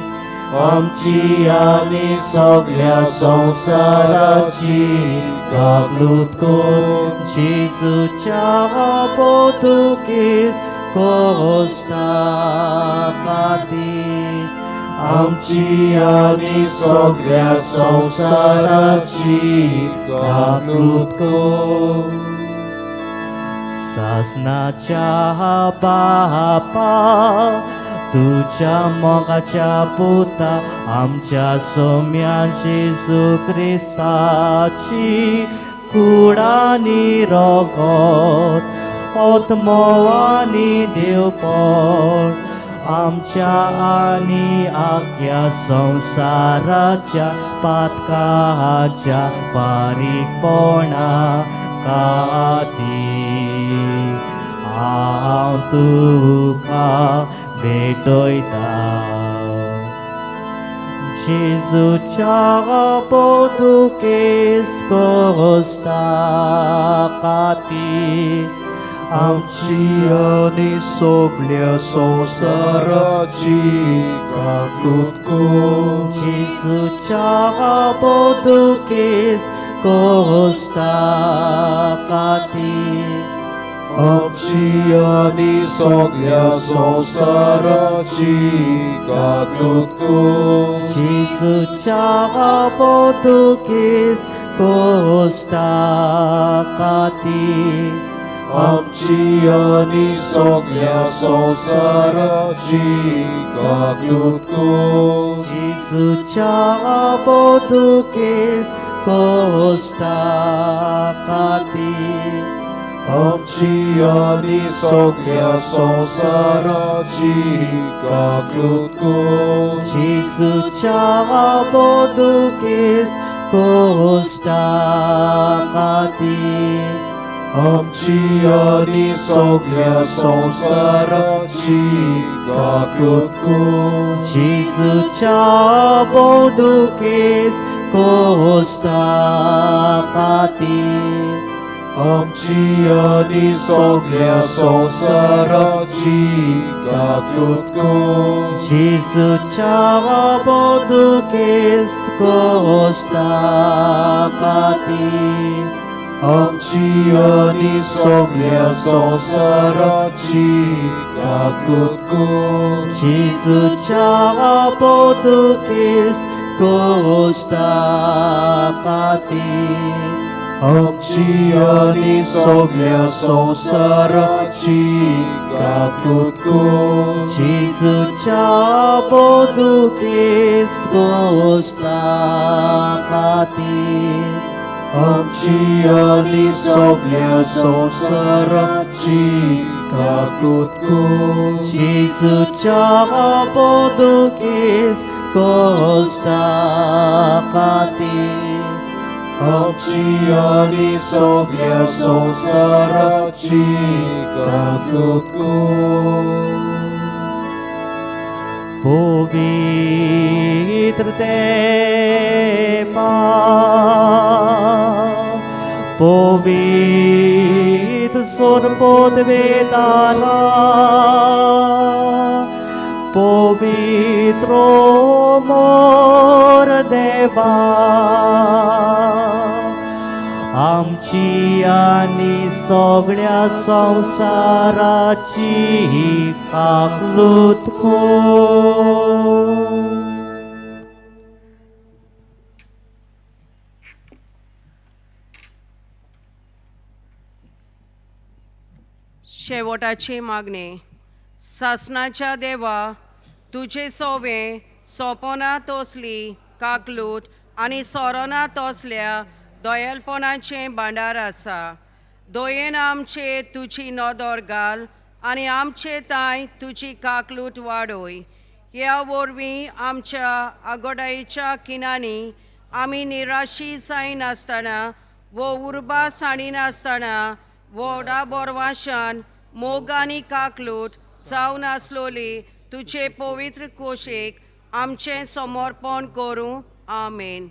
आमची आनी सगळ्या संवसाराची काकूत कर.
जेजूच्या बोदुकेस्त कोश्टा खातीर.
आमची आनी सगळ्या संवसाराची काकूत कर.
सासनाच्या बापा तुज्या मोगाच्या पुता आमच्या सोम्या जेजू क्रिस्ताची कुडानी रगत आत्मो आनी देवपण आमच्या आनी आख्या संवसाराच्या पातकाच्या फारीकपणा खातीर हांव तुका भेटयता. जेजूच्या पोतुकेस्त कोस्ता खातीर
आमची आनी सगल्या संवसाराची काकूत कर.
जेजूच्या पोतुकेस्त कोस्ता खातीर
आमची आनी सगल्या संवसाराची काकूत कर.
जेजूच्या पोतुकेस्त कोस्ता खातीर
आमची आनी सगल्या संवसाराची काकूत कर.
जेजूच्या पोतुकेस्त कोस्ता खातीर
आमची आनी सगल्या संवसाराची काकूत कर.
जेजूच्या पोतुकेस्त कोस्ता खातीर
आमची आनी सगल्या संवसाराची काकूत कर.
जेजूच्या पोतुकेस्त कोस्ता खातीर
आमची आनी सगल्या संवसाराची काकूत कर.
जेजूच्या पोतुकेस्त कोस्ता खातीर
आमची आनी सगल्या संवसाराची काकूत कर.
जेजूच्या पोतुकेस्त कोस्ता खातीर
आमची आनी सगल्या संवसाराची काकूत कर.
जेजूच्या पोतुकेस्त कोस्ता खातीर
आमची आनी सगल्या संवसाराची काकूत कर.
जेजूच्या पोतुकेस्त कोस्ता खातीर
आमची आनी सगल्या संवसाराची काकूत कर.
पवित्र देवा पवित्र सोरपोदवेदारा पवित्र मोर देवा आमची आनी सगळ्या संवसाराची काकलूत कर.
शेवटाची मागणी. सासणाच्या देवा तुजे सोवे सोंपना तोसली काकलूट आनी सोरोना तोसल्या दयालपणाचें भांडार आसा. दयेन आमचे तुजी नदर घाल आनी आमचे तांय तुजी काकलूट वाडय. ह्या वरवीं आमच्या आगोडायेच्या खिणांनी आमी निराशी जायनासतना वो उर्बा सांडिनासतना व्हडा बोरवाशान मोग आनी काकलूट जावन आसलोली तुजे पवित्र कोशेक आमचें समर्पण करूं. आमेन.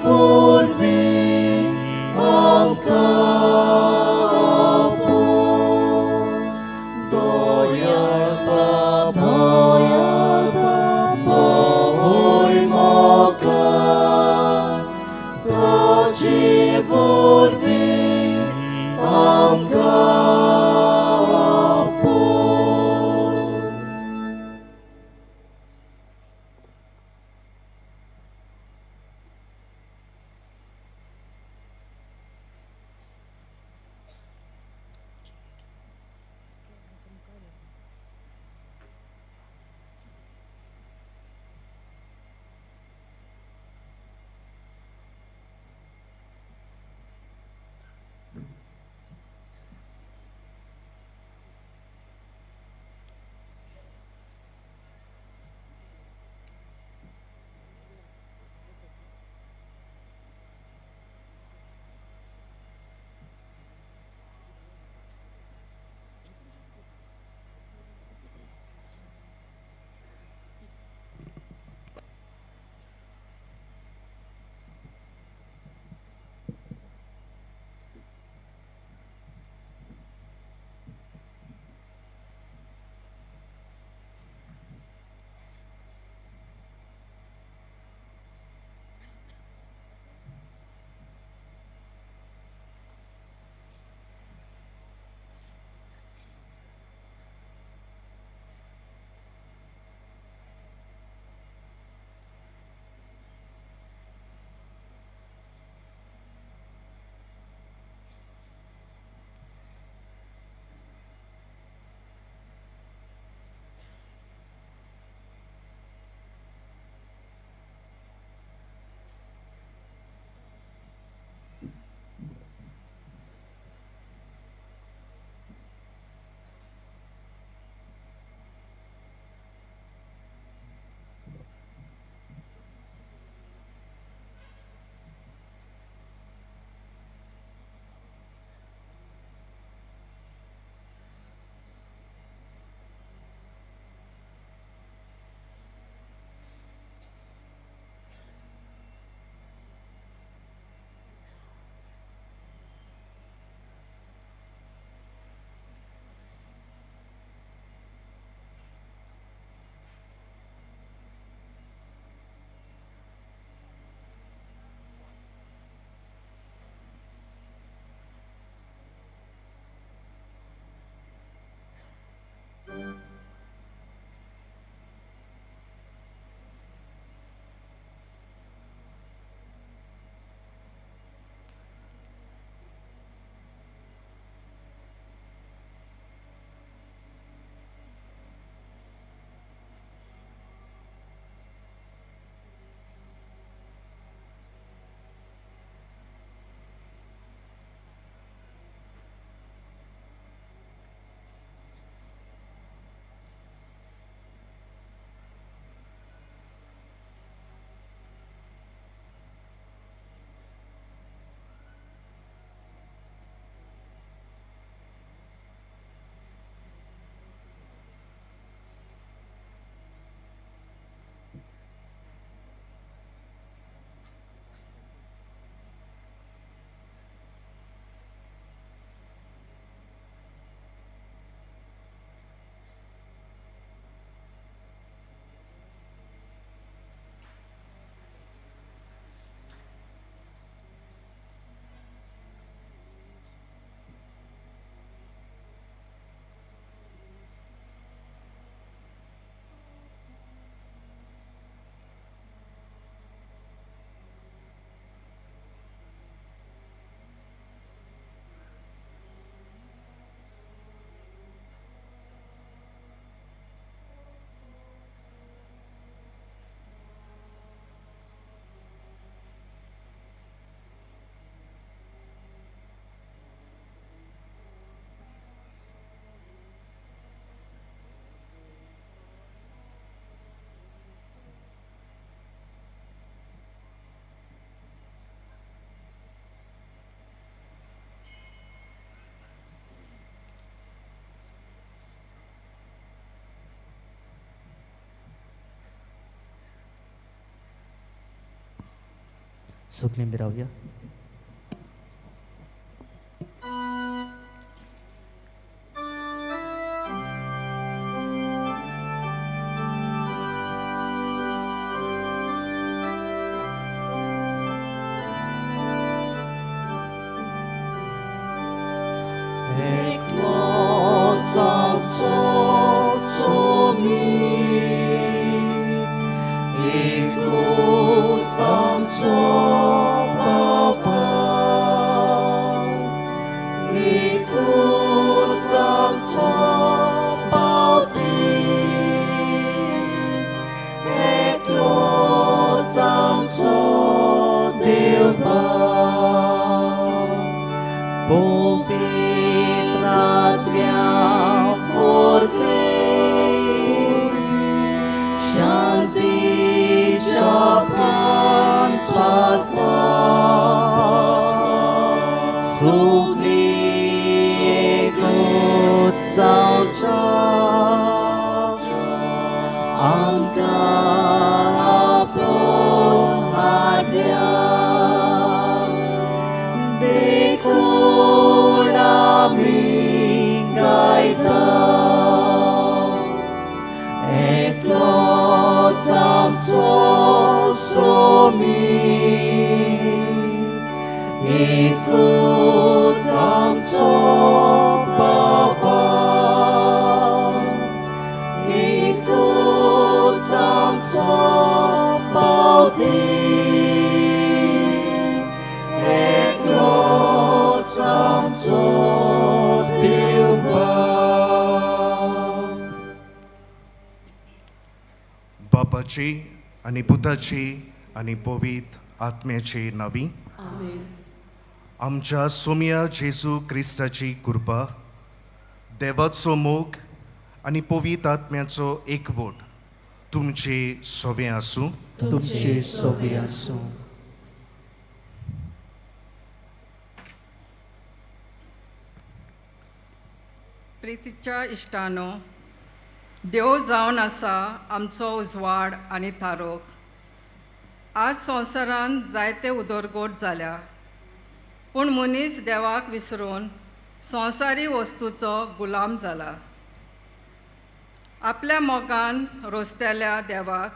वरवीं आमकां आपोव. दयाळ बाबा, पावय म्हाका, ताचे वरवीं आमकां आपोव.
सगळीं रावया.
बापाची आनी पुताची आनी पवित्र आत्म्याची नावी. आमच्या सोम्या जेजू क्रिस्ताची कृपा, देवाचो मोग आनी पवित्र आत्म्याचो एकवट तुमचे सोवे आसूं.
तुमचे सोवे आसूं.
प्रितीच्या इश्टानो, देव जावन आसा आमचो उजवाड आनी थारोक. आज संवसारान जायते उदरगत जाल्या, पूण मनीस देवाक विसरून संवसारी वस्तूचो गुलाम जाला. आपल्या मोगान रोसतल्या देवाक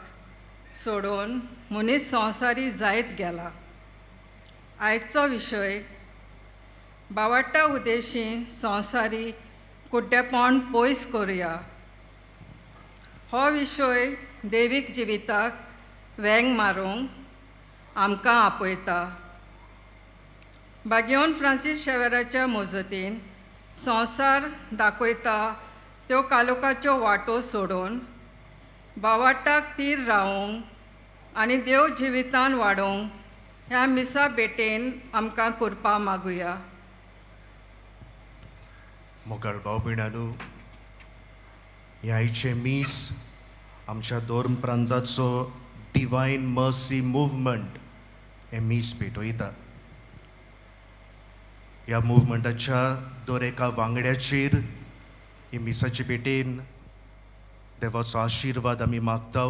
सोडून मनीस संवसारी जायत गेला. आयचो विशय बावट्टा उदेशी संवसारी कुड्डेपण पयस करुया. हो विशय देवीक जिविताक वेंग मारूंक आमकां आपयता. बागियोन फ्रांसीस शेवेराच्या मजतीन संवसार दाखयता त्यो कालोकाच्यो वाटो सोडून बावाटाक तीर रावूंक आनी देव जिवितान वाडोवंक ह्या मिसा भेटेन आमकां कृपा मागुया.
मोगाळ भाव भयणांनो, ह्या आयचें मीस आमच्या धर्म प्रांताचो डिवायन मर्सी मुवमेंट हें मीस भेटयता. ह्या मुवमेंटाच्या दर एका वांगड्याचेर ही मिसाचे भेटेन देवाचो आशिर्वाद आमी मागता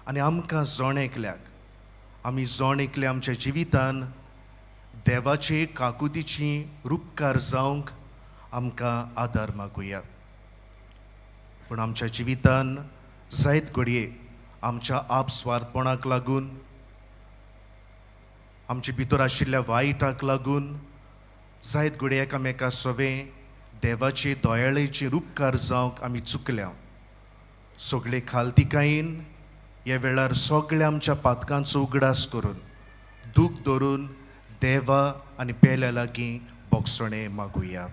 आनी आमकां जण एकल्याक, आमी जण एकले आमच्या जिवितान देवाचे काकुतीची रुपकार जावंक आमकां आदार मागुया. पूण आमच्या जिवितान जायत घडये आमच्या आपस्वार्थपणाक लागून, आमचे भितर आशिल्ल्या वायटाक लागून जायत घडये एकामेका सवें देवाचे दयाळेचे रुपकार जावंक आमी चुकल्या. सगळे खालतिकायेन ह्या वेळार सगळ्या आमच्या पातकांचो उगडास करून दूख धरून देवा आनी पेल्या लागीं बोगसणें मागुया.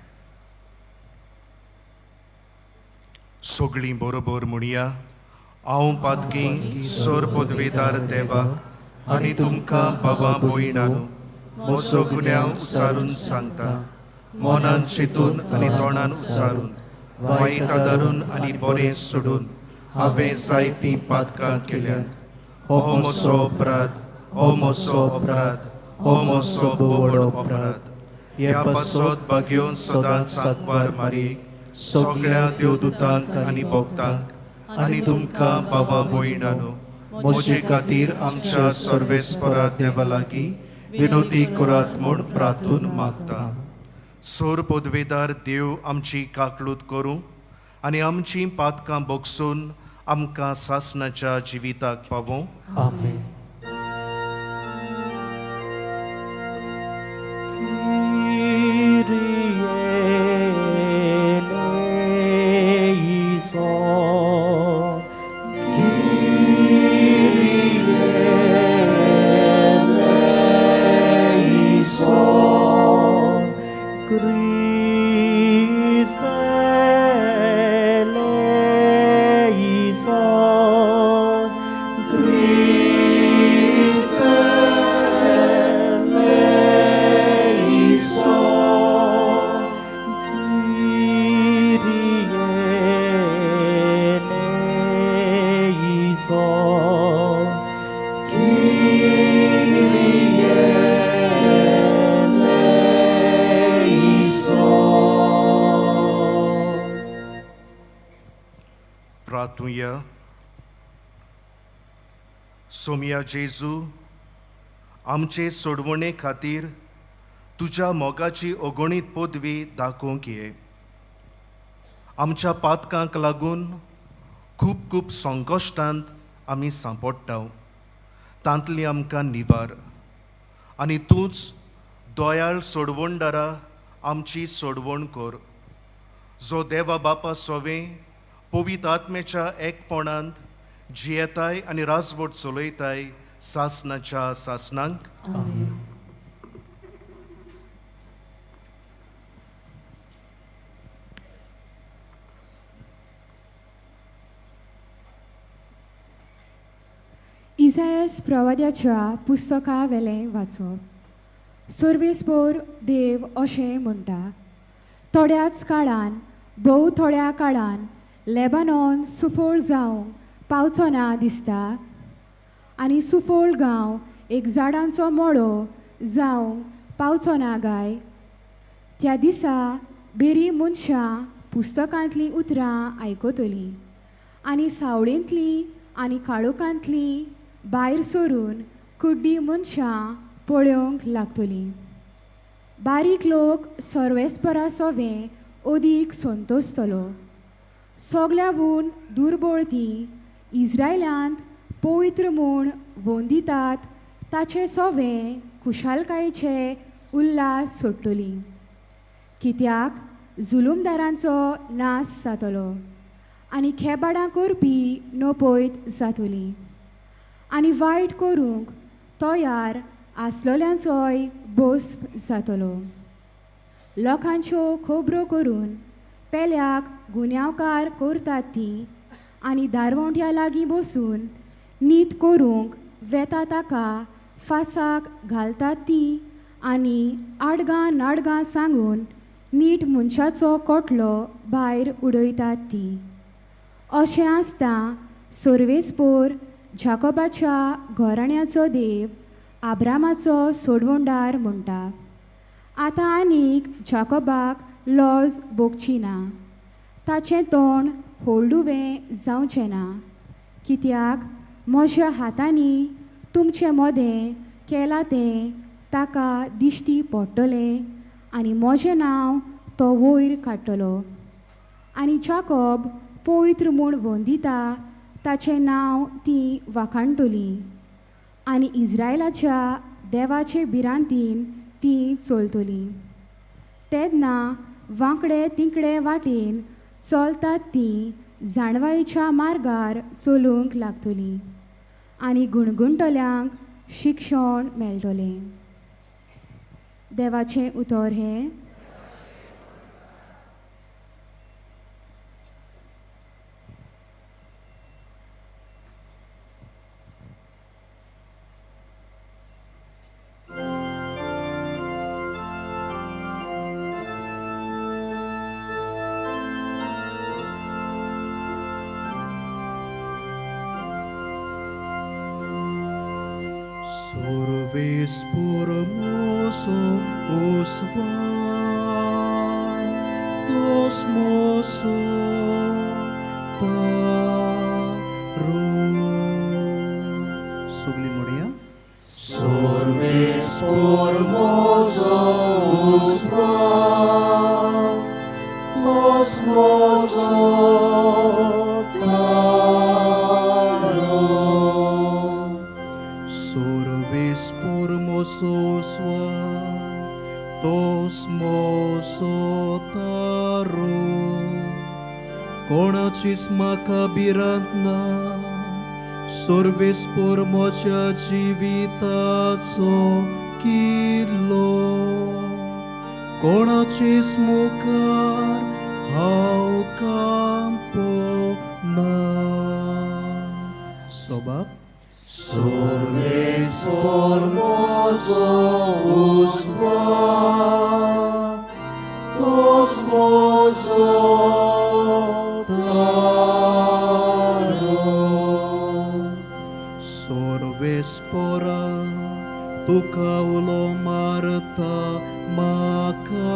सगळीं बरोबर म्हणया, हांव पातकी सर पदवेदार देवाक आनी तुमकां बाबा भयणांनो म्हजो गुन्यांव उचारून सांगता. मनान चिंतून आनी तोंडान उचारून, वायट आदारून आनी बरें सोडून हांवें जायतीं पातकां केल्यांत. हो म्हजो अपराध, हो म्हजो अपराध, हो म्हजो व्हड अपराध. ह्या पासत बागेवन सदांच सांकवार मारी सगळ्या देवदूतांक आनी भक्तांक आनी तुमकां बाबा भयणांनो म्हजे खातीर आमच्या सर्वेस्परा देवा लागीं विनोदी करात म्हूण प्रार्थून मागता. सोर पदवेदार देव आमची काकलूत करूं आनी आमचीं पातकां बोगसून आमकां सासणाच्या जिविताक पावों.
आमेन.
सोमिया जेजू, आमचे सोडवणे खातीर तुज्या मोगाची अगणीत पदवी दाखोवंक ये. आमच्या पातकांक लागून खूब खूब संकश्टांत आमी सांपडटा, तांतली आमकां निवार आनी तूंच दयाळ सोडवणदारा आमची सोडवण कर, जो देवा बापा सोवें पवित्र आत्म्याच्या एकपणांत जियेताय आनी राजवट चलयताय सासणाच्या सासणांक.
इजायस प्रवाद्याच्या पुस्तका वेलें वाचप. सर्वेस्पोर देव अशें म्हणटा, थोड्याच काळान, भोव थोड्या काळान लेबानॉन सुफळ जावंक पावचो ना दिसता आनी सुफळ गांव एक झाडांचो मोडो जावंक पावचो ना गाय. त्या दिसा बेरी मनशां पुस्तकांतलीं उतरां आयकतलीं आनी सावळेंतलीं आनी काळोखांतलीं भायर सरून कुड्डी मनशां पळोवंक लागतलीं. बारीक लोक सर्वेस्परा सोवें अदीक संतोसतलो. सगल्यावून दुर्बळ ती इस्रायलांत पवित्र म्हूण वंदितात ताचे सोवें खुशालकायेचे उल्हास सोडटली. कित्याक जुलुमदारांचो नाश जातलो आनी खेबाडां करपी नपयत जातली आनी वायट करूंक तयार आसलोल्यांचोय बोस जातलो. लोकांच्यो खबरो करून पेल्याक गुन्यांवकार करतात ती आनी दारवंट्या लागीं बसून नीत करूंक वेता ताका फासाक घालतात ती आनी आडगां नाडगां सांगून नीट मनशाचो कोटलो भायर उडयतात ती. अशें आसता सर्वेस्पोर जाकोबाच्या घराण्याचो देव आब्रामाचो सोडवणदार म्हणटा, आतां आनीक जाकोबाक लॉज भोगची ना, ताचें तोंड हळडुवें जावचें ना, कित्याक म्हज्या हातांनी तुमचे मदें केलां तें ताका दिश्टी पडटलें आनी म्हजें नांव तो वयर काडटलो. आनी जाकोब पवित्र म्हूण वंदिता ताचें नांव ती वाखाणटली आनी इस्रायलाच्या देवाचे भिरांतीन ती चलतली. तेन्ना वांकडे तिकडे वाटेन चलतात ती जाणवायेच्या मार्गार चलूंक लागतली आनी गुणगुणटल्यांक शिक्षण मेळटलें. देवाचें उतर हें.
Vis por mozo os dos mozo taru. Sorves formoso usva, tos mozo taro. Sorves formoso usva, tos mozo taro. कोणाचीच म्हाका भिरांत ना, सर्वेस्पोर म्हज्या जिविताचो किल्लो. कोणाचेच मुखार हांव कांपना. सोबाब
सर्वेस्पोर म्हजो उस्वा, तोच म्हजो तारो.
सर्वेस्पोरा तुका उलो मारता म्हाका,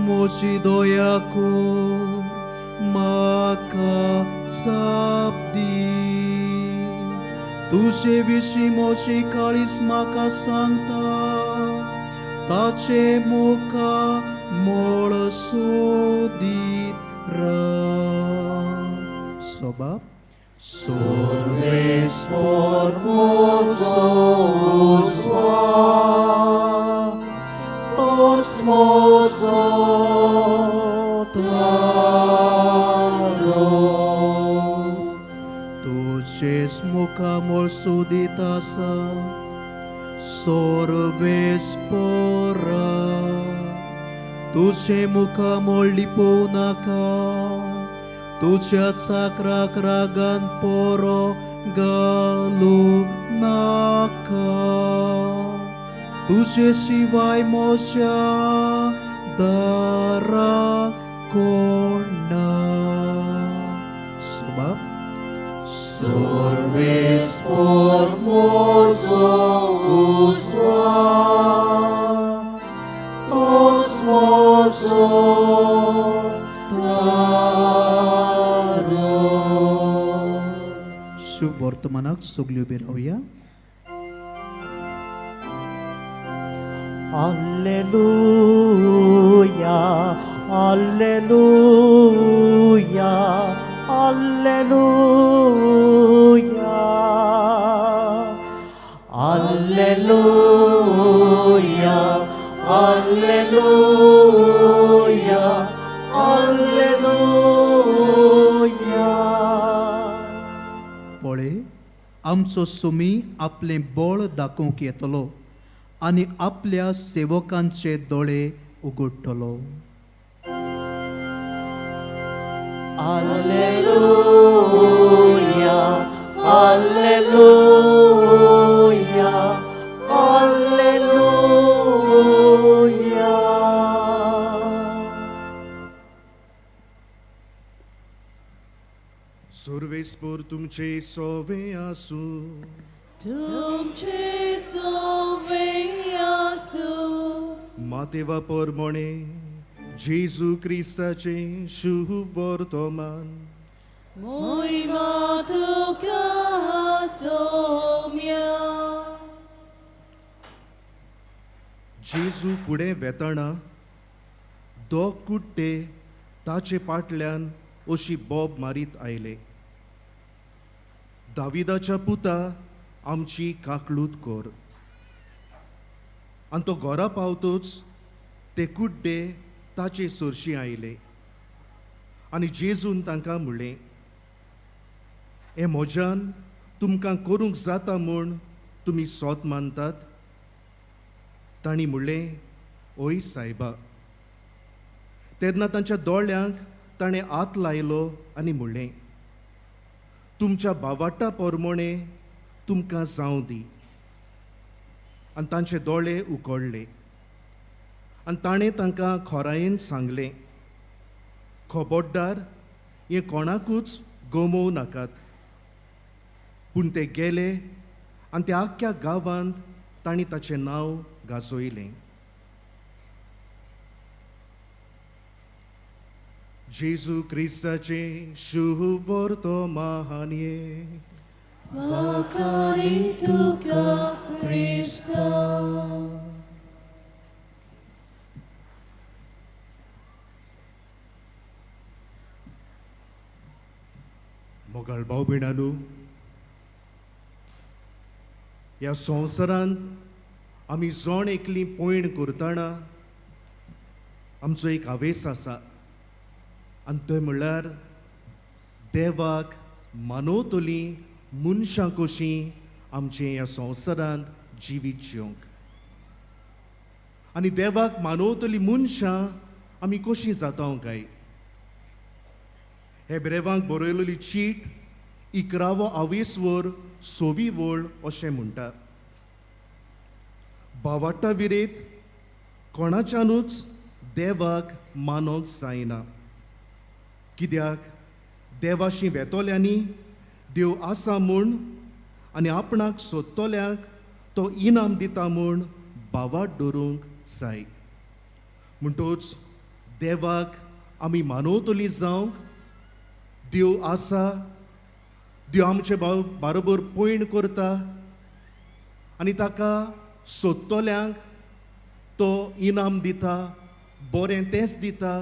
म्हजी दया कर म्हाका जाप दी. तुजे विशीं म्हजी काळीज म्हाका सांगता, ताचे मुखा मोळ सोदीत राव. सोबाब
सर्वेस्पोर म्हजो उस्वा, तोच म्हजो तारो.
तुजेच मुखामळ सोदीत आसा सर्वेस्पोरा, तुजें मुखामळ लिपोवं नाका, तुज्या चाकराक रागान पोरो घालूं नाका. तुजे शिवाय म्हज्या दारा कोण ना. सोबाब
सर्वेस्पोर म्हजो उस्वा, तोच म्हजो तारो.
शुभ वर्तमानाक सगल्यो उबी रावया.
Alleluia, Alleluia, Alleluia, Alleluia, Alleluia, Alleluia.
पळय, आमचो सुमी आपलें बळ दाखोवंक येतलो आनी आपल्या सेवकांचे दोळे उगडटलो.
Alleluia, Alleluia, Alleluia.
सर्वेस्पोर तुमचे सोवे आसूं,
तुमचे सोवे आसूं.
मातेवा परमणे जेजू क्रिस्ताचें शुभ वर्तमान.
मोहिमा तुका सोम्या.
जेजू फुडें वेतना दोग कुट्टे ताचे पाटल्यान अशी बोब मारीत आयले, दाविदाच्या पुता आमची काकलूत कर. आनी तो घरा पावतोच ते कुड्डे ताचे सरशीं आयले आनी जेजून तांकां म्हणलें, हें म्हज्यान तुमकां करूंक जाता म्हूण तुमी सोत मानतात? तांणी म्हणलें, ओय सायबा. तेन्ना तांच्या दोळ्यांक ताणें हात लायलो आनी म्हणलें, तुमच्या बावाटा पोरमोणे तुमकां जावं दी. आनी तांचे दोळे उकडले आनी ताणें तांकां खोरायेन सांगलें, खबरदार, हें कोणाकूच गमोवं नाकात. पूण ते गेले आनी त्या आख्ख्या गांवांत तांणी ताचें नांव गाजयलें. जेजू क्रिस्ताचें शुभ वर्तमान.
वाखाणी तुका क्रिस्ता.
मोगाळ भाव भयणांनो, ह्या संवसारांत आमी जण एकली पयण करतना आमचो एक हावेस आसा आनी तो म्हणल्यार देवाक मानवतली मनशां कशीं आमचें ह्या संवसारांत जिवीत जिवंक. आनी देवाक मानवतली मनशां आमी कशीं जाता काय? हे ब्रेवांक बरयलेली चीट 11वो आवेसवर 6वी वळ अशें म्हणटा, भावाटा विरेत कोणाच्यानूच देवाक मानोंक जायना, कित्याक देवाशी वेतोल्यांनी देव आसा म्हूण आनी आपणाक सोदतल्यांक तो इनाम दिता म्हूण भावाट दवरूंक जाय. म्हणटूच देवाक आमी मानवतली जावंक देव आसा, देव आमचे बारोबर पयण करता आनी ताका सोदतल्यांक तो इनाम दिता, बरें तेंच दिता,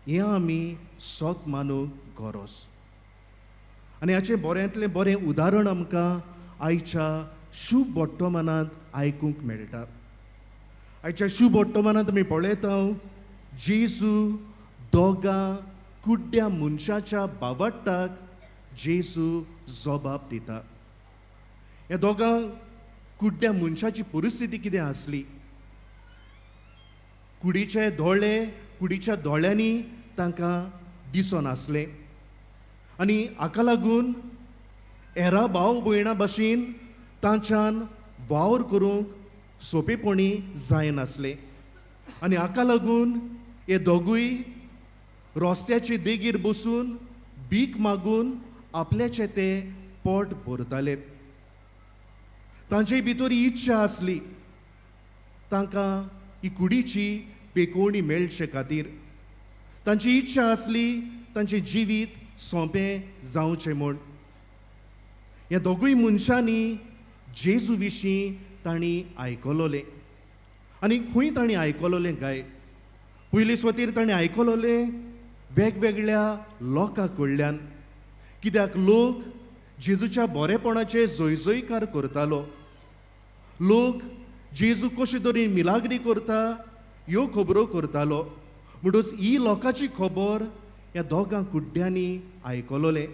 हें आमी सत मानूंक गरज. आनी हाचें बऱ्यांतलें बरें उदाहरण आमकां आयच्या शुभ वर्तमानांत आयकूंक मेळटा. आयच्या शुभ वर्तमानांत आमी पळयता जेजू दोगां कुड्ड्या मनशाच्या बावट्टाक जेजू जबाब दिता. ह्या दोगां कुड्ड्या मनशाची परिस्थिती कितें आसली? कुडीचे दोळे, कुडीच्या दोळ्यांनी तांकां दिसनासलें आनी हाका लागून हेरा भाव भयणां भाशेन तांच्यान वावर करूंक सोंपेपणी जायनासलें आनी हाका लागून हे दोगूय रस्त्याचे देगेर बसून भीक मागून आपल्याचे ते पोट भरताले. तांचे भितर ही इच्छा आसली तांकां ही कुडीची पेकोवणी मेळचे खातीर, तांची इच्छा आसली तांचें जिवीत सोंपें जावचें म्हूण. ह्या दोगूय मनशांनी जेजू विशीं तांणी आयकलोलें आनी खंय तांणी आयकलोलें काय? पयले सुवातेर तांणी आयकलोलें वेगवेगळ्या लोकां कडल्यान, कित्याक लोक जेजूच्या बरेपणाचे जयजयकार करतालो, लोक जेजू कशे तरेन मिलाग्री करता ह्यो खबरो करतालो. म्हणटच ही लोकांची खबर ह्या दोगां कुड्ड्यांनी आयकलोलें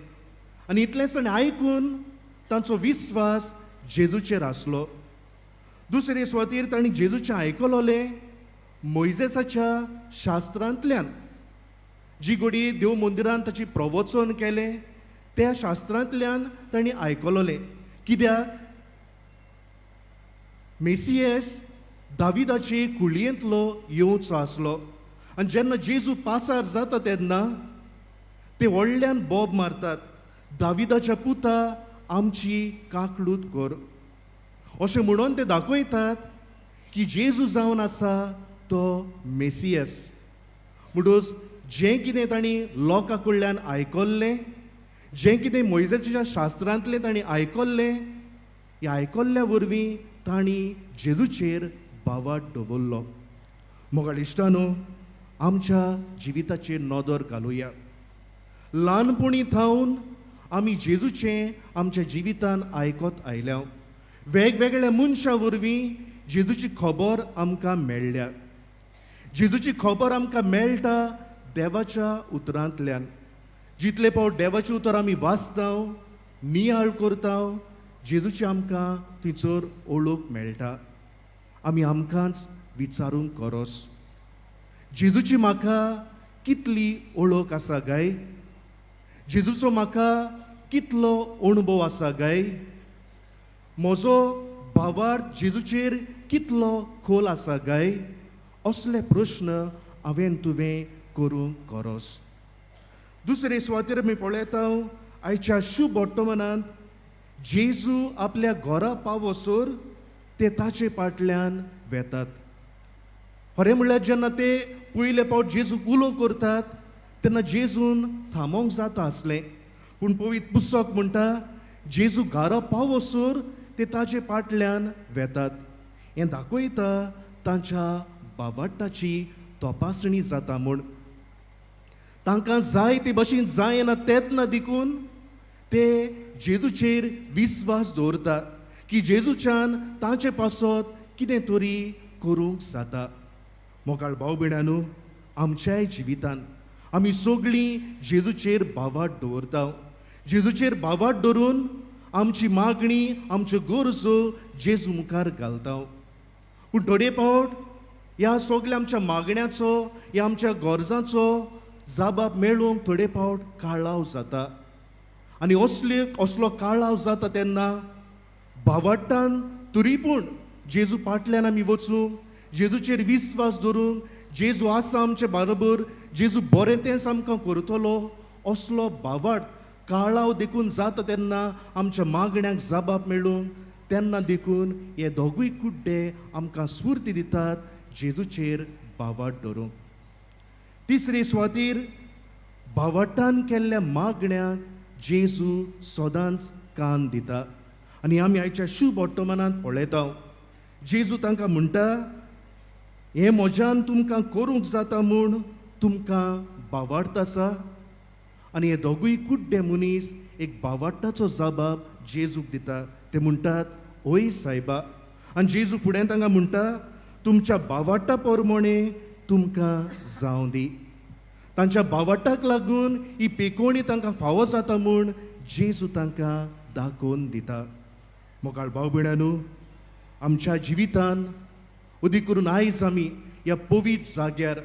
आनी इतलेंच ताणें आयकून तांचो विस्वास जेजूचेर आसलो. दुसरे सुवातेर तांणी जेजूचें आयकलोलें मोयजेसाच्या शास्त्रांतल्यान, जी घडये देव मंदिरान ताची प्रवचन केलें त्या शास्त्रांतल्यान तांणी आयकलोलें, कित्याक मेसियस दाविदाचे कुळयेंतलो येवचो आसलो. आनी जेन्ना जेजू पासार जाता तेन्ना ते व्हडल्यान बोब मारतात, दाविदाच्या पुता आमची काकळूत कर, अशें म्हणून ते दाखयतात की जेजू जावन आसा तो मेसियस. म्हणटच जें कितें तांणी लोकां कडल्यान आयकल्लें, जें कितें मोयजेच्या शास्त्रांतलें तांणी आयकल्लें, ह्या आयकल्ल्या वरवीं तांणी जेजूचेर भावार्थ दवरलो. मोगाळ इश्टानो, आमच्या जिविताचेर नदर घालुया. ल्हानपणी थावन आमी जेजूचें आमच्या जिवितान आयकत आयल्या. वेगवेगळ्या मनशां वरवीं जेजूची खबर आमकां मेळ्ळ्या. जेजूची खबर आमकां मेळटा देवाच्या उतरांतल्यान. जितले फावट देवाचें उतर आमी वाचता, नियाळ करता, जेजूची आमकां थंयसर ओळख मेळटा. आमी आमकांच विचारूंक गरज, जेजूची म्हाका कितली ओळख आसा काय? जेजूचो म्हाका कितलो अणभव आसा काय? म्हजो भावार्थ जेजूचेर कितलो खोल आसा काय? असले प्रश्न हांवें तुवें करूंक गरज. दुसरे सुवातेर आमी पळयता आयच्या शुभ वर्तमानांत जेजू आपल्या घरा पावसर ते ताचे फाटल्यान वेतात. खरें म्हणल्यार जेन्ना ते पयले फावट जेजूक उलो करतात तेन्ना जेजून थांबोवंक जाता आसलें, पूण पवित्र पुस्तक म्हणटा जेजू घरा पावसर ते ताजे पाटल्यान वेतात. हें दाखयता तांच्या बावाटाची तपासणी जाता म्हूण. तांकां जाय ते भशेन जायना तेन्ना देखून ते जेजूचेर विस्वास दवरता की जेजूच्यान तांचे पासत कितें तरी करूंक जाता. मोगाळ भाव भयणांनो, आमच्याय जिवितान आमी सगळीं जेजूचेर भावाट दवरता. जेजूचेर भावाट दवरून आमची मागणी, आमच्यो गरजो जेजू मुखार घालता. पूण थोडे फावट ह्या सगल्या आमच्या मागण्याचो, ह्या आमच्या गरजांचो जाबाब मेळूंक थोडे फावट काळाव जाता. आनी असलो काळाव जाता तेन्ना भावाट्टान तरी पूण जेजू फाटल्यान आमी वचूंक, जेजूचेर विस्वास दवरूंक, जेजू आसा आमचे बरोबर, जेजू बरें तेंच आमकां करतलो असलो भावाट काळाव देखून जाता तेन्ना आमच्या मागण्याक जाबाब मेळूंक तेन्ना देखून हे दोगूय कुड्डे आमकां स्फूर्ती दितात जेजूचेर भावाट दवरूंक. तिसरे सुवातीर भावाटान केल्ल्या मागण्याक जेजू सदांच कान दिता. आनी आमी आयच्या शुभ वर्तमानांत पळयता जेजू तांकां म्हणटा, हें म्हज्यान तुमकां करूंक जाता म्हूण तुमकां भावार्थ आसा. आनी हे दोगूय कुड्डे मनीस एक भावार्थाचो जबाब जेजूक दिता. ते म्हणटात, ओय सायबा. आनी जेजू फुडें तांकां म्हणटा, तुमच्या भावार्था प्रमाणे तुमकां जावं दी. तांच्या भावार्थाक लागून ही पेकोवणी तांकां फावो जाता म्हूण जेजू तांकां दाखोवन दिता. मोगाळ भाव भयणांनो, आमच्या जिवितान अदीक करून आयज आमी ह्या पवित्र जाग्यार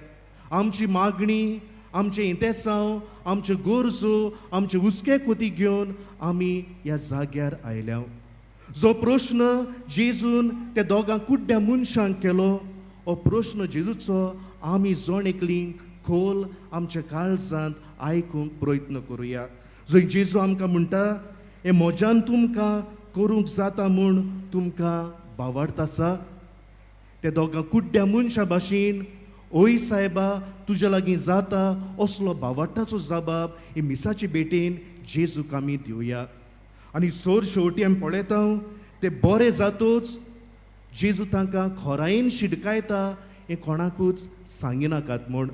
आमची मागणी, आमचें इंतेसांव, आमच्यो गरजो, आमचे हुस्के कोती घेवन आमी ह्या जाग्यार आयल्या. जो प्रश्न जेजून त्या दोगां कुड्ड्या मनशांक केलो, हो प्रश्न जेजूचो आमी जण एकली खोल आमच्या काळजांत आयकूंक प्रयत्न करुया. जंय जेजू आमकां म्हणटा, हें म्हज्यान तुमकां करूंक जाता म्हूण तुमकां भावार्थ आसा. त्या दोगां कुड्ड्या मनशां भाशेन ओय सायबा तुज्या लागीं जाता असलो भावार्थाचो जबाब ही मिसाचे भेटेन जेजूक आमी दिवया. आनी सोर शेवटी आमी पळयता ते बरे जातूच जेजू तांकां खोरायेन शिडकायता, हें कोणाकूच सांगिनाकात म्हूण.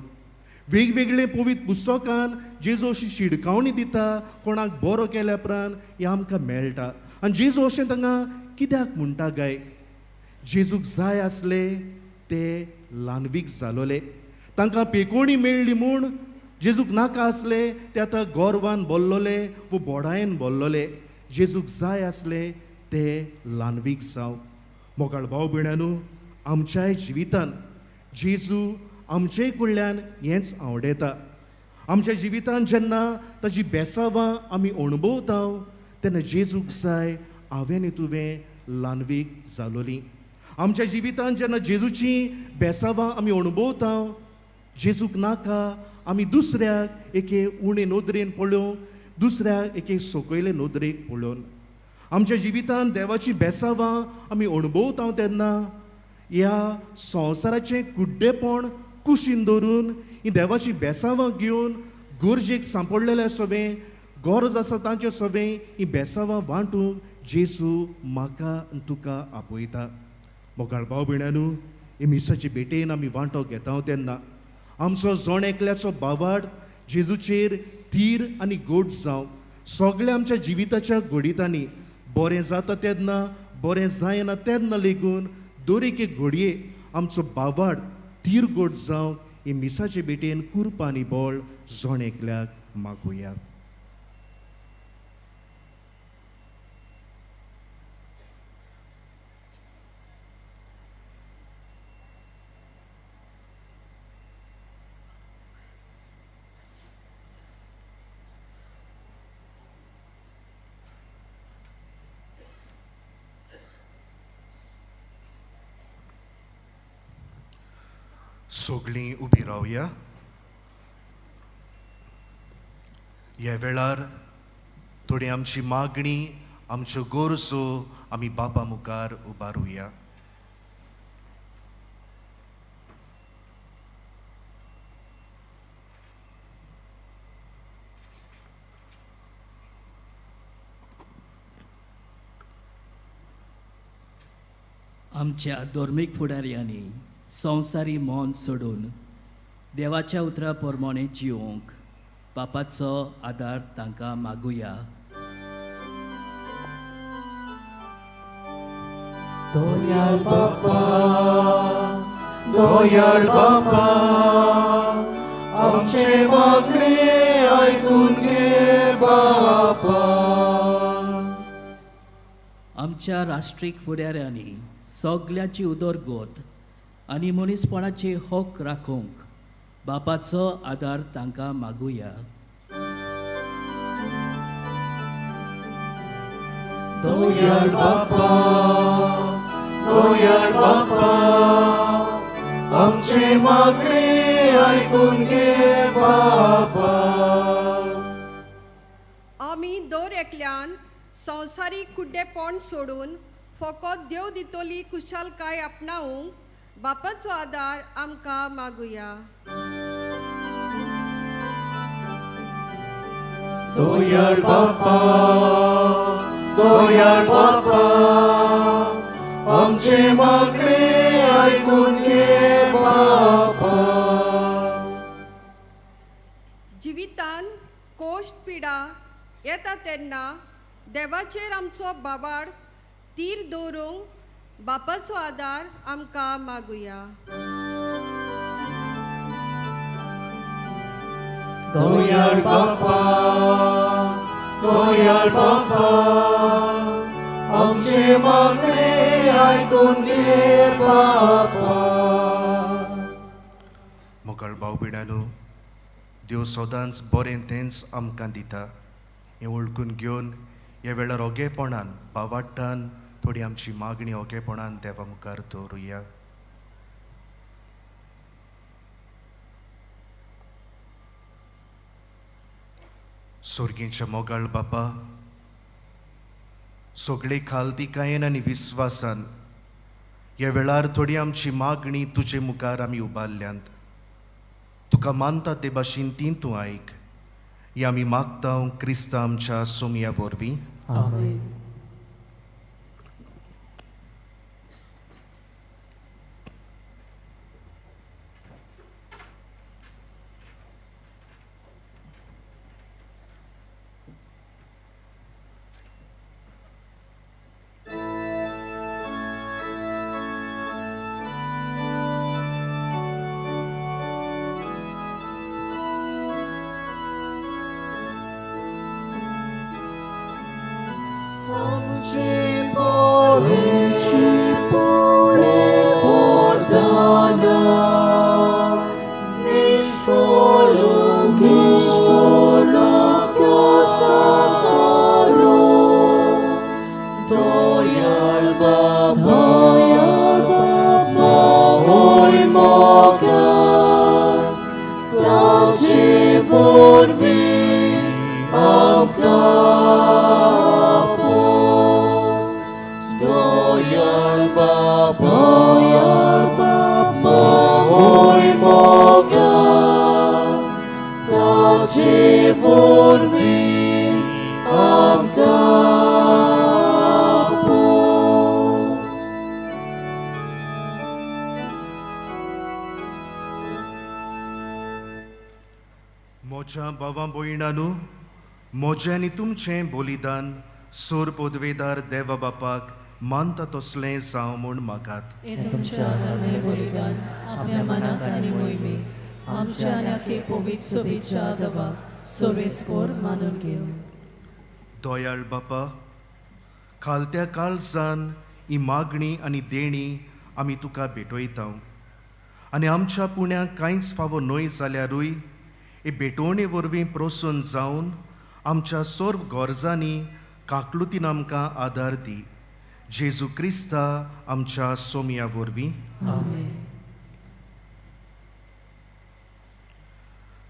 वेगवेगळे पवित्र पुस्तकान जेजू अशी शिडकावणी दिता, कोणाक बरो केल्या उपरांत हें आमकां मेळटा. आनी जेजू अशें तांकां कित्याक म्हणटा काय? जेजूक जाय आसले ते ल्हानवीक जालोले, तांकां पेकोवणी मेळ्ळी म्हूण जेजूक नाका आसले ते आतां गोरवान बोल्लोले वो बोडायेन बोल्लोले. जेजूक जाय आसले ते ल्हानवीक जावं. मोगाळ भाव भयणांनो, आमच्याय जिवितान जेजू आमचे कडल्यान हेंच आवडयता. आमच्या जिवितान जेन्ना ताजी बेसावां आमी अणभवता तेन्ना जेजूक जाय हांवें आनी तुवें ल्हानवीक जालोली. आमच्या जिवितान जेन्ना जेजूची बेसावां आमी अणभवता, जेजूक नाका आमी दुसऱ्याक एके उणे नदरेन पळोवंक, दुसऱ्याक एके सकयले नदरेक पळोवन. आमच्या जिवितान देवाची बेसावां आमी अणभवता तेन्ना ह्या संवसाराचें कुड्डेपण कुशीन दवरून ही देवाची बेसावां घेवन गरजेक सांपडलेले सगळें, गरज आसा तांचे सगळें ही बेसावां वांटूंक जेजू म्हाका आनी तुका आपयता. मोगाळ भाव भयणांनो, ही मिसाचे भेटेन आमी वांटो घेता तेन्ना आमचो जण एकल्याचो भावार्थ जेजूचेर थीर आनी गोड जावं. सगळ्या आमच्या जिविताच्या घडितांनी बरें जाता तेन्ना, बरें जायना तेन्ना लेगून दर एके घडये आमचो भावार्थ थीर गोड जावं. ही मिसाचे भेटेन कुरपा आनी बळ जण एकल्याक मागुया. सगळीं उबी रावया. ह्या वेळार थोडी आमची मागणी, आमच्यो गरजो आमी बापा मुखार उबारुया.
आमच्या धर्मीक फुडाऱ्यांनी संवसारी मन सोडून देवाच्या उतरा प्रमाणे जिवंक बापाचो आदार तांकां मागुया.
दयाळ बापा, दयाळ बापा, आमचे मागणे आयकून घे बापा.
आमच्या राष्ट्रीक फुडाऱ्यांनी सगल्यांची उदरगत आनी मनीसपणाचे हक राखूंक बापाचो आदार तांकां मागुया.
दयाळ बापा, दयाळ बापा, आमचे मागणे आयकून घे बापा.
आमी दर एकल्यान संवसारीक कुड्डेपण सोडून फकत देव दितली कुशालकाय आपणावंक बापाचो आदार आमकां मागुया.
दयाळ बापा, दयाळ बापा, आमचे मागणे आयकून घे बापा.
जिवितान कोश्ट पिडा येता तेन्ना देवाचेर आमचो बाबाड तीर दवरूंक बापाचो आदार आमकां मागुया.
दयाळ बापा, दयाळ बापा, आमचे मागणे आयकून घे बापा.
मोगाळ भाव भयणांनो, देव सदांच बरें तेंच आमकां दिता हें वळखून घेवन ह्या वेळार ओगेपणान बावाट्टान थोडी आमची मागणी ओगेपणान देवा मुखार दवरुया. सोर्गींच्या मोगाळ बापा, सगळे खालतिकायेन आनी विस्वासान ह्या वेळार थोडी आमची मागणी तुजे मुखार आमी उबारल्यांत. तुका मानता ते भाशेन ती तूं आयक. ही आमी मागता क्रिस्ता आमच्या सोमया वरवीं.
आमेन.
म्हज्या भावां भयणांनो, म्हजें आनी तुमचें बलिदान सोर पदवेदार देवा बापाक मानता तसलें जावं म्हूण मागात.
हें तुमच्या हातांतलें बलिदान आपल्या मनाक आनी मोहिमेक आमच्या आनी आखे पवित्र सोबीच्या देवाक सोरेस्पोर मानून घेवं.
दयाळ बापा, खालत्या काळजान ही मागणी आनी देणी आमी तुका भेटयता आनी आमच्या पुण्याक कांयच फावो न्हय जाल्यारूय हे भेटवणे वरवीं प्रसन्न जावन आमच्या सर्व गरजांनी काकलुतीन आमकां आदार दी. जेजू क्रिस्ता आमच्या सोमया वरवीं.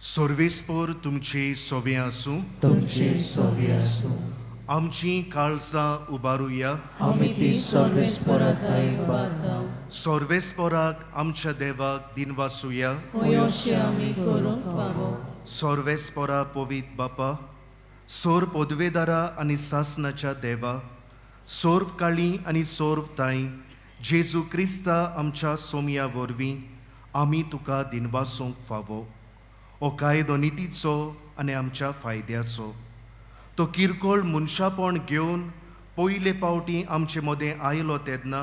सर्वेस्पोर तुमचे सोवे आसूं.
तुमचे सोवे आसूं.
आमची काळजां उबारुया.
आमी ती सर्वेस्पोरा थंय उबारता.
सर्वेस्पोराक आमच्या देवाक दिनवासुया.
अशें आमी करूंक फावो.
सर्वेस्पोरा पवित्र बापा, सोर पदवेदारा आनी सासनाच्या देवा, सोर्व काळी आनी सोर्व ताई जेजू क्रिस्ता आमच्या सोमया वरवीं आमी तुका दिनवासूंक फावो. हो कायदो नितीचो आनी आमच्या फायद्याचो. तो किरकोळ मनशापण घेवन पयले पावटी आमचे मदें आयलो तेन्ना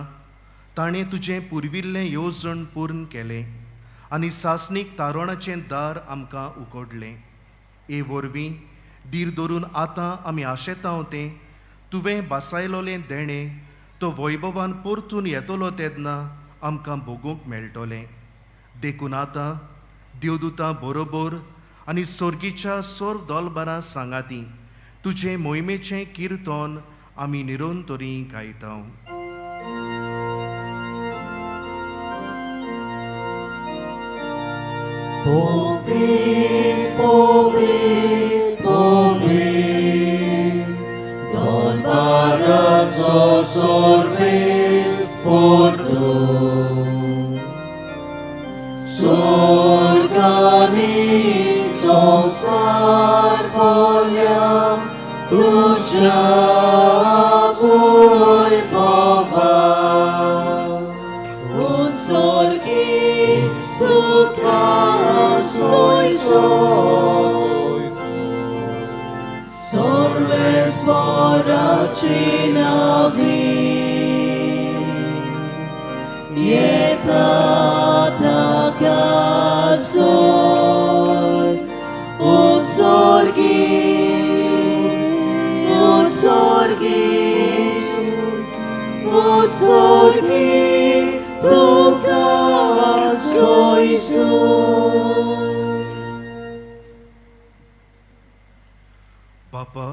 ताणें तुजें पुर्विल्लें येवजण पूर्ण केलें आनी सासणीक तारणाचें दार आमकां उगडलें. हे वरवीं धीर धरून आतां आमी आशेतांव तें तुवें बासायलोलें देणें तो वैभवान परतून येतलो तेन्ना आमकां भोगूंक मेळटलें. देखून आतां देवदूतां बरोबर आनी सोर्गीच्या सोर दोलबारां सांगाती तुजें मोहिमेचें किर्तन आमी निरंतरी गायता.
Povi, povi, povi, don barazzo sorvis portu. Sorgani sonsar polyam tuja voi baba. Un sorgi sukha soy soy sorves borachinavi yeta takasoy utsorgi utsorgi utsorgi tukasoy soy.
बापा,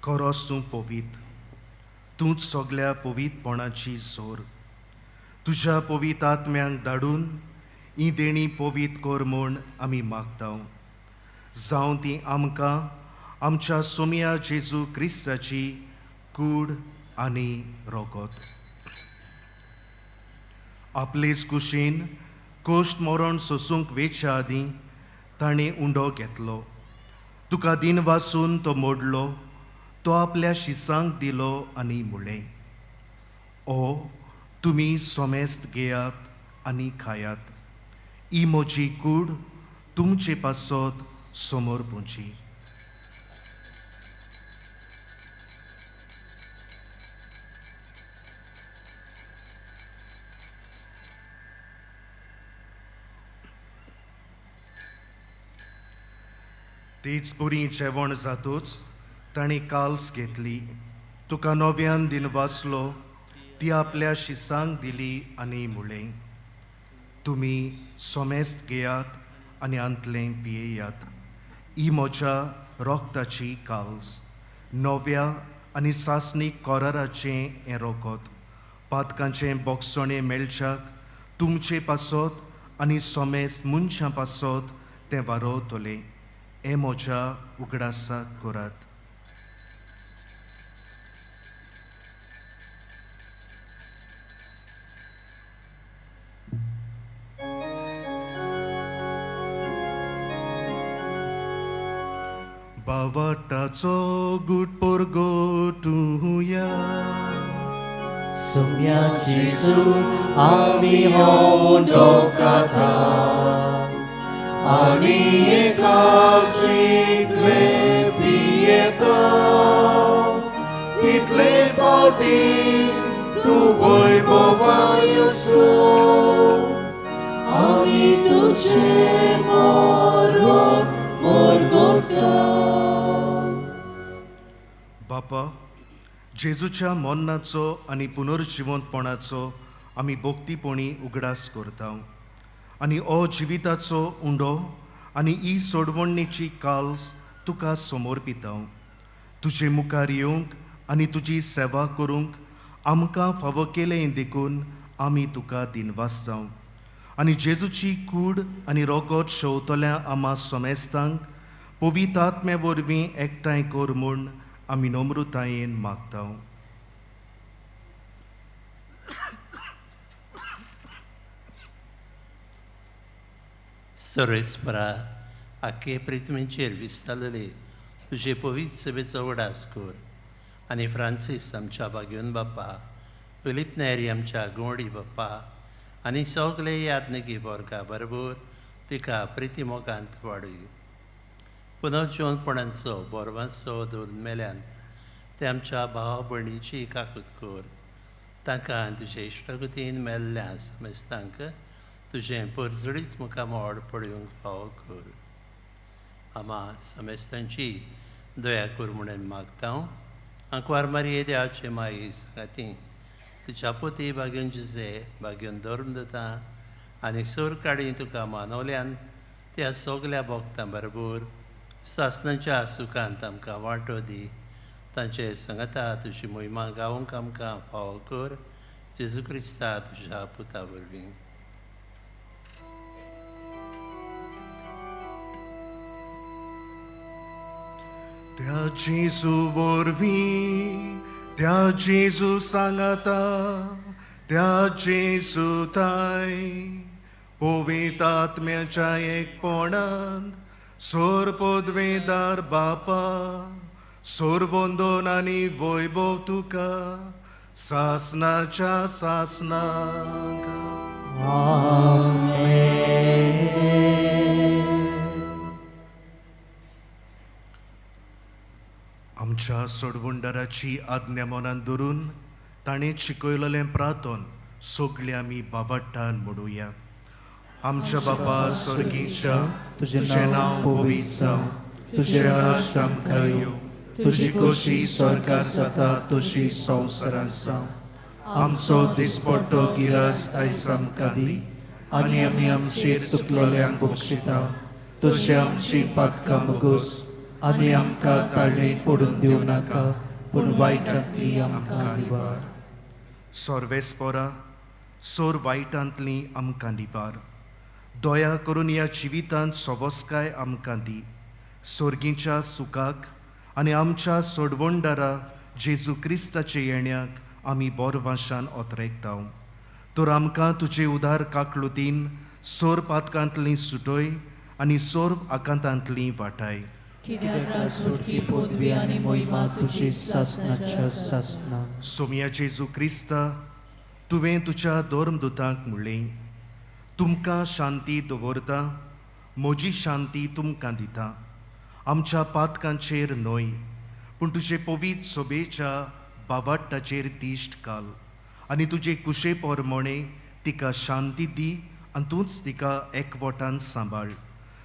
खरोच तूं पवीत, तूंच सगल्या पवीतपणाची जोर. तुज्या पवीत आत्म्यांक धाडून ही देणी पवीत कर म्हूण आमी मागता. जावं ती आमकां आमच्या सोमया जेजू क्रिस्ताची कूड आनी रोगत. आपलेच कुशीन कोश्ट मरण सोसूंक वेच्या आदीं ताणें उंडो घेतलो. तुका दिन वासून तो मोडलो, तो आपल्या शिसांक दिलो आनी म्हणलें, ओ तुमी सोमेस्त घेयात आनी खायात, ही म्हजी कूड तुमचे पासत समोर पुंची. तेच पुरी जेवण जातूच ताणें काल्स घेतली, तुका नव्यान दिन वाचलो, ती आपल्या शिसांक दिली आनी म्हणलें, तुमी सोमेस्त घेयात आनी आंतलें पियेयात, ही म्हज्या रोगताची काल्स, नव्या आनी सासणीक कोराराचें हें रोगत. पातकांचें बोगसणें मेळच्याक तुमचे पासत आनी सोमेस्त मनशां पासत तें वारोवतलें. हे म्हज्या उगडासाक करात. बावटाचो गुट पोरगोटुया
सुम्याची सून आमी होंडो कथा आनी एकासितले पियेता तितले फावटी तूं वैभवायुसो आमी तुजें मरण मोरगोटा.
बापा, जेजूच्या मरणाचो आनी पुनर्जिवंतपणाचो आमी भक्तीपणी उगडास करता आनी हो जिविताचो उंडो आनी ही सोडवणेची काल्स तुका समर्पिता. तुजे मुखार येवंक आनी तुजी सेवा करूंक आमकां फावो केलें देखून आमी तुका दिनवासता. आनी जेजूची कूड आनी रोगत शेवतल्या आमा सोमेस्तांक पवित्र आत्म्या वरवीं एकठांय कर म्हूण आमी नम्रतायेन मागता.
सर्वेस्परा, आखे पृथ्वीचेर विस्तारलेले तुजे पवित्र सभेचो उगडास कर आनी फ्रांसीस आमच्या भाग्योन बापा फिलीप नेरी आमच्या गोंडी बाप्पा आनी सगळे याज्ञिकी वर्गा बरोबर तिका प्रिती मोगांत वाडय. पुनर्जिवनपणाचो बोरवांचो दवरून मेल्यान ते आमच्या भाव भयणीची काकूत कर. तांकां तुजे इश्टगतीन मेल्ल्या समेस्तांक तुजें परजळीत मुखामोड पळोवंक फावो कर. आमा समेस्तांची दया कर म्हणून मागता. आंकवार मारये देवाचे माई सांगाती तुज्या पोती बागेवन जिजे बागेवन धर्म दिता आनी सोर काडी तुका मानवल्यान त्या सगल्या भोगतां बरोबर सासणाच्या सुखांत आमकां वांटो दी. तांचे सांगाता तुजी मोहिमा गावंक आमकां फावो कर. जेजू क्रिस्ता तुज्या पुता वरवीं.
त्या जेजू वरवीं, त्या जेजू सांगाता, त्या जेजू ताय पवित्र आत्म्याच्या एकपणान सोर पदवेदार बापा सोरवंदन आनी वैभव तुका सासनाच्या सासनाक. आमच्या सोडवणदाराची आज्ञा मनान धरून ताणें शिकयलेलें प्रार्थन सगळें आमी बावट्टान म्हणुया. आमच्या बापा स्वर्गीच्या, तुजें नांव पवित्र जावं,
तुजें राज आमकां येवं, तुजी खोशी स्वर्गार जाता तशी संवसारांत जावं. आमचो दिसपट्टो गिरास आयज आमकां दी आनी आमी आमचेर चुकलोल्यांक बक्षिता तशें आमची पातकां मुगोस आनी आमकां ताळें पडून दिवं नाका पूण वायटांतली आमकां निवार.
सोर्वेस्पोरा सोर वायटांतली आमकां निवार. दया करून ह्या जिवितांत सवस्काय आमकां दी. सोर्गीच्या सुखाक आनी आमच्या सोडवणदारा जेजू क्रिस्ताचे येण्याक आमी बोरवाशान ओतरेकता. तर आमकां तुजे उदार काकलुतीन सोर पातकांतली सुटय आनी सोर आकांतांतली वाटाय.
कित्याक सुटकी पदवी आनी मोहिमा तुजी सासनाच्या सासना.
सोम्या जेजू क्रिस्ता, तुवें तुज्या धर्मदुतांक म्हणलें, तुमकां शांती दवरता, म्हजी शांती तुमकां दिता. आमच्या पातकांचेर न्हय पूण तुजे पवित्र सोबेच्या बावाट्टाचेर दिश्ट घाल आनी तुजे कुशे प्रमाणे तिका शांती दी आनी तूंच तिका एकवटान सांबाळ.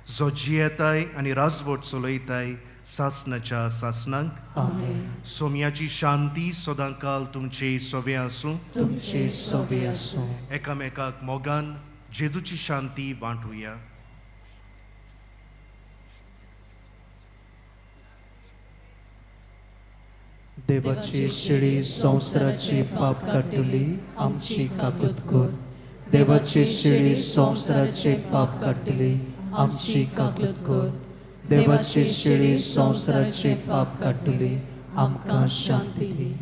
जो जियेताय आनी राजवट चलयताय सासनाच्या सासनाक.
आमेन.
सोम्याची शांती सदांकाल तुमचे सोवे आसूं.
तुमचे सोवे आसूं.
एकामेकाक मोगान जेजूची शांती वांटुया.
देवाची शिळी संवसाराची पाप काडटली आमची काकूत कर. देवाची शिळी संवसाराचे पाप काडटली आमची काकूत कर. देवाची शिळी संवसाराचे पाप काडटली आमकां शांती दी.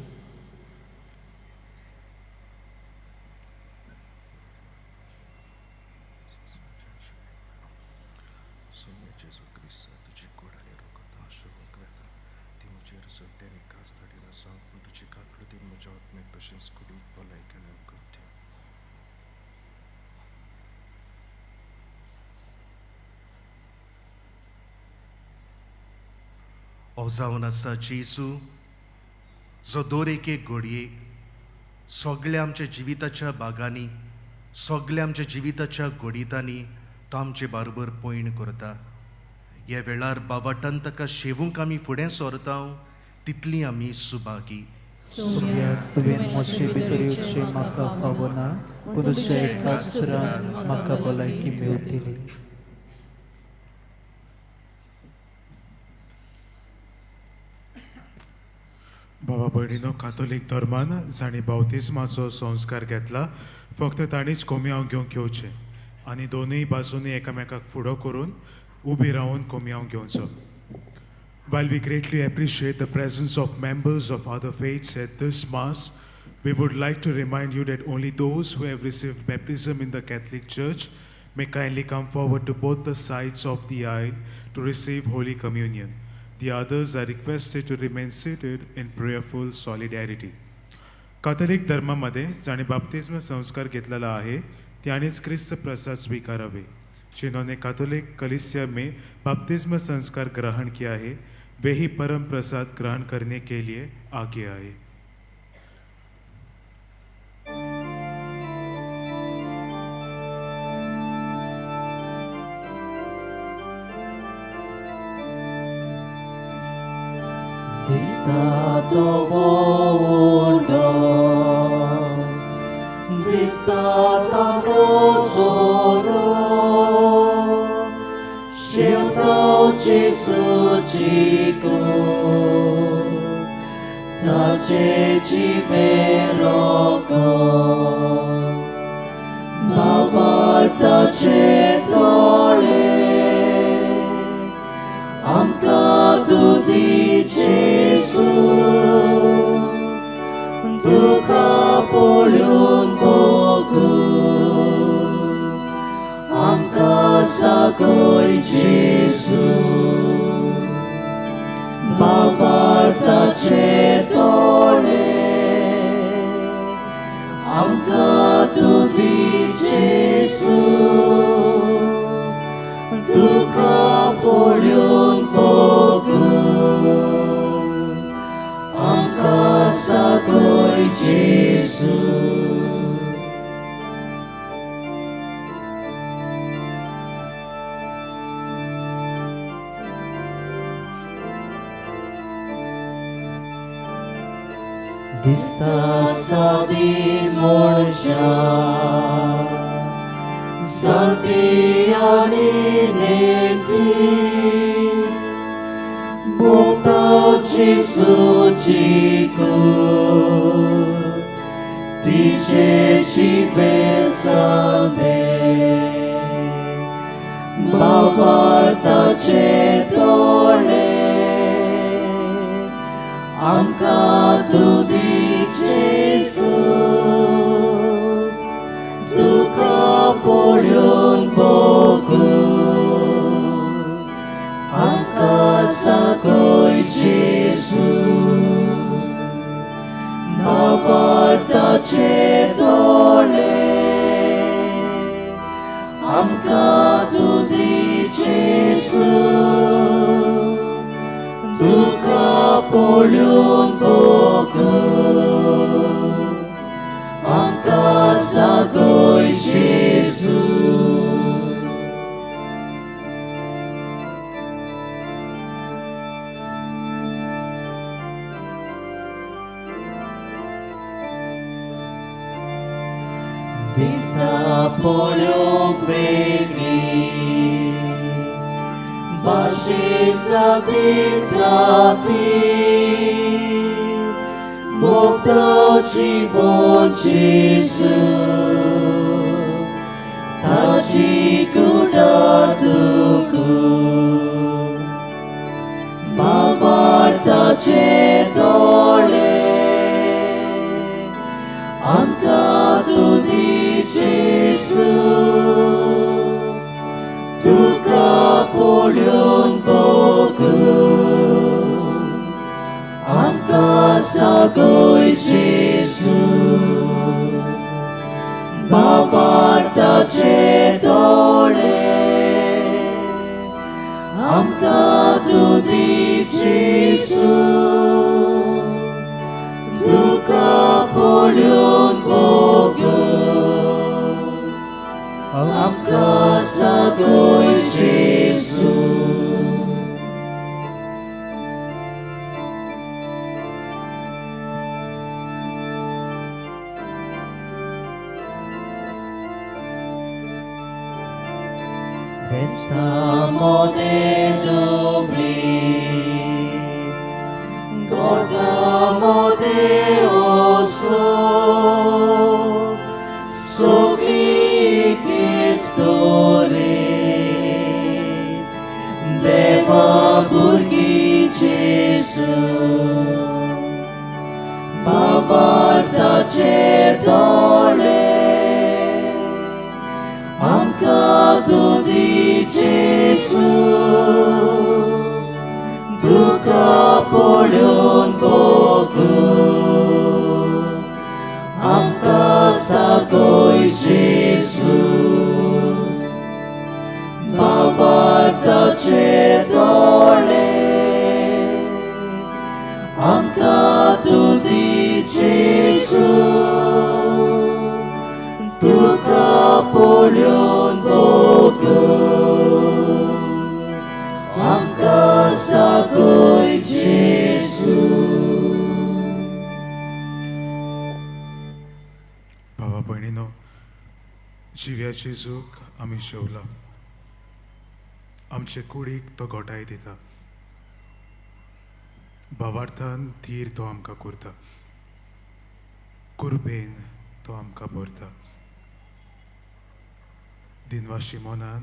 जावन आसा जेजू जो दर एके घडये सगळ्या आमच्या जिविताच्या भागांनी सगळ्या आमच्या जिविताच्या घडितांनी तो आमचे बरोबर पयण करता. ह्या वेळार बावाटान ताका शेवूंक आमी फुडें सरता तितली आमी सुभागी.
सोम्या, तुवें म्हजे भितर येवचें म्हाका फावना पूण तुज्या एकाच सुरान म्हाका भलायकी मेवतली.
बाबा भयणीनो, कातोलीक धर्मान जांणी बावतिज्माचो संस्कार घेतला फक्त तांणीच कोमयांव घेवंक येवचें आनी दोनूय बाजूंनी एकामेकाक फुडो करून उबी रावन कोमयांव घेवचो. While we greatly appreciate the presence of members of other faiths at this Mass, we would like to remind you that only those who have received baptism in the Catholic Church may kindly come forward to both the sides of the aisle to receive Holy Communion. The others are requested to remain seated in prayerful solidarity. Catholic धर्मामध्ये ज्यांनी बाप्तिस्म संस्कार घेतलेला आहे त्यांनीच ख्रिस्त प्रसाद स्वीकारावे. जिन्होंने Catholic कलीसिया में बपतिस्मा संस्कार ग्रहण किया है वे ही परम प्रसाद ग्रहण करने के लिए आगे आए.
दिसता तो व्हडलो, दिसता तागो सोरो, शेवटो जेजूची कूड, ताचे जिवें रोगत, भावार्थाचे दोळे आमकां तूं दी जेजू, तुका पळोवन भोगूं आमकां सागय जेजू, भावार्थाचे दोळे आमकां तूं दी जेजू, तुका पळोवन भोगूं आमकां सागय जेजू. दिसता सादी मनशां जाणटी आनी नेणटी, भोगता जेजूची कूड, तिचे जिवें सांदें, भावार्थाचे दोळे आमकां तूं दी जेजू, तुका पळोवन भोगूं आमकां सागय जेजू, भावार्थाचे दोळे आमकां तूं दी जेजू, तुका पळोवन भोगूं आमकां सागय जेजू. दिसता पळोवंक वेगळी भाशेन जातीन काती, मोगता जिवन जेजू, ताची कुडा तुकू, भावार्थाचे दोळे आमकां तूं दी जेजू, तुका पळोवन भोगूं आमकां सागय जेजू, भावार्थाचे दोळे आमकां तूं दी जेजू, तुका पळोवन भोगूं आमकां सागय जेजू. Restamo de dubli, gordamo de oslo, sogli che store, deva burghi Gesù, भावार्थाचे दोळे आमकां तूं दी जेजू, तुका पळोवन भोगूं
साकय जेजू बाबार्थाचे दोळे आमकां तूं दी जेजू तुका पळोवन भोगूंक आमकां साकय जेजू.
भावा भयणीनो, जिव्या जेजूक आमी शेवला. आमचे कुडीक तो घोटाय दिता. भावार्थान धीर तो आमकां करता. कुर्बेन तो आमकां भरता. दिनवाशी मनान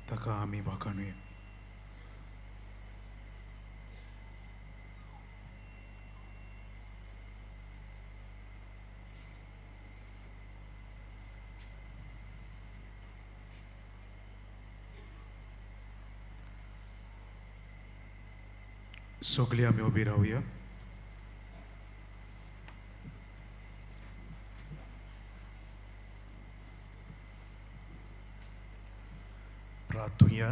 ताका आमी वाखाणुया. सगळीं आमी उबी रावया.
प्रार्थुया.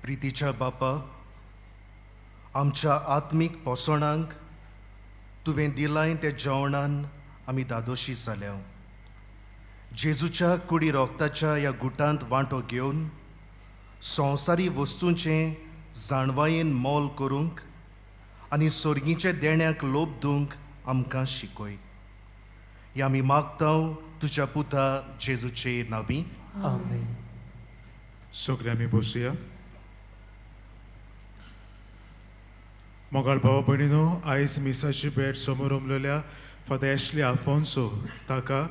प्रितीच्या बापा, आमच्या आत्मीक पोसणांक तुवें दिलाय त्या जेवणान आमी दादोशी जाल्या. जेजूच्या कुडी रोगताच्या ह्या गुटांत वांटो घेवन संवसारी वस्तूंचें जाणवायेन मोल करूंक आनी सोर्गीच्या देण्याक लोभ दिवंक आमकां शिकय. ह्या आमी मागता तुज्या पुता जेजूचे नांवी.
आमेन.
सगळे आमी बसुया. मोगाळ भावा भयणीनो, आयज मिसाची भेट समोर उमलेल्या फादर एशली आफोन्सो ताका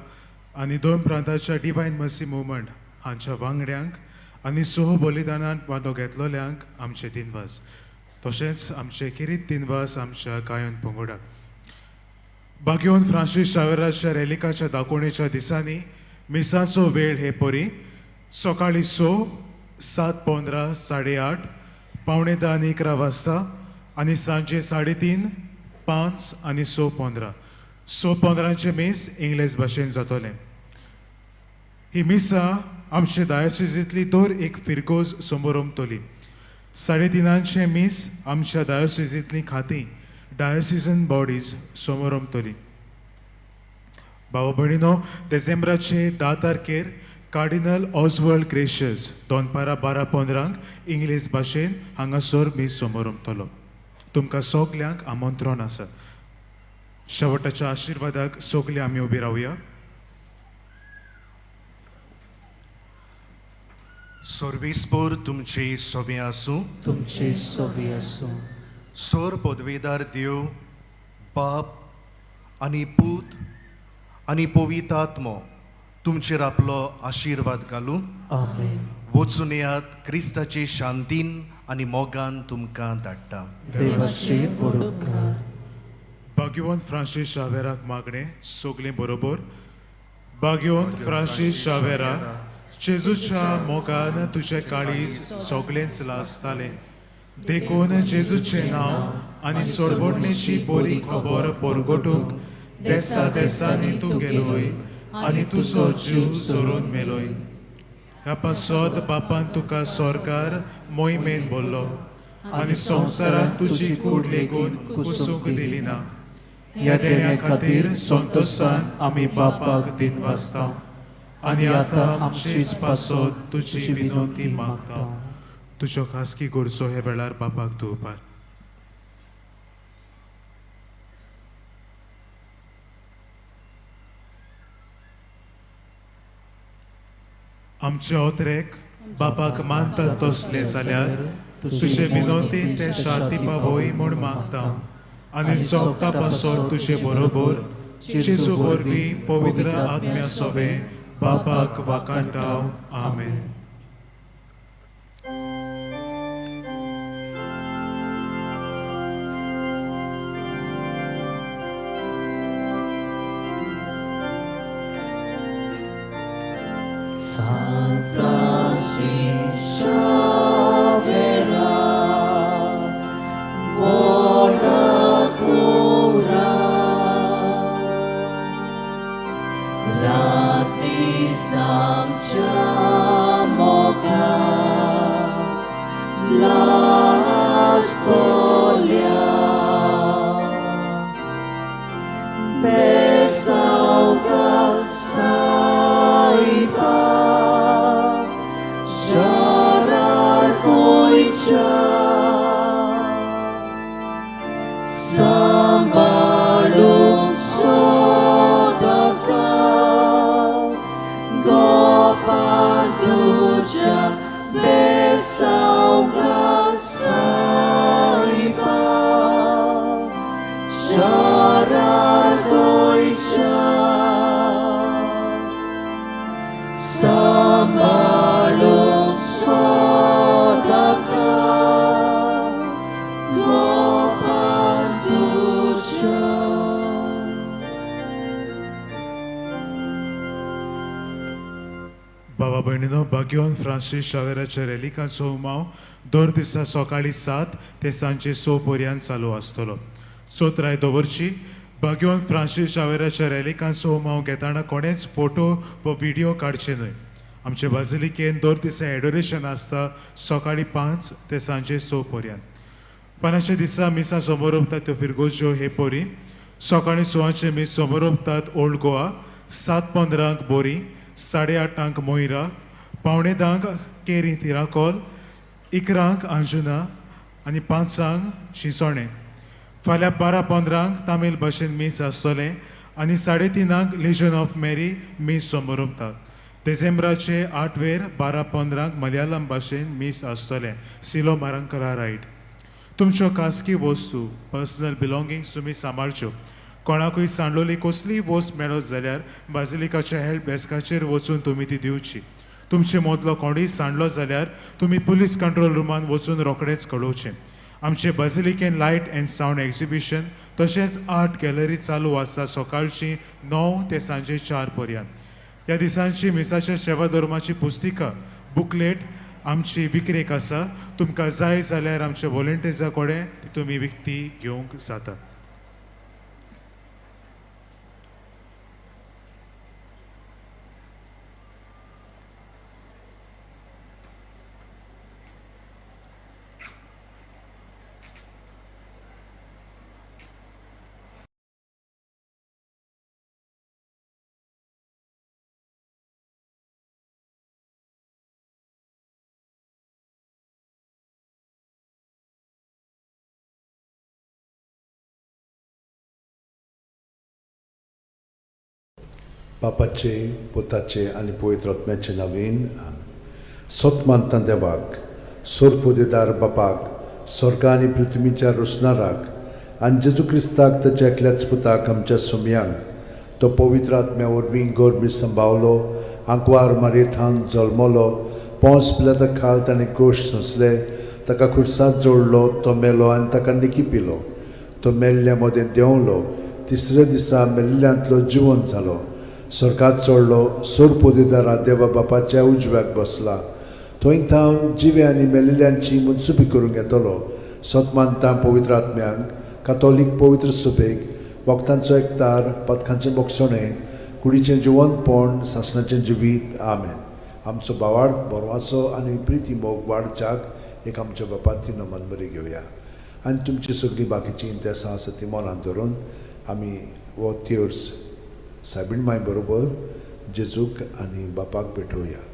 आनी दोन प्रांताच्या डिवायन मर्सी मुवमेंट हांच्या वांगड्यांक आनी सोह बलिदानांत वांटो घेतलोल्यांक आमचे दिनवास. तशेंच आमचे खेरीत दिनवास आमच्या गायन पंगडाक. बागेवन फ्रांसीस शावेराच्या रेलिकाच्या दाखोवणेच्या दिसांनी मिसाचो वेळ हे परी सकाळीं 6, 7:15, 8:30, 9:45 आनी 11 वाजता आनी सांजे 3:30, 5 आनी 6:15. 6:15 मीस इंग्लीश भाशेन जातलें. ही मिसां आमचे डायोसिजींतली दर एक फिरगोज समोर उमतली. 3:30 मीस आमच्या डायोसिजींतली खातीं डायोसिजन बॉडीज समोर उमतली. भाव भयणीनो, डिसेंबराचे 10 तारखेर कार्डिनल ऑजवर्ल्ड ग्रेशियस दनपारां 12:15 इंग्लीश भाशेन हांगासर मीस समोर उमतलो. तुमकां सगल्यांक आमंत्रण आसा. शेवटाच्या आशिर्वादाक सगळे आमी उबी रावया.
सर्वेस्पोर तुमचे सोबे आसूं.
तुमचे सोबे आसूं.
सोर पदवेदार देव बाप आनी पूत आनी पवित्र आत्मो तुमचेर आपलो आशिर्वाद घालूं.
आमेन.
वचून येयात क्रिस्ताचे शांतीन आनी मोगान तुमकां धाडटा.
देवाचे वडोपकार.
भाग्यवंत फ्रांसीस शावेराक मागणें सगळें बरोबर. भाग्यवंत फ्रांसीस शावेरा, जेजूच्या मोगान तुजें काळीज सगळेंच लासतालें. देखून जेजूचें नांव आनी सोडवणेची बरी खबर परगटूंक देसा देसांनी तूं गेलोय आनी तुजो जीव सोडून मेलोय. ह्या पासत बापान तुका सरकार मोहिमेन बोल्लो आनी संवसारांत तुजी कूड लेगून कुसूंक दिली ना. ह्या देण्या खातीर संतोशान आमी बापाक दिनवासता आनी आतां आमचेच पासत तुजी विनंती मागता. तुज्यो खासगी गरजो हे वेळार बापाक दवरपाक. आमचे ओतरेक बापाक मानतात तसले जाल्यार तुजे विनंतीन ते शांती पावय म्हूण मागता आनी सोगता पासत तुजे बरोबर जेजू वरवीं पवित्र आत्म्या सोवे बापाक वाखाणटा. आमेन.
San Francis Xavera, vola cura. रात दीस आमच्या मोगान लासतोल्या बेसावका सायबा शारार गोंयच्या सांबाळूंक सोदका गोपान तुज्या बेसावका सायबा शारार गोंयच्या सांबाळूंक सोदका गोपान तुज्या.
बाबा भयणीनो, भाग्यवान फ्रांसीस शावेराच्या रेलिकांचो उमाव दर दिसा सकाळी 7 ते सांजे 6 पर्यंत चालू आसतलो. चौथराय दवरची. भाग्यवान फ्रांसीस शावेराच्या रेलिकांचो उमाव घेतना कोणेच फोटो वा व्हिडियो काडचे न्हय. आमचे बाजिलिकेन दर दिसा एडोरेशन आसता सकाळी 5 ते सांजे 6 पर्यंत. फाल्यांच्या दिसा मिसां समोर त्यो फिरगोज्यो हे परी. सकाळी 6 मीस समोर ओल्ड गोवा, 7:15 बोरी, 8:30 मोयरा, 9:45 केरी तिराकोल, 11 अंजुना आनी 5 शिंसोणें. फाल्यां 12:15 तामील भाशेन मीस आसतलें आनी 3:30 लिजन ऑफ मेरी मीस समोरपतात. डिसेंबराचे 8 वेर 12:15 मलयाळम भाशेन मीस आसतलें, सिलो मारंकरा रायट. तुमच्यो खासगी वस्तू, पर्सनल बिलोंगिंग्स तुमी सांबाळच्यो. कोणाकूय सांडलोली कसलीय वस्त मेळत जाल्यार बाजिलिकाच्या हेल्प डेस्काचेर वचून तुमी ती दिवची. तुमचे मदलो कोणूय सांडलो जाल्यार तुमी पुलीस कंट्रोल रुमान वचून रोखडेच कळोवचें. आमचे बाजिलिकेन लायट अँड सावंड एक्झिबिशन तशेंच आर्ट गॅलरी चालू आसा सकाळची 9 ते सांजे 4 पर्यंत. ह्या दिसांची मिसाच्या सेवा धर्माची पुस्तिका बुकलेट आमची विक्रेक आसा. तुमकां जाय जाल्यार आमच्या वॉलंटियर्सा कडेन ती तुमी विकती घेवंक जाता.
बापाचे, पुताचे आनी पवित्र आत्म्याचे नवीन. सत मानता देवाक, सोरपोदेदार बापाक, स्वर्गा आनी पृथ्वीच्या रोसणाराक आनी जेजू क्रिस्ताक ताच्या एकल्याच पुताक आमच्या सोमयांक, तो पवित्र आत्म्या वरवीं गोरमी संभावलो, आंकवार मारयेथान जल्मलो, पोंस पिलाता खाल ताणें गोश सोंसले, ताका खुर्सांत जोडलो, तो मेलो आनी ताका निकी पिलो, तो मेल्ल्या मदें देंवलो, तिसऱ्या दिसा मेल्ल्यांतलो जिवन जालो, स्वर्गात चडलो, सोरपोदेदारा देवा बापाच्या उजव्याक बसला, थंय थावन जिवे आनी मेलिल्ल्यांची मनसुबी करूंक येतलो. सत मानता पवित्र आत्म्यांक, कातोलीक पवित्र सुबेक, वखदांचो एकतार, पथकांचें बोगसणें, कुडीचें जिवनपण, सासणाचें जिवीत. आमेन. आमचो भावार्थ बरवाचो आनी प्रिती मोग वाडच्याक एक आमच्या बापाती नमन बरी घेवया आनी तुमची सगळीं बाकीचीं इंतेसां आसा ती मनांत धरून आमी हो तेर्स सायबीण माय बरोबर जेजूक आनी बापाक भेटोवया.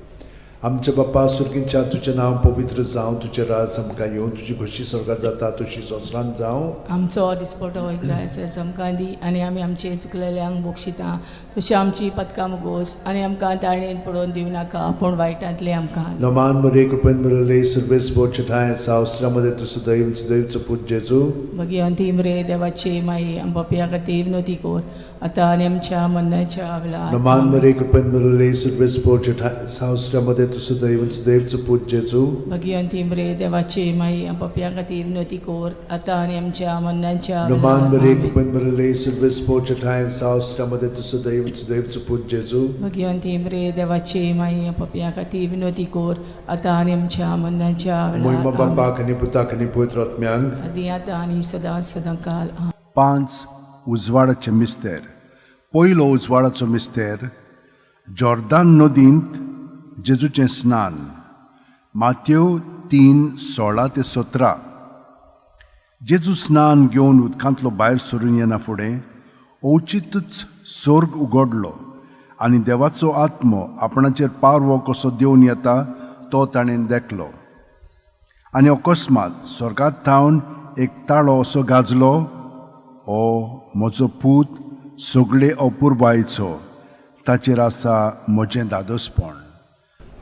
आमच्या बापा सुर्गींच्या, तुजें नांव पवित्र जावं, तुजें राज आमकां येवं, तुजी खोशी स्वर्गार जाता तशी संवसारांत जावं.
आमचो दिसपटो इग्रायस आमकां दी आनी आमी आमचे चुकलेल्यांक बक्षिता तशी आमची पदकां मुगोस आनी आमकां ताळणेन पडोवन दिवं नाका पूण वायटांतले आमकां.
नमान मरे कृपेन मिळले सर्वेस बोचे ठांय सावस्त्रामध्ये तूं सदैव सदैवचो पूत जेजू.
मागीर अंतीम रे देवाची माई आम पापया खातीर विनोती कोर आतां आनी आमच्या मरणाच्या वेळार.
नमान मरे कृपेन मिळले सर्वेस बोचे ठांय सावस्त्रामध्ये तूं सदैव सदैवचो पूत जेजू.
मागीर अंतीम रे देवाची माई आम पापया खातीर विनोती कोर आतां आनी आमच्या मरणाच्या
नमान
वेळार.
मरे कृपेन मिळले सर्वेस बोचे ठांय सावस्त्रामध्ये तूं सदैव सदैवचो पूत जेजू.
मागीर अंतीम रे देवाची माई आम पापया खातीर विनोती कोर आतां आनी आमच्या मरणाच्या
मोहिमा
वेळार.
बापाक आनी पुताक आनी पवित्र आत्म्यांक
आदी आतां आनी सदां सदां काल.
5 उजवाडाचे मिस्तेर. पयलो उजवाडाचो मिस्तेर जॉर्दान नदींत जेजूचें स्नान, मातेव 3:16 ते 17. जेजू स्नान घेवन उदकांतलो भायर सरून येना फुडें अवचितूच सोर्ग उगडलो आनी देवाचो आत्मो आपणाचेर पारवो कसो देंवन येता तो ताणें देखलो. आनी अकस्मात स्वर्गांत थावन एक ताळो असो गाजलो, हो म्हजो पूत सगळे अपुरबायेचो, ताचेर आसा म्हजें दादोसपण.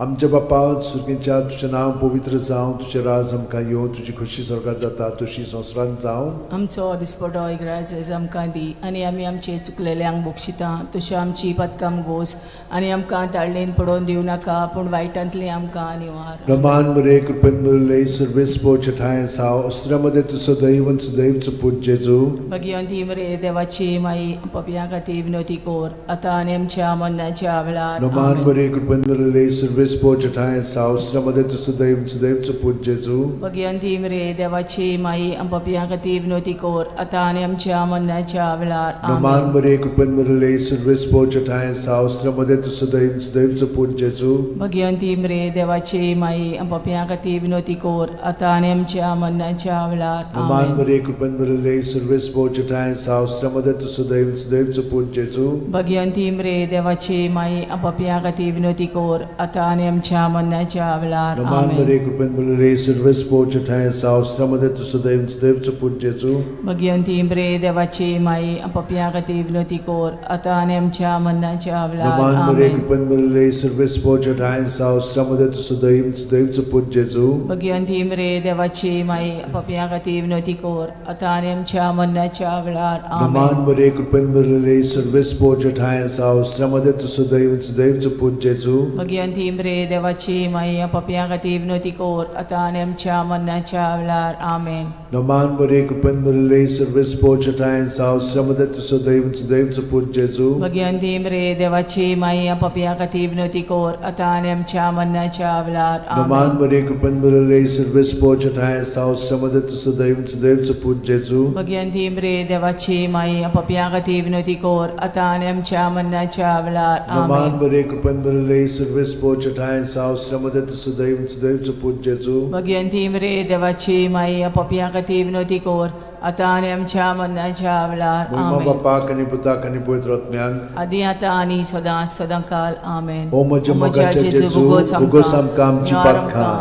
आमच्या बापा सुर्गेच्या, तुजें नांव पवित्र जावं, तुजें राज आमकां येवं, तुजी खोशी स्वर्गात जाता तशी संवसारांत जावं.
आमचो दिसपटो इगराज आमकां दी आनी आमी आमचे चुकलेल्यांक बक्षिता तश्यो आमची पदकाम गोस आनी आमकां ताळणेन पडोवन दिवं नाका पूण वायटांतली आमकां निवार.
रमान मरे कृपेन मुरले सर्वेस्पो छठाय साव अस्त्रामध्ये तूं सदैव सदैव पूत जेजू.
भगिवंती मरे देवाची माई पपया खातीर विनोती कोर आतां आनी आमच्या मरणाच्या वेळार.
रमान मरे कृपेन मुरले सर्वेस्पो छठाय साव अस्त्रामध्ये तूं सदैव सदैव पूत जेजू.
भगिवंती मरे देवाची माई पपया खातीर विनोती कोर आतां आनी आमच्या मरणाच्या वेळार.
रमान मरे कृपेन मुरले सर्वेस्पो छठाय साव अस्त्रामध्ये तूं सदैव सदैव पूत जेजू.
भगिवंती मरे देवाची माई पपया खातीर विनोती कोर आतां आनी आमच्या मरणाच्या वेळार.
रमान मरे कृपेन मुरले सर्वेस्पो छठाय साव अस्त्रामध्ये तूं सदैव सदैव पूत जेजू.
भगिवंती मरे देवाची माई पपया खातीर विनोती कोर आतां आनी आमच्या मरणाच्या वेळार.
रमान मरे कृपेन मुरले सर्वेस्पो छठाय साव अस्त्रामध्ये तूं सदैव सदैव पूत जेजू.
भगिवंती मरे देवाची माई पपया खातीर विनोती कोर आतां आनी आमच्या मरणाच्या वेळार.
रमान मरे कृपेन मुरले सर्वेस्पो छठाय साव अस्त्रामध्ये तूं सदैव सदैव पूत जेजू.
भगिवंती मरे देवाची माई पपया खातीर विनोती कोर आतां आनी आमच्या मरणाच्या वेळार.
रमान मरे कृपेन मुरले सर्वेस्पो छठाय साव अस्त्रामध्ये तूं सदैव सदैव पूत जेजू.
भगिवंती मरे देवाची माई पपया खातीर विनोती कोर आतां आनी आमच्या मरणाच्या वेळार. आमेन.
रमान मरे कृपेन मुरले सर्वेस्पो छठाय साव अस्त्रामध्ये तूं सदैव सदैव पूत जेजू.
भगिवंती मरे देवाची माई पपया खातीर विनोती कोर आतां आनी आमच्या मरणाच्या वेळार.
रमान मरे कृपेन मुरले सर्वेस्पो छठाय साव अस्त्रामध्ये तूं सदैव सदैव पूत जेजू.
भगिवंती मरे देवाची माई पपया खातीर विनोती कोर आतां आनी आमच्या मरणाच्या वेळार.
रमान मरे कृपेन मुरले सर्वेस्पो छठाय साव अस्त्रामध्ये तूं सदैव सदैव पूत जेजू.
भगिवंती मरे देवाची माई पपया खातीर विनोती कोर आतां आनी आमच्या मरणाच्या वेळार.
महिमा बापाक आनी पुताक आनी पवित्र आत्म्याक,
आदी आतां आनी सदां सदां काल. आमेन.
ओ म्हज्या मोगाच्या जेजू, उगोस आमकां आमची पातकां,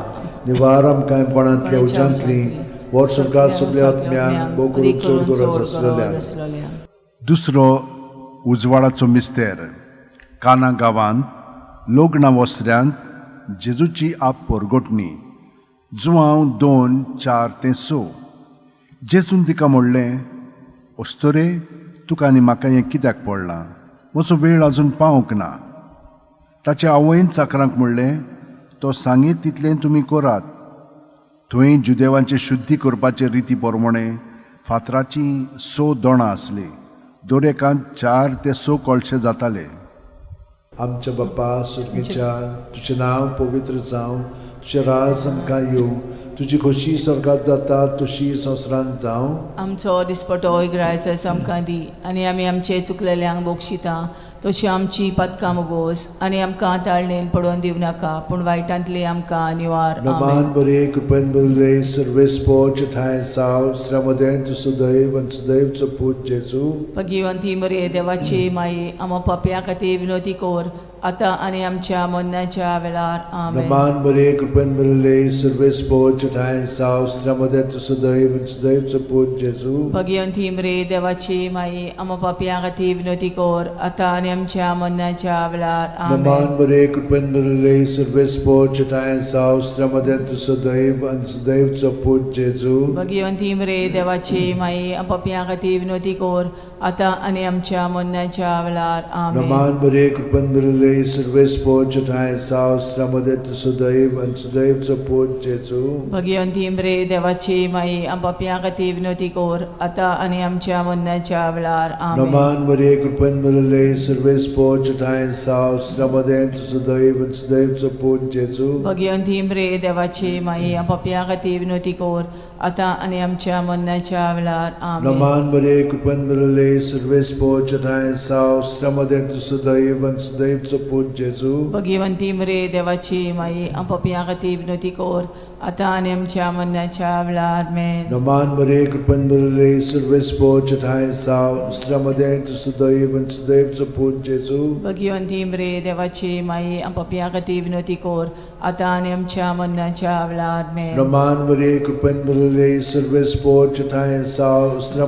निवार आमकां पणांतल्या उज्यांतली, वर्सभर सगळ्या आत्म्यांक भोव करून चड गरज आसलेल्या. दुसरो उजवाडाचो मिस्तेर, काना गांवांत लग्ना वसऱ्यांत जेजूची आप परगटणी, जुआंव 2:4 ते 6. जेजून तिका म्हणलें, अस्तुरे, तुका आनी म्हाका हें कित्याक पडलां? म्हजो वेळ आजून पावंक ना. ताचे आवयन चाकरांक म्हणलें, तो सांगीत तितलें तुमी करात. थंय जुदेवांचे शुद्धी करपाचे रिती प्रमाणे फातराचीं 6 दोणां आसलीं, दर एकांत 4 ते 6 कळशे जाताले. आमच्या बापा सुर्गेच्या, तुजें नांव पवित्र जावं, तुजें राज आमकां येवं, तुजी खोशी स्वर्गात जाता तशी संवसारांत जावं.
आमचो दिसपटो इगरायचो आमकां दी आनी आमी आमचे चुकलेल्यांक बक्षिता तशी आमची पदकां गोस आनी आमकां ताळणेन पडोवन दिवं नाका पूण वायटांतली आमकां निवार.
नमान बरे कृपेन बरे सर्वेस्पो ठांय साव श्रमदें तूं सदैव सदैवचो पूत जेजू.
भगिवंती मरे देवाची माई आमा पापया खातीर विनोती कोर आतां आनी आमच्या मरणाच्या वेळार. आमेन.
नमान बरे कृपेन बरे सर्वेस्पो ठांय साव श्रमदें तूं सदैव सदैवचो पूत जेजू.
भगिवंती मरे देवाची माई आमा पापया खातीर विनोती कोर आतां आनी आमच्या मरणाच्या वेळार. आमेन.
नमान बरे कृपेन बरे सर्वेस्पो ठांय साव श्रमदें तूं सदैव सदैवचो पूत जेजू.
भगिवंती मरे देवाची माई पापया खातीर विनोती कोर आतां आनी आमच्या मरणाच्या वेळार. आमेन.
नमान बरे कृपेन बरे भरलेले सर्वेस्पोर जठाय साव मध्ये सुदैव आनी सुदैवचो पूत जेजू.
भगिवंती मरे देवाची माई, आम पापयां खातीर विनवती कर आतां आनी आमच्या मरणाच्या वेळार. आमेन.
नमान मरिये, कृपेन भरलेले सर्वेस्पोर जठाय साव मध्ये सुदैव आनी सुदैवचो पूत जेजू.
भगिवंती मरे देवाची माई, आम पापयां खातीर विनवती कर आतां आनी आमच्या मरणाच्या वेळार. आमेन.
नमान मरिये, कृपेन भरलेले सर्वेस्पोर जठाय साव मध्ये सुदैव आनी सुदैवचो पूत जेजू.
भगिवंती मरे देवाची माई, आम पापयां खातीर विनवती कर आतां आनी आमच्या मरणाच्या वेळार. आमेन.
नमान मरिये, कृपेन भरलेले सर्वेस्पोर जठाय साव मध्ये सुदैव आनी सुदैवचो पूत जेजू.
भगिवंती मरे देवाची माई, आम पापयां खातीर विनवती कर आतां आनी आमच्या मरणाच्या वेळार. आमेन.
नमान मरिये, कृपेन भरलेले सर्वेस्पोर जठाय साव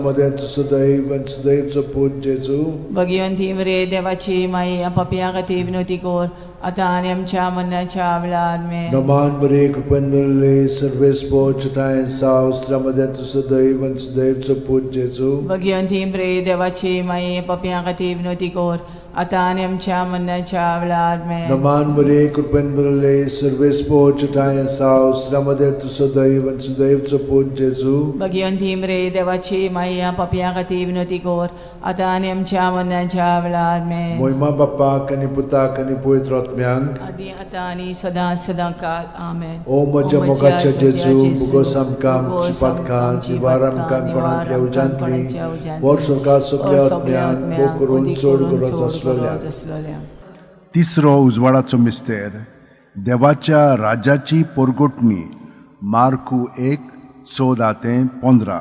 मध्ये सुदैव आनी सुदैवचो पूत जेजू.
भगिवंती मरे देवाची माई, आम पापयां खातीर विनवती कर आतां आनी आमच्या मरणाच्या वेळार. आमेन.
नमान मरिये, कृपेन भरलेले सर्वेस्पोर जठाय साव मध्ये सुदैव आनी सुदैवचो पूत जेजू.
भगिवंती मरे देवाची माई, पापयां खातीर विनवती कर आतां आनी आमच्या मरणाच्या वेळार. आमेन.
नमान मरिये, कृपेन भरलेले सर्वेस्पोर जठाय साव मध्ये सुदैव आनी सुदैवचो पूत जेजू.
भगिवंती मरे देवाची माई, पापयां खातीर विनवती कर आतां आनी आमच्या मरणाच्या वेळार. आमेन.
मोहिमा बापाक आनी पुताक आनी पवित्र आत्म्यांक,
आदी आतां आनी सदां सदां काल. आमेन.
ओ म्हज्या मोगाच्या जेजू, मुगोस आमकां आमची पातकां निवार आमकां कोणांतल्या उज्यांतली, वर स्वर्गार सगल्या आत्म्यांक भोग करून चड गरज आसलोल्या.
तिसरो उजवाडाचो मिस्तेर, देवाच्या राज्याची पोरगोटणी. मार्कू 1:14 ते 15.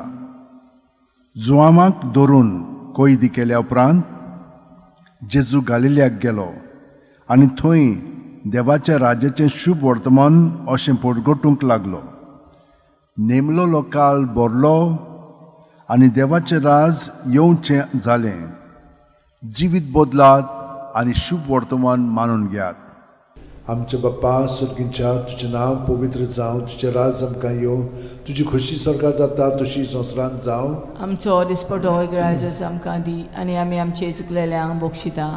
जुआंवाक धरून कैदी केल्या उपरांत जेजू गालिल्याक गेलो आनी थंय देवाच्या राज्याचें शुभ वर्तमान अशें पोरगोटूंक लागलो. नेमलोलो काळ भरलो आनी देवाचें राज येवचें जालें. जिवीत बदलात आनी शुभ वर्तमान मानून घेयात.
आमच्या बाप्पा स्वर्गींच्या, तुजें नांव पवित्र जावं, तुजें राज आमकां येवं, तुजी खोशी स्वर्गार जाता तशी संवसारांत जावं.
आमचो दिसपटो ग्राजस आमकां दी आनी आमी आमचे चुकलेल्यांक बक्षिता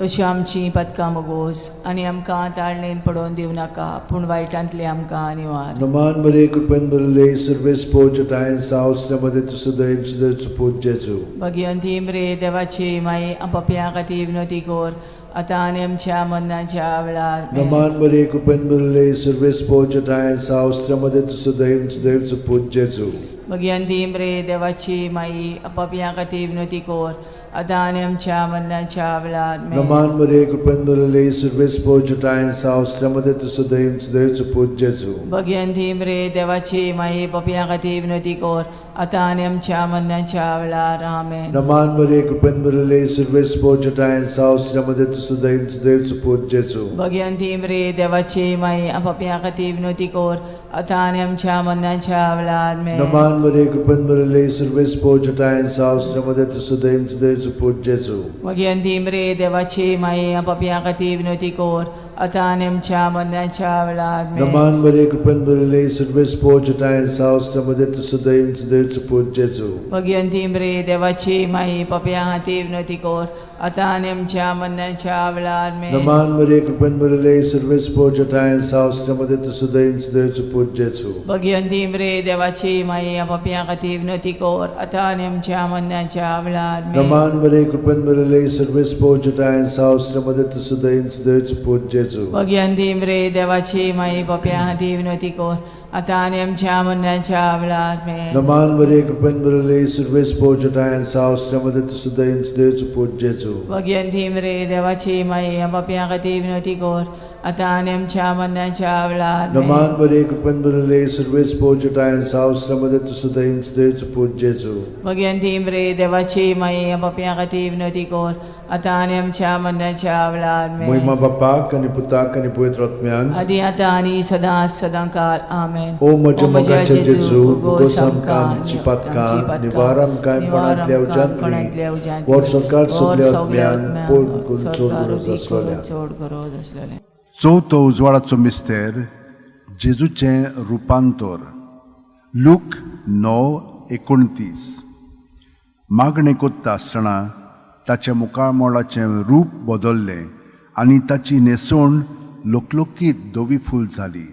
तशी आमची पदकां मोगोस आनी आमकां ताळणेन पडोवन दिवं नाका, पूण वायटांतली आमकां निवार.
नमान मरिये, कृपेन भरलेले सर्वेस्पोर जठाय साव मध्ये सुदैव सुदैवचो पूत जेजू.
भगिवंती मरे देवाची माई, आम पापयां खातीर विनवती कर आतां आनी आमच्या मरणाच्या वेळार. आमेन.
नमान मरिये, कृपेन भरलेले सर्वेस्पोर जठाय साव मध्ये सुदैव सुदैवचो पूत जेजू.
भगिवंती मरे देवाची माई, पापयां खातीर विनवती कर आतां आनी आमच्या मरणाच्या वेळार. आमेन.
नमान मरिये, कृपेन भरलेले सर्वेस्पोर जठाय साव मध्ये सुदैव सुदैवचो पूत जेजू.
भगिवंती मरे देवाची माई, पापयां खातीर विनवती कर आतां आनी आमच्या मरणाच्या वेळार. आमेन.
नमान मरिये, कृपेन भरलेले सर्वेस्पोर जठाय साव मध्ये सुदैव सुदैवचो पूत जेजू.
भगिवंती मरे देवाची माई, पापयां खातीर विनवती कर आतां आनी आमच्या मरणाच्या वेळार. आमेन.
नमान मरिये, कृपेन भरलेले सर्वेस्पोर जठाय साव मध्ये सुदैव सुदैवचो पूत जेजू.
भगिवंती मरे देवाची माई, पापयां खातीर विनवती कर आतां आनी आमच्या मरणाच्या वेळार. आमेन.
नमान मरिये, कृपेन भरलेले सर्वेस्पोर जठाय साव मध्ये सुदैव सुदैवचो पूत जेजू.
भगिवंती मरे देवाची माई, पापयां खातीर विनवती कर आतां आनी आमच्या मरणाच्या वेळार. आमेन.
नमान मरिये, कृपेन भरलेले सर्वेस्पोर जठाय साव मध्ये सुदैव सुदैवचो पूत जेजू.
भगिवंती मरे देवाची माई, पापयां खातीर विनवती कर आतां आनी आमच्या मरणाच्या वेळार. आमेन.
नमान मरिये, कृपेन भरलेले सर्वेस्पोर जठाय साव मध्ये सुदैव सुदैवचो पूत जेजू.
भगिवंती मरे देवाची माई, पापयां खातीर विनवती कर आतां आनी आमच्या मरणाच्या वेळार. आमेन.
नमान मरिये, कृपेन भरलेले सर्वेस्पोर जठाय साव मध्ये सुदैव सुदैवचो पूत जेजू.
भगिवंती मरे देवाची माई, पापयां खातीर विनवती कर आतां आनी आमच्या मरणाच्या वेळार. आमेन.
नमान मरिये, कृपेन भरलेले सर्वेस्पोर जठाय साव मध्ये सुदैव सुदैवचो पूत जेजू.
भगिवंती मरे देवाची माई, पापयां खातीर विनवती कर आतां आनी आमच्या मरणाच्या वेळार. आमेन.
मोहिमा बापाक आनी पुताक आनी पवित्र आत्म्याक,
आदी आतां आनी सदां सदां काल. आमेन.
ओ म्हज्या मोगाच्या जेजू, मुगोस आमकां आमची पातकां निवार आमकां कोणांतल्या उज्यांतली, वर स्वर्गार सगल्या आत्म्यांक पोड करून चड गरज आसलोल्या.
चड गरज आसलेलें.
चवथो उजवाडाचो मिस्तेर, जेजूचें रुपांतर. लूक 9:29. मागणें कोत्ता आसतना ताच्या मुखामळाचें रूप बदल्लें आनी ताची न्हेसवण लोकलोकीत धवी फूल जाली.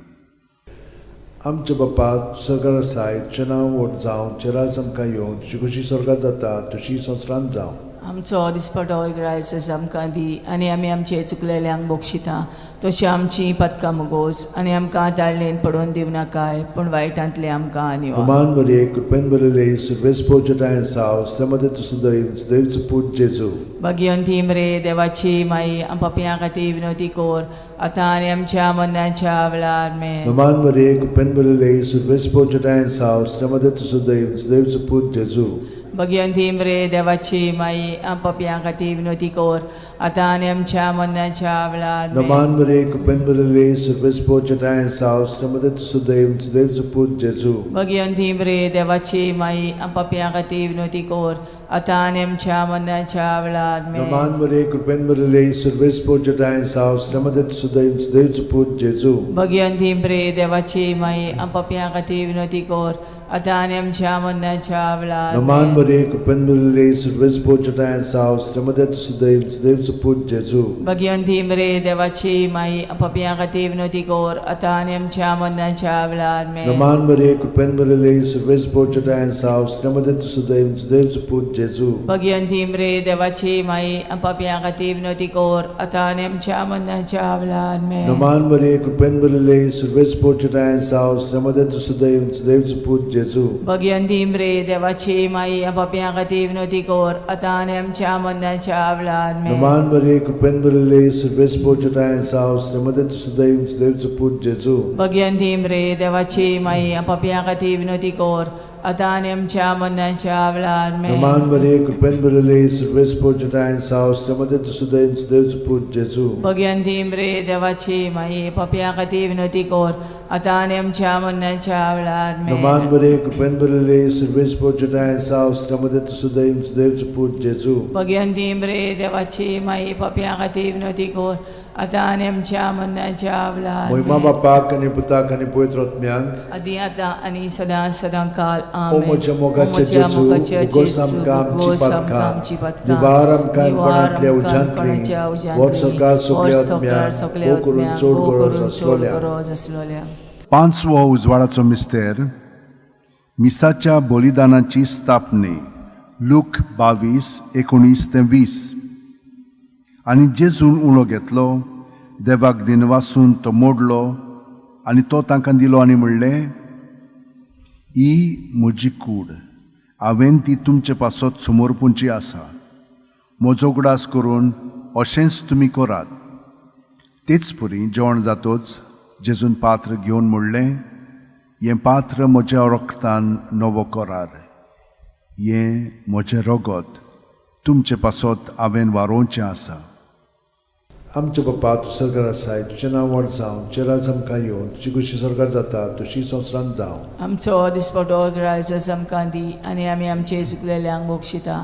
आमच्या बापा सरकार आसाय, तुजें नांव व्हड जावं, तुजें राज आमकां येवं, तुजी खोशी सरकार जाता तशी संवसारांत जावं.
आमचो दिसपटो ग्रायस आमकां दी आनी आमी आमचे चुकलेल्यांक बक्षिता तशी आमची पदकां मुगोस आनी आमकां ताळणेन पडोवन दिवं नाकाय पूण वायटांतले आमकां आनी
मान मरिये, कृपेन भरिल्ले, सर्वेस्पोर जटायेन साव, स्तमदे तूं सदैव दैवचो पूत जेजू.
भगिवंती मरे देवाची माई, आम पापयां खातीर विनवती कर आतां आनी आमच्या मरणाच्या वेळार. आमेन.
मान मरिये, कृपेन भरिल्ले, सर्वेस्पोर जटायेन साव, स्तमदे तूं सदैव दैवचो पूत जेजू.
भगिवंती मरे देवाची माई, आम पापयां खातीर विनवती कर आतां आनी आमच्या मरणाच्या वेळार. आमेन.
मान मरिये, कृपेन भरिल्ले, सर्वेस्पोर जटायेन साव, स्तमदे तूं सदैव दैवचो पूत जेजू.
भगिवंती मरे देवाची माई, आम पापयां खातीर विनवती कर आतां आनी आमच्या मरणाच्या वेळार. आमेन.
मान मरिये, कृपेन भरिल्ले, सर्वेस्पोर जटायेन साव, स्तमदे तूं सदैव दैवचो पूत जेजू.
भगिवंती मरे देवाची माई, आम पापयां खातीर विनवती कर आतां आनी आमच्या मरणाच्या वेळार.
मान मरिये, कृपेन भरिल्ले, सर्वेस्पोर जटायेन साव, स्तमदे तूं सदैव दैवचो पूत जेजू.
भगिवंती मरे देवाची माई, आम पापयां खातीर विनवती कर आतां आनी आमच्या मरणाच्या वेळार. आमेन.
मान मरिये, कृपेन भरिल्ले, सर्वेस्पोर जटायेन साव, स्तमदे तूं सदैव दैवचो पूत जेजू.
भगिवंती मरे देवाची माई, आम पापयां खातीर विनवती कर आतां आनी आमच्या मरणाच्या वेळार. आमेन.
मान मरिये, कृपेन भरिल्ले, सर्वेस्पोर जटायेन साव, स्तमदे तूं सदैव दैवचो पूत जेजू.
भगिवंती मरे देवाची माई, आम पापयां खातीर विनवती कर आतां आनी आमच्या मरणाच्या वेळार. आमेन.
मान मरिये, कृपेन भरिल्ले, सर्वेस्पोर जटायेन साव, स्तमदे तूं सदैव दैवचो पूत जेजू.
भगिवंती मरे देवाची माई, आम पापयां खातीर विनवती कर आतां आनी आमच्या मरणाच्या वेळार. आमेन.
मान मरिये, कृपेन भरिल्ले, सर्वेस्पोर जटायेन साव, स्तमदे तूं सदैव दैवचो पूत जेजू.
भगिवंती मरे देवाची माई, पापयां खातीर विनवती कर आतां आनी आमच्या मरणाच्या वेळार. आमेन.
मान मरिये, कृपेन भरिल्ले, सर्वेस्पोर जटायेन साव, स्तमदे तूं सदैव दैवचो पूत जेजू.
भगिवंती मरे देवाची माई, पापयां खातीर विनवती कर आतां आनी आमच्या मरणाच्या वेळार.
मोहिमा बापाक आनी पुताक आनी पवित्र आत्म्यांक,
आदी आतां आनी सदां सदां काल.
ओ
आमेन.
म्हज्या मोगाचे जेजू, उगोस आमकां आमची पातकां, निवार आमकां कोणांतल्या उज्यांतली, वर सरकार सगल्या आत्म्यांक, भोव करून चड गरज आसलोल्या.
गरज आसलोल्या.
पांचवो उजवाडाचो मिस्तेर, मिसाच्या बलिदानाची स्थापने. लूक 22:19 ते 20. आनी जेजून उणो घेतलो, देवाक दिनवासून तो मोडलो आनी तो तांकां दिलो आनी म्हणलें, ही म्हजी कूड, हांवें ती तुमचे पासत समर्पूंची आसा. म्हजो उगडास करून अशेंच तुमी करात. तेच परी जेवण जातोच जेजून पात्र घेवन म्हणलें, हें पात्र म्हज्या रक्तान नवो करार, हें म्हजें रगत तुमचे पासत हांवें वारोवचें आसा.
आमच्या बापा, तूं सरकार आसाय, तुजें नांव व्हड जावं, तुजें राज आमकां येवं, तुजी खोशी सरकार जाता तशी संवसारांत जावं.
आमचो दिसपटो ग्रायस आमकां दी आनी आमी आमचे चुकलेल्यांक बक्षिता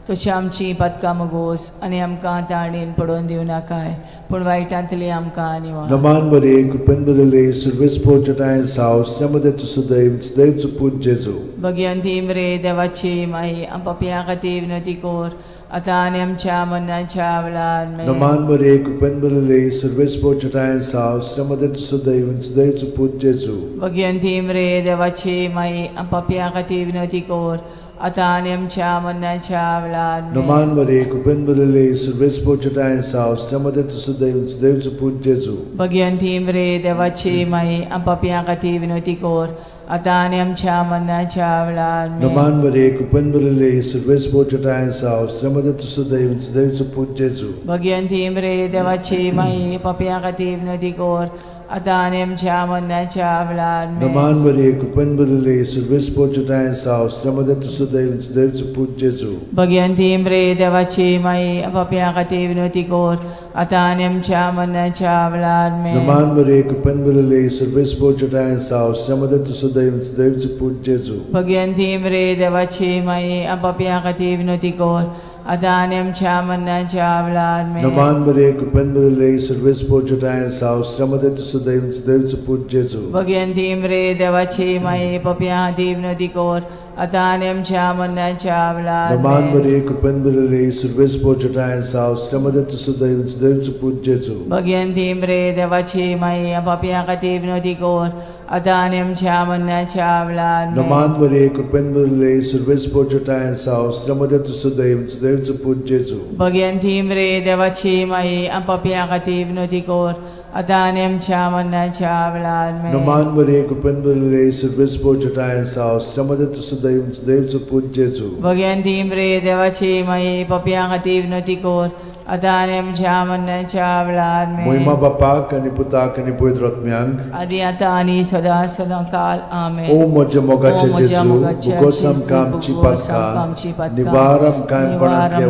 तशी आमची पदकां मुगोस आनी आमकां ताणेन पडोवन दिवं नाकाय पूण वायटांतली आमकां निवार.
नमान मरिये, कृपेन भरिल्ले, सर्वेस्पोर जटायेन साव, स्तमदे तूं सदैव दैवचो पूत जेजू.
भगिवंती मरे देवाची माई, आम पापयां खातीर विनवती कर आतां आनी आमच्या मरणाच्या वेळार. आमेन.
नमान मरिये, कृपेन भरिल्ले, सर्वेस्पोर जटायेन साव, स्तमदे तूं सदैव दैवचो पूत जेजू.
भगिवंती मरे देवाची माई, आम पापयां खातीर विनवती कर आतां आनी आमच्या मरणाच्या वेळार. आमेन.
नमान मरिये, कृपेन भरिल्ले, सर्वेस्पोर जटायेन साव, स्तमदे तूं सदैव दैवचो पूत जेजू.
भगिवंती मरे देवाची माई, आम पापयां खातीर विनवती कर आतां आनी आमच्या मरणाच्या वेळार. आमेन.
नमान मरिये, कृपेन भरिल्ले, सर्वेस्पोर जटायेन साव, स्तमदे तूं सदैव दैवचो पूत जेजू.
भगिवंती मरे देवाची माई, पापयां खातीर विनवती कर आतां आनी आमच्या मरणाच्या वेळार. आमेन.
नमान मरिये, कृपेन भरिल्ले, सर्वेस्पोर जटायेन साव, स्तमदे तूं सदैव दैवचो पूत जेजू.
भगिवंती मरे देवाची माई, पापयां खातीर विनवती कर आतां आनी आमच्या मरणाच्या वेळार. आमेन.
नमान मरिये, कृपेन भरिल्ले, सर्वेस्पोर जटायेन साव, स्तमदे तूं सदैव दैवचो पूत जेजू.
भगिवंती मरे देवाची माई, पापयां खातीर विनवती कर आतां आनी आमच्या मरणाच्या वेळार. आमेन.
नमान मरिये, कृपेन भरिल्ले, सर्वेस्पोर जटायेन साव, स्तमदे तूं सदैव दैवचो पूत जेजू.
भगिवंती मरे देवाची माई, पापयां खातीर विनवती कर आतां आनी आमच्या मरणाच्या वेळार.
नमान मरिये, कृपेन भरिल्ले, सर्वेस्पर जटाय जावं, श्रमदे तुजो दैव दैवचो पूत जेजू.
भगयंती मरे देवाची माई, पापयां खातीर विनोदी कर, आतां आनी आमच्या मरणाच्या वेळार.
नमान मरिये, कृपेन भरिल्ले, सर्वेस्पर जटाय जावं, श्रमदे तुजो दैव दैवचो पूत जेजू.
भगयंती मरे देवाची माई, पापयां खातीर विनोदी कर, आतां आनी आमच्या मरणाच्या वेळार.
नमान मरिये, कृपेन भरिल्ले, सर्वेस्पर जटाय जावं, श्रमदे तुजो दैव दैवचो पूत जेजू.
भगयंती मरे देवाची माई, पापयां खातीर विनोदी कर, आतां आनी आमच्या मरणाच्या वेळार.
मोहिमा बापाक आनी पुताक आनी पवित्र आत्म्यांक,
आदी आतां आनी सदां सदां काल. आमेन.
ओ म्हज्या मोगाचे जेजू, भुगोस आमकां आमची पातकां, निवार आमकां कोणांतल्या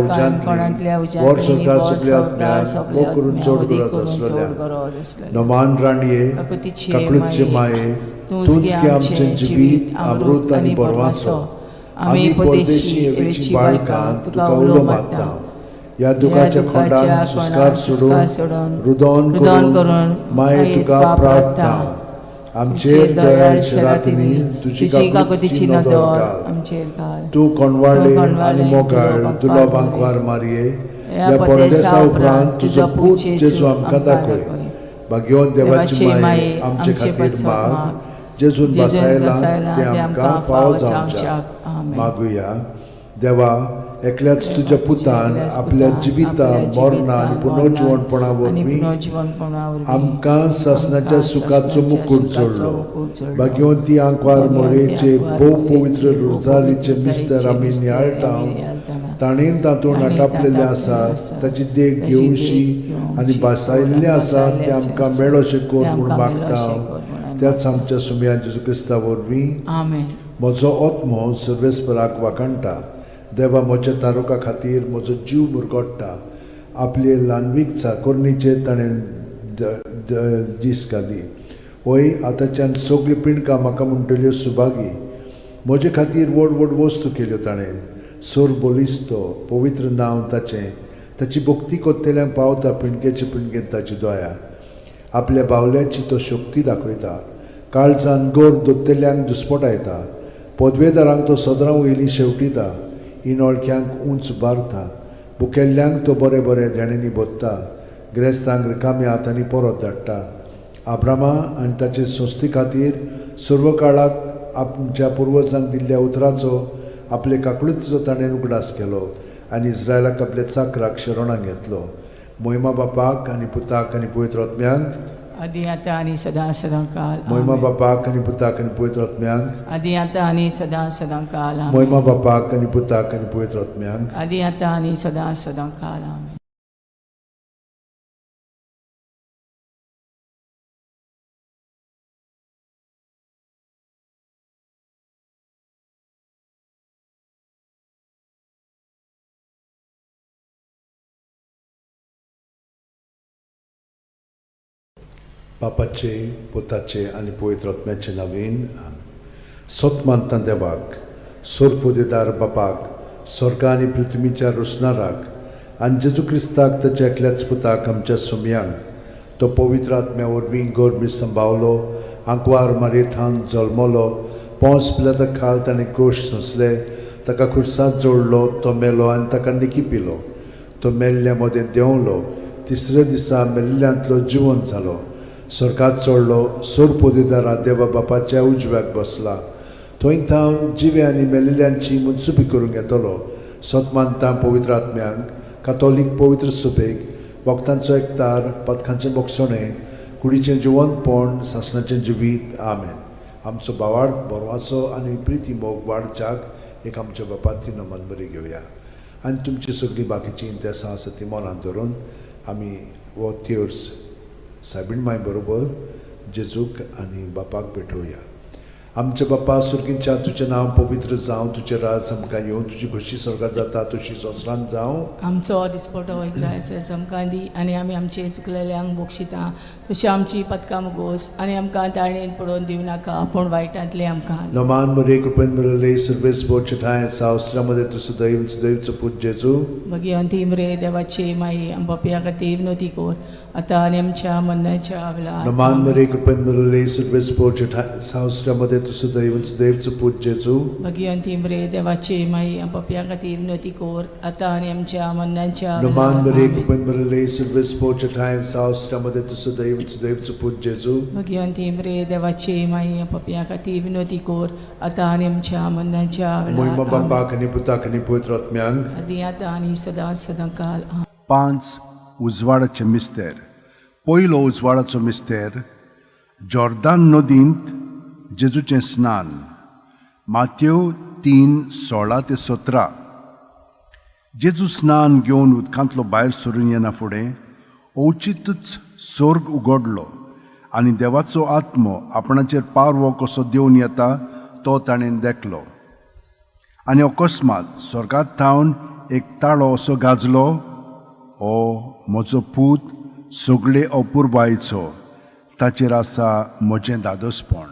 उज्यांतली, वर सरकार सगल्या आत्म्यांक, मोग करून चड गरज आसलेल्या. नमान राणये, काकळूतचे माये, तूंच गे आमचें जिवीत, अमृत आनी बरवासो. आमी परदेशी एवेची बाळकां तुका उलो मारता. ह्या दुखाच्या खोंडान सुस्कार सोडून रुदोन करून माये तुका प्रार्थना. आमचेर दयाळ शरातींनी तुजी काकुतीची नदर घाल. तूं कोणवाळे आनी मोगाळ दुर्लभ आंकवार मारये, ह्या परदेसा उपरांत तुजो पूत जेजू आमकां दाखय. भाग्यवंत देवाची माये आमचे खातीर माग, जेजून बसायला तें आमकां फावो जावच्याक. मागुया. देवा, एकल्याच तुज्या पुतान आपल्या जिविता, मरणा आनी पुनर्जिवणपणा वरवीं आमकां सासणाच्या सुखाचो मुकूट जोडलो. भाग्यवंती आंकवार मोरेचे भोव पवित्र रोजारीचे मिस्तर आमी नियाळटा, ताणें तातूंत आटापलेलें आसा ताची देख घेवशी आनी भासायिल्लें आसा तें आमकां मेळोशें कर म्हूण मागता, त्याच आमच्या सुमया जेजू क्रिस्ता वरवीं. म्हजो आत्मो सर्वेस्पराक वाखाणटा. देवा, म्हज्या तारुका खातीर म्हजो जीव मुरगोडटा. आपले ल्हानवीक चाकोरणीचेर ताणें दीस घाली. वय आतांच्यान सगळीं पिंडकां म्हाका म्हणटल्यो सुभागी. म्हजे खातीर व्हड व्हड वस्तू केल्यो ताणें. सोर बलिस्तो पवित्र नांव ताचें. ताची भक्ती कोत्तेल्यांक पावता पिंडकेचे पिंडकेन ताची दया. आपल्या बावल्याची तो शक्ती दाखयता. काळजान गोर दोत्तेल्यांक दुस्पटायता. पदवेदारांक तो सदरां वयली शेवटिता. इनोळख्यांक उंच बारता. भुकेल्ल्यांक तो बरें बरें देण्यांनी भोत्ता. ग्रेस्तांक रिकाम्या हातांनी परत धाडटा. आब्रामा आनी ताचे संस्थे खातीर सर्व काळाक आमच्या पुर्वजांक दिल्ल्या उतराचो आपले काकळुतीचो ताणें उगडास केलो आनी इस्रायलाक आपल्या चाकराक शरणाक घेतलो. मोहिमा बापाक आनी पुताक आनी पवित्र आत्म्यांक,
आदी आतां आनी सदां सदां काल.
मोहिमा बापाक आनी पुताक आनी पवित्र आत्म्यांक,
आदी आतां आनी सदां सदां काल.
मोहिमा बापाक आनी पुताक आनी पवित्र आत्म्यांक,
आदी आतां आनी सदां सदां काल. आमेन.
बापाचे, पुताचे आनी पवित्र आत्म्याचे नांवान. सत मानता देवाक, सोरपोदेदार बापाक, स्वर्ग आनी पृथ्वीच्या रोसणाराक आनी जेजू क्रिस्ताक ताच्या एकल्याच पुताक आमच्या सुमयांक, तो पवित्र आत्म्या वरवीं गोरमी संभावलो, आंकवार मारयेथावन जल्मलो, पोंस पिलाता खाल ताणें गोश सोंसले, ताका खुर्सांत जोडलो, तो मेलो आनी ताका निकी पिलो. तो मेल्ल्या मदें देंवलो, तिसऱ्या दिसा मेल्ल्यांतलो जिवन जालो, स्वर्गात चडलो, सोरपोदेदारा देवा बापाच्या उजव्याक बसला. थंय थावन जिवे आनी मेलिल्ल्यांची मनसुबी करूंक येतलो. सत मानता पवित्र आत्म्यांक, कातोलीक पवित्र सुबेक, भक्तांचो एकतार, पथकांचें बोगसणें, कुडीचें जिवनपण, सासणाचें जिवीत. आमेन. आमचो भावार्थ, बरवासो आनी प्रिती मोग वाडच्याक एक आमच्या बापाती नमन बरी घेवया आनी तुमची सगळीं बाकीचीं इंतेसां आसा ती मनांत धरून आमी हो तेर्स सायबीण माय बरोबर जेजूक आनी बापाक भेटोवया. आमच्या बापा सुर्गींच्या, तुजें नांव पवित्र जावं, तुजें राज आमकां येवं, तुजी खोशी स्वर्गार जाता तशी संवसारांत जावं.
आमचो दिसपटो इग्रायस आमकां दी आनी आमी आमचे चुकलेल्यांक बक्षिता तशी आमची पदकां मुगोस आनी आमकां ताळणेन पडोवन दिवं नाका, पूण वायटांतले आमकां.
नमान मरे, कृपेन भरिल्ले, सर्वेस्पर ठांय सावस्त्रामध्ये तूं सदैव सदैवचो पूत जेजू.
भगवंती मरे देवाची माई, आम पापयां खातीर विनोती कर, आतां आनी आमच्या मरणाच्या वेळार.
नमान मरे कृपेन भरलेले सर्वेस्पोर सावस्रामध्ये तूं सदैव सदैवचो पूत जेजू.
भगिवंती मरे देवाची माई, पापयां खातीर विनवती कर आतां आनी आमच्या मरणाच्या
नमान
वेळार.
मरे
आमेन.
कृपेन भरलेले सर्वेस्पोर सावस्रामध्ये तूं सदैव सदैवचो पूत जेजू.
भगिवंती मरे देवाची माई, पापयां खातीर विनवती कर आतां आनी आमच्या मरणाच्या
मोहिमा
वेळार. आमेन.
बापाक आनी पुताक आनी पवित्र आत्म्यांक.
आदी आतां आनी सदां सदां काल. आमेन.
5 उजवाडाचे मिस्तेर. पयलो उजवाडाचो मिस्तेर जॉर्दान नदींत जेजूचें स्नान. मातेव 3:16-17. जेजू स्नान घेवन उदकांतलो भायर सरून येना फुडें अवचितूच सोर्ग उगडलो आनी देवाचो आत्मो आपणाचेर पारवो कसो देंवन येता तो ताणें देखलो. आनी अकस्मात स्वर्गांत थावन एक ताळो असो गाजलो, ओ म्हजो पूत सगळे अपुरबायेचो, ताचेर आसा म्हजें दादोसपण.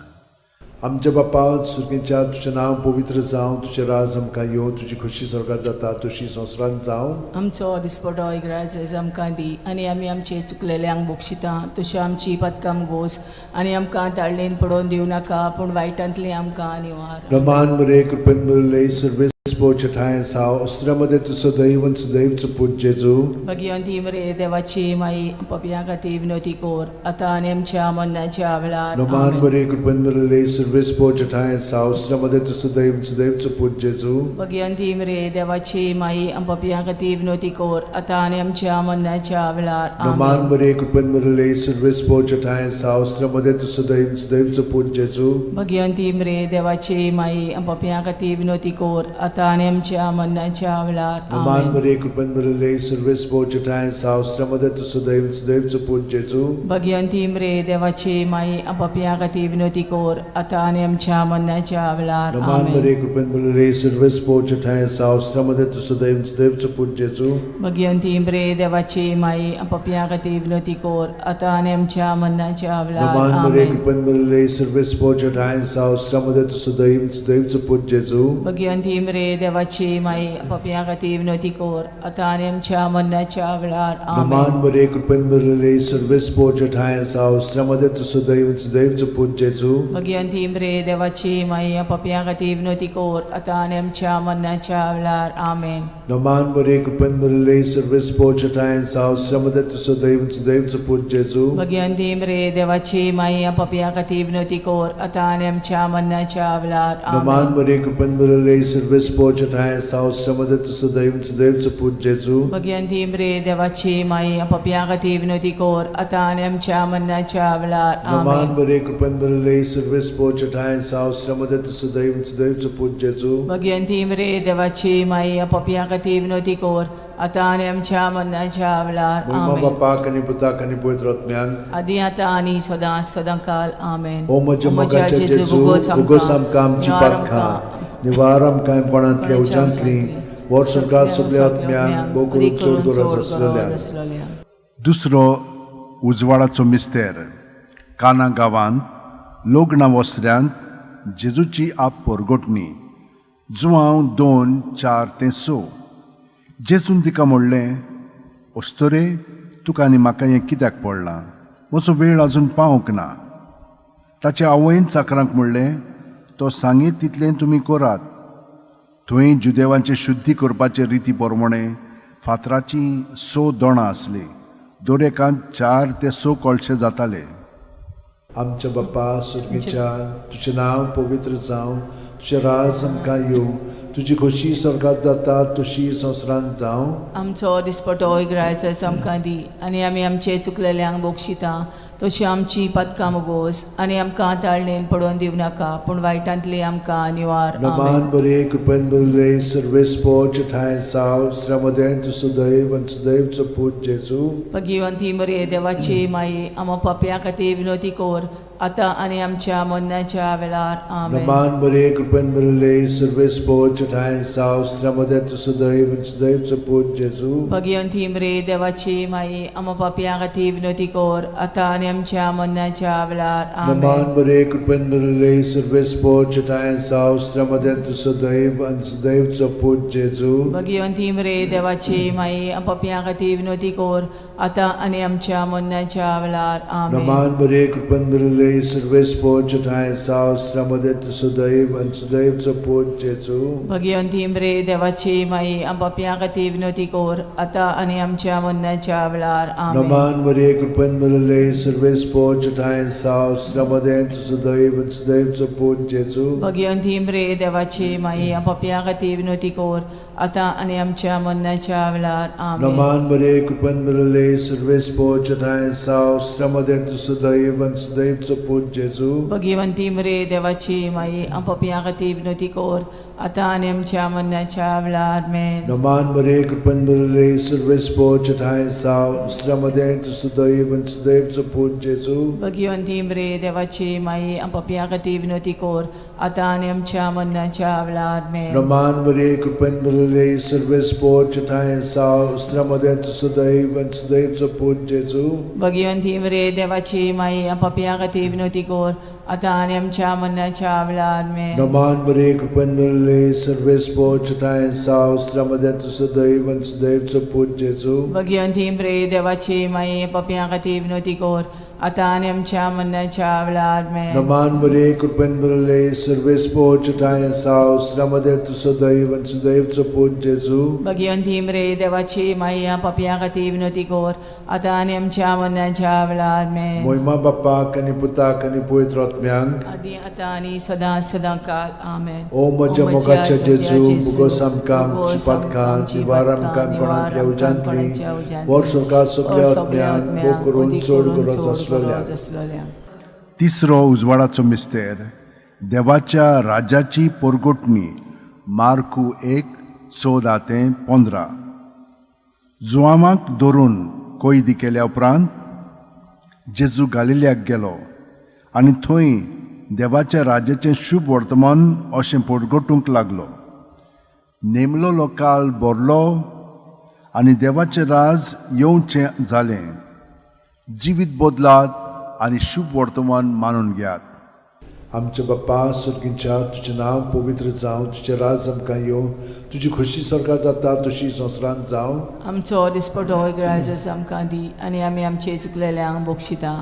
आमच्या बापा सुरगेच्या, तुजें नांव पवित्र जावं, तुजें राज आमकां येवं, तुजी खोशी स्वर्गात जाता तशी संवसारांत जावं.
आमचो दिसपटो इगराज आमकां दी आनी आमी आमचे चुकलेल्यांक बक्षिता तश्यो आमची पदकाम गोस आनी आमकां ताळणेन पडोवन दिवं नाका, पूण वायटांतली आमकां निवार.
रमान मरे कृपेन भरिल्ले सर्वेस्पोर ठांय साव अस्त्रामध्ये तूं सदैव सदैवचो पूत जेजू.
भगिवंती मरे देवाची माई, पापयां खातीर विनवती कर आतां आनी आमच्या मरणाच्या वेळार.
रमान
आमेन.
मरे कृपेन भरिल्ले सर्वेस्पोर ठांय साव अस्त्रामध्ये तूं सदैव सदैवचो पूत जेजू.
भगिवंती मरे देवाची माई, पापयां खातीर विनवती कर आतां आनी आमच्या मरणाच्या वेळार.
रमान
आमेन.
मरे कृपेन भरिल्ले सर्वेस्पोर ठांय साव अस्त्रामध्ये तूं सदैव सदैवचो पूत जेजू.
भगिवंती मरे देवाची माई, पापयां खातीर विनवती कर आतां आनी आमच्या मरणाच्या वेळार.
रमान
आमेन.
मरे कृपेन भरिल्ले सर्वेस्पोर ठांय साव अस्त्रामध्ये तूं सदैव सदैवचो पूत जेजू.
भगिवंती मरे देवाची माई, पापयां खातीर विनवती कर आतां आनी आमच्या मरणाच्या वेळार.
रमान
आमेन.
मरे कृपेन भरिल्ले सर्वेस्पोर ठांय साव अस्त्रामध्ये तूं सदैव सदैवचो पूत जेजू.
भगिवंती मरे देवाची माई, पापयां खातीर विनवती कर आतां आनी आमच्या मरणाच्या वेळार.
रमान मरे
आमेन.
कृपेन भरिल्ले सर्वेस्पोर ठांय साव अस्त्रामध्ये तूं सदैव सदैवचो पूत जेजू.
भगिवंती मरे देवाची माई, पापयां खातीर विनवती कर आतां आनी आमच्या मरणाच्या वेळार. आमेन.
रमान मरे कृपेन भरिल्ले सर्वेस्पोर ठांय साव अस्त्रामध्ये तूं सदैव सदैवचो पूत जेजू.
भगिवंती मरे देवाची माई, पापयां खातीर विनवती कर आतां आनी आमच्या मरणाच्या वेळार. आमेन.
रमान मरे कृपेन भरिल्ले सर्वेस्पोर ठांय साव अस्त्रामध्ये तूं सदैव सदैवचो पूत जेजू.
भगिवंती मरे देवाची माई, पापयां खातीर विनवती कर आतां आनी आमच्या मरणाच्या वेळार.
रमान
आमेन.
मरे कृपेन भरिल्ले सर्वेस्पोर ठांय साव अस्त्रामध्ये तूं सदैव सदैवचो पूत जेजू.
भगिवंती मरे देवाची माई, पापयां खातीर विनवती कर आतां आनी आमच्या मरणाच्या वेळार.
रमान
आमेन.
मरे कृपेन भरिल्ले सर्वेस्पोर ठांय साव अस्त्रामध्ये तूं सदैव सदैवचो पूत जेजू.
भगिवंती मरे देवाची माई, पापयां खातीर विनवती कर आतां आनी आमच्या मरणाच्या वेळार.
मोहिमा
आमेन.
बापाक आनी पुताक आनी पवित्र आत्म्यांक.
आदी आतां आनी सदां सदां काल. आमेन.
ओ म्हज्या मोगाच्या जेजू, उगोस आमकां आमची पातकां, निवार आमकां कोणांतल्या उज्यांतली, वर संवसार सगल्या आत्म्यांक, भोव करून चड गरज आसलेल्या.
दुसरो उजवाडाचो मिस्तेर काना गांवांत लग्ना वसऱ्यांत जेजूची आप परगटणी. जुआंव 2:4-6. जेजून तिका म्हणलें, अस्तुरे, तुका आनी म्हाका हें कित्याक पडलां? म्हजो वेळ आजून पावंक ना. ताचे आवयन चाकरांक म्हणलें, तो सांगीत तितलें तुमी करात. थंय जुदेवांचे शुद्धी करपाचे रिती प्रमाणे फातराचीं 6 दोणां आसलीं, दर एकांत 4 ते 6 कळशे जाताले.
आमच्या बापा सुर्गेच्या, तुजें नांव पवित्र जावं, तुजें राज आमकां येवं, तुजी खोशी स्वर्गात जाता तशी संवसारांत जावं.
आमचो दिसपटो इगराज आमकां दी आनी आमी आमचे चुकलेल्यांक बक्षिता तशी आमची पदकां मोगोस आनी आमकां ताळणेन पडोवन दिवं नाका, पूण वायटांतली आमकां निवार.
नमान बरे कृपेन भरिल्ले सर्वेस्पोर ठांय साव स्त्रामध्ये तूं सदैव आनी सदैवचो पूत जेजू.
भगिवंती मरे देवाची माई, आमा पापयां खातीर विनवती कर आतां आनी आमच्या मरणाच्या वेळार. आमेन.
नमान बरे कृपेन भरिल्ले सर्वेस्पोर ठांय साव स्त्रामध्ये तूं सदैव आनी सदैवचो पूत जेजू.
भगिवंती मरे देवाची माई, आमा पापयां खातीर विनवती कर आतां आनी आमच्या मरणाच्या वेळार. आमेन.
नमान बरे कृपेन भरिल्ले सर्वेस्पोर ठांय साव स्त्रामध्ये तूं सदैव आनी सदैवचो पूत जेजू.
भगिवंती मरे देवाची माई, पापयां खातीर विनवती कर आतां आनी आमच्या मरणाच्या वेळार. आमेन.
नमान मरिये, कृपेन भरिल्ले, सर्वेस्पोर ठांय साव, मध्ये तूं सदैव आनी सदैवचो पूत जेजू.
भगिवंती मरे देवाची माई, आम पापयां खातीर विनवती कर, आतां आनी आमच्या मरणाच्या वेळार. आमेन.
नमान मरिये, कृपेन भरिल्ले, सर्वेस्पोर ठांय साव, मध्ये तूं सदैव आनी सदैवचो पूत जेजू.
भगिवंती मरे देवाची माई, आम पापयां खातीर विनवती कर, आतां आनी आमच्या मरणाच्या वेळार. आमेन.
नमान मरिये, कृपेन भरिल्ले, सर्वेस्पोर ठांय साव, मध्ये तूं सदैव आनी सदैवचो पूत जेजू.
भगिवंती मरे देवाची माई, आम पापयां खातीर विनवती कर, आतां आनी आमच्या मरणाच्या वेळार. आमेन.
नमान मरिये, कृपेन भरिल्ले, सर्वेस्पोर ठांय साव, मध्ये तूं सदैव आनी सदैवचो पूत जेजू.
भगिवंती मरे देवाची माई, आम पापयां खातीर विनवती कर, आतां आनी आमच्या मरणाच्या वेळार. आमेन.
नमान मरिये, कृपेन भरिल्ले, सर्वेस्पोर ठांय साव, मध्ये तूं सदैव आनी सदैवचो पूत जेजू.
भगिवंती मरे देवाची माई, आम पापयां खातीर विनवती कर, आतां आनी आमच्या मरणाच्या वेळार. आमेन.
नमान मरिये, कृपेन भरिल्ले, सर्वेस्पोर ठांय साव, मध्ये तूं सदैव आनी सदैवचो पूत जेजू.
भगिवंती मरे देवाची माई, पापयां खातीर विनवती कर, आतां आनी आमच्या मरणाच्या वेळार. आमेन.
नमान मरिये, कृपेन भरिल्ले, सर्वेस्पोर ठांय साव, मध्ये तूं सदैव आनी सदैवचो पूत जेजू.
भगिवंती मरे देवाची माई, पापयां खातीर विनवती कर, आतां आनी आमच्या मरणाच्या वेळार. आमेन.
मोहिमा बापाक आनी पुताक आनी पवित्र आत्म्यांक,
आदी आतां आनी सदां सदां काल. आमेन.
ओ म्हज्या मोगाच्या जेजू, मुगोस आमकां आमची पातकां, निवार आमकां कोणांतल्या उज्यांतली, वर सरकार सगल्या आत्म्यांक भोग करून चड गरज आसलेल्या.
तिसरो उजवाडाचो मिस्तेर, देवाच्या राज्याची पोरगोटणी, मार्कू 1:14 ते 15. जुआंवाक धरून कैदी केल्या उपरांत जेजू गालिल्याक गेलो आनी थंय देवाच्या राज्याचें शुभ वर्तमान अशें पोरगोटूंक लागलो. नेमलोलो काळ भरलो आनी देवाचें राज येवचें जालें. जिवीत बदलात आनी शुभ वर्तमान मानून घेयात.
आमच्या बाप्पा सुर्गींच्या, तुजें नांव पवित्र जावं, तुजें राज आमकां येवं, तुजी खोशी सरकार जाता तशी संवसारांत जावं.
आमचो दिसपटो ग्राजस आमकां दी आनी आमी आमचे चुकलेल्यांक बक्षिता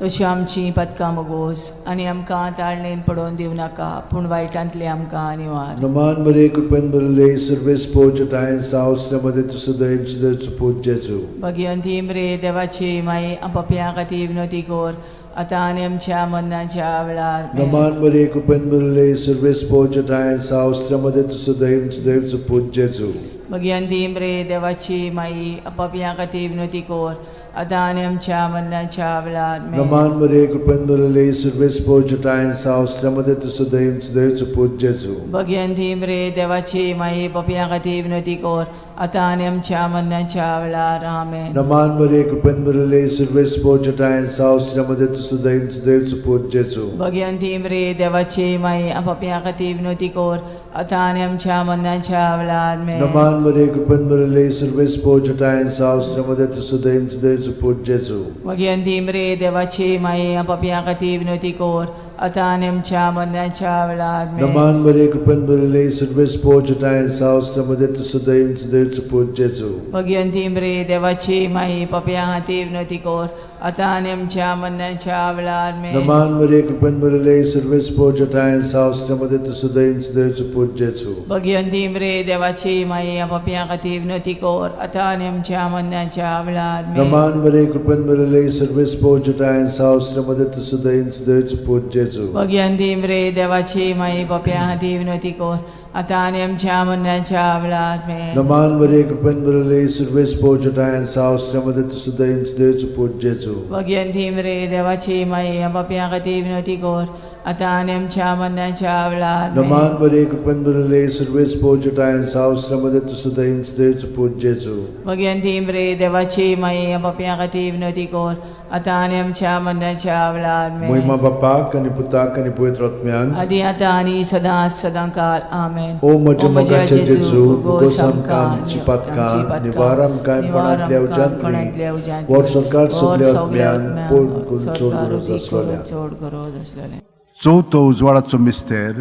तशी आमची पदकां मगोस आनी आमकां ताळणेन पडोवन दिवं नाका, पूण वायटांतली आमकां निवार.
नमान मरिये, कृपेन भरिल्ले, सर्वेस्पोर ठांय साव, मध्ये तूं सदैव सदैवचो पूत जेजू.
भगिवंती मरे देवाची माई, आम पापयां खातीर विनवती कर, आतां आनी आमच्या मरणाच्या वेळार.
नमान मरिये, कृपेन भरिल्ले, सर्वेस्पोर ठांय साव, मध्ये तूं सदैव सदैवचो पूत जेजू.
भगिवंती मरे देवाची माई, पापयां खातीर विनवती कर, आतां आनी आमच्या मरणाच्या वेळार.
नमान मरिये, कृपेन भरिल्ले, सर्वेस्पोर ठांय साव, मध्ये तूं सदैव सदैवचो पूत जेजू.
भगिवंती मरे देवाची माई, पापयां खातीर विनवती कर, आतां आनी आमच्या मरणाच्या वेळार. आमेन.
नमान मरिये, कृपेन भरिल्ले, सर्वेस्पोर ठांय साव, मध्ये तूं सदैव सदैवचो पूत जेजू.
भगिवंती मरे देवाची माई, पापयां खातीर विनवती कर, आतां आनी आमच्या मरणाच्या वेळार. आमेन.
नमान मरिये, कृपेन भरिल्ले, सर्वेस्पोर ठांय साव, मध्ये तूं सदैव सदैवचो पूत जेजू.
भगिवंती मरे देवाची माई, पापयां खातीर विनवती कर, आतां आनी आमच्या मरणाच्या वेळार.
नमान मरिये, कृपेन भरिल्ले, सर्वेस्पोर ठांय साव, मध्ये तूं सदैव सदैवचो पूत जेजू.
भगिवंती मरे देवाची माई, पापयां खातीर विनवती कर, आतां आनी आमच्या मरणाच्या वेळार.
नमान मरिये, कृपेन भरिल्ले, सर्वेस्पोर ठांय साव, मध्ये तूं सदैव सदैवचो पूत जेजू.
भगिवंती मरे देवाची माई, पापयां खातीर विनवती कर, आतां आनी आमच्या मरणाच्या वेळार.
नमान मरिये, कृपेन भरिल्ले, सर्वेस्पोर ठांय साव, मध्ये तूं सदैव सदैवचो पूत जेजू.
भगिवंती मरे देवाची माई, पापयां खातीर विनवती कर, आतां आनी आमच्या मरणाच्या वेळार.
नमान मरिये, कृपेन भरिल्ले, सर्वेस्पोर ठांय साव, मध्ये तूं सदैव सदैवचो पूत जेजू.
भगिवंती मरे देवाची माई, पापयां खातीर विनवती कर, आतां आनी आमच्या मरणाच्या वेळार.
नमान मरिये, कृपेन भरिल्ले, सर्वेस्पोर ठांय साव, मध्ये तूं सदैव सदैवचो पूत जेजू.
भगिवंती मरे देवाची माई, पापयां खातीर विनवती कर, आतां आनी आमच्या मरणाच्या वेळार.
मोहिमा बापाक आनी पुताक आनी पवित्र आत्म्यांक,
आदी आतां आनी सदां सदां काल. आमेन.
ओ म्हज्या मोगाच्या जेजू, मुगोस आमकां आमची पातकां, निवार आमकां कोणांतल्या उज्यांतली, वर सरकार सगल्या आत्म्यांक पोट करून चड गरज आसलेल्या.
चड गरज आसलेलें.
चवथो उजवाडाचो मिस्तेर,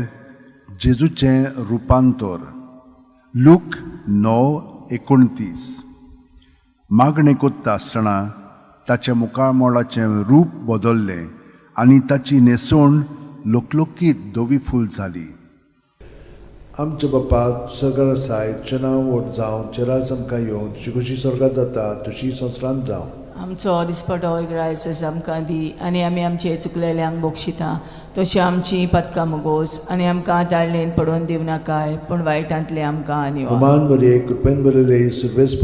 जेजूचें रुपांतर, लूक 9:29. मागणें कोत्ता आसतना ताच्या मुखामळाचें रूप बदल्लें आनी ताची न्हेसवण लोकलोकीत धवी फूल जाली.
आमच्या बापा सरकार आसाय, तुजें नांव व्हड जावं, तुजें राज आमकां येवं, तुजी खोशी स्वर्गात जाता तशी संवसारांत जावं.
आमचो दिसपटो ग्रायस आमकां दी आनी आमी आमचे चुकलेल्यांक बक्षिता तशी आमची पदकां मुगोस आनी आमकां ताळणेन पडोवन दिवं नाकाय पूण वायटांतले आमकां आनी
मान बरे कृपेन बरले सुरवेस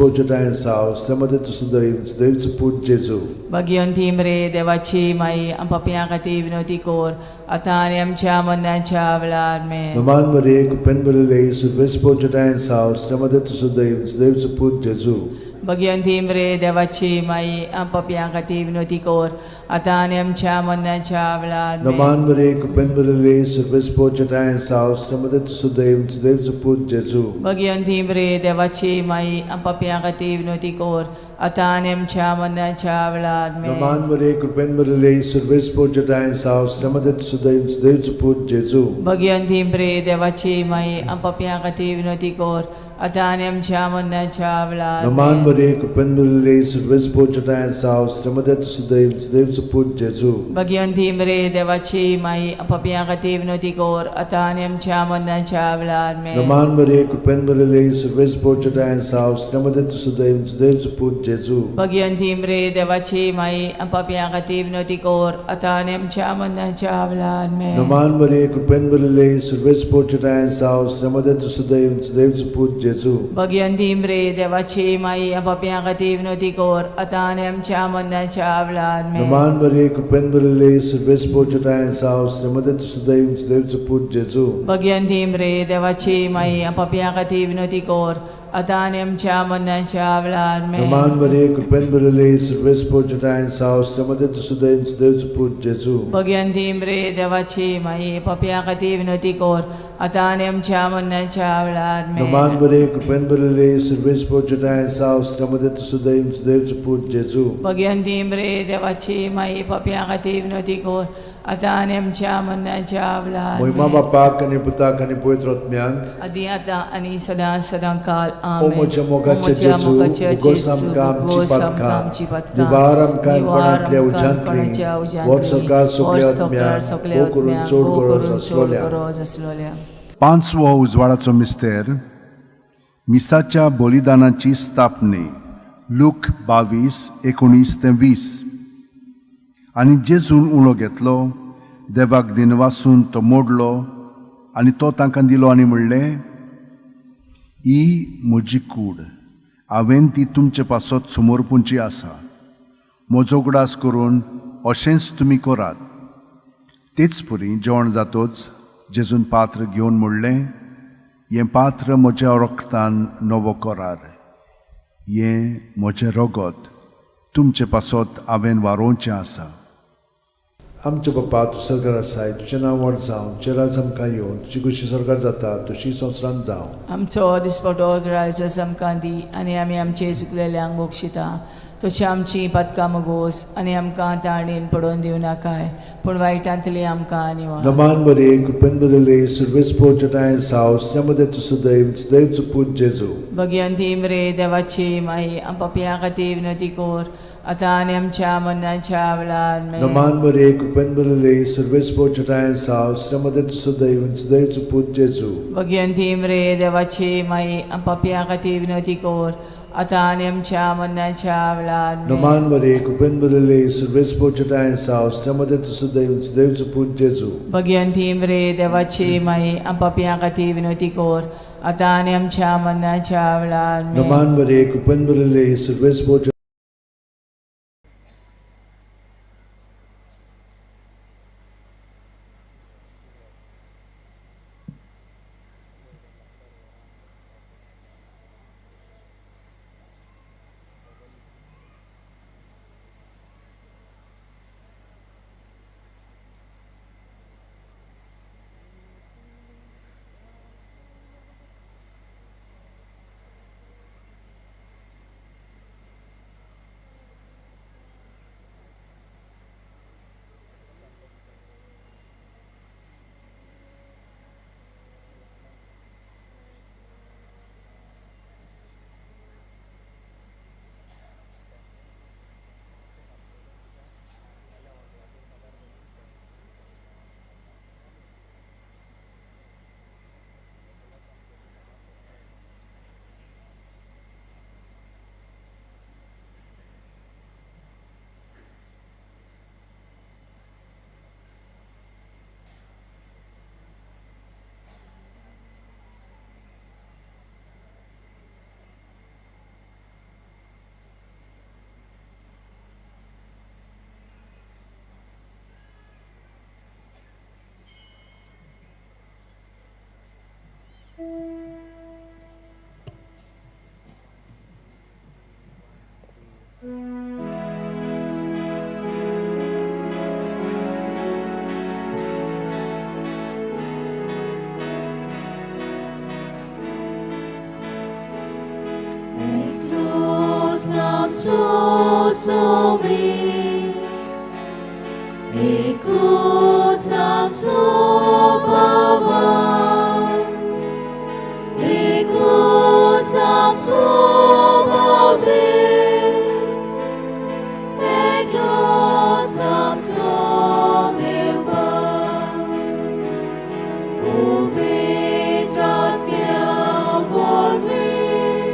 साव मध्ये तूं सदैव सदैवचो पूत जेजू.
बगियोन थीम रे देवाची माई आम पापयां खातीर विनवती कोर आतां आनी आमच्या मरणाच्या वेळार मेन.
मान बरे कृपेन बरले सुरवेस साव मध्ये तूं सदैव सदैवचो पूत जेजू.
बगियोन थीम रे देवाची माई आम पापयां खातीर विनवती कोर आतां आनी आमच्या मरणाच्या वेळार मेन.
मान बरे कृपेन बरले सुरवेस साव मध्ये तूं सदैव सदैवचो पूत जेजू.
बगियोन थीम रे देवाची माई आम पापयां खातीर विनवती कोर आतां आनी आमच्या मरणाच्या वेळार मेन.
मान बरे कृपेन बरले सुरवेस साव मध्ये तूं सदैव सदैवचो पूत जेजू.
बगियोन थीम रे देवाची माई आम पापयां खातीर विनवती कोर आतां आनी आमच्या मरणाच्या वेळार
मान बरे कृपेन बरले सुरवेस साव मध्ये तूं सदैव सदैवचो पूत जेजू.
बगियोन थीम रे देवाची माई पापयां खातीर विनवती कोर आतां आनी आमच्या मरणाच्या वेळार मेन.
मान बरे कृपेन बरले सुरवेस साव मध्ये तूं सदैव सदैवचो पूत जेजू.
बगियोन थीम रे देवाची माई पापयां खातीर विनवती कोर आतां आनी आमच्या मरणाच्या वेळार मेन.
मान बरे कृपेन बरले सुरवेस साव मध्ये तूं सदैव सदैवचो पूत जेजू.
बगियोन थीम रे देवाची माई पापयां खातीर विनवती कोर आतां आनी आमच्या मरणाच्या वेळार मेन.
मान बरे कृपेन बरले सुरवेस साव मध्ये तूं सदैव सदैवचो पूत जेजू.
बगियोन थीम रे देवाची माई पापयां खातीर विनवती कोर आतां आनी आमच्या मरणाच्या वेळार मेन.
मान बरे कृपेन बरले सुरवेस साव मध्ये तूं सदैव सदैवचो पूत जेजू.
बगियोन थीम रे देवाची माई पापयां खातीर विनवती कोर आतां आनी आमच्या मरणाच्या वेळार मेन.
मान बरे कृपेन बरले सुरवेस साव मध्ये तूं सदैव सदैवचो पूत जेजू.
बगियोन थीम रे देवाची माई पापयां खातीर विनवती कोर आतां आनी आमच्या मरणाच्या वेळार.
महिमा बापाक आनी पुताक आनी पवित्र आत्म्याक
आदी आतां आनी सदां सदां काल.
ओ म्हज्या मोगाचे जेजू, उगोस आमकां आमची पातकां, निवार आमकां कोणांतल्या उज्यांतली, वर सरकार सगल्या आत्म्यांक हो करून चड गरज आसलोल्या.
पांचवो उजवाडाचो मिस्तेर मिसाच्या बलिदानाची स्थापने. लूक 22:19 ते 20. आनी जेजून उणो घेतलो, देवाक दिनवासून तो मोडलो आनी तो तांकां दिलो आनी म्हणलें, ही म्हजी कूड, हांवें ती तुमचे पासत समर्पूंची आसा. म्हजो उगडास करून अशेंच तुमी करात. तेच परी जेवण जातोच जेजून पात्र घेवन म्हणलें, हें पात्र म्हज्या रक्तान नवो करार, हें म्हजें रगत तुमचे पासत हांवें वारोवचें आसा.
आमच्या बापा तूं सरकार आसाय, तुजें नांव व्हड जावं, तुजें राज आमकां येवं, तुजी खोशी सरकार जाता तशी संवसारांत जावं.
आमचो दिसपटो ग्रायस आमकां दी आनी आमी आमचे चुकलेल्यांक बक्षिता तशी आमची पातकां मुगोस आनी आमकां ताणेन पडोवन दिवं नाकाय पूण वायटांतली आमकां आनी
नमान बरे कृपेन बरले सुरवेस साव मध्ये तूं सदैव सदैवचो पूत जेजू.
बगियोन थीम रे देवाची माई आम पापयां खातीर विनवती कोर आतां आनी आमच्या मरणाच्या वेळार.
नमान बरे कृपेन बरले सुरवेस साव मध्ये तूं सदैव सदैवचो पूत जेजू.
बगियोन थीम रे देवाची माई आम पापयां खातीर विनवती कोर आतां आनी आमच्या मरणाच्या वेळार.
नमान बरे कृपेन बरले सुरवेस साव मध्ये तूं सदैव सदैवचो पूत जेजू.
बगियोन थीम रे देवाची माई आम पापयां खातीर विनवती कोर आतां आनी आमच्या मरणाच्या वेळार.
नमान बरे कृपेन बरले सुरवेस.
एकूच आमचो भावार्थ, एकूच आमचो बावदेस, एकलोच आमचो देव बाप, पवित्र आत्म्या वरवीं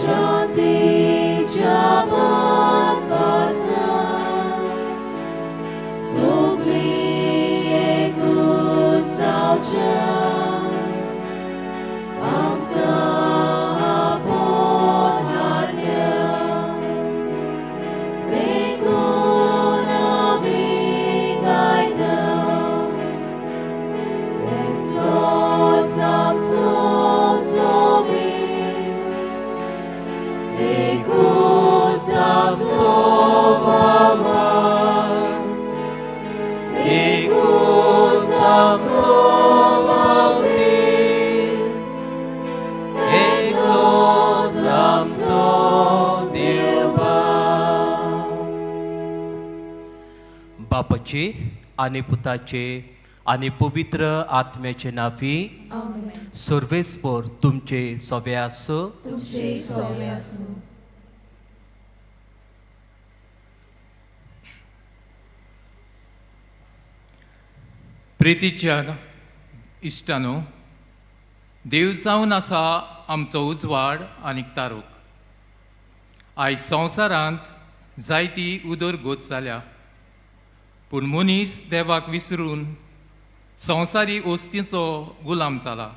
शांतीच्या बांदपासान सगळीं एकूच जावच्या आमकां आपोवन हाडल्या. देखून आमी गायता, एकलोच आमचो स्वामी, एकूच आमचो भावार्थ, एकूच आमचो बावदेस, एकलोच आमचो देव बाप.
बापाचे आनी पुताचे आनी पवित्र आत्म्याचे नांवी.
आमेन.
सर्वेस्पर तुमचे सोबे आसूं.
तुमचे सोबे आसूं.
प्रितीच्या इश्टानो, देव जावन आसा आमचो उजवाड आनी तारूक. आयज संवसारांत जायती उदरगत जाल्या, पूण मनीस देवाक विसरून संवसारी वस्तींचो गुलाम जाला.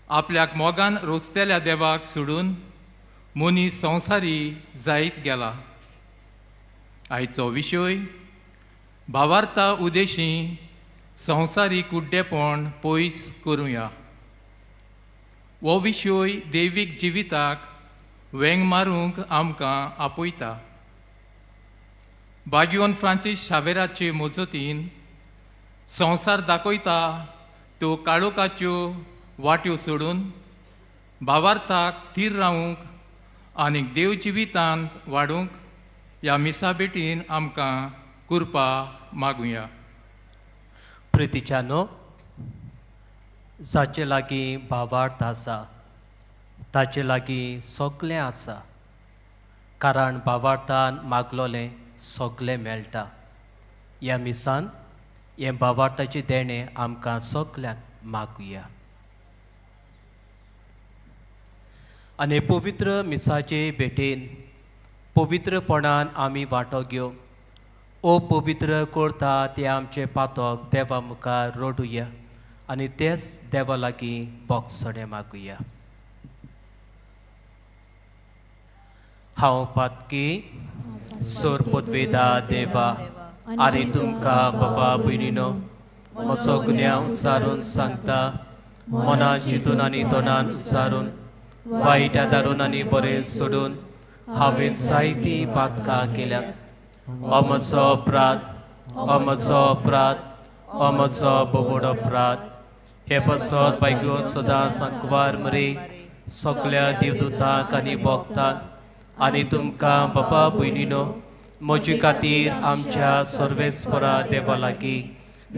आपल्याक मोगान रोसतेल्या देवाक सोडून मनीस संवसारी जायत गेला. आयचो विशय भावार्था उदेशी संवसारी कुड्डेपण पयस करुया. हो विशय दैवीक जिविताक वेंग मारूंक आमकां आपयता. बागियोन फ्रांसीस शावेराचे मजतीन संवसार दाखयता त्यो काळोखाच्यो वाट्यो सोडून भावार्थाक थीर रावूंक आनी देव जिवितांत वाडूंक ह्या मिसा भेटीन आमकां कृपा मागुया.
प्रितीच्यानो, जाचे लागीं भावार्थ आसा ताचे लागीं सगळें आसा, कारण भावार्थान मागलोलें सगळें मेळटा. ह्या मिसान हें भावार्थाचें देणें आमकां सगळ्यांक मागुया. आनी पवित्र मिसाचे भेटेन पवित्रपणान आमी वांटो घेवंक ओ पवित्र करता ते आमचे पातक देवा मुखार रडुया आनी तेच देवा लागीं बोगसणें मागुया. हांव पातकी सोर पदवेदा देवा आनी तुमकां बाबा भयणीनो म्हजो गुन्यांव उचारून सांगता, मनान चिंतून आनी तोंडान उचारून, वायट आदारून आनी बरें सोडून हांवें जायतीं पातकां केल्यात. हो म्हजो अपराध, हो म्हजो अपराध, हो म्हजो बोबड अपराध. हे पासत बायको सदां सांकवार मरे सगळ्या देवदूतांक आनी भक्तांक आनी तुमकां बाबा भयणीनो म्हजे खातीर आमच्या सर्वेस्परा देवा लागीं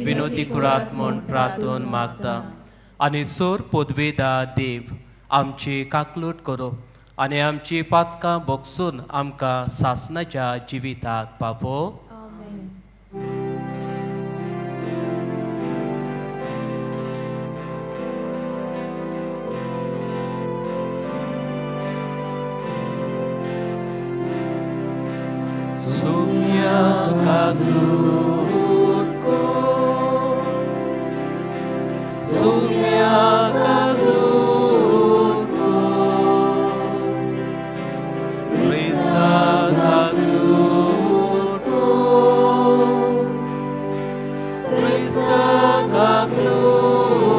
विनोदी कुरात म्हूण प्रार्थन मागता. आनी सोर पदवेदा देव आमची काकलूट करूं आनी आमची पातकां भोगसून आमकां सासणाच्या जिविताक पावो.
Sumya kaglutko, sumya kaglutko, risa kaglutko, risa kaglutko,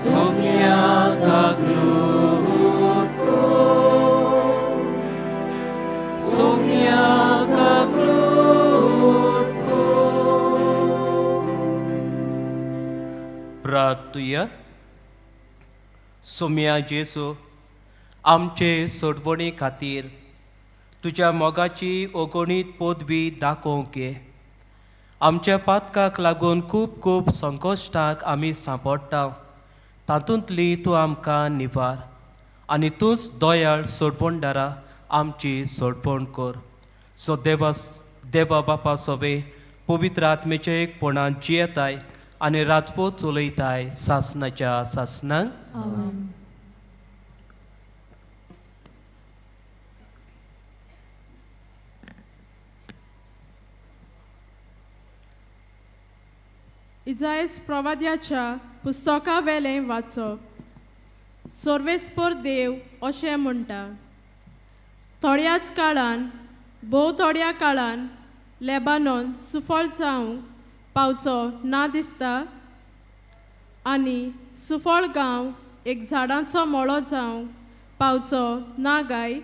sumya kaglutko. Sumya kaglutko.
प्रार्थुया. Saumya जेजू, आमचे सोडवणी खातीर तुज्या मोगाची अगणीत पदवी दाखोवंक ये. आमच्या पातकाक लागून खूब खूब संकश्टांक आमी सांपडटा, तातूंतली तूं आमकां निवार आनी तूंच दयाळ सोडवणदारा आमची सोडवण कर. सो देवा देवा बापा सोबे पवित्र आत्मेच्या एकपणान जियेताय आनी रातभर चलयताय सासनाच्या सासनाक.
इजायस प्रवाद्याच्या पुस्तका वेलें वाचप. सर्वेस्पर देव अशें म्हणटा, थोड्याच काळान, भोव थोड्या काळान लेबानॉन सुफळ जावंक पावचो ना दिसता आनी सुफळ गांव एक झाडांचो मळो जावंक पावचो ना गाय.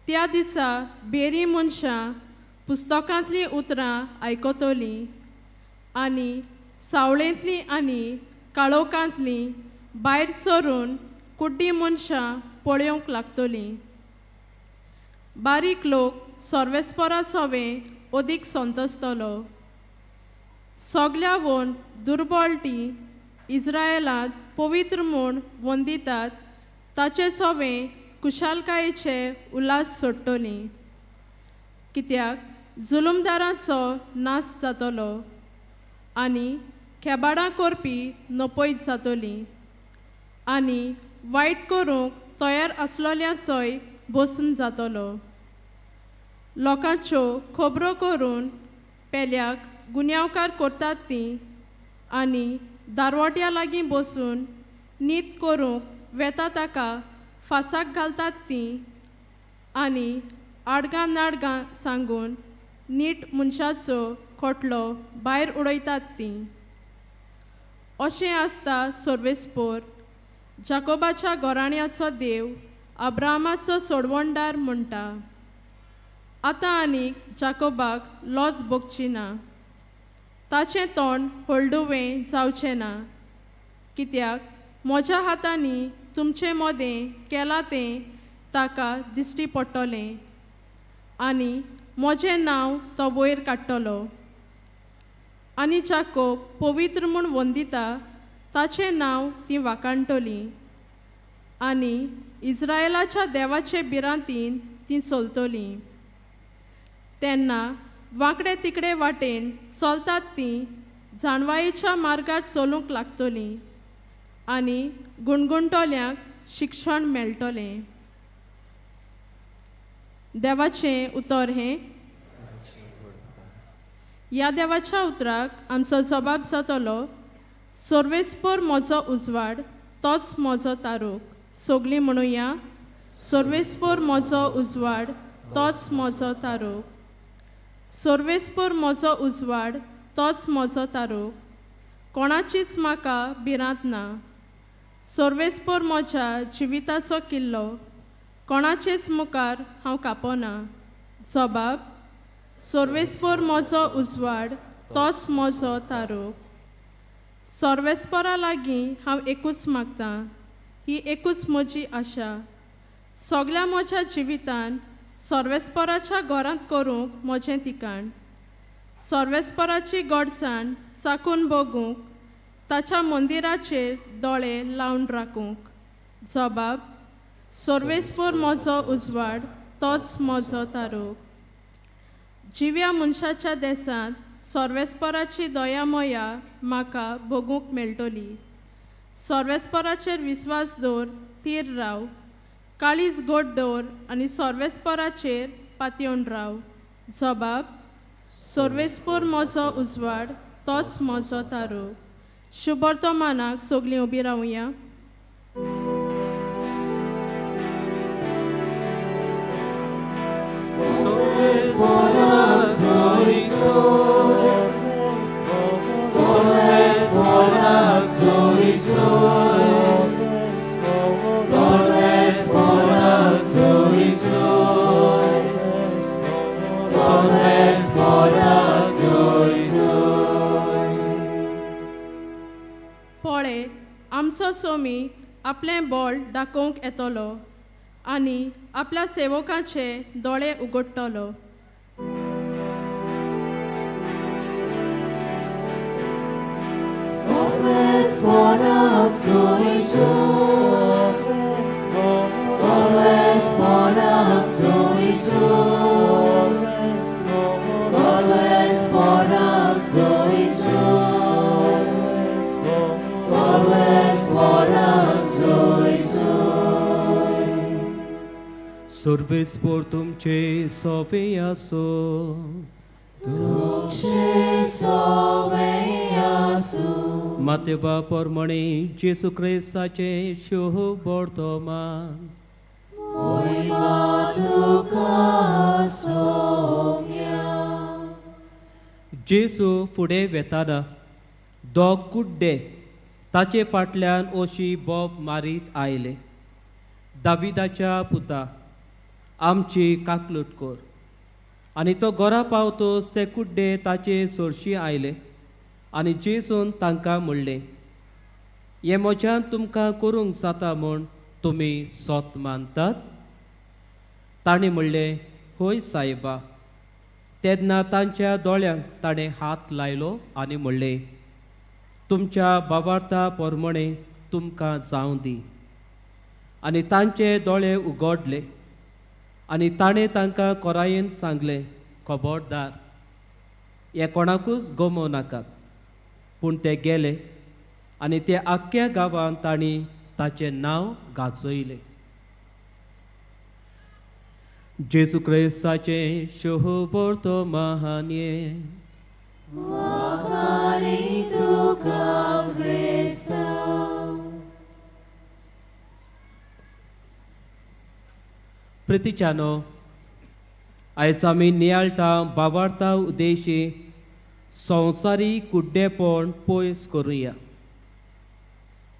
त्या दिसा बेरी मनशां पुस्तकांतलीं उतरां आयकतलीं आनी सावळेंतलीं आनी काळोखांतलीं भायर सरून कुड्डीं मनशां पळोवंक लागतलीं. बारीक लोक सर्वेस्परा सोवें अदीक संतोसतलो. सगल्यावन दुर्बळ ती इज्रायलांत पवित्र म्हूण वंदितात ताचे सोवें कुशालकायेचे उल्हास सोडटलीं, कित्याक जुलुमदारांचो नाश जातलो आनी खेबाडां करपी नपयत जातलीं आनी वायट करूंक तयार आसलेल्यांचोय बसून जातलो. लोकांच्यो खबरो करून पेल्याक गुन्यांवकार करतात तीं आनी दारवट्या लागीं बसून नीत करूंक वेता ताका फासाक घालतात तीं आनी आडगां नाडगां सांगून नीट मनशाचो खोटलो भायर उडयतात तीं. अशें आसता सर्वेस्पोर, जाकोबाच्या घराण्याचो देव, अब्रामाचो सोडवणदार म्हणटा, आतां आनीक जाकोबाक लॉज भोगची ना, ताचें तोंड हळडुवें जावचें ना, कित्याक म्हज्या हातांनी तुमचे मदें केलां तें ताका दिश्टी पडटलें आनी म्हजें नांव तो वयर काडटलो. आनी जाकोब पवित्र म्हूण वंदिता ताचें नांव तीं वाखाणटलीं आनी इज्रायलाच्या देवाचे भिरांतीन तीं चलतलीं. तेन्ना वांकडे तिकडे वाटेन चलतात तीं जाणवायेच्या मार्गार चलूंक लागतलीं आनी गुणगुणटल्यांक शिक्षण मेळटलें. देवाचें उतर हें. ह्या देवाच्या उतराक आमचो जबाब जातलो, सर्वेस्पर म्हजो उजवाड, तोच म्हजो तारूक. सगलीं म्हणुया, सर्वेस्पर म्हजो उजवाड, तोच म्हजो तारूक. सर्वेस्पर म्हजो उजवाड, तोच म्हजो तारूक. कोणाचीच म्हाका भिरांत ना. सर्वेस्पर म्हज्या जिविताचो किल्लो, कोणाचेच मुखार हांव कापना. जबाब, सर्वेस्पर म्हजो उजवाड, तोच म्हजो तारूक. सर्वेस्परा लागीं हांव एकूच मागतां, ही एकूच म्हजी आशा, सगल्या म्हज्या जिवितान सर्वेस्पराच्या घरांत करूंक म्हजें ठिकाण, सर्वेस्पराची गोडसाण चाकून बगूंक, ताच्या मंदिराचेर दोळे लावन राखूंक. जबाब, सर्वेस्पर म्हजो उजवाड, तोच म्हजो तारूक. जिव्या मनशाच्या देसांत सर्वेस्पराची दयामया म्हाका भोगूंक मेळटली. सर्वेस्पराचेर विस्वास दवर, थीर राव, काळीज गोड दवर आनी सर्वेस्पराचेर पातयेवन राव. जबाब, सर्वेस्पर म्हजो उजवाड, तोच म्हजो तारूक. शुभवर्तमानाक सगलीं उबी रावया. पळे, आमचो सोमी आपलें बळ दाखोवंक येतलो आनी आपल्या सेवकाचे दोळे उगडटलो.
सर्वेस्पोर तुमचे सोवे आसो,
तुमचे सोवे आसो.
मातेवा परमणे जेसू क्रिस्ताचे शोभ वर्तमान
मोहिमा तुका सोम्या.
जेसू फुडें वेताना दोग कुड्डे ताचे फाटल्यान ओशी बोब मारीत आयले, दाविदाच्या पुता आमची काकलूट कर. आनी तो घरा पावतोच ते कुड्डे ताचे सरशी आयले आनी जेसून तांकां म्हणलें, हें म्हज्यान तुमकां करूंक जाता म्हूण तुमी सोत मानतात? तांणी म्हणलें, हय सायबा. तेन्ना तांच्या दोळ्यांक ताणें हात लायलो आनी म्हणलें, तुमच्या बाबार्था प्रमाणे तुमकां जावं दी. आनी तांचे दोळे उगडले आनी ताणें तांकां कोरायेन सांगलें, खबरदार, हें कोणाकूच गमोवं नाकात. पूण ते गेले आनी ते आख्ख्या गांवांत तांणी ताचें नांव गाजयलें. जेजू क्रिस्ताचें शोभोर्तो महान्ये प्रितीच्यानो, आयज आमी नियाळटा बावार्ता उद्देशी संवसारी कुड्डेपण पयस करुया.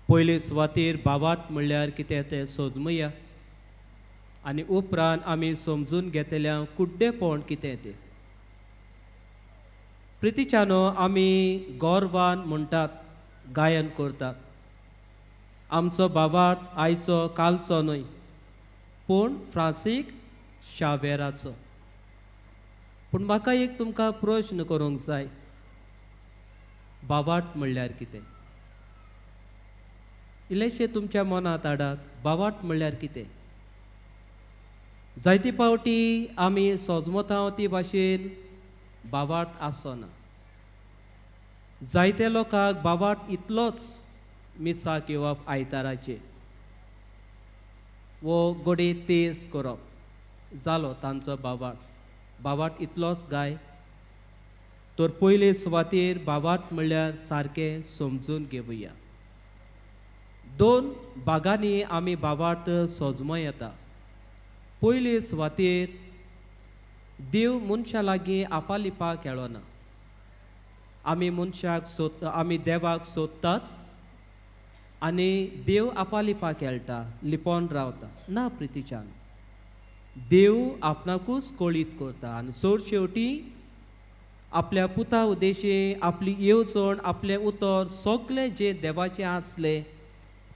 पयले सुवातेर बावार्थ म्हणल्यार कितें तें सोदमुया आनी उपरांत आमी समजून घेतल्या कुड्डेपण कितें तें. प्रितीच्यानो, आमी गोरवान म्हणटात, गायन करतात. आमचो बावार्थ आयचो कालचो न्हय, पूण फ्रांसीक शावेराचो. पूण म्हाका एक तुमकां प्रश्न करूंक जाय, बावार्थ म्हणल्यार कितें? इल्लेशें तुमच्या मनांत हाडात, बावार्थ म्हणल्यार कितें? जायते फावटी आमी सोजमता ती भाशेन बावार्थ आसना. जायते लोकांक बावार्थ इतलोच मिसाक येवप आयताराचेर वो गोडे तेज करप जालो तांचो बावार्थ. बावार्थ इतलोच गाय? तर पयले सुवातेर बावार्थ म्हणल्यार सारकें समजून घेवया. दोन भागांनी आमी बावार्थ सोजमो येता. पयले सुवातेर देव मनशा लागीं आपालिपा खेळना. आमी मनशाक सोद, आमी देवाक सोदतात आनी देव आपालिपा खेळटा, लिपोन रावता. ना प्रितीच्यान, देव आपणाकूच कळीत करता आनी सोड शेवटी आपल्या पुता उद्देशी आपली येवजण, आपलें उतर सगळें जें देवाचें आसलें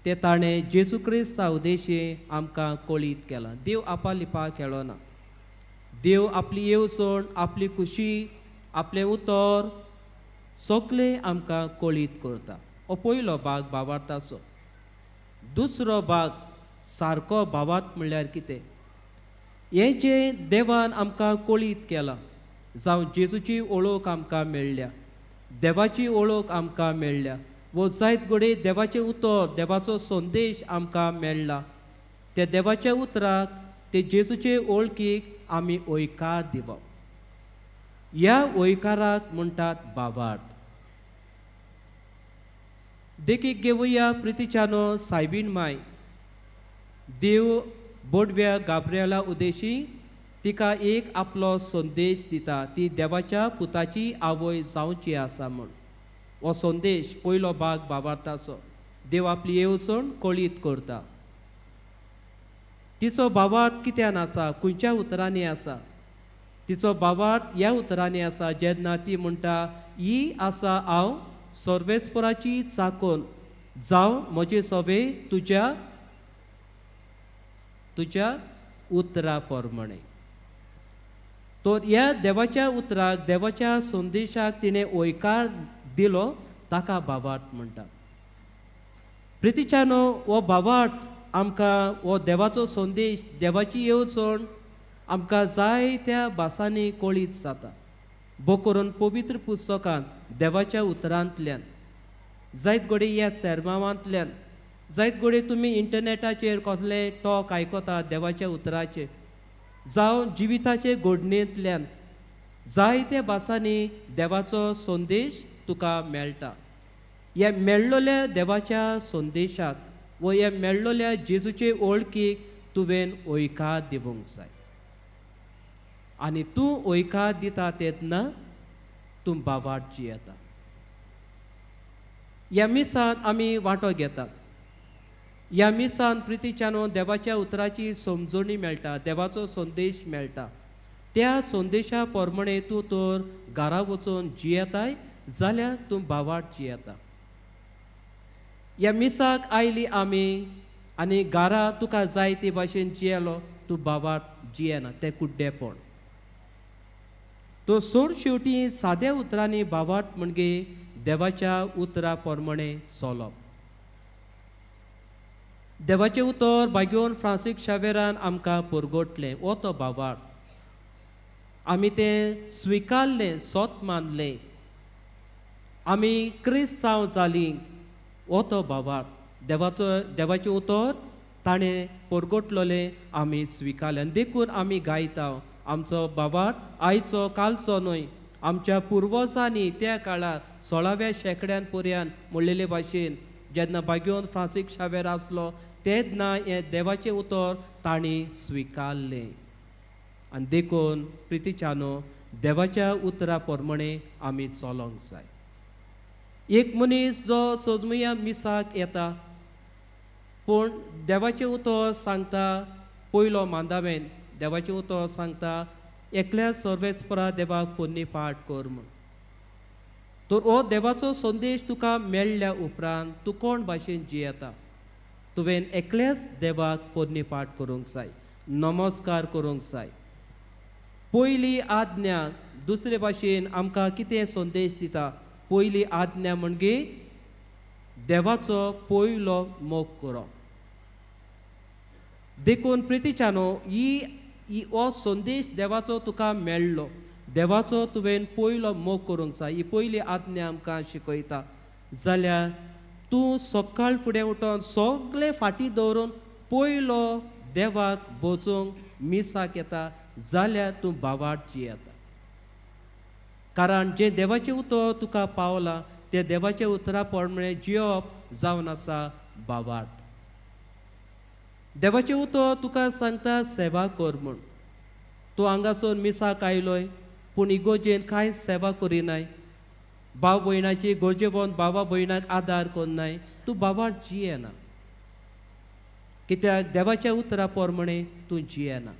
तें ताणें जेजू क्रिस्ता उद्देशी आमकां कळीत केलां. देव आपालिपा खेळना. देव आपली येवजण, आपली खुशी, आपलें उतर सगळें आमकां कळीत करता. हो पयलो भाग भावार्थाचो. दुसरो भाग सारको भावार्थ म्हणल्यार कितें? हें जें देवान आमकां कळीत केलां, जावं जेजूची ओळख आमकां मेळ्ळ्या, देवाची ओळख आमकां मेळ्ळ्या, वो जायत घडये देवाचें उतर, देवाचो संदेश आमकां मेळ्ळा, त्या देवाच्या उतराक, ते जेजूचे ओळखीक आमी ओयकार दिवप. ह्या ओयकाराक म्हणटात भावार्थ. देखीक घेवया प्रितीच्यानो, सायबीण माय देव बोडव्या गाब्रियला उद्देशी तिका एक आपलो संदेश दिता, ती देवाच्या पुताची आवय जावची आसा म्हूण. हो संदेश पयलो भाग भावार्थाचो. देव आपली येवजण कळीत करता. तिचो भावार्थ कित्यान आसा, खंयच्या उतरांनी आसा? तिचो भावार्थ ह्या उतरांनी आसा, जेन्ना ती म्हणटा, ही आसा हांव सर्वेस्पराची चाकोन, जावं म्हजे सोबे तुज्या
तुज्या उतरा प्रमाणे. तर ह्या देवाच्या उतराक, देवाच्या संदेशाक तिणें वयकार दिलो, ताका भावार्थ म्हणटा. प्रितीच्यानो, हो भावार्थ आमकां, हो देवाचो संदेश, देवाची येवजण आमकां जायत्या भासांनी कळीत जाता. भो करून पवित्र पुस्तकांत देवाच्या उतरांतल्यान, जायत घडये ह्या सेर्मावांतल्यान, जायत घडये तुमी इंटरनेटाचेर कसले टॉक आयकता देवाच्या उतराचे, जावं जिविताचे घडणेंतल्यान जायत्या भासांनी देवाचो संदेश तुका मेळटा. ह्या मेळ्ळोल्या देवाच्या संदेशाक व ह्या मेळ्ळोल्या जेजूचे वळखीक तुवें वयकार दिवंक जाय. आनी तूं वयकार दिता तेन्ना तूं भावार्थ जियेता. ह्या मिसान आमी वांटो घेतात. ह्या मिसान प्रितीच्यानो देवाच्या उतराची समजणी मेळटा, देवाचो संदेश मेळटा. त्या संदेशा प्रमाणे तूं तर घरा वचून जियेताय जाल्यार तूं भावार्थ जियेता. ह्या मिसाक आयली आमी आनी घरा तुका जाय ते भाशेन जियेलो, तूं भावार्थ जियेना, तें कुड्डेपण. तो सोड शेवटी साद्या उतरांनी भावार्थ म्हणजे देवाच्या उतरा प्रमाणे चलप. देवाचें उतर भाग्योन फ्रांसीस शावेरान आमकां परगटलें, हो तो भावार्थ. आमी तें स्विकारलें, सोत मानलें, आमी क्रिस्तांव जालीं, हो तो भावार्थ. देवाचें उतर ताणें परगटलें, आमी स्विकारलें आनी देखून आमी गायता. आमचो भावार्थ आयचो कालचो न्हय, आमच्या पुर्वजांनी त्या काळार 16व्या शेंकड्यान पर्यान म्हणलेले भाशेन जेन्ना भाग्योन फ्रांसीस शावेर आसलो तेन्ना हें देवाचें उतर तांणी स्विकारलें. आनी देखून प्रितीच्यानो देवाच्या उतरा प्रमाणे आमी चलोंक जाय. एक मनीस जो सोजमया मिसाक येता पूण देवाचें उतर सांगता, पयलो मांदावेन देवाचें उतर सांगता एकल्या सर्वेस्परा देवाक पुण्य पाठ कर म्हूण. तर हो देवाचो संदेश तुका मेळ्ळ्या उपरांत तूं कोण भाशेन जियेता? तुवें एकल्याच देवाक पुण्य पाठ करूंक जाय, नमस्कार करूंक जाय. पयली आज्ञा दुसरे भाशेन आमकां कितें संदेश दिता? पयली आज्ञा म्हणजे देवाचो पयलो मोग करप. देखून प्रितीच्यानो ही हो संदेश देवाचो तुका मेळ्ळो, देवाचो तुवें पयलो मोग करूंक जाय, ही पयली आज्ञा आमकां शिकयता. जाल्यार तूं सकाळ फुडें उठोन सगळें फाटीं दवरून पयलो देवाक बोजूंक मिसाक येता जाल्यार तूं भावार्थ जियेता. कारण जें देवाचें उतर तुका पावलां तें देवाचें उतरा प्रमाणे जियोवप जावन आसा भावार्थ. देवाचें उतर तुका सांगता सेवा कर म्हूण. तूं हांगासून मिसाक आयलोय पूण इगोजेन कांय सेवा करिनाय, भाव भयणाची गरजेवन भावा भयणाक आदार करनाय, तूं भावार्थ जियेना. कित्याक देवाच्या उतरा प्रमाणे तूं जियेना.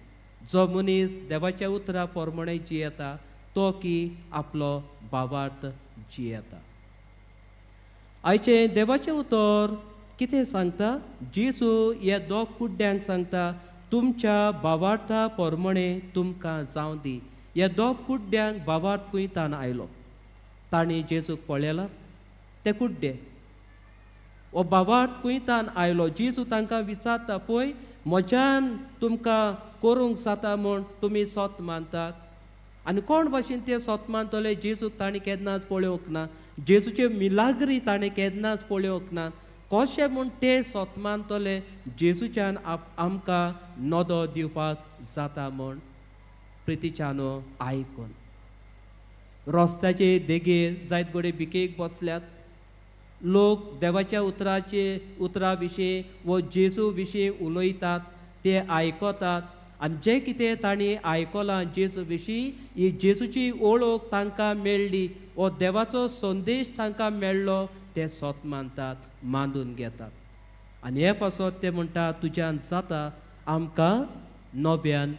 जो मनीस देवाच्या उतरा प्रमाणे जियेता तो की आपलो भावार्थ जियेता. आयचें देवाचें उतर कितें सांगता? जेजू ह्या दोग कुड्ड्यांक सांगता तुमच्या भावार्था प्रमाणे तुमकां जावं दी. ह्या दोग कुड्ड्यांक भावार्थ कुयतान आयलो, तांणी जेजूक पळयला ते कुड्डे. हो भावार्थ कुयतान आयलो, जेजू तांकां विचारता पळय म्हज्यान तुमकां करूंक जाता म्हूण तुमी सोत मानतात. आनी कोण भाशेन ते सोत मानतले? जेजूक तांणी केन्नाच पळोवंक ना, जेजूच्यो मिलाग्री ताणें केन्नाच पळोवंक ना. कशें म्हूण ते सोत मानतले जेजूच्यान आमकां नदो दिवपाक जाता म्हूण? प्रितीच्यानो आयकून रस्त्याचे देगेर जायत घडये भिकेक बसल्यात लोक, देवाच्या उतरा विशीं वो जेजू विशीं उलयतात, ते आयकतात आनी जें कितें तांणी आयकलां जेजू विशीं, ही जेजूची वळख तांकां मेळ्ळी, हो देवाचो संदेश तांकां मेळ्ळो, ते सोत मानतात, मांदून घेतात. आनी हे पासत ते म्हणटा तुज्यान जाता आमकां नव्यान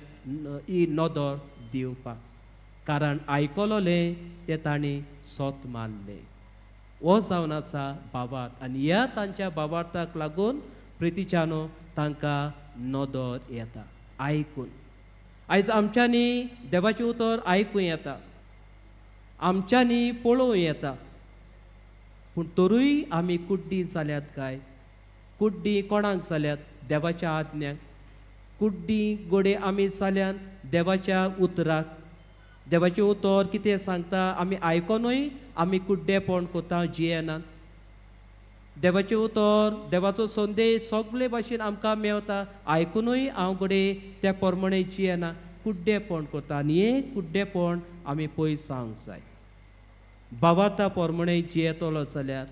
ही नदर दिवपाक, कारण आयकलोलें तें तांणी सोत मानलें. हो जावन आसा भावार्थ. आनी ह्या तांच्या भावार्थाक लागून प्रितीच्यानो तांकां नदर येता आयकून. आयज आमच्यांनी देवाचें उतर आयकूं येता, आमच्यांनी पळोवं येता, पूण तरूय आमी कुड्डी जाल्यात काय? कुड्डी कोणाक जाल्यात? देवाच्या आज्ञाक. कुड्डी गोडे आमी जाल्यात देवाच्या उतराक. देवाचें उतर कितें सांगता आमी आयकोनूय आमी कुड्डेपण कोता, जियेनात. देवाचें उतर, देवाचो संदेश सगळे भाशेन आमकां मेवता, आयकुनूय हांव घडये त्या प्रमाणे जियेना, कुड्डेपण करता. आनी हें कुड्डेपण आमी पयस जावंक जाय. भावार्था प्रमाणे जियेतलो जाल्यार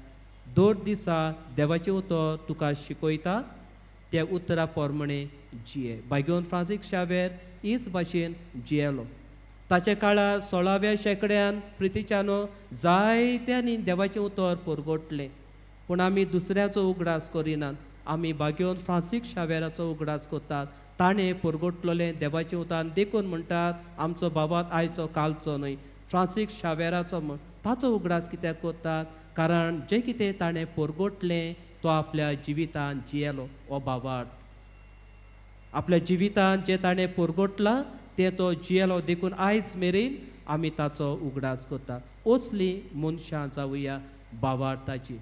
दर दिसा देवाचें उतर तुका शिकयता त्या उतरा प्रमाणे जिये. भाग्योन फ्रांसीस शावेर हीच भाशेन जियेलो. ताच्या काळार 16व्या शेंकड्यान प्रितीच्यानो जायत्यांनी देवाचें उतर परगटलें, पूण आमी दुसऱ्याचो उगडास करिनात. आमी भाग्योन फ्रांसीस शावेराचो उगडास करतात. ताणें परगटलेलें देवाचें उतर देखून म्हणटात आमचो भावार्थ आयचो कालचो न्हय. फ्रांसीस शावेराचो म्हण ताचो उगडास कित्याक करतात? कारण जें कितें ताणें परगटलें तो आपल्या जिवितान जियेलो. हो भावार्थ आपल्या जिवितान जें ताणें परगटलां तें तो जियेलो, देखून आयज मेरेन आमी ताचो उगडास करतात. असलीं मनशां जावया भावार्थाची.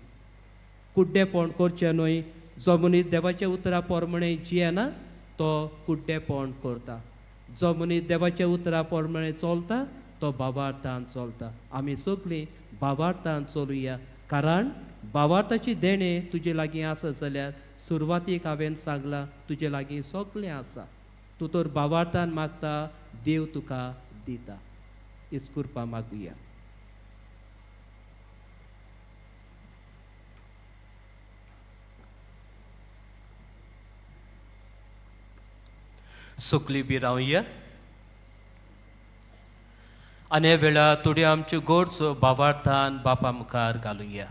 कुड्डेपण करचें न्हय. जो मनीस देवाच्या उतरा प्रमाणे जियेना तो कुड्डेपण करता. जो मनीस देवाच्या उतरा प्रमाणे चलता तो भावार्थान चलता. आमी सगळीं भावार्थान चलुया, कारण भावार्थाची देणें तुजे लागीं आसा जाल्यार सुरवातीक हांवें सांगलां तुजे लागीं सगळें आसा. तूं तर भावार्थान मागता, देव तुका दिता. इस्कुरपा मागुया.
सुकली बी रावया आनी ह्या वेळार थोड्यो आमच्यो गरजो भावार्थान बापा मुखार घालुया.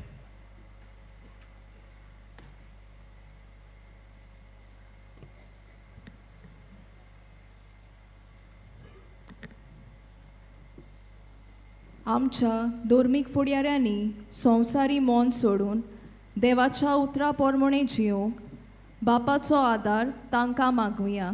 आमच्या धर्मीक फुडाऱ्यांनी संवसारी मन सोडून देवाच्या उतरा प्रमाणे जिवंक बापाचो आदार तांकां मागुया.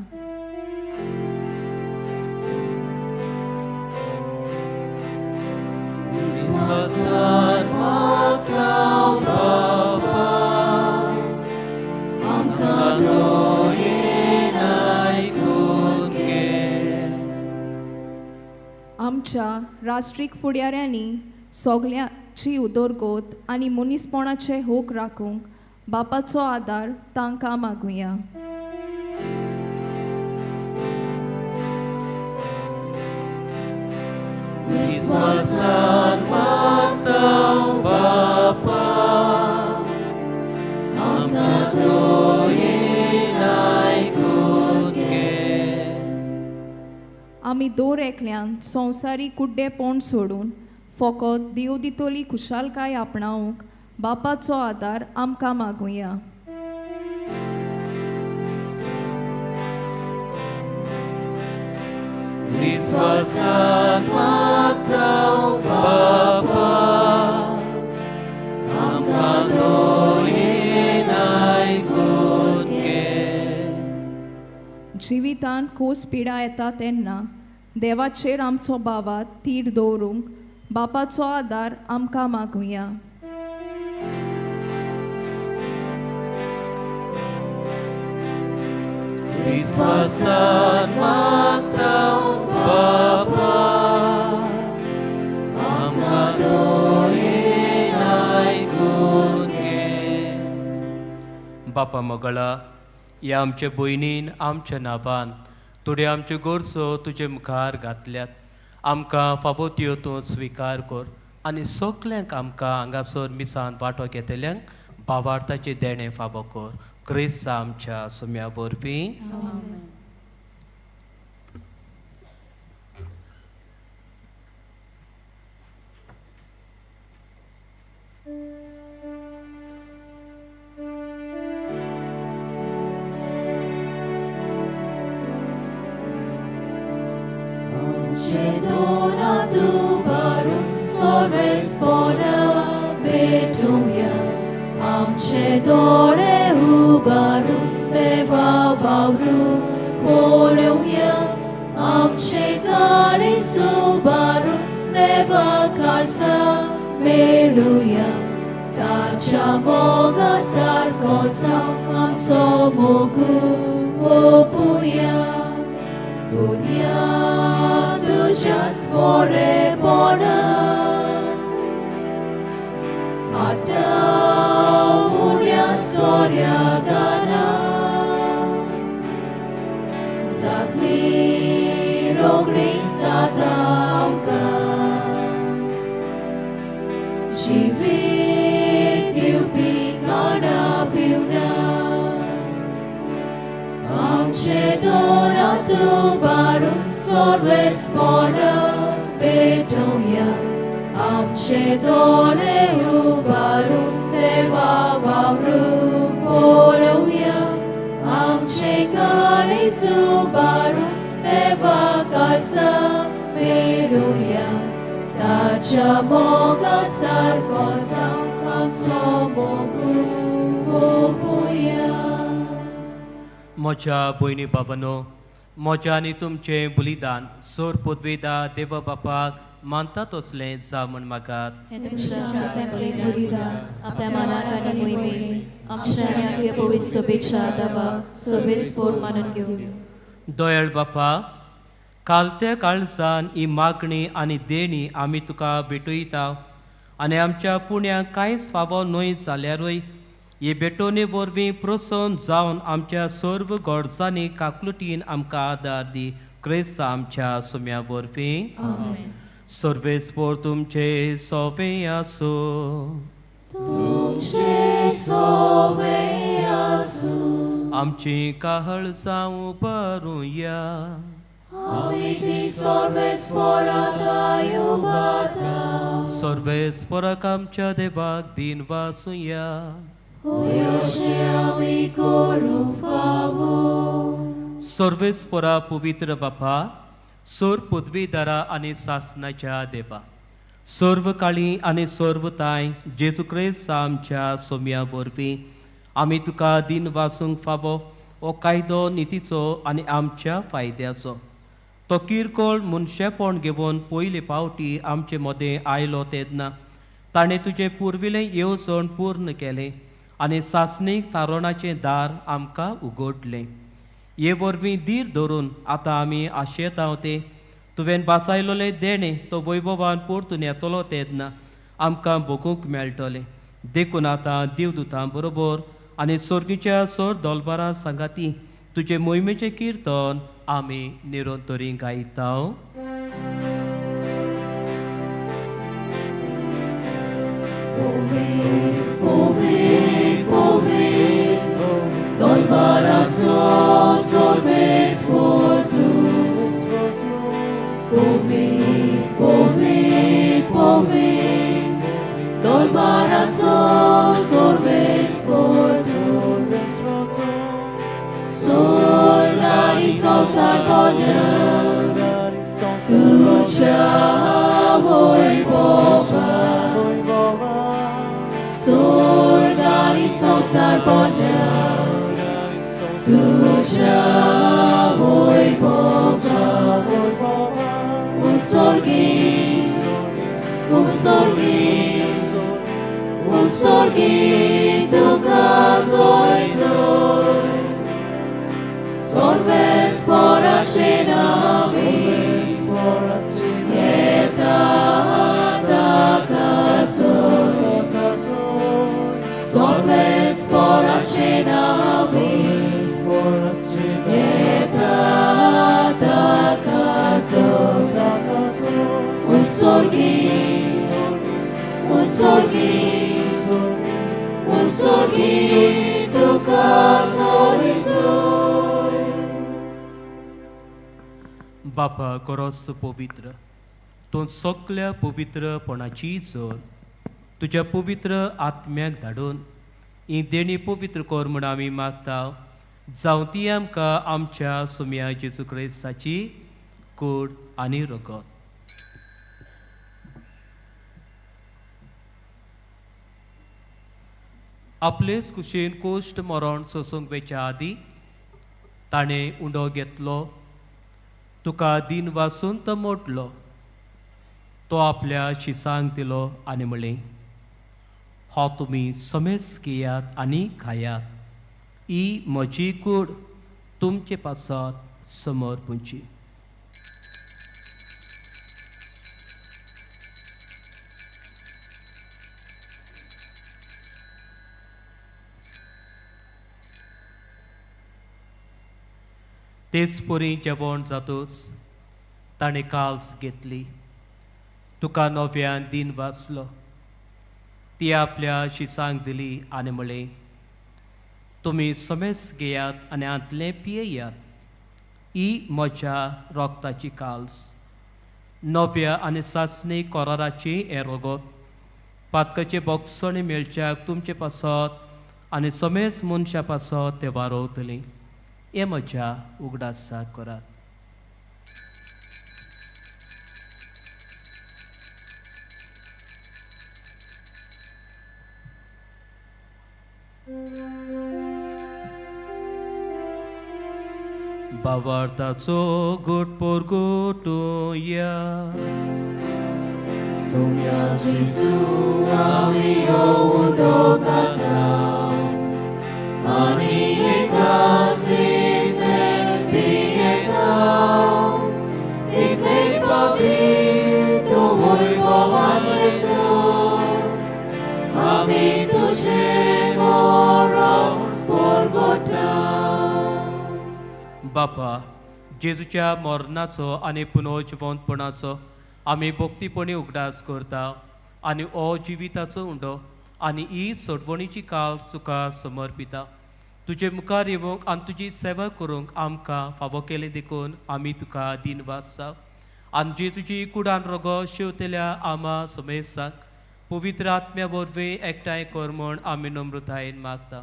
आमच्या राष्ट्रीक फुडाऱ्यांनी सगळ्यांची उदरगत आनी मनीसपणाचे हक राखूंक बापाचो आदार तांकां मागुया.
विश्वासान मागता बापा आमच्या दोयेन आयकून घे.
आमी दर एकल्यान संवसारी कुड्डेपण सोडून फकत देव दितली खुशालकाय आपणावंक बापाचो आदार आमकां मागुया.
विश्वासान मागता बापा आमकां दोयेन आयकून घे.
जिवितान खोस पिडा येता तेन्ना देवाचेर आमचो भावार्थ तीर दवरूंक बापाचो आदार आमकां मागुया.
विश्वासान मागता बापा आमकां दोयेन आयकून घे.
बापा मोगळा, ह्या आमच्या भयणीन आमच्या नांवान थोड्यो आमच्यो गरजो तुजे मुखार घातल्यात. आमकां फावो त्यो तूं स्विकार कर आनी सगल्यांक आमकां हांगासर मिसान वांटो घेतल्यांक भावार्थाचें देणें फावो कर. क्रिस्त आमच्या सुम्या वरवीं.
आमचे दोळे उबारून देवा वावरू देवा काळजा मेळुया ताच्या मोगा सारको जावं आमचो मोगू ओपुया दुनिया तुज्याच बरेपणा आतां उण्या सोऱ्या दाना जातली रोगडी जाता आमकां जिवीत दिवपी खाणा पिवणा आमचे दोनात उबारून सर्वेस्पणा भेटोवया आमचे दोळे उबारून देवा वावरून पळोवया आमचे काळीज उबारून देवा काळजा मेळुया ताच्या मोगा सारको जावं आमचो मोगू ओपुया.
म्हज्या भयणी बाबांनो, म्हज्या आनी तुमचें बलिदान सोर पदवेदा देवा बापाक मानता तसलें जावं म्हण मागात.
हें तुमच्या हातांतलें बलिदान आपल्या मनाक आनी मोहिमेक आमच्या आनी आख्या पवित्र सभेच्या देवाक सर्वेस्पोर मानून घेवया.
दयाळ बापा, कालत्या काळजान ही मागणी आनी देणी आमी तुका भेटयता आनी आमच्या पुण्याक कांयच फावो न्हय जाल्यारूय हे भेटवणे वरवीं प्रसन्न जावन आमच्या सर्व गरजांनी काकलुटीन आमकां आदार दी क्रिस्त आमच्या सुम्या वरवीं. सर्वेस्पोर तुमचे सोवे आसूं.
तुमचे सोवे आसूं.
आमची काहळ जावं बरुया.
आमी ती सर्वेस्पोराक उबाता.
सर्वेस्पोराक आमच्या देवाक दिन वासुया.
आमी करूंक फावो.
सर्वेस्पोरा पवित्र बापा, सोर पदवीदारा आनी सासनाच्या देवा, सर्व काळी आनी सर्व ताय जेजू क्रिस्त आमच्या सोम्या वरवीं आमी तुका दिन वासूंक फावो हो कायदो नितीचो आनी आमच्या फायद्याचो. तो किरकोळ मनशेपण घेवन पयले पावटी आमचे मदें आयलो तेन्ना ताणें तुजें पुर्विलें येवजण पूर्ण केलें आनी सासणीक तारणाचें दार आमकां उगडलें. हे वरवीं धीर धरून आतां आमी आशेतांव ते तुवें बासायलोलें देणें तो वैभवान परतून येतलो तेन्ना आमकां भोगूंक मेळटलें. देखून आतां देवदूतां बरोबर आनी सर्गीच्या सोर दोलबारां सांगाती तुजे मोहिमेचें किर्तन आमी निरंतरी गायता.
Dolbarazzo sorves por tu. Povit, povit, povit, Dolbarazzo sorves por tu. Sorgari sosar polja, tuđa vojvova. Sorgari sosar polja, tuđa vojvova. Un sorgi, un sorgi, un sorgi tuka zoj zoj. Sorves poračinavi, jeta taka zoj. Sorves poračinavi, jeta taka zoj. Un sorgi, un sorgi, un sorgi tuka zoj zoj.
बापा गोरोस पवित्र, तूं सगल्या पवित्रपणाची जोर तुज्या पवित्र आत्म्याक धाडून ही देणी पवित्र कर म्हूण आमी मागता. जावं ती आमकां आमच्या सुम्या जेजू क्रिस्ताची कूड आनी रगत. आपलेच कुशीन कोश्ट मरण सोसूंक वेच्या आदीं ताणें उंडो घेतलो, तुका दिन वासून तो मोडलो, तो आपल्या शिसांक दिलो आनी म्हणलें, हो तुमी समेस घेयात आनी खायात, ही म्हजी कूड तुमचे पासत समर्पूची. तेच परी जेवण जातूच ताणें काल्स घेतली, तुका नव्यान दिन वाचलो, ती आपल्या शिसांक दिली आनी म्हणलें, तुमी समेस घेयात आनी हांतलें पियेयात, ही म्हज्या रोगताची काल्स, नव्या आनी सासणी कोराराची हें रोगत, पातकाचे बोगसणी मेळच्याक तुमचे पासत आनी समेस मनशा पासत तें वारोवतलीं, हें म्हज्या उगडासाक करात. भावार्थाचो गोट पोरगोटोया
सोम्या जेजू आमी येवन खाता आनी एकाच इतलें पियेता इतलें फावटी तूं भोवान आमी तुजें मरण पोरगोटा.
बापा, जेजूच्या मरणाचो आनी पुनर्जिवंतपणाचो आमी भक्तीपणी उगडास करता आनी हो जिविताचो उंडो आनी ही सोडवणीची काल तुका समर्पिता. तुजे मुखार येवंक आनी तुजी सेवा करूंक आमकां फावो केली देखून आमी तुका दिनवासा. आनी जेजूची कुडान रोगो शेवतेल्या आमा समेसाक पवित्र आत्म्या वरवीं एकठांय कर म्हूण आमी नम्रतायेन मागता.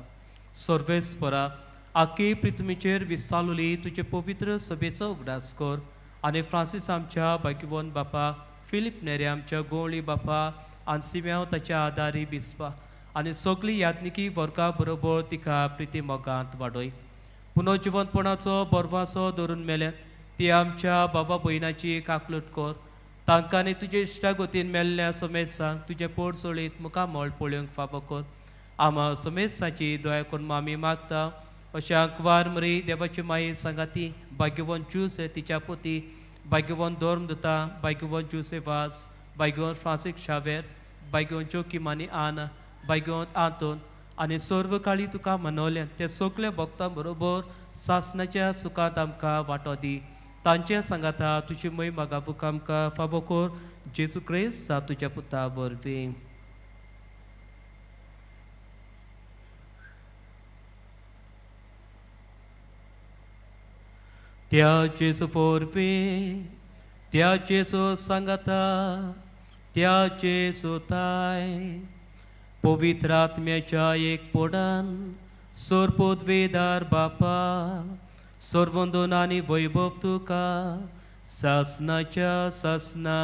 सर्वेस्परा, आखे पृथ्वीचेर विसालुली तुजे पवित्र सभेचो उगडास कर आनी फ्रांसीस आमच्या भाग्यवंत बापा, फिलीप नेरे आमच्या गोवळी बापा आनी सिम्यांव ताच्या आदारी बिस्पा आनी सगळी याज्ञिकी वर्गा बरोबर तिका प्रिती मोगांत वाडय. पुनर्जिवंतपणाचो बरवासो धरून मेल्यात ती आमच्या बाबा भयणाची काकलूट कर, तांकां आनी तुजे इश्टागतीन मेल्ल्या समेसांक तुजें पोट सोळीत मुखामळ पळोवंक फावो कर. आमा समेसाची दया करून आमी मागता. अशें आंकवार मरी देवाची माई सांगाती भाग्यवंत ज्यूस तिच्या पोती, भाग्यवंत धर्मदूता, भाग्यवंत ज्युसे वास, भाग्यवंत फ्रांसीस शावेर, भाग्यवंत जोकीम आनी आना, भाग्यवंत आंतोन आनी सर्व काळी तुका मनवलें ते सगळे भक्तां बरोबर सासणाच्या सुखांत आमकां वांटो दी. तांचे सांगाता तुजी मोहीम गावूंक आमकां फावो कर, जेजू क्रिस्त तुज्या पुता वरवीं. त्या जेजू वरवीं, त्या जेजू सांगाता, त्या जेजू ताय पवित्र आत्म्याच्या एक पोडान सोरपोदवेदार बापा, सर्वंदन आनी वैभव तुका सासनाच्या सासना.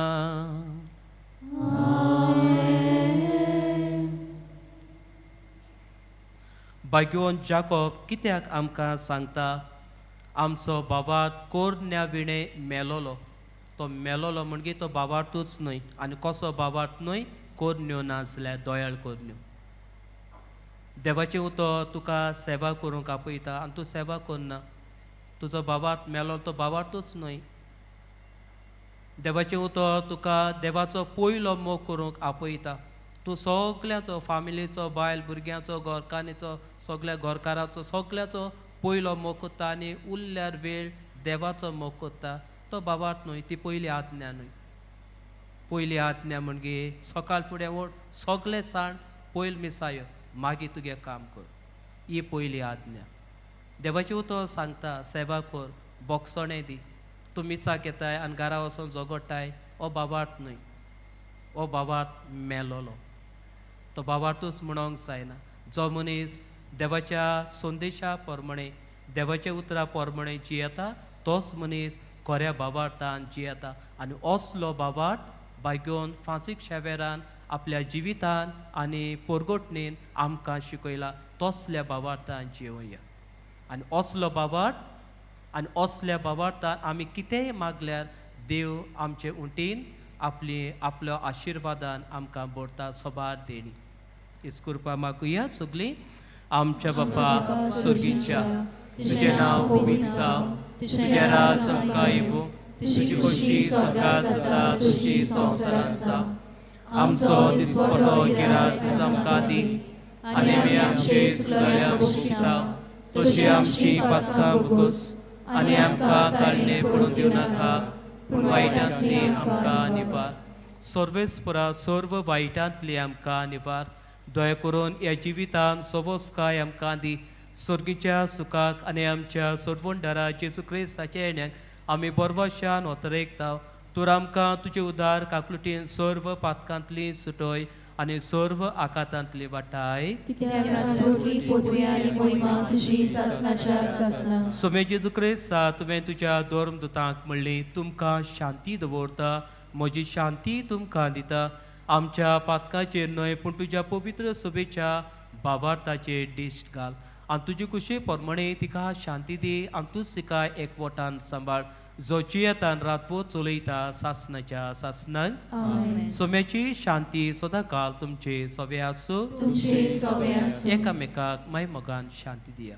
भाग्यवंत जाकोब कित्याक आमकां सांगता, आमचो बाबा कोरण्या विणे मेलोलो. तो मेलोलो म्हणजे तो बाबार्तूच न्हय, आनी कसो बाबार्थ न्हय, कोरण्यो नासल्यार दोयाळ कोरण्यो. देवाचें उतर तुका सेवा करूंक आपयता आनी तूं सेवा करना, तुजो बाबार्थ मेलो तो बाबार्तूच न्हय. देवाचें उतर तुका देवाचो पयलो मोग करूंक आपयता, तूं सगल्यांचो, फामिलीचो, बायल भुरग्यांचो, घरकान्नीचो, सगल्या घरकाराचो, सगल्यांचो पयलो मोग करता आनी उरल्यार वेळ देवाचो मोग करता, तो बाबार्थ न्हय, ती पयली आज्ञा न्हय. पयली आज्ञा म्हणजे सकाळ फुडें वोट सगलें साण पयल मिसायो, मागीर तुगें काम कर, ही पयली आज्ञा. देवाचें उतर सांगता सेवा कर, बोगसणें दी. तूं मिसाक येताय आनी घरा वचोन झगडटाय, हो बाबार्थ न्हय, हो बाबार्थ मेलोलो. तो बाबार्थूच म्हणोंक जायना. जो मनीस देवाच्या संदेशा प्रमाणे, देवाच्या उतरा प्रमाणे जियेता, तोच मनीस खऱ्या बाबार्थान जियेता. आनी असलो बाबार्थ भाग्योन फ्रांसीस शावेरान आपल्या जिवितान आनी पोरगोटणेन आमकां शिकयला, तसल्या बाबार्थान जियोया. आनी असलो बाबार्थ आनी असल्या बाबार्थान आमी कितेंय मागल्यार देव आमचे उंटीन आपली आपल्या आशिर्वादान आमकां भरता सोबार देणी. इस्कुरपा मागुया सगळीं. आमच्या बापा सुर्गीच्या, तुजें नांव पवित्र जावं, तुजें राज आमकां येवूं, तुजी खोशी स्वर्गात जाता तशी संवसारांत जावं. आमचो दिसपटो गिरास आमकां दी आनी आमी आमचे चुकलेल्यांक भोगशिता तशी आमची पातकां भोगोस आनी आमकां ताळणे पडून दिवं नाका, पूण वायटांतली आमकां निवार. सर्वेस्परा सर्व वायटांतली आमकां निवार. दया करून ह्या जिवितान सोबोसकाय आमकां दी. स्वर्गीच्या सुखाक आनी आमच्या सोडवणदारा जेजू क्रिस्ताच्या येण्याक आमी बरवाशान ओतरेकता. तूं आमकां तुजे उदार काकलुटीन सर्व पातकांतली सुटय आनी सर्व आकातांतली वाटाय. सोमे जेजू क्रिस्ता, तुवें तुज्या धर्मदुतांक म्हणली, तुमकां शांती दवरता, म्हजी शांती तुमकां दिता. आमच्या पातकाचेर न्हय पूण तुज्या पवित्र सभेच्या भावार्थाचेर दिश्ट घाल आनी तुजी कुशी प्रमाणे तिका शांती दी आनी तूंच तिका एकवटान सांबाळ, जो जियेतान रातभर चलयता सासनाच्या सासनाक. सोम्याची शांती सदांकाल तुमचे सोवे आसूं. एकामेकाक माय मोगान शांती दिया.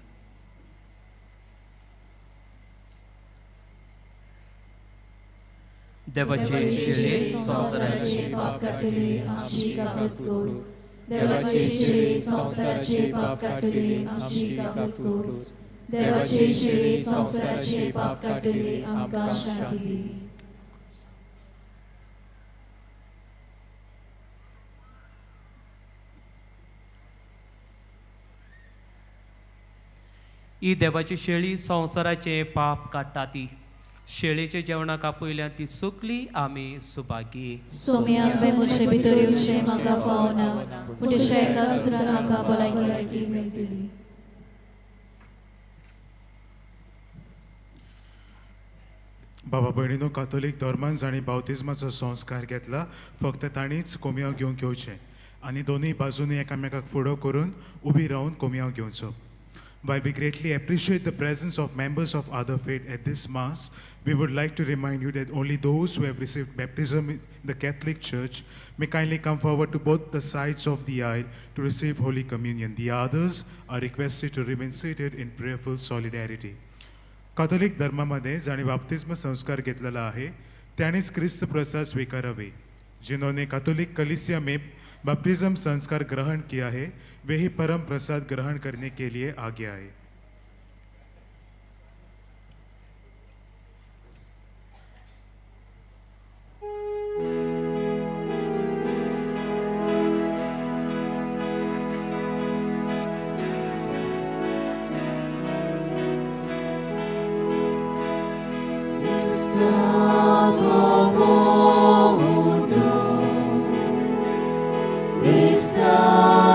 देवाचे शेळे
संवसाराचे पाप काडटले आमची काकूत कर. देवाचे शेळे संवसाराचे पाप काडटले आमची काकूत कर. देवाचे शेळे संवसाराचे पाप काडटले आमकां शांती दी.
ही देवाची शेळी संवसाराचे पाप काडटा ती शेळीचे जेवणाक आपयल्यान ती सुकली आमी सुभागी.
सोम्या, तुवें म्हजे भितर येवचें म्हाका फावना, पूण तुज्या एका सुरान म्हाका भलायकी मेळटली.
बाबा भयणीनो, कातोलीक धर्मान जांणी बावतिज्माचो संस्कार घेतला फक्त तांणीच कोमयांव घेवंक येवचें आनी दोनूय बाजूनी एकामेकाक फुडो करून उबी रावन कोमयांव घेवचो. While we greatly appreciate the presence of members of other faith at this Mass, we would like to remind you that only those who have received baptism in the Catholic Church may kindly come forward to both the sides of the aisle to receive Holy Communion. The others are requested to remain seated in prayerful solidarity. Catholic धर्मामध्ये जांणी बाप्तिस्म संस्कार घेतलेला आहे त्यांनीच क्रिस्त प्रसाद स्वीकारावे. जिन्होंने Catholic कलीसिया में बपतिस्म संस्कार ग्रहण किया है वे ही परम प्रसाद ग्रहण करने के लिए आगे आए.
Stato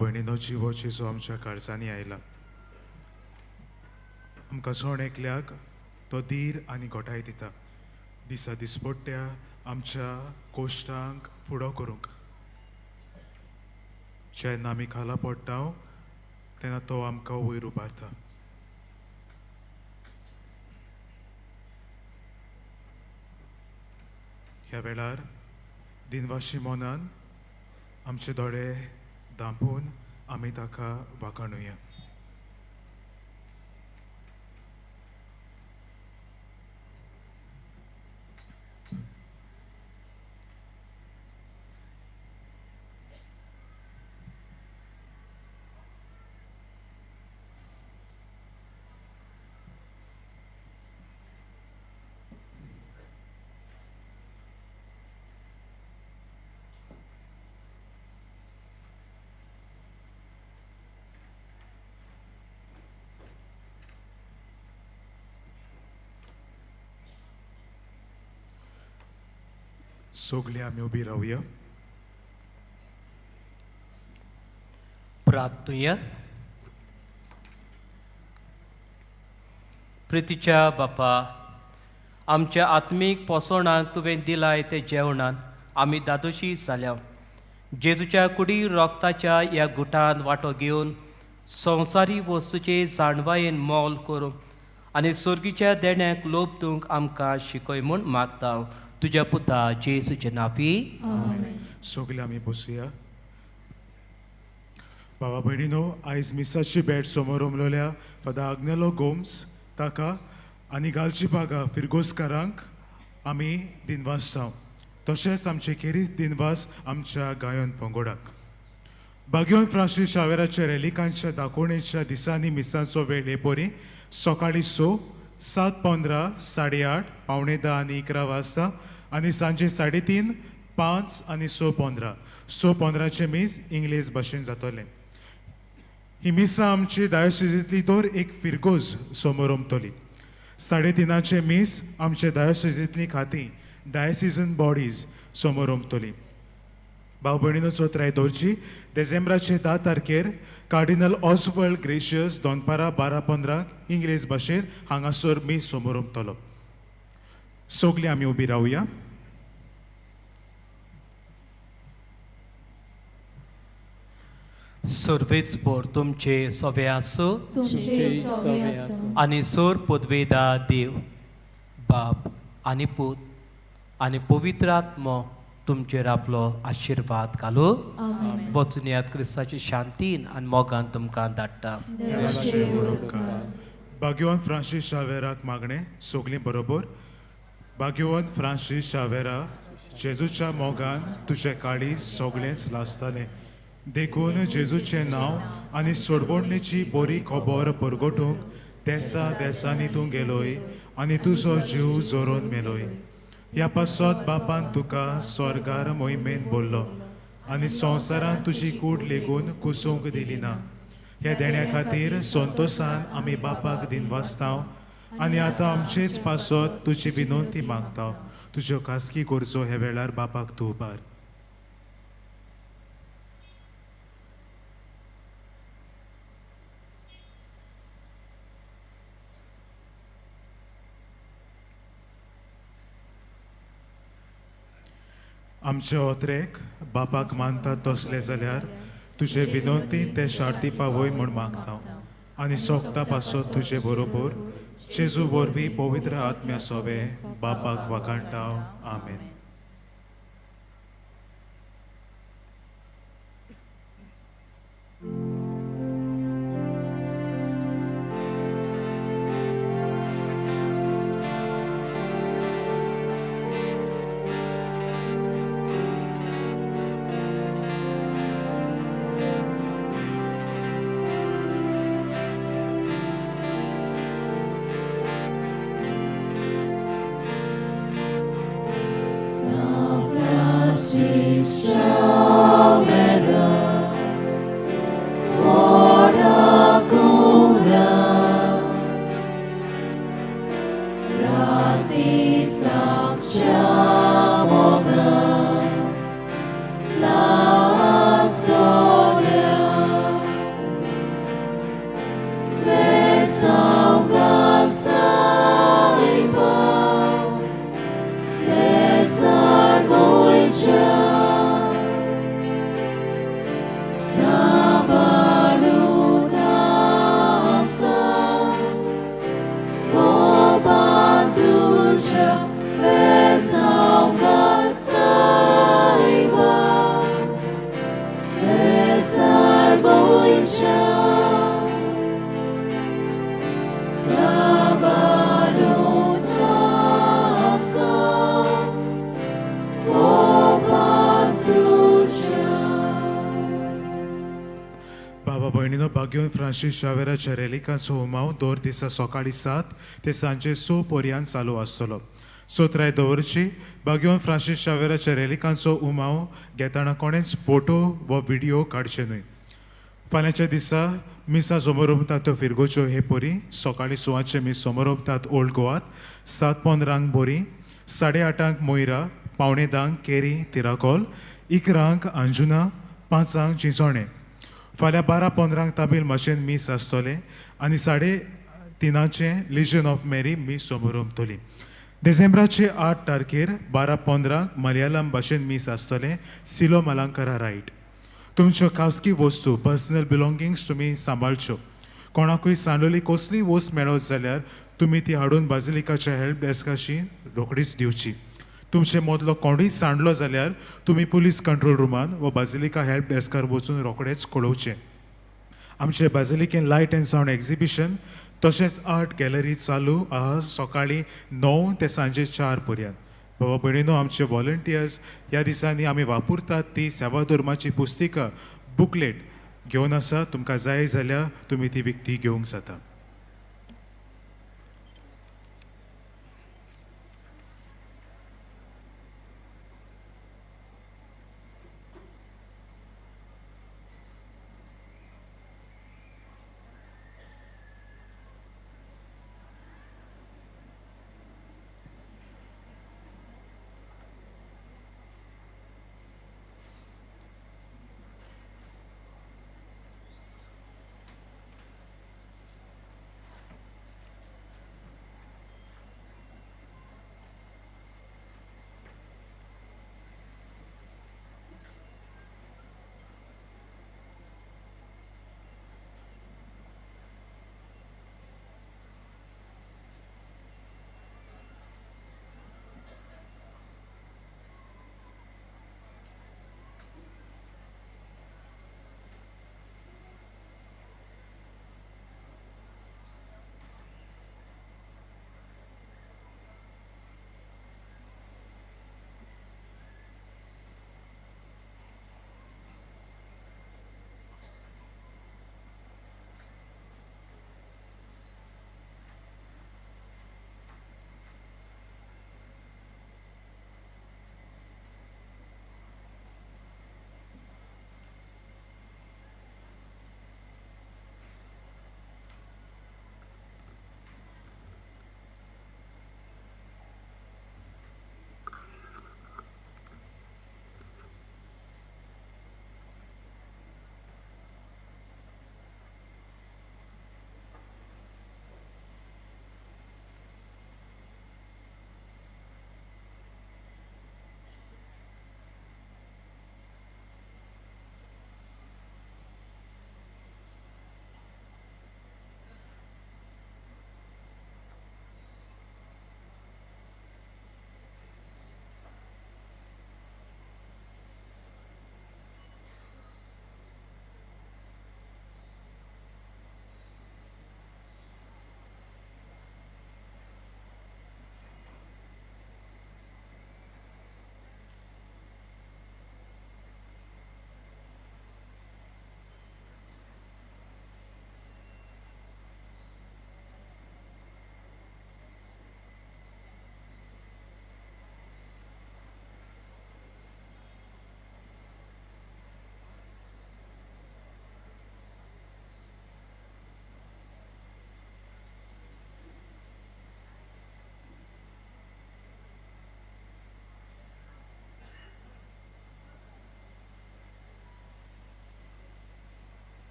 भयणीनो, जिवो जेजू आमच्या काळजांनी आयला. आमकां जण एकल्याक तो धीर आनी घटाय दिता, दिसा दिसपट्ट्या आमच्या कोश्टांक फुडो करूंक. जेन्ना आमी खाला पडटा तेन्ना तो आमकां वयर उबारता. ह्या वेळार दिनवाशी मनान आमचे दोळे धांपून आमी ताका वाखाणुया. सगळीं आमी उबी रावया.
प्रार्थुया. प्रितीच्या बापा, आमच्या आत्मीक पोसणाक तुवें दिलाय ते जेवणान आमी दादोशी जाल्या. जेजूच्या कुडी रोगताच्या ह्या गुटान वांटो घेवन संवसारी वस्तूचे जाणवायेन मोल करूं आनी सर्गीच्या देण्याक लोभ दिवंक आमकां शिकय म्हूण मागता. तुज्या पुता जेजूचे नांवी.
सगळे आमी बसुया. बाबा भयणीनो, आयज मिसाची भेट समोर उमलोल्या फादर आग्नेलो गोम्स ताका आनी गालची बागा फिरगोजकारांक आमी दिनवासता. तशेंच आमचे खेरीत दिनवास आमच्या गायन पंगोडाक. बाग्योन फ्रांसीस शावेराच्या रेलिकांच्या दाखोवणेच्या दिसांनी मिसांचो वेळ हे परी सकाळीं 6, 7:15, 8:30, 9:45 आनी 11 वाजता आनी सांजे 3:30, 5 आनी 6:15. 6:15 मीस इंग्लीश भाशेन जातलें. ही मिसां आमची डायोसिजींतली दर एक फिरगोज समोर उमतली. 3:30 मीस आमचे डायोसिजींतली खातीं डायसिजन बॉडीज समोर उमतली. भाव भयणीनो, चौथराय दवरची देसेंब्राचे 10 तारखेर कार्डिनल ऑसवर्ल्ड ग्रेशियस दनपारां 12:15 इंग्लीश भाशेन हांगासर मीस समोर उमतलो. सगळीं आमी उबी रावया.
सर्वेस्पर तुमचे सवे आसूं आनी सोर पदवेदा देव बाप आनी पूत आनी पवित्र आत्मो तुमचेर आपलो आशिर्वाद घालू. वचून याद क्रिस्ताची शांतीन आनी मोगान तुमकां धाडटा.
भाग्यवंत फ्रांसीस शावेराक मागणें सगळीं बरोबर. भाग्यवंत फ्रांसीस शावेरा, जेजूच्या मोगान तुजें काळीज सगळेंच लासतालें, देखून जेजूचें नांव आनी सोडवणेची बरी खबर परगटूंक देसा देसांनी तूं गेलोय आनी तुजो जीव जोरोन मेलोय. ह्या पासत बापान तुका स्वर्गार मोहिमेन बोल्लो आनी संवसारान तुजी कूड लेगून कुसूंक दिली ना. ह्या देण्या खातीर संतोसान आमी बापाक दिनवासता आनी आतां आमचेच पासत तुजी विनंती मागता. तुज्यो खासगी गरजो ह्या वेळार बापाक तूं उबार. आमचे ओत्रेक बापाक मानतात तसले जाल्यार तुजे विनंती ते शार्ती पावय म्हूण मागता आनी सोगता पासत तुजे बरोबर जेजू वरवीं पवित्र आत्म्या सोवे बापाक वाखाणटा. आमेन.
Last
बाग्योन फ्रांसीस शावेराच्या रेलिकांचो हुमाव दर दिसा सकाळीं 7 ते सांजे 6 पर्यंत चालू आसतलो. सोत्राय दवरची बाग्योन फ्रांसीस शावेराच्या रेलिकांचो उमाव घेतना कोणेच फोटो वा व्हिडिओ काडचे न्हय. फाल्यांच्या दिसा मिसा समोरपतात त्यो फिरगोच्यो हे परी सकाळीं 6 मीस समोरपतात ओल्ड गोवात, 7:15 बोरी, 8:30 मोयरा, 9:45 केरी तिराकोल, 11 अंजुना, 5 चिंचोणें. फाल्यां 12:15 ताबील माशेन मीस आसतलें आनी 3:30 लिजन ऑफ मेरी मीस समोरपतली. डिसेंबराचे 8 तारखेर 12:15 मलयालम भाशेन मीस आसतलें सिलो मलंकारा रायट. तुमच्यो खासगी वस्तू पर्सनल बिलोंगिंग्स तुमी सांबाळच्यो. कोणाकूय सांडोली कसलीय वस्त मेळत जाल्यार तुमी ती हाडून बाजिलिकाच्या हेल्प डेस्काशी रोखडीच दिवची. तुमचे मदलो कोणूय सांडलो जाल्यार तुमी पुलीस कंट्रोल रुमान वा बाजिलिका हेल्प डेस्कार वचून रोखडेच कळोवचें. आमचे बाजिलिकेन लायट अँड सावंड एक्झिबिशन तशेंच आर्ट गॅलरी चालू आहा सकाळीं 9 ते सांजे 4 पर्यंत. बाबा भयणीनो, आमचे वॉलंटियर्स ह्या दिसांनी आमी वापरतात ती सेवा धर्माची पुस्तिका बुकलेट घेवन आसा. तुमकां जाय जाल्यार तुमी ती विकती घेवंक जाता.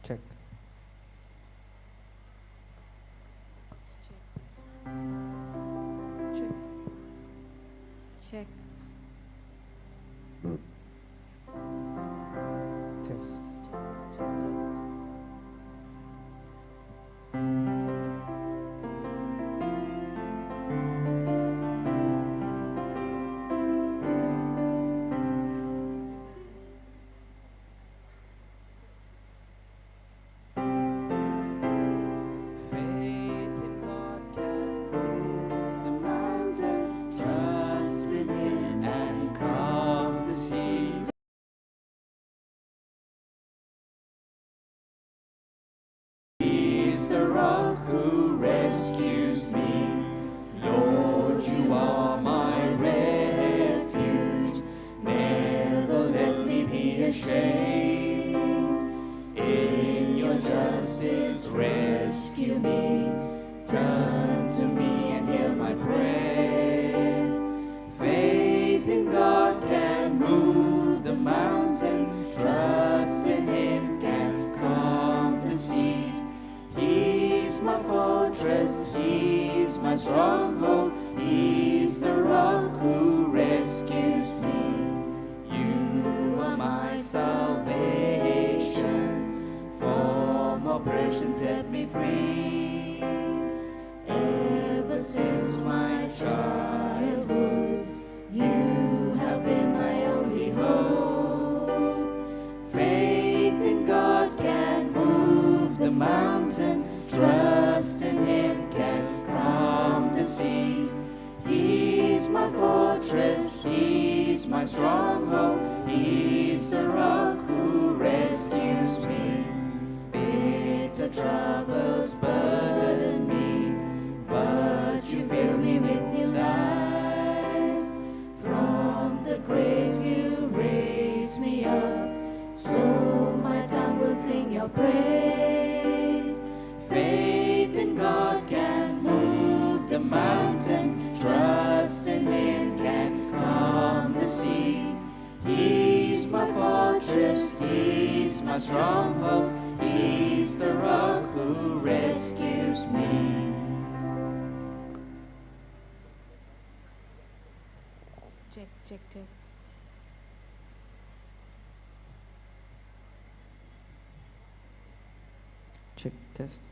Check.
Check. Check.
Test.
Check, test.
Faith in God can move the mountains, trust in Him and calm the seas. He's the rock who rescues me. Lord, you are my refuge. Never let me be ashamed. In your justice, rescue me. Turn to me and hear my prayer. Faith in God can move the mountains. Trust in Him can calm the seas. He's my fortress, He's my stronghold, He's the rock who rescues me. You are my salvation, from oppression set me free. Ever since my childhood, you have been my only hope. Faith in God can move the mountains, trust in Him can calm the seas. He's my fortress, He's my stronghold, He's the rock who rescues me. Bitter troubles burden me, but you fill me with new life. From the grave you raise me up, so my tongue will sing your praise. Faith in God can move the mountains, trust in Him can calm the seas. He's my fortress, He's my stronghold, He's the rock who rescues me.
Check, check, test.
Check, test.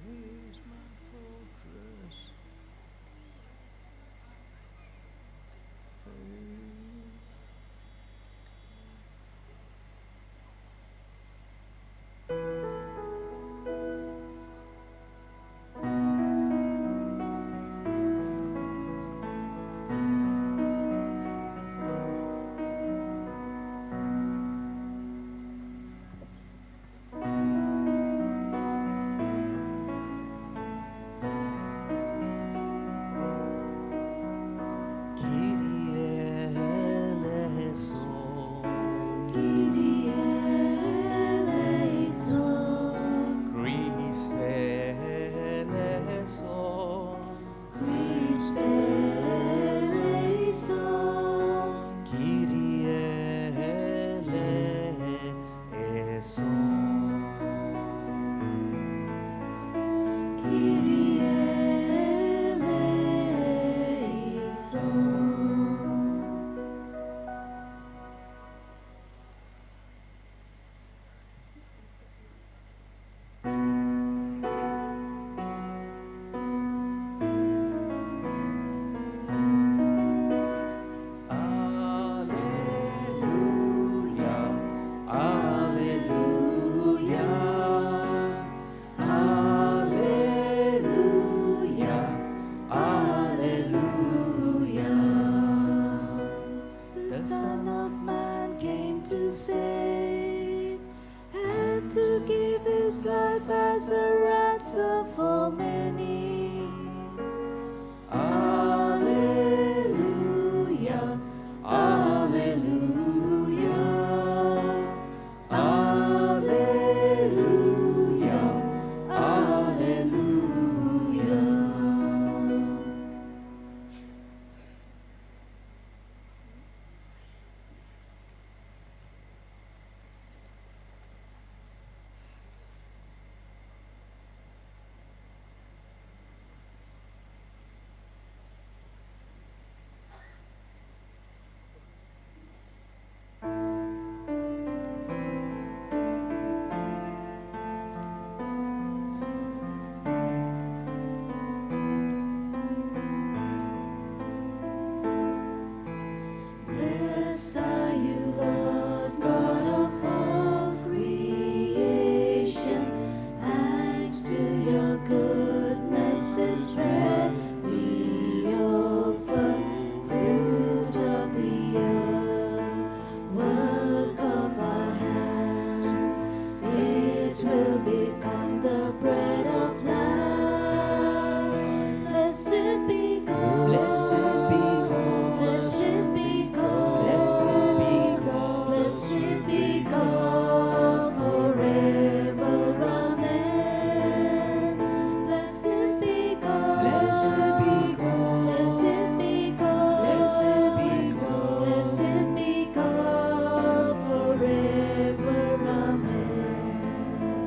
He's my fortress. Kyrie eleison.
Kyrie eleison.
Christe eleison.
Christe eleison.
Kyrie eleison.
Kyrie eleison.
Alleluia, Alleluia, Alleluia.
To give his life as a ransom for many. Alleluia, alleluia, alleluia, alleluia. Blessed are you, Lord God of all creation. Thanks to your goodness, this bread we offer, fruit of the earth, work of our hands. It will become the bread of life. Blessed be God.
Blessed be God.
Blessed be God.
Blessed be God.
Blessed be God forever. Amen. Blessed be God.
Blessed be God.
Blessed be God.
Blessed be God.
Blessed be God forever. Amen.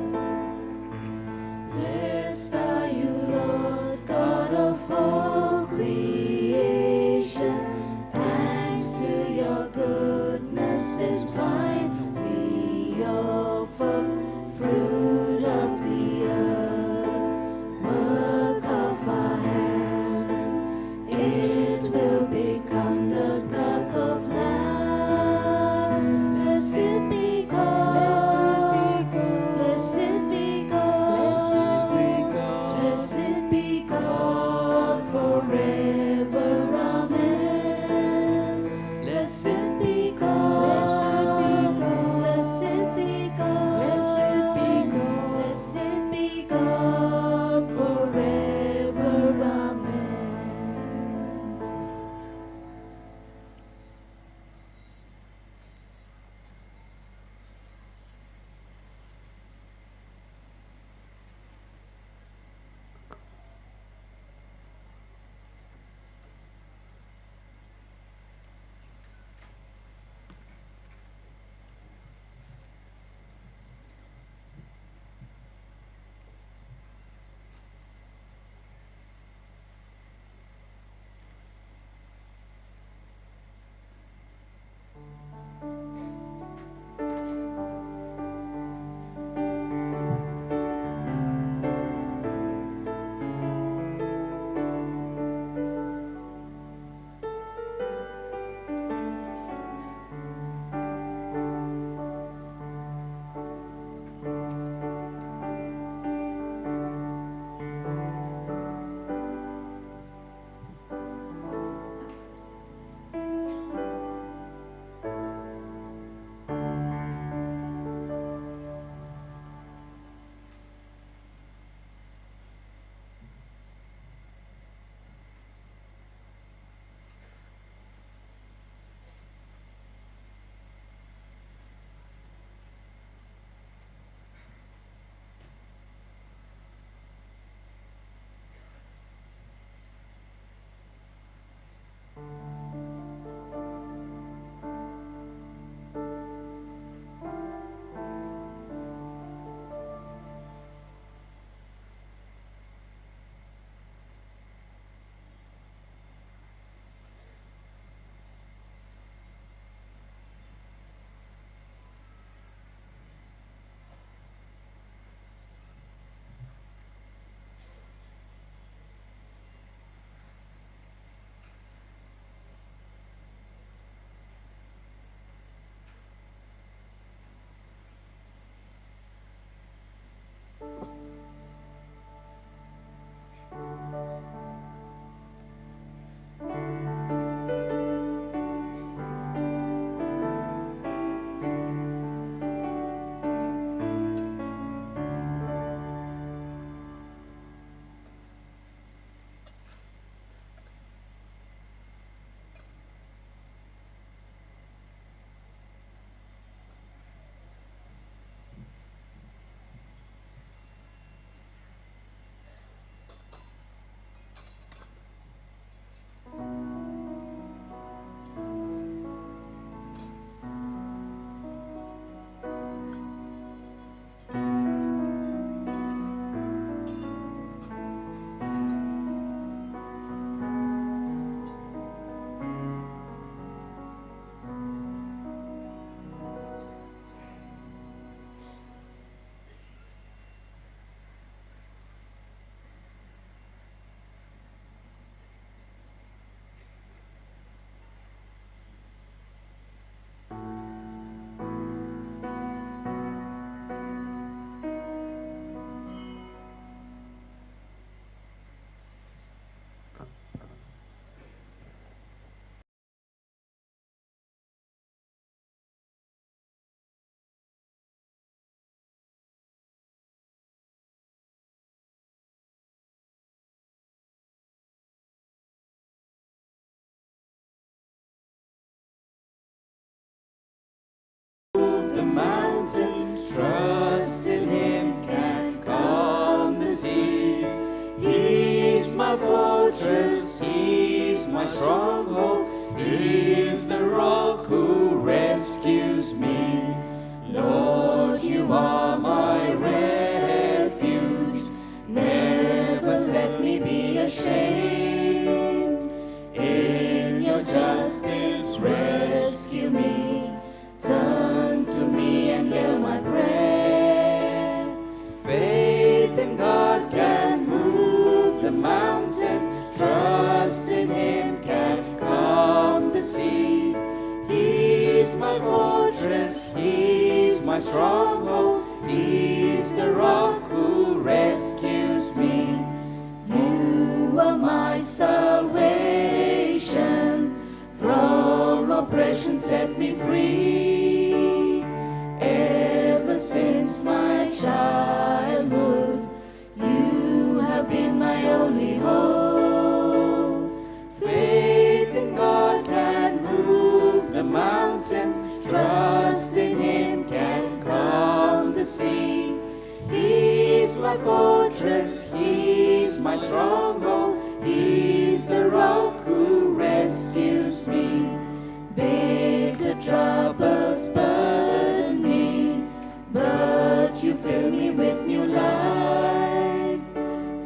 my stronghold, He's the rock who rescues me. Lord, you are my refuge, never let me be ashamed. In your justice rescue me, turn to me and hear my prayer. Faith in God can move the mountains, trust in Him can calm the seas. He's my fortress, He's my stronghold, He's the rock who rescues me. You are my salvation, from oppression set me free. Ever since my childhood, you have been my only hope. Faith in God can move the mountains, trust in Him can calm the seas. He's my fortress, He's my stronghold, He's the rock who rescues me. Bitter troubles burden me, but you fill me with new life.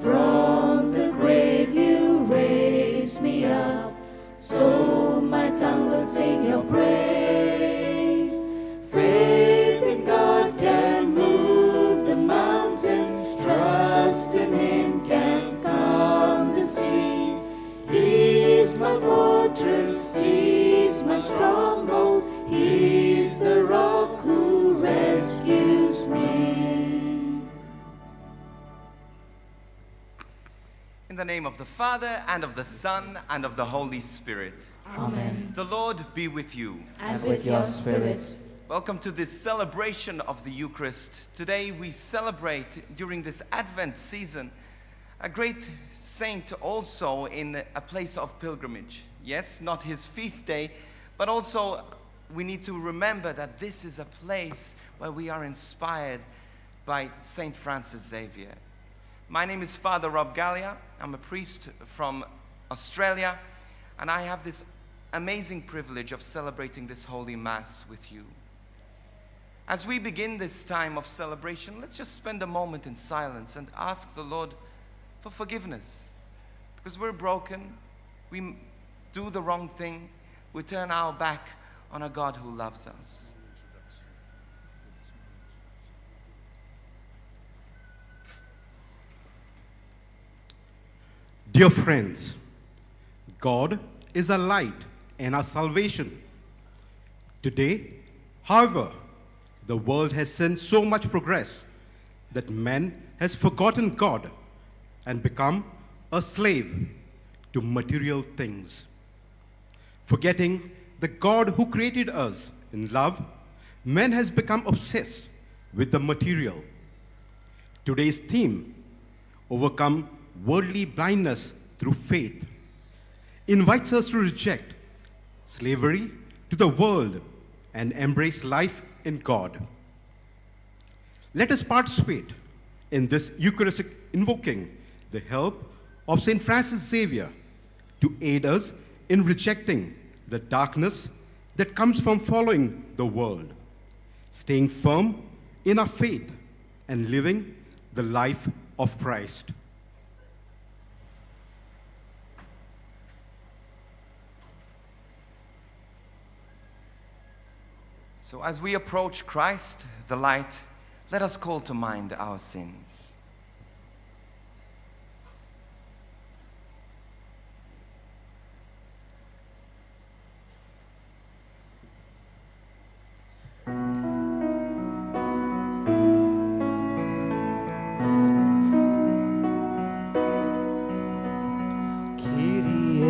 From the grave you raise me up, so my tongue will sing your praise. Faith in God can move the mountains, trust in Him can calm the seas. He's my fortress, He's my stronghold, He's the rock who rescues me.
In the name of the Father, and of the Son, and of the Holy Spirit.
Amen.
The Lord be with you.
And with your spirit.
Welcome to this celebration of the Eucharist. Today we celebrate, during this Advent season, a great saint also in a place of pilgrimage. Yes, not his feast day, but also we need to remember that this is a place where we are inspired by Saint Francis Xavier. My name is Father Rob Galea. I'm a priest from Australia, and I have this amazing privilege of celebrating this Holy Mass with you. As we begin this time of celebration, let's just spend a moment in silence and ask the Lord for forgiveness. Because we're broken, we do the wrong thing, we turn our back on a God who loves us.
Dear friends, God is our light and our salvation. Today, however, the world has seen so much progress that man has forgotten God and become a slave to material things. Forgetting the God who created us in love, man has become obsessed with the material. Today's theme, overcome worldly blindness through faith, invites us to reject slavery to the world and embrace life in God. Let us participate in this Eucharistic invoking the help of St. Francis Xavier to aid us in rejecting the darkness that comes from following the world, staying firm in our faith and living the life of Christ.
So as we approach Christ, the light, let us call to mind our sins.
Kyrie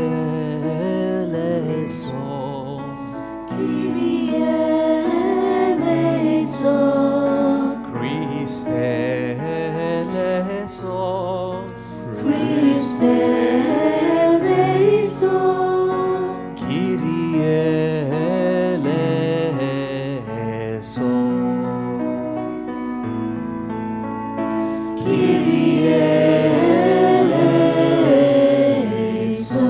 eleison. Kyrie eleison.
Christe eleison.
Christe eleison.
Kyrie eleison.
Kyrie eleison.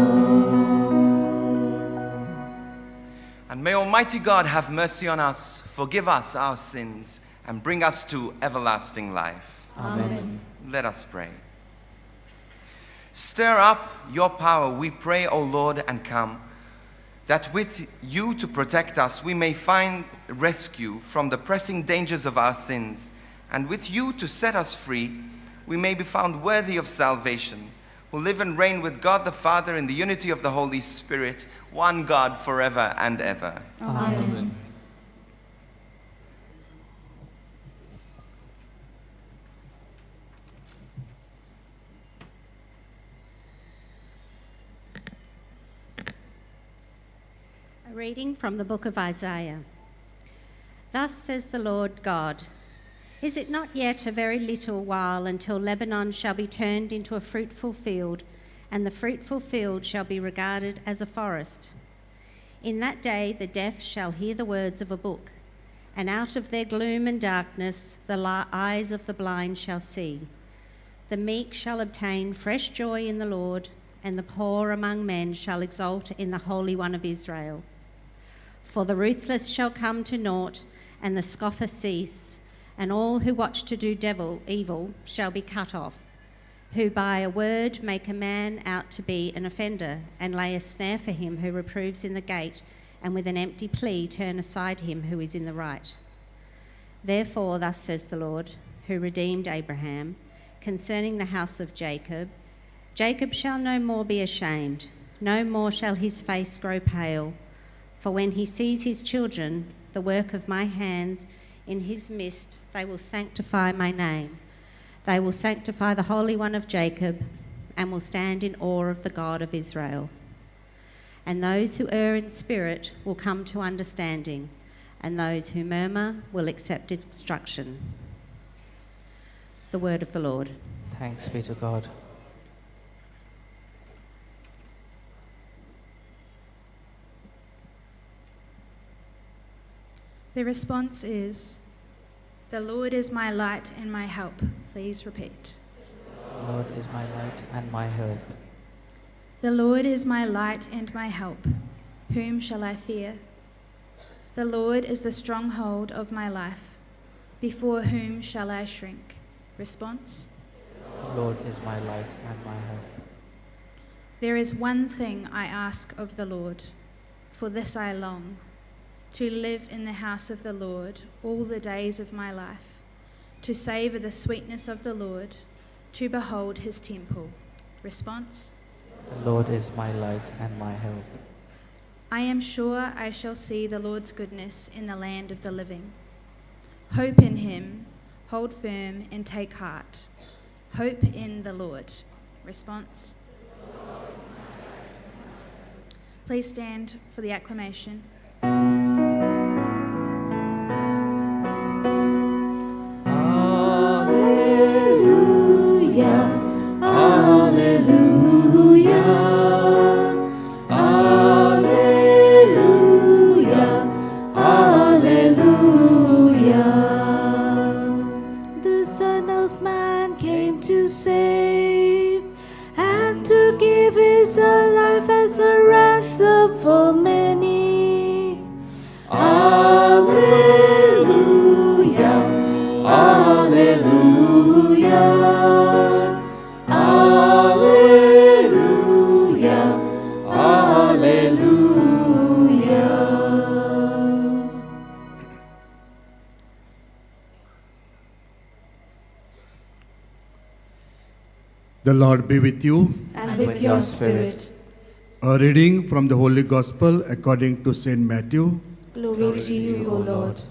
Almighty God have mercy on us, forgive us our sins, and bring us to everlasting life.
Amen.
Let us pray. Stir up your power, we pray, O Lord, and come, that with you to protect us we may find rescue from the pressing dangers of our sins, and with you to set us free, we may be found worthy of salvation, who live and reign with God the Father in the unity of the Holy Spirit, one God forever and ever.
Amen.
A reading from the book of Isaiah. Thus says the Lord God, is it not yet a very little while until Lebanon shall be turned into a fruitful field, and the fruitful field shall be regarded as a forest? In that day the deaf shall hear the words of a book, and out of their gloom and darkness the eyes of the blind shall see. The meek shall obtain fresh joy in the Lord, and the poor among men shall exult in the Holy One of Israel. For the ruthless shall come to naught, and the scoffer cease, and all who watch to do evil shall be cut off, who by a word make a man out to be an offender, and lay a snare for him who reproves in the gate, and with an empty plea turn aside him who is in the right. Therefore, thus says the Lord, who redeemed Abraham, concerning the house of Jacob, Jacob shall no more be ashamed, no more shall his face grow pale. For when he sees his children, the work of my hands, in his midst they will sanctify my name. They will sanctify the Holy One of Jacob, and will stand in awe of the God of Israel. And those who err in spirit will come to understanding, and those who murmur will accept instruction. The word of the Lord.
Thanks be to God.
The response is, The Lord is my light and my help. Please repeat.
The Lord is my light and my help.
The Lord is my light and my help. Whom shall I fear? The Lord is the stronghold of my life. Before whom shall I shrink? Response?
The Lord is my light and my help.
There is one thing I ask of the Lord, for this I long, to live in the house of the Lord all the days of my life, to savour the sweetness of the Lord, to behold his temple. Response?
The Lord is my light and my help.
I am sure I shall see the Lord's goodness in the land of the living. Hope in him, hold firm and take heart. Hope in the Lord. Response? Please stand for the acclamation.
Alleluia, alleluia, alleluia, alleluia. The Son of Man came to save and to give his life as a ransom for many. Alleluia, alleluia, alleluia, alleluia.
The Lord be with you.
And with your spirit.
A reading from the Holy Gospel according to St. Matthew.
Glory to you, O Lord.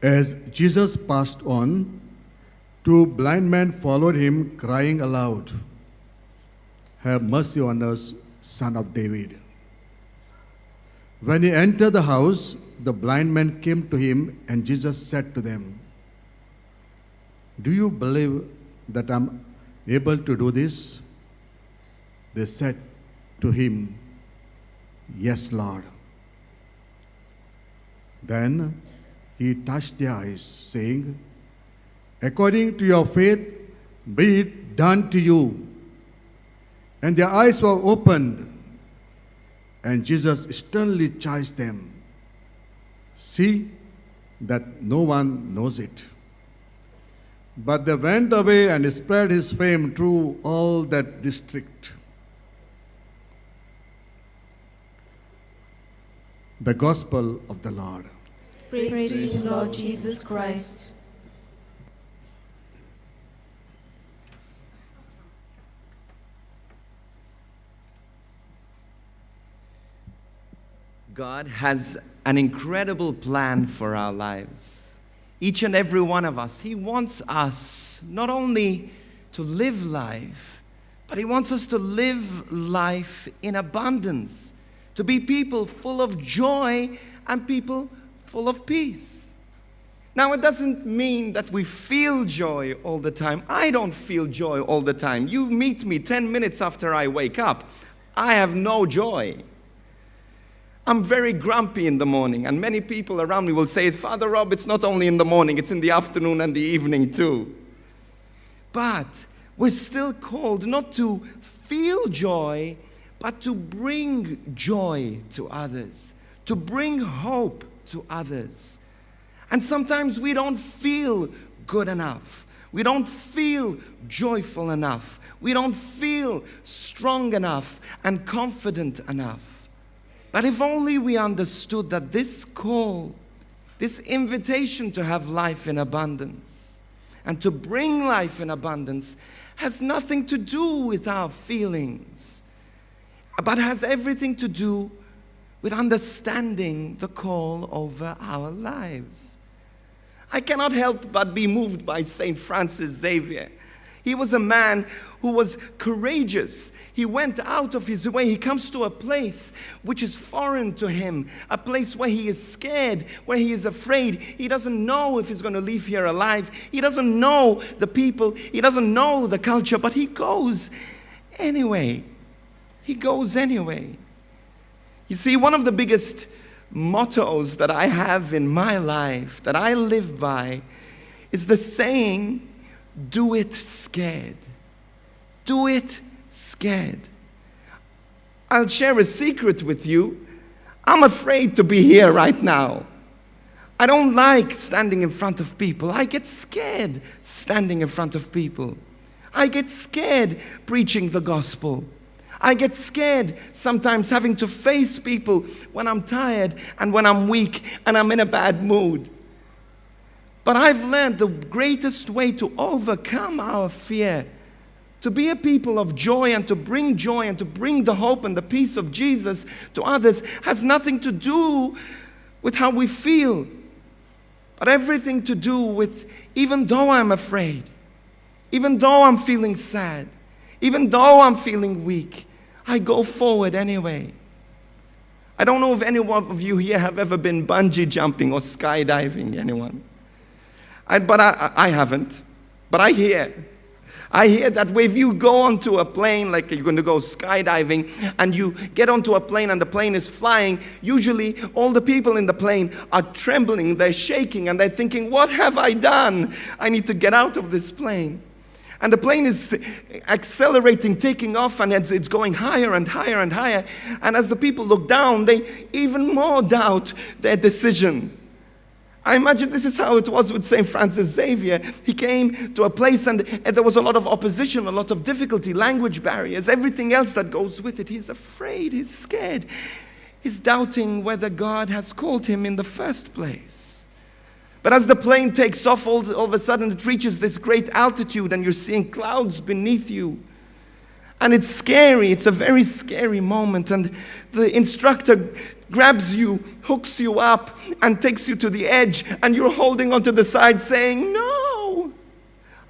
As Jesus passed on, two blind men followed him, crying aloud, "Have mercy on us, Son of David." When he entered the house, the blind men came to him, and Jesus said to them, "Do you believe that I am able to do this?" They said to him, "Yes, Lord." Then he touched their eyes, saying, "According to your faith, be it done to you." And their eyes were opened, and Jesus sternly charged them, "See that no one knows it." But they went away and spread his fame through all that district. The Gospel of the Lord.
Praise to you, Lord Jesus Christ.
God has an incredible plan for our lives. Each and every one of us. He wants us not only to live life, but He wants us to live life in abundance, to be people full of joy and people full of peace. Now, it doesn't mean that we feel joy all the time. I don't feel joy all the time. You meet me 10 minutes after I wake up, I have no joy. I'm very grumpy in the morning, and many people around me will say, "Father Rob, it's not only in the morning, it's in the afternoon and the evening too." But we're still called not to feel joy, but to bring joy to others, to bring hope to others. And sometimes we don't feel good enough. We don't feel joyful enough. We don't feel strong enough and confident enough. But if only we understood that this call, this invitation to have life in abundance and to bring life in abundance has nothing to do with our feelings, but has everything to do with understanding the call over our lives. I cannot help but be moved by St. Francis Xavier. He was a man who was courageous. He went out of his way. He comes to a place which is foreign to him, a place where he is scared, where he is afraid. He doesn't know if he's going to leave here alive. He doesn't know the people. He doesn't know the culture, but he goes anyway. He goes anyway. You see, one of the biggest mottos that I have in my life, that I live by, is the saying, do it scared. Do it scared. I'll share a secret with you. I'm afraid to be here right now. I don't like standing in front of people. I get scared standing in front of people. I get scared preaching the gospel. I get scared sometimes having to face people when I'm tired and when I'm weak and I'm in a bad mood. But I've learned the greatest way to overcome our fear, to be a people of joy and to bring joy and to bring the hope and the peace of Jesus to others, has nothing to do with how we feel, but everything to do with, even though I'm afraid, even though I'm feeling sad, even though I'm feeling weak, I go forward anyway. I don't know if any one of you here have ever been bungee jumping or skydiving, anyone? But I haven't. But I hear that if you go onto a plane, like you're going to go skydiving, and you get onto a plane and the plane is flying, usually all the people in the plane are trembling, they're shaking, and they're thinking, what have I done? I need to get out of this plane. And the plane is accelerating, taking off, and it's going higher and higher and higher. And as the people look down, they even more doubt their decision. I imagine this is how it was with St. Francis Xavier. He came to a place and there was a lot of opposition, a lot of difficulty, language barriers, everything else that goes with it. He's afraid, he's scared. He's doubting whether God has called him in the first place. But as the plane takes off, all of a sudden it reaches this great altitude and you're seeing clouds beneath you. And it's scary. It's a very scary moment. And the instructor grabs you, hooks you up, and takes you to the edge, and you're holding onto the side saying, no,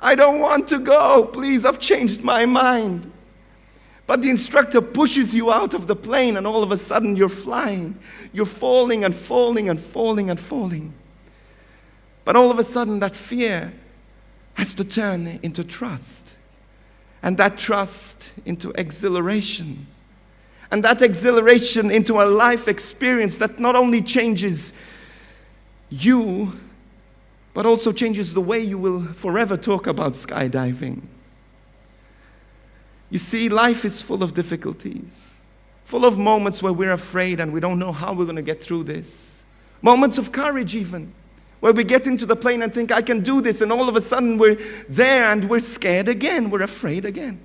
I don't want to go. Please, I've changed my mind. But the instructor pushes you out of the plane, and all of a sudden you're flying. You're falling and falling and falling and falling. But all of a sudden that fear has to turn into trust. And that trust into exhilaration. And that exhilaration into a life experience that not only changes you, but also changes the way you will forever talk about skydiving. You see, life is full of difficulties, full of moments where we're afraid and we don't know how we're going to get through this. Moments of courage, even, where we get into the plane and think, I can do this, and all of a sudden we're there and we're scared again, we're afraid again.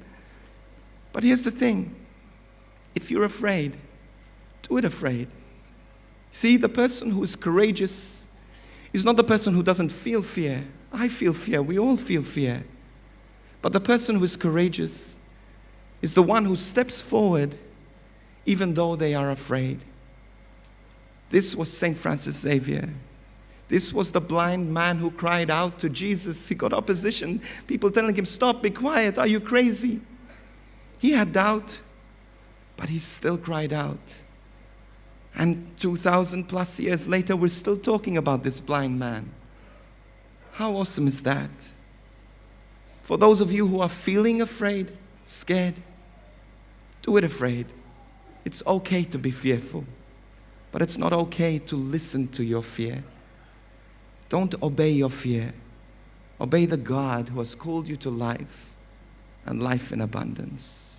But here's the thing if you're afraid, do it afraid. See, the person who is courageous is not the person who doesn't feel fear. I feel fear, we all feel fear. But the person who is courageous is the one who steps forward even though they are afraid. This was St. Francis Xavier. This was the blind man who cried out to Jesus. He got opposition, people telling him, Stop, be quiet, are you crazy? He had doubt, but he still cried out. And 2,000 plus years later, we're still talking about this blind man. How awesome is that? For those of you who are feeling afraid, scared, do it afraid. It's okay to be fearful, but it's not okay to listen to your fear. Don't obey your fear. Obey the God who has called you to life and life in abundance.